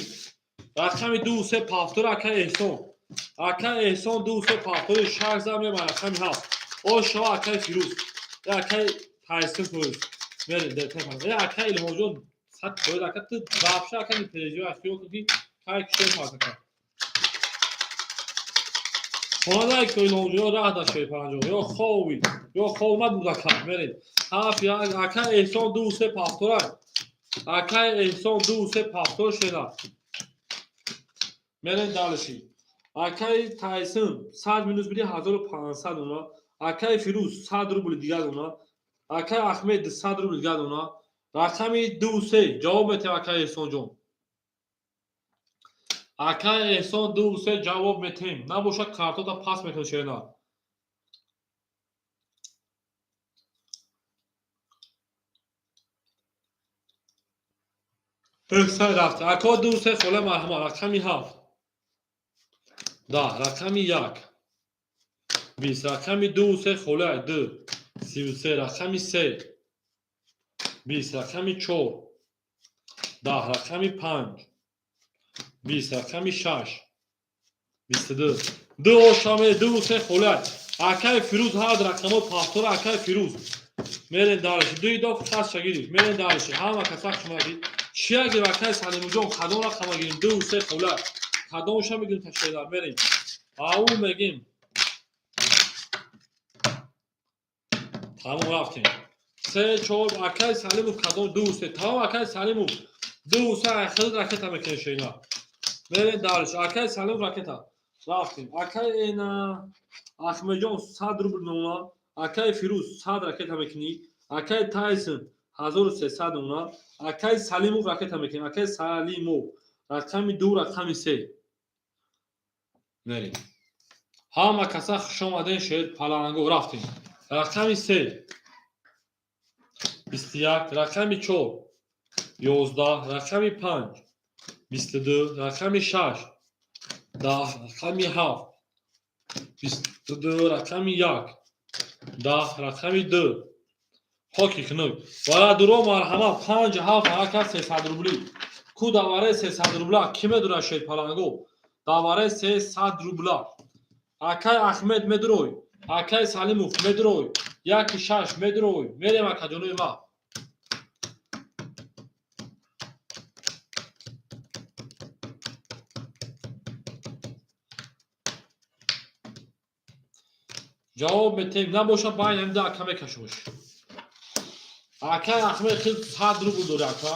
рақами 2 3 пафтор акай Эҳсон. Акай Эҳсон 2 3 пафтори 6 зам мебарад рақами 7. Ош шава акай Фирӯз. Акай Тайсон фӯз. Мерем дертар. Акай Илҳомҷон 100% ака ту вообще ака не переживай, хиёл кун ки кай кишои фарзака. Хонада ки Илҳомҷон раҳ да шои панҷоҳ. Ё хови, ё хов набуд ака. Мерем. 7 1 акай Эҳсон 2 3 пафтора. Акай Эҳсон 2 3 пафтор шена. Мерем дальше. Акай Тайсон 100 минус биди 1500 уна. Акай Фирӯз 100 рубли дигар уна. Акай Ахмед 100 рубли дигар уна. Рақами 2 3 ҷавоб метем акай Эҳсонҷон. Акай Эҳсон 2 3 ҷавоб метем. Набошад картота пас мекунем шерина. Эҳсан рафт. Ако 2 3 хола марҳамат. Рақами 7 10 рақами 1 20 рақами 2 3 хола 2 33 рақами 3 20 рақами 4 10 рақами 5 20 рақами 6 22 2 ошаме 2 3 хола акай Фирӯз ҳар рақамо пафтор акай Фирӯз мерем дальше. Дуи доф хас шагириф мерем дальше. Ҳама каса хушмадид. Чия гириф акай Салимуҷон кадом рақама гирим 2 3 хола кадомша мегирим ташкила мерем. Ау мегим. Тамом рафтем. 3 4 акай Салимов кадом 2 3 тамом акай Салимов 2 3 хеле ракета мекунем шейна. Мерем дальше. Акай Салимов ракета. Рафтем. Акай эна Ахмеджон 100 рубл мемона. Акай Фирӯз 100 ракета мекунӣ. Акай Тайсон 1300 мемона. Акай Салимов ракета мекунем. Акай Салимов рақами 2 рақами 3. Мерем. Ҳама каса хуш омаден шер паланго рафтем. Рақами 3 21 рақами 4 11 рақами 5 22 рақами 6 10 рақами 7 22 рақами 1 10 рақами 2 хоки хунук. Вара дуро марҳамат 5 7 ҳаракат 300 рубли. Ку даваре 300 рубла ки медура шер паланго? Даваре 300 рубла. Акай Ахмед медурой, акай Салимов медурой, 1 6 медурой. Мерем акаҷонои ма. Ҷавоб метем, набошад байн ҳамида ака мекашош. Акай Ахмед хел 100 рубл дори ака.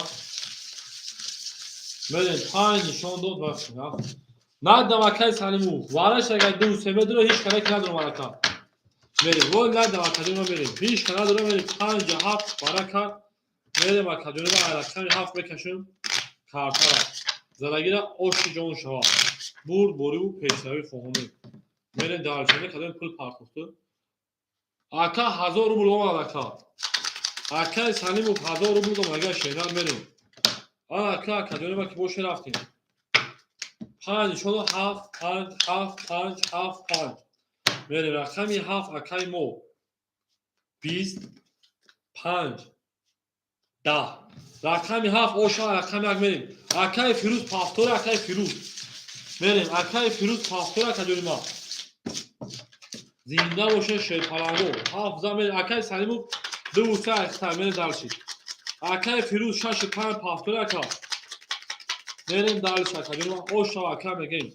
Мерем 5 нишон дод вақт. Надам акай Салимов. Вараш агар 2 3 медуро ҳеч кана ки надорам ака. Мерем. Вой надам акаҷоно мерем. Ҳеч кана надорам мерем 5 7 барака. Мерем акаҷоно рақами 7 мекашем картара. Залагира оши ҷон шава. Бурд бориву пешравӣ хоҳонем. Мерем дарчане кадом пул партохту. Ака 1000 рубл омад ака. Акай Салимов 1000 рубл омад агар шеран мерем. Ака акаҷоно ма ки боше рафтем. 5 нишону 7 5 7 5 7 5. Мерем рақами 7 акай мо. 20 5 10. Рақами 7 оша рақами 1 мерем. Акай Фирӯз пафтор акай Фирӯз. Мерем акай Фирӯз пафтор акаҷони ма. Зинда боше шерпаланго. 7 зам мерем акай Салимов 2 3 ахтар мерем дальше. Акай Фирӯз 6 5 пафтор ака. Мерем дальше акаҷони ма оша ака мегем.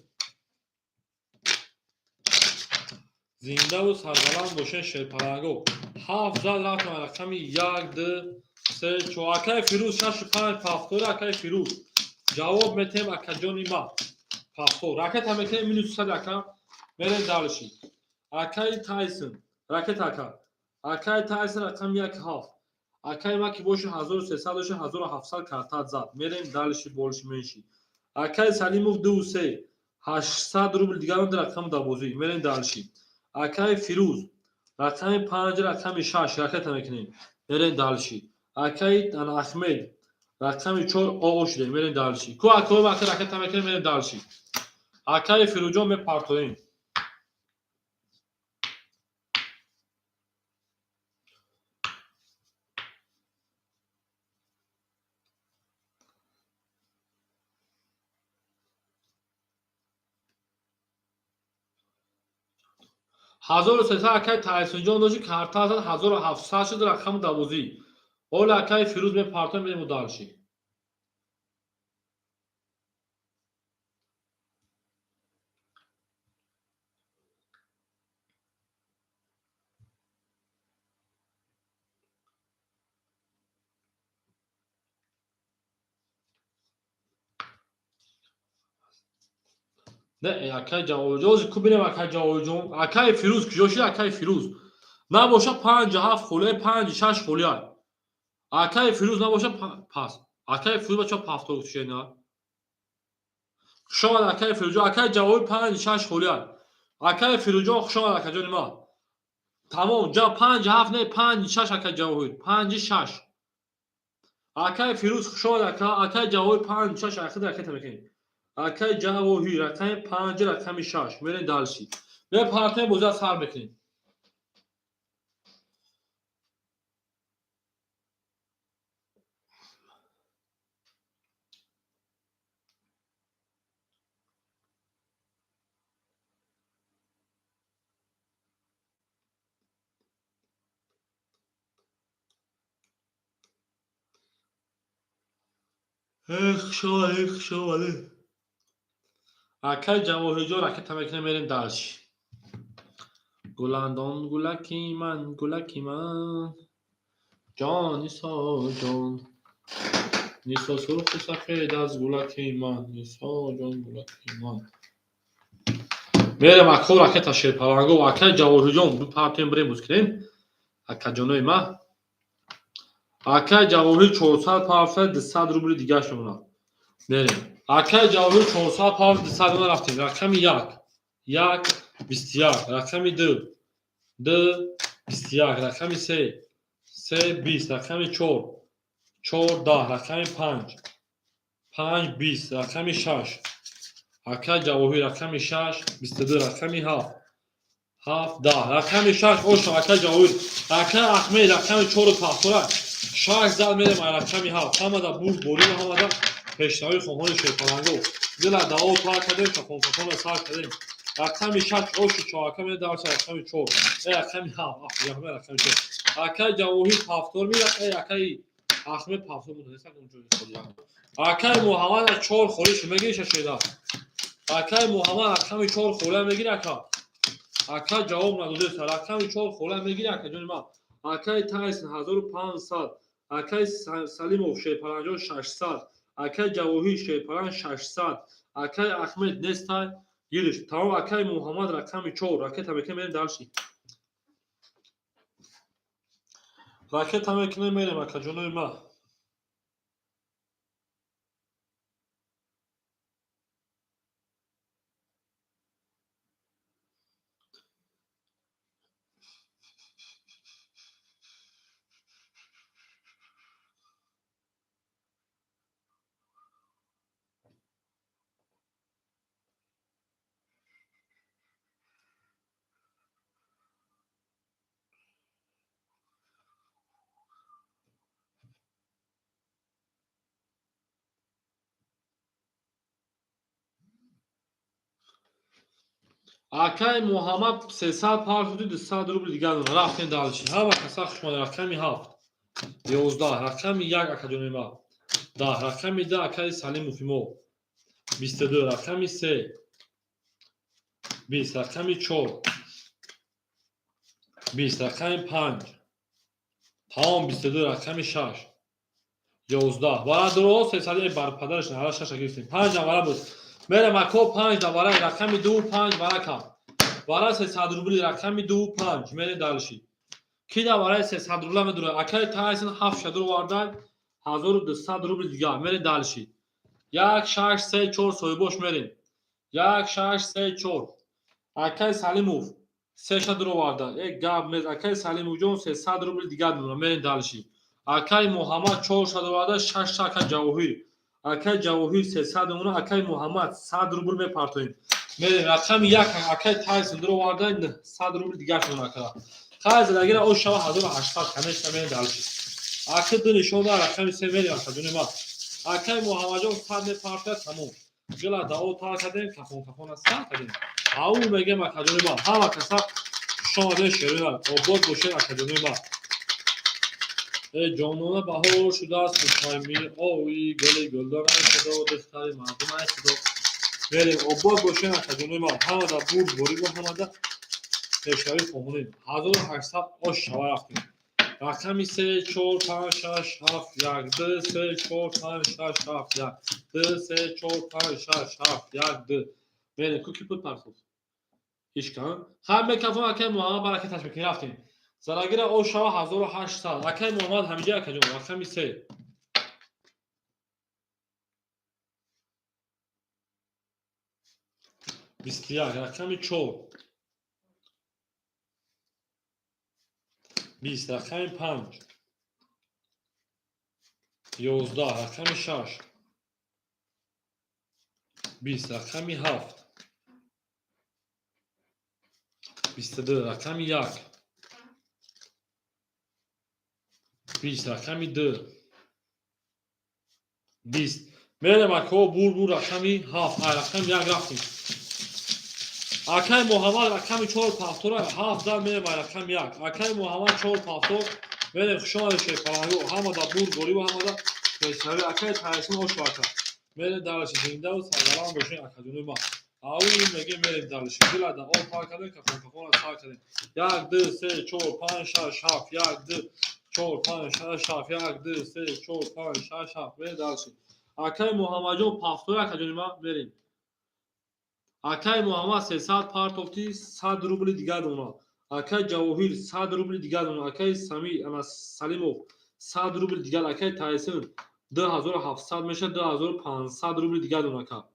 Зиндаву сарбаланд бошен шерпаланго. 7 зад рафтем рақами 1 2 Се, чор. Акаи Фирӯз, шашу панҷ пафтор. Акаи Фирӯз, ҷавоб метем, акаҷони ма. Пафтор ракета метем, минус 100, ака. Мерем дальше. Акаи Тайсон, ракета, ака. Акаи Тайсон, рақами як, ҳафт. Акаи ма ки боша, 1300 доша, 1700 картат зад. Мерем дальше, больше, меньше. Акаи Салимов, дуву се, 800 рубл дигар рақам дабозӣ. Мерем дальше. Акаи Фирӯз, рақами панҷ, рақами шаш, ракета мекунем. Мерем дальше. Акаи Ахмед, рақами чор, оо шудем. Мерем дальше. Ку акаи ака, ракета мекунем, мерем дальше. Акаи Фирӯзҷон, мепартоем. 1300, акаи Тайсунҷон дошти, карта зад, 1700 шуд рақами давозӣ. Ҳола акаи Фирӯз мепартоем, мерему дальше. Не, акаи Ҷавоҳирҷон, ҳозир ку бинем. Акаи Ҷавоҳирҷон, акаи Фирӯз куҷо шуд? Акаи Фирӯз набоша, панҷу ҳафт холия, панҷу шаш холия. Акаи Фирӯз набоша, пас акаи Фирӯз бача пафтор шена. Хушомад, акаи Фирӯзҷон. Акаи Ҷавоҳир, панҷу шаш холия. Акаи Фирӯзҷон, хушомад, акаҷони ма. Тамом, ҷа панҷу ҳафт не, панҷу шаш. Акаи Ҷавоҳир, панҷу шаш. Акаи Фирӯз, хушомад, ака. Акаи Ҷавоҳир, панҷу шаш. Ахир ракета мекунем. Акаи Ҷавоҳир, рақами панҷ, рақами шаш. Мерем дальше, мепартем, бозиа сар мекунем. Хушомадед, хушомадед, акаи Ҷавоҳирҷон. Ракета мекунем, мерем дальше. Гуландон, гулаки ман, гулаки ман, ҷон, Нисо ҷон, Нисо, сурху сафед аз гулаки ман, Нисо ҷон, гулаки ман. Мерем, ако, ракета шерпаланго. Акаи Ҷавоҳирҷон, бипартем, бирем, буз кунем, акаҷонои ма. Акаи Ҷавоҳир, 400 пафта, 200 рубли дигар шумонад. Мерем. Акаи Ҷавоҳир, 400 пафт, 200. Рафтем. Рақами як, як, 21. Рақами ду, ду, 21. Рақами се, се, 20. Рақами чор, чор, 10. Рақами панҷ, панҷ, 20. Рақами шаш, акаи Ҷавоҳир, рақами шаш, 22. Рақами ҳафт, ҳафт, 10. Рақами шаш ошо, акаи Ҷавоҳир. Акаи Ахмед, рақами чору пафтора, шаш зад. Мерем ай рақами ҳафт. Ҳамада бурд борину, ҳамада пешравӣ хоҳони шерпаланго. Дила дао тар кардем, кафонкафонро сар кардем. Рақами шаш оши чоака медарса. Рақами чор, э, рақами ҳафт, рақами чор. Акаи Ҷавоҳир пафтор мерафт. Э, акаи Ахмед пафтор. Акаи Муҳаммад, чор холишу мегири, шашеда. Акаи Муҳаммад, рақами чор хола мегири, ака. Ака ҷавоб надодеса. Рақами чор хола мегири, акаҷони ман. Акаи Тайсон, 1500. Акаи Салимов шерпаланҷон, 600. Акаи Ҷавоҳир шерпаланҷ, 600. Акаи Ахмед нестай, гириш. Тамом. Акаи Муҳаммад, рақами чор. Ракета мекунем, мерем дальше. Ракета мекунем, мерем, акаҷонои ман. Акаи Муҳаммад, 300 пар шуди, 200 рубли дигар дорад. Рафтем дальше. Ҳама каса хушомад. Рақами ҳафт, 11. Рақами як, акаҷони ма, 10. Рақами ду, акаи Салимов мо, 22. Рақами се, 20. Рақами чор, 20. Рақами панҷ, тамом, 22. Рақами шаш. 11. Вара дуро 300 бар падараш на шаша гирифтем. Панҷ навара буд. Мерем ако, панҷ навара, рақами ду, панҷ варака. Вара 300 рубли, рақами ду, панҷ. Мерем дальше. Ки давараи 300 рубла медура? Акаи Тайсон ҳафт шадур оварда, 1200 рубли дигар. Мерем дальше. Як, шаш, се, чор, соҳибош, мерем. Як, шаш, се, чор. Акаи Салимов се шадур оварда. Э, гап мез, акаи Салимовҷон 300 рубли дигар мемонад. Мерем дальше. Акаи Муҳаммад чор шадур оварда, шашта. Акаи Ҷавоҳир. Акаи Ҷавоҳир 300 мемонад, акаи Муҳаммад 100 рубл мепартоем. Мерем, рақами як, акаи Тайсон дур оварда, 900 рубл дигар мемонад ака. Хай, задагира о шава 1800, конечно, мерем дальше. Аки ду нишон да, рақами се, мерем, акаҷони ма. Акаи Муҳаммадҷон 100 мепартояд, тамом. Гила дао тар кардем, кафон кафона сар кардем. Ау мегем, акаҷони ма. Ҳама каса хушомадед, шерина. Обод бошед, акаҷони ма. Э, ҷонона, баҳор шудааст, хушҳайми ои гули гулдон, ай худо, духтари мардум, ай худо. Мерем, обод бошед, акаҷони ма. Ҳамада бурд борибу ҳамада пешравӣ хоҳонем. 1800 ош шава рафтем. Рақами се, чор, панҷ, шаш, ҳафт, як, ду, се, чор, панҷ, шаш, ҳафт, як, ду, се, чор, панҷ, шаш, ҳафт, як, ду. Мерем, ку ки пул партофт? Ҳичкам. Хай, мекафон, акаи Муҳаммад баракаташ мекунем, рафтем. Зарагира о шава 1800. Акаи Муҳаммад ҳамиҷа, акаҷон, рақами се. 21, рақами чор. 20, рақами панҷ. 11, рақами шаш. 20, рақами ҳафт. 22, рақами як. 20, рақами ду. 20. Мерем, ако, бур бур, рақами ҳафт. Ай рақами як рафтем. Акаи Муҳаммад рақами чор пафтора ҳафт зад, мерем ай рақами як. Акаи Муҳаммад чор пафтор, мерем. Хушомадед, шерпалангу. Ҳамада бурд борибу ҳамада пешравӣ. Акаи Тайсон, ошу ака. Мерем дальше, зиндаву сарбаланд бошед, акаҷони ма. Ау мегем, мерем дальше. Дилада об пар кардем, кафон кафона сар кардем. Як, ду, се, чор, панҷ, шаш, ҳафт, як, ду, чор, панҷ, шаш, ҳафт, як, ду, се, чор, панҷ, шаш, ҳафт. Мерем дальше. Акаи Муҳаммадҷон пафтора, акаҷони ма, мерем. Акаи Муҳаммад 300 партофти, 100 рубли дигар дона. Акаи Ҷавоҳир 100 рубли дигар дона. Акаи Сами ана Салимов 100 рубли дигар. Акаи Тайсон 2700 мешавад, 2500 рубли дигар дона, ака.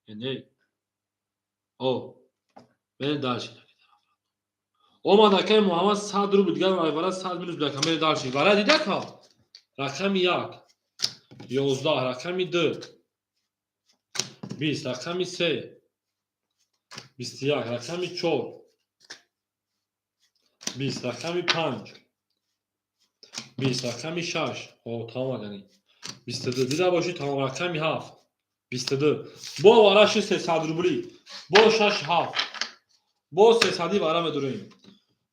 Не. О. Мерем дальше. Омад акаи Муҳаммад 100 рубли дигар, вара 100 минус буд, ака. Мерем дальше. Вара дида, ака? Рақами як. 11, рақами ду. 20, рақами се. 21, рақами чор. 20, рақами панҷ. 20, рақами шаш. О, тамом, яъне. 22 дида бошӣ, тамом, рақами ҳафт. 22. Бо вараши 300 рубли. Бо шаш, ҳафт. Бо сесадӣ вара медурем.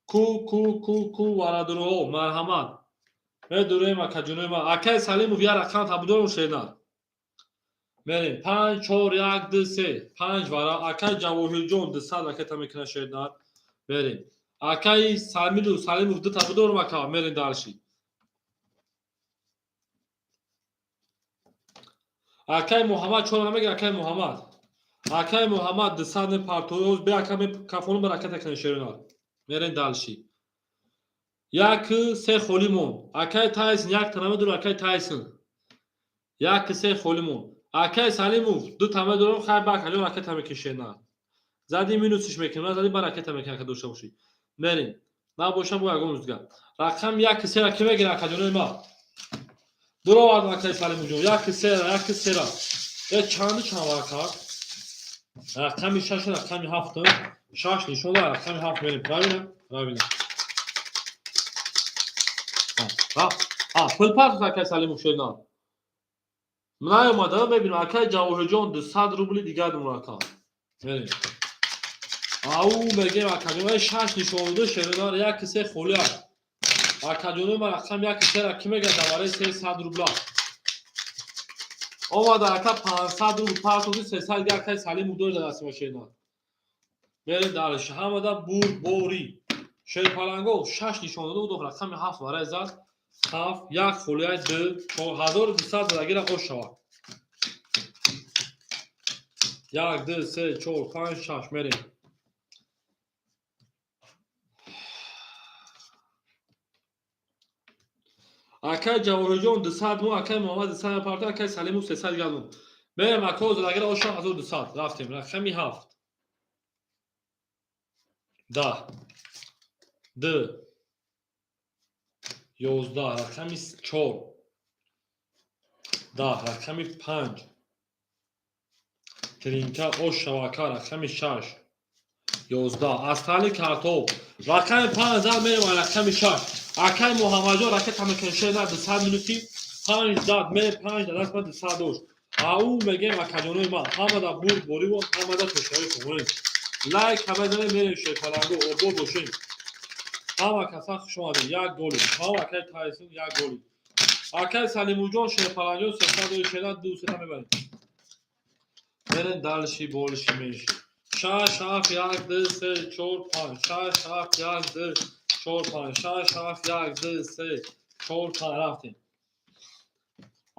Ку, ку, ку, ку, варадуроҳо, марҳамат. Медурем, акаҷонои ман. Акаи Салимов як рақам табудорум шена. Мерем. Панҷ, чор, як, ду, се. Панҷ вара. Акаи Ҷавоҳирҷон 200 ракета мекунад, шернар. Мерем. Акаи Самилу Салимов ду табудорум, ака. Мерем дальше. Акаи Муҳаммад чора намегир, акаи Муҳаммад. Акаи Муҳаммад 200 мепартоёз, бе ака кафону ба ракета кунед, шернар. Мерем дальше. Як, се холӣ монд. Акаи Тайсон як та намедорам, акаи Тайсон. Як, се холӣ монд. Акаи Салимов ду та медорам, хай, ба акаҷон ракета мекунед, зади минусиш мекунем, на зади ба ракета мекунем, ака дошта бошӣ. Мерем. Набошам, бо ягон рӯзга. Рақам як, сера ки мегира, акаҷонои ма? Дуровард, акаи Салимовҷон. Як, сера, як, сера. Э, чанду чанд варака? Рақами шаш, рақами ҳафт. Шаш нишон дорад, рақами ҳафт мерем. Правильно? Правильно. А, пул партофт, акаи Салимов, шуд на. Наёмада, мебинам, акаи Ҷавоҳирҷон 200 рубли дигар думон, ака. Мерем. Ау мегем, акаҷон, шаш нишон дода, шеронар, як, се холӣ аст. Акаҷонои ман, рақам як, сера ки мегӯяд давараи 300 рубла? Омада, ака, 500 рубл партофти, 300 дигар акаи Салимов дори дар дасти машина. Мерем дальше. Ҳамада бурдборӣ. Шерпаланго шаш нишон дода буд, рақами ҳафт варай зад. Ҳафт, як холияй, ду, чор, 1200 задагира ош шавад. Як, ду, се, чор, панҷ, шаш, мерем. Акай Ҷавоҳирҷон 200 мо, акай Муҳаммад 200 парта, акай Салиму 300 гардон. Мерем, ако, задагира ош шавад 1200. Рафтем. Рақами ҳафт. 10, ду, 11, рақами чор, 10, рақами панҷ, тринка ош шавака, рақами шаш, 11, астали картоб, рақами панҷ зад, мерем рақами шаш. Акай Муҳаммадҷон ракета мекуншена 200 минути панҷ зад, мерем, панҷ дар даст ман 200 дошт. Ау мегем, акаҷонои ман, ҳамада бурд бориву ҳамада пешравӣ хоҳонем. Лайк ҳама занем, мерем, шерпаланго обод бошем. Ҳама каса хуш омадед, як голи. Ҳама акай Тайсун як голи. Акай Салимуҷон, шерпаланҷон 300 шера, ду сета мебарем. Мерем дальше, больше, меньше. Шаш, ҳафт, як, ду, се, чор, панҷ. Шаш, ҳафт, як, ду, чор, панҷ. Шаш, ҳафт, як, ду, се, чор, панҷ, рафтем.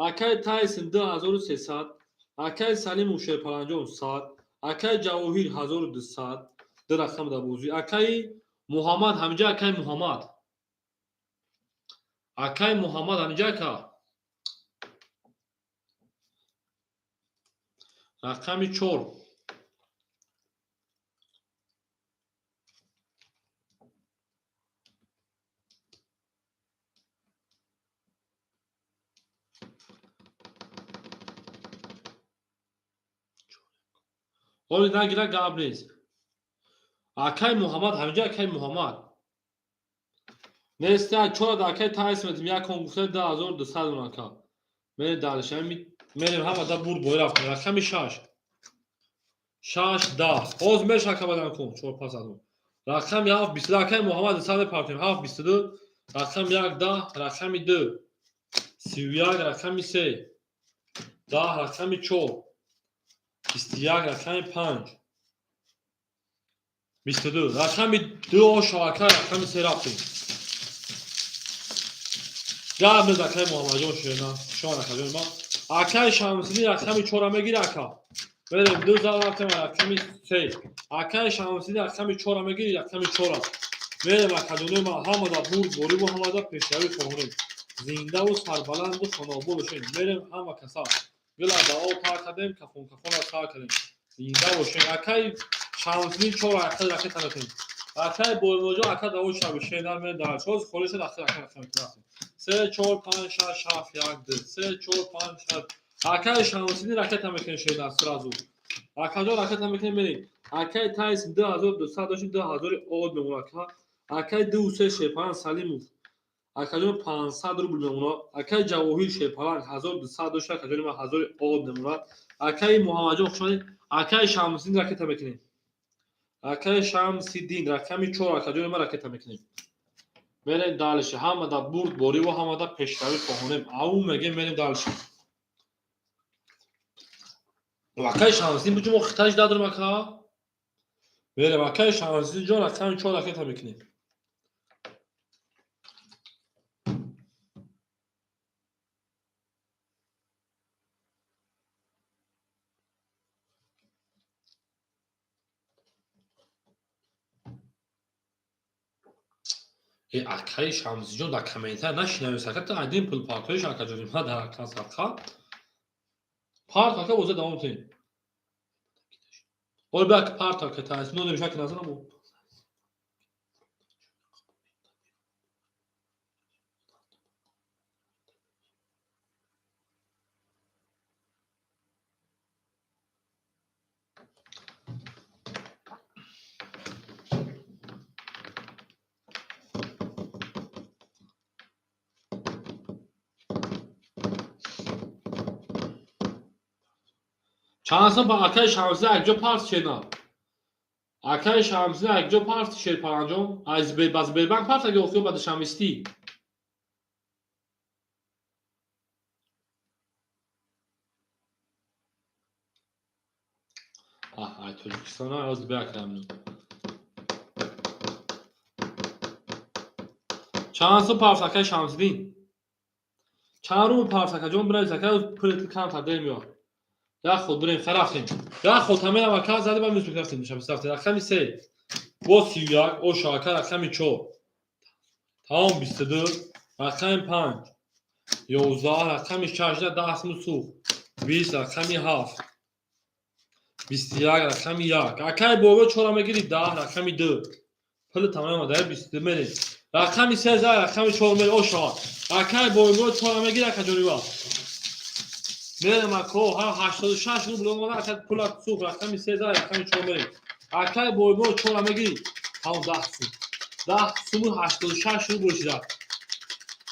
Акай Тайсон 2300, акай Салиму шерпаланҷон 100, акай Ҷавоҳир 1200, ду рақам дар бозӣ. Акаи Муҳаммад ҳамиҷа, акаи Муҳаммад. Акаи Муҳаммад ҳамиҷа, ака. Рақами чор. Ҳоли нагира, гап нест. Акай Муҳаммад ҳамиҷа, акай Муҳаммад. Нест, чора да акай Тайс метим, як он гуфта 2200 он ака. Мерем дальше, мерем, ҳама да бурд бой рафтем. Рақами шаш. Шаш, 10. Ҳоз меша, ака, бадан кун, чор пас аз он. Рақами ҳафт, 22, акай Муҳаммад 200 мепартем, ҳафт, 22, рақами як, 10, рақами ду, 31, рақами се, 10, рақами чор, 21, рақами панҷ, 22, рақами ду ошо, ака, рақами се рафтем. Гап нест, акаи Муҳаммадҷон шена, шон акаҷони ман. Акаи Шамсиддин рақами чора мегири, ака. Мерем, ду зал рафтем, рақами се. Акаи Шамсиддин рақами чора мегири, рақами чора. Мерем, акаҷонои ман, ҳамада бурд бориву ҳамада пешравӣ хоҳонем. Зиндаву сарбаланду хонобод бошем. Мерем, ҳама каса. Гила ба об тар кардем, кафон кафонро тар кардем. Зинда бошем. Акаи Шамсиддин чора акаи ракета метем. Акаи Боймоҷон, ака, даво шаби шена ме дар чоз холӣ шуд, ахир ака рақам рафтем. Се, чор, панҷ, шаш, ҳафт, як, ду. Се, чор, панҷ, шаш. Акаи Шамсиддин ракета мекунем, шена сразу. Акаҷон, ракета мекунем, мерем. Акаи Тайс 2200 дошти, 2000 од мемонад, ака. Акаи ду се Шерпаланг Салимов. Акаҷон 500 рубл мемонад. Акаи Ҷавоҳир Шерпаланг 1200 дошта, акаҷони ман 1000 од мемонад. Акаи Муҳаммадҷон, хуш омадед. Акаи Шамсиддин ракета мекунем. Акаи Шамсиддин рақами чор, акаҷони ман, ракета мекунем. Мерем дальше. Ҳамада бурд бориву ҳамада пешравӣ хоҳонем. Ау мегем, мерем дальше. Акаи Шамсиддин буҷу мо хиташ дадорем, ака. Мерем, акаи Шамсиддин ҷон, рақами чор ракета мекунем. Э, акаи Шамсиҷон, дар комментар нашинавис, ака, ту айдин пул партоиш, акаҷони ма, дар ака садқа. Парт, ака, боза давом кунем. Оли бак парт, ака, та нодем шак назанам. Чанд сом, акаи Шамсиддин, якҷо парт шена? Акаи Шамсиддин, якҷо парт, Шерпаланҷон, аз ба Сбербанк парт, аги охиё ба Душанбестӣ. Аҳ, ай Тоҷикистон аз беакрамну. Чанд сом парт, акаи Шамсиддин? Чанд рубл парс, акаҷон, бинавис, ака, пули камтар дер меояд. Як ход бирем, хай, рафтем. Як ход ҳаминам, ака, зади ба минус рафтем, душанбе рафтем. Рақами се бо 31 оша, ака, рақами чор тамом 22, рақами панҷ 11, рақами шаш 10 суму сӯхт, 20, рақами ҳафт 21, рақами як, акаи бобо, чора мегири, 10, рақами ду, пули тамом омада, 22 мерем. Рақами се за рақами чор мери, оша, акаи бобо, чора мегири, акаҷонива, мерем, ако, ҳа, 86 рубл омада, ака, пулат сӯхт. Рақами се за рақами чор мерем, акаи бобо, чора мегири, тамом, 10 сум, 10 суму 86 рубл шуда.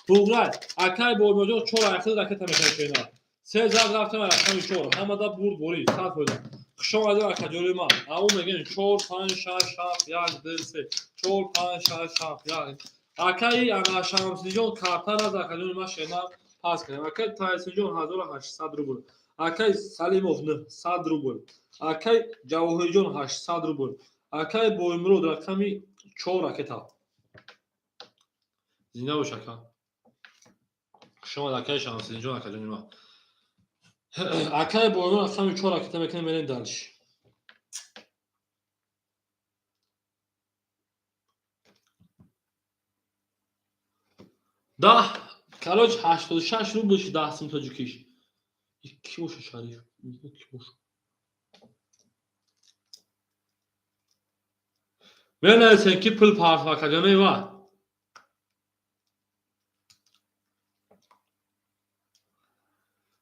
Туғрай, акаи бобоҷон, чор айхил ракета мекашена. Се зад рафтем, рақами чор. Ҳамада бурд борӣ, 100%. Хуш омадед, акаҷони ман. Ау мегӯем: чор, панҷ, шаш, ҳафт, як, ду, се. Чор, панҷ, шаш, ҳафт, як. Акаи ана Шамсиҷон картара аз акаҷони ман шена пас кардем. Акаи Тайсинҷон 1800 рубл. Акаи Салимов 900 рубл. Акаи Ҷавоҳирҷон 800 рубл. Акаи Боимурод рақами чор ракета. Зинда бош, ака. Хуш омад, акаи Шамсиддинҷон, акаҷони ман. Акаи Боимурод рақами чор ракета мекунем, мерем дальше. 10, короче, 86 рубл ши, 10 сум тоҷикиш. Ки боша, Шариф? Ки боша? Менависем, ки пул парф, акаҷони ман.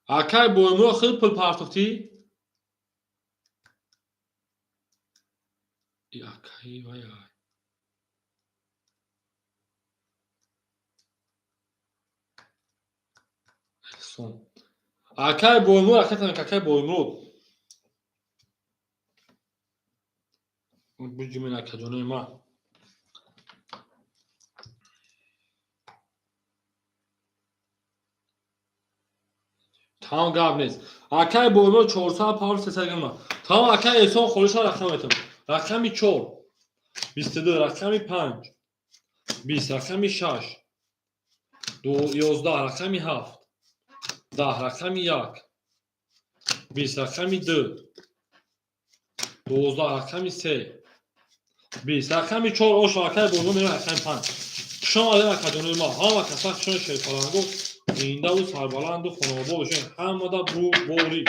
Акай Боимурод, хеле пул партохтӣ? Акаи вай ай. Эҳсон. Акай Боимурод, акай, акай Боимурод. Биҷумин, акаҷонои ман. Тамом, гап нест. Акай Боимурод 400 павр 300 грамма. Тамом, акай Эҳсон холиша рақам метавон. Рақами чор 22, рақами панҷ 20, рақами шаш 11, рақами ҳафт 10, рақами як 20, рақами ду 12, рақами се 20, рақами чор оша, акай Боимурод мерем, рақами панҷ. Хуш омадед, акаҷонои ма. Ҳама каса хушони шерпалангу, зиндаву сарбаланду хонобод бошед. Ҳамада бурдборӣ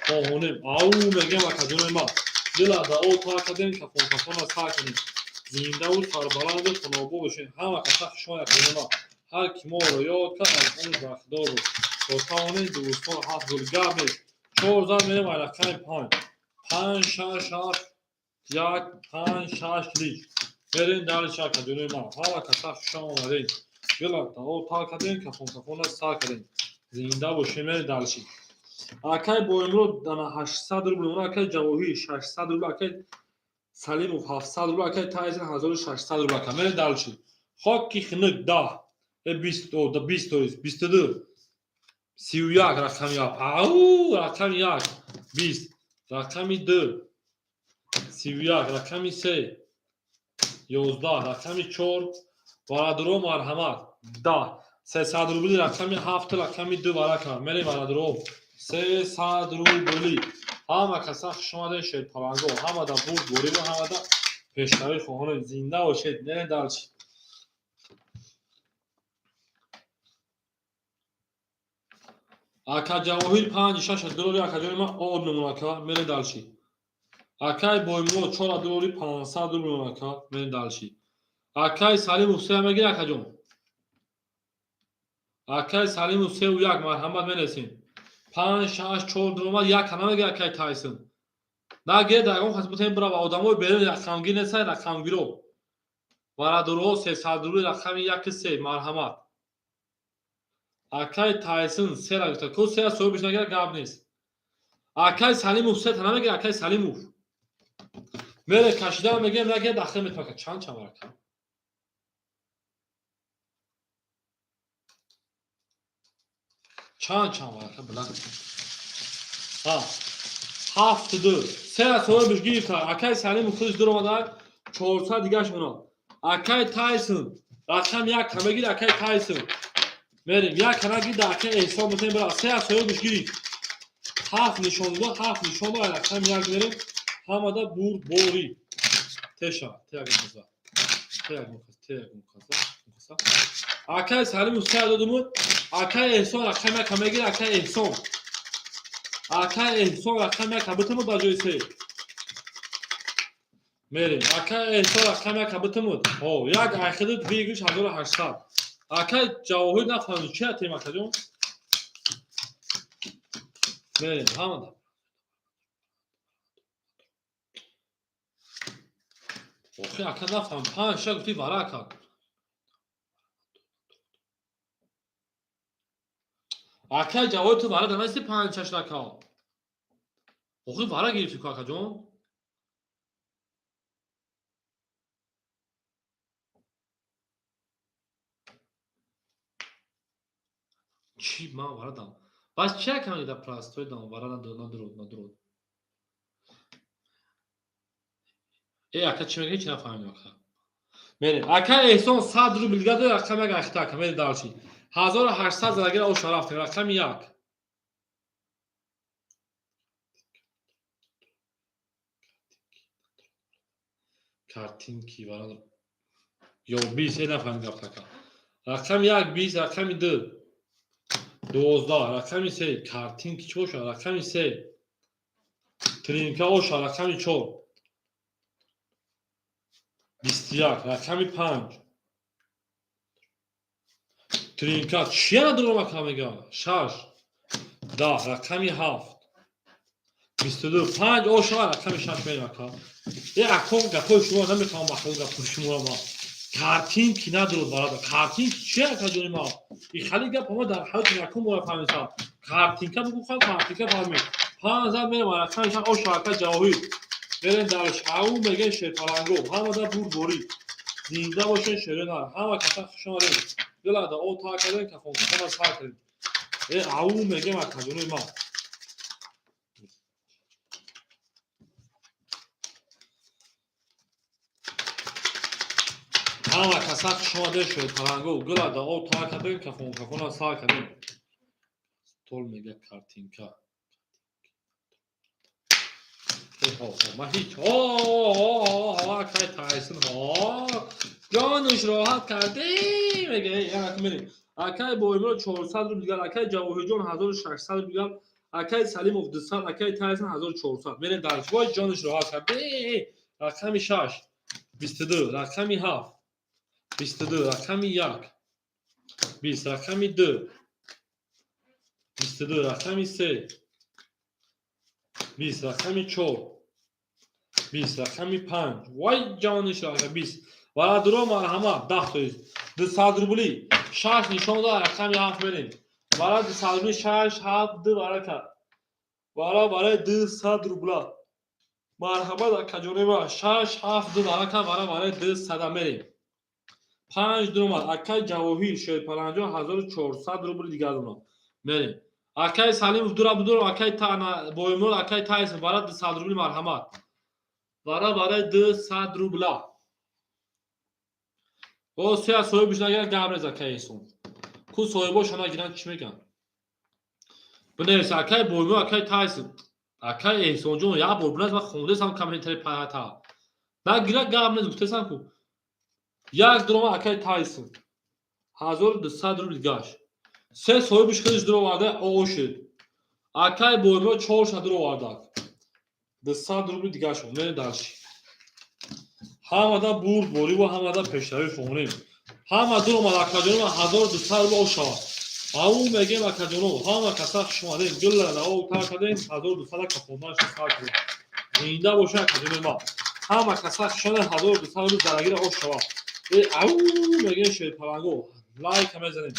хоҳонем. Ау мегӯем, акаҷонои ма. Дила дао тар кардем, кафон кафона сар кардем. Зиндаву сарбаланду хонобод бошед. Ҳама каса хушомад, акаҷонои ма. Ҳар ки моро ёд кард, аз он бахдор буд. То тавонем дӯстон ҳафт гул, гап нест. Чор зад мерем ай рақами панҷ. Панҷ, шаш, ҳафт, як, панҷ, шаш лич. Мерем дальше, акаҷонои ман. Ҳама каса хушом омадед. Дила дао тар кардем, кафон кафона сар кардем. Зинда бошем, мерем дальше. Акай Боимурод дана 800 рубл, акай Ҷавоҳир 600 рубл, акай Салимов 700 рубл, акай Тайзин 1600 рубл, ака. Мерем дальше. Хоки хинук 10, 20, 20, то есть 22, 31, рақами як, ау, рақами як 20, рақами ду 31, рақами се 11, рақами чор. Бародаро, марҳамат, 10, 300 рубли, рақами ҳафт, рақами ду варака. Мерем, бародаро, 300 рубли. Ҳама каса хушомадед, шерпаланго. Ҳамада бурд бориву ҳамада пешравӣ хоҳонем. Зинда бошед, мерем дальше. Ака Ҷавоҳир панҷ шаш доллари, акаҷони ман, об мемон, ака. Мерем дальше. Акай Боимурод чора доллари 500 рубл, ака. Мерем дальше. Акай Салимов се мегири, акаҷон? Акай Салимов сеу як, марҳамат, менесем. Панҷ, шаш, чор дуромад, як намегири, акай Тайсон? Нагир, ягон кас бутем бирава. Одамои берун рақамгир несай, рақамгиро. Бародаро, 300 рубли, рақами яки се, марҳамат. Акай Тайсон сера гуфта ку, сера соҳибиш нагира, гап нест. Акай Салимов сета намегира, акай Салимов? Мере кашида мегирем, нагира, дахил метавака. Чанд чанд ака? Чанд чанд варака билан? Ҳа, ҳафту ду, сера соҳибиш гирифта. Акай Салимов худиш дуромада, 400 дигаш монад. Акай Тайсон рақам як мегири, акай Тайсон? Мерем, як раги да ака Эҳсон метавонем бира. Се аз соҳибаш гирифт. Ҳафт нишон дод, ҳафт нишон дод, рақами як мерем. Ҳамада бурдборӣ. Теша, те як маза. Те як мукаса, те як мукаса, мукаса. Акай Салиму се додумуд. Акай Эҳсон рақами як мегир, акай Эҳсон. Акай Эҳсон рақами як битумуд ба ҷои се. Мерем. Акай Эҳсон рақами як битумуд. Ҳо, як айхидуд выигрыш 1800. Акай Ҷавоҳир нафаҳмид чи атем, акаҷон? Мерем, ҳамада. Охи ака нафаҳм, панҷ ша гуфти вара ака. Акай Ҷавоҳир ту вара дамасти панҷ шаш рака. Охи вара гирифти ку, акаҷон? Чӣ ман вара дам? Бас чи ака мега простой дам вара надурод, надурод. Э ака чӣ мега, ҳеч нафаҳмидам ака. Мерем. Ака Эҳсон 100 рубл дигар дод, рақами як ахта ака, мерем дальше. 1800 залагира оша рафтем, рақами як. Картинки вара ё 20, э нафаҳмидам гапта ака. Рақами як 20, рақами ду 12, рақами се картинки чӣ бошад? Рақами се тринка оша, рақами чор 21, рақами панҷ тринка чия надорам ака мега? Шаш 10, рақами ҳафт 22, панҷ оша, рақами шаш мерем ака. Э акон гапҳои шумо намефаҳмам, ахо гапҳои шуморо ма. Картинки надорад бародар. Картинки чи ака ҷони ма? И хали гап ма дар ҳаёти якум бора фаҳмидам. Картинка бугу ха, картинка фаҳмид. Панҷ зад мерем, рақами шаш оша, ака Ҷавоҳир. Мерем дар ау мегӯем шерпаланго. Ҳамада бурдборӣ. Зинда бошен шерона. Ҳама каса хуш омадем. Дилада о та кардем, кафон кафона сар кардем. Э ау мегӯем ака ҷони ма. Ҳама каса хуш омадем шерпаланго. Гулада о та кардем, кафон кафона сар кардем. Стол мега картинка. Ма ҳеч акай Тайсон ҷонуш роҳат кардем мега. Мерем. Акай Боимро 400 рубл дигар, акай Ҷавоҳирҷон 1600 рубл дигар, акай Салимов 200, акай Тайсон 1400. Мерем дальше. Вой ҷонуш роҳат кардем. Рақами шаш 22, рақами ҳафт 22, рақами як 20, рақами ду 22, рақами се 20, рақами чор 20, рақами панҷ. Вай ҷониш рака 20. Варадуро марҳамат 10 тоиз. 200 рубли шаш нишон дод, рақами ҳафт мерем. Вара 200 рубли шаш ҳафт ду варака. Вара барои 200 рубла. Марҳамат акаҷонема шаш ҳафт ду варака вара барои 200 мерем. Панҷ дуромад. Акай Ҷавоҳир шерпаланҷо 1400 рубли дигар дорам. Мерем. Акай Салимов дура будур, акай Боимур, акай Тайсон вара 200 рубли марҳамат. Вара барои 200 рубла. О се аз соҳибаш нагиранд гап нез акай Эҳсон. Ку соҳибоша нагиранд чӣ мегӯянд? Бинавис акай Боимур, акай Тайсон. Акай Эҳсонҷон як бор бинавис, ман хондесам комментари паята. Нагирад гап нез гуфтесам ку. Як дурома акай Тайсон. 1200 рубл гаш. Се соҳибаш худаш дуроварда оошид. Акай Боимур чорша дуровардак. 200 рубли дигар шуд. Мерем дальше. Ҳамада бурдборӣ ва ҳамада пешравӣ фонем. Ҳама дуромад акаҷоно 1200 рубл ошавад. Ау мегем акаҷоно, ҳама каса хуш омадем. Гулла нао тар кардем, 1200 кафонаш сар кардем. Зинда боша акаҷоно ма. Ҳама каса хуш омадем, 1200 рубл зарагира ошавад. Э ау мегем шерпаланго. Лайка мезанем.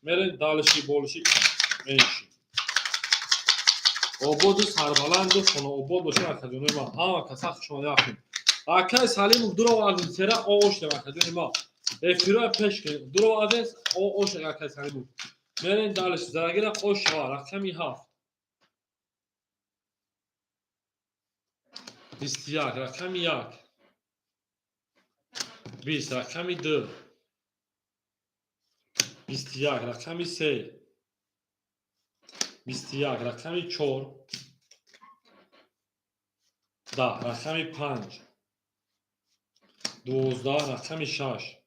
Мерем дальше больше меньше. Ободу сарбаланду хонаобод бошед акаҷонои ма. Ҳама каса хуш омадем акем. Акай Салимов дуровардем, сера оошдем акаҷони ма. Эфироя пеш кунем. Дуровардем, оошдем акай Салимов. Мерем дальше. Зарагира ошава, рақами ҳафт. 21, рақами як. 20, рақами ду. 21, рақами 3, 21, рақами 4, 10, рақами 5, 12, рақами 6,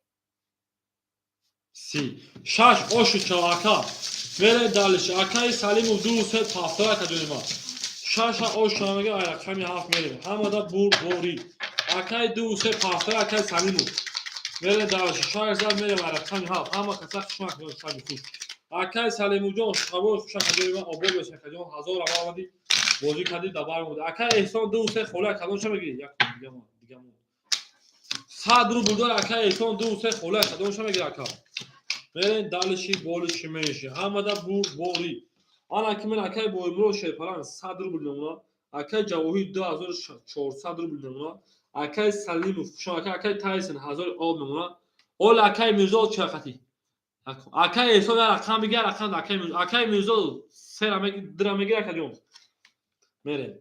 30. Шаш ошу чавака. Мерем дальше. Акаи Салимов 2 3 повтора кадони ма. Шаша ошу мега, ай рақами 7 мерем. Ҳамада бурд борӣ. Акаи 2 3 повтора, акаи Салимов. Мерем дальше. Шаш зад мерем ай рақами 7. Ҳама каса хушмак шаби хуш. Акаи Салимовҷон шабои хуша кадони ма, обод бошад акаҷон. 1000 равон омадӣ. Бозӣ кардӣ, дабар омадӣ. Акаи Эҳсон 2 3 хола кадон ша мегирӣ? Як дигамон, дигамон. 100 рубл дор акаи Эҳсон 2 3 хола кадон ша мегирӣ ака? Мерем дальше, болиши менши. Ҳамада бурд борӣ. Ана ки мен акаи Боимурод Шерпаланг 100 рубл мемонад. Акаи Ҷавоҳир 2400 рубл мемонад. Акаи Салимов хушон, ака, акаи Тайсон 1000 об мемонад. Ол акаи Мирзо чақати? Акаи Эҳсон як рақам бигир, рақам акаи Мирзо. Акаи Мирзо сера меги, дира мегир акаҷон. Мерем.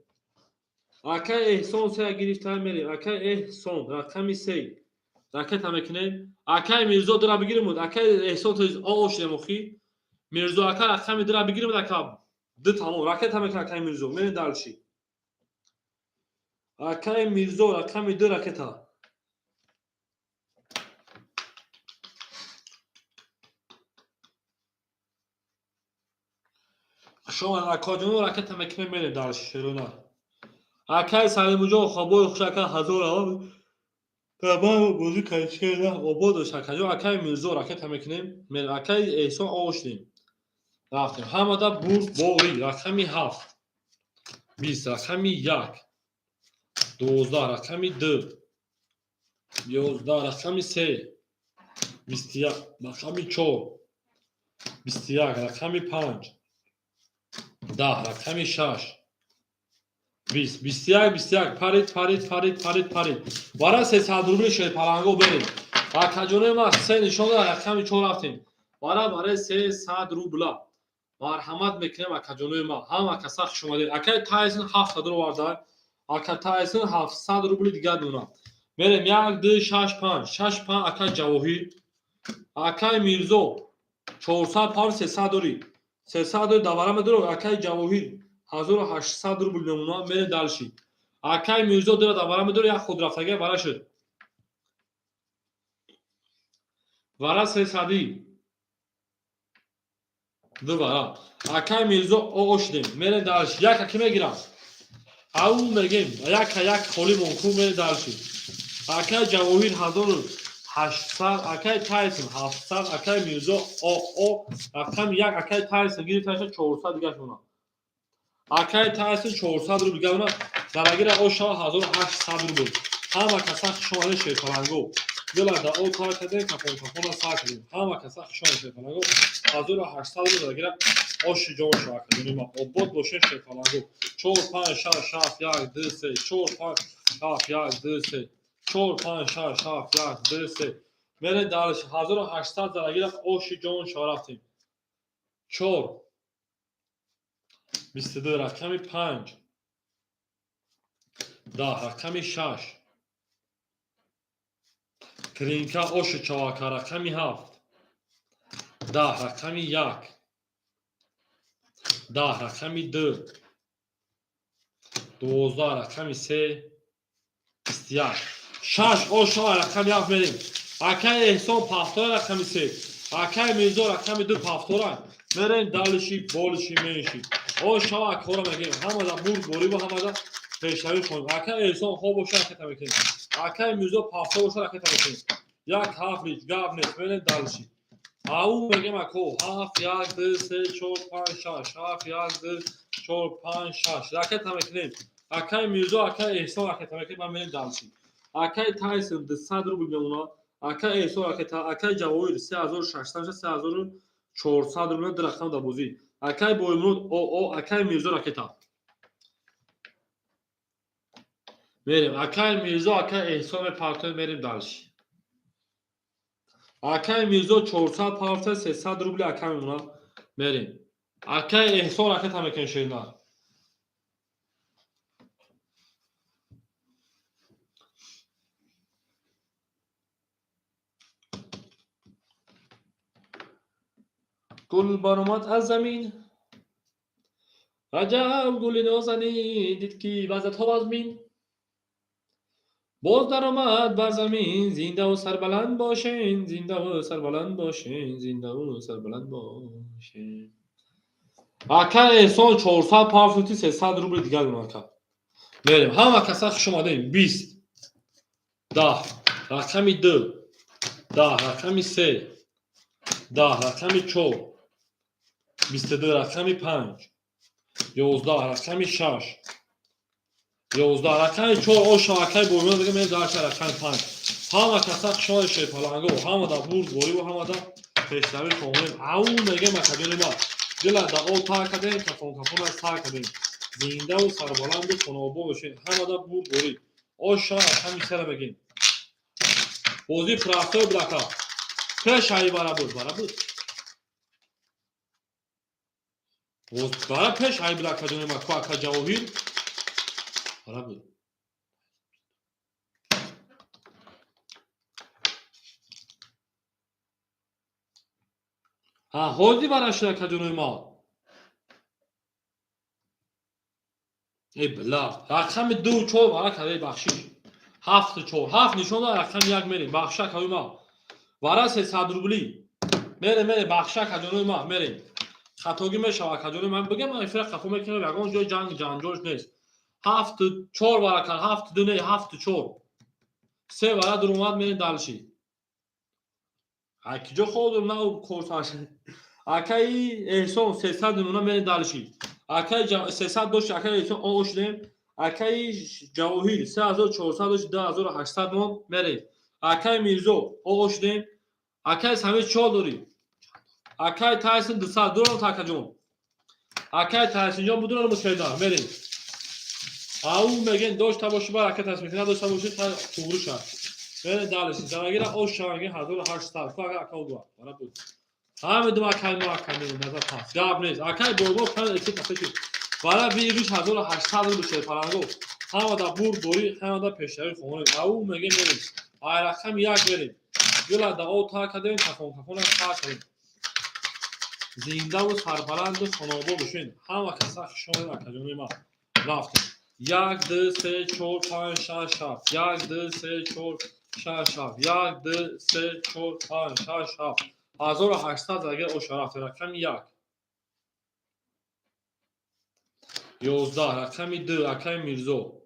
Акаи Эҳсон сера гирифта мерем. Акаи Эҳсон рақами 3. Ракета мекунем. Акаи Мирзо дира бигирим. Акаи Эҳсон то о шудем охи. Мирзо ака рақами дира бигирим, ака. Ду тамом. Ракета мекунем акаи Мирзо. Мерем дальше. Акаи Мирзо рақами 2 ракета. Шумо акаҷон ракета мекунем, мерем дальше шерона. Акаи Салимуҷон хобои хуш ака, 1000 равон. Табар бозӣ кайчера обод акаҷон. Акаи Мирзо ракета мекунем. Мерем. Акаи Эҳсон оштем. Рафтем. Ҳамада бурд борӣ. Рақами 7. 20, рақами 1. 12, рақами 2. 11, рақами 3. 21, рақами 4. 21, рақами 5. 10, рақами 6. 20, 21, 21, парид, парид, парид, парид, парид. Бара 300 рубли шерпаланго берем. Акаҷонои ма, се нишон дод, рақами 4 рафтем. Бара барои 300 рубла. Марҳамат мекунем, акаҷонои ма. Ҳама каса хуш омадед. Акаи Тайсон 700 оварда. Ака Тайсон 700 рубли дигар дона. Мерем 1, 2, 6, 5. 6, 5 акаи Ҷавоҳир. Акаи Мирзо 400 пар 300 дорӣ. 300 дорӣ давара медорӣ. Акаи Ҷавоҳир 1800 рубл мемонад. Мерем дальше. Акаи Мирзо дора давара медорӣ, як худрафтагӣ вара шуд. Вара 300. Ду вара. Акаи Мирзо о шудем. Мерем дальше. Яка ки мегирам? Ау мегем. Яка як холи монку, мерем дальше. Акаи Ҷавоҳир 1800, акаи Тайсон 700, акаи Мирзо о о рақами 1, акаи Тайсон гирифташа 400 дигар шуна. Акаи Тайсон 400 рубл дигар шуна. Дарагира о шава 1800 рубл. Ҳама каса хуш омадед шерпаланго. Дила да о тар кардем, кафон кафона сар кардем. Ҳама каса хуш омадед шерпаланго. 1800 рубл дарагира оши ҷон шава акаҷони ма. Обод бошед шерпаланго. 4 5 6 7 1 2 3 4 5 7 1 2 3 4 5 6 7 1 2 3. Мерем дальше. 1800 дарагира оши ҷон шава рафтем. 4 22, рақами 5, 10, рақами 6, тринка оши чавака, рақами 7, 10, рақами 1, 10, рақами 2, 12, рақами 3, 21, 6 ошава рақами 7 мерем. Акаи Эҳсон пафтора рақами 3, акаи Мирзо рақами 2 пафтора. Мерем дальше, болиши менши. Ошава акора мегем. Ҳамада бурд борӣ ва ҳамада пешравӣ хоҳем. Акаи Эҳсон хоб боша, ракета мекунем. Акаи Мирзо пафта боша, ракета мекунем. Як ҳафт лич гап нест, мерем дальше. Ау мегем ако ҳафт як ду се чор панҷ шаш ҳафт як ду чор панҷ шаш ракета мекунем. Акаи Мирзо, акаи Эҳсон ракета мекунем, ман мерем дальше. Акаи Тайсон 200 рубл мемонад. Акаи Эҳсон ракета, акаи Ҷавоҳир 3600, 3400 рубл, ду рақам дар бозӣ. Акаи Боимурод о о, акаи Мирзо ракета. Мерем. Акаи Мирзо, акаи Эҳсон мепартоем, мерем дальше. Акаи Мирзо 400 парта, 300 рубли ака мемонад. Мерем. Акаи Эҳсон ракета мекунем, шеринар. Гул баромад аз замин, аҷаб гули нозанин, дид ки вазъиятҳо вазмин. Боз даромад бар замин, зиндаву сарбаланд бошен, зиндаву сарбаланд бошен, зиндаву сарбаланд бошен. Ака Эҳсон 400 пафути 300 рубли дигар ака. Мерем. Ҳама каса хуш омадем. 20, 10, рақами 2, 10, рақами 3, 10, рақами 4, 22, рақами 5, 11, рақами 6, 11, рақами 4, оша акай боймон дига мерем дарша рақами 5. Ҳама каса хуш омадед шерпаланго, ҳама да бурдборӣ ва ҳама да пешравӣ хоҳонем. Ау мегем акаҷони ма. Дила да о та кардем, кафон кафона сар кардем. Зиндаву сарбаланду хонаобод бошед. Ҳама да бурдборӣ. Оша рақами 3 мегем. Бозии простой буд ака. Пеш ай бара буд, бара буд. Боз бара пеш ай буд ака ҷони ма, ку ака Ҷавоҳир. Бара буд. Ҳа, ҳозир бара шуд ака ҷони ма. Э била, рақами 2 4 бара карда, бахшиш. 7 4, 7 нишон дод, рақами 1 мерем, бахша акаи ма. Вара 300 рубли. Мерем, мерем, бахша ака ҷони ма, мерем. Хатогӣ мешавад ака ҷони ман, бигем ман эфира қафо мекунам, ягон ҷои ҷанг ҷанҷолш нест. 7 4 вара кард, 7 2 не, 7 4. 3 вара дуромад, мерем далши. Ай киҷо ходум на корсаш. Акаи Эҳсон 300 мемона, мерем далши. Акаи 300 дошт, акаи Эҳсон о шудем. Акаи Ҷавоҳир 3400 дошт, 2800 мон, мерем. Акаи Мирзо о шудем. Акаи Самир чор дорӣ. Акаи Тайсон 200 дорам такаҷон. Акаи Тайсонҷон будурам мушкилда, мерем. Ау мегем дошта боши бар акаи Тайсон надошта боши та туғру шад. Мерем далиши. Зарагира ош шаванги 1800. Ку ака ака угва. Бара буд. Ҳаме дум акаи мо ака мерем назар пас. Гап нест. Акаи боймо пан эси пасаши. Бара вирус 1800 рубл шед паранго. Ҳама да бурд борӣ, ҳама да пешравӣ хонем. Ау мегем мерем. Ай рақами 1 мерем. Дила да о та кардем, кафон кафона та кардем. Зиндаву сарбаланду хонаобод бошед. Ҳама каса хуш омадед акаҷони ма. Рафтем. 1, 2, 3, 4, 5, 6, 7. 1, 2, 3, 4, 6, 7. 1, 2, 3, 4, 5, 6, 7. 1800 агар оша рафтем. Рақами 1. 11, рақами 2, акаи Мирзо.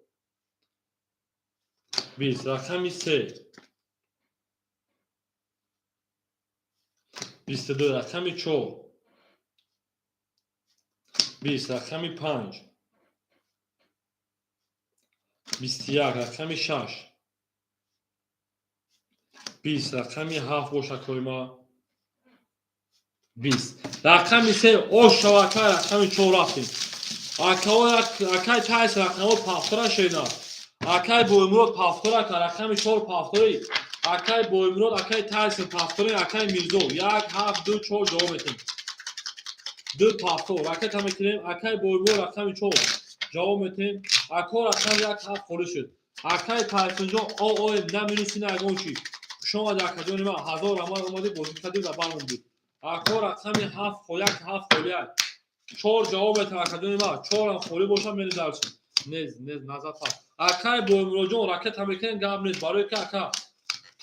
20, рақами 3. 22, рақами 4. 20, рақами 5. 21, рақами 6. 20, рақами 7 бошад койма. 20, рақами 3 ош шава ака, рақами 4 рафтем. Акао акай Тайс рақамҳо пафтора шена. Акай Боймурод пафтора ака, рақами 4 пафтори. Акай Боймурод, акай Тайсон пафтори, акай Мирзо. 1, 7, 2, 4 ҷавоб метем. 2 пафтор, ракета мекунем, акай Боймурод рақами 4 ҷавоб метем. Ако рақами 1 7 холӣ шуд. Акай Тайсонҷон о о на минуси на ягон чӣ. Хуш омадӣ акаҷони ман, 1000 раҳмат, омадӣ бозӣ кардӣ ва баромадӣ. Ако рақами 7 1 7 холӣ ай. 4 ҷавоб метем акаҷони ман, 4 ҳам холӣ бошад мерем дарси. Нез, нез, назар пас. Акай Боймуродҷон ракета мекунем, гап нест, барои ки ака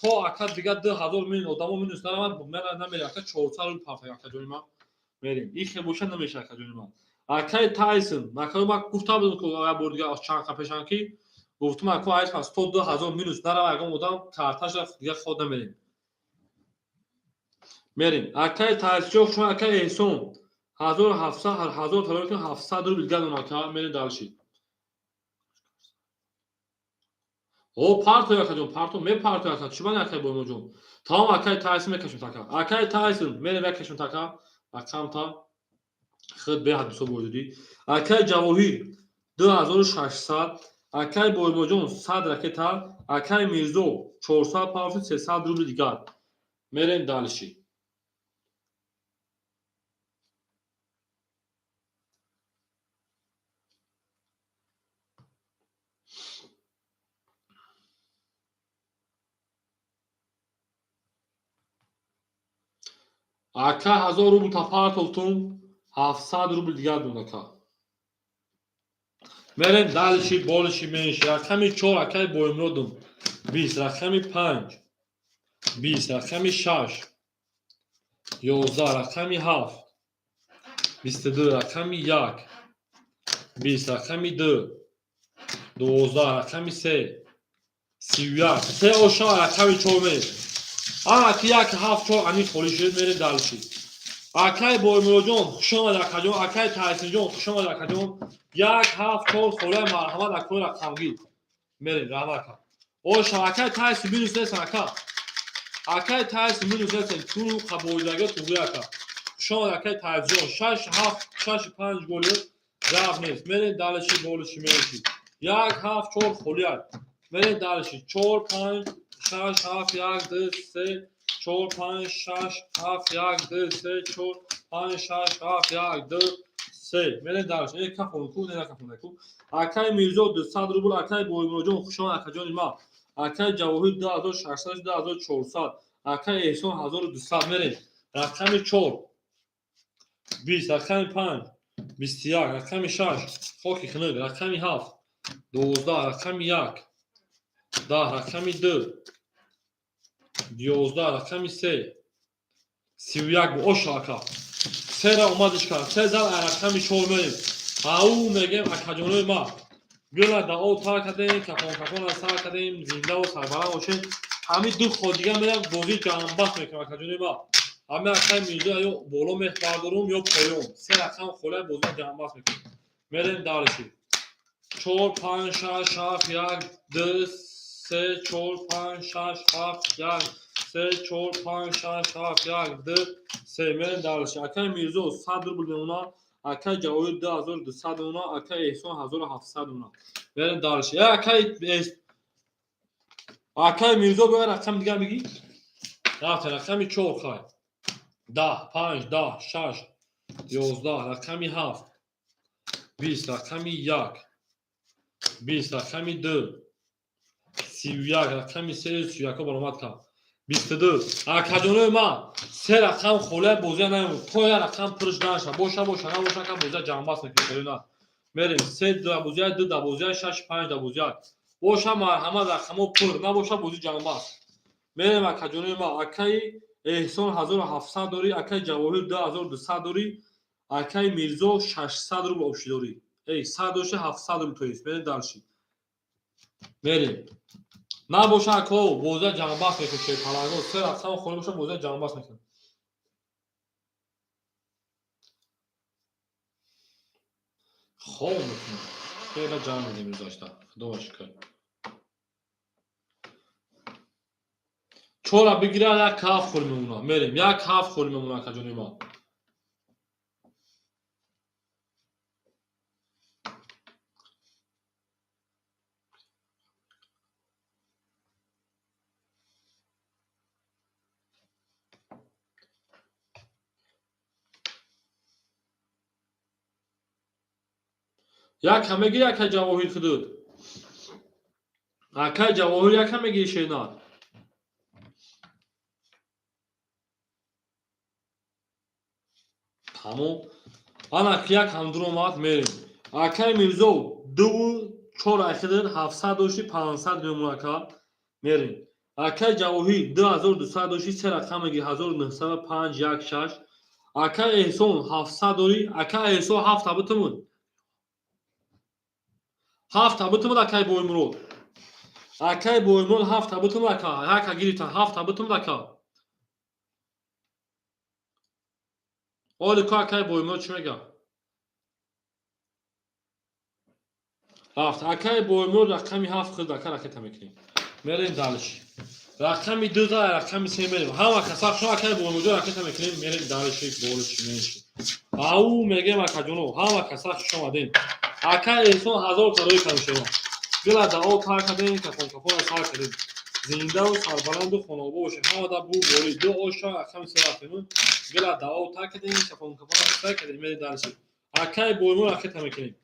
то ака дигар 2000 мин одамо минус нараванд, намерем ака 400 рубл пафта акаҷони ман. Мерем. Ин хел бошад намешавад акаҷони ман. Акай Тайсон, акаи ман гуфта будам ки як бор дигар чанд қапешам ки гуфтам ака ай пас то 2000 минус нарава ягон одам карташа дигар ход намерем. Мерем. Акай Тайсонҷон, шумо акай Эҳсон 1700 1000 талаб кунем, 700 рубл дигар донам ака, мерем далши. О, парто акаҷон, парто мепарто ака, чӣ бани акай Боймуродҷон? Тамом акай Тайсон мекашем така. Акай Тайсон мерем мекашем така. Рақамта худ беҳад бисёр бурдидӣ. Акай Ҷавоҳир 2600, акай Боймуродҷон 100 ракета, акай Мирзо 400 пафт, 300 рубли дигар. Мерем далши. Ака, 1000 рубл та партовтум, 700 рубл дигар дон, ака. Мерем дальше, больше, меньше. Рақами 4, акаи Боимродум, 20. Рақами 5, 20. Рақами 6, 11. Рақами 7, 22. Рақами 1, 20. Рақами 2, 12. Рақами 3, 31. Се оша, рақами 4 мерем. Ана ки 1, 7, 4 ани холӣ шуд. Мерем дальше. Акаи Боимуроҷон, хушомад, акаҷон. Акаи Таҳсинҷон, хушомад, акаҷон. 1, 7, 4 холия. Марҳамат, акои рақамгир. Мерем, раҳмат, ака. Оша, акаи Таҳсин, минус нестан, ака. Акаи Таҳсин, минус нестан. Ту қабоидаги туғри, ака. Хушомад, акаи Таҳсинҷон. 6, 7, 6, 5 голи гап нест. Мерем дальше, больше, меньше. 1, 7, 4 холия. Мерем дальше. 4, 5, 6, 7, 1, 2, 3, 4, 5, 6, 7, 1, 2, 3, 4, 5, 6, 7, 1, 2, 3. Мерем дальше. Э, кафон ку, не кафон ку. Акаи Мирзо, 200 рубл. Акаи Боимуроҷон, хушомад, акаҷони ма. Акаи Ҷавоҳир, 2600, 2400. Акаи Эҳсон, 1200. Мерем. Рақами 4, 20. Рақами 5, 21. Рақами 6, хоки хунук. Рақами 7, 12. Рақами 1, 10. Рақами 2, 11. Рақами 3, 31. Оша, ака, сера омадиш кард, се зал. Рақами 4 мерем. Ау мегем, акаҷонои ма. Гила дао тар кардем, кафон кафона сар кардем. Зиндаву сарбаланд бошед. Ҳамин ду ход дига мерам, бозӣ ҷамъбаст мекунам, акаҷонои ма. Ҳамин акаи Мирзо ё боло мебардорум, ё поён. Се рақам холия, бозӣ ҷамъбаст мекунем. Мерем дальше. 4, 5, 6, 7, 1, 2, 3, 4, 5, 6, 7, 1, 3, 4, 5, 6, 7, 1, 2, 3. Мерем дальше. Акаи Мирзо 100 рубл мемонад, акаи Ҷавоҳир 2200 мемонад, акаи Эҳсон 1700 мемонад. Мерем дальше. Э, акаи Мирзо, биёй, рақами дигар мегӣ. Рафте, рақами 4, хай, 10, 5, 10, 6, 11. Рақами 7, 20. Рақами 1, 20. Рақами 2, 31. Рақами 3, 31-ҳо баромад кард. 22. Акаҷонои ман, се рақам холия, бозия наемон, то як рақам пурш наша. Боша, боша, набоша, ака, бозия ҷамъбаст мекунем. На, мерем. Се да бозия, ду да бозия, шаш, панҷ да бозия. Боша, марҳамат, рақамҳо пур набоша, бозӣ ҷамъбаст. Мерем, акаҷонои ман. Акаи Эҳсон, 1700 дорӣ. Акаи Ҷавоҳир, 2200 дорӣ. Акаи Мирзо, 600 рубл общий дорӣ. Эй, 100 дошти, 700 рубл тоист. Мерем дальше, мерем. Набоша, ако, бозия ҷамъбаст мекунем. Паланго, се рақам холӣ боша, бозия ҷамъбаст мекунем. Хоб мекунем, хеле ҷамъ медем гузашта, худо шукр. Чора бигира, як ҳафт холӣ мемонад. Мерем, як ҳафт холӣ мемонад, акаҷони ман. Як мегири, акай Ҷавоҳир худуд? Акай Ҷавоҳир, яка мегири, шенар? Тамом. Ана як ҳамдур омад. Мерем. Акай Мирзо, дуву чор айхидин, 700 дошти, 500 мемон, ака. Мерем. Акай Ҷавоҳир, 2200 дошти, се рақам мегири, 1905, 1, 6. Акай Эҳсон, 700 дорӣ. Акай Эҳсон, ҳафта битумуд, ҳафта битумуд. Акай Боимурод, акай Боимурод, ҳафта битумуд, ака. Яка гирифтан, ҳафта битумуд, ака. Оли ку, акай Боимурод чӣ мега? Рафт, акай Боимурод, рақами 7 хӯрд, ака. Ракета мекунем. Мерем дальше. Рақами 2 да рақами 3 мерем. Ҳама каса шо, акай Боимурод, ракета мекунем. Мерем дальше, больше, меньше. Ау мегем, акаҷоно, ҳама каса хуш омадем. Акай Эҳсон, 1000 тарои кам шумо. Дила дао тар кардем, кафон кафона сар кардем. Зиндаву сарбаланду хонобо бошем. Ҳамада бу бори ду оша, рақами 3 рафтем. Дила дао тар кардем, кафон кафона сар кардем. Мерем дальше. Акай Боимур, ракета мекунем.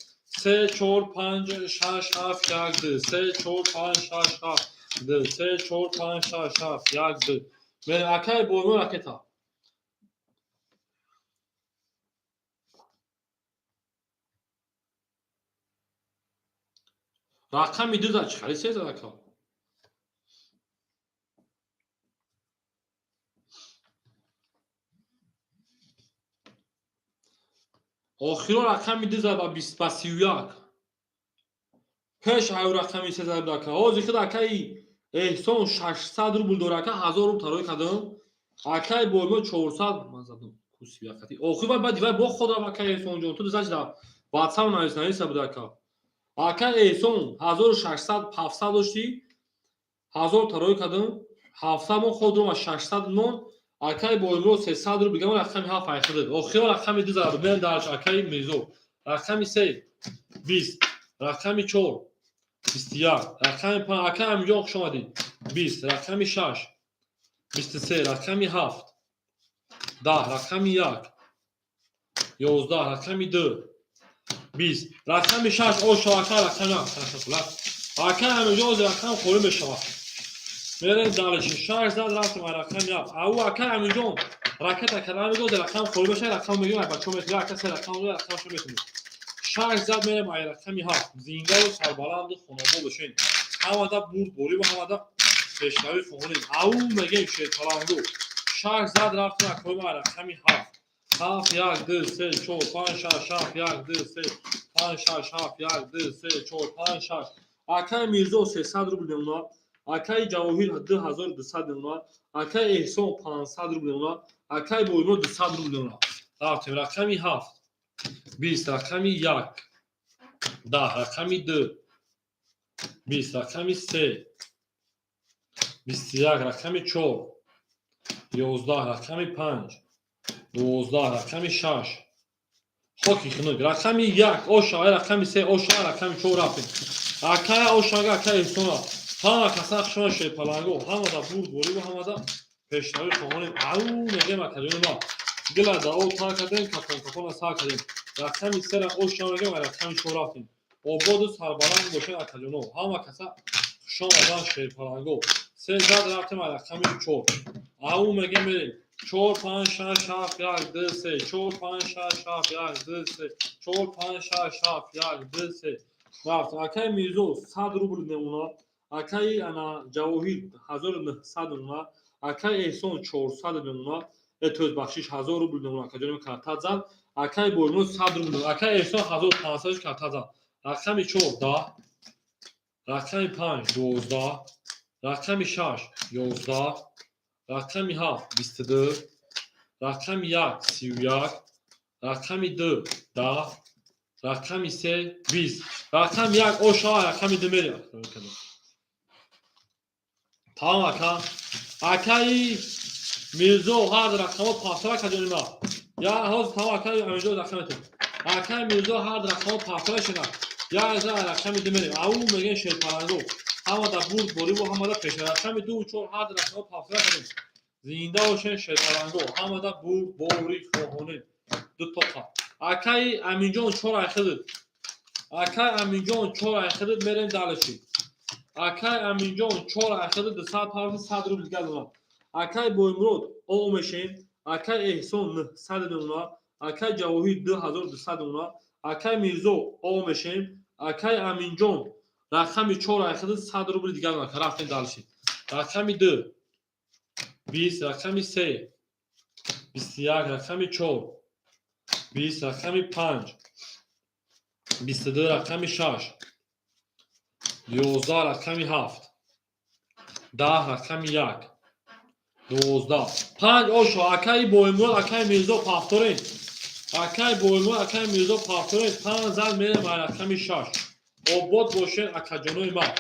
Се, чор, панҷ, шаш, ҳафт, як, ду, се, чор, панҷ, шаш, ҳафт, ду, се, чор, панҷ, шаш, ҳафт, як, ду. Мерем, акай Боимур, ракета. Рақами ду зад, чӣ хали се зад, ака? Охиро рақами ду зад ба бист, ба 31. Пеш аю рақами се зад буд, ака. Ҳозир худ акаи Эҳсон 600 рубл дора, ака, 1000 рубл тарои кардам. Акаи Боймо 400 ман задам. Ку 31 хати. Охир вай баъди вай бо ход рафт, акаи Эҳсонҷон. Ту дизач дар WhatsApp нависта буд, ака. Акаи Эҳсон 1600 700 дошти. 1000 тарои кардам. 700 мо ход ро 600 мон. Акаи Боймо 300 рубл гам рақами 7 айхидад. Охиро рақами 2 зад. Мен дарш акаи Мирзо. Рақами 3 20, рақами 4 21, рақами 5, акаи Амиҷон, хуш омадед. 20, рақами 6 23, рақами 7 10, рақами 1 11, рақами 2 20, рақами 6 ошо, ака, рақами 1. Акаи Амиҷон, ҳозир рақам холӣ мешавад. Мерем дальше. 6 зад, рафтем рақами 7. Ау, акаи Амиҷон, ракета кардам, мегӯяд рақам холӣ мешавад, рақам мегӯям, бачаҳо метавонад, ака се рақам дорад, рақамашо метавонед. 6 зад, мерем ай рақами 7. Зиндаву сарбаланду хонобод бошед. Ҳамада бурдборӣ ва ҳамада пешравӣ хоҳонем. Ау, мегем шерпалангу. 6 зад, рафтем, акои, ай рақами 7. 7, 1, 2, 3, 4, 5, 6, 7, 1, 2, 3, 5, 6, 7, 1, 2, 3, 4, 5, 6. Акаи Мирзо 300 рубл мемонад. Акаи Ҷавоҳир 2200 мемонад. Акаи Эҳсон 500 рубл мемонад. Акаи Боймо 200 рубл мемонад. Рафтем рақами 7 20, рақами 1 10, рақами 2 20, рақами 3 21, рақами 4 11, рақами 5 12, рақами 6 хоки хунук, рақами 1 ошава, рақами 3 ошава, рақами 4 рафтем. Акая ошага, акаи Эҳсона. Ҳама каса хушона, шерпаланго. Ҳамада бурдборӣ ва ҳамада пешравӣ хоҳонем. Ау, мегем, акаҷони ма. Гила да о тар кардем, капон капона сар кардем. Рақами сера ошава мегем ва рақами 4 рафтем. Ободу сарбаланд бошед, акаҷоно. Ҳама каса хушомадан, шерпаланго. Се зад, рафтем рақами 4. Ау, мегем, мерем. 4, 5, 6, 7, 1, 2, 3, 4, 5, 6, 7, 1, 2, 3, 4, 5, 6, 7, 1, 2, 3. Рафтем. Акаи Мирзо 100 рубл мемонад. Акаи ана Ҷавоҳир 1900 мемонад. Акаи Эҳсон 400 мемонад. Тоз бахшиш, 1000 рубл мемонад. Акаҷони карта зад. Акаи Боймо 100 рубл. Акаи Эҳсон 1500 карта зад. Рақами 4 10, рақами 5 12, рақами 6 11, рақами 7 22, рақами 1 31, рақами 2 10, рақами 3 20, рақами 1 ошава, рақами 2 мерем. Тамом, ака. Акаи Мирзо ҳар рақамҳо пафтара каҷони ма. Я ҳозир тамом, акаи Амирҷон, рақам метем. Акаи Мирзо ҳар рақамҳо пафтара шуда. Як за рақами 2 мерем. Ау, мегем, шерпаланго. Ҳамада бурдборӣ ва ҳамада пеша. Рақами 2 4 ҳар рақамҳо пафтара кардем. Зинда бошед, шерпаланго. Ҳамада бурдборӣ хоҳонем. Ду тоқа. Акаи Аминҷон чор айхидид. Акаи Аминҷон чор айхидид, мерем дальше. Акаи Аминҷон чор айхидид, 200 павзи 100 рубл дигар дорад. Акаи Боймурод о мешем. Акаи Эҳсон 900 мемонад. Акаи Ҷавоҳир 2200 мемонад. Акаи Мирзо о мешем. Акаи Аминҷон рақами чор айхидид, 100 рубл дигар дорад. Рафтем дальше. Рақами 2 20, рақами 3 21, рақами 4 20, рақами 5 22, рақами 6 11, рақами 7 10, рақами 1 12, панҷ ошо. Акаи Боймурод, акаи Мирзо пафторен. Акаи Боймурод, акаи Мирзо пафторен. Панҷ зад, мерем ба рақами 6. Обод бошед, акаҷонои ман.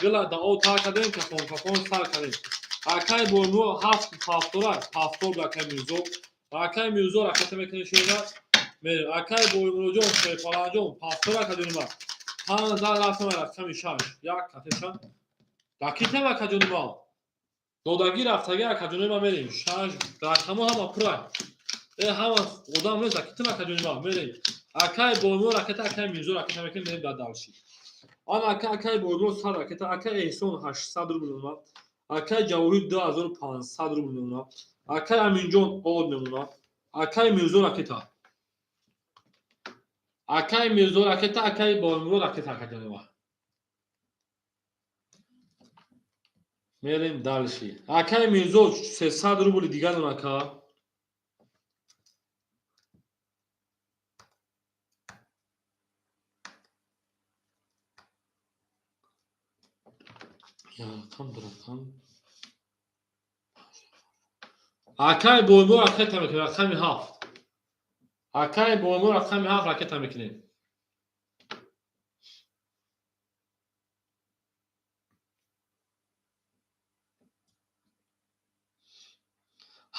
Гила дао тар кардем, кафон кафон сар кардем. Акаи Боймурод ҳафт пафтора, пафтор ба акаи Мирзо. Акаи Мирзо ракета мекунем, шена мерем. Акаи Боймуродҷон, Шерпаланҷон, пафтора, акаҷони ман. Панҷ зад, рафтем ба рақами 6. Як катеша дакитем, акаҷони ман. Додагӣ рафтагӣ, акаҷони ман, мерем. Шаш рақамҳо ҳама пурай. Э, ҳама одам нест, дакитем, акаҷони ман, мерем. Акаи Боймурод ракета, акаи Мирзо ракета мекунем, мерем дар дальше. Ан ака, акаи Боймурод 100 ракета, акаи Эҳсон 800 рубл мемонад. Акаи Ҷавоҳир 2500 рубл мемонад. Акаи Аминҷон од мемонад. Акаи Мирзо ракета. Акаи Мирзо ракета, акаи Боймурод ракета, акаҷони ман. Мерем дальше. Акай Мирзо 300 рубли дигар дон, ака. Я рақам, ду рақам. Акай Боймо ракета мекунем, рақами 7. Акай Боймо рақами 7 ракета мекунем.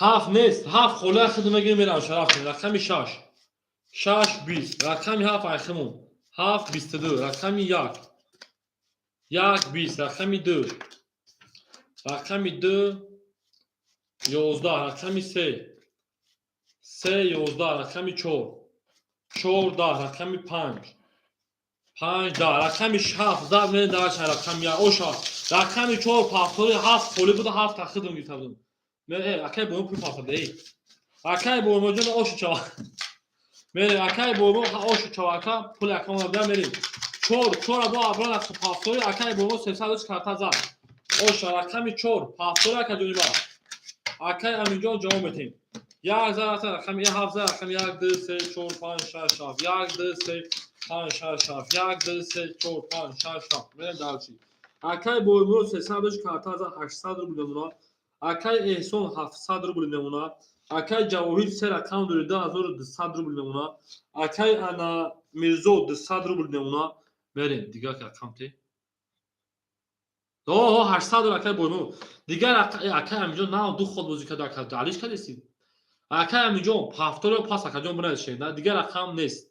Ҳафт нест, ҳафт хола худ мегирем, мерам шараф. Рақами 6. 6 20. Рақами 7 айхимон. 7 22. Рақами 1. 1 20. Рақами 2. Рақами 2 11. Рақами 3. 3 11. Рақами 4. 4 10. Рақами 5. 5 10. Рақами 7 зад мерем дар рақами 1. Оша. Рақами 4 пафтори 7 холи буда, 7 тахидум гирифта будум. Акай Боймо пул пафтад, эй. Акай Боймо ҷон ошу чава. Мерем, акай Боймо ошу чава, ака пули акамон буда мерем. 4 4 бо абран пафтори акай Боймо 300 карта зад. Оша рақами 4 пафтори ака ҷони ба. Акай Аминҷон ҷавоб метем. 1 зад рақами 7 зад рақами 1 2 3 4 5 6 7 1 2 3 5 6 7 1 2 3 4 5 6 7. Мерем дальше. Акай Боймо 300 карта зад, 800 рубл мемонад. Акай Эҳсон 700 рубл мемонад. Акай Ҷавоҳир се рақам дори, 2200 рубл мемонад. Акай ана Мирзо 200 рубл мемонад. Мерем дигар рақам те. О, 800 рубл акай Боймо. Дигар акай Аминҷон на ду ход бозӣ кард, ака алиш кардеси. Акай Аминҷон ҳафторо пас акаҷон бинависед, на дигар рақам нест.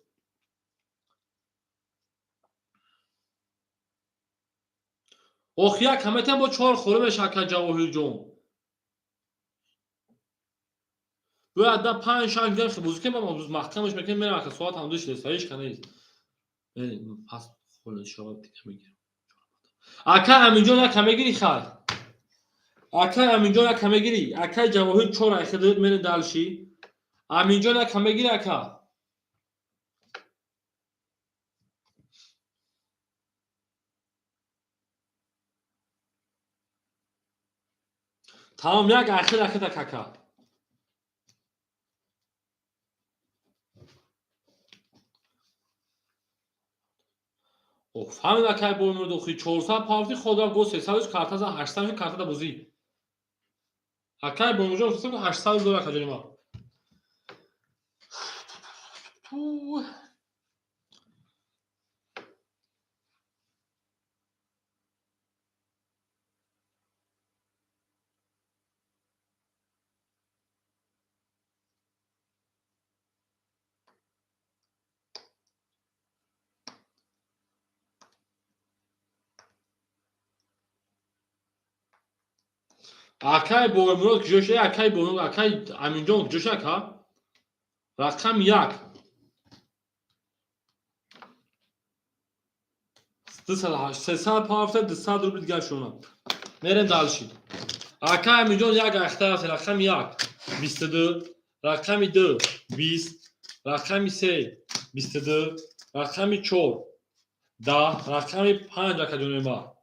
Ох, як ҳаметан бо 4 хӯра меша ака Ҷавоҳирҷон. Бояд да 5 6 гирем бозӣ кунем, ба маҳкамаш мекунем, мерем ака соат ҳам 2 шуда, ҳеҷ ка нест. Пас хола шавад дига мегирем. Ака Аминҷон яка мегирӣ хай? Акай Аминҷон яка мегирӣ? Акай Ҷавоҳир 4 айхи дод, мерем дальше. Аминҷон яка мегирӣ ака? Тамом, як айхи ракета кака. Ох, фаҳмид акай Боймурод, охи 400 пафти ход го 300 карта за 800 карта да бозӣ. Акай Боймурод 800 дора ака ҷони ма. Акай Боймурод куҷош? Акай Боймурод, акай Аминҷон куҷош ака? Рақам 1. 300 пафта 200 рубл дигар шуна. Мерем дальше. Акай Аминҷон як ахта рафт, рақами 1 22, рақами 2 20, рақами 3 22, рақами 4 10, рақами 5 ака ҷони ма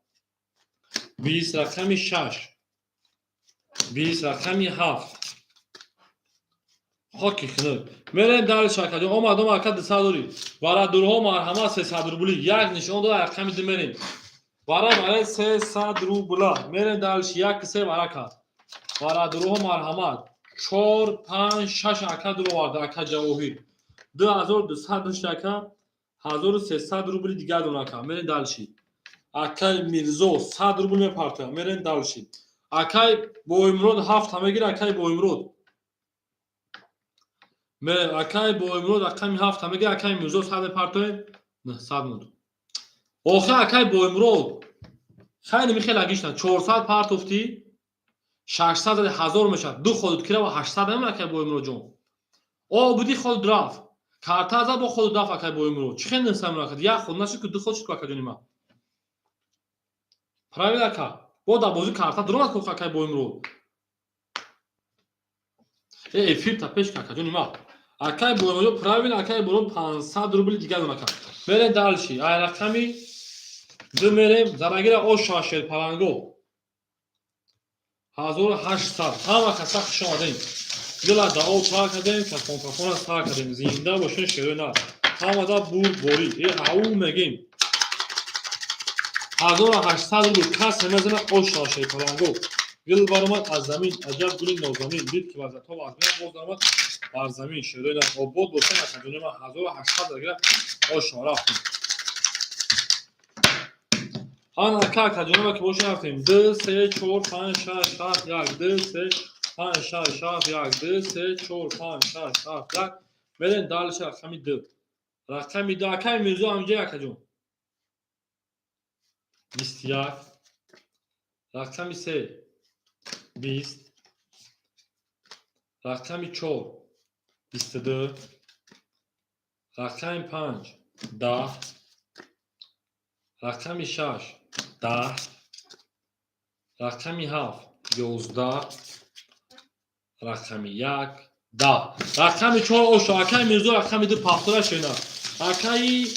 20, рақами 6 20, рақами 7. Хоки хинук. Мерем дальше ака ҷон. Омад, омад ака 200 дори. Варадурҳо марҳамат 300 рубли. Як нишон дод рақами 2 мерем. Вара барои 300 рубла. Мерем дальше 1 3 варака. Варадурҳо марҳамат 4 5 6 ака дур оварда ака Ҷавоҳир. 2200 дошт ака, 1300 рубли дигар дон ака. Мерем дальше. Акай Мирзо 100 рубл мепартояд. Мерем дальше. Акай Боймурод 7 мегирад, акай Боймурод. Мерем, акай Боймурод рақами 7 мегирад, акай Мирзо 100 мепартояд. 900 монд. Охи акай Боймурод. Хайли михел агишна 400 партофтӣ, 600 зади 1000 мешавад. Ду ходут кира ва 800 намемонад акай Боймурод ҷон. О, буди ход рафт. Карта зад бо ход рафт акай Боймурод. Чӣ хел 900 мемонад? Як ход нашуд ки ду ход шуд ку ака ҷони ман. Правильно ака. Бо дар бозӣ карта дуромад ку акай Боймурод. Эфир та пеш ака ҷони ман. Акай Боймурод правильно, акай Боймурод 500 рубли дигар дон ака. Мерем дальше. Ай рақами 2 мерем. Зарагира о шашер паланго. 1800. Ҳама каса хуш омадем. Гила дао тар кардем, кафон кафона сар кардем. Зинда бошен, шерои нар. Ҳамада бурдборӣ. Э, ау мегем. 1800 рубл касе мезана, ошо шерпаланго. Гул баромад аз замин, аҷаб гули нозанин. Дид, ки вазъиятҳо вазмин, боз даромад бар замин. Шерои нар, обод бошен, акаҷони ман. 1800 дагира ошо рафтем. Ана ака, акаҷони ман, ки боша, рафтем. Д, се, чор, панҷ, шаш, ҳафт, як, д, се, панҷ, шаш, ҳафт, як, д, се, чор, панҷ, шаш, ҳафт, як. Мерем дальше, рақами д. Рақами д, акаи Мирзо, ҳамҷа, акаҷон. 21, рақами се, 20, рақами чор, 22, рақами панҷ, 10, рақами шаш, 10, рақами ҳафт, 11, рақами як, 10, рақами чор ошо. Акаи Мирзо, рақами ду пафтора шена. Акаи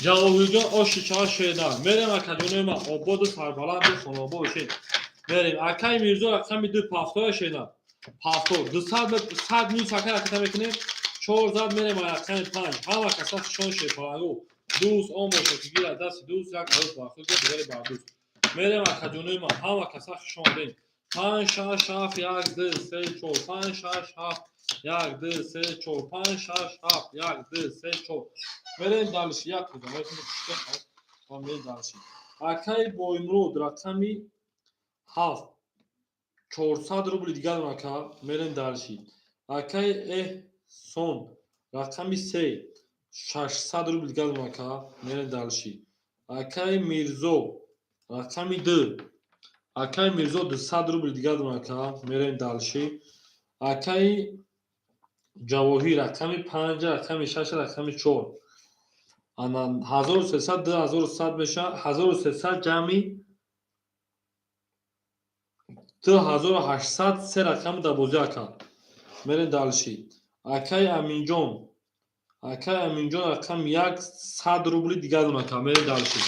Ҷавоҳирҷон, оши чор шена. Мерем, акаҷонои ман, ободу сарбаланду хонобод бошед. Мерем, акаи Мирзо, рақами ду пафтора шена. Пафтор 200, 100 минус, акай, раката мекунем. Чор зад мерем рақами панҷ. Ҳама каса хушон, шерпалангу. Дӯст он бошад, ки гирад дасти дӯст, як арӯс бар худ гирад, дигаре бар дӯст. Мерем, акаҷонои ман, ҳама каса хуш омадем. Панҷ, шаш, ҳафт, як, ду, се, чор, панҷ, шаш, ҳафт, як, ду, се, чор, панҷ, шаш, ҳафт, як, ду, се, чор. Мерем дальше. Як мерем дальше. Акаи Боимурод, рақами ҳафт, 400 рубли дигар, ака. Мерем дальше. Акаи Эҳсон, рақами се, 600 рубли дигар, ака. Мерем дальше. Акаи Мирзо, рақами ду, акаи Мирзо, 200 рубли дигар, ака. Мерем дальше. Акаи Ҷавоҳир, рақами панҷ, рақами шаш, рақами чор. Ана 1300, 2100 мешавад. 1300 ҷамъи 2800, се рақами дар бозӣ, ака. Мерем дальше. Акаи Аминҷон, акаи Аминҷон, рақами як, 100 рубли дигар, ака. Мерем дальше.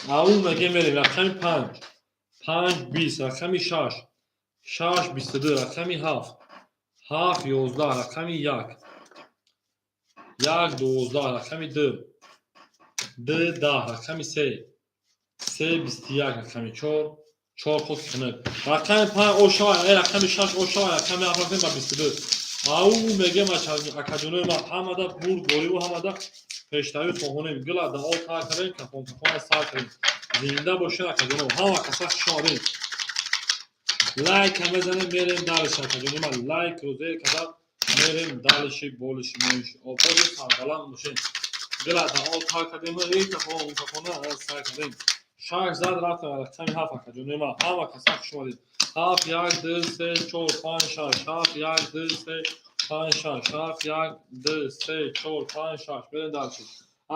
Ау меге, мерем. Рақами панҷ, панҷ, 20, рақами шаш, шаш, 22, рақами ҳафт, ҳафт, 11, рақами як, як, 12, рақами ду, ду, 10, рақами се, се, 21, рақами чор, чор. Худ хунук. Рақами панҷ ошава, рақами шаш ошава, рақами ҳафт рафтем ба 22. Ау мегем, акаҷонои ман, ҳамада бурдбориву ҳамада пештарӣ хоҳонем. Гила дао тар кардем, кафон кафона сар кардем. Зинда бошед, акаҷоно, ҳама каса хуш омадем. Лайка мезанем, мерем дальше, акаҷонои ман. Лайкро зер карда мерем дальше, болиши моиши. Ободу сарбаланд бошед. Гила дао тар кардем, эй, кафон кафона сар кардем. Шаш зад рафтем рақами ҳафт, акаҷонои ман, ҳама каса хуш омадед. Ҳафт, як, ду, се, чор, панҷ, шаш, ҳафт, як, ду, се, панҷ, шаш, ҳафт, як, ду, се, чор, панҷ, шаш. Мерем дальше.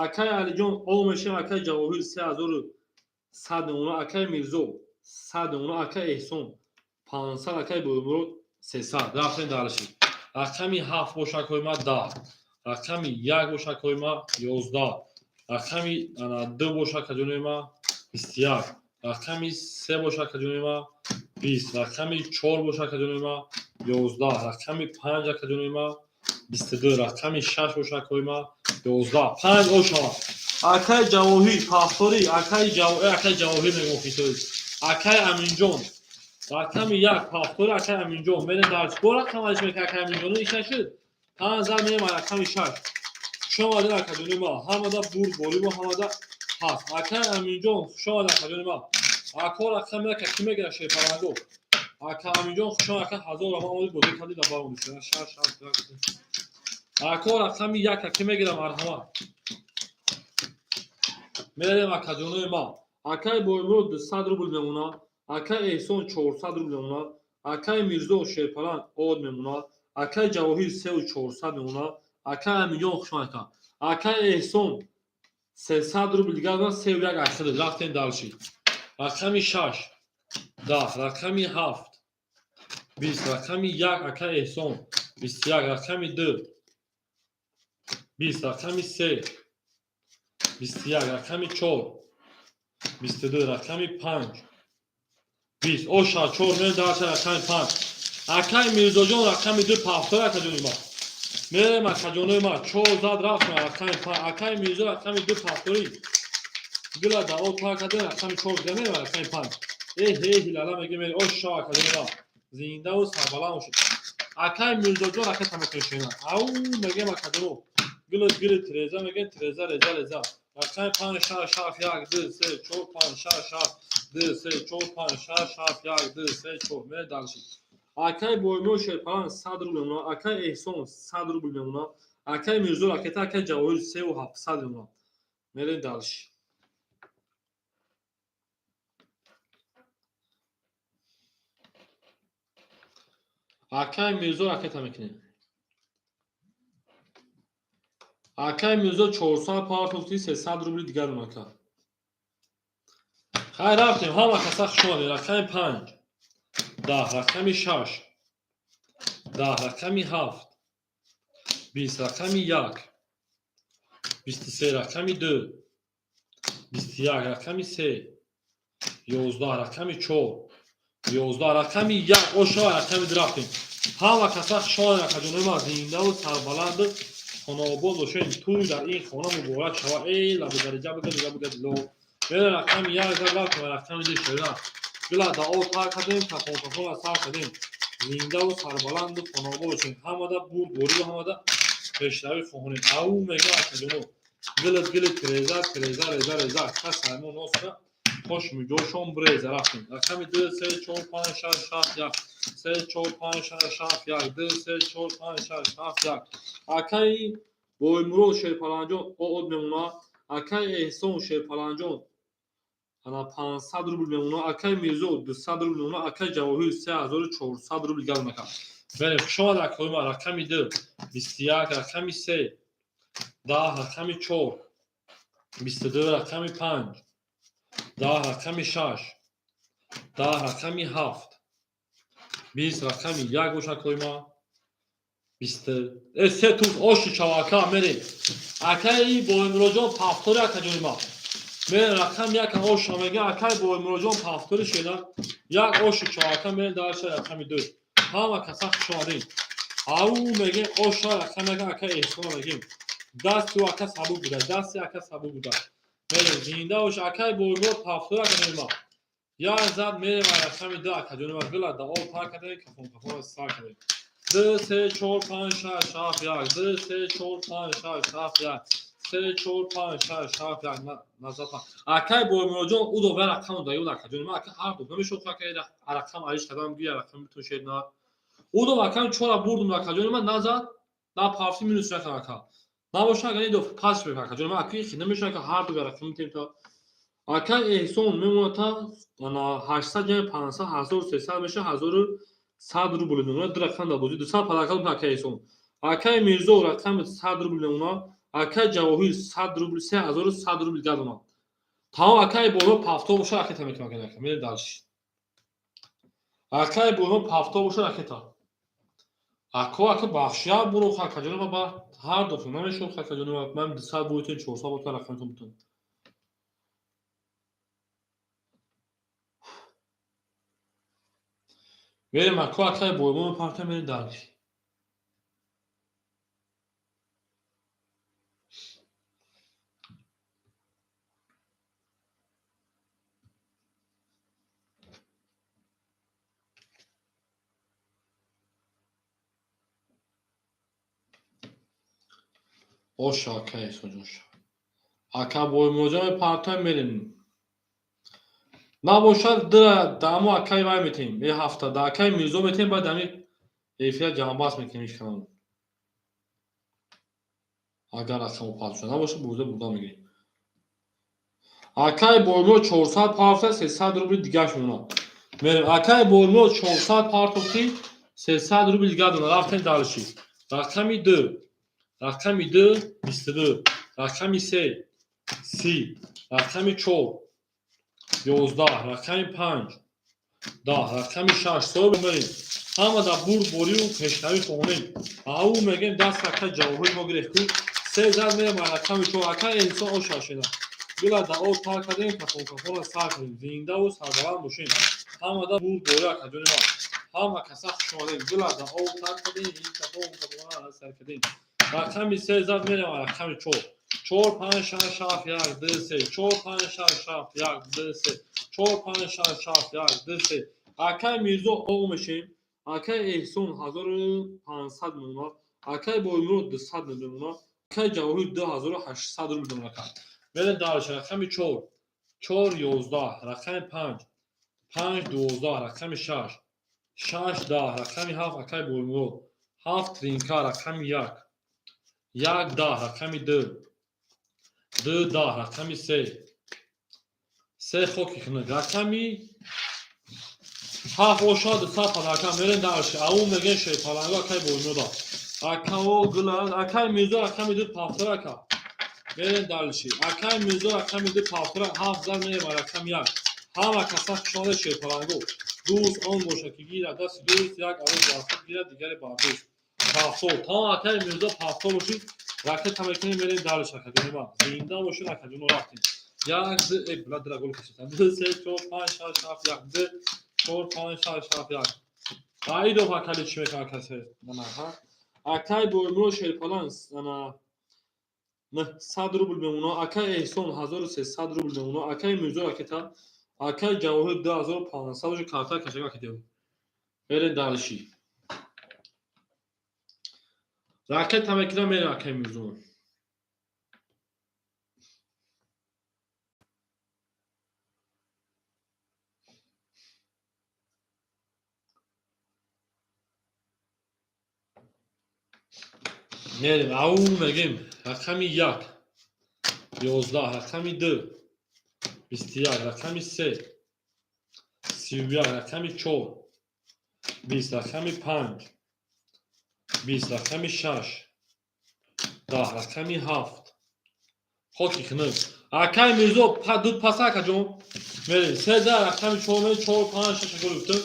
Акаи Алиҷон, о мешем. Акаи Ҷавоҳир, 3100 мемона. Акаи Мирзо, 100 мемона. Акаи Эҳсон, 500. Акаи Боимурод, 300. Рафтем дальше. Рақами ҳафт боша, акои ма, 10, рақами як боша, акои ма, 11, рақами ду боша, акаҷонои ма, 21, рақами се боша, акаҷонои ма, 20, рақами чор боша, акаҷонои ма, 11, рақами панҷ, акаҷонои ма, 22, рақами шаш боша, акои ма, 11. Панҷ ошава. Акаи Ҷавоҳир пафторӣ, акаи Ҷавоҳир мегӯм, хитои. Акаи Аминҷон, рақами як пафтори. Акаи Аминҷон, мерем дар бо рақам алиш мека. Акаи Аминҷон, иша шуд. Панҷ зад мерем рақами шаш. Хуш омадед, акаҷони ма, ҳамада бурдбориву ҳамада ҳаст. Акаи Аминҷон, хуш омадед, акаҷони ма. Ако, рақами яка кӣ мегирад, шерпаланго? Ака Аминҷон, хуш омад, ака. 1000 ама омадӣ, бозӣ кардӣ, дар баромадӣ. Шаш, ҳафт, як. Ако, рақами яка кӣ мегирад, марҳамат. Мерем, акаҷонои ма. Акаи Боимурод, 200 рубл мемонад. Акаи Эҳсон, 400 рубл мемонад. Акаи Мирзо шерпаланг од мемонад. Акаи Ҷавоҳир, 3400 мемонад. Акаи Аминҷон, хуш омад, ака. Акаи Эҳсон, 300 рубл дигар, сеу як ахир. Рафтем дальше. Рақами шаш, 10, рақами ҳафт, 20, рақами як, акаи Эҳсон, 21, рақами ду, 20, рақами се, 21, рақами чор, 22, рақами панҷ. 20 оша чор мерем дальше рақами панҷ. Акай Мирзоҷон, рақами ду пафтор, акаҷони ма. Мерем, акаҷонои ма, чор зад, рафтем рақами панҷ. Акай Мирзо, рақами ду пафторӣ. Гила да о тар кардем, рақами чор мерем, рақами панҷ. Э ҳе ҳилала мегем, оша, акаҷони ма. Зиндаву сарбаланд бошед. Акай Мирзоҷон, ракета мекунем. Ау мегем, акаҷоно. Гила гили тиреза мегем, тиреза реза реза. Рақами панҷ, шаш, ҳафт, як, ду, се, чор, панҷ, шаш, ҳафт, ду, се, чор, панҷ, шаш, ҳафт, як, ду, се, чор. Мерем дальше. Акай Боймо Шерпалан 100 рубл мемонад, акай Эҳсон 100 рубл мемонад, акай Мирзо ракета, акай Ҷавоҳир 3700 мемонад. Мерем дальше. Акай Мирзо ракета мекунем. Акай Мирзо 400 партофти, 300 рубли дигар ака. Хайр, рафтем, ҳама каса хуш омадед. Рақами панҷ, 10, рақами шаш, 10, рақами ҳафт, 20, рақами як, 23, рақами ду, 21, рақами се, 11, рақами чор, 11, рақами як, ошава, рақами ду рафтем. Ҳама каса хуш омадед, акаҷонои ман, зиндаву сарбаланду хонаобод бошед. Тӯй дар ин хона муборак шавад. Эй лабидариҷа бига дига бига дило. Мерем, рақами як зад, рафтем, рақами ду шуда. Гила да о тар кардем, кафон кафона сар кардем. Зиндаву сарбаланду хонаобод бошед. Ҳамада бурдборию ҳамада пешравӣ хоҳонем. Ау мега, акаҷоно. Гилит гили тиреза, тиреза реза реза. Кас саймон носра хош миҷошон биреза, рафтем. Рақами ду, се, чор, панҷ, шаш, ҳафт, як. Се, чор, панҷ, шаш, ҳафт, як. Ду, се, чор, панҷ, шаш, ҳафт, як. Акаи Боймурод Шерпаланҷон оод мемонад. Акаи Эҳсон Шерпаланҷон ана 500 рубл мемонад. Акаи Мирзо 200 рубл мемонад. Акаи Ҷавоҳир 3400 рубл гап мекард. Берем, хуш омад, акаҳои ман. Рақами ду, 21, рақами се, 10, рақами чор, 22, рақами панҷ, 10, рақами шаш, 10, рақами ҳафт, 20, рақами як бош, акаҳои ман. Бисту се туз оши чавака мерем. Акаи Боймуроҷон пафтори, акаҷони ман. Мерем, рақами як оша мегӯям, акаи Боймуроҷон пафтори шена, як оши чавака, мерем дальше, рақами ду. Ҳама каса хуш омадед. Ау мегем, оша, рақами як, акаи Эҳсона мегем. Дасти ака сабук буда, дасти ака сабук буда. Мерем, зинда бош, акаи Боймурод пафтори, акаҷони ман. Як зад, мерем рақами ду, акаҷони ман. Гила да об тар кардем, кафон кафона сар кардем. Ду, се, чор, панҷ, шаш, ҳафт, як. Ду, се, чор, панҷ, шаш, ҳафт, як. Се, чор, панҷ, шаш, ҳафт, як. Назар. Акай Боймуроҷон, удо ва рақам даёд, акаҷони ман, ака ҳар ду намешуд, акай рақам алиш кардам, гӯя рақам битун шед на. Удо акам чора бурдум, акаҷони ман, назад, на пафти минус накан, ака. Набоша, агар идо пас мекан, акаҷони ман, аки намешуд, ака ҳар ду рақам митем та. Акай Эҳсон мемонад та ана 800 ҷамъи 500 1300 меша, 1100 рубл мемонад. Ду рақам дар бозӣ, 200 подарка акай Эҳсон. Акай Мирзо рақами 100 рубл мемонад. Акай Ҷавоҳир 100 рубл, 3100 рубл гардонад. Тамом, акай Боро пафто боша, ракета мекунам, ака. Мерем дальше. Акай Боро пафто боша, ракета. Ако ака бахшия буро, акаҷони ма, ба ҳар дафъа намешуд, акаҷони ма, ман 200 бойтен, 400 бойтен, рақамтон бутун. Мерем, ако акай Боймо мепартем, мерем дальше. Оша, акай Эҳсонҷон, оша. Ака Боймуроҷон мепартем, мерем. Набошад, дамо акай вай метем, е ҳафта да акай Мирзо метем, баъд ами эфира ҷамъбаст мекунем иш канал. Агар рақамо пас шуда набошад, бурда бурда мегирем. Акай Боймо 400 партофта, 300 рубли дигаш мемонад. Мерем, акай Боймо 400 партофти, 300 рубли дигар дона, рафтем дальше. Рақами ду, рақами ду, 22, рақами се, 30, рақами чор, 11, рақами панҷ, 10, рақами шаш. Соҳиб мерем. Ҳама дар бурдборию пешравӣ хоҳонем. Ау мегем, даст ака Ҷавоҳир мо гирехт ку. Се зад, мерем рақами чор. Ака Эҳсон, оша шена. Гула да об тар кардем, кафон кафона сар кардем. Зиндаву сарбаланд бошем. Ҳамада бурд бора, акаҷони ман. Ҳама каса хуш омадем. Гула да об тар кардем, ин кафон кафона сар кардем. Рақами се зад, мерем рақами чор. Чор, панҷ, шаш, ҳафт, як, ду, се. Чор, панҷ, шаш, ҳафт, як, ду, се. Чор, панҷ, шаш, ҳафт, як, ду, се. Акай Мирзо оғ мешем. Акай Эҳсон 1500 мемонад. Акай Боймурод 200 мемонад. Акай Ҷавоҳир 2800 рубл мемонад. Мерем дальше. Рақами чор. Чор, 11. Рақами панҷ. Панҷ, 12. Рақами шаш. Шаш, 10. Рақами ҳафт, акай Боймурод. Ҳафт тринка. Рақами як. Як, 10. Рақами ду. Ду, 10. Рақами се. Се, хоки хунук. Рақами ҳафт оша 200 подарка. Мерем дальше. Ау мегем шерпаланго акай Боймурода. Акао гула акай Мирзо рақами ду пафтора ака. Мерем дальше. Акай Мирзо рақами ду пафтора ҳафт зад, мерем рақами як. Ҳама каса хушомадед, шерпаланго. Дӯст он бошад, ки гирад дасти дӯст, як арӯз бар худ гирад, дигаре бар дӯст. Пафтор. Тамом, акай Мирзо пафтор бошид. Ракета мекунем, мерем дальше, акаҷони ман. Зинда бошед, акаҷоно, рафтем. Як, ду, э, била дира гол кашидам. Ду, се, чор, панҷ, шаш, ҳафт, як, ду, чор, панҷ, шаш, ҳафт, як. Аидов акали чӣ мекунад касе? Ана, ҳа? Акай Боймуро шерпалан ана 900 рубл мемонад. Акай Эҳсон 1300 рубл мемонад. Акай Мирзо ракета. Акай Ҷавоҳир 2500 бошад, карта кашага кидем. Мерем дальше. Ракета мекунам, мерем акай Мирзо. Мерем, ау мегем рақами як 11, рақами ду 21, рақами се 31, рақами чор 20, рақами панҷ 20, рақами шаш 10, рақами ҳафт, хоки хунук. Акай Мирзо ду паса, акаҷон. Мерем се да рақами чор мерем, чор, панҷ, шаш гол гуфтем.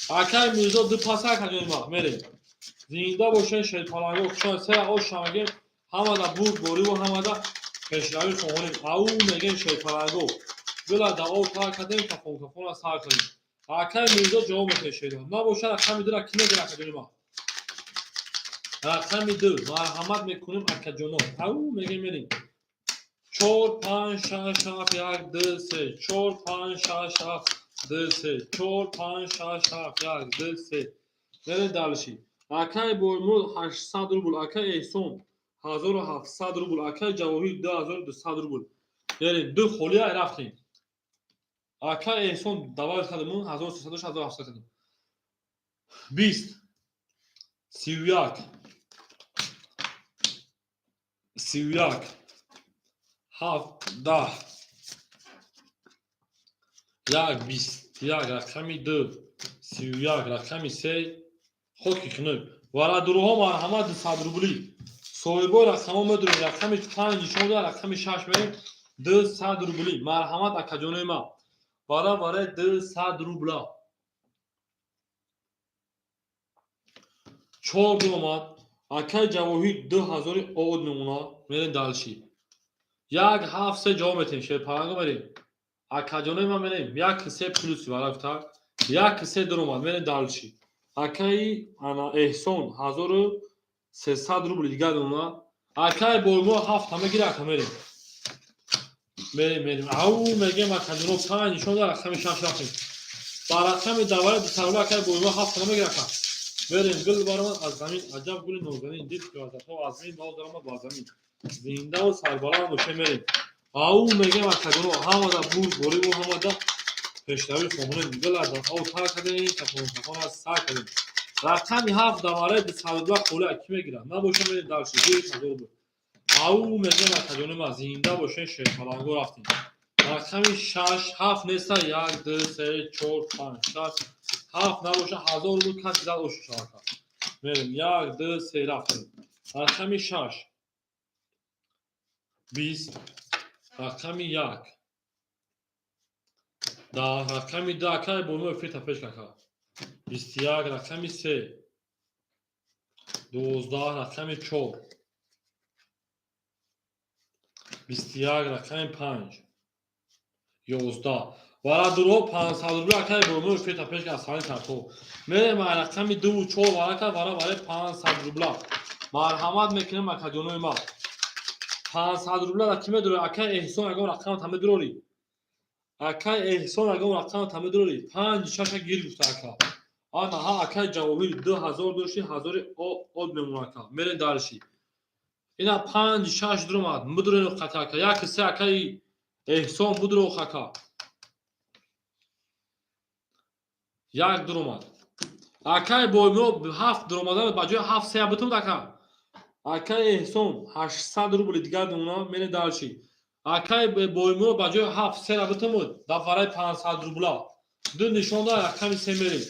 Акай Мирзо ду паса, акаҷони ма, мерем. Зинда бошен, шерпаланго, хушон се ош мегем. Ҳамада бурд бориву ҳамада пешравӣ хоҳонем. Ау мегем шерпаланго. Гула да об тар кардем, кафон кафона сар кардем. Акай Мирзо ҷавоб метаҳед шеро. Набошад, рақами дура ки мегирад, акаҷони ма? Рақами ду марҳамат мекунем, акаҷоно. Ау мегем, мерем. Чор, панҷ, шаш, ҳафт, як, ду, се. Чор, панҷ, шаш, ҳафт, ду, се. Чор, панҷ, шаш, ҳафт, як, ду, се. Мерем дальше. Акай Боймур 800 рубл, акай Эҳсон 1700 рубл, акай Ҷавоҳир 2200 рубл. Мерем, ду холия рафтем. Акай Эҳсон давай кардем, 1300, 1700 кардем. 20, 31, 31, ҳафт, 10, як, 21, рақами ду 31, рақами се, хоки хунук. Варадуруҳо марҳамат, 200 рублӣ. Соҳибои рақамҳо медонем, рақами панҷ нишон дод, рақами шаш мерем, 200 рублӣ. Марҳамат, акаҷонои ман. Бара барои 200 рубла. Чор ду омад. Акай Ҷавоҳир 2000 од мемонад. Мерем дальше. Як, ҳафт, се ҷавоб метем. Шерпаланго мерем. Акаҷонои ман, мерем. Як, се плюс вара гуфта. Як, се дуромад. Мерем дальше. Акаи ана Эҳсон 1300 рубл дигар мемонад. Акай Боймо ҳафта мегира, ака, мерем. Мерем, мерем. Ау мегем, акаҷоно, панҷ нишон дод, рақами шаш рафтем. Ба рақами давари 200 рубл акай Боймо ҳафта мегира, ака. Мерем, гул баромад аз замин, аҷаб гули нозанин, дид ки вазатҳо аз мин боз даромад ба замин. Зиндаву сарбаланд бошем, мерем. Ау мегем, акаҷоно, ҳамада бурд бориву ҳамада пешравӣ хоҳонем. Гул аз об тар кардем, кафон кафон аз сар кардем. Рақами ҳафт давараи 200 рубла холия кӣ мегирад? Набошем, мерем дальше. 2000 рубл. Ау мегем, акаҷоно ма, зинда бошем, шерпаланго рафтем. Рақами шаш, ҳафт неста, як, ду, се, чор, панҷ, шаш, ҳафт набоша, 1000 рубл каси зад ошу шавад. Мерем, як, ду, се рафтем. Рақами шаш 20, рақами як 10, рақами ду, акай Бомо эфирта пеш кака. 21, рақами се 12, рақами чор 21, рақами панҷ. 11. Вара дуро 500 рубли акай бормиро фета пеш аз сани тартҳо. Мерем ай рақами 2 4 варака вара вараи 500 рубла. Марҳамат мекунем акаҷонои ма. 500 рубла да ки медорӣ? Акай Эҳсон ягон рақам та медорӣ? Акай Эҳсон ягон рақам та медорӣ? 5 6 гир гуфта ака. Ана ҳа акай Ҷавоҳир 2000 дошти 1000 од мемона ака. Мерем дарши. Ина 5 6 дуромад. Мудурен қати ака. 1 3 акай Эҳсон будро ака. 1 дуромад. Акай Боймиро 7 дуромадан ба ҷои 7 3 битумад ака. Акай Эҳсон 800 рубли дигар мемона, мерем дарши. Акай Боймиро ба ҷои 7 3 битумад, дар вараи 500 рубла. Ду нишон дор рақами 3 мерем.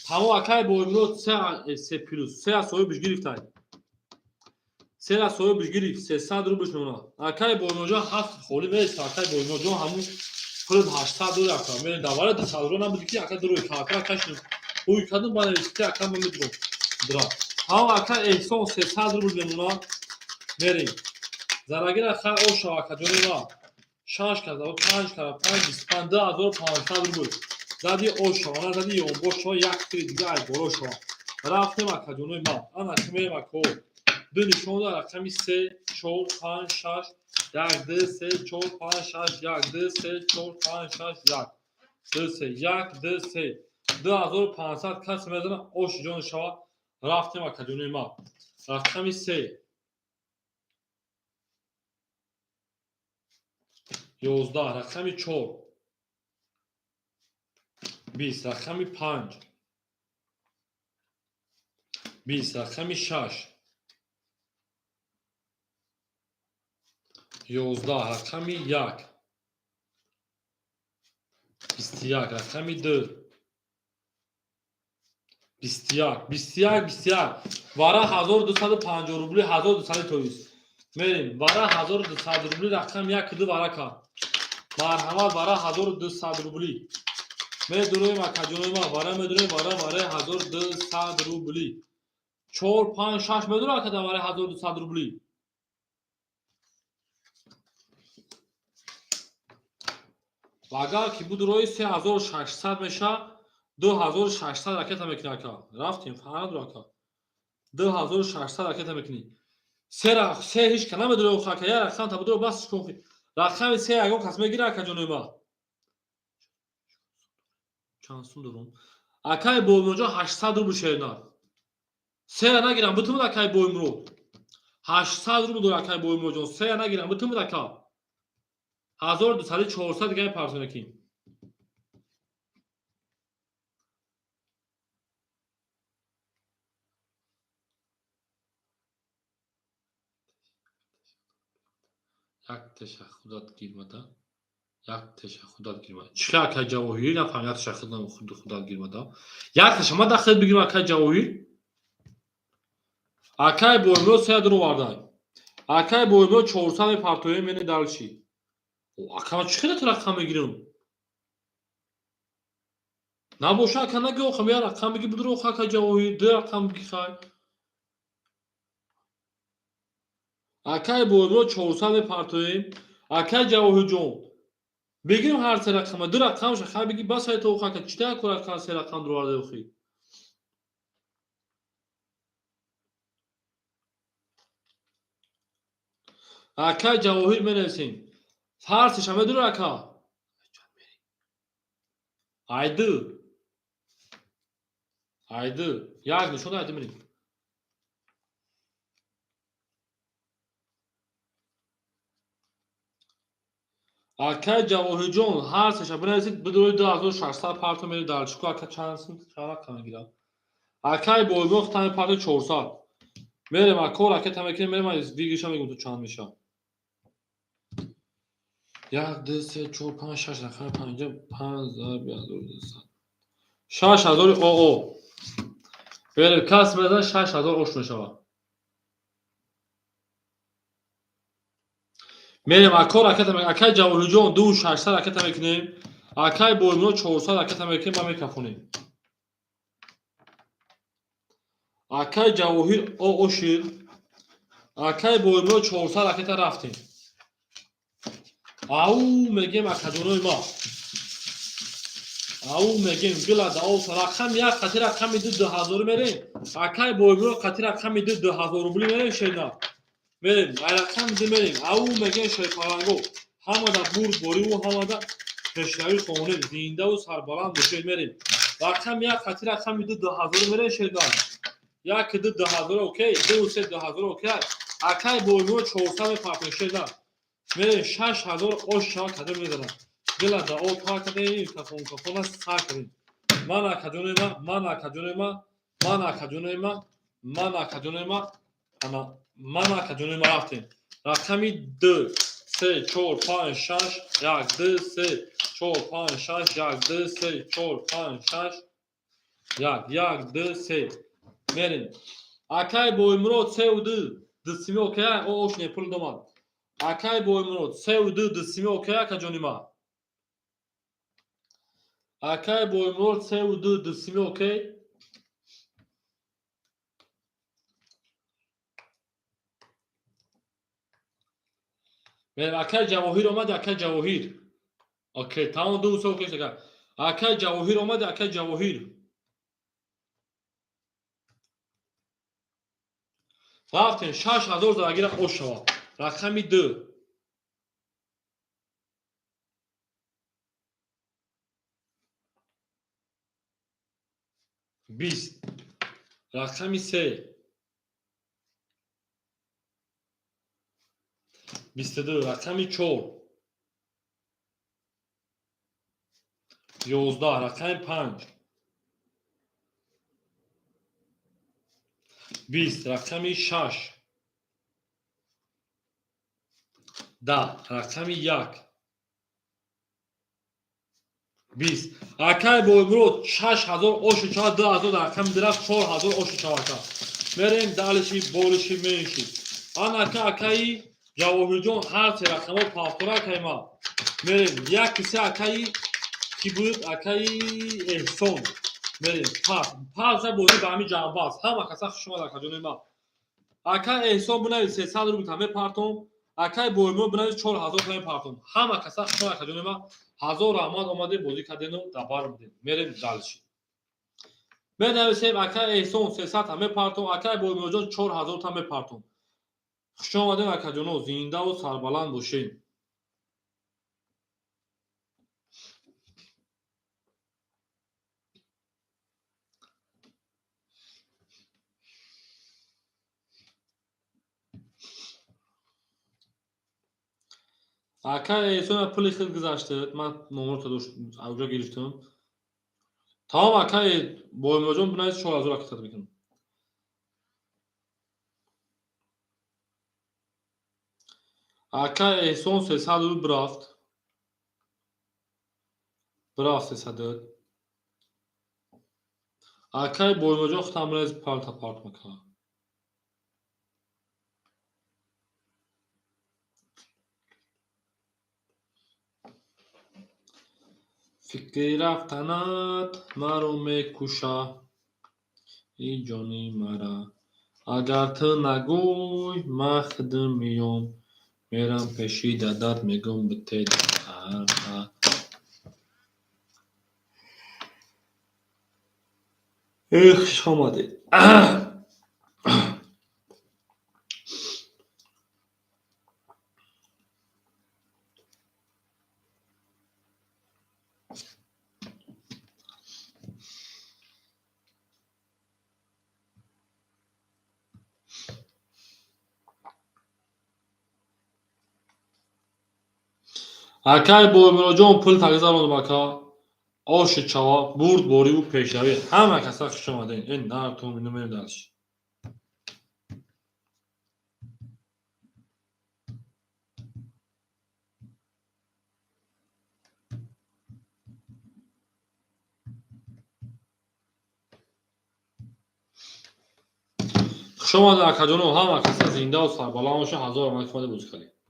Тамом акай Боймиро 3 плюс 3 соҳибаш гирифтай. 3 соҳибаш гирифт, 300 рублш мемона. Акай Боймироҷон 7 холӣ мереса, акай Боймироҷон ҳамун пулат 800 дор ака. Мерем дар вараи 200 рубла набуди ки ака дурои калка кашидем. Ҳуй кардем ба навист ки ака ма медурам. Дра. Тамом ака Эҳсон 300 рубл мемона. Мерем. Зарагира хай ошава ака ҷони ма. 6 карда, 5 карда, 5 25 2500 рубл. Зади ошава, на зади ёнбош шава, як тири дига ай боло шава. Рафтем ака ҷонои ма. Ана ки мерем ака. Ду нишон дор рақами 3 4 5 6 1 2 3 4 5 6 1 2 3 4 5 6 1 2 3 1 2 3 2500 кас мезана ош ҷон шава. Рафтем ака ҷонои ма. Рақами 3 11 рақами 4 20 рақами 5 20 рақами 6 11 рақами 1 21 рақами 2 21 21 21 вара 1250 рубли 1200 тоист. Мерем вара 1200 рубли рақам 1 2 варака. Марҳамат вара 1200 рубли. Медуроем акаҷонои ма, вара медуроем вара вараи 1200 рубли. 4 5 6 медуро ака дар вараи 1200 рубли. Ва агар ки будурои 3600 меша, 2600 ракета мекунӣ ака. Рафтем, фарқ надора ака. 2600 ракета мекунӣ. Се ҳеҷ ка намедурои охи ака, як рақам та будуро бас кун. Рақами 3 ягон кас мегира ака ҷонои ма. Чанд сум дорум? Акай Боймироҷон 800 рубл шернар. Сера нагирам, битумад акай Боймиро. 800 рубл дора акай Боймироҷон. Сера нагирам, битумад ака. 1200 400 дига партонакӣ. Як теша худат гирмада. Як теша худат гирмада. Чӣ акай Ҷавоҳир? Нафаҳмам, як теша худат гирмада. Як теша ма дахел бигирам акай Ҷавоҳир? Акай Боймиро 3 дуровардай. Акай Боймиро 400 мепартоем, мене далчи. Ака ма чӣ хеле ту рақам мегирам? Набоша ака наги охам, як рақам биги будуро ох акай Ҷавоҳир, ду рақам биги хай. Акай Боймиро 400 мепартоем. Акай Ҷавоҳирҷон, бигирем ҳар се рақама, ду рақамша хай биги бас ай то ох ака, чӣ та ку рақам се рақам дуровардай охи? Акай Ҷавоҳир менависем. Ҳар сеша медуро ака? Айду. Айду. Як нишон айду мерем. Акай Ҷавоҳирҷон, ҳар сеша бинависед, бидурои 2600 парто мерем дар чико ака чанд сум чанд рақам мегирад? Акай Боймиро хутами парто 400. Мерем ако ракета мекунем, мерем аз вигиша мегӯм ту чанд меша. 1 2 3 4 5 6 рақами 5 5 зарби 1200. 6000 ОО. Берем кас мезан 6000 ош мешавад. Мерем ако ракета мекунем. Акай Ҷавоҳирҷон 2600 ракета мекунем. Акай Боймиро 400 ракета мекунем ва мекафонем. Акай Ҷавоҳир ОО шир. Акай Боймиро 400 ракета рафтем. Ау мегем акаҷонои ма. Ау мегем гила да ов рақам як қати рақами ду 2000 мерем. Акай бойбро қати рақами ду 2000 рубли мерем шена. Мерем, ай рақами ду мерем. Ау мегем шерпаланго. Ҳамада бурд бориву ҳамада пешравӣ хонем. Зиндаву сарбаланд бошед мерем. Рақами як қати рақами ду 2000 мерем шена. Як ду 2000 окей, ду се 2000 окей. Акай бойбро 400 мепартем шена. Мерем 6000 ош шава кадом мезанам. Гила да о та кадем кафон кафона сар кадем. Ман акаҷонои ма, ман акаҷонои ма, ман акаҷонои ма, ман акаҷонои ма, ана ман акаҷонои ма рафтем. Рақами 2 3 4 5 6 1 2 3 4 5 6 1 2 3 4 5 6 1 1 2 3 мерем. Акай Боймурод 3 ва 2 дсими окей, о ош не пул домад. Акай Боймурод 3 ва 2 дсими окей акаҷони ма. Акай Боймурод 3 ва 2 дсими окей. Мерем акай Ҷавоҳир омад, акай Ҷавоҳир. Окей, тамом 2 3 окей шуда. Акай Ҷавоҳир омад, акай Ҷавоҳир. Рафтем 6000 зарагира ош шавад. Рақами 2. Бист. Рақами 3. 22. Рақами 4. 11. Рақами 5. 20. Рақами 6. 10. Рақами 1. 20. Акай Боймурод 6000 ошу чава 2000 рақами дирафт 4000 ошу чава ака. Мерем далиши болиши менши. Ан ака акаи Ҷавоҳирҷон ҳар се рақамҳо пафтора акаи ма. Мерем як се акаи ки буд акаи Эҳсон. Мерем пас. Пас бозӣ ба ҳамин ҷамъбаст. Ҳама каса хуш омад акаҷони ма. Акаи Эҳсон бинавис 300 рубл та мепартом. Акаи Боймурод бинавис 4000 та мепартом. Ҳама каса хуш омад акаҷони ма. Ҳазор раҳмат омадем бозӣ кардену дабар будем. Мерем далши. Менависем акаи Эҳсон 300 та мепартом, акаи Боймуродҷон 4000 та мепартом. Хуш омадем акаҷоно, зиндаву сарбаланд бошед. Акаи Эҳсон пули хел гузашта, ман номерро авҷо гирифтам. Тамом акаи Боймуродҷон бинавис 4000 акатат мекунам. Акаи Эҳсон 300 рубл бирафт. Бирафт 300. Акаи Боймуродҷон худам бинавис парта парт мекунам. Фикри рафтанат маро мекуша, и ҷони мара. Агар ту нагӯй, ман худам меём. Мерам пеши дадат, мегӯм бите дарта. Эх, хуш омадед. Акай Боймуродҷон пул тагзарондум ака. Оши чава, бурд бориву пешравӣ. Ҳама каса хуш омадед. Ин нартум ину мерем дальше. Хуш омадед акаҷоно, ҳама каса зиндаву сарбаланд бошед. Ҳазор раҳмат ки омадед бозӣ кардед.